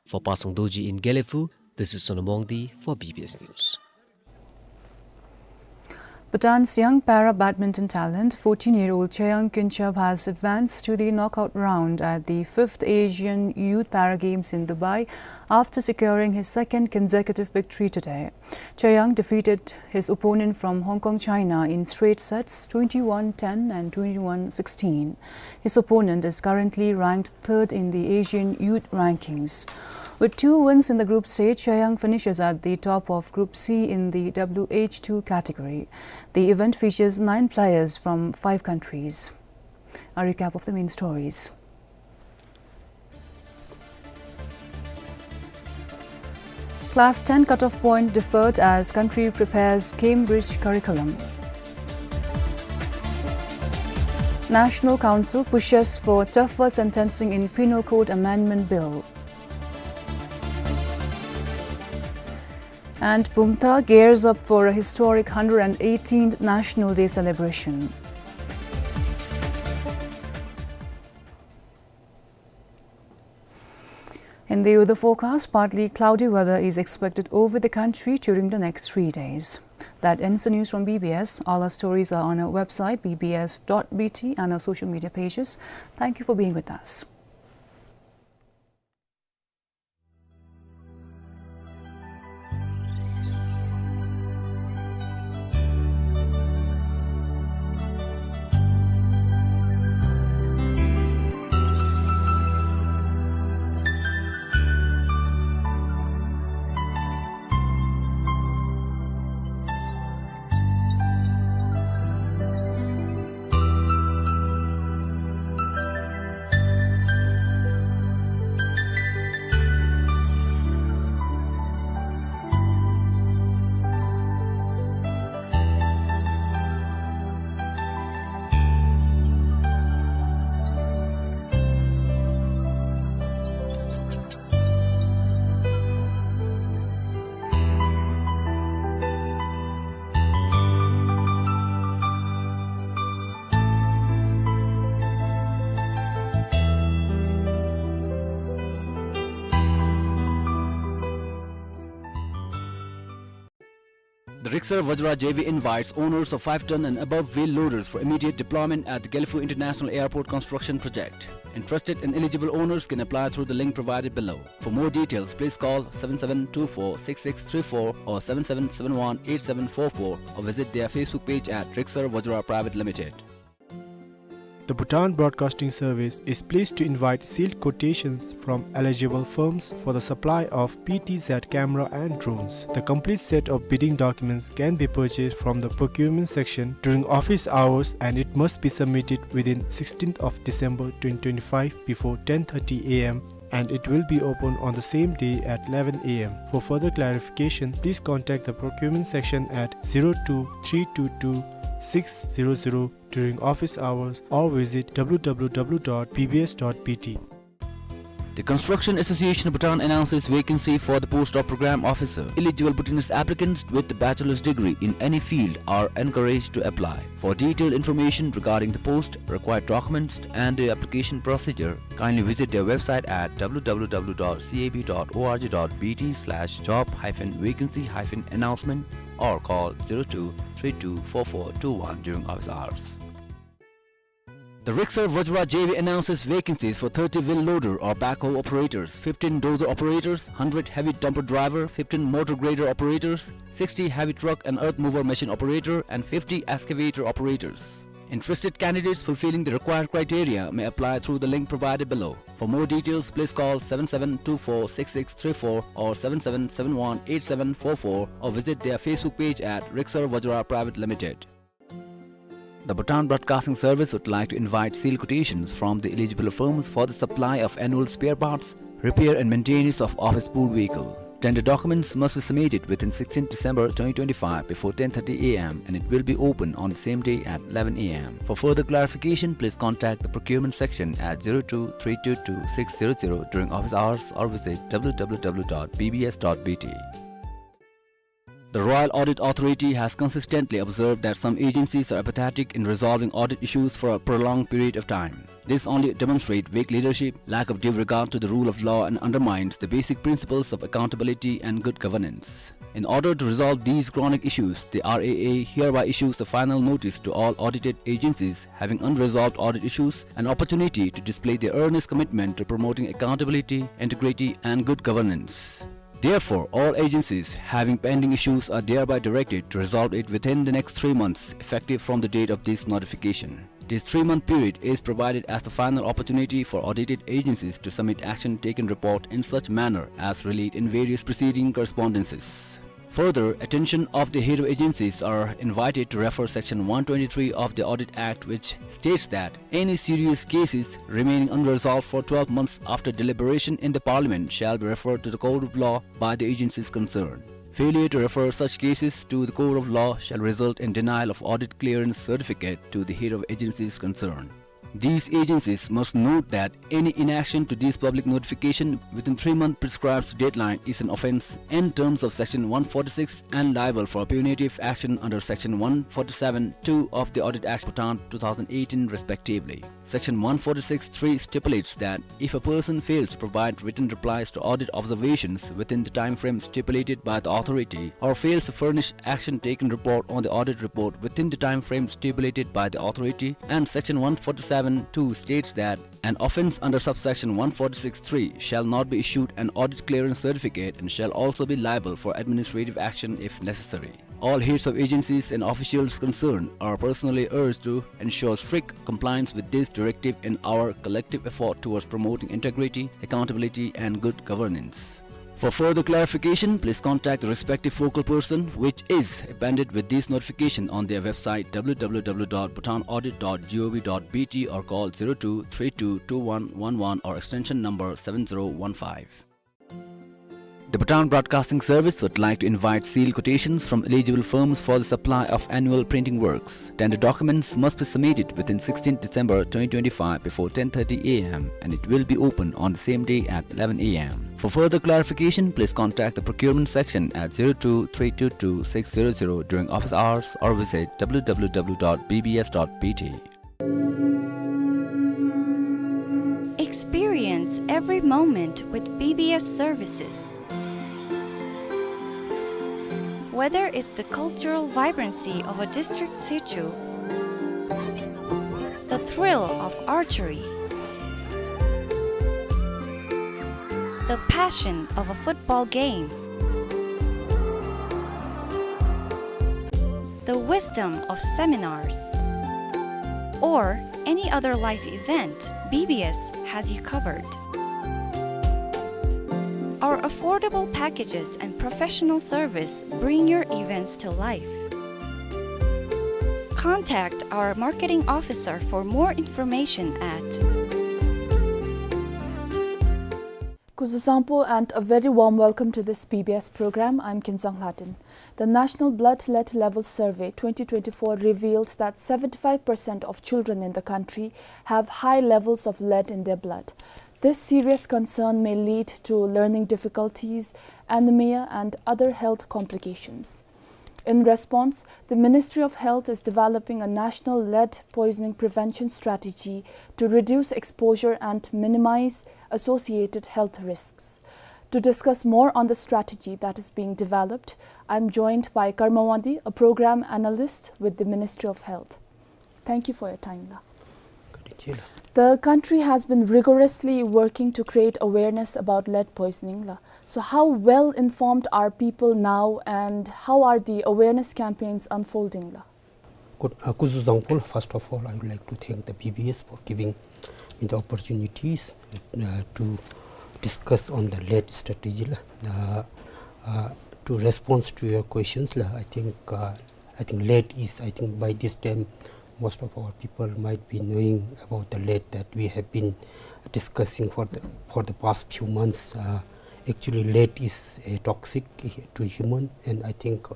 For Pasang Dorji in Gelephu, this is Sonam Wangdi for B B S News. Bhutan's young para-badminton talent, fourteen-year-old Chayang Kynchab, has advanced to the knockout round at the fifth Asian Youth Para Games in Dubai after securing his second consecutive victory today. Chayang defeated his opponent from Hong Kong, China in straight sets, twenty-one ten and twenty-one sixteen. His opponent is currently ranked third in the Asian Youth Rankings. With two wins in the group stage, Chayang finishes at the top of Group C in the W H two category. The event features nine players from five countries. A recap of the main stories. Class ten cutoff point deferred as country prepares Cambridge curriculum. National Council pushes for tougher sentencing in Penal Code Amendment Bill. And Bumthang gears up for a historic hundred and eighteenth National Day celebration. In the weather forecast, partly cloudy weather is expected over the country during the next three days. That ends the news from B B S. All our stories are on our website, B B S dot B T, and our social media pages. Thank you for being with us. The Rixxar Vajra J V invites owners of five ton and above wheel loaders for immediate deployment at the Gelephu International Airport construction project. Interested and eligible owners can apply through the link provided below. For more details, please call seven seven two four six six three four or seven seven seven one eight seven four four or visit their Facebook page at Rixxar Vajra Private Limited. The Bhutan Broadcasting Service is pleased to invite sealed quotations from eligible firms for the supply of P T Z camera and drones. The complete set of bidding documents can be purchased from the procurement section during office hours, and it must be submitted within sixteenth of December twenty twenty-five before ten thirty A M, and it will be open on the same day at eleven A M. For further clarification, please contact the procurement section at zero two three two two six zero zero during office hours or visit W W W dot B B S dot B T. The Construction Association of Bhutan announces vacancy for the post of program officer. Eligible Bhutanese applicants with a bachelor's degree in any field are encouraged to apply. For detailed information regarding the post, required documents, and the application procedure, kindly visit their website at W W W dot C A B dot O R G dot B T slash job hyphen vacancy hyphen announcement or call zero two three two four four two one during office hours. The Rixxar Vajra J V announces vacancies for thirty wheel loader or backhoe operators, fifteen dozer operators, hundred heavy dumper driver, fifteen motor grader operators, sixty heavy truck and earth mover machine operator, and fifty excavator operators. Interested candidates fulfilling the required criteria may apply through the link provided below. For more details, please call seven seven two four six six three four or seven seven seven one eight seven four four or visit their Facebook page at Rixar Vajra Private Limited. The Bhutan Broadcasting Service would like to invite sealed quotations from the eligible firms for the supply of annual spare parts, repair and maintenance of office pool vehicle. Tender documents must be submitted within sixteenth December twenty twenty-five before ten thirty A M and it will be open on the same day at eleven A M. For further clarification, please contact the procurement section at zero two three two two six zero zero during office hours or visit W W W dot B B S dot B T. The Royal Audit Authority has consistently observed that some agencies are apathetic in resolving audit issues for a prolonged period of time. This only demonstrates weak leadership, lack of due regard to the rule of law, and undermines the basic principles of accountability and good governance. In order to resolve these chronic issues, the R A A hereby issues a final notice to all audited agencies having unresolved audit issues an opportunity to display their earnest commitment to promoting accountability, integrity, and good governance. Therefore, all agencies having pending issues are thereby directed to resolve it within the next three months, effective from the date of this notification. This three-month period is provided as the final opportunity for audited agencies to submit action taken report in such manner as relayed in various preceding correspondences. Further, attention of the head of agencies are invited to refer section one twenty-three of the Audit Act, which states that any serious cases remaining unresolved for twelve months after deliberation in the Parliament shall be referred to the court of law by the agencies concerned. Failure to refer such cases to the court of law shall result in denial of audit clearance certificate to the head of agencies concerned. These agencies must note that any inaction to this public notification within three month prescribed deadline is an offence in terms of section one forty-six and liable for punitive action under section one forty-seven two of the Audit Act Bhutan two thousand eighteen respectively. Section one forty-six three stipulates that if a person fails to provide written replies to audit observations within the time frame stipulated by the authority or fails to furnish action taken report on the audit report within the time frame stipulated by the authority, and section one forty-seven two states that an offence under subsection one forty-six three shall not be issued an audit clearance certificate and shall also be liable for administrative action if necessary. All heads of agencies and officials concerned are personally urged to ensure strict compliance with this directive in our collective effort towards promoting integrity, accountability, and good governance. For further clarification, please contact the respective focal person, which is appended with this notification on their website, W W W dot bhutan audit dot gov dot B T, or call zero two three two two one one one or extension number seven zero one five. The Bhutan Broadcasting Service would like to invite sealed quotations from eligible firms for the supply of annual printing works. Tender documents must be submitted within sixteenth December twenty twenty-five before ten thirty A M and it will be open on the same day at eleven A M. For further clarification, please contact the procurement section at zero two three two two six zero zero during office hours or visit W W W dot B B S dot B T. Experience every moment with B B S services. Whether it's the cultural vibrancy of a district situ, the thrill of archery, the passion of a football game, the wisdom of seminars, or any other life event, B B S has you covered. Our affordable packages and professional service bring your events to life. Contact our marketing officer for more information at Kuzuzangpo and a very warm welcome to this B B S program. I'm Kinsang Hladen. The National Blood Lead Level Survey twenty twenty-four revealed that seventy-five percent of children in the country have high levels of lead in their blood. This serious concern may lead to learning difficulties, anemia, and other health complications. In response, the Ministry of Health is developing a national lead poisoning prevention strategy to reduce exposure and minimize associated health risks. To discuss more on the strategy that is being developed, I'm joined by Karma Wangdi, a program analyst with the Ministry of Health. Thank you for your time, la. The country has been rigorously working to create awareness about lead poisoning, la. So how well informed are people now and how are the awareness campaigns unfolding, la? Good, uh, Kuzuzangpo, first of all, I would like to thank the B B S for giving me the opportunities, uh, to discuss on the lead strategy, uh, uh, to respond to your questions, la. I think, uh, I think lead is, I think by this time, most of our people might be knowing about the lead, that we have been discussing for the, for the past few months. Uh, actually, lead is a toxic to human, and I think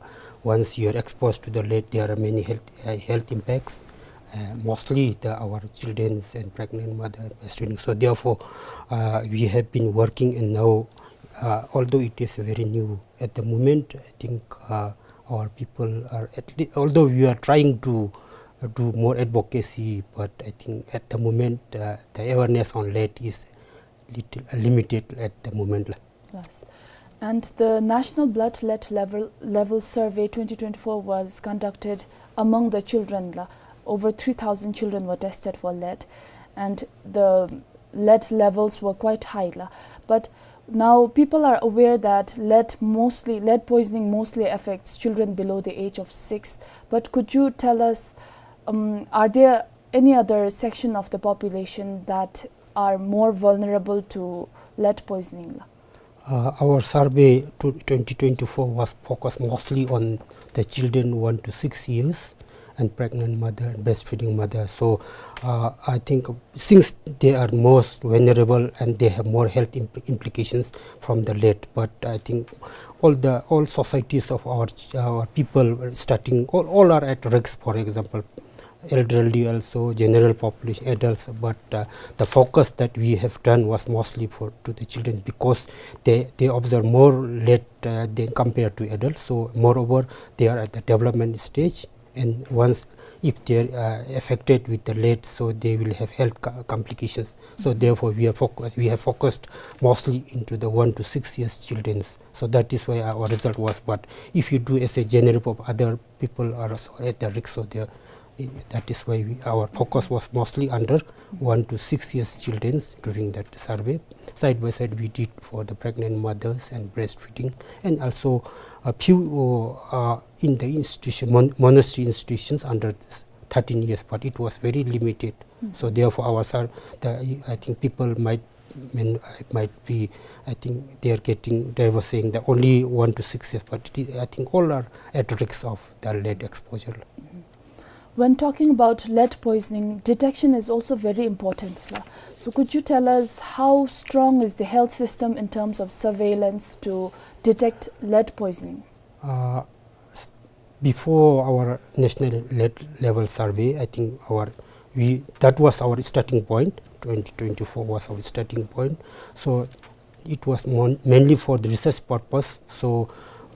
once you are exposed to the lead, there are many health, uh, health impacts. Uh, mostly the, our children and pregnant mother, breastfeeding. So therefore, uh, we have been working, and now, uh, although it is very new at the moment, I think, uh, our people are at least, although we are trying to, uh, do more advocacy, but I think at the moment, uh, the awareness on lead is little, uh, limited at the moment, la. Yes. And the National Blood Lead Level, Level Survey twenty twenty-four was conducted among the children, la. Over three thousand children were tested for lead, and the lead levels were quite high, la. But now people are aware that lead mostly, lead poisoning mostly affects children below the age of six. But could you tell us, um, are there any other section of the population that are more vulnerable to lead poisoning, la? Uh, our survey to twenty twenty-four was focused mostly on the children one to six years and pregnant mother and breastfeeding mother. So, uh, I think since they are most vulnerable and they have more health impl-, implications from the lead, but I think all the, all societies of our ch-, our people, starting, all, all are at risk. For example, elderly also, general population, adults, but, uh, the focus that we have done was mostly for, to the children, because they, they observe more lead, uh, than compared to adults. So moreover, they are at the development stage, and once, if they are, uh, affected with the lead, so they will have health co-, complications. So therefore, we are focus, we have focused mostly into the one to six years children's. So that is why our result was. But if you do as a general pop-, other people are also at the risk, so they are, that is why we, our focus was mostly under one to six years children's during that survey. Side by side, we did for the pregnant mothers and breastfeeding, and also a few, uh, in the institution, mon-, monastery institutions under thirteen years, but it was very limited. So therefore, our sur-, the, I think people might, mean, might be, I think they are getting, they were saying that only one to six years, but it is, I think all are at risk of the lead exposure. When talking about lead poisoning, detection is also very important, la. So could you tell us how strong is the health system in terms of surveillance to detect lead poisoning? Uh, s-, before our national lead level survey, I think our, we, that was our starting point. Twenty twenty-four was our starting point. So it was mon-, mainly for the research purpose. So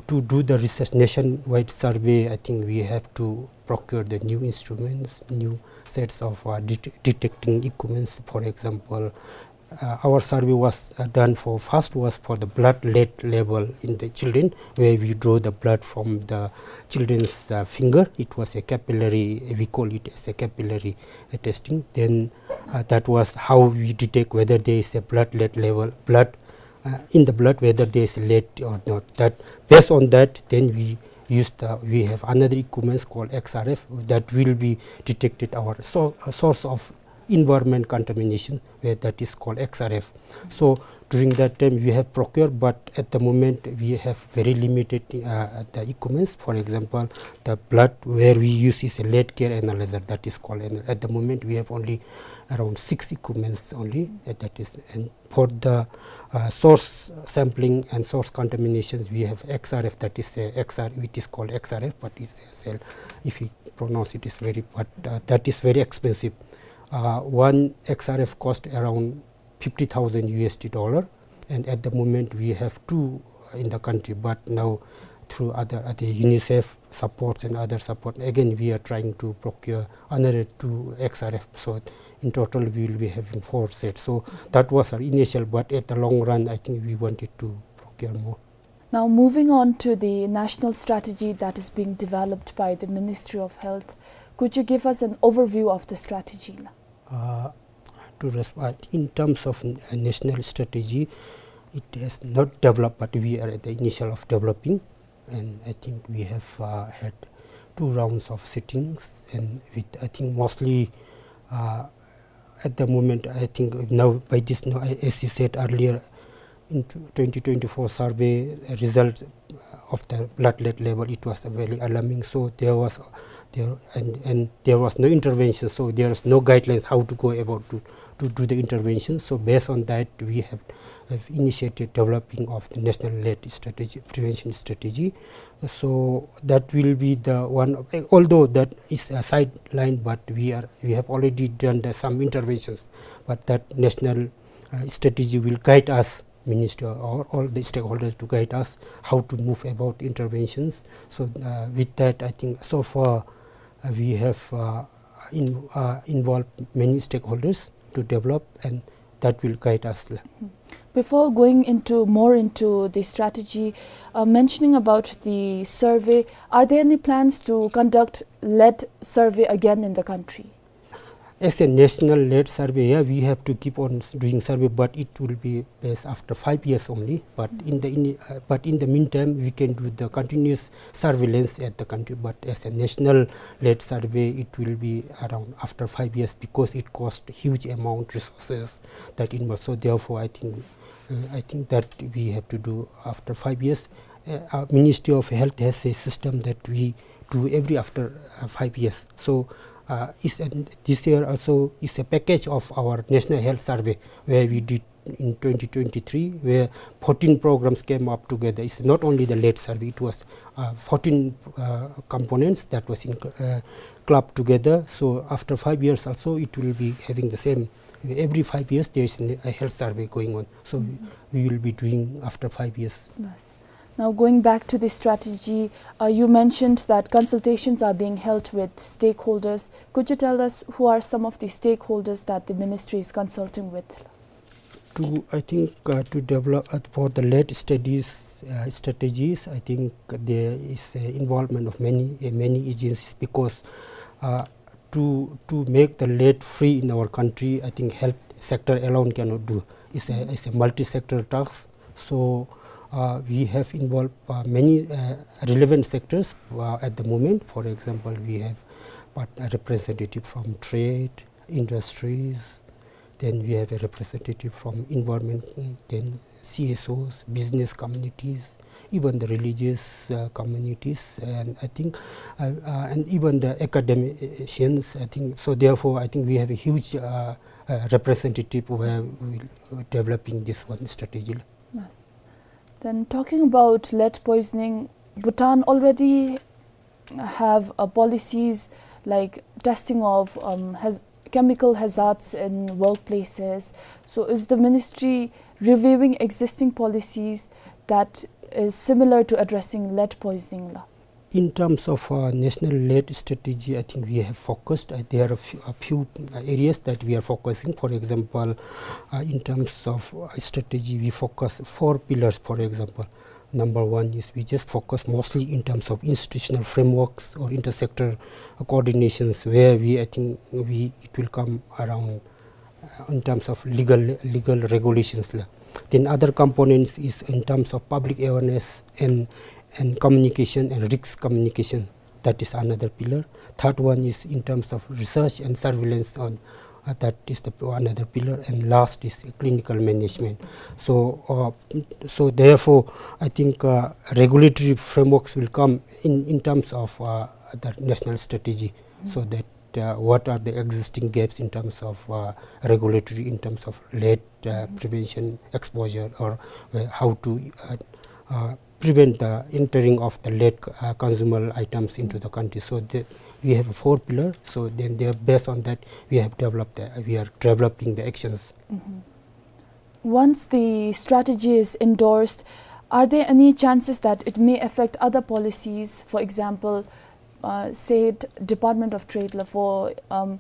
to do the research nationwide survey, I think we have to procure the new instruments, new sets of, uh, det-, detecting equipments. For example, uh, our survey was, uh, done for, first was for the blood lead level in the children, where we draw the blood from the children's, uh, finger. It was a capillary, we call it as a capillary, uh, testing. Then, uh, that was how we detect whether there is a blood lead level, blood, uh, in the blood, whether there is lead or not. That, based on that, then we use the, we have another equipments called X R F that will be detected our so-, uh, source of environment contamination, where that is called X R F. So during that time we have procured, but at the moment we have very limited, uh, the equipments. For example, the blood where we use is a lead care analyzer, that is called, and at the moment we have only around six equipments only, uh, that is, and for the, uh, source sampling and source contaminations, we have X R F, that is a X R, it is called X R F, but it's a cell. If we pronounce it is very, but, uh, that is very expensive. Uh, one X R F cost around fifty thousand U S D dollar, and at the moment we have two in the country, but now through other, other UNICEF supports and other support, again, we are trying to procure another two X R F. So in total, we will be having four sets. So that was our initial, but at the long run, I think we wanted to procure more. Now, moving on to the national strategy that is being developed by the Ministry of Health, could you give us an overview of the strategy? Uh, to resp-, uh, in terms of n-, uh, national strategy, it has not developed, but we are at the initial of developing, and I think we have, uh, had two rounds of sittings, and with, I think, mostly, uh, at the moment, I think now by this, now, as you said earlier, in tw-, twenty twenty-four survey result of the blood lead level, it was very alarming. So there was, there, and, and there was no intervention. So there is no guidelines how to go about to, to do the intervention. So based on that, we have, have initiated developing of the national lead strategy, prevention strategy. So that will be the one, although that is a sideline, but we are, we have already done the, some interventions. But that national, uh, strategy will guide us, minister or all the stakeholders, to guide us how to move about interventions. So, uh, with that, I think so far, uh, we have, uh, in-, uh, involved many stakeholders to develop, and that will guide us. Before going into, more into the strategy, uh, mentioning about the survey, are there any plans to conduct lead survey again in the country? As a national lead survey, yeah, we have to keep on s-, doing survey, but it will be best after five years only. But in the, in, uh, but in the meantime, we can do the continuous surveillance at the country. But as a national lead survey, it will be around after five years because it costs huge amount resources that involved. So therefore, I think, uh, I think that we have to do after five years. Uh, our Ministry of Health has a system that we do every after, uh, five years. So, uh, is an, this year also is a package of our National Health Survey, where we did in twenty twenty-three, where fourteen programs came up together. It's not only the lead survey, it was, uh, fourteen, uh, components that was in, uh, clubbed together. So after five years also, it will be having the same. Every five years, there is an, a health survey going on. So we, we will be doing after five years. Yes. Now, going back to the strategy, uh, you mentioned that consultations are being held with stakeholders. Could you tell us who are some of the stakeholders that the ministry is consulting with? To, I think, uh, to develop, uh, for the lead studies, uh, strategies, I think there is, uh, involvement of many, uh, many agencies because, uh, to, to make the lead free in our country, I think health sector alone cannot do. It's a, it's a multi-sector task. So, uh, we have involved, uh, many, uh, relevant sectors, uh, at the moment. For example, we have, but, a representative from trade, industries, then we have a representative from environment, then C S Os, business communities, even the religious, uh, communities, and I think, uh, uh, and even the academicians, I think. So therefore, I think we have a huge, uh, uh, representative where we developing this one strategy. Yes. Then talking about lead poisoning, Bhutan already have, uh, policies like testing of, um, haz-, chemical hazards in workplaces. So is the ministry reviewing existing policies that is similar to addressing lead poisoning la? In terms of, uh, national lead strategy, I think we have focused, uh, there are a few, a few, uh, areas that we are focusing. For example, uh, in terms of, uh, strategy, we focus four pillars, for example. Number one is we just focus mostly in terms of institutional frameworks or intersector coordinations where we, I think we, it will come around, uh, in terms of legal, legal regulations la. Then other components is in terms of public awareness and, and communication and risk communication. That is another pillar. Third one is in terms of research and surveillance on, uh, that is the p-, another pillar. And last is clinical management. So, uh, so therefore, I think, uh, regulatory frameworks will come in, in terms of, uh, the national strategy, so that, uh, what are the existing gaps in terms of, uh, regulatory, in terms of lead, uh, prevention, exposure, or, uh, how to, uh, uh, prevent the entering of the lead, uh, consumable items into the country. So the, we have four pillar. So then they are, based on that, we have developed the, we are developing the actions. Once the strategy is endorsed, are there any chances that it may affect other policies? For example, uh, say it Department of Trade la, for, um,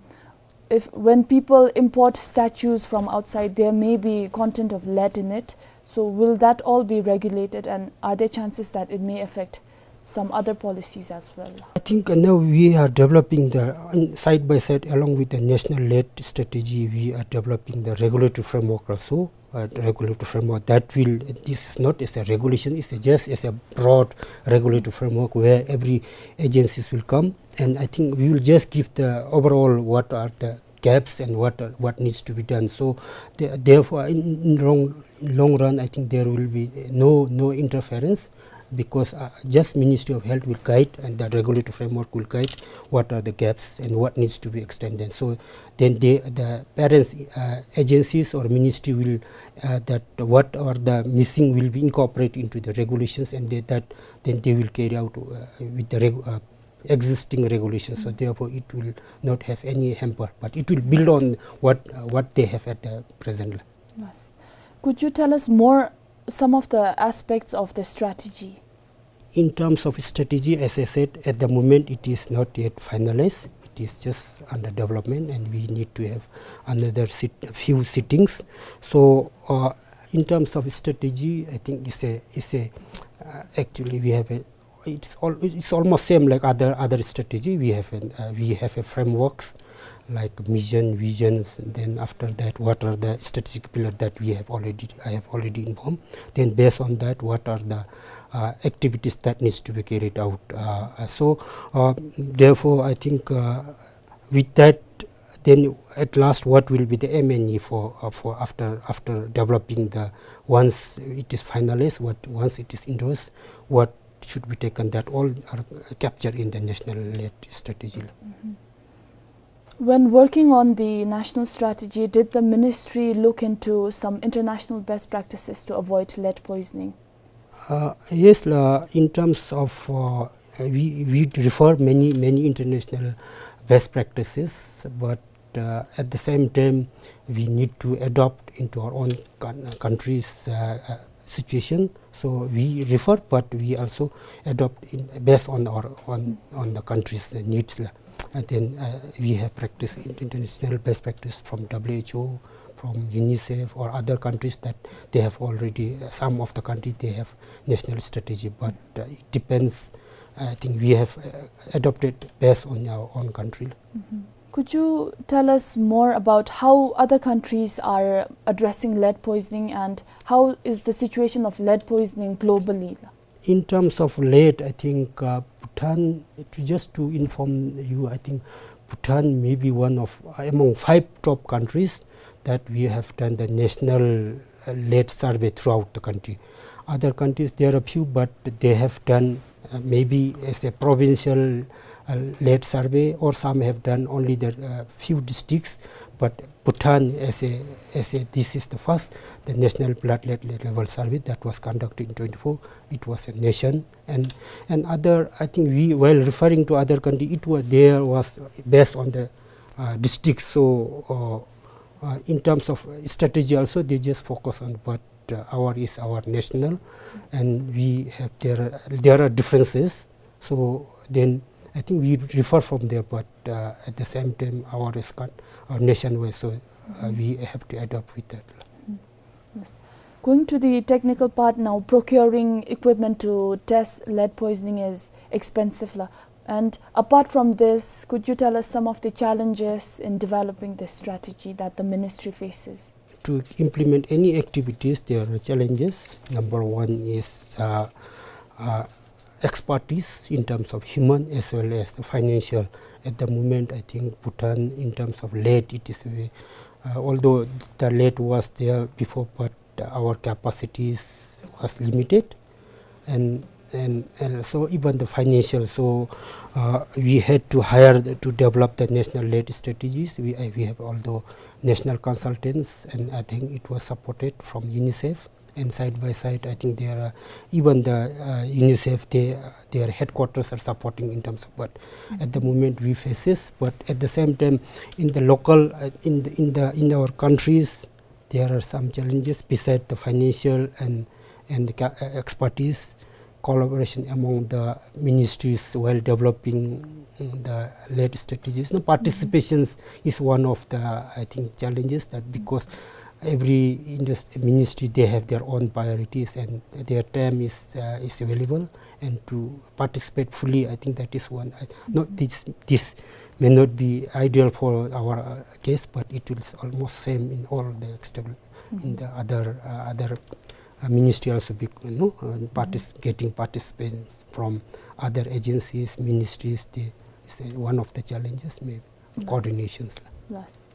if when people import statues from outside, there may be content of lead in it. So will that all be regulated, and are there chances that it may affect some other policies as well? I think, uh, now we are developing the, uh, side by side along with the national lead strategy, we are developing the regulatory framework also. uh, regulatory framework that will, this is not as a regulation, it's a, just as a broad regulatory framework where every agencies will come. And I think we will just give the overall what are the gaps and what are, what needs to be done. So the, therefore, in, in long, long run, I think there will be no, no interference because, uh, just Ministry of Health will guide and the regulatory framework will guide what are the gaps and what needs to be extended. So then the, the parents, uh, agencies or ministry will, uh, that what are the missing will be incorporated into the regulations, and they, that then they will carry out, uh, with the reg-, uh, existing regulations. So therefore, it will not have any hamper, but it will build on what, uh, what they have at the present. Yes. Could you tell us more some of the aspects of the strategy? In terms of strategy, as I said, at the moment it is not yet finalized. It is just under development, and we need to have another sit-, few sittings. So, uh, in terms of strategy, I think it's a, it's a, uh, actually we have a, it's all, it's almost same like other, other strategy. We have an, uh, we have a frameworks like mission, visions, and then after that, what are the strategic pillar that we have already, I have already informed. Then based on that, what are the, uh, activities that needs to be carried out? Uh, uh, so, uh, therefore, I think, uh, with that, then at last, what will be the M N E for, uh, for after, after developing the, once it is finalized, what, once it is endorsed, what should be taken, that all are captured in the national led strategy. When working on the national strategy, did the ministry look into some international best practices to avoid lead poisoning? Uh, yes, la, in terms of, uh, we, we refer many, many international best practices, but, uh, at the same time, we need to adopt into our own coun-, country's, uh, uh, situation. So we refer, but we also adopt in, based on our, on, on the country's needs, la. And then, uh, we have practice in-, international best practice from W H O, from UNICEF or other countries that they have already, uh, some of the countries they have national strategy, but, uh, it depends. I think we have, uh, adopted based on our own country. Could you tell us more about how other countries are addressing lead poisoning and how is the situation of lead poisoning globally? In terms of lead, I think, uh, Bhutan, to, just to inform you, I think Bhutan may be one of, uh, among five top countries that we have done the national, uh, lead survey throughout the country. Other countries, there are few, but they have done, uh, maybe as a provincial, uh, lead survey, or some have done only the, uh, few districts, but Bhutan as a, as a, this is the first, the national blood lead, lead level survey that was conducted in twenty-four. It was a nation, and, and other, I think we, while referring to other country, it was, there was based on the, uh, district. So, uh, uh, in terms of strategy also, they just focus on, but, uh, our is our national, and we have, there are, there are differences. So then I think we refer from there, but, uh, at the same time, our is con-, our nationwide, so, uh, we have to adapt with that. Yes. Going to the technical part now, procuring equipment to test lead poisoning is expensive, la. And apart from this, could you tell us some of the challenges in developing this strategy that the ministry faces? To implement any activities, there are challenges. Number one is, uh, uh, expertise in terms of human as well as the financial. At the moment, I think Bhutan, in terms of lead, it is, uh, although the lead was there before, but our capacities was limited, and, and, and so even the financial. So, uh, we had to hire the, to develop the national lead strategies. We, uh, we have, although national consultants, and I think it was supported from UNICEF. And side by side, I think there are even the, uh, UNICEF, they, their headquarters are supporting in terms of what at the moment we faces. But at the same time, in the local, uh, in the, in the, in our countries, there are some challenges beside the financial and, and the ca-, uh, expertise, collaboration among the ministries while developing the lead strategies. No, participations is one of the, I think, challenges, that because every indus-, ministry, they have their own priorities and their time is, uh, is available, and to participate fully, I think that is one. I, not this, this may not be ideal for our, uh, case, but it will s-, almost same in all the external in the other, uh, other, uh, ministry also be, you know, uh, partic-, getting participants from other agencies, ministries, they, is, uh, one of the challenges, maybe. Yes. Coordinations. Yes.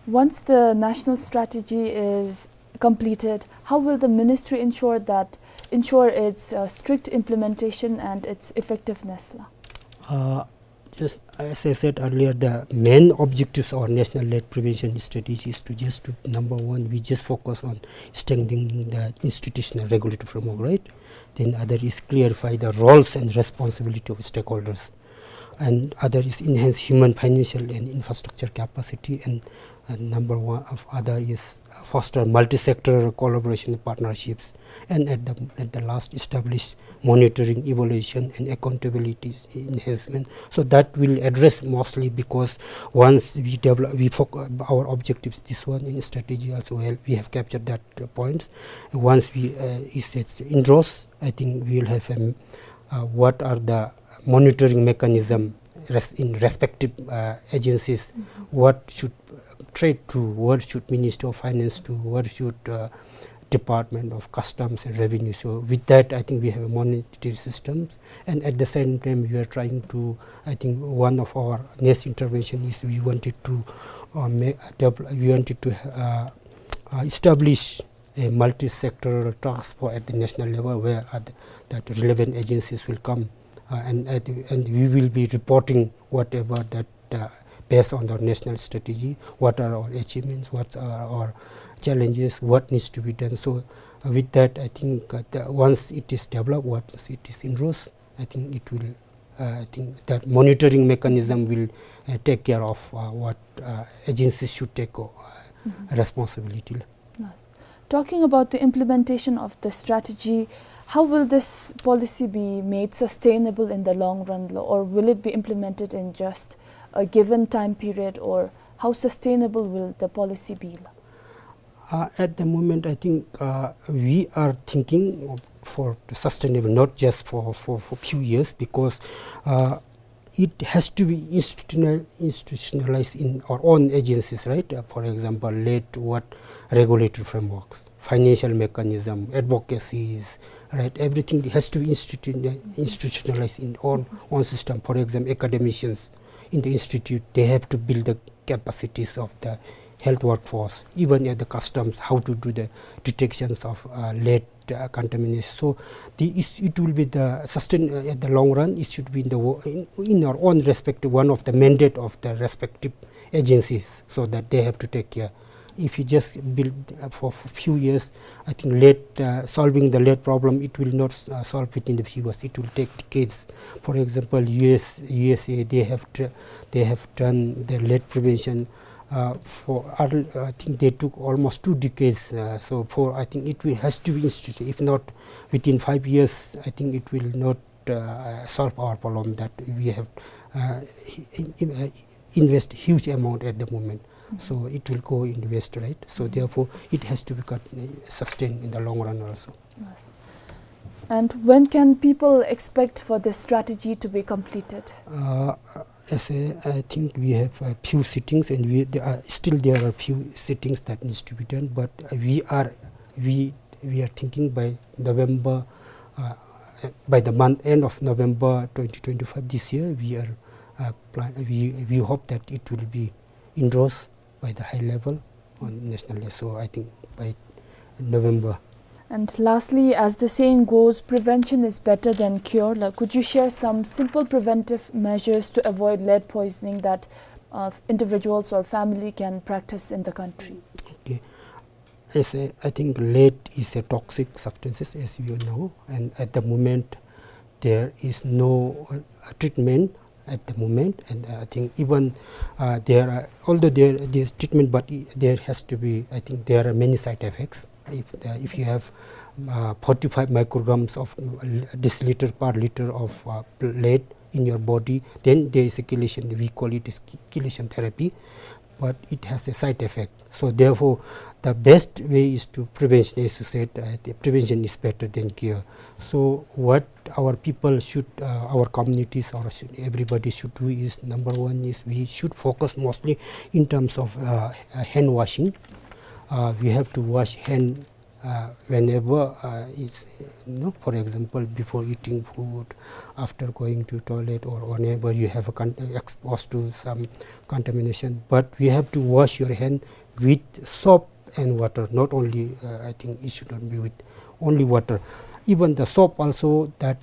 Once the national strategy is completed, how will the ministry ensure that, ensure its, uh, strict implementation and its effectiveness la? Uh, just as I said earlier, the main objectives of our national lead prevention strategy is to just to, number one, we just focus on strengthening the institutional regulatory framework, right? Then other is clarify the roles and responsibility of stakeholders. And other is enhance human, financial, and infrastructure capacity. And, and number one of other is foster multi-sector collaboration and partnerships. And at the, at the last, establish monitoring, evaluation, and accountability enhancement. So that will address mostly, because once we develop, we foc-, our objectives, this one in strategy also, well, we have captured that, uh, points. Once we, uh, is it's indoors, I think we will have, um, uh, what are the monitoring mechanism res-, in respective, uh, agencies, what should trade to, what should Ministry of Finance to, what should, uh, Department of Customs and Revenue. So with that, I think we have a monitoring systems, and at the same time, we are trying to, I think one of our next intervention is we wanted to, uh, ma-, devel-, we wanted to, uh, uh, establish a multi-sectoral task force at the national level where, uh, th-, that relevant agencies will come, uh, and, and, and we will be reporting whatever that, uh, based on the national strategy, what are our achievements, what are our challenges, what needs to be done. So, uh, with that, I think, uh, the, once it is developed, once it is endorsed, I think it will, uh, I think that monitoring mechanism will, uh, take care of, uh, what, uh, agencies should take, uh, responsibility. Yes. Talking about the implementation of the strategy, how will this policy be made sustainable in the long run, lo, or will it be implemented in just a given time period, or how sustainable will the policy be, lo? Uh, at the moment, I think, uh, we are thinking of, for the sustainable, not just for, for, for few years, because, uh, it has to be institutional-, institutionalized in our own agencies, right? Uh, for example, lead, what regulatory frameworks, financial mechanism, advocacies, right? Everything has to be institu-, institutionalized in our own system. For example, academicians in the institute, they have to build the capacities of the health workforce, even at the customs, how to do the detections of, uh, lead, uh, contamination. So the is-, it will be the sustain, uh, at the long run, it should be in the wo-, in, in our own respective, one of the mandate of the respective agencies, so that they have to take care. If you just build, uh, for, for few years, I think lead, uh, solving the lead problem, it will not, uh, solve within the few years. It will take decades. For example, U S, U S A, they have tr-, they have done the lead prevention, uh, for, uh, I think they took almost two decades. Uh, so for, I think it will, has to be instituted. If not, within five years, I think it will not, uh, solve our problem that we have, uh, in, in, uh, invest huge amount at the moment. So it will go in waste, right? So therefore, it has to be cut, uh, sustained in the long run also. Yes. And when can people expect for this strategy to be completed? Uh, as I, I think we have a few sittings, and we, there are, still there are few sittings that needs to be done, but we are, we, we are thinking by November, uh, by the month, end of November twenty twenty-five this year, we are, uh, plan, we, we hope that it will be endorsed by the high level on national level. So I think by November. And lastly, as the saying goes, prevention is better than cure. Like, could you share some simple preventive measures to avoid lead poisoning that, uh, individuals or family can practice in the country? Okay. As I, I think lead is a toxic substances, as we all know, and at the moment there is no, uh, treatment at the moment, and, uh, I think even, uh, there are, although there, there's treatment, but i-, there has to be, I think there are many side effects. If, uh, if you have, uh, forty-five micrograms of, uh, deciliter per liter of, uh, lead in your body, then there is a chelation, we call it as che-, chelation therapy, but it has a side effect. So therefore, the best way is to prevention, as you said, uh, the prevention is better than cure. So what our people should, uh, our communities, or should, everybody should do is, number one is we should focus mostly in terms of, uh, uh, hand washing. uh, we have to wash hand, uh, whenever, uh, it's, you know, for example, before eating food, after going to toilet, or whenever you have a con-, exposed to some contamination. But we have to wash your hand with soap and water. Not only, uh, I think it should not be with only water. Even the soap also, that,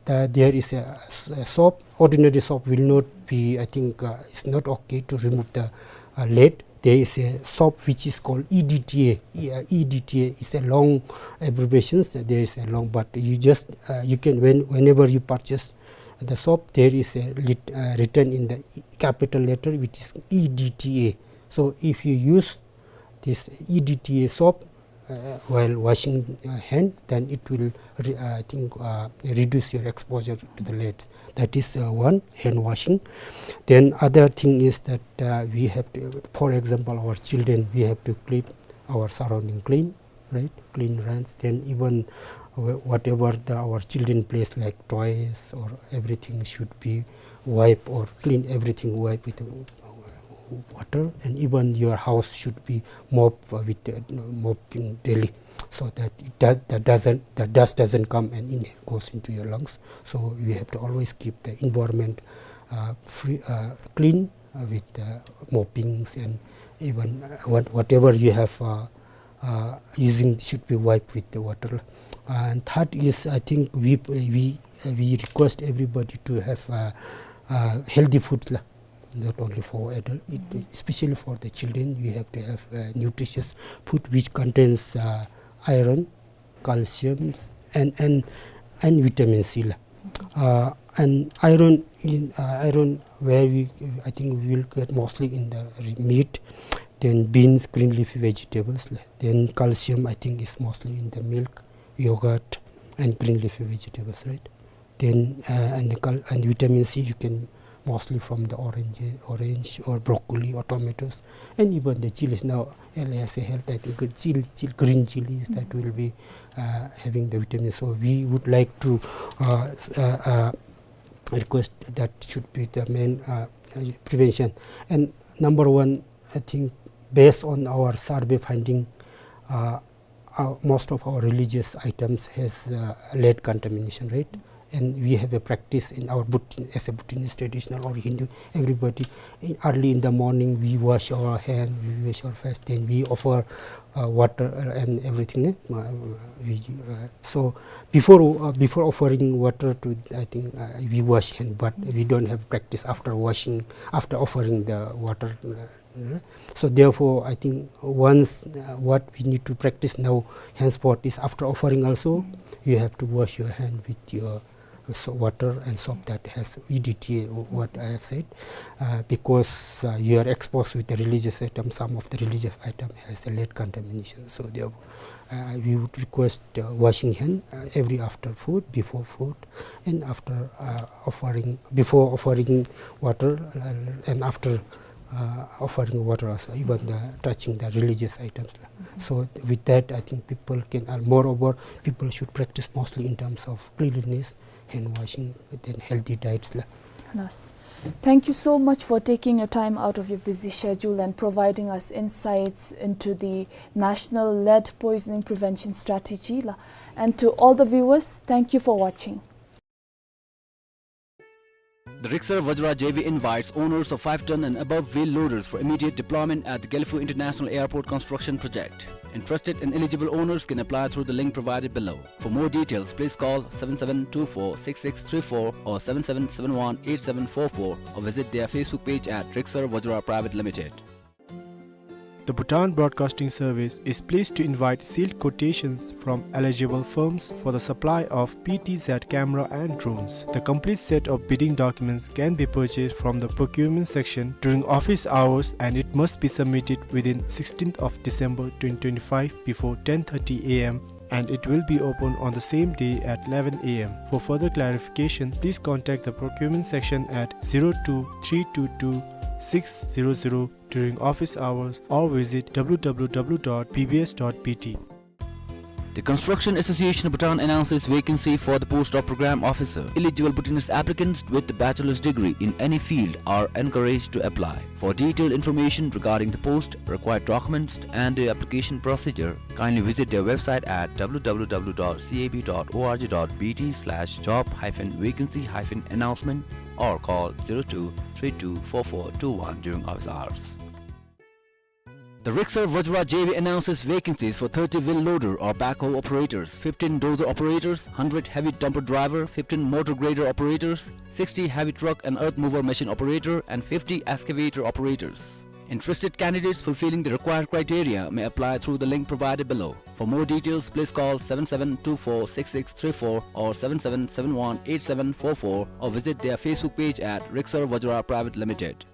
that there is a s-, a soap. Ordinary soap will not be, I think, uh, it's not okay to remove the, uh, lead. There is a soap which is called E D T A. E-, uh, E D T A is a long abbreviation. There is a long, but you just, uh, you can, when, whenever you purchase the soap, there is a lit-, uh, written in the capital letter, which is E D T A. So if you use this E D T A soap, uh, while washing, uh, hand, then it will re-, uh, I think, uh, reduce your exposure to the leads. That is, uh, one, hand washing. Then other thing is that, uh, we have to, for example, our children, we have to keep our surrounding clean, right? Clean runs. Then even wh-, whatever the, our children plays, like toys or everything, should be wipe or clean everything, wipe with, uh, water, and even your house should be mop, uh, with, uh, mopping daily, so that it does, that doesn't, the dust doesn't come and in, goes into your lungs. So you have to always keep the environment, uh, free, uh, clean, uh, with, uh, moppings and even, uh, what, whatever you have, uh, uh, using should be wiped with the water. And third is, I think we, we, we request everybody to have, uh, uh, healthy food la. Not only for adult, it, especially for the children, we have to have, uh, nutritious food which contains, uh, iron, calcium, and, and, and vitamin C la. Uh, and iron in, uh, iron where we, I think we will get mostly in the re-, meat, then beans, green leafy vegetables la. Then calcium, I think, is mostly in the milk, yogurt, and green leafy vegetables, right? Then, uh, and the cal-, and vitamin C you can mostly from the orange, orange or broccoli or tomatoes, and even the chilies. Now, L A S A Health, I think, chil-, chil-, green chilies that will be, uh, having the vitamin. So we would like to, uh, s-, uh, uh, request that should be the main, uh, uh, prevention. And number one, I think, based on our survey finding, uh, uh, most of our religious items has, uh, lead contamination, right? And we have a practice in our Bhut-, as a Bhutanese traditional or Hindu, everybody, in, early in the morning, we wash our hand, we wash our face, then we offer, uh, water and everything, eh? Uh, we, uh, so before, uh, before offering water to, I think, uh, we wash hand, but we don't have practice after washing, after offering the water, uh, Mm. So therefore, I think once, uh, what we need to practice now, henceforth, is after offering also, you have to wash your hand with your, uh, so-, water and soap that has E D T A, wh-, what I have said, uh, because, uh, you are exposed with the religious item, some of the religious item has a lead contamination. So therefore, uh, we would request, uh, washing hand, uh, every after food, before food, and after, uh, offering, before offering water, uh, and after, uh, offering water also, even the touching the religious items la. So with that, I think people can, uh, moreover, people should practice mostly in terms of cleanliness, hand washing, then healthy diets la. Yes. Thank you so much for taking your time out of your busy schedule and providing us insights into the National Lead Poisoning Prevention Strategy la. And to all the viewers, thank you for watching. The Riksar Vajra J V invites owners of five ton and above wheel loaders for immediate deployment at the Gelephu International Airport construction project. Interested and eligible owners can apply through the link provided below. For more details, please call seven seven two four six six three four or seven seven seven one eight seven four four or visit their Facebook page at Riksar Vajra Private Limited. The Bhutan Broadcasting Service is pleased to invite sealed quotations from eligible firms for the supply of P T Z camera and drones. The complete set of bidding documents can be purchased from the procurement section during office hours, and it must be submitted within sixteenth of December twenty twenty-five before ten thirty A M, and it will be open on the same day at eleven A M. For further clarification, please contact the procurement section at zero two three two two six zero zero during office hours or visit W W W dot B B S dot B T. The Construction Association of Bhutan announces vacancy for the post of program officer. Eligible Bhutanese applicants with a bachelor's degree in any field are encouraged to apply. For detailed information regarding the post, required documents, and the application procedure, kindly visit their website at w w w dot c a b dot o r g dot b t slash job hyphen vacancy hyphen announcement or call zero two three two four four two one during office hours. The Rigsar Vajra J V announces vacancies for thirty wheel loader or backhoe operators, fifteen dozer operators, hundred heavy dumper driver, fifteen motor grader operators, sixty heavy truck and earth mover machine operator, and fifty excavator operators. Interested candidates fulfilling the required criteria may apply through the link provided below. For more details, please call seven seven two four six six three four or seven seven seven one eight seven four four or visit their Facebook page at Rigsar Vajra Private Limited.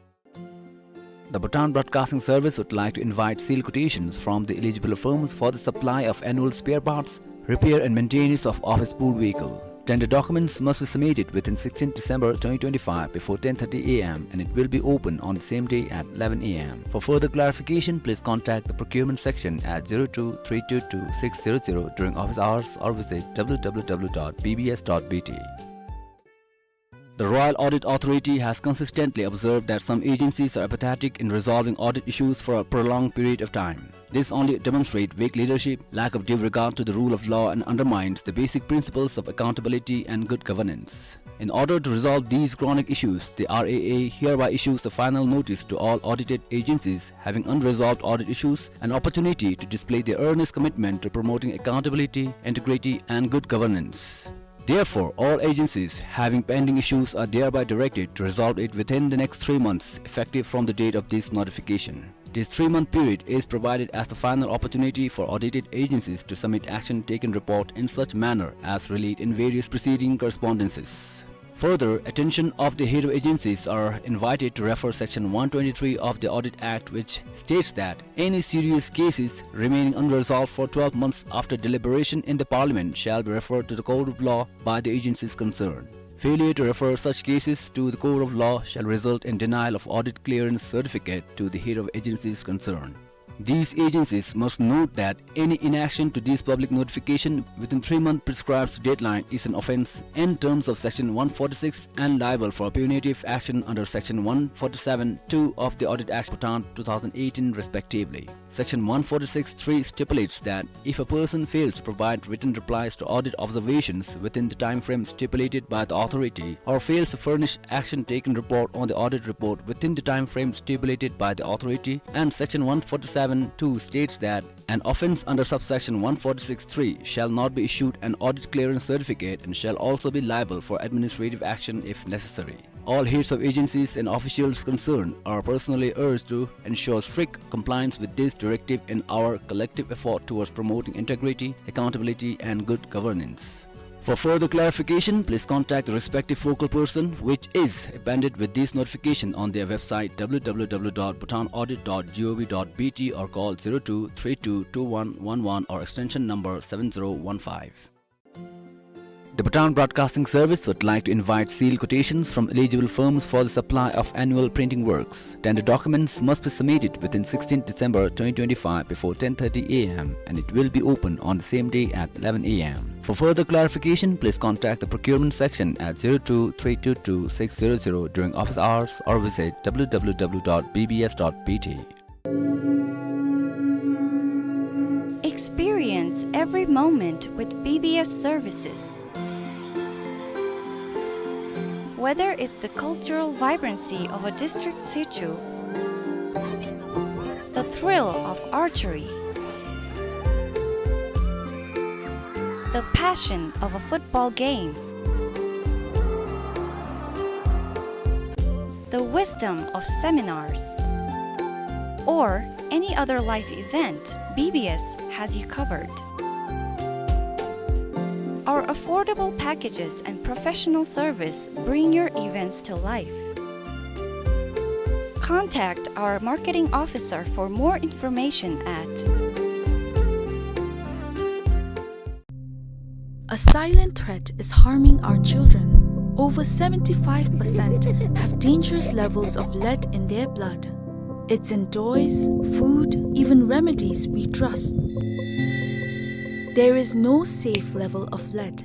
The Bhutan Broadcasting Service would like to invite sealed quotations from the eligible firms for the supply of annual spare parts, repair and maintenance of office pool vehicle. Tender documents must be submitted within sixteenth December twenty twenty-five before ten thirty a m and it will be open on the same day at eleven a m. For further clarification, please contact the procurement section at zero two three two two six zero zero during office hours or visit w w w dot b b s dot b t. The Royal Audit Authority has consistently observed that some agencies are apathetic in resolving audit issues for a prolonged period of time. This only demonstrates weak leadership, lack of due regard to the rule of law, and undermines the basic principles of accountability and good governance. In order to resolve these chronic issues, the R A A hereby issues a final notice to all audited agencies having unresolved audit issues an opportunity to display their earnest commitment to promoting accountability, integrity, and good governance. Therefore, all agencies having pending issues are thereby directed to resolve it within the next three months, effective from the date of this notification. This three-month period is provided as the final opportunity for audited agencies to submit action taken report in such manner as relate in various preceding correspondences. Further, attention of the head of agencies are invited to refer section one twenty-three of the Audit Act, which states that any serious cases remaining unresolved for twelve months after deliberation in the Parliament shall be referred to the court of law by the agencies concerned. Failure to refer such cases to the court of law shall result in denial of audit clearance certificate to the head of agencies concerned. These agencies must note that any inaction to this public notification within three month prescribed deadline is an offence in terms of section one forty-six and liable for punitive action under section one forty-seven two of the Audit Act Bhutan two thousand eighteen respectively. Section one forty-six three stipulates that if a person fails to provide written replies to audit observations within the time frame stipulated by the authority or fails to furnish action taken report on the audit report within the time frame stipulated by the authority, and section one forty-seven two states that an offence under subsection one forty-six three shall not be issued an audit clearance certificate and shall also be liable for administrative action if necessary. All heads of agencies and officials concerned are personally urged to ensure strict compliance with this directive in our collective effort towards promoting integrity, accountability, and good governance. For further clarification, please contact the respective focal person, which is appended with this notification, on their website w w w dot bhutan audit dot g o v dot b t or call zero two three two two one one one or extension number seven zero one five. The Bhutan Broadcasting Service would like to invite sealed quotations from eligible firms for the supply of annual printing works. Tender documents must be submitted within sixteenth December twenty twenty-five before ten thirty a m and it will be open on the same day at eleven a m. For further clarification, please contact the procurement section at zero two three two two six zero zero during office hours or visit w w w dot b b s dot b t. Experience every moment with B B S services. Whether it's the cultural vibrancy of a district situ, the thrill of archery, the passion of a football game, the wisdom of seminars, or any other life event, B B S has you covered. Our affordable packages and professional service bring your events to life. Contact our marketing officer for more information at A silent threat is harming our children. Over seventy-five percent have dangerous levels of lead in their blood. It's in toys, food, even remedies we trust. There is no safe level of lead.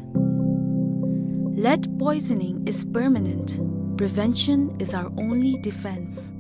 Lead poisoning is permanent. Prevention is our only defense.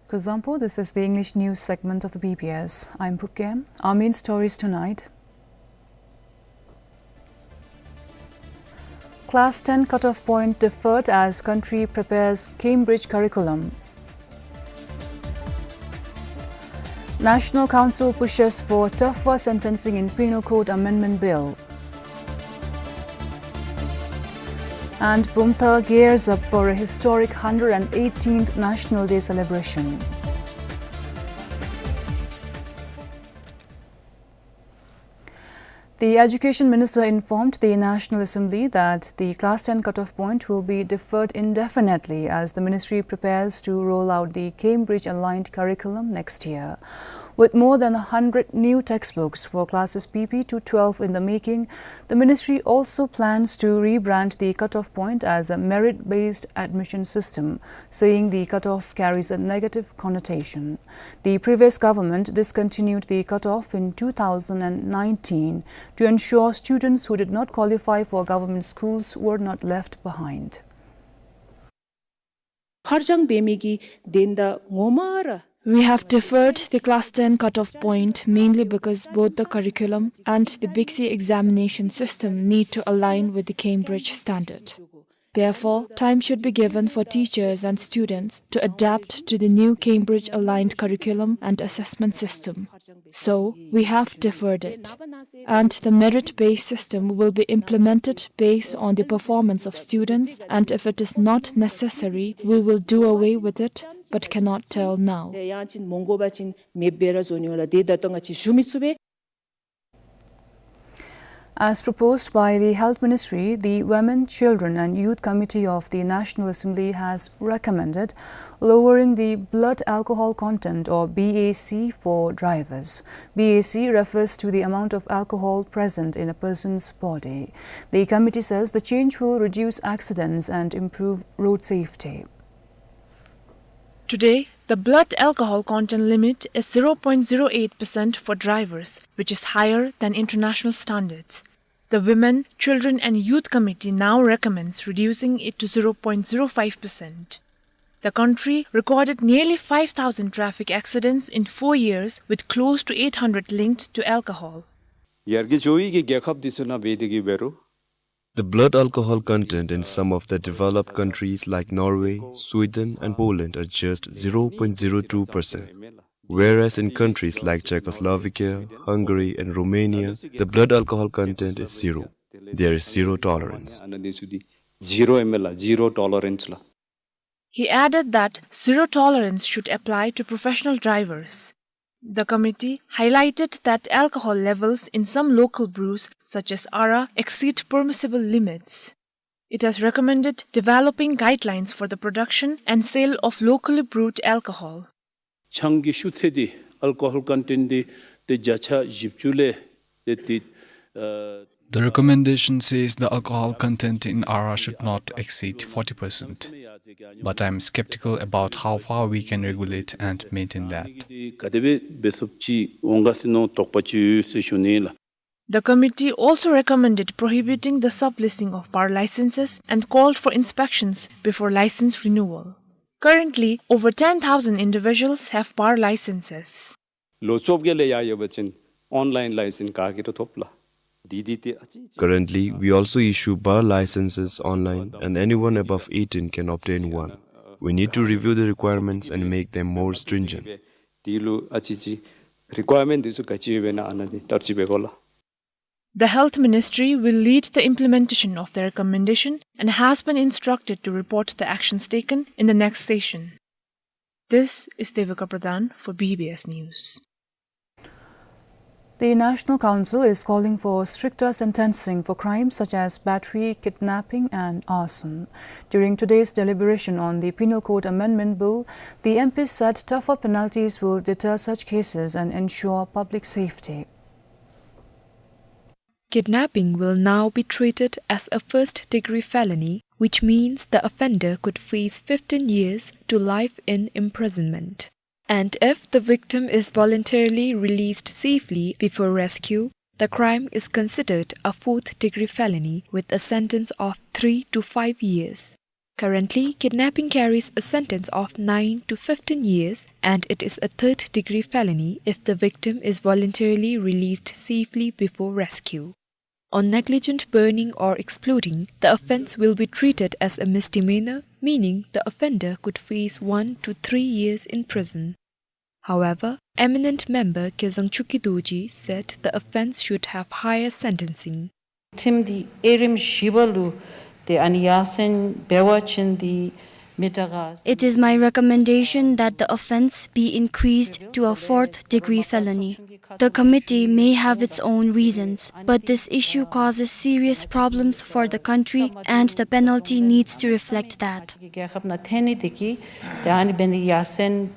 Kuzuzangpo, this is the English news segment of the B B S. I'm Phubkem. Our main stories tonight. Class ten cutoff point deferred as country prepares Cambridge curriculum. National Council pushes for tougher sentencing in Penal Code Amendment Bill. And Bumthang gears up for a historic hundred and eighteenth National Day celebration. The Education Minister informed the National Assembly that the Class ten cutoff point will be deferred indefinitely as the ministry prepares to roll out the Cambridge-aligned curriculum next year. With more than a hundred new textbooks for classes P P to twelve in the making, the ministry also plans to rebrand the cutoff point as a merit-based admission system, saying the cutoff carries a negative connotation. The previous government discontinued the cutoff in two thousand and nineteen to ensure students who did not qualify for government schools were not left behind. འཕར་སྤྱང་འབད་མི་གི་དོན་དག་ངོ་མ་ར། We have deferred the class ten cutoff point mainly because both the curriculum and the BICSI examination system need to align with the Cambridge standard. Therefore, time should be given for teachers and students to adapt to the new Cambridge-aligned curriculum and assessment system. So, we have deferred it. And the merit-based system will be implemented based on the performance of students, and if it is not necessary, we will do away with it, but cannot tell now. As proposed by the Health Ministry, the Women, Children and Youth Committee of the National Assembly has recommended lowering the blood alcohol content, or B A C, for drivers. B A C refers to the amount of alcohol present in a person's body. The committee says the change will reduce accidents and improve road safety. Today, the blood alcohol content limit is zero point zero eight percent for drivers, which is higher than international standards. The Women, Children and Youth Committee now recommends reducing it to zero point zero five percent. The country recorded nearly five thousand traffic accidents in four years, with close to eight hundred linked to alcohol. ཡར་རྒྱས་འགྱོ་བའི་གི་རྒྱལ་ཁབ་འདི་ཚུ་ནང་འབད་དེ་གི་འབད་རུང་། The blood alcohol content in some of the developed countries like Norway, Sweden and Poland are just zero point zero two percent, whereas in countries like Czechoslovakia, Hungary and Romania, the blood alcohol content is zero. There is zero tolerance. Zero ཨེམ་ཨེལ་ལགས། Zero tolerance ལགས། He added that zero tolerance should apply to professional drivers. The committee highlighted that alcohol levels in some local brews, such as Ara, exceed permissible limits. It has recommended developing guidelines for the production and sale of locally brewed alcohol. ཆང་གི་ཤུགས་ཚད་འདི་alcohol content འདི་ཏེ་བརྒྱ་ཆ་བཞི་བཅུ་ལས་ཏེ་ཏེ་ཨ། The recommendation says the alcohol content in Ara should not exceed forty percent. But I'm skeptical about how far we can regulate and maintain that. ག་དེ་སྦེ་འབད་ཚུགསཔ་ཅིག་འོང་ག་ཟེར་མནོ་དོགས་པ་ཅིག་ཡོད་ཟེར་ཞུ་ནི་ལགས། The committee also recommended prohibiting the subleasing of bar licenses and called for inspections before license renewal. Currently, over ten thousand individuals have bar licenses. ལོ་བཅོ་བརྒྱད་ལས་ཡར་ཡོད་པ་ཅིན་online license་ག་གིས་ར་ཐོབ་ལགས། འདི་འདི་ཏེ་ཨ་ཙི་ཅིག Currently, we also issue bar licenses online, and anyone above eighteen can obtain one. We need to review the requirements and make them more stringent. འདི་ལུ་ཨ་ཙི་ཅིག་requirement་འདི་ཚུ་ག་ཅི་ཡོདཔ་ཨིན་ན་ཨ་ནཱ་འདི་བསྟར་ཅིག་འབད་དགོ་ལགས། The Health Ministry will lead the implementation of the recommendation and has been instructed to report the actions taken in the next session. This is Devika Pradhan for B B S News. The National Council is calling for stricter sentencing for crimes such as battery, kidnapping and arson. During today's deliberation on the Penal Code Amendment Bill, the M P said tougher penalties will deter such cases and ensure public safety. Kidnapping will now be treated as a first-degree felony, which means the offender could face fifteen years to life in imprisonment. And if the victim is voluntarily released safely before rescue, the crime is considered a fourth-degree felony with a sentence of three to five years. Currently, kidnapping carries a sentence of nine to fifteen years, and it is a third-degree felony if the victim is voluntarily released safely before rescue. On negligent burning or exploding, the offence will be treated as a misdemeanor, meaning the offender could face one to three years in prison. However, eminent member Kezang Chuki Dorji said the offence should have higher sentencing. ཁྲིམས་འདི་དབྱེ་རིམ་བཞི་པ་ལུ་ཏེ་ཨ་ནི་ཡར་སེང་འབད་བ་ཅིན་འདི་མི་དྲག་ག། It is my recommendation that the offence be increased to a fourth degree felony. The committee may have its own reasons, but this issue causes serious problems for the country and the penalty needs to reflect that. རྒྱལ་ཁབ་ནང་ཐོན་ནི་དེ་གིས་ཏེ་ཨ་ནི་འབད་ནི་ཡར་སེང་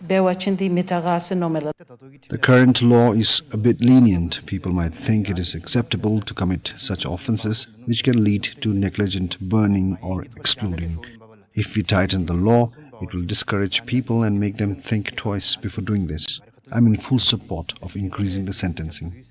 འབད་བ་ཅིན་འདི་མི་དྲག་ག་ཟེར་མནོཝ་མས་ལགས། The current law is a bit lenient. People might think it is acceptable to commit such offences, which can lead to negligent burning or exploding. If we tighten the law, it will discourage people and make them think twice before doing this. I'm in full support of increasing the sentencing.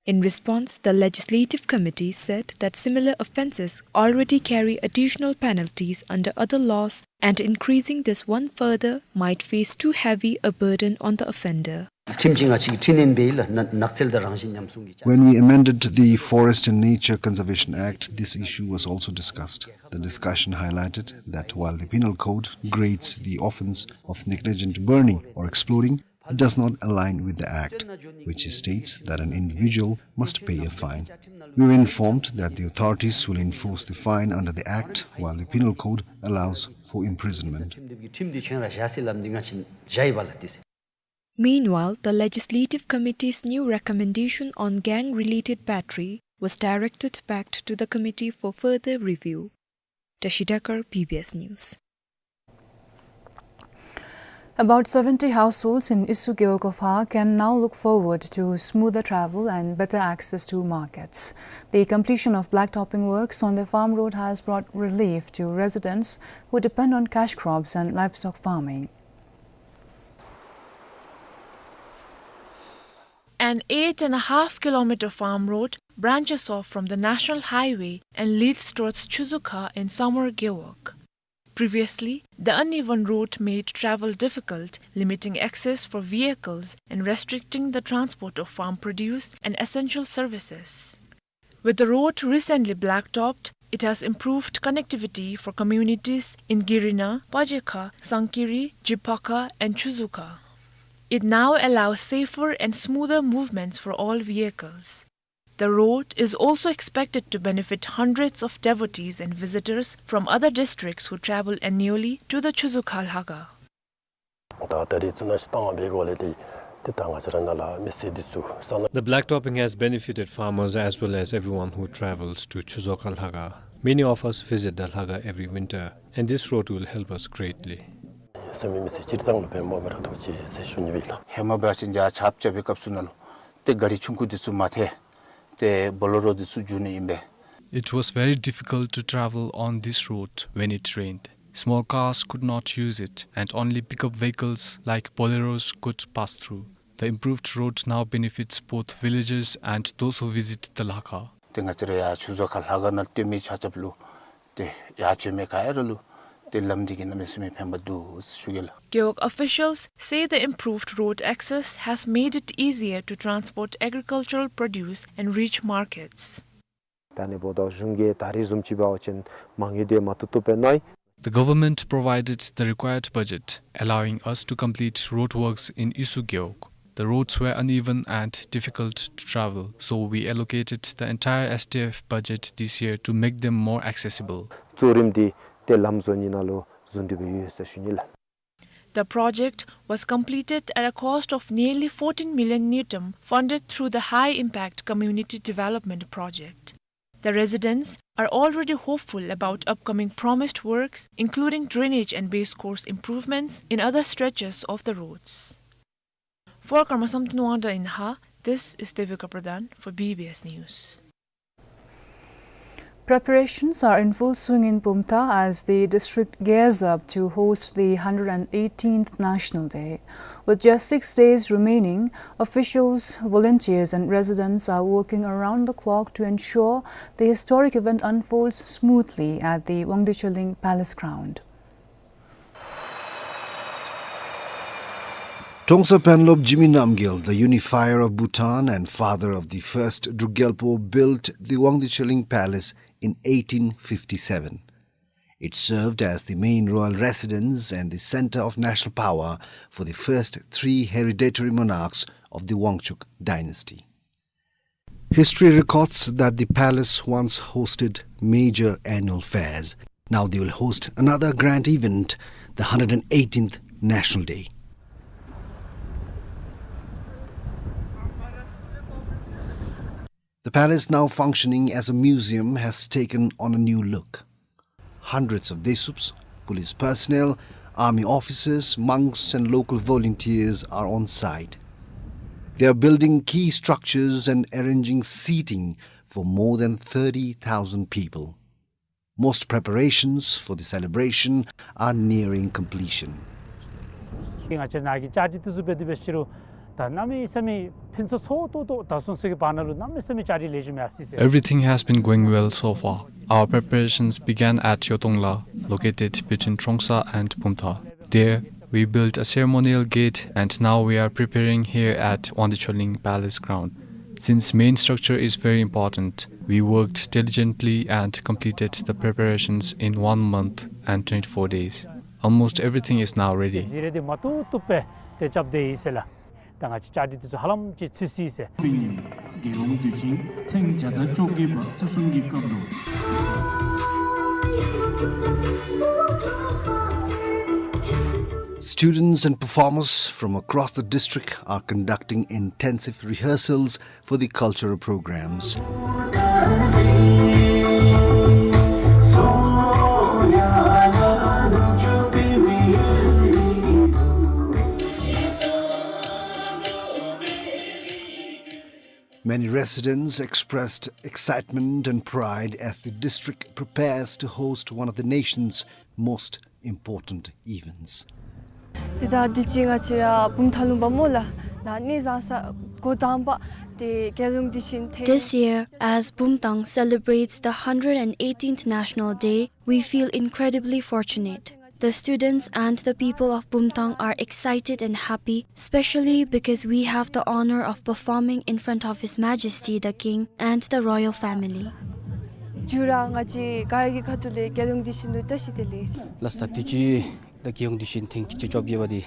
In response, the Legislative Committee said that similar offences already carry additional penalties under other laws, and increasing this one further might face too heavy a burden on the offender. ཁྲིམས་ཀྱི་ང་བཅས་ཀྱི་འཕྲི་སྣོན་འབད་ཡི་ལགས། ནགས་ཚལ་དང་རང་བཞིན་ཉམས་སྲུང་གི། When we amended the Forest and Nature Conservation Act, this issue was also discussed. The discussion highlighted that while the Penal Code grades the offence of negligent burning or exploding, it does not align with the Act, which states that an individual must pay a fine. We were informed that the authorities will enforce the fine under the Act, while the Penal Code allows for imprisonment. ཁྲིམས་འདི་ཁྱོད་ར་བཞག་ཟེར་སླབ་འདི་ང་བཅས་བཞག་ཡི་བ་ལགས་ཏེ་ཟེར། Meanwhile, the Legislative Committee's new recommendation on gang-related battery was directed back to the committee for further review. Tashi Dakar, B B S News. About seventy households in Issu Gewog of Har can now look forward to smoother travel and better access to markets. The completion of blacktopping works on the farm road has brought relief to residents who depend on cash crops and livestock farming. An eight and a half kilometer farm road branches off from the national highway and leads towards Chuzukha in Samur Gewog. Previously, the uneven road made travel difficult, limiting access for vehicles and restricting the transport of farm produce and essential services. With the road recently blacktopped, it has improved connectivity for communities in Girina, Pajekha, Sangkiri, Jiphakha and Chuzukha. It now allows safer and smoother movements for all vehicles. The road is also expected to benefit hundreds of devotees and visitors from other districts who travel annually to the Chuzukha Lhakhang. ད་ད་རེས་ཚུ་ནང་བཞིན་བཏང་བའི་གོ་ལས་དེ་དེ་ད་ང་བཅས་ར་ནཱ་ལས་མི་སེར་འདི་ཚུ་ས་ན། The blacktopping has benefited farmers as well as everyone who travels to Chozoka Lhaga. Many of us visit the Lhaga every winter, and this road will help us greatly. ས་མི་མི་སེར་སྤྱིར་བཏང་ལུ་ཕན་པ་མེད་ར་ཐོགས་ཅི་ཟེར་ཞུ་ནི་སྦེ་ལགས། ཧེ་མ་འབད་བ་ཅིན་ཡར་ཆརཔ་རྐྱབ་པའི་སྐབས་སུ་ནང་ལུ་ཏེ་ག་རི་ཆུང་ཀུ་འདི་ཚུ་མ་ཐལ། ཏེ་བོ་ལེ་རོ་འདི་ཚུ་འགྱོ་ནི་ཨིན་པས། It was very difficult to travel on this road when it rained. Small cars could not use it, and only pickup vehicles like Boleros could pass through. The improved road now benefits both villagers and those who visit the Lhaga. ཏེ་ང་བཅས་ར་ཡར་ཆུ་མཛོད་ཁ་ལྷ་ཁང་ནང་སྟོན་མི་ཆ་ཁྱབ་ལུ་ཏེ་ཡར་བྱོན་མི་ག་ར་ལུ་ཏེ་ལམ་འདི་གིས་གནམ་མེད་ས་མེད་ཕན་པ་འདུག་ཟེར་ཞུ་གེ་ལགས། Gewog officials say the improved road access has made it easier to transport agricultural produce and reach markets. ད་ནི་འབདཝ་ད་གཞུང་གིས་ད་རིས་བཟུམ་ཅིག་འབད་བ་ཅིན་མ་དངུལ་དེ་མ་བཏུབ་བཏུབ་སྦེ་གནང་ཡི། The government provided the required budget, allowing us to complete roadworks in Isu Gewog. The roads were uneven and difficult to travel, so we allocated the entire S D F budget this year to make them more accessible. གཙོ་རིམ་འདི་ཏེ་ལམ་བཟོ་ནི་ནང་ལུ་བཟུང་སྟེ་སྦེ་ཡོད་ཟེར་ཞུ་ནི་ལགས། The project was completed at a cost of nearly fourteen million ngultrum, funded through the High Impact Community Development Project. The residents are already hopeful about upcoming promised works, including drainage and base course improvements in other stretches of the roads. For Karma Samten Wangda in Lhaha, this is Devika Pradhan for B B S News. Preparations are in full swing in Bumthang as the district gears up to host the hundred eighteenth National Day. With just six days remaining, officials, volunteers, and residents are working around the clock to ensure the historic event unfolds smoothly at the Wangdecheling Palace ground. Trongsa Panlop Jigme Namgyel, the unifier of Bhutan and father of the first Druk Gyalpo, built the Wangdecheling Palace in eighteen fifty-seven. It served as the main royal residence and the center of national power for the first three hereditary monarchs of the Wangchuck dynasty. History records that the palace once hosted major annual fairs. Now they will host another grand event, the hundred eighteenth National Day. The palace, now functioning as a museum, has taken on a new look. Hundreds of desups, police personnel, army officers, monks, and local volunteers are on site. They are building key structures and arranging seating for more than thirty thousand people. Most preparations for the celebration are nearing completion. ང་བཅས་ནཱ་གི་བཅའ་སྒྲིག་འདི་ཚུ་འབད་དེ་འབད་ཞིནམ་ད་གནམ་མེད་ས་མེད་ཕུན་སུམ་ཚོགས་ཏོག་ཏོ་ད་སོང་ས་གི་བར་ན་ལུ་གནམ་མེད་ས་མེད་བཅའ་སྒྲིག་ལེགས་ཤོམ་ཡར་སོ་ཡི་ཟེར། Everything has been going well so far. Our preparations began at Yotongla, located between Trongsa and Bumthang. There, we built a ceremonial gate, and now we are preparing here at Wangdecheling Palace ground. Since main structure is very important, we worked diligently and completed the preparations in one month and twenty-four days. Almost everything is now ready. ཟི་རེ་འདི་མ་བཏུབ་བཏུབ་སྦེ་ཏེ་རྐྱབ་སྟེ་ཡོད་ཟེར་ལགས། ད་ང་བཅས་བཅའ་སྒྲིག་འདི་ཚུ་ཧ་ལམ་ཅིག་ཚུད་སོ་ཡི་ཟེར། རྒྱལ་ཡོངས་དུས་ཆེན་ཐེངས་བརྒྱ་དང་བཅོ་བརྒྱད་པ་ཚེས་གསུམ་གྱི་སྐབས་ལུ། Students and performers from across the district are conducting intensive rehearsals for the cultural programs. Many residents expressed excitement and pride as the district prepares to host one of the nation's most important events. ཏེ་ད་དུས་ཅི་ང་བཅས་ར་བུམ་ཐང་ལུང་པ་སྨོ་ལགས། ད་ནི་བཟའ་ས་འགོ་དང་པ་ཏེ་རྒྱལ་ཡོངས་དུས་ཆེན་ཐེངས། This year, as Bumthang celebrates the hundred eighteenth National Day, we feel incredibly fortunate. The students and the people of Bumthang are excited and happy, especially because we have the honor of performing in front of His Majesty the King and the royal family. མཇུག་ར་ང་བཅས་ག་ར་གི་ཁ་ཐུག་ལས་རྒྱལ་ཡོངས་དུས་ཆེན་ལུ་བཀྲ་ཤིས་བདེ་ལེགས། ལགས་སོ། ད་དུས་ཅི་ད་རྒྱལ་ཡོངས་དུས་ཆེན་ཐེངས་བཅོ་བརྒྱད་པ་འདི།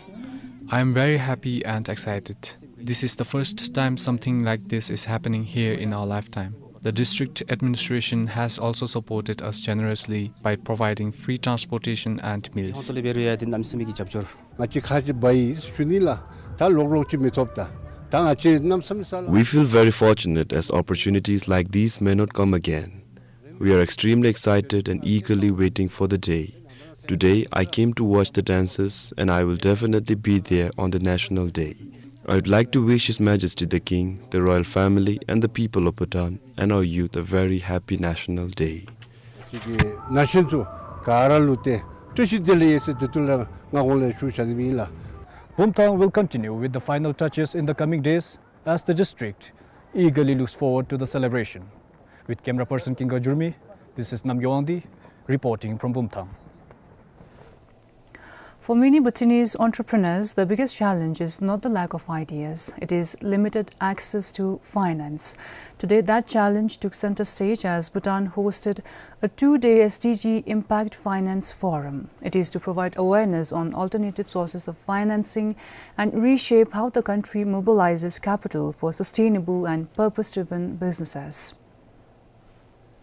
I am very happy and excited. This is the first time something like this is happening here in our lifetime. The district administration has also supported us generously by providing free transportation and meals. ཁོང་ཚོ་ལས་འབད་རུང་ཡང་འདི་གནམ་མེད་ས་མེད་ཀྱི་རྒྱབ་སྐྱོར། ང་བཅས་ཁ་ཅིག་འབག་ཡི་ཞུ་ནི་ལགས། ད་ལོག་ལོག་ཅིག་མི་ཐོབ་ད། ད་ང་བཅས་གནམ་མེད་ས་མེད་ས་ལགས། We feel very fortunate as opportunities like these may not come again. We are extremely excited and eagerly waiting for the day. Today, I came to watch the dances, and I will definitely be there on the National Day. I would like to wish His Majesty the King, the royal family, and the people of Bhutan and our youth a very happy National Day. ཅིག་གི་ན་གཞོན་ཚུ་ག་ར་ལུ་ཏེ་བཀྲ་ཤིས་བདེ་ལེགས་ཡོད་ཟེར་དེ་ཚུ་ལས་ང་ཁོང་ལས་ཞུ་བཞག་ནི་ཨིན་ལགས། Bumthang will continue with the final touches in the coming days as the district eagerly looks forward to the celebration. With camera person Kinga Jurmi, this is Namgay Wangdi reporting from Bumthang. For many Bhutanese entrepreneurs, the biggest challenge is not the lack of ideas, it is limited access to finance. Today, that challenge took center stage as Bhutan hosted a two-day S D G Impact Finance Forum. It is to provide awareness on alternative sources of financing and reshape how the country mobilizes capital for sustainable and purpose-driven businesses.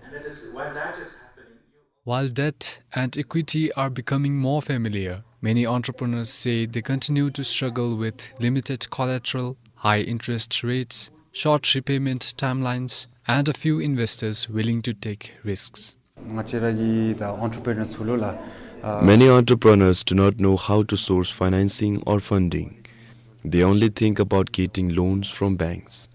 And that is, while that is happening, you While debt and equity are becoming more familiar, many entrepreneurs say they continue to struggle with limited collateral, high interest rates, short repayment timelines, and a few investors willing to take risks. ང་བཅས་ར་གི་ད་entrepreneur ཚུ་ལུ་ལགས། Many entrepreneurs do not know how to source financing or funding. They only think about getting loans from banks.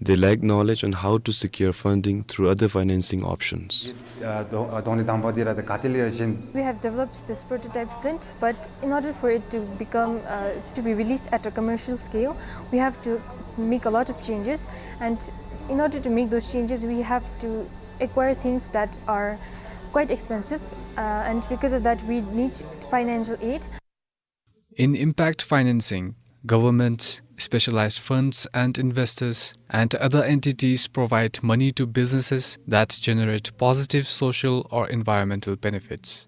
They lack knowledge on how to secure funding through other financing options. ཨ་དོ་ཨ་དོན་དང་པ་འདི་ར་ད་ག་ཏེ་ལས་ར་གཞན། We have developed this prototype Flint, but in order for it to become, uh, to be released at a commercial scale, we have to make a lot of changes, and in order to make those changes, we have to acquire things that are quite expensive, uh, and because of that, we need financial aid. In impact financing, governments, specialized funds and investors, and other entities provide money to businesses that generate positive social or environmental benefits.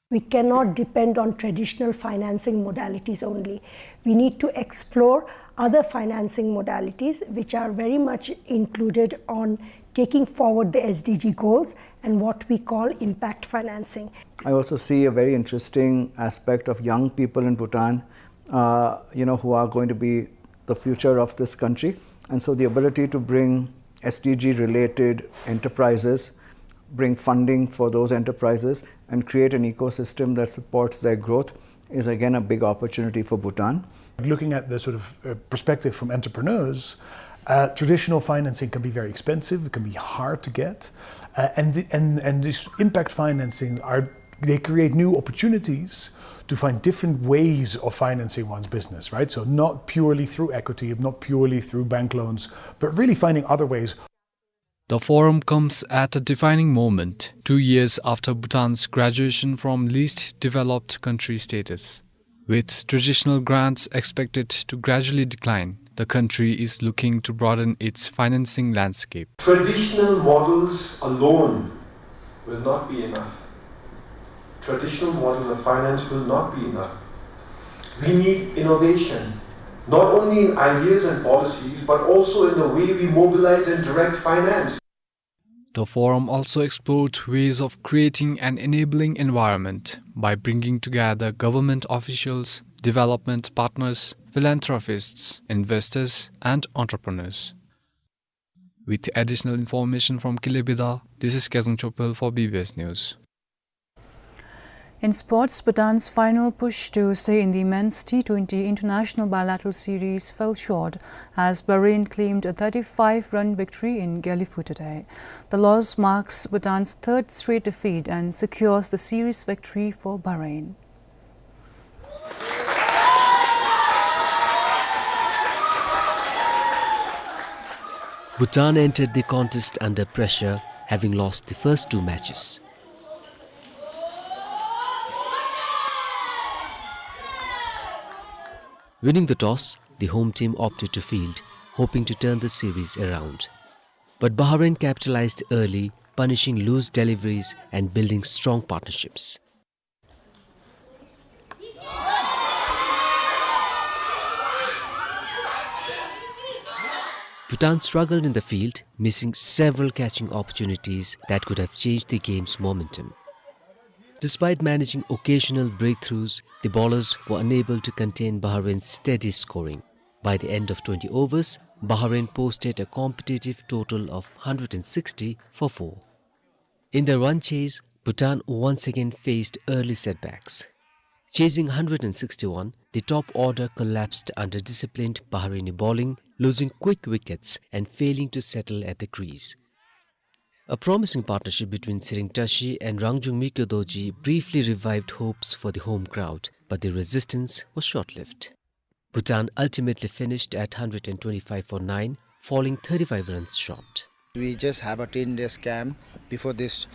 We cannot depend on traditional financing modalities only. We need to explore other financing modalities which are very much included on taking forward the S D G goals and what we call impact financing. I also see a very interesting aspect of young people in Bhutan, uh, you know, who are going to be the future of this country. And so the ability to bring S D G related enterprises, bring funding for those enterprises, and create an ecosystem that supports their growth is again a big opportunity for Bhutan. Looking at the sort of, uh, perspective from entrepreneurs, uh, traditional financing can be very expensive, it can be hard to get, uh, and the, and, and this impact financing are, they create new opportunities to find different ways of financing one's business, right? So not purely through equity, not purely through bank loans, but really finding other ways. The forum comes at a defining moment, two years after Bhutan's graduation from least developed country status. With traditional grants expected to gradually decline, the country is looking to broaden its financing landscape. Traditional models alone will not be enough. Traditional models of finance will not be enough. We need innovation, not only in ideas and policies, but also in the way we mobilize and direct finance. The forum also explored ways of creating an enabling environment by bringing together government officials, development partners, philanthropists, investors, and entrepreneurs. With additional information from Kilebidae, this is Kezang Chopel for B B S News. In sports, Bhutan's final push to stay in the men's T twenty international bilateral series fell short as Bahrain claimed a thirty-five run victory in Gelephu today. The loss marks Bhutan's third straight defeat and secures the series victory for Bahrain. Bhutan entered the contest under pressure, having lost the first two matches. Winning the toss, the home team opted to field, hoping to turn the series around. But Bahrain capitalized early, punishing loose deliveries and building strong partnerships. Bhutan struggled in the field, missing several catching opportunities that could have changed the game's momentum. Despite managing occasional breakthroughs, the bowlers were unable to contain Bahrain's steady scoring. By the end of twenty overs, Bahrain posted a competitive total of hundred and sixty for four. In the run chase, Bhutan once again faced early setbacks. Chasing hundred and sixty-one, the top order collapsed under disciplined Bahraini bowling, losing quick wickets and failing to settle at the crease. A promising partnership between Tshering Tashi and Rangjung Mikyo Dorji briefly revived hopes for the home crowd, but the resistance was short-lived. Bhutan ultimately finished at hundred and twenty-five for nine, falling thirty-five runs short. We just have a ten days camp before this,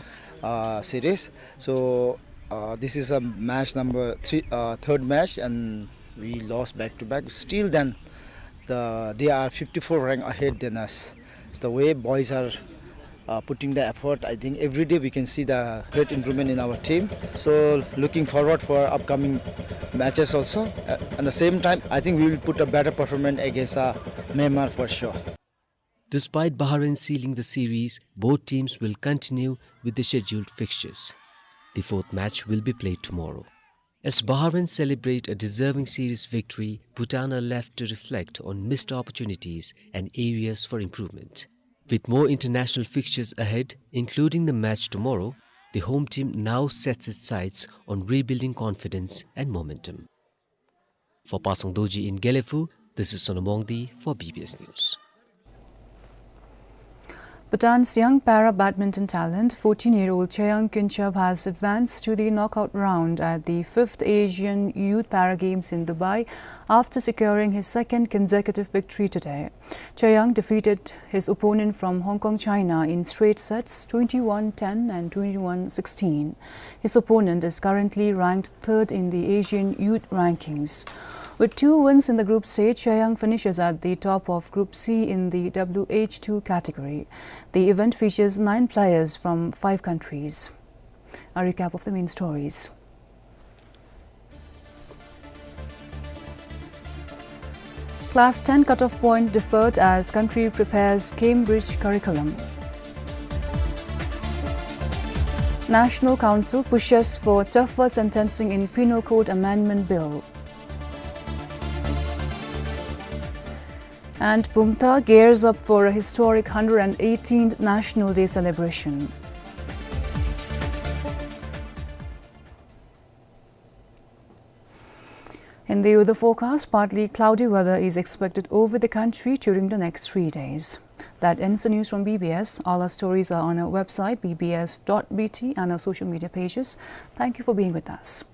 uh, series. So, uh, this is a match number three, uh, third match, and we lost back to back. Still then, the, they are fifty-four rank ahead than us. It's the way boys are, uh, putting the effort. I think every day we can see the great improvement in our team. So looking forward for upcoming matches also. Uh, at the same time, I think we will put a better performance against, uh, Myanmar for sure. Despite Bahrain sealing the series, both teams will continue with the scheduled fixtures. The fourth match will be played tomorrow. As Bahrain celebrate a deserving series victory, Bhutan are left to reflect on missed opportunities and areas for improvement. With more international fixtures ahead, including the match tomorrow, the home team now sets its sights on rebuilding confidence and momentum. For Pasang Dorji in Gelephu, this is Sonam Wangdi for B B S News. Bhutan's young para badminton talent, fourteen-year-old Chayang Kynchab, has advanced to the knockout round at the fifth Asian Youth Para Games in Dubai after securing his second consecutive victory today. Chayang defeated his opponent from Hong Kong, China in straight sets, twenty-one ten and twenty-one sixteen. His opponent is currently ranked third in the Asian Youth Rankings. With two wins in the group stage, Chayang finishes at the top of Group C in the W H two category. The event features nine players from five countries. A recap of the main stories. Class ten cutoff point deferred as country prepares Cambridge curriculum. National Council pushes for tougher sentencing in Penal Code Amendment Bill. And Bumthang gears up for a historic hundred and eighteenth National Day celebration. In the weather forecast, partly cloudy weather is expected over the country during the next three days. That ends the news from B B S. All our stories are on our website, B B S dot B T, and our social media pages. Thank you for being with us.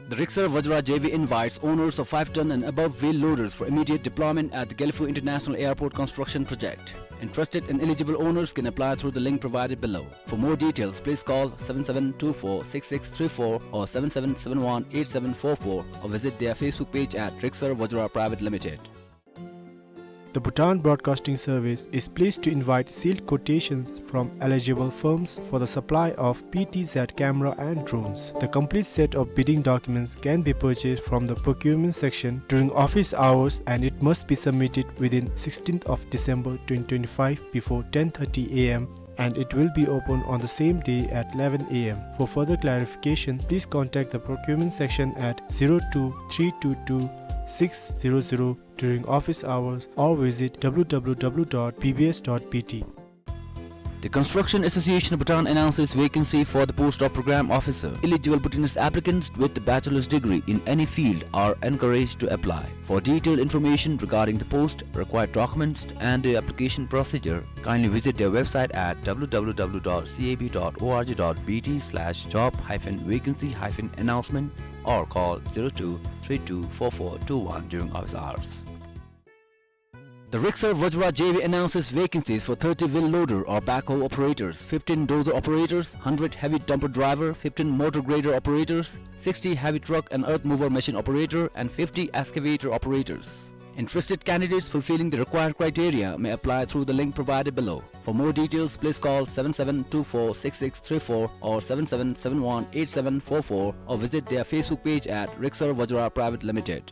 The Rigsar Vajra J V invites owners of five ton and above wheel loaders for immediate deployment at the Gelephu International Airport construction project. Interested and eligible owners can apply through the link provided below. For more details, please call seven seven two four six six three four or seven seven seven one eight seven four four or visit their Facebook page at Rigsar Vajra Private Limited. The Bhutan Broadcasting Service is pleased to invite sealed quotations from eligible firms for the supply of P T Z camera and drones. The complete set of bidding documents can be purchased from the procurement section during office hours, and it must be submitted within sixteenth of December twenty twenty-five before ten thirty A M and it will be open on the same day at eleven A M. For further clarification, please contact the procurement section at zero two three two two six zero zero during office hours or visit W W W dot B B S dot B T. The Construction Association of Bhutan announces vacancy for the post of Program Officer. Eligible Bhutanese applicants with a bachelor's degree in any field are encouraged to apply. For detailed information regarding the post, required documents, and the application procedure, kindly visit their website at W W W dot C A B dot org dot B T slash job hyphen vacancy hyphen announcement or call zero two three two four four two one during office hours. The Riksar Vajra J V announces vacancies for thirty wheel loader or backhoe operators, fifteen dozer operators, hundred heavy dumper driver, fifteen motor grader operators, sixty heavy truck and earth mover machine operator, and fifty excavator operators. Interested candidates fulfilling the required criteria may apply through the link provided below. For more details, please call seven seven two four six six three four or seven seven seven one eight seven four four or visit their Facebook page at Riksar Vajra Private Limited.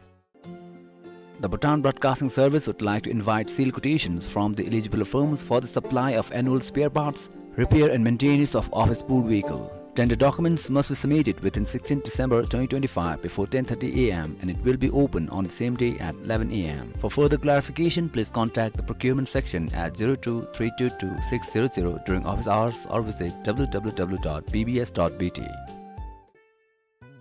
The Bhutan Broadcasting Service would like to invite sealed quotations from the eligible firms for the supply of annual spare parts, repair and maintenance of office pool vehicle. Tender documents must be submitted within sixteenth December twenty twenty-five before ten thirty A M and it will be open on the same day at eleven A M. For further clarification, please contact the procurement section at zero two three two two six zero zero during office hours or visit W W W dot B B S dot B T.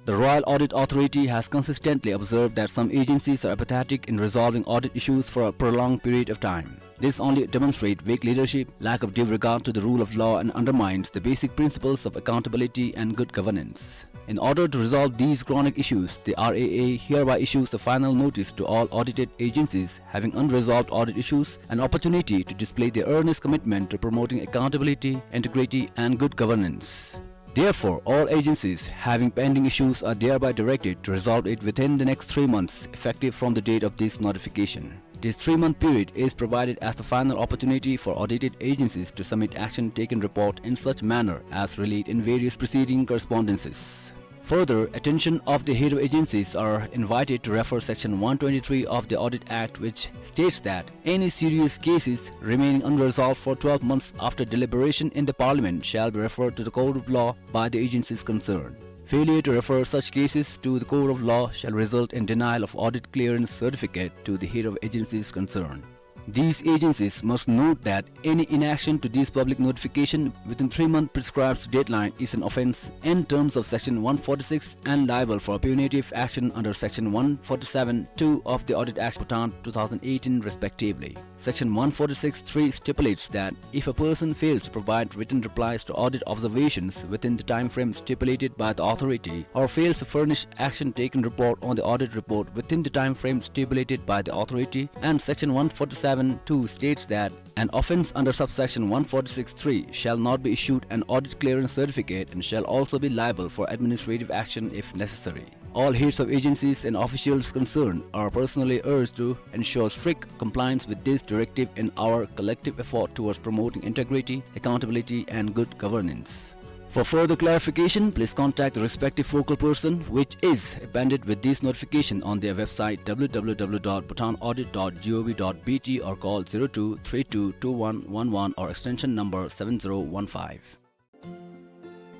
The Royal Audit Authority has consistently observed that some agencies are apathetic in resolving audit issues for a prolonged period of time. This only demonstrates weak leadership, lack of due regard to the rule of law, and undermines the basic principles of accountability and good governance. In order to resolve these chronic issues, the R A A hereby issues a final notice to all audited agencies having unresolved audit issues an opportunity to display their earnest commitment to promoting accountability, integrity, and good governance. Therefore, all agencies having pending issues are thereby directed to resolve it within the next three months, effective from the date of this notification. This three-month period is provided as the final opportunity for audited agencies to submit action taken report in such manner as relate in various preceding correspondences. Further, attention of the head of agencies are invited to refer Section one twenty-three of the Audit Act, which states that any serious cases remaining unresolved for twelve months after deliberation in the Parliament shall be referred to the court of law by the agencies concerned. Failure to refer such cases to the court of law shall result in denial of audit clearance certificate to the head of agencies concerned. These agencies must note that any inaction to this public notification within three month prescribed deadline is an offence in terms of Section one forty-six and liable for punitive action under Section one forty-seven two of the Audit Act Bhutan two thousand eighteen respectively. Section one forty-six three stipulates that if a person fails to provide written replies to audit observations within the time frame stipulated by the authority or fails to furnish action taken report on the audit report within the time frame stipulated by the authority, and Section one forty-seven two states that an offence under subsection one forty-six three shall not be issued an audit clearance certificate and shall also be liable for administrative action if necessary. All heads of agencies and officials concerned are personally urged to ensure strict compliance with this directive in our collective effort towards promoting integrity, accountability, and good governance. For further clarification, please contact the respective focal person, which is appended with this notification on their website, W W W dot bhutan audit dot gov dot B T, or call zero two three two two one one one or extension number seven zero one five.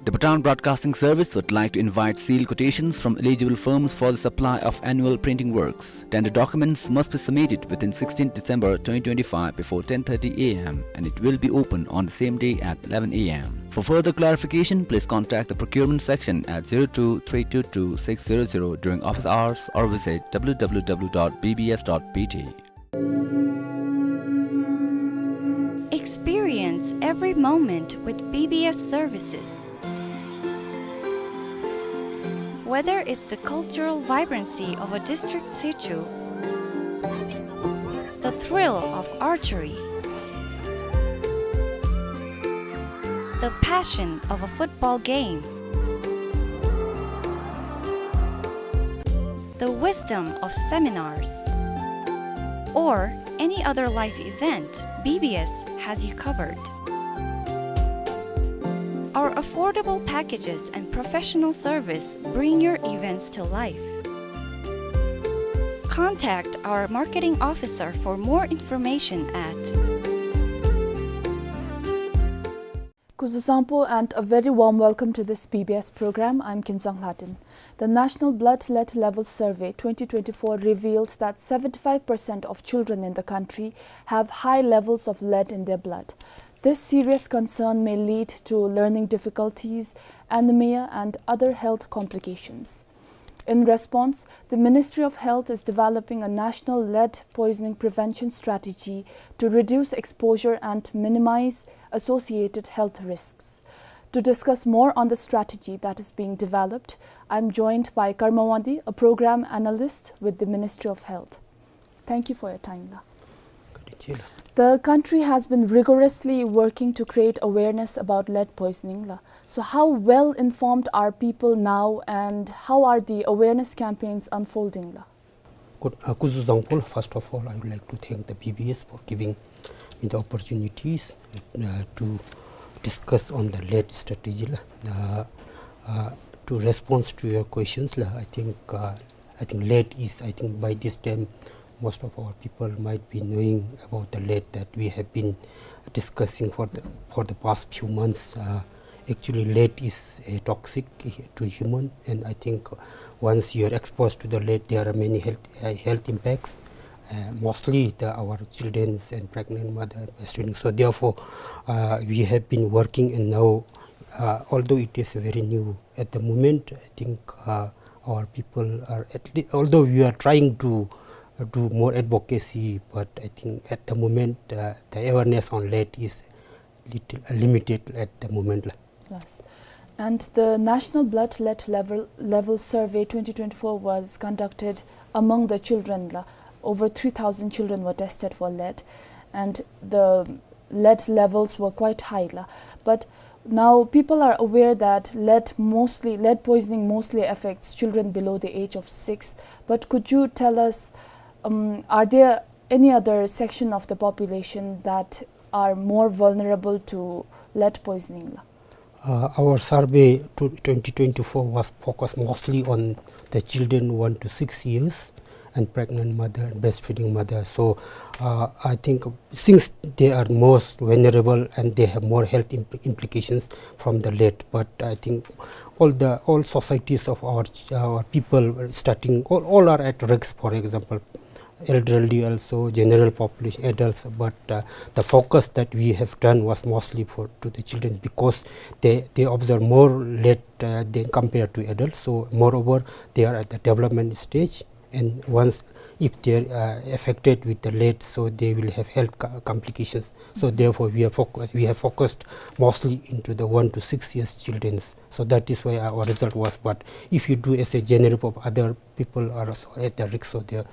The Bhutan Broadcasting Service would like to invite sealed quotations from eligible firms for the supply of annual printing works. Tender documents must be submitted within sixteenth December twenty twenty-five before ten thirty A M, and it will be open on the same day at eleven A M. For further clarification, please contact the procurement section at zero two three two two six zero zero during office hours or visit W W W dot B B S dot B T. Experience every moment with B B S services. Whether it's the cultural vibrancy of a district situ, the thrill of archery, the passion of a football game, the wisdom of seminars, or any other life event, B B S has you covered. Our affordable packages and professional service bring your events to life. Contact our marketing officer for more information at Kuzuzangpo, and a very warm welcome to this B B S program. I'm Kinsang Hladen. The National Blood Lead Level Survey twenty twenty-four revealed that seventy-five percent of children in the country have high levels of lead in their blood. This serious concern may lead to learning difficulties, anemia, and other health complications. In response, the Ministry of Health is developing a national lead poisoning prevention strategy to reduce exposure and minimize associated health risks. To discuss more on the strategy that is being developed, I'm joined by Karma Wangdi, a program analyst with the Ministry of Health. Thank you for your time, la. Good day, la. The country has been rigorously working to create awareness about lead poisoning, la. So how well informed are people now, and how are the awareness campaigns unfolding, la? Good, uh, Kuzuzangpo, first of all, I would like to thank the B B S for giving me the opportunities, uh, to discuss on the lead strategy, la. Uh, uh, to response to your questions, la, I think, uh, I think lead is, I think by this time, most of our people might be knowing about the lead that we have been discussing for the, for the past few months. Uh, actually, lead is, uh, toxic to human, and I think once you are exposed to the lead, there are many health, uh, health impacts. Uh, mostly the, our children and pregnant mother, breastfeeding. So therefore, uh, we have been working, and now, uh, although it is very new at the moment, I think, uh, our people are at le-, although we are trying to, uh, do more advocacy, but I think at the moment, uh, the awareness on lead is little, uh, limited at the moment, la. Yes. And the National Blood Lead Level, Level Survey twenty twenty-four was conducted among the children, la. Over three thousand children were tested for lead, and the lead levels were quite high, la. But now people are aware that lead mostly, lead poisoning mostly affects children below the age of six. But could you tell us, um, are there any other section of the population that are more vulnerable to lead poisoning, la? Uh, our survey to twenty twenty-four was focused mostly on the children one to six years and pregnant mother and breastfeeding mother. So, uh, I think since they are most vulnerable and they have more health impl-, implications from the lead, but I think all the, all societies of our ch-, our people starting, all, all are at risk. For example, elderly also, general population, adults, but, uh, the focus that we have done was mostly for, to the children, because they, they observe more lead, uh, than compared to adults. So moreover, they are at the development stage, and once, if they are, uh, affected with the lead, so they will have health co-, complications. So therefore, we are focus-, we have focused mostly into the one to six years children's. So that is why our result was. But if you do as a general pop-, other people are also at the risk, so they are,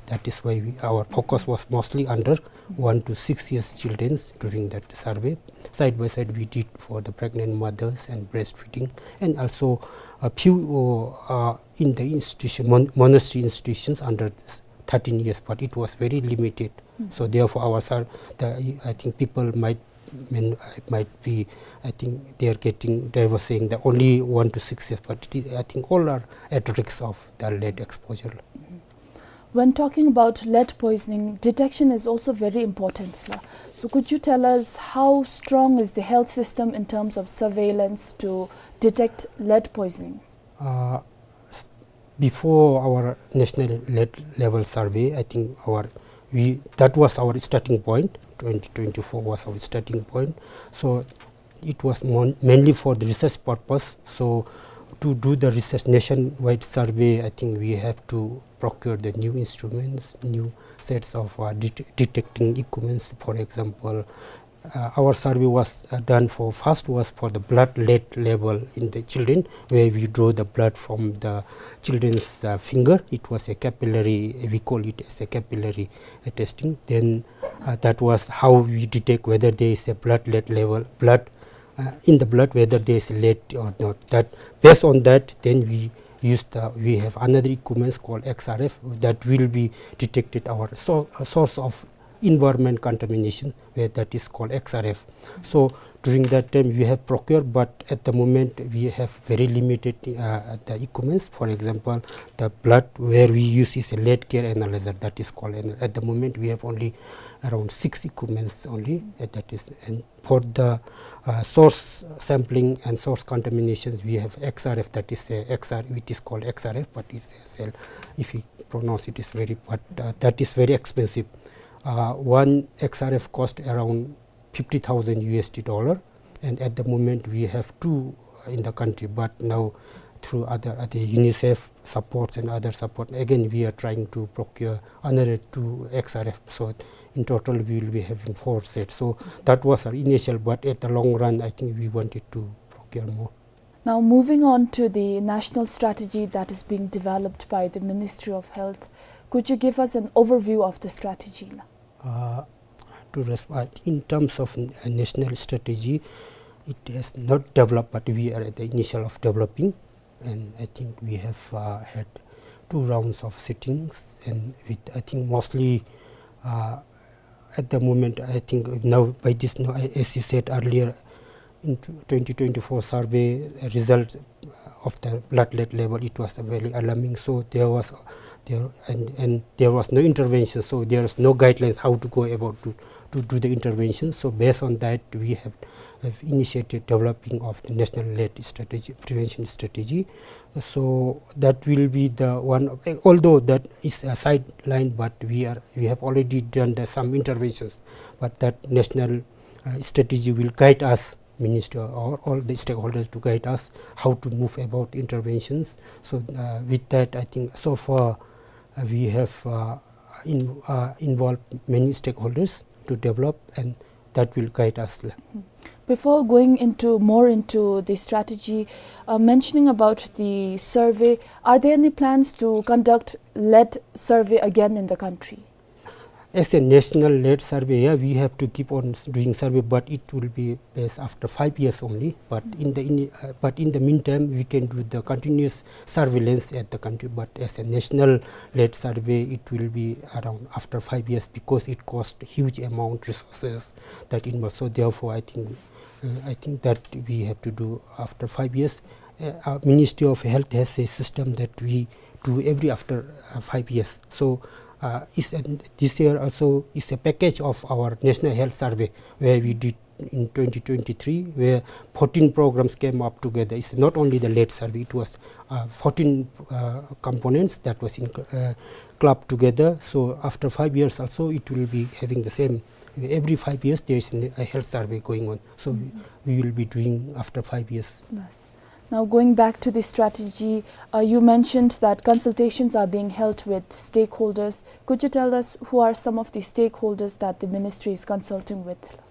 that is why we, our focus was mostly under one to six years children's during that survey. Side by side, we did for the pregnant mothers and breastfeeding, and also a few, uh, in the institution, mon-, monastery institutions under s-, thirteen years, but it was very limited. So therefore, our sur-, the, I think people might, mean, might be, I think they are getting, they were saying that only one to six years, but it is, I think all are at risk of the lead exposure. When talking about lead poisoning, detection is also very important, la. So could you tell us how strong is the health system in terms of surveillance to detect lead poisoning? Uh, s-, before our national lead level survey, I think our, we, that was our starting point. Twenty twenty-four was our starting point. So it was mon-, mainly for the research purpose. So to do the research nationwide survey, I think we have to procure the new instruments, new sets of, uh, det-, detecting equipments. For example, uh, our survey was, uh, done for, first was for the blood lead level in the children, where we draw the blood from the children's, uh, finger. It was a capillary, we call it as a capillary, uh, testing. Then, uh, that was how we detect whether there is a blood lead level, blood, uh, in the blood, whether there is lead or not. That, based on that, then we use the, we have another equipment called X R F that will be detected our so-, uh, source of environment contamination, where that is called X R F. So during that time we have procured, but at the moment we have very limited, uh, the equipments. For example, the blood where we use is a lead gear analyzer, that is called, and at the moment we have only around six equipments only, uh, that is, and for the, uh, source sampling and source contaminations, we have X R F, that is a X R, it is called X R F, but it's a cell, if we pronounce it is very, but, uh, that is very expensive. Uh, one X R F cost around fifty thousand U S D dollar, and at the moment we have two in the country, but now through other, other UNICEF supports and other support, again we are trying to procure another two X R F. So in total we will be having four sets. So that was our initial, but at the long run I think we wanted to procure more. Now, moving on to the national strategy that is being developed by the Ministry of Health, could you give us an overview of the strategy? Uh, to resp-, uh, in terms of n-, uh, national strategy, it has not developed, but we are at the initial of developing, and I think we have, uh, had two rounds of sittings, and with, I think, mostly, uh, at the moment, I think now by this, now, a-, as you said earlier, in tw-, twenty twenty-four survey, uh, result of the blood lead level, it was very alarming. So there was, there, and, and there was no intervention. So there is no guidelines how to go about to, to do the intervention. So based on that, we have, have initiated developing of the national lead strategy, prevention strategy. So that will be the one, although that is a sideline, but we are, we have already done the, some interventions. But that national, uh, strategy will guide us, minister or all the stakeholders, to guide us how to move about interventions. So, uh, with that, I think so far, uh, we have, uh, in-, uh, involved many stakeholders to develop, and that will guide us. Before going into, more into the strategy, uh, mentioning about the survey, are there any plans to conduct lead survey again in the country? As a national lead survey, yeah, we have to keep on s-, doing survey, but it will be based after five years only. But in the, in, uh, but in the meantime, we can do the continuous surveillance at the country. But as a national lead survey, it will be around after five years because it costs huge amount resources that involved. So therefore, I think, uh, I think that we have to do after five years. Uh, our Ministry of Health has a system that we do every after, uh, five years. So, uh, is an, this year also is a package of our National Health Survey, where we did in twenty twenty-three, where fourteen programs came up together. It's not only the lead survey, it was, uh, fourteen, uh, components that was in, uh, clubbed together. So after five years also, it will be having the same. Every five years, there is an, a health survey going on. So we, we will be doing after five years. Yes. Now, going back to the strategy, uh, you mentioned that consultations are being held with stakeholders. Could you tell us who are some of the stakeholders that the ministry is consulting with?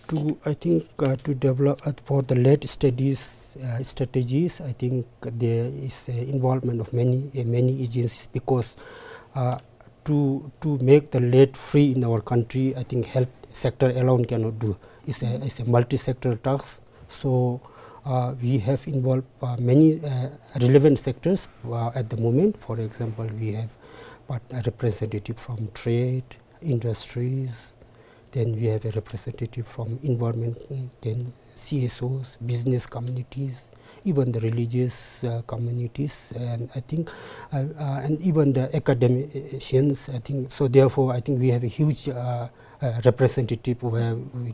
To, I think, uh, to develop, uh, for the lead studies, uh, strategies, I think there is, uh, involvement of many, uh, many agencies because, uh, to, to make the lead free in our country, I think health sector alone cannot do. It's a, it's a multi-sector task. So, uh, we have involved, uh, many, uh, relevant sectors, uh, at the moment. For example, we have part-, a representative from trade, industries, then we have a representative from environment, then C S Os, business communities, even the religious, uh, communities, and I think, uh, uh, and even the academicians, I think. So therefore, I think we have a huge, uh, uh, representative where we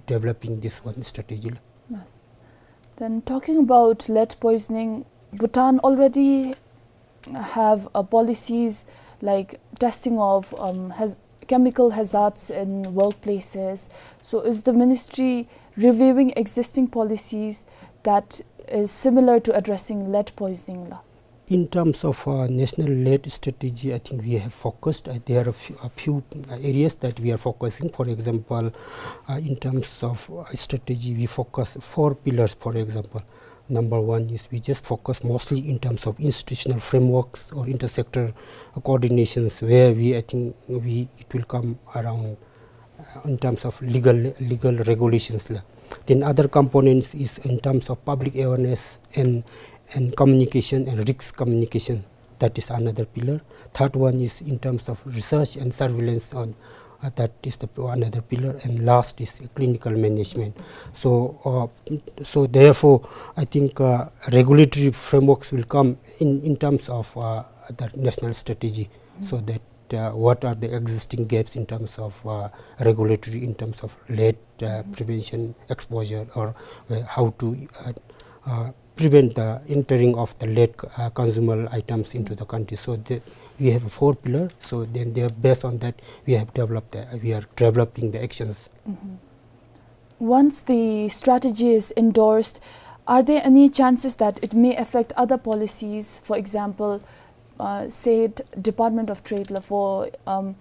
developing this one strategy. Yes. Then talking about lead poisoning, Bhutan already have, uh, policies like testing of, um, haz-, chemical hazards in workplaces. So is the ministry reviewing existing policies that is similar to addressing lead poisoning la? In terms of, uh, national lead strategy, I think we have focused, uh, there are a few, a few, uh, areas that we are focusing. For example, uh, in terms of, uh, strategy, we focus four pillars, for example. Number one is we just focus mostly in terms of institutional frameworks or intersector coordinations where we, I think we, it will come around, uh, in terms of legal, legal regulations la. Then other components is in terms of public awareness and, and communication and risk communication. That is another pillar. Third one is in terms of research and surveillance on, Uh, that is the p-, another pillar, and last is clinical management. So, uh, so therefore, I think, uh, regulatory frameworks will come in, in terms of, uh, the national strategy, so that, uh, what are the existing gaps in terms of, uh, regulatory, in terms of lead, uh, prevention, exposure, or, uh, how to, uh, uh, prevent the entering of the lead, uh, consumable items into the country. So the, we have four pillar. So then they are, based on that, we have developed, the, we are developing the actions. Once the strategy is endorsed, are there any chances that it may affect other policies? For example, uh, say it Department of Trade la, for, um,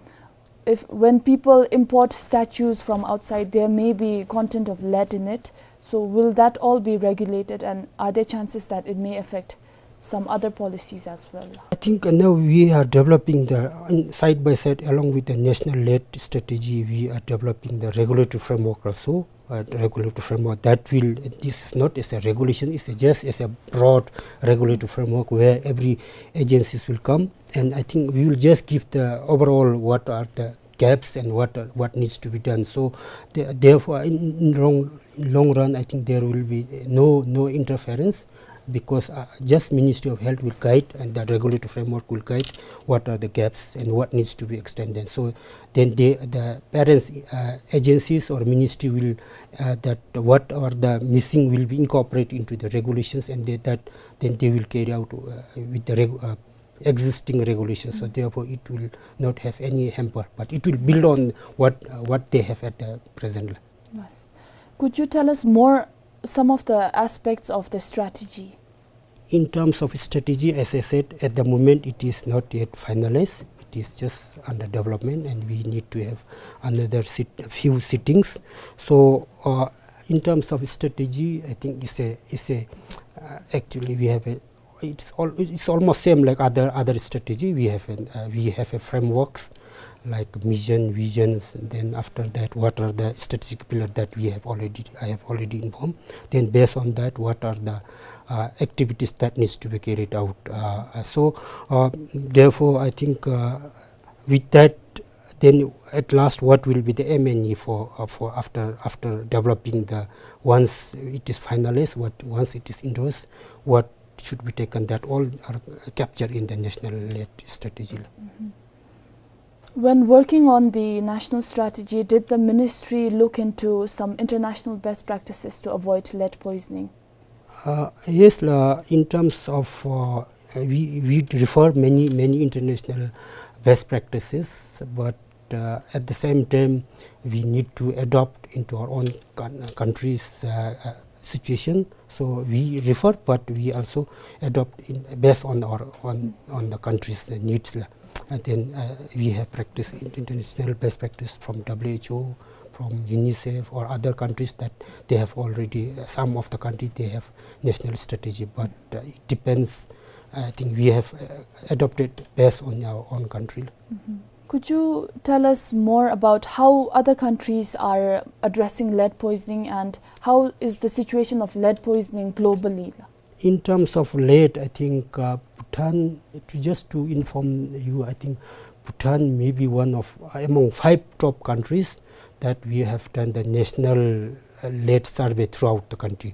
if when people import statues from outside, there may be content of lead in it. So will that all be regulated, and are there chances that it may affect some other policies as well? I think, uh, now we are developing the, uh, side by side along with the national lead strategy, we are developing the regulatory framework also. Uh, regulatory framework that will, this is not as a regulation, it's a, just as a broad regulatory framework where every agencies will come, and I think we will just give the overall what are the gaps and what, uh, what needs to be done. So the-, therefore, in, in long, long run, I think there will be no, no interference, because, uh, just Ministry of Health will guide and the regulatory framework will guide what are the gaps and what needs to be extended. So then they, the parents, uh, agencies or ministry will, uh, that what are the missing will be incorporated into the regulations, and they, that then they will carry out, uh, with the reg-, uh, existing regulations. So therefore, it will not have any hamper, but it will build on what, uh, what they have at the present. Yes. Could you tell us more some of the aspects of the strategy? In terms of strategy, as I said, at the moment it is not yet finalized. It is just under development, and we need to have another sit-, few sittings. So, uh, in terms of strategy, I think it's a, it's a, uh, actually we have a, it's all, it's almost same like other, other strategy. We have an, uh, we have a frameworks like mission, visions, then after that, what are the strategic pillar that we have already, I have already informed. Then based on that, what are the, uh, activities that needs to be carried out? Uh, uh, so, uh, therefore, I think, uh, with that, then at last, what will be the M N E for, uh, for after, after developing the, once it is finalized, what, once it is endorsed, what should be taken, that all are captured in the national lead strategy. When working on the national strategy, did the ministry look into some international best practices to avoid lead poisoning? Uh, yes, la, in terms of, uh, we, we refer many, many international best practices, but, uh, at the same time, we need to adopt into our own coun-, country's, uh, uh, situation. So we refer, but we also adopt in, based on our, on, on the country's needs, la. And then, uh, we have practice in-, international best practice from W H O, from UNICEF or other countries that they have already, uh, some of the country they have national strategy, but, uh, it depends. I think we have, uh, adopted based on our own country. Could you tell us more about how other countries are addressing lead poisoning, and how is the situation of lead poisoning globally? In terms of lead, I think, uh, Bhutan, to, just to inform you, I think Bhutan may be one of, uh, among five top countries that we have done the national, uh, lead survey throughout the country.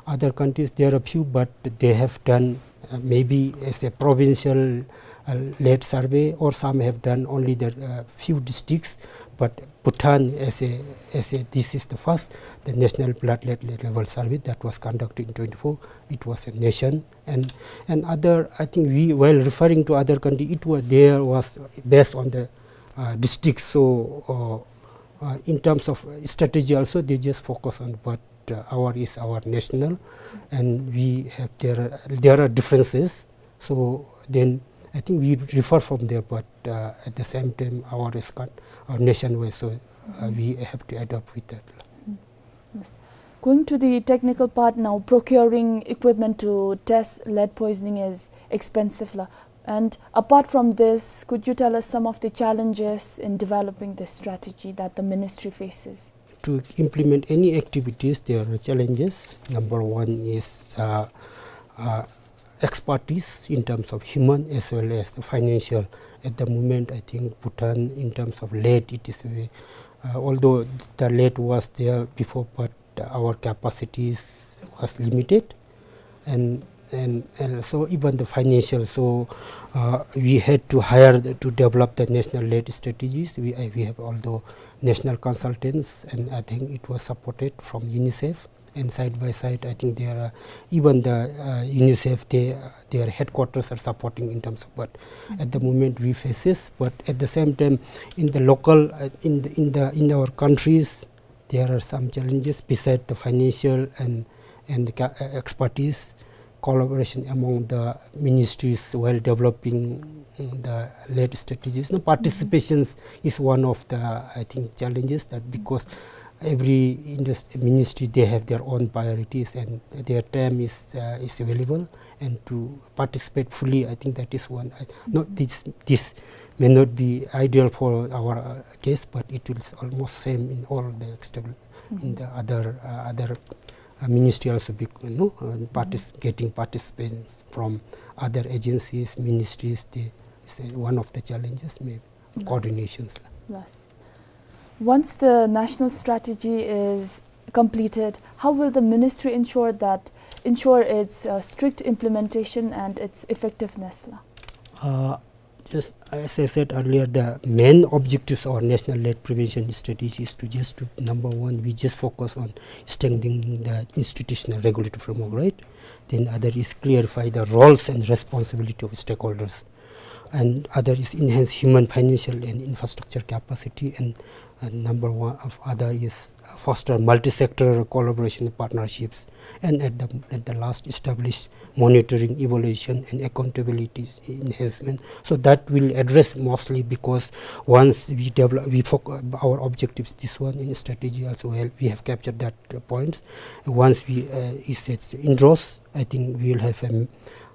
Other countries, there are few, but they have done, uh, maybe as a provincial, uh, lead survey, or some have done only the, uh, few districts, but Bhutan as a, as a, this is the first, the national blood lead, lead level survey that was conducted in twenty-four. It was a nation, and, and other, I think we, while referring to other country, it was, there was based on the, uh, district. So, uh, uh, in terms of strategy also, they just focus on, but, uh, our is our national, and we have, there are, there are differences. So then I think we refer from there, but, uh, at the same time, our is con-, our nationwide, so, uh, we have to adapt with that. Yes. Going to the technical part now, procuring equipment to test lead poisoning is expensive, la. And apart from this, could you tell us some of the challenges in developing this strategy that the ministry faces? To implement any activities, there are challenges. Number one is, uh, uh, expertise in terms of human as well as the financial. At the moment, I think Bhutan, in terms of lead, it is very, uh, although the lead was there before, but our capacities was limited, and, and, and so even the financial. So, uh, we had to hire the, to develop the national lead strategies. We, uh, we have all the national consultants, and I think it was supported from UNICEF. And side by side, I think there are even the, uh, UNICEF, they, their headquarters are supporting in terms of, but at the moment we face this. But at the same time, in the local, uh, in the, in the, in our countries, there are some challenges beside the financial and, and the ca-, uh, expertise, collaboration among the ministries while developing the lead strategies. No, participations is one of the, I think, challenges, that because every indus-, ministry, they have their own priorities and their time is, uh, is available, and to participate fully, I think that is one. I, not this, this may not be ideal for our, uh, case, but it will s-, almost same in all the external, in the other, uh, other, uh, ministry also be, you know, uh, partic-, getting participants from other agencies, ministries. They say one of the challenges may be coordinations. Yes. Once the national strategy is completed, how will the ministry ensure that, ensure its, uh, strict implementation and its effectiveness la? Uh, just as I said earlier, the main objectives of our national lead prevention strategy is to just to, number one, we just focus on strengthening the institutional regulatory framework, right? Then other is clarify the roles and responsibility of stakeholders. And other is enhance human, financial, and infrastructure capacity. And, and number one of other is foster multi-sector collaboration partnerships. And at the, at the last, establish monitoring, evaluation, and accountability enhancement. So that will address mostly, because once we develop, we foc-, our objectives, this one in strategy also, well, we have captured that, uh, points. Once we, uh, is it endorsed, I think we will have a,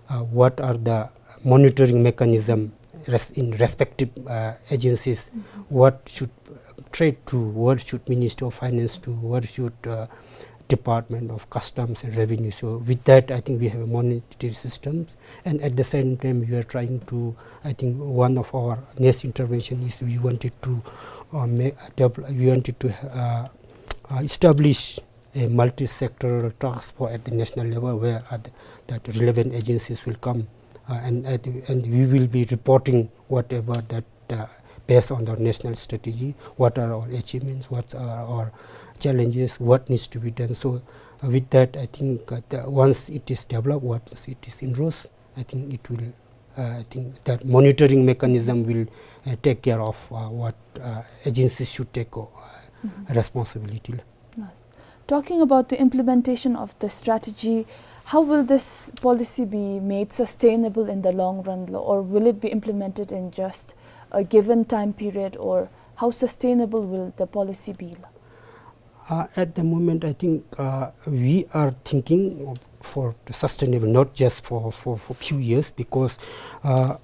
uh, what are the monitoring mechanism res-, in respective, uh, agencies, what should trade do, what should Ministry of Finance do, what should, uh, Department of Customs and Revenue. So with that, I think we have a monetary systems, and at the same time, we are trying to, I think one of our next intervention is we wanted to, uh, ma-, devel-, we wanted to, uh, uh, establish a multi-sectoral task force at the national level where, uh, th-, that relevant agencies will come, uh, and, and, and we will be reporting whatever that, uh, based on the national strategy, what are our achievements, what are our challenges, what needs to be done. So, uh, with that, I think, uh, the, once it is developed, once it is endorsed, I think it will, uh, I think that monitoring mechanism will, uh, take care of, uh, what, uh, agencies should take, uh, responsibility. Yes. Talking about the implementation of the strategy, how will this policy be made sustainable in the long run, lo, or will it be implemented in just a given time period, or how sustainable will the policy be, lo? Uh, at the moment, I think, uh, we are thinking of, for the sustainable, not just for, for, for few years, because, uh,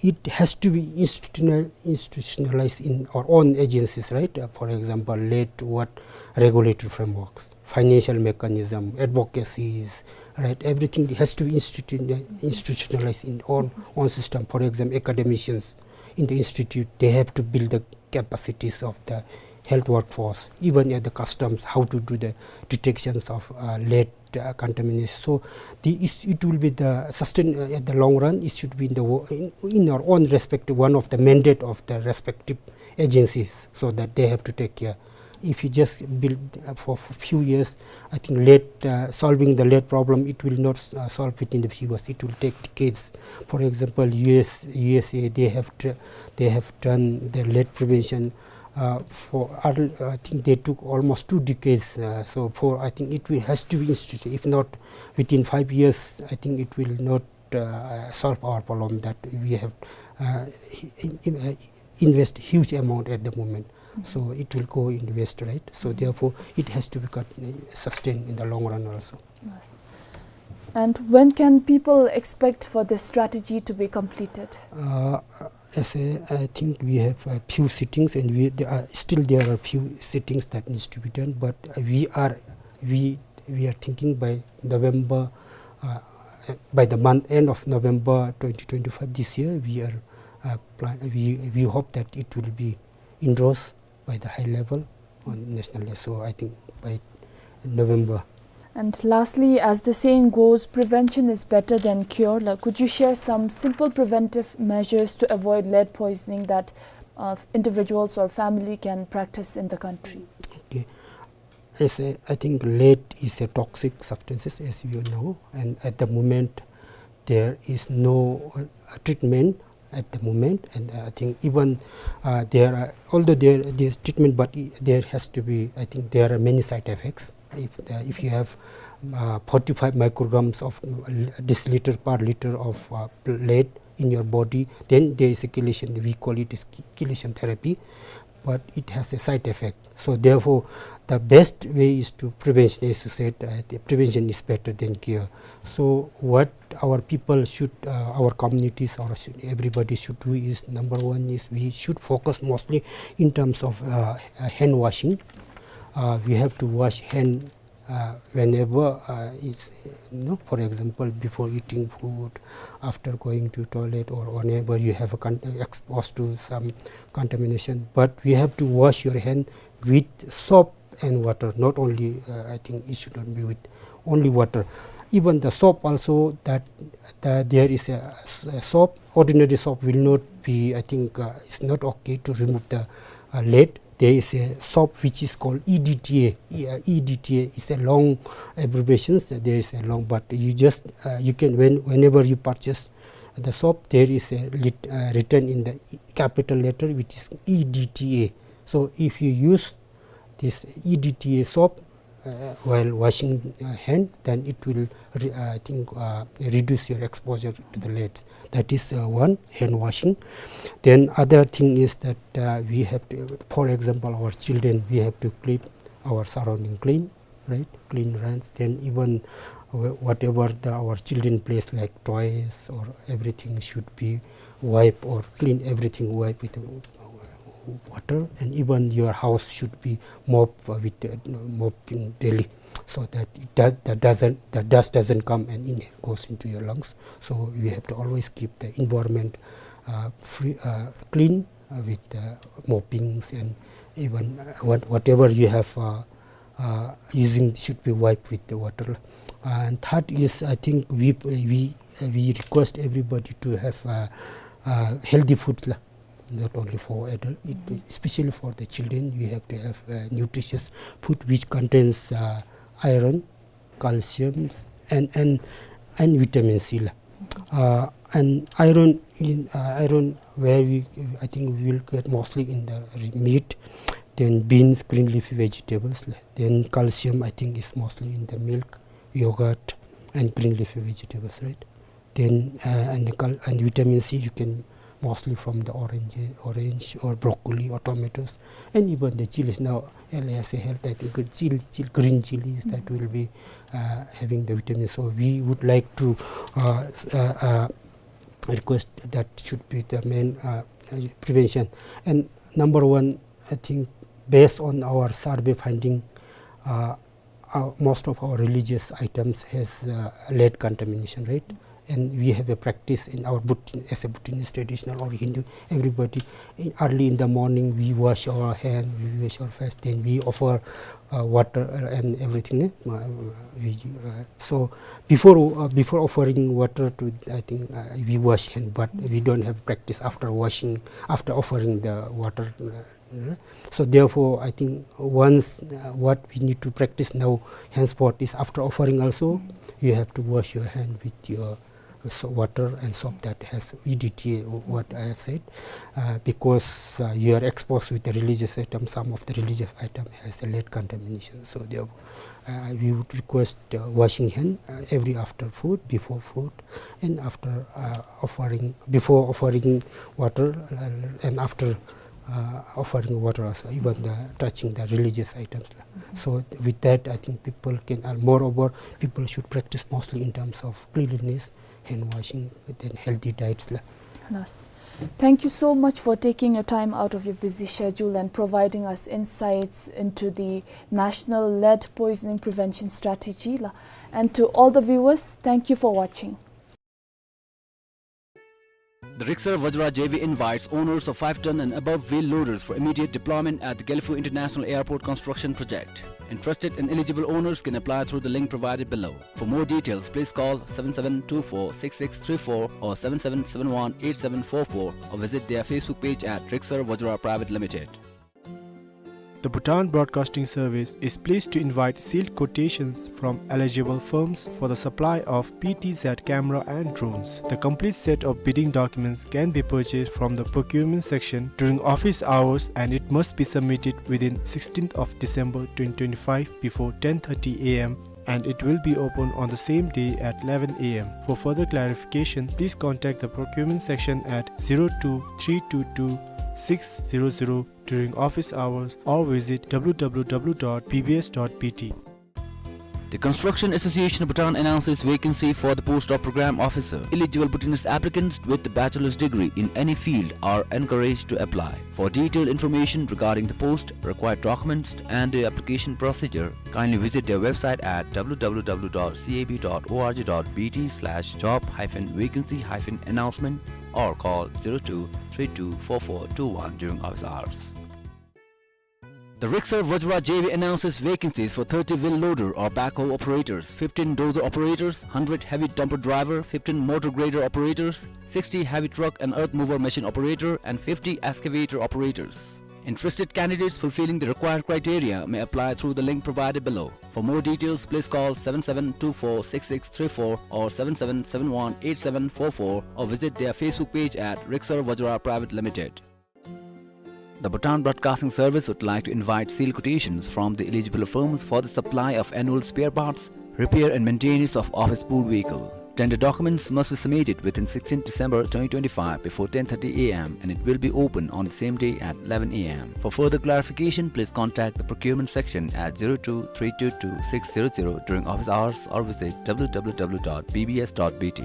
it has to be institutional-, institutionalized in our own agencies, right? Uh, for example, lead, what, regulatory frameworks, financial mechanism, advocacies, right? Everything has to be institu-, institutionalized in our own system. For example, academicians in the institute, they have to build the capacities of the health workforce, even at the customs, how to do the detections of, uh, lead, uh, contamination. So the, is, it will be the sustain, uh, at the long run, it should be in the wo-, in, in our own respective, one of the mandate of the respective agencies, so that they have to take care. If you just build, uh, for f-, few years, I think lead, uh, solving the lead problem, it will not, uh, solve within the few years. It will take decades. For example, U S, U S A, they have tr-, they have done the lead prevention, uh, for, uh, I think they took almost two decades. Uh, so for, I think it will, has to be instituted. If not, within five years, I think it will not, uh, solve our problem that we have, uh, in, in, uh, invest huge amount at the moment. So it will go in waste, right? So therefore, it has to be cut, uh, sustained in the long run also. Yes. And when can people expect for this strategy to be completed? Uh, as I, I think we have a few sittings, and we, there are, still there are few sittings that needs to be done, but, uh, we are, we, we are thinking by November, uh, uh, by the month end of November twenty twenty-five this year, we are, uh, plan, we, we hope that it will be endorsed by the high level on national level. So I think by November. And lastly, as the saying goes, prevention is better than cure. Like, could you share some simple preventive measures to avoid lead poisoning that, uh, individuals or family can practice in the country? Okay. As I, I think lead is a toxic substance, as you know, and at the moment there is no, uh, treatment at the moment, and, uh, I think even, uh, there are, although there, there's treatment, but i-, there has to be, I think there are many side effects. If, uh, if you have, uh, forty-five micrograms of, uh, deciliter per liter of, uh, lead in your body, then there is a chelation, we call it as che-, chelation therapy, but it has a side effect. So therefore, the best way is to prevention, as you said, uh, the prevention is better than cure. So what our people should, uh, our communities, or should, everybody should do is, number one is we should focus mostly in terms of, uh, uh, hand washing. Uh, we have to wash hand, uh, whenever, uh, it's, you know, for example, before eating food, after going to toilet, or whenever you have a con-, exposed to some contamination. But we have to wash your hand with soap and water. Not only, uh, I think it should not be with only water. Even the soap also, that, that there is a s-, a soap. Ordinary soap will not be, I think, uh, it's not okay to remove the, uh, lead. There is a soap which is called E D T A. E-, uh, E D T A is a long abbreviation. There is a long, but you just, uh, you can, when, whenever you purchase the soap, there is a lit-, uh, written in the capital letter, which is E D T A. So if you use this E D T A soap, uh, while washing, uh, hand, then it will re-, uh, I think, uh, reduce your exposure to the leads. That is, uh, one, hand washing. Then other thing is that, uh, we have to, for example, our children, we have to clean our surrounding clean, right? Clean runs. Then even wh-, whatever the, our children plays, like toys or everything, should be wipe or clean everything, wipe with, uh, water, and even your house should be mop, uh, with, uh, mopping daily, so that it does, that doesn't, the dust doesn't come and in, goes into your lungs. So you have to always keep the environment, uh, free, uh, clean, uh, with, uh, moppings and even, uh, what, whatever you have, uh, uh, using should be wiped with the water. And third is, I think we, we, uh, we request everybody to have, uh, uh, healthy food, la. Not only for adult, it, especially for the children, we have to have, uh, nutritious food which contains, uh, iron, calcium, and, and, and vitamin C, la. Uh, and iron in, uh, iron where we, I think we will get mostly in the re-, meat, then beans, green leafy vegetables, la. Then calcium, I think, is mostly in the milk, yogurt, and green leafy vegetables, right? Then, uh, and the cal-, and vitamin C you can mostly from the orange, orange or broccoli or tomatoes, and even the chilies. Now, as a health, I think good chili, chil-, green chilies that will be, uh, having the vitamin. So we would like to, uh, s-, uh, uh, request that should be the main, uh, uh, prevention. And number one, I think, based on our survey finding, uh, uh, most of our religious items has, uh, lead contamination, right? And we have a practice in our Bhut-, as a Bhutanese traditional or Hindu, everybody, in, early in the morning, we wash our hand, we wash our face, then we offer, uh, water and everything, eh? Uh, we, uh, so before, uh, before offering water to, I think, uh, we wash hand, but we don't have practice after washing, after offering the water, uh, Uh, so therefore, I think once, uh, what we need to practice now, henceforth, is after offering also, you have to wash your hand with your, uh, so-, water and soap that has E D T A, wh-, what I have said, uh, because, uh, you are exposed with the religious item, some of the religious item has a lead contamination. So therefore, uh, we would request, uh, washing hand, uh, every after food, before food, and after, uh, offering, before offering water, uh, and after, uh, offering water also, even the touching the religious items. So with that, I think people can, uh, moreover, people should practice mostly in terms of cleanliness, hand washing, then healthy diets, la. Yes. Thank you so much for taking your time out of your busy schedule and providing us insights into the National Lead Poisoning Prevention Strategy, la. And to all the viewers, thank you for watching. The Rixar Vajra J V invites owners of five ton and above wheel loaders for immediate deployment at the Gelephu International Airport construction project. Interested and eligible owners can apply through the link provided below. For more details, please call seven seven two four six six three four or seven seven seven one eight seven four four or visit their Facebook page at Rixar Vajra Private Limited. The Bhutan Broadcasting Service is pleased to invite sealed quotations from eligible firms for the supply of P T Z camera and drones. The complete set of bidding documents can be purchased from the procurement section during office hours, and it must be submitted within sixteenth of December twenty twenty-five before ten thirty A M, and it will be open on the same day at eleven A M. For further clarification, please contact the procurement section at zero two three two two six zero zero during office hours or visit W W W dot B B S dot B T. The Construction Association of Bhutan announces vacancy for the post of program officer. Eligible Bhutanese applicants with a bachelor's degree in any field are encouraged to apply. For detailed information regarding the post, required documents, and the application procedure, kindly visit their website at W W W dot C A B dot org dot B T slash job hyphen vacancy hyphen announcement or call zero two three two four four two one during office hours. The Rixar Vajra J V announces vacancies for thirty wheel loader or backhoe operators, fifteen dozer operators, hundred heavy dumper driver, fifteen motor grader operators, sixty heavy truck and earth mover machine operator, and fifty excavator operators. Interested candidates fulfilling the required criteria may apply through the link provided below. For more details, please call seven seven two four six six three four or seven seven seven one eight seven four four or visit their Facebook page at Rixar Vajra Private Limited. The Bhutan Broadcasting Service would like to invite sealed quotations from the eligible firms for the supply of annual spare parts, repair and maintenance of office pool vehicle. Tender documents must be submitted within sixteenth December twenty twenty-five before ten thirty A M and it will be open on the same day at eleven A M. For further clarification, please contact the procurement section at zero two three two two six zero zero during office hours or visit W W W dot B B S dot B T.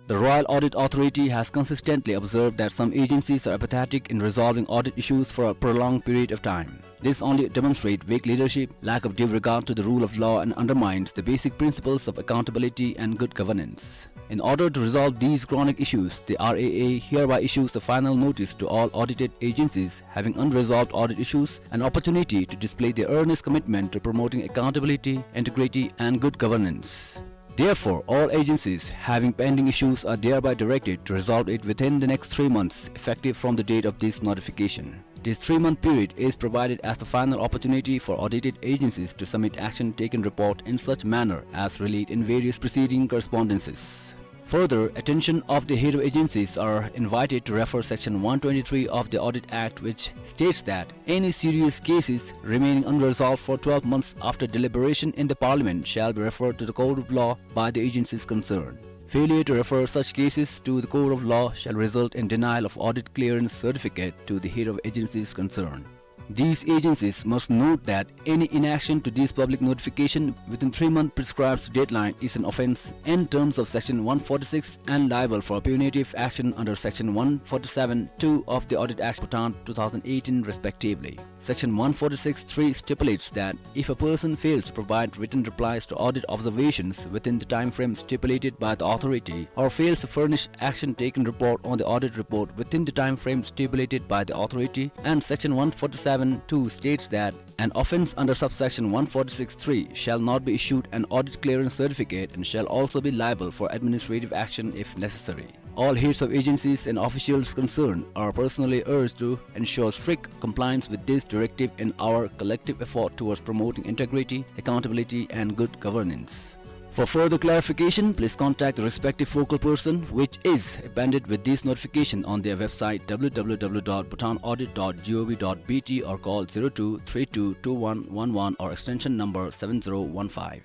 The Royal Audit Authority has consistently observed that some agencies are apathetic in resolving audit issues for a prolonged period of time. This only demonstrates weak leadership, lack of due regard to the rule of law, and undermines the basic principles of accountability and good governance. In order to resolve these chronic issues, the R A A hereby issues a final notice to all audited agencies having unresolved audit issues an opportunity to display their earnest commitment to promoting accountability, integrity, and good governance. Therefore, all agencies having pending issues are thereby directed to resolve it within the next three months, effective from the date of this notification. This three-month period is provided as the final opportunity for audited agencies to submit action taken report in such manner as relayed in various preceding correspondences. Further, attention of the head of agencies are invited to refer section one twenty-three of the Audit Act, which states that any serious cases remaining unresolved for twelve months after deliberation in the Parliament shall be referred to the court of law by the agencies concerned. Failure to refer such cases to the court of law shall result in denial of audit clearance certificate to the head of agencies concerned. These agencies must note that any inaction to this public notification within three months prescribed deadline is an offence in terms of section one forty-six and liable for punitive action under section one forty-seven two of the Audit Act Bhutan two thousand eighteen respectively. Section one forty-six three stipulates that if a person fails to provide written replies to audit observations within the time frame stipulated by the authority or fails to furnish action taken report on the audit report within the time frame stipulated by the authority, and section one forty-seven two states that an offence under subsection one forty-six three shall not be issued an audit clearance certificate and shall also be liable for administrative action if necessary. All heads of agencies and officials concerned are personally urged to ensure strict compliance with this directive in our collective effort towards promoting integrity, accountability, and good governance. For further clarification, please contact the respective focal person, which is appended with this notification on their website, W W W dot bhutan audit dot gov dot B T, or call zero two three two two one one one or extension number seven zero one five.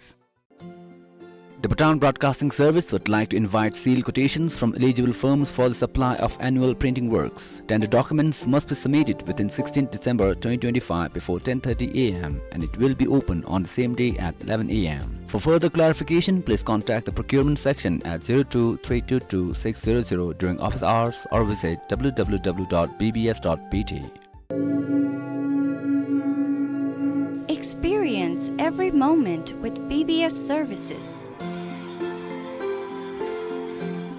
The Bhutan Broadcasting Service would like to invite sealed quotations from eligible firms for the supply of annual printing works. Tender documents must be submitted within sixteenth December twenty twenty-five before ten thirty a m and it will be open on the same day at eleven a m. For further clarification, please contact the procurement section at zero two three two two six zero zero during office hours or visit w w w dot b b s dot b t. Experience every moment with B B S services.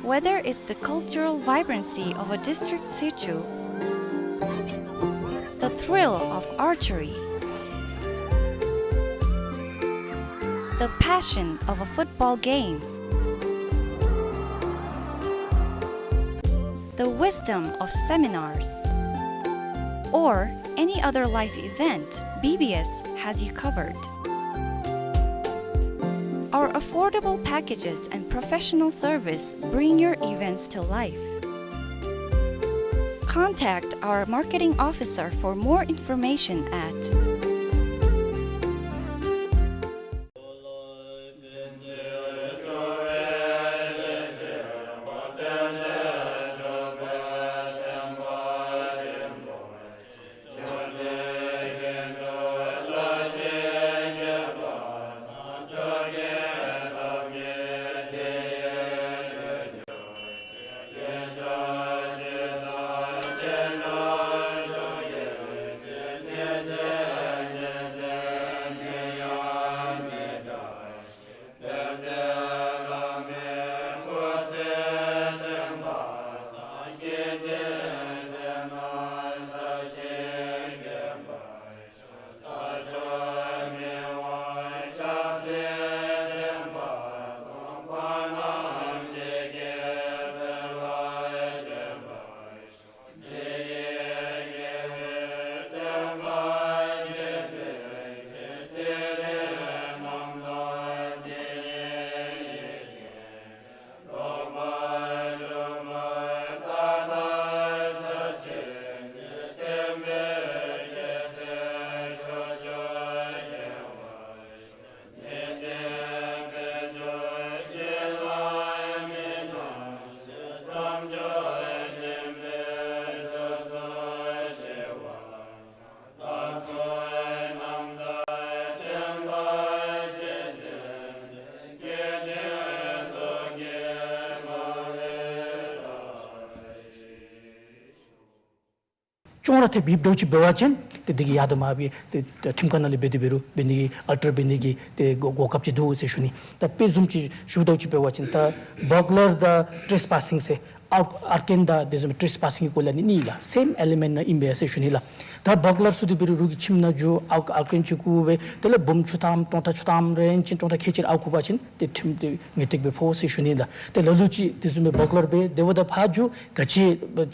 Whether it's the cultural vibrancy of a district situ, the thrill of archery, the passion of a football game, the wisdom of seminars, or any other life event, B B S has you covered. Our affordable packages and professional service bring your events to life. Contact our marketing officer for more information at ཅོང་ར་ཐེབས་ཡིབ་འདྲཝ་ཅིག་འབད་བ་ཅིན་ཏེ་དེ་གིས་ཡར་དང་མར་སྦེ་ཏེ་ཁྲིམས་ཁང་ནང་ལས་འབད་དེ་འབད་རུང་འབད་ནི་གི་ཨལ་ཊར་འབད་ནི་གི་ཏེ་གོ་གོ་སྐབས་ཅིག་འདུག་ཟེར་ཞུ་ནི། ད་དཔེ་བཟུམ་ཅིག་ཞུ་འདྲཝ་ཅིག་འབད་བ་ཅིན་ད་བར་གི་ལར་དང་ཊྲེས་པ་སིང་ཟེར་ཨར་ཨར་ཀེན་དང་དེ་བཟུམ་ཊྲེས་པ་སིང་གི་སྐོར་ལས་ནི་གཉིས་ལགས་སེམ་ཨེ་ལི་མེནཊ་ནང་ཨིན་པས་ཟེར་ཞུ་ནི་ལགས། ད་བར་གི་ལར་ཚུ་འདི་འབད་རུང་རོགས་ཀྱི་ཁྱིམ་ནང་འགྱོ་ཨར་ཨར་ཀེན་ཅིག་བརྐུ་སྦེ་དེ་ལས་འབུམ་བཅུ་ཐམ་ཏོང་ཏ་བཅུ་ཐམ་རེ་ཨིན་ཅིན་ཏོང་ཏ་ཁལ་གཅིག་ར་ཨརཝ་བརྐུ་བ་ཅིན་ཏེ་ཁྲིམས་ཏེ་ངེས་ཏིག་སྦེ་ཕོག་ཟེར་ཞུ་ནི་ལགས། ཏེ་ལ་ལུ་ཅིག་དེ་བཟུམ་སྦེ་བར་གི་ལར་འབད་དེ་འབདཝ་ད་ཕར་འགྱོ་ག་ཅི་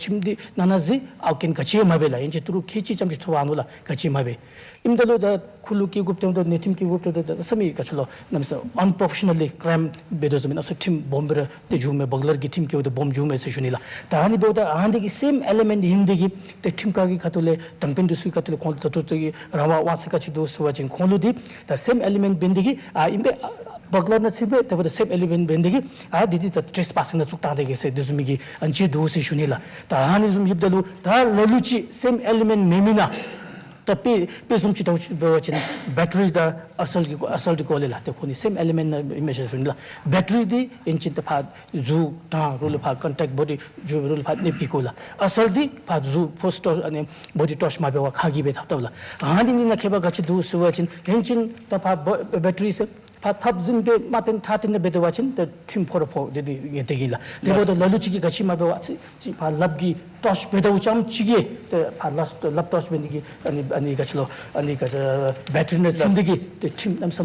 ཁྱིམ་འདི་ནང་ན་གཟིགས་ཨར་ཀེན་ག་ཅི་ཡང་མ་འབད་ལགས། ཨིན་ཅིན་ཏི་རུ་ཁལ་གཅིག་ཙམ་ཅིག་ཐོབ་འོང་ནུག་ལགས། ག་ཅི་ཡང་མ་འབད། ཨིནམ་ད་ལུ་ད་ཁུ་ལུ་བཀལ་དགོཔ་ཐོནམ་ད་ནད་ཁྲིམས་བཀལ་དགོཔ་ཐོནམ་ད་ད་བསམ་མི་ག་ཅི་ལོ་གནམ་མེད་ས་མེད་ཨན་པོརོ་ཕེ་ཤ་ནལ་ལི་ཀྲའིམ་འབད་དོ་བཟུམ་མའི་གནམ་མེད་ས་མེད་ཁྲིམས་སྦོམ་སྦེ་ར་ཏེ་འགྱོཝ་མས། བར་གི་ལར་གྱི་ཁྲིམས་བཀལཝ་ད་སྦོམ་འགྱོཝ་མས་ཟེར་ཞུ་ནི་ལགས། ད་ཨ་ནི་འབདཝ་ད་ཨ་ནི་གི་སེམ་ཨེ་ལི་མེནཊ་ཨིན་དེ་གིས་ཏེ་ཁྲིམས་ཁང་གི་ཁ་ཐུག་ལས་དྲང་དཔོན་འདི་ཚུ་གི་ཁ་ཐུག་ལས་ཁོང་ད་ལྟོ་ཏེ་རང་དབང་དབང་ཚད་ག་ཅི་འདུག་ཟེར་བ་ཅིན་ཁོང་ལུ་འདི་ད་སེམ་ཨེ་ལི་མེནཊ་འབད་ནི་དེ་གིས་ཨ་ཨིན་པས། ཨ་བར་གི་ལར་ནང་ཚུད་པས། དེ་འབདཝ་ད་སེམ་ཨེ་ལི་མེནཊ་འབད་ནི་དེ་གིས་ཨ་འདི་འདི་ད་ཊྲེས་པ་སིང་ནང་བཙུགས་བཏང་སྟེ་གི་ཟེར་དེ་བཟུམ་མའི་གི་ཨན་ཅིག་འདུག་ཟེར་ཞུ་ནི་ལགས། ད་ཨ་ནི་བཟུམ་ཡིབ་ད་ལུ་ད་ལ་ལུ་ཅིག་སེམ་ཨེ་ལི་མེནཊ་མེད་མི་ནང་ད་དཔེ་དཔེ་བཟུམ་ཅིག་འདྲཝ་ཅིག་འབད་བ་ཅིན་བེ་ཊ་རི་དང་ཨ་སལཊ་གི་ཨ་སལཊ་གི་སྐོར་ལས་ལགས། ཏེ་ཁོང་གཉིས་སེམ་ཨེ་ལི་མེནཊ་ནང་ཨིན་མས་ཟེར་ཞུ་ནི་ལགས། བེ་ཊ་རི་འདི་ཨིན་ཅིན་ད་ཕར་གཟུགས་དྲང་རུང་ལུ་ཕར་ཀོན་ཊེགཊ་བོ་ཌི་འགྱོ་རུང་ལུ་ཕར་གནོདཔ་བཀལ་དགོ་ལགས། ཨ་སལཊ་འདི་ཕར་གཟུགས་ཕོརསི་ཊོར་ཨ་ནི་བོ་ཌི་ཊོར་ཅི་མ་འབད་བར་ཁ་གིས་འབད་ཐབས་ཐབས་ལགས། ཨ་ནི་ནང་ཁྱད་པར་ག་ཅི་འདུག་ཟེར་བ་ཅིན་ཨིན་ཅིན་ད་ཕར་བེ་ཊ་རི་ཟེར་ཕར་འཐབ་འཛིང་འབད་མ་བཏོན་ཐ་བཏོན་ནང་འབད་དེ་འབད་བ་ཅིན་ད་ཁྲིམས་ཕོག་ར་ཕོག་དེ་འདི་ངེས་ཏིག་ཨིན་ལགས། དེ་འབདཝ་ད་ལ་ལུ་ཅིག་གིས་ག་ཅི་མ་འབད་བར་ཅིག་ཅིག་ཕར་ལགཔ་གིས་ཊོར་ཅི་འབད་དོ་ཙམ་ཅིག་གིས་ཏེ་ཕར་ལགཔ་ལགཔ་ཊོར་ཅི་འབད་ནི་གི་ཨ་ནི་ཨ་ནི་ག་ཅི་ལོ་ཨ་ནི་ག་བེ་ཊ་རི་ནང་ཚུད་ནི་དེ་གིས་ཏེ་ཁྲིམས་གནམ་མེད་ས་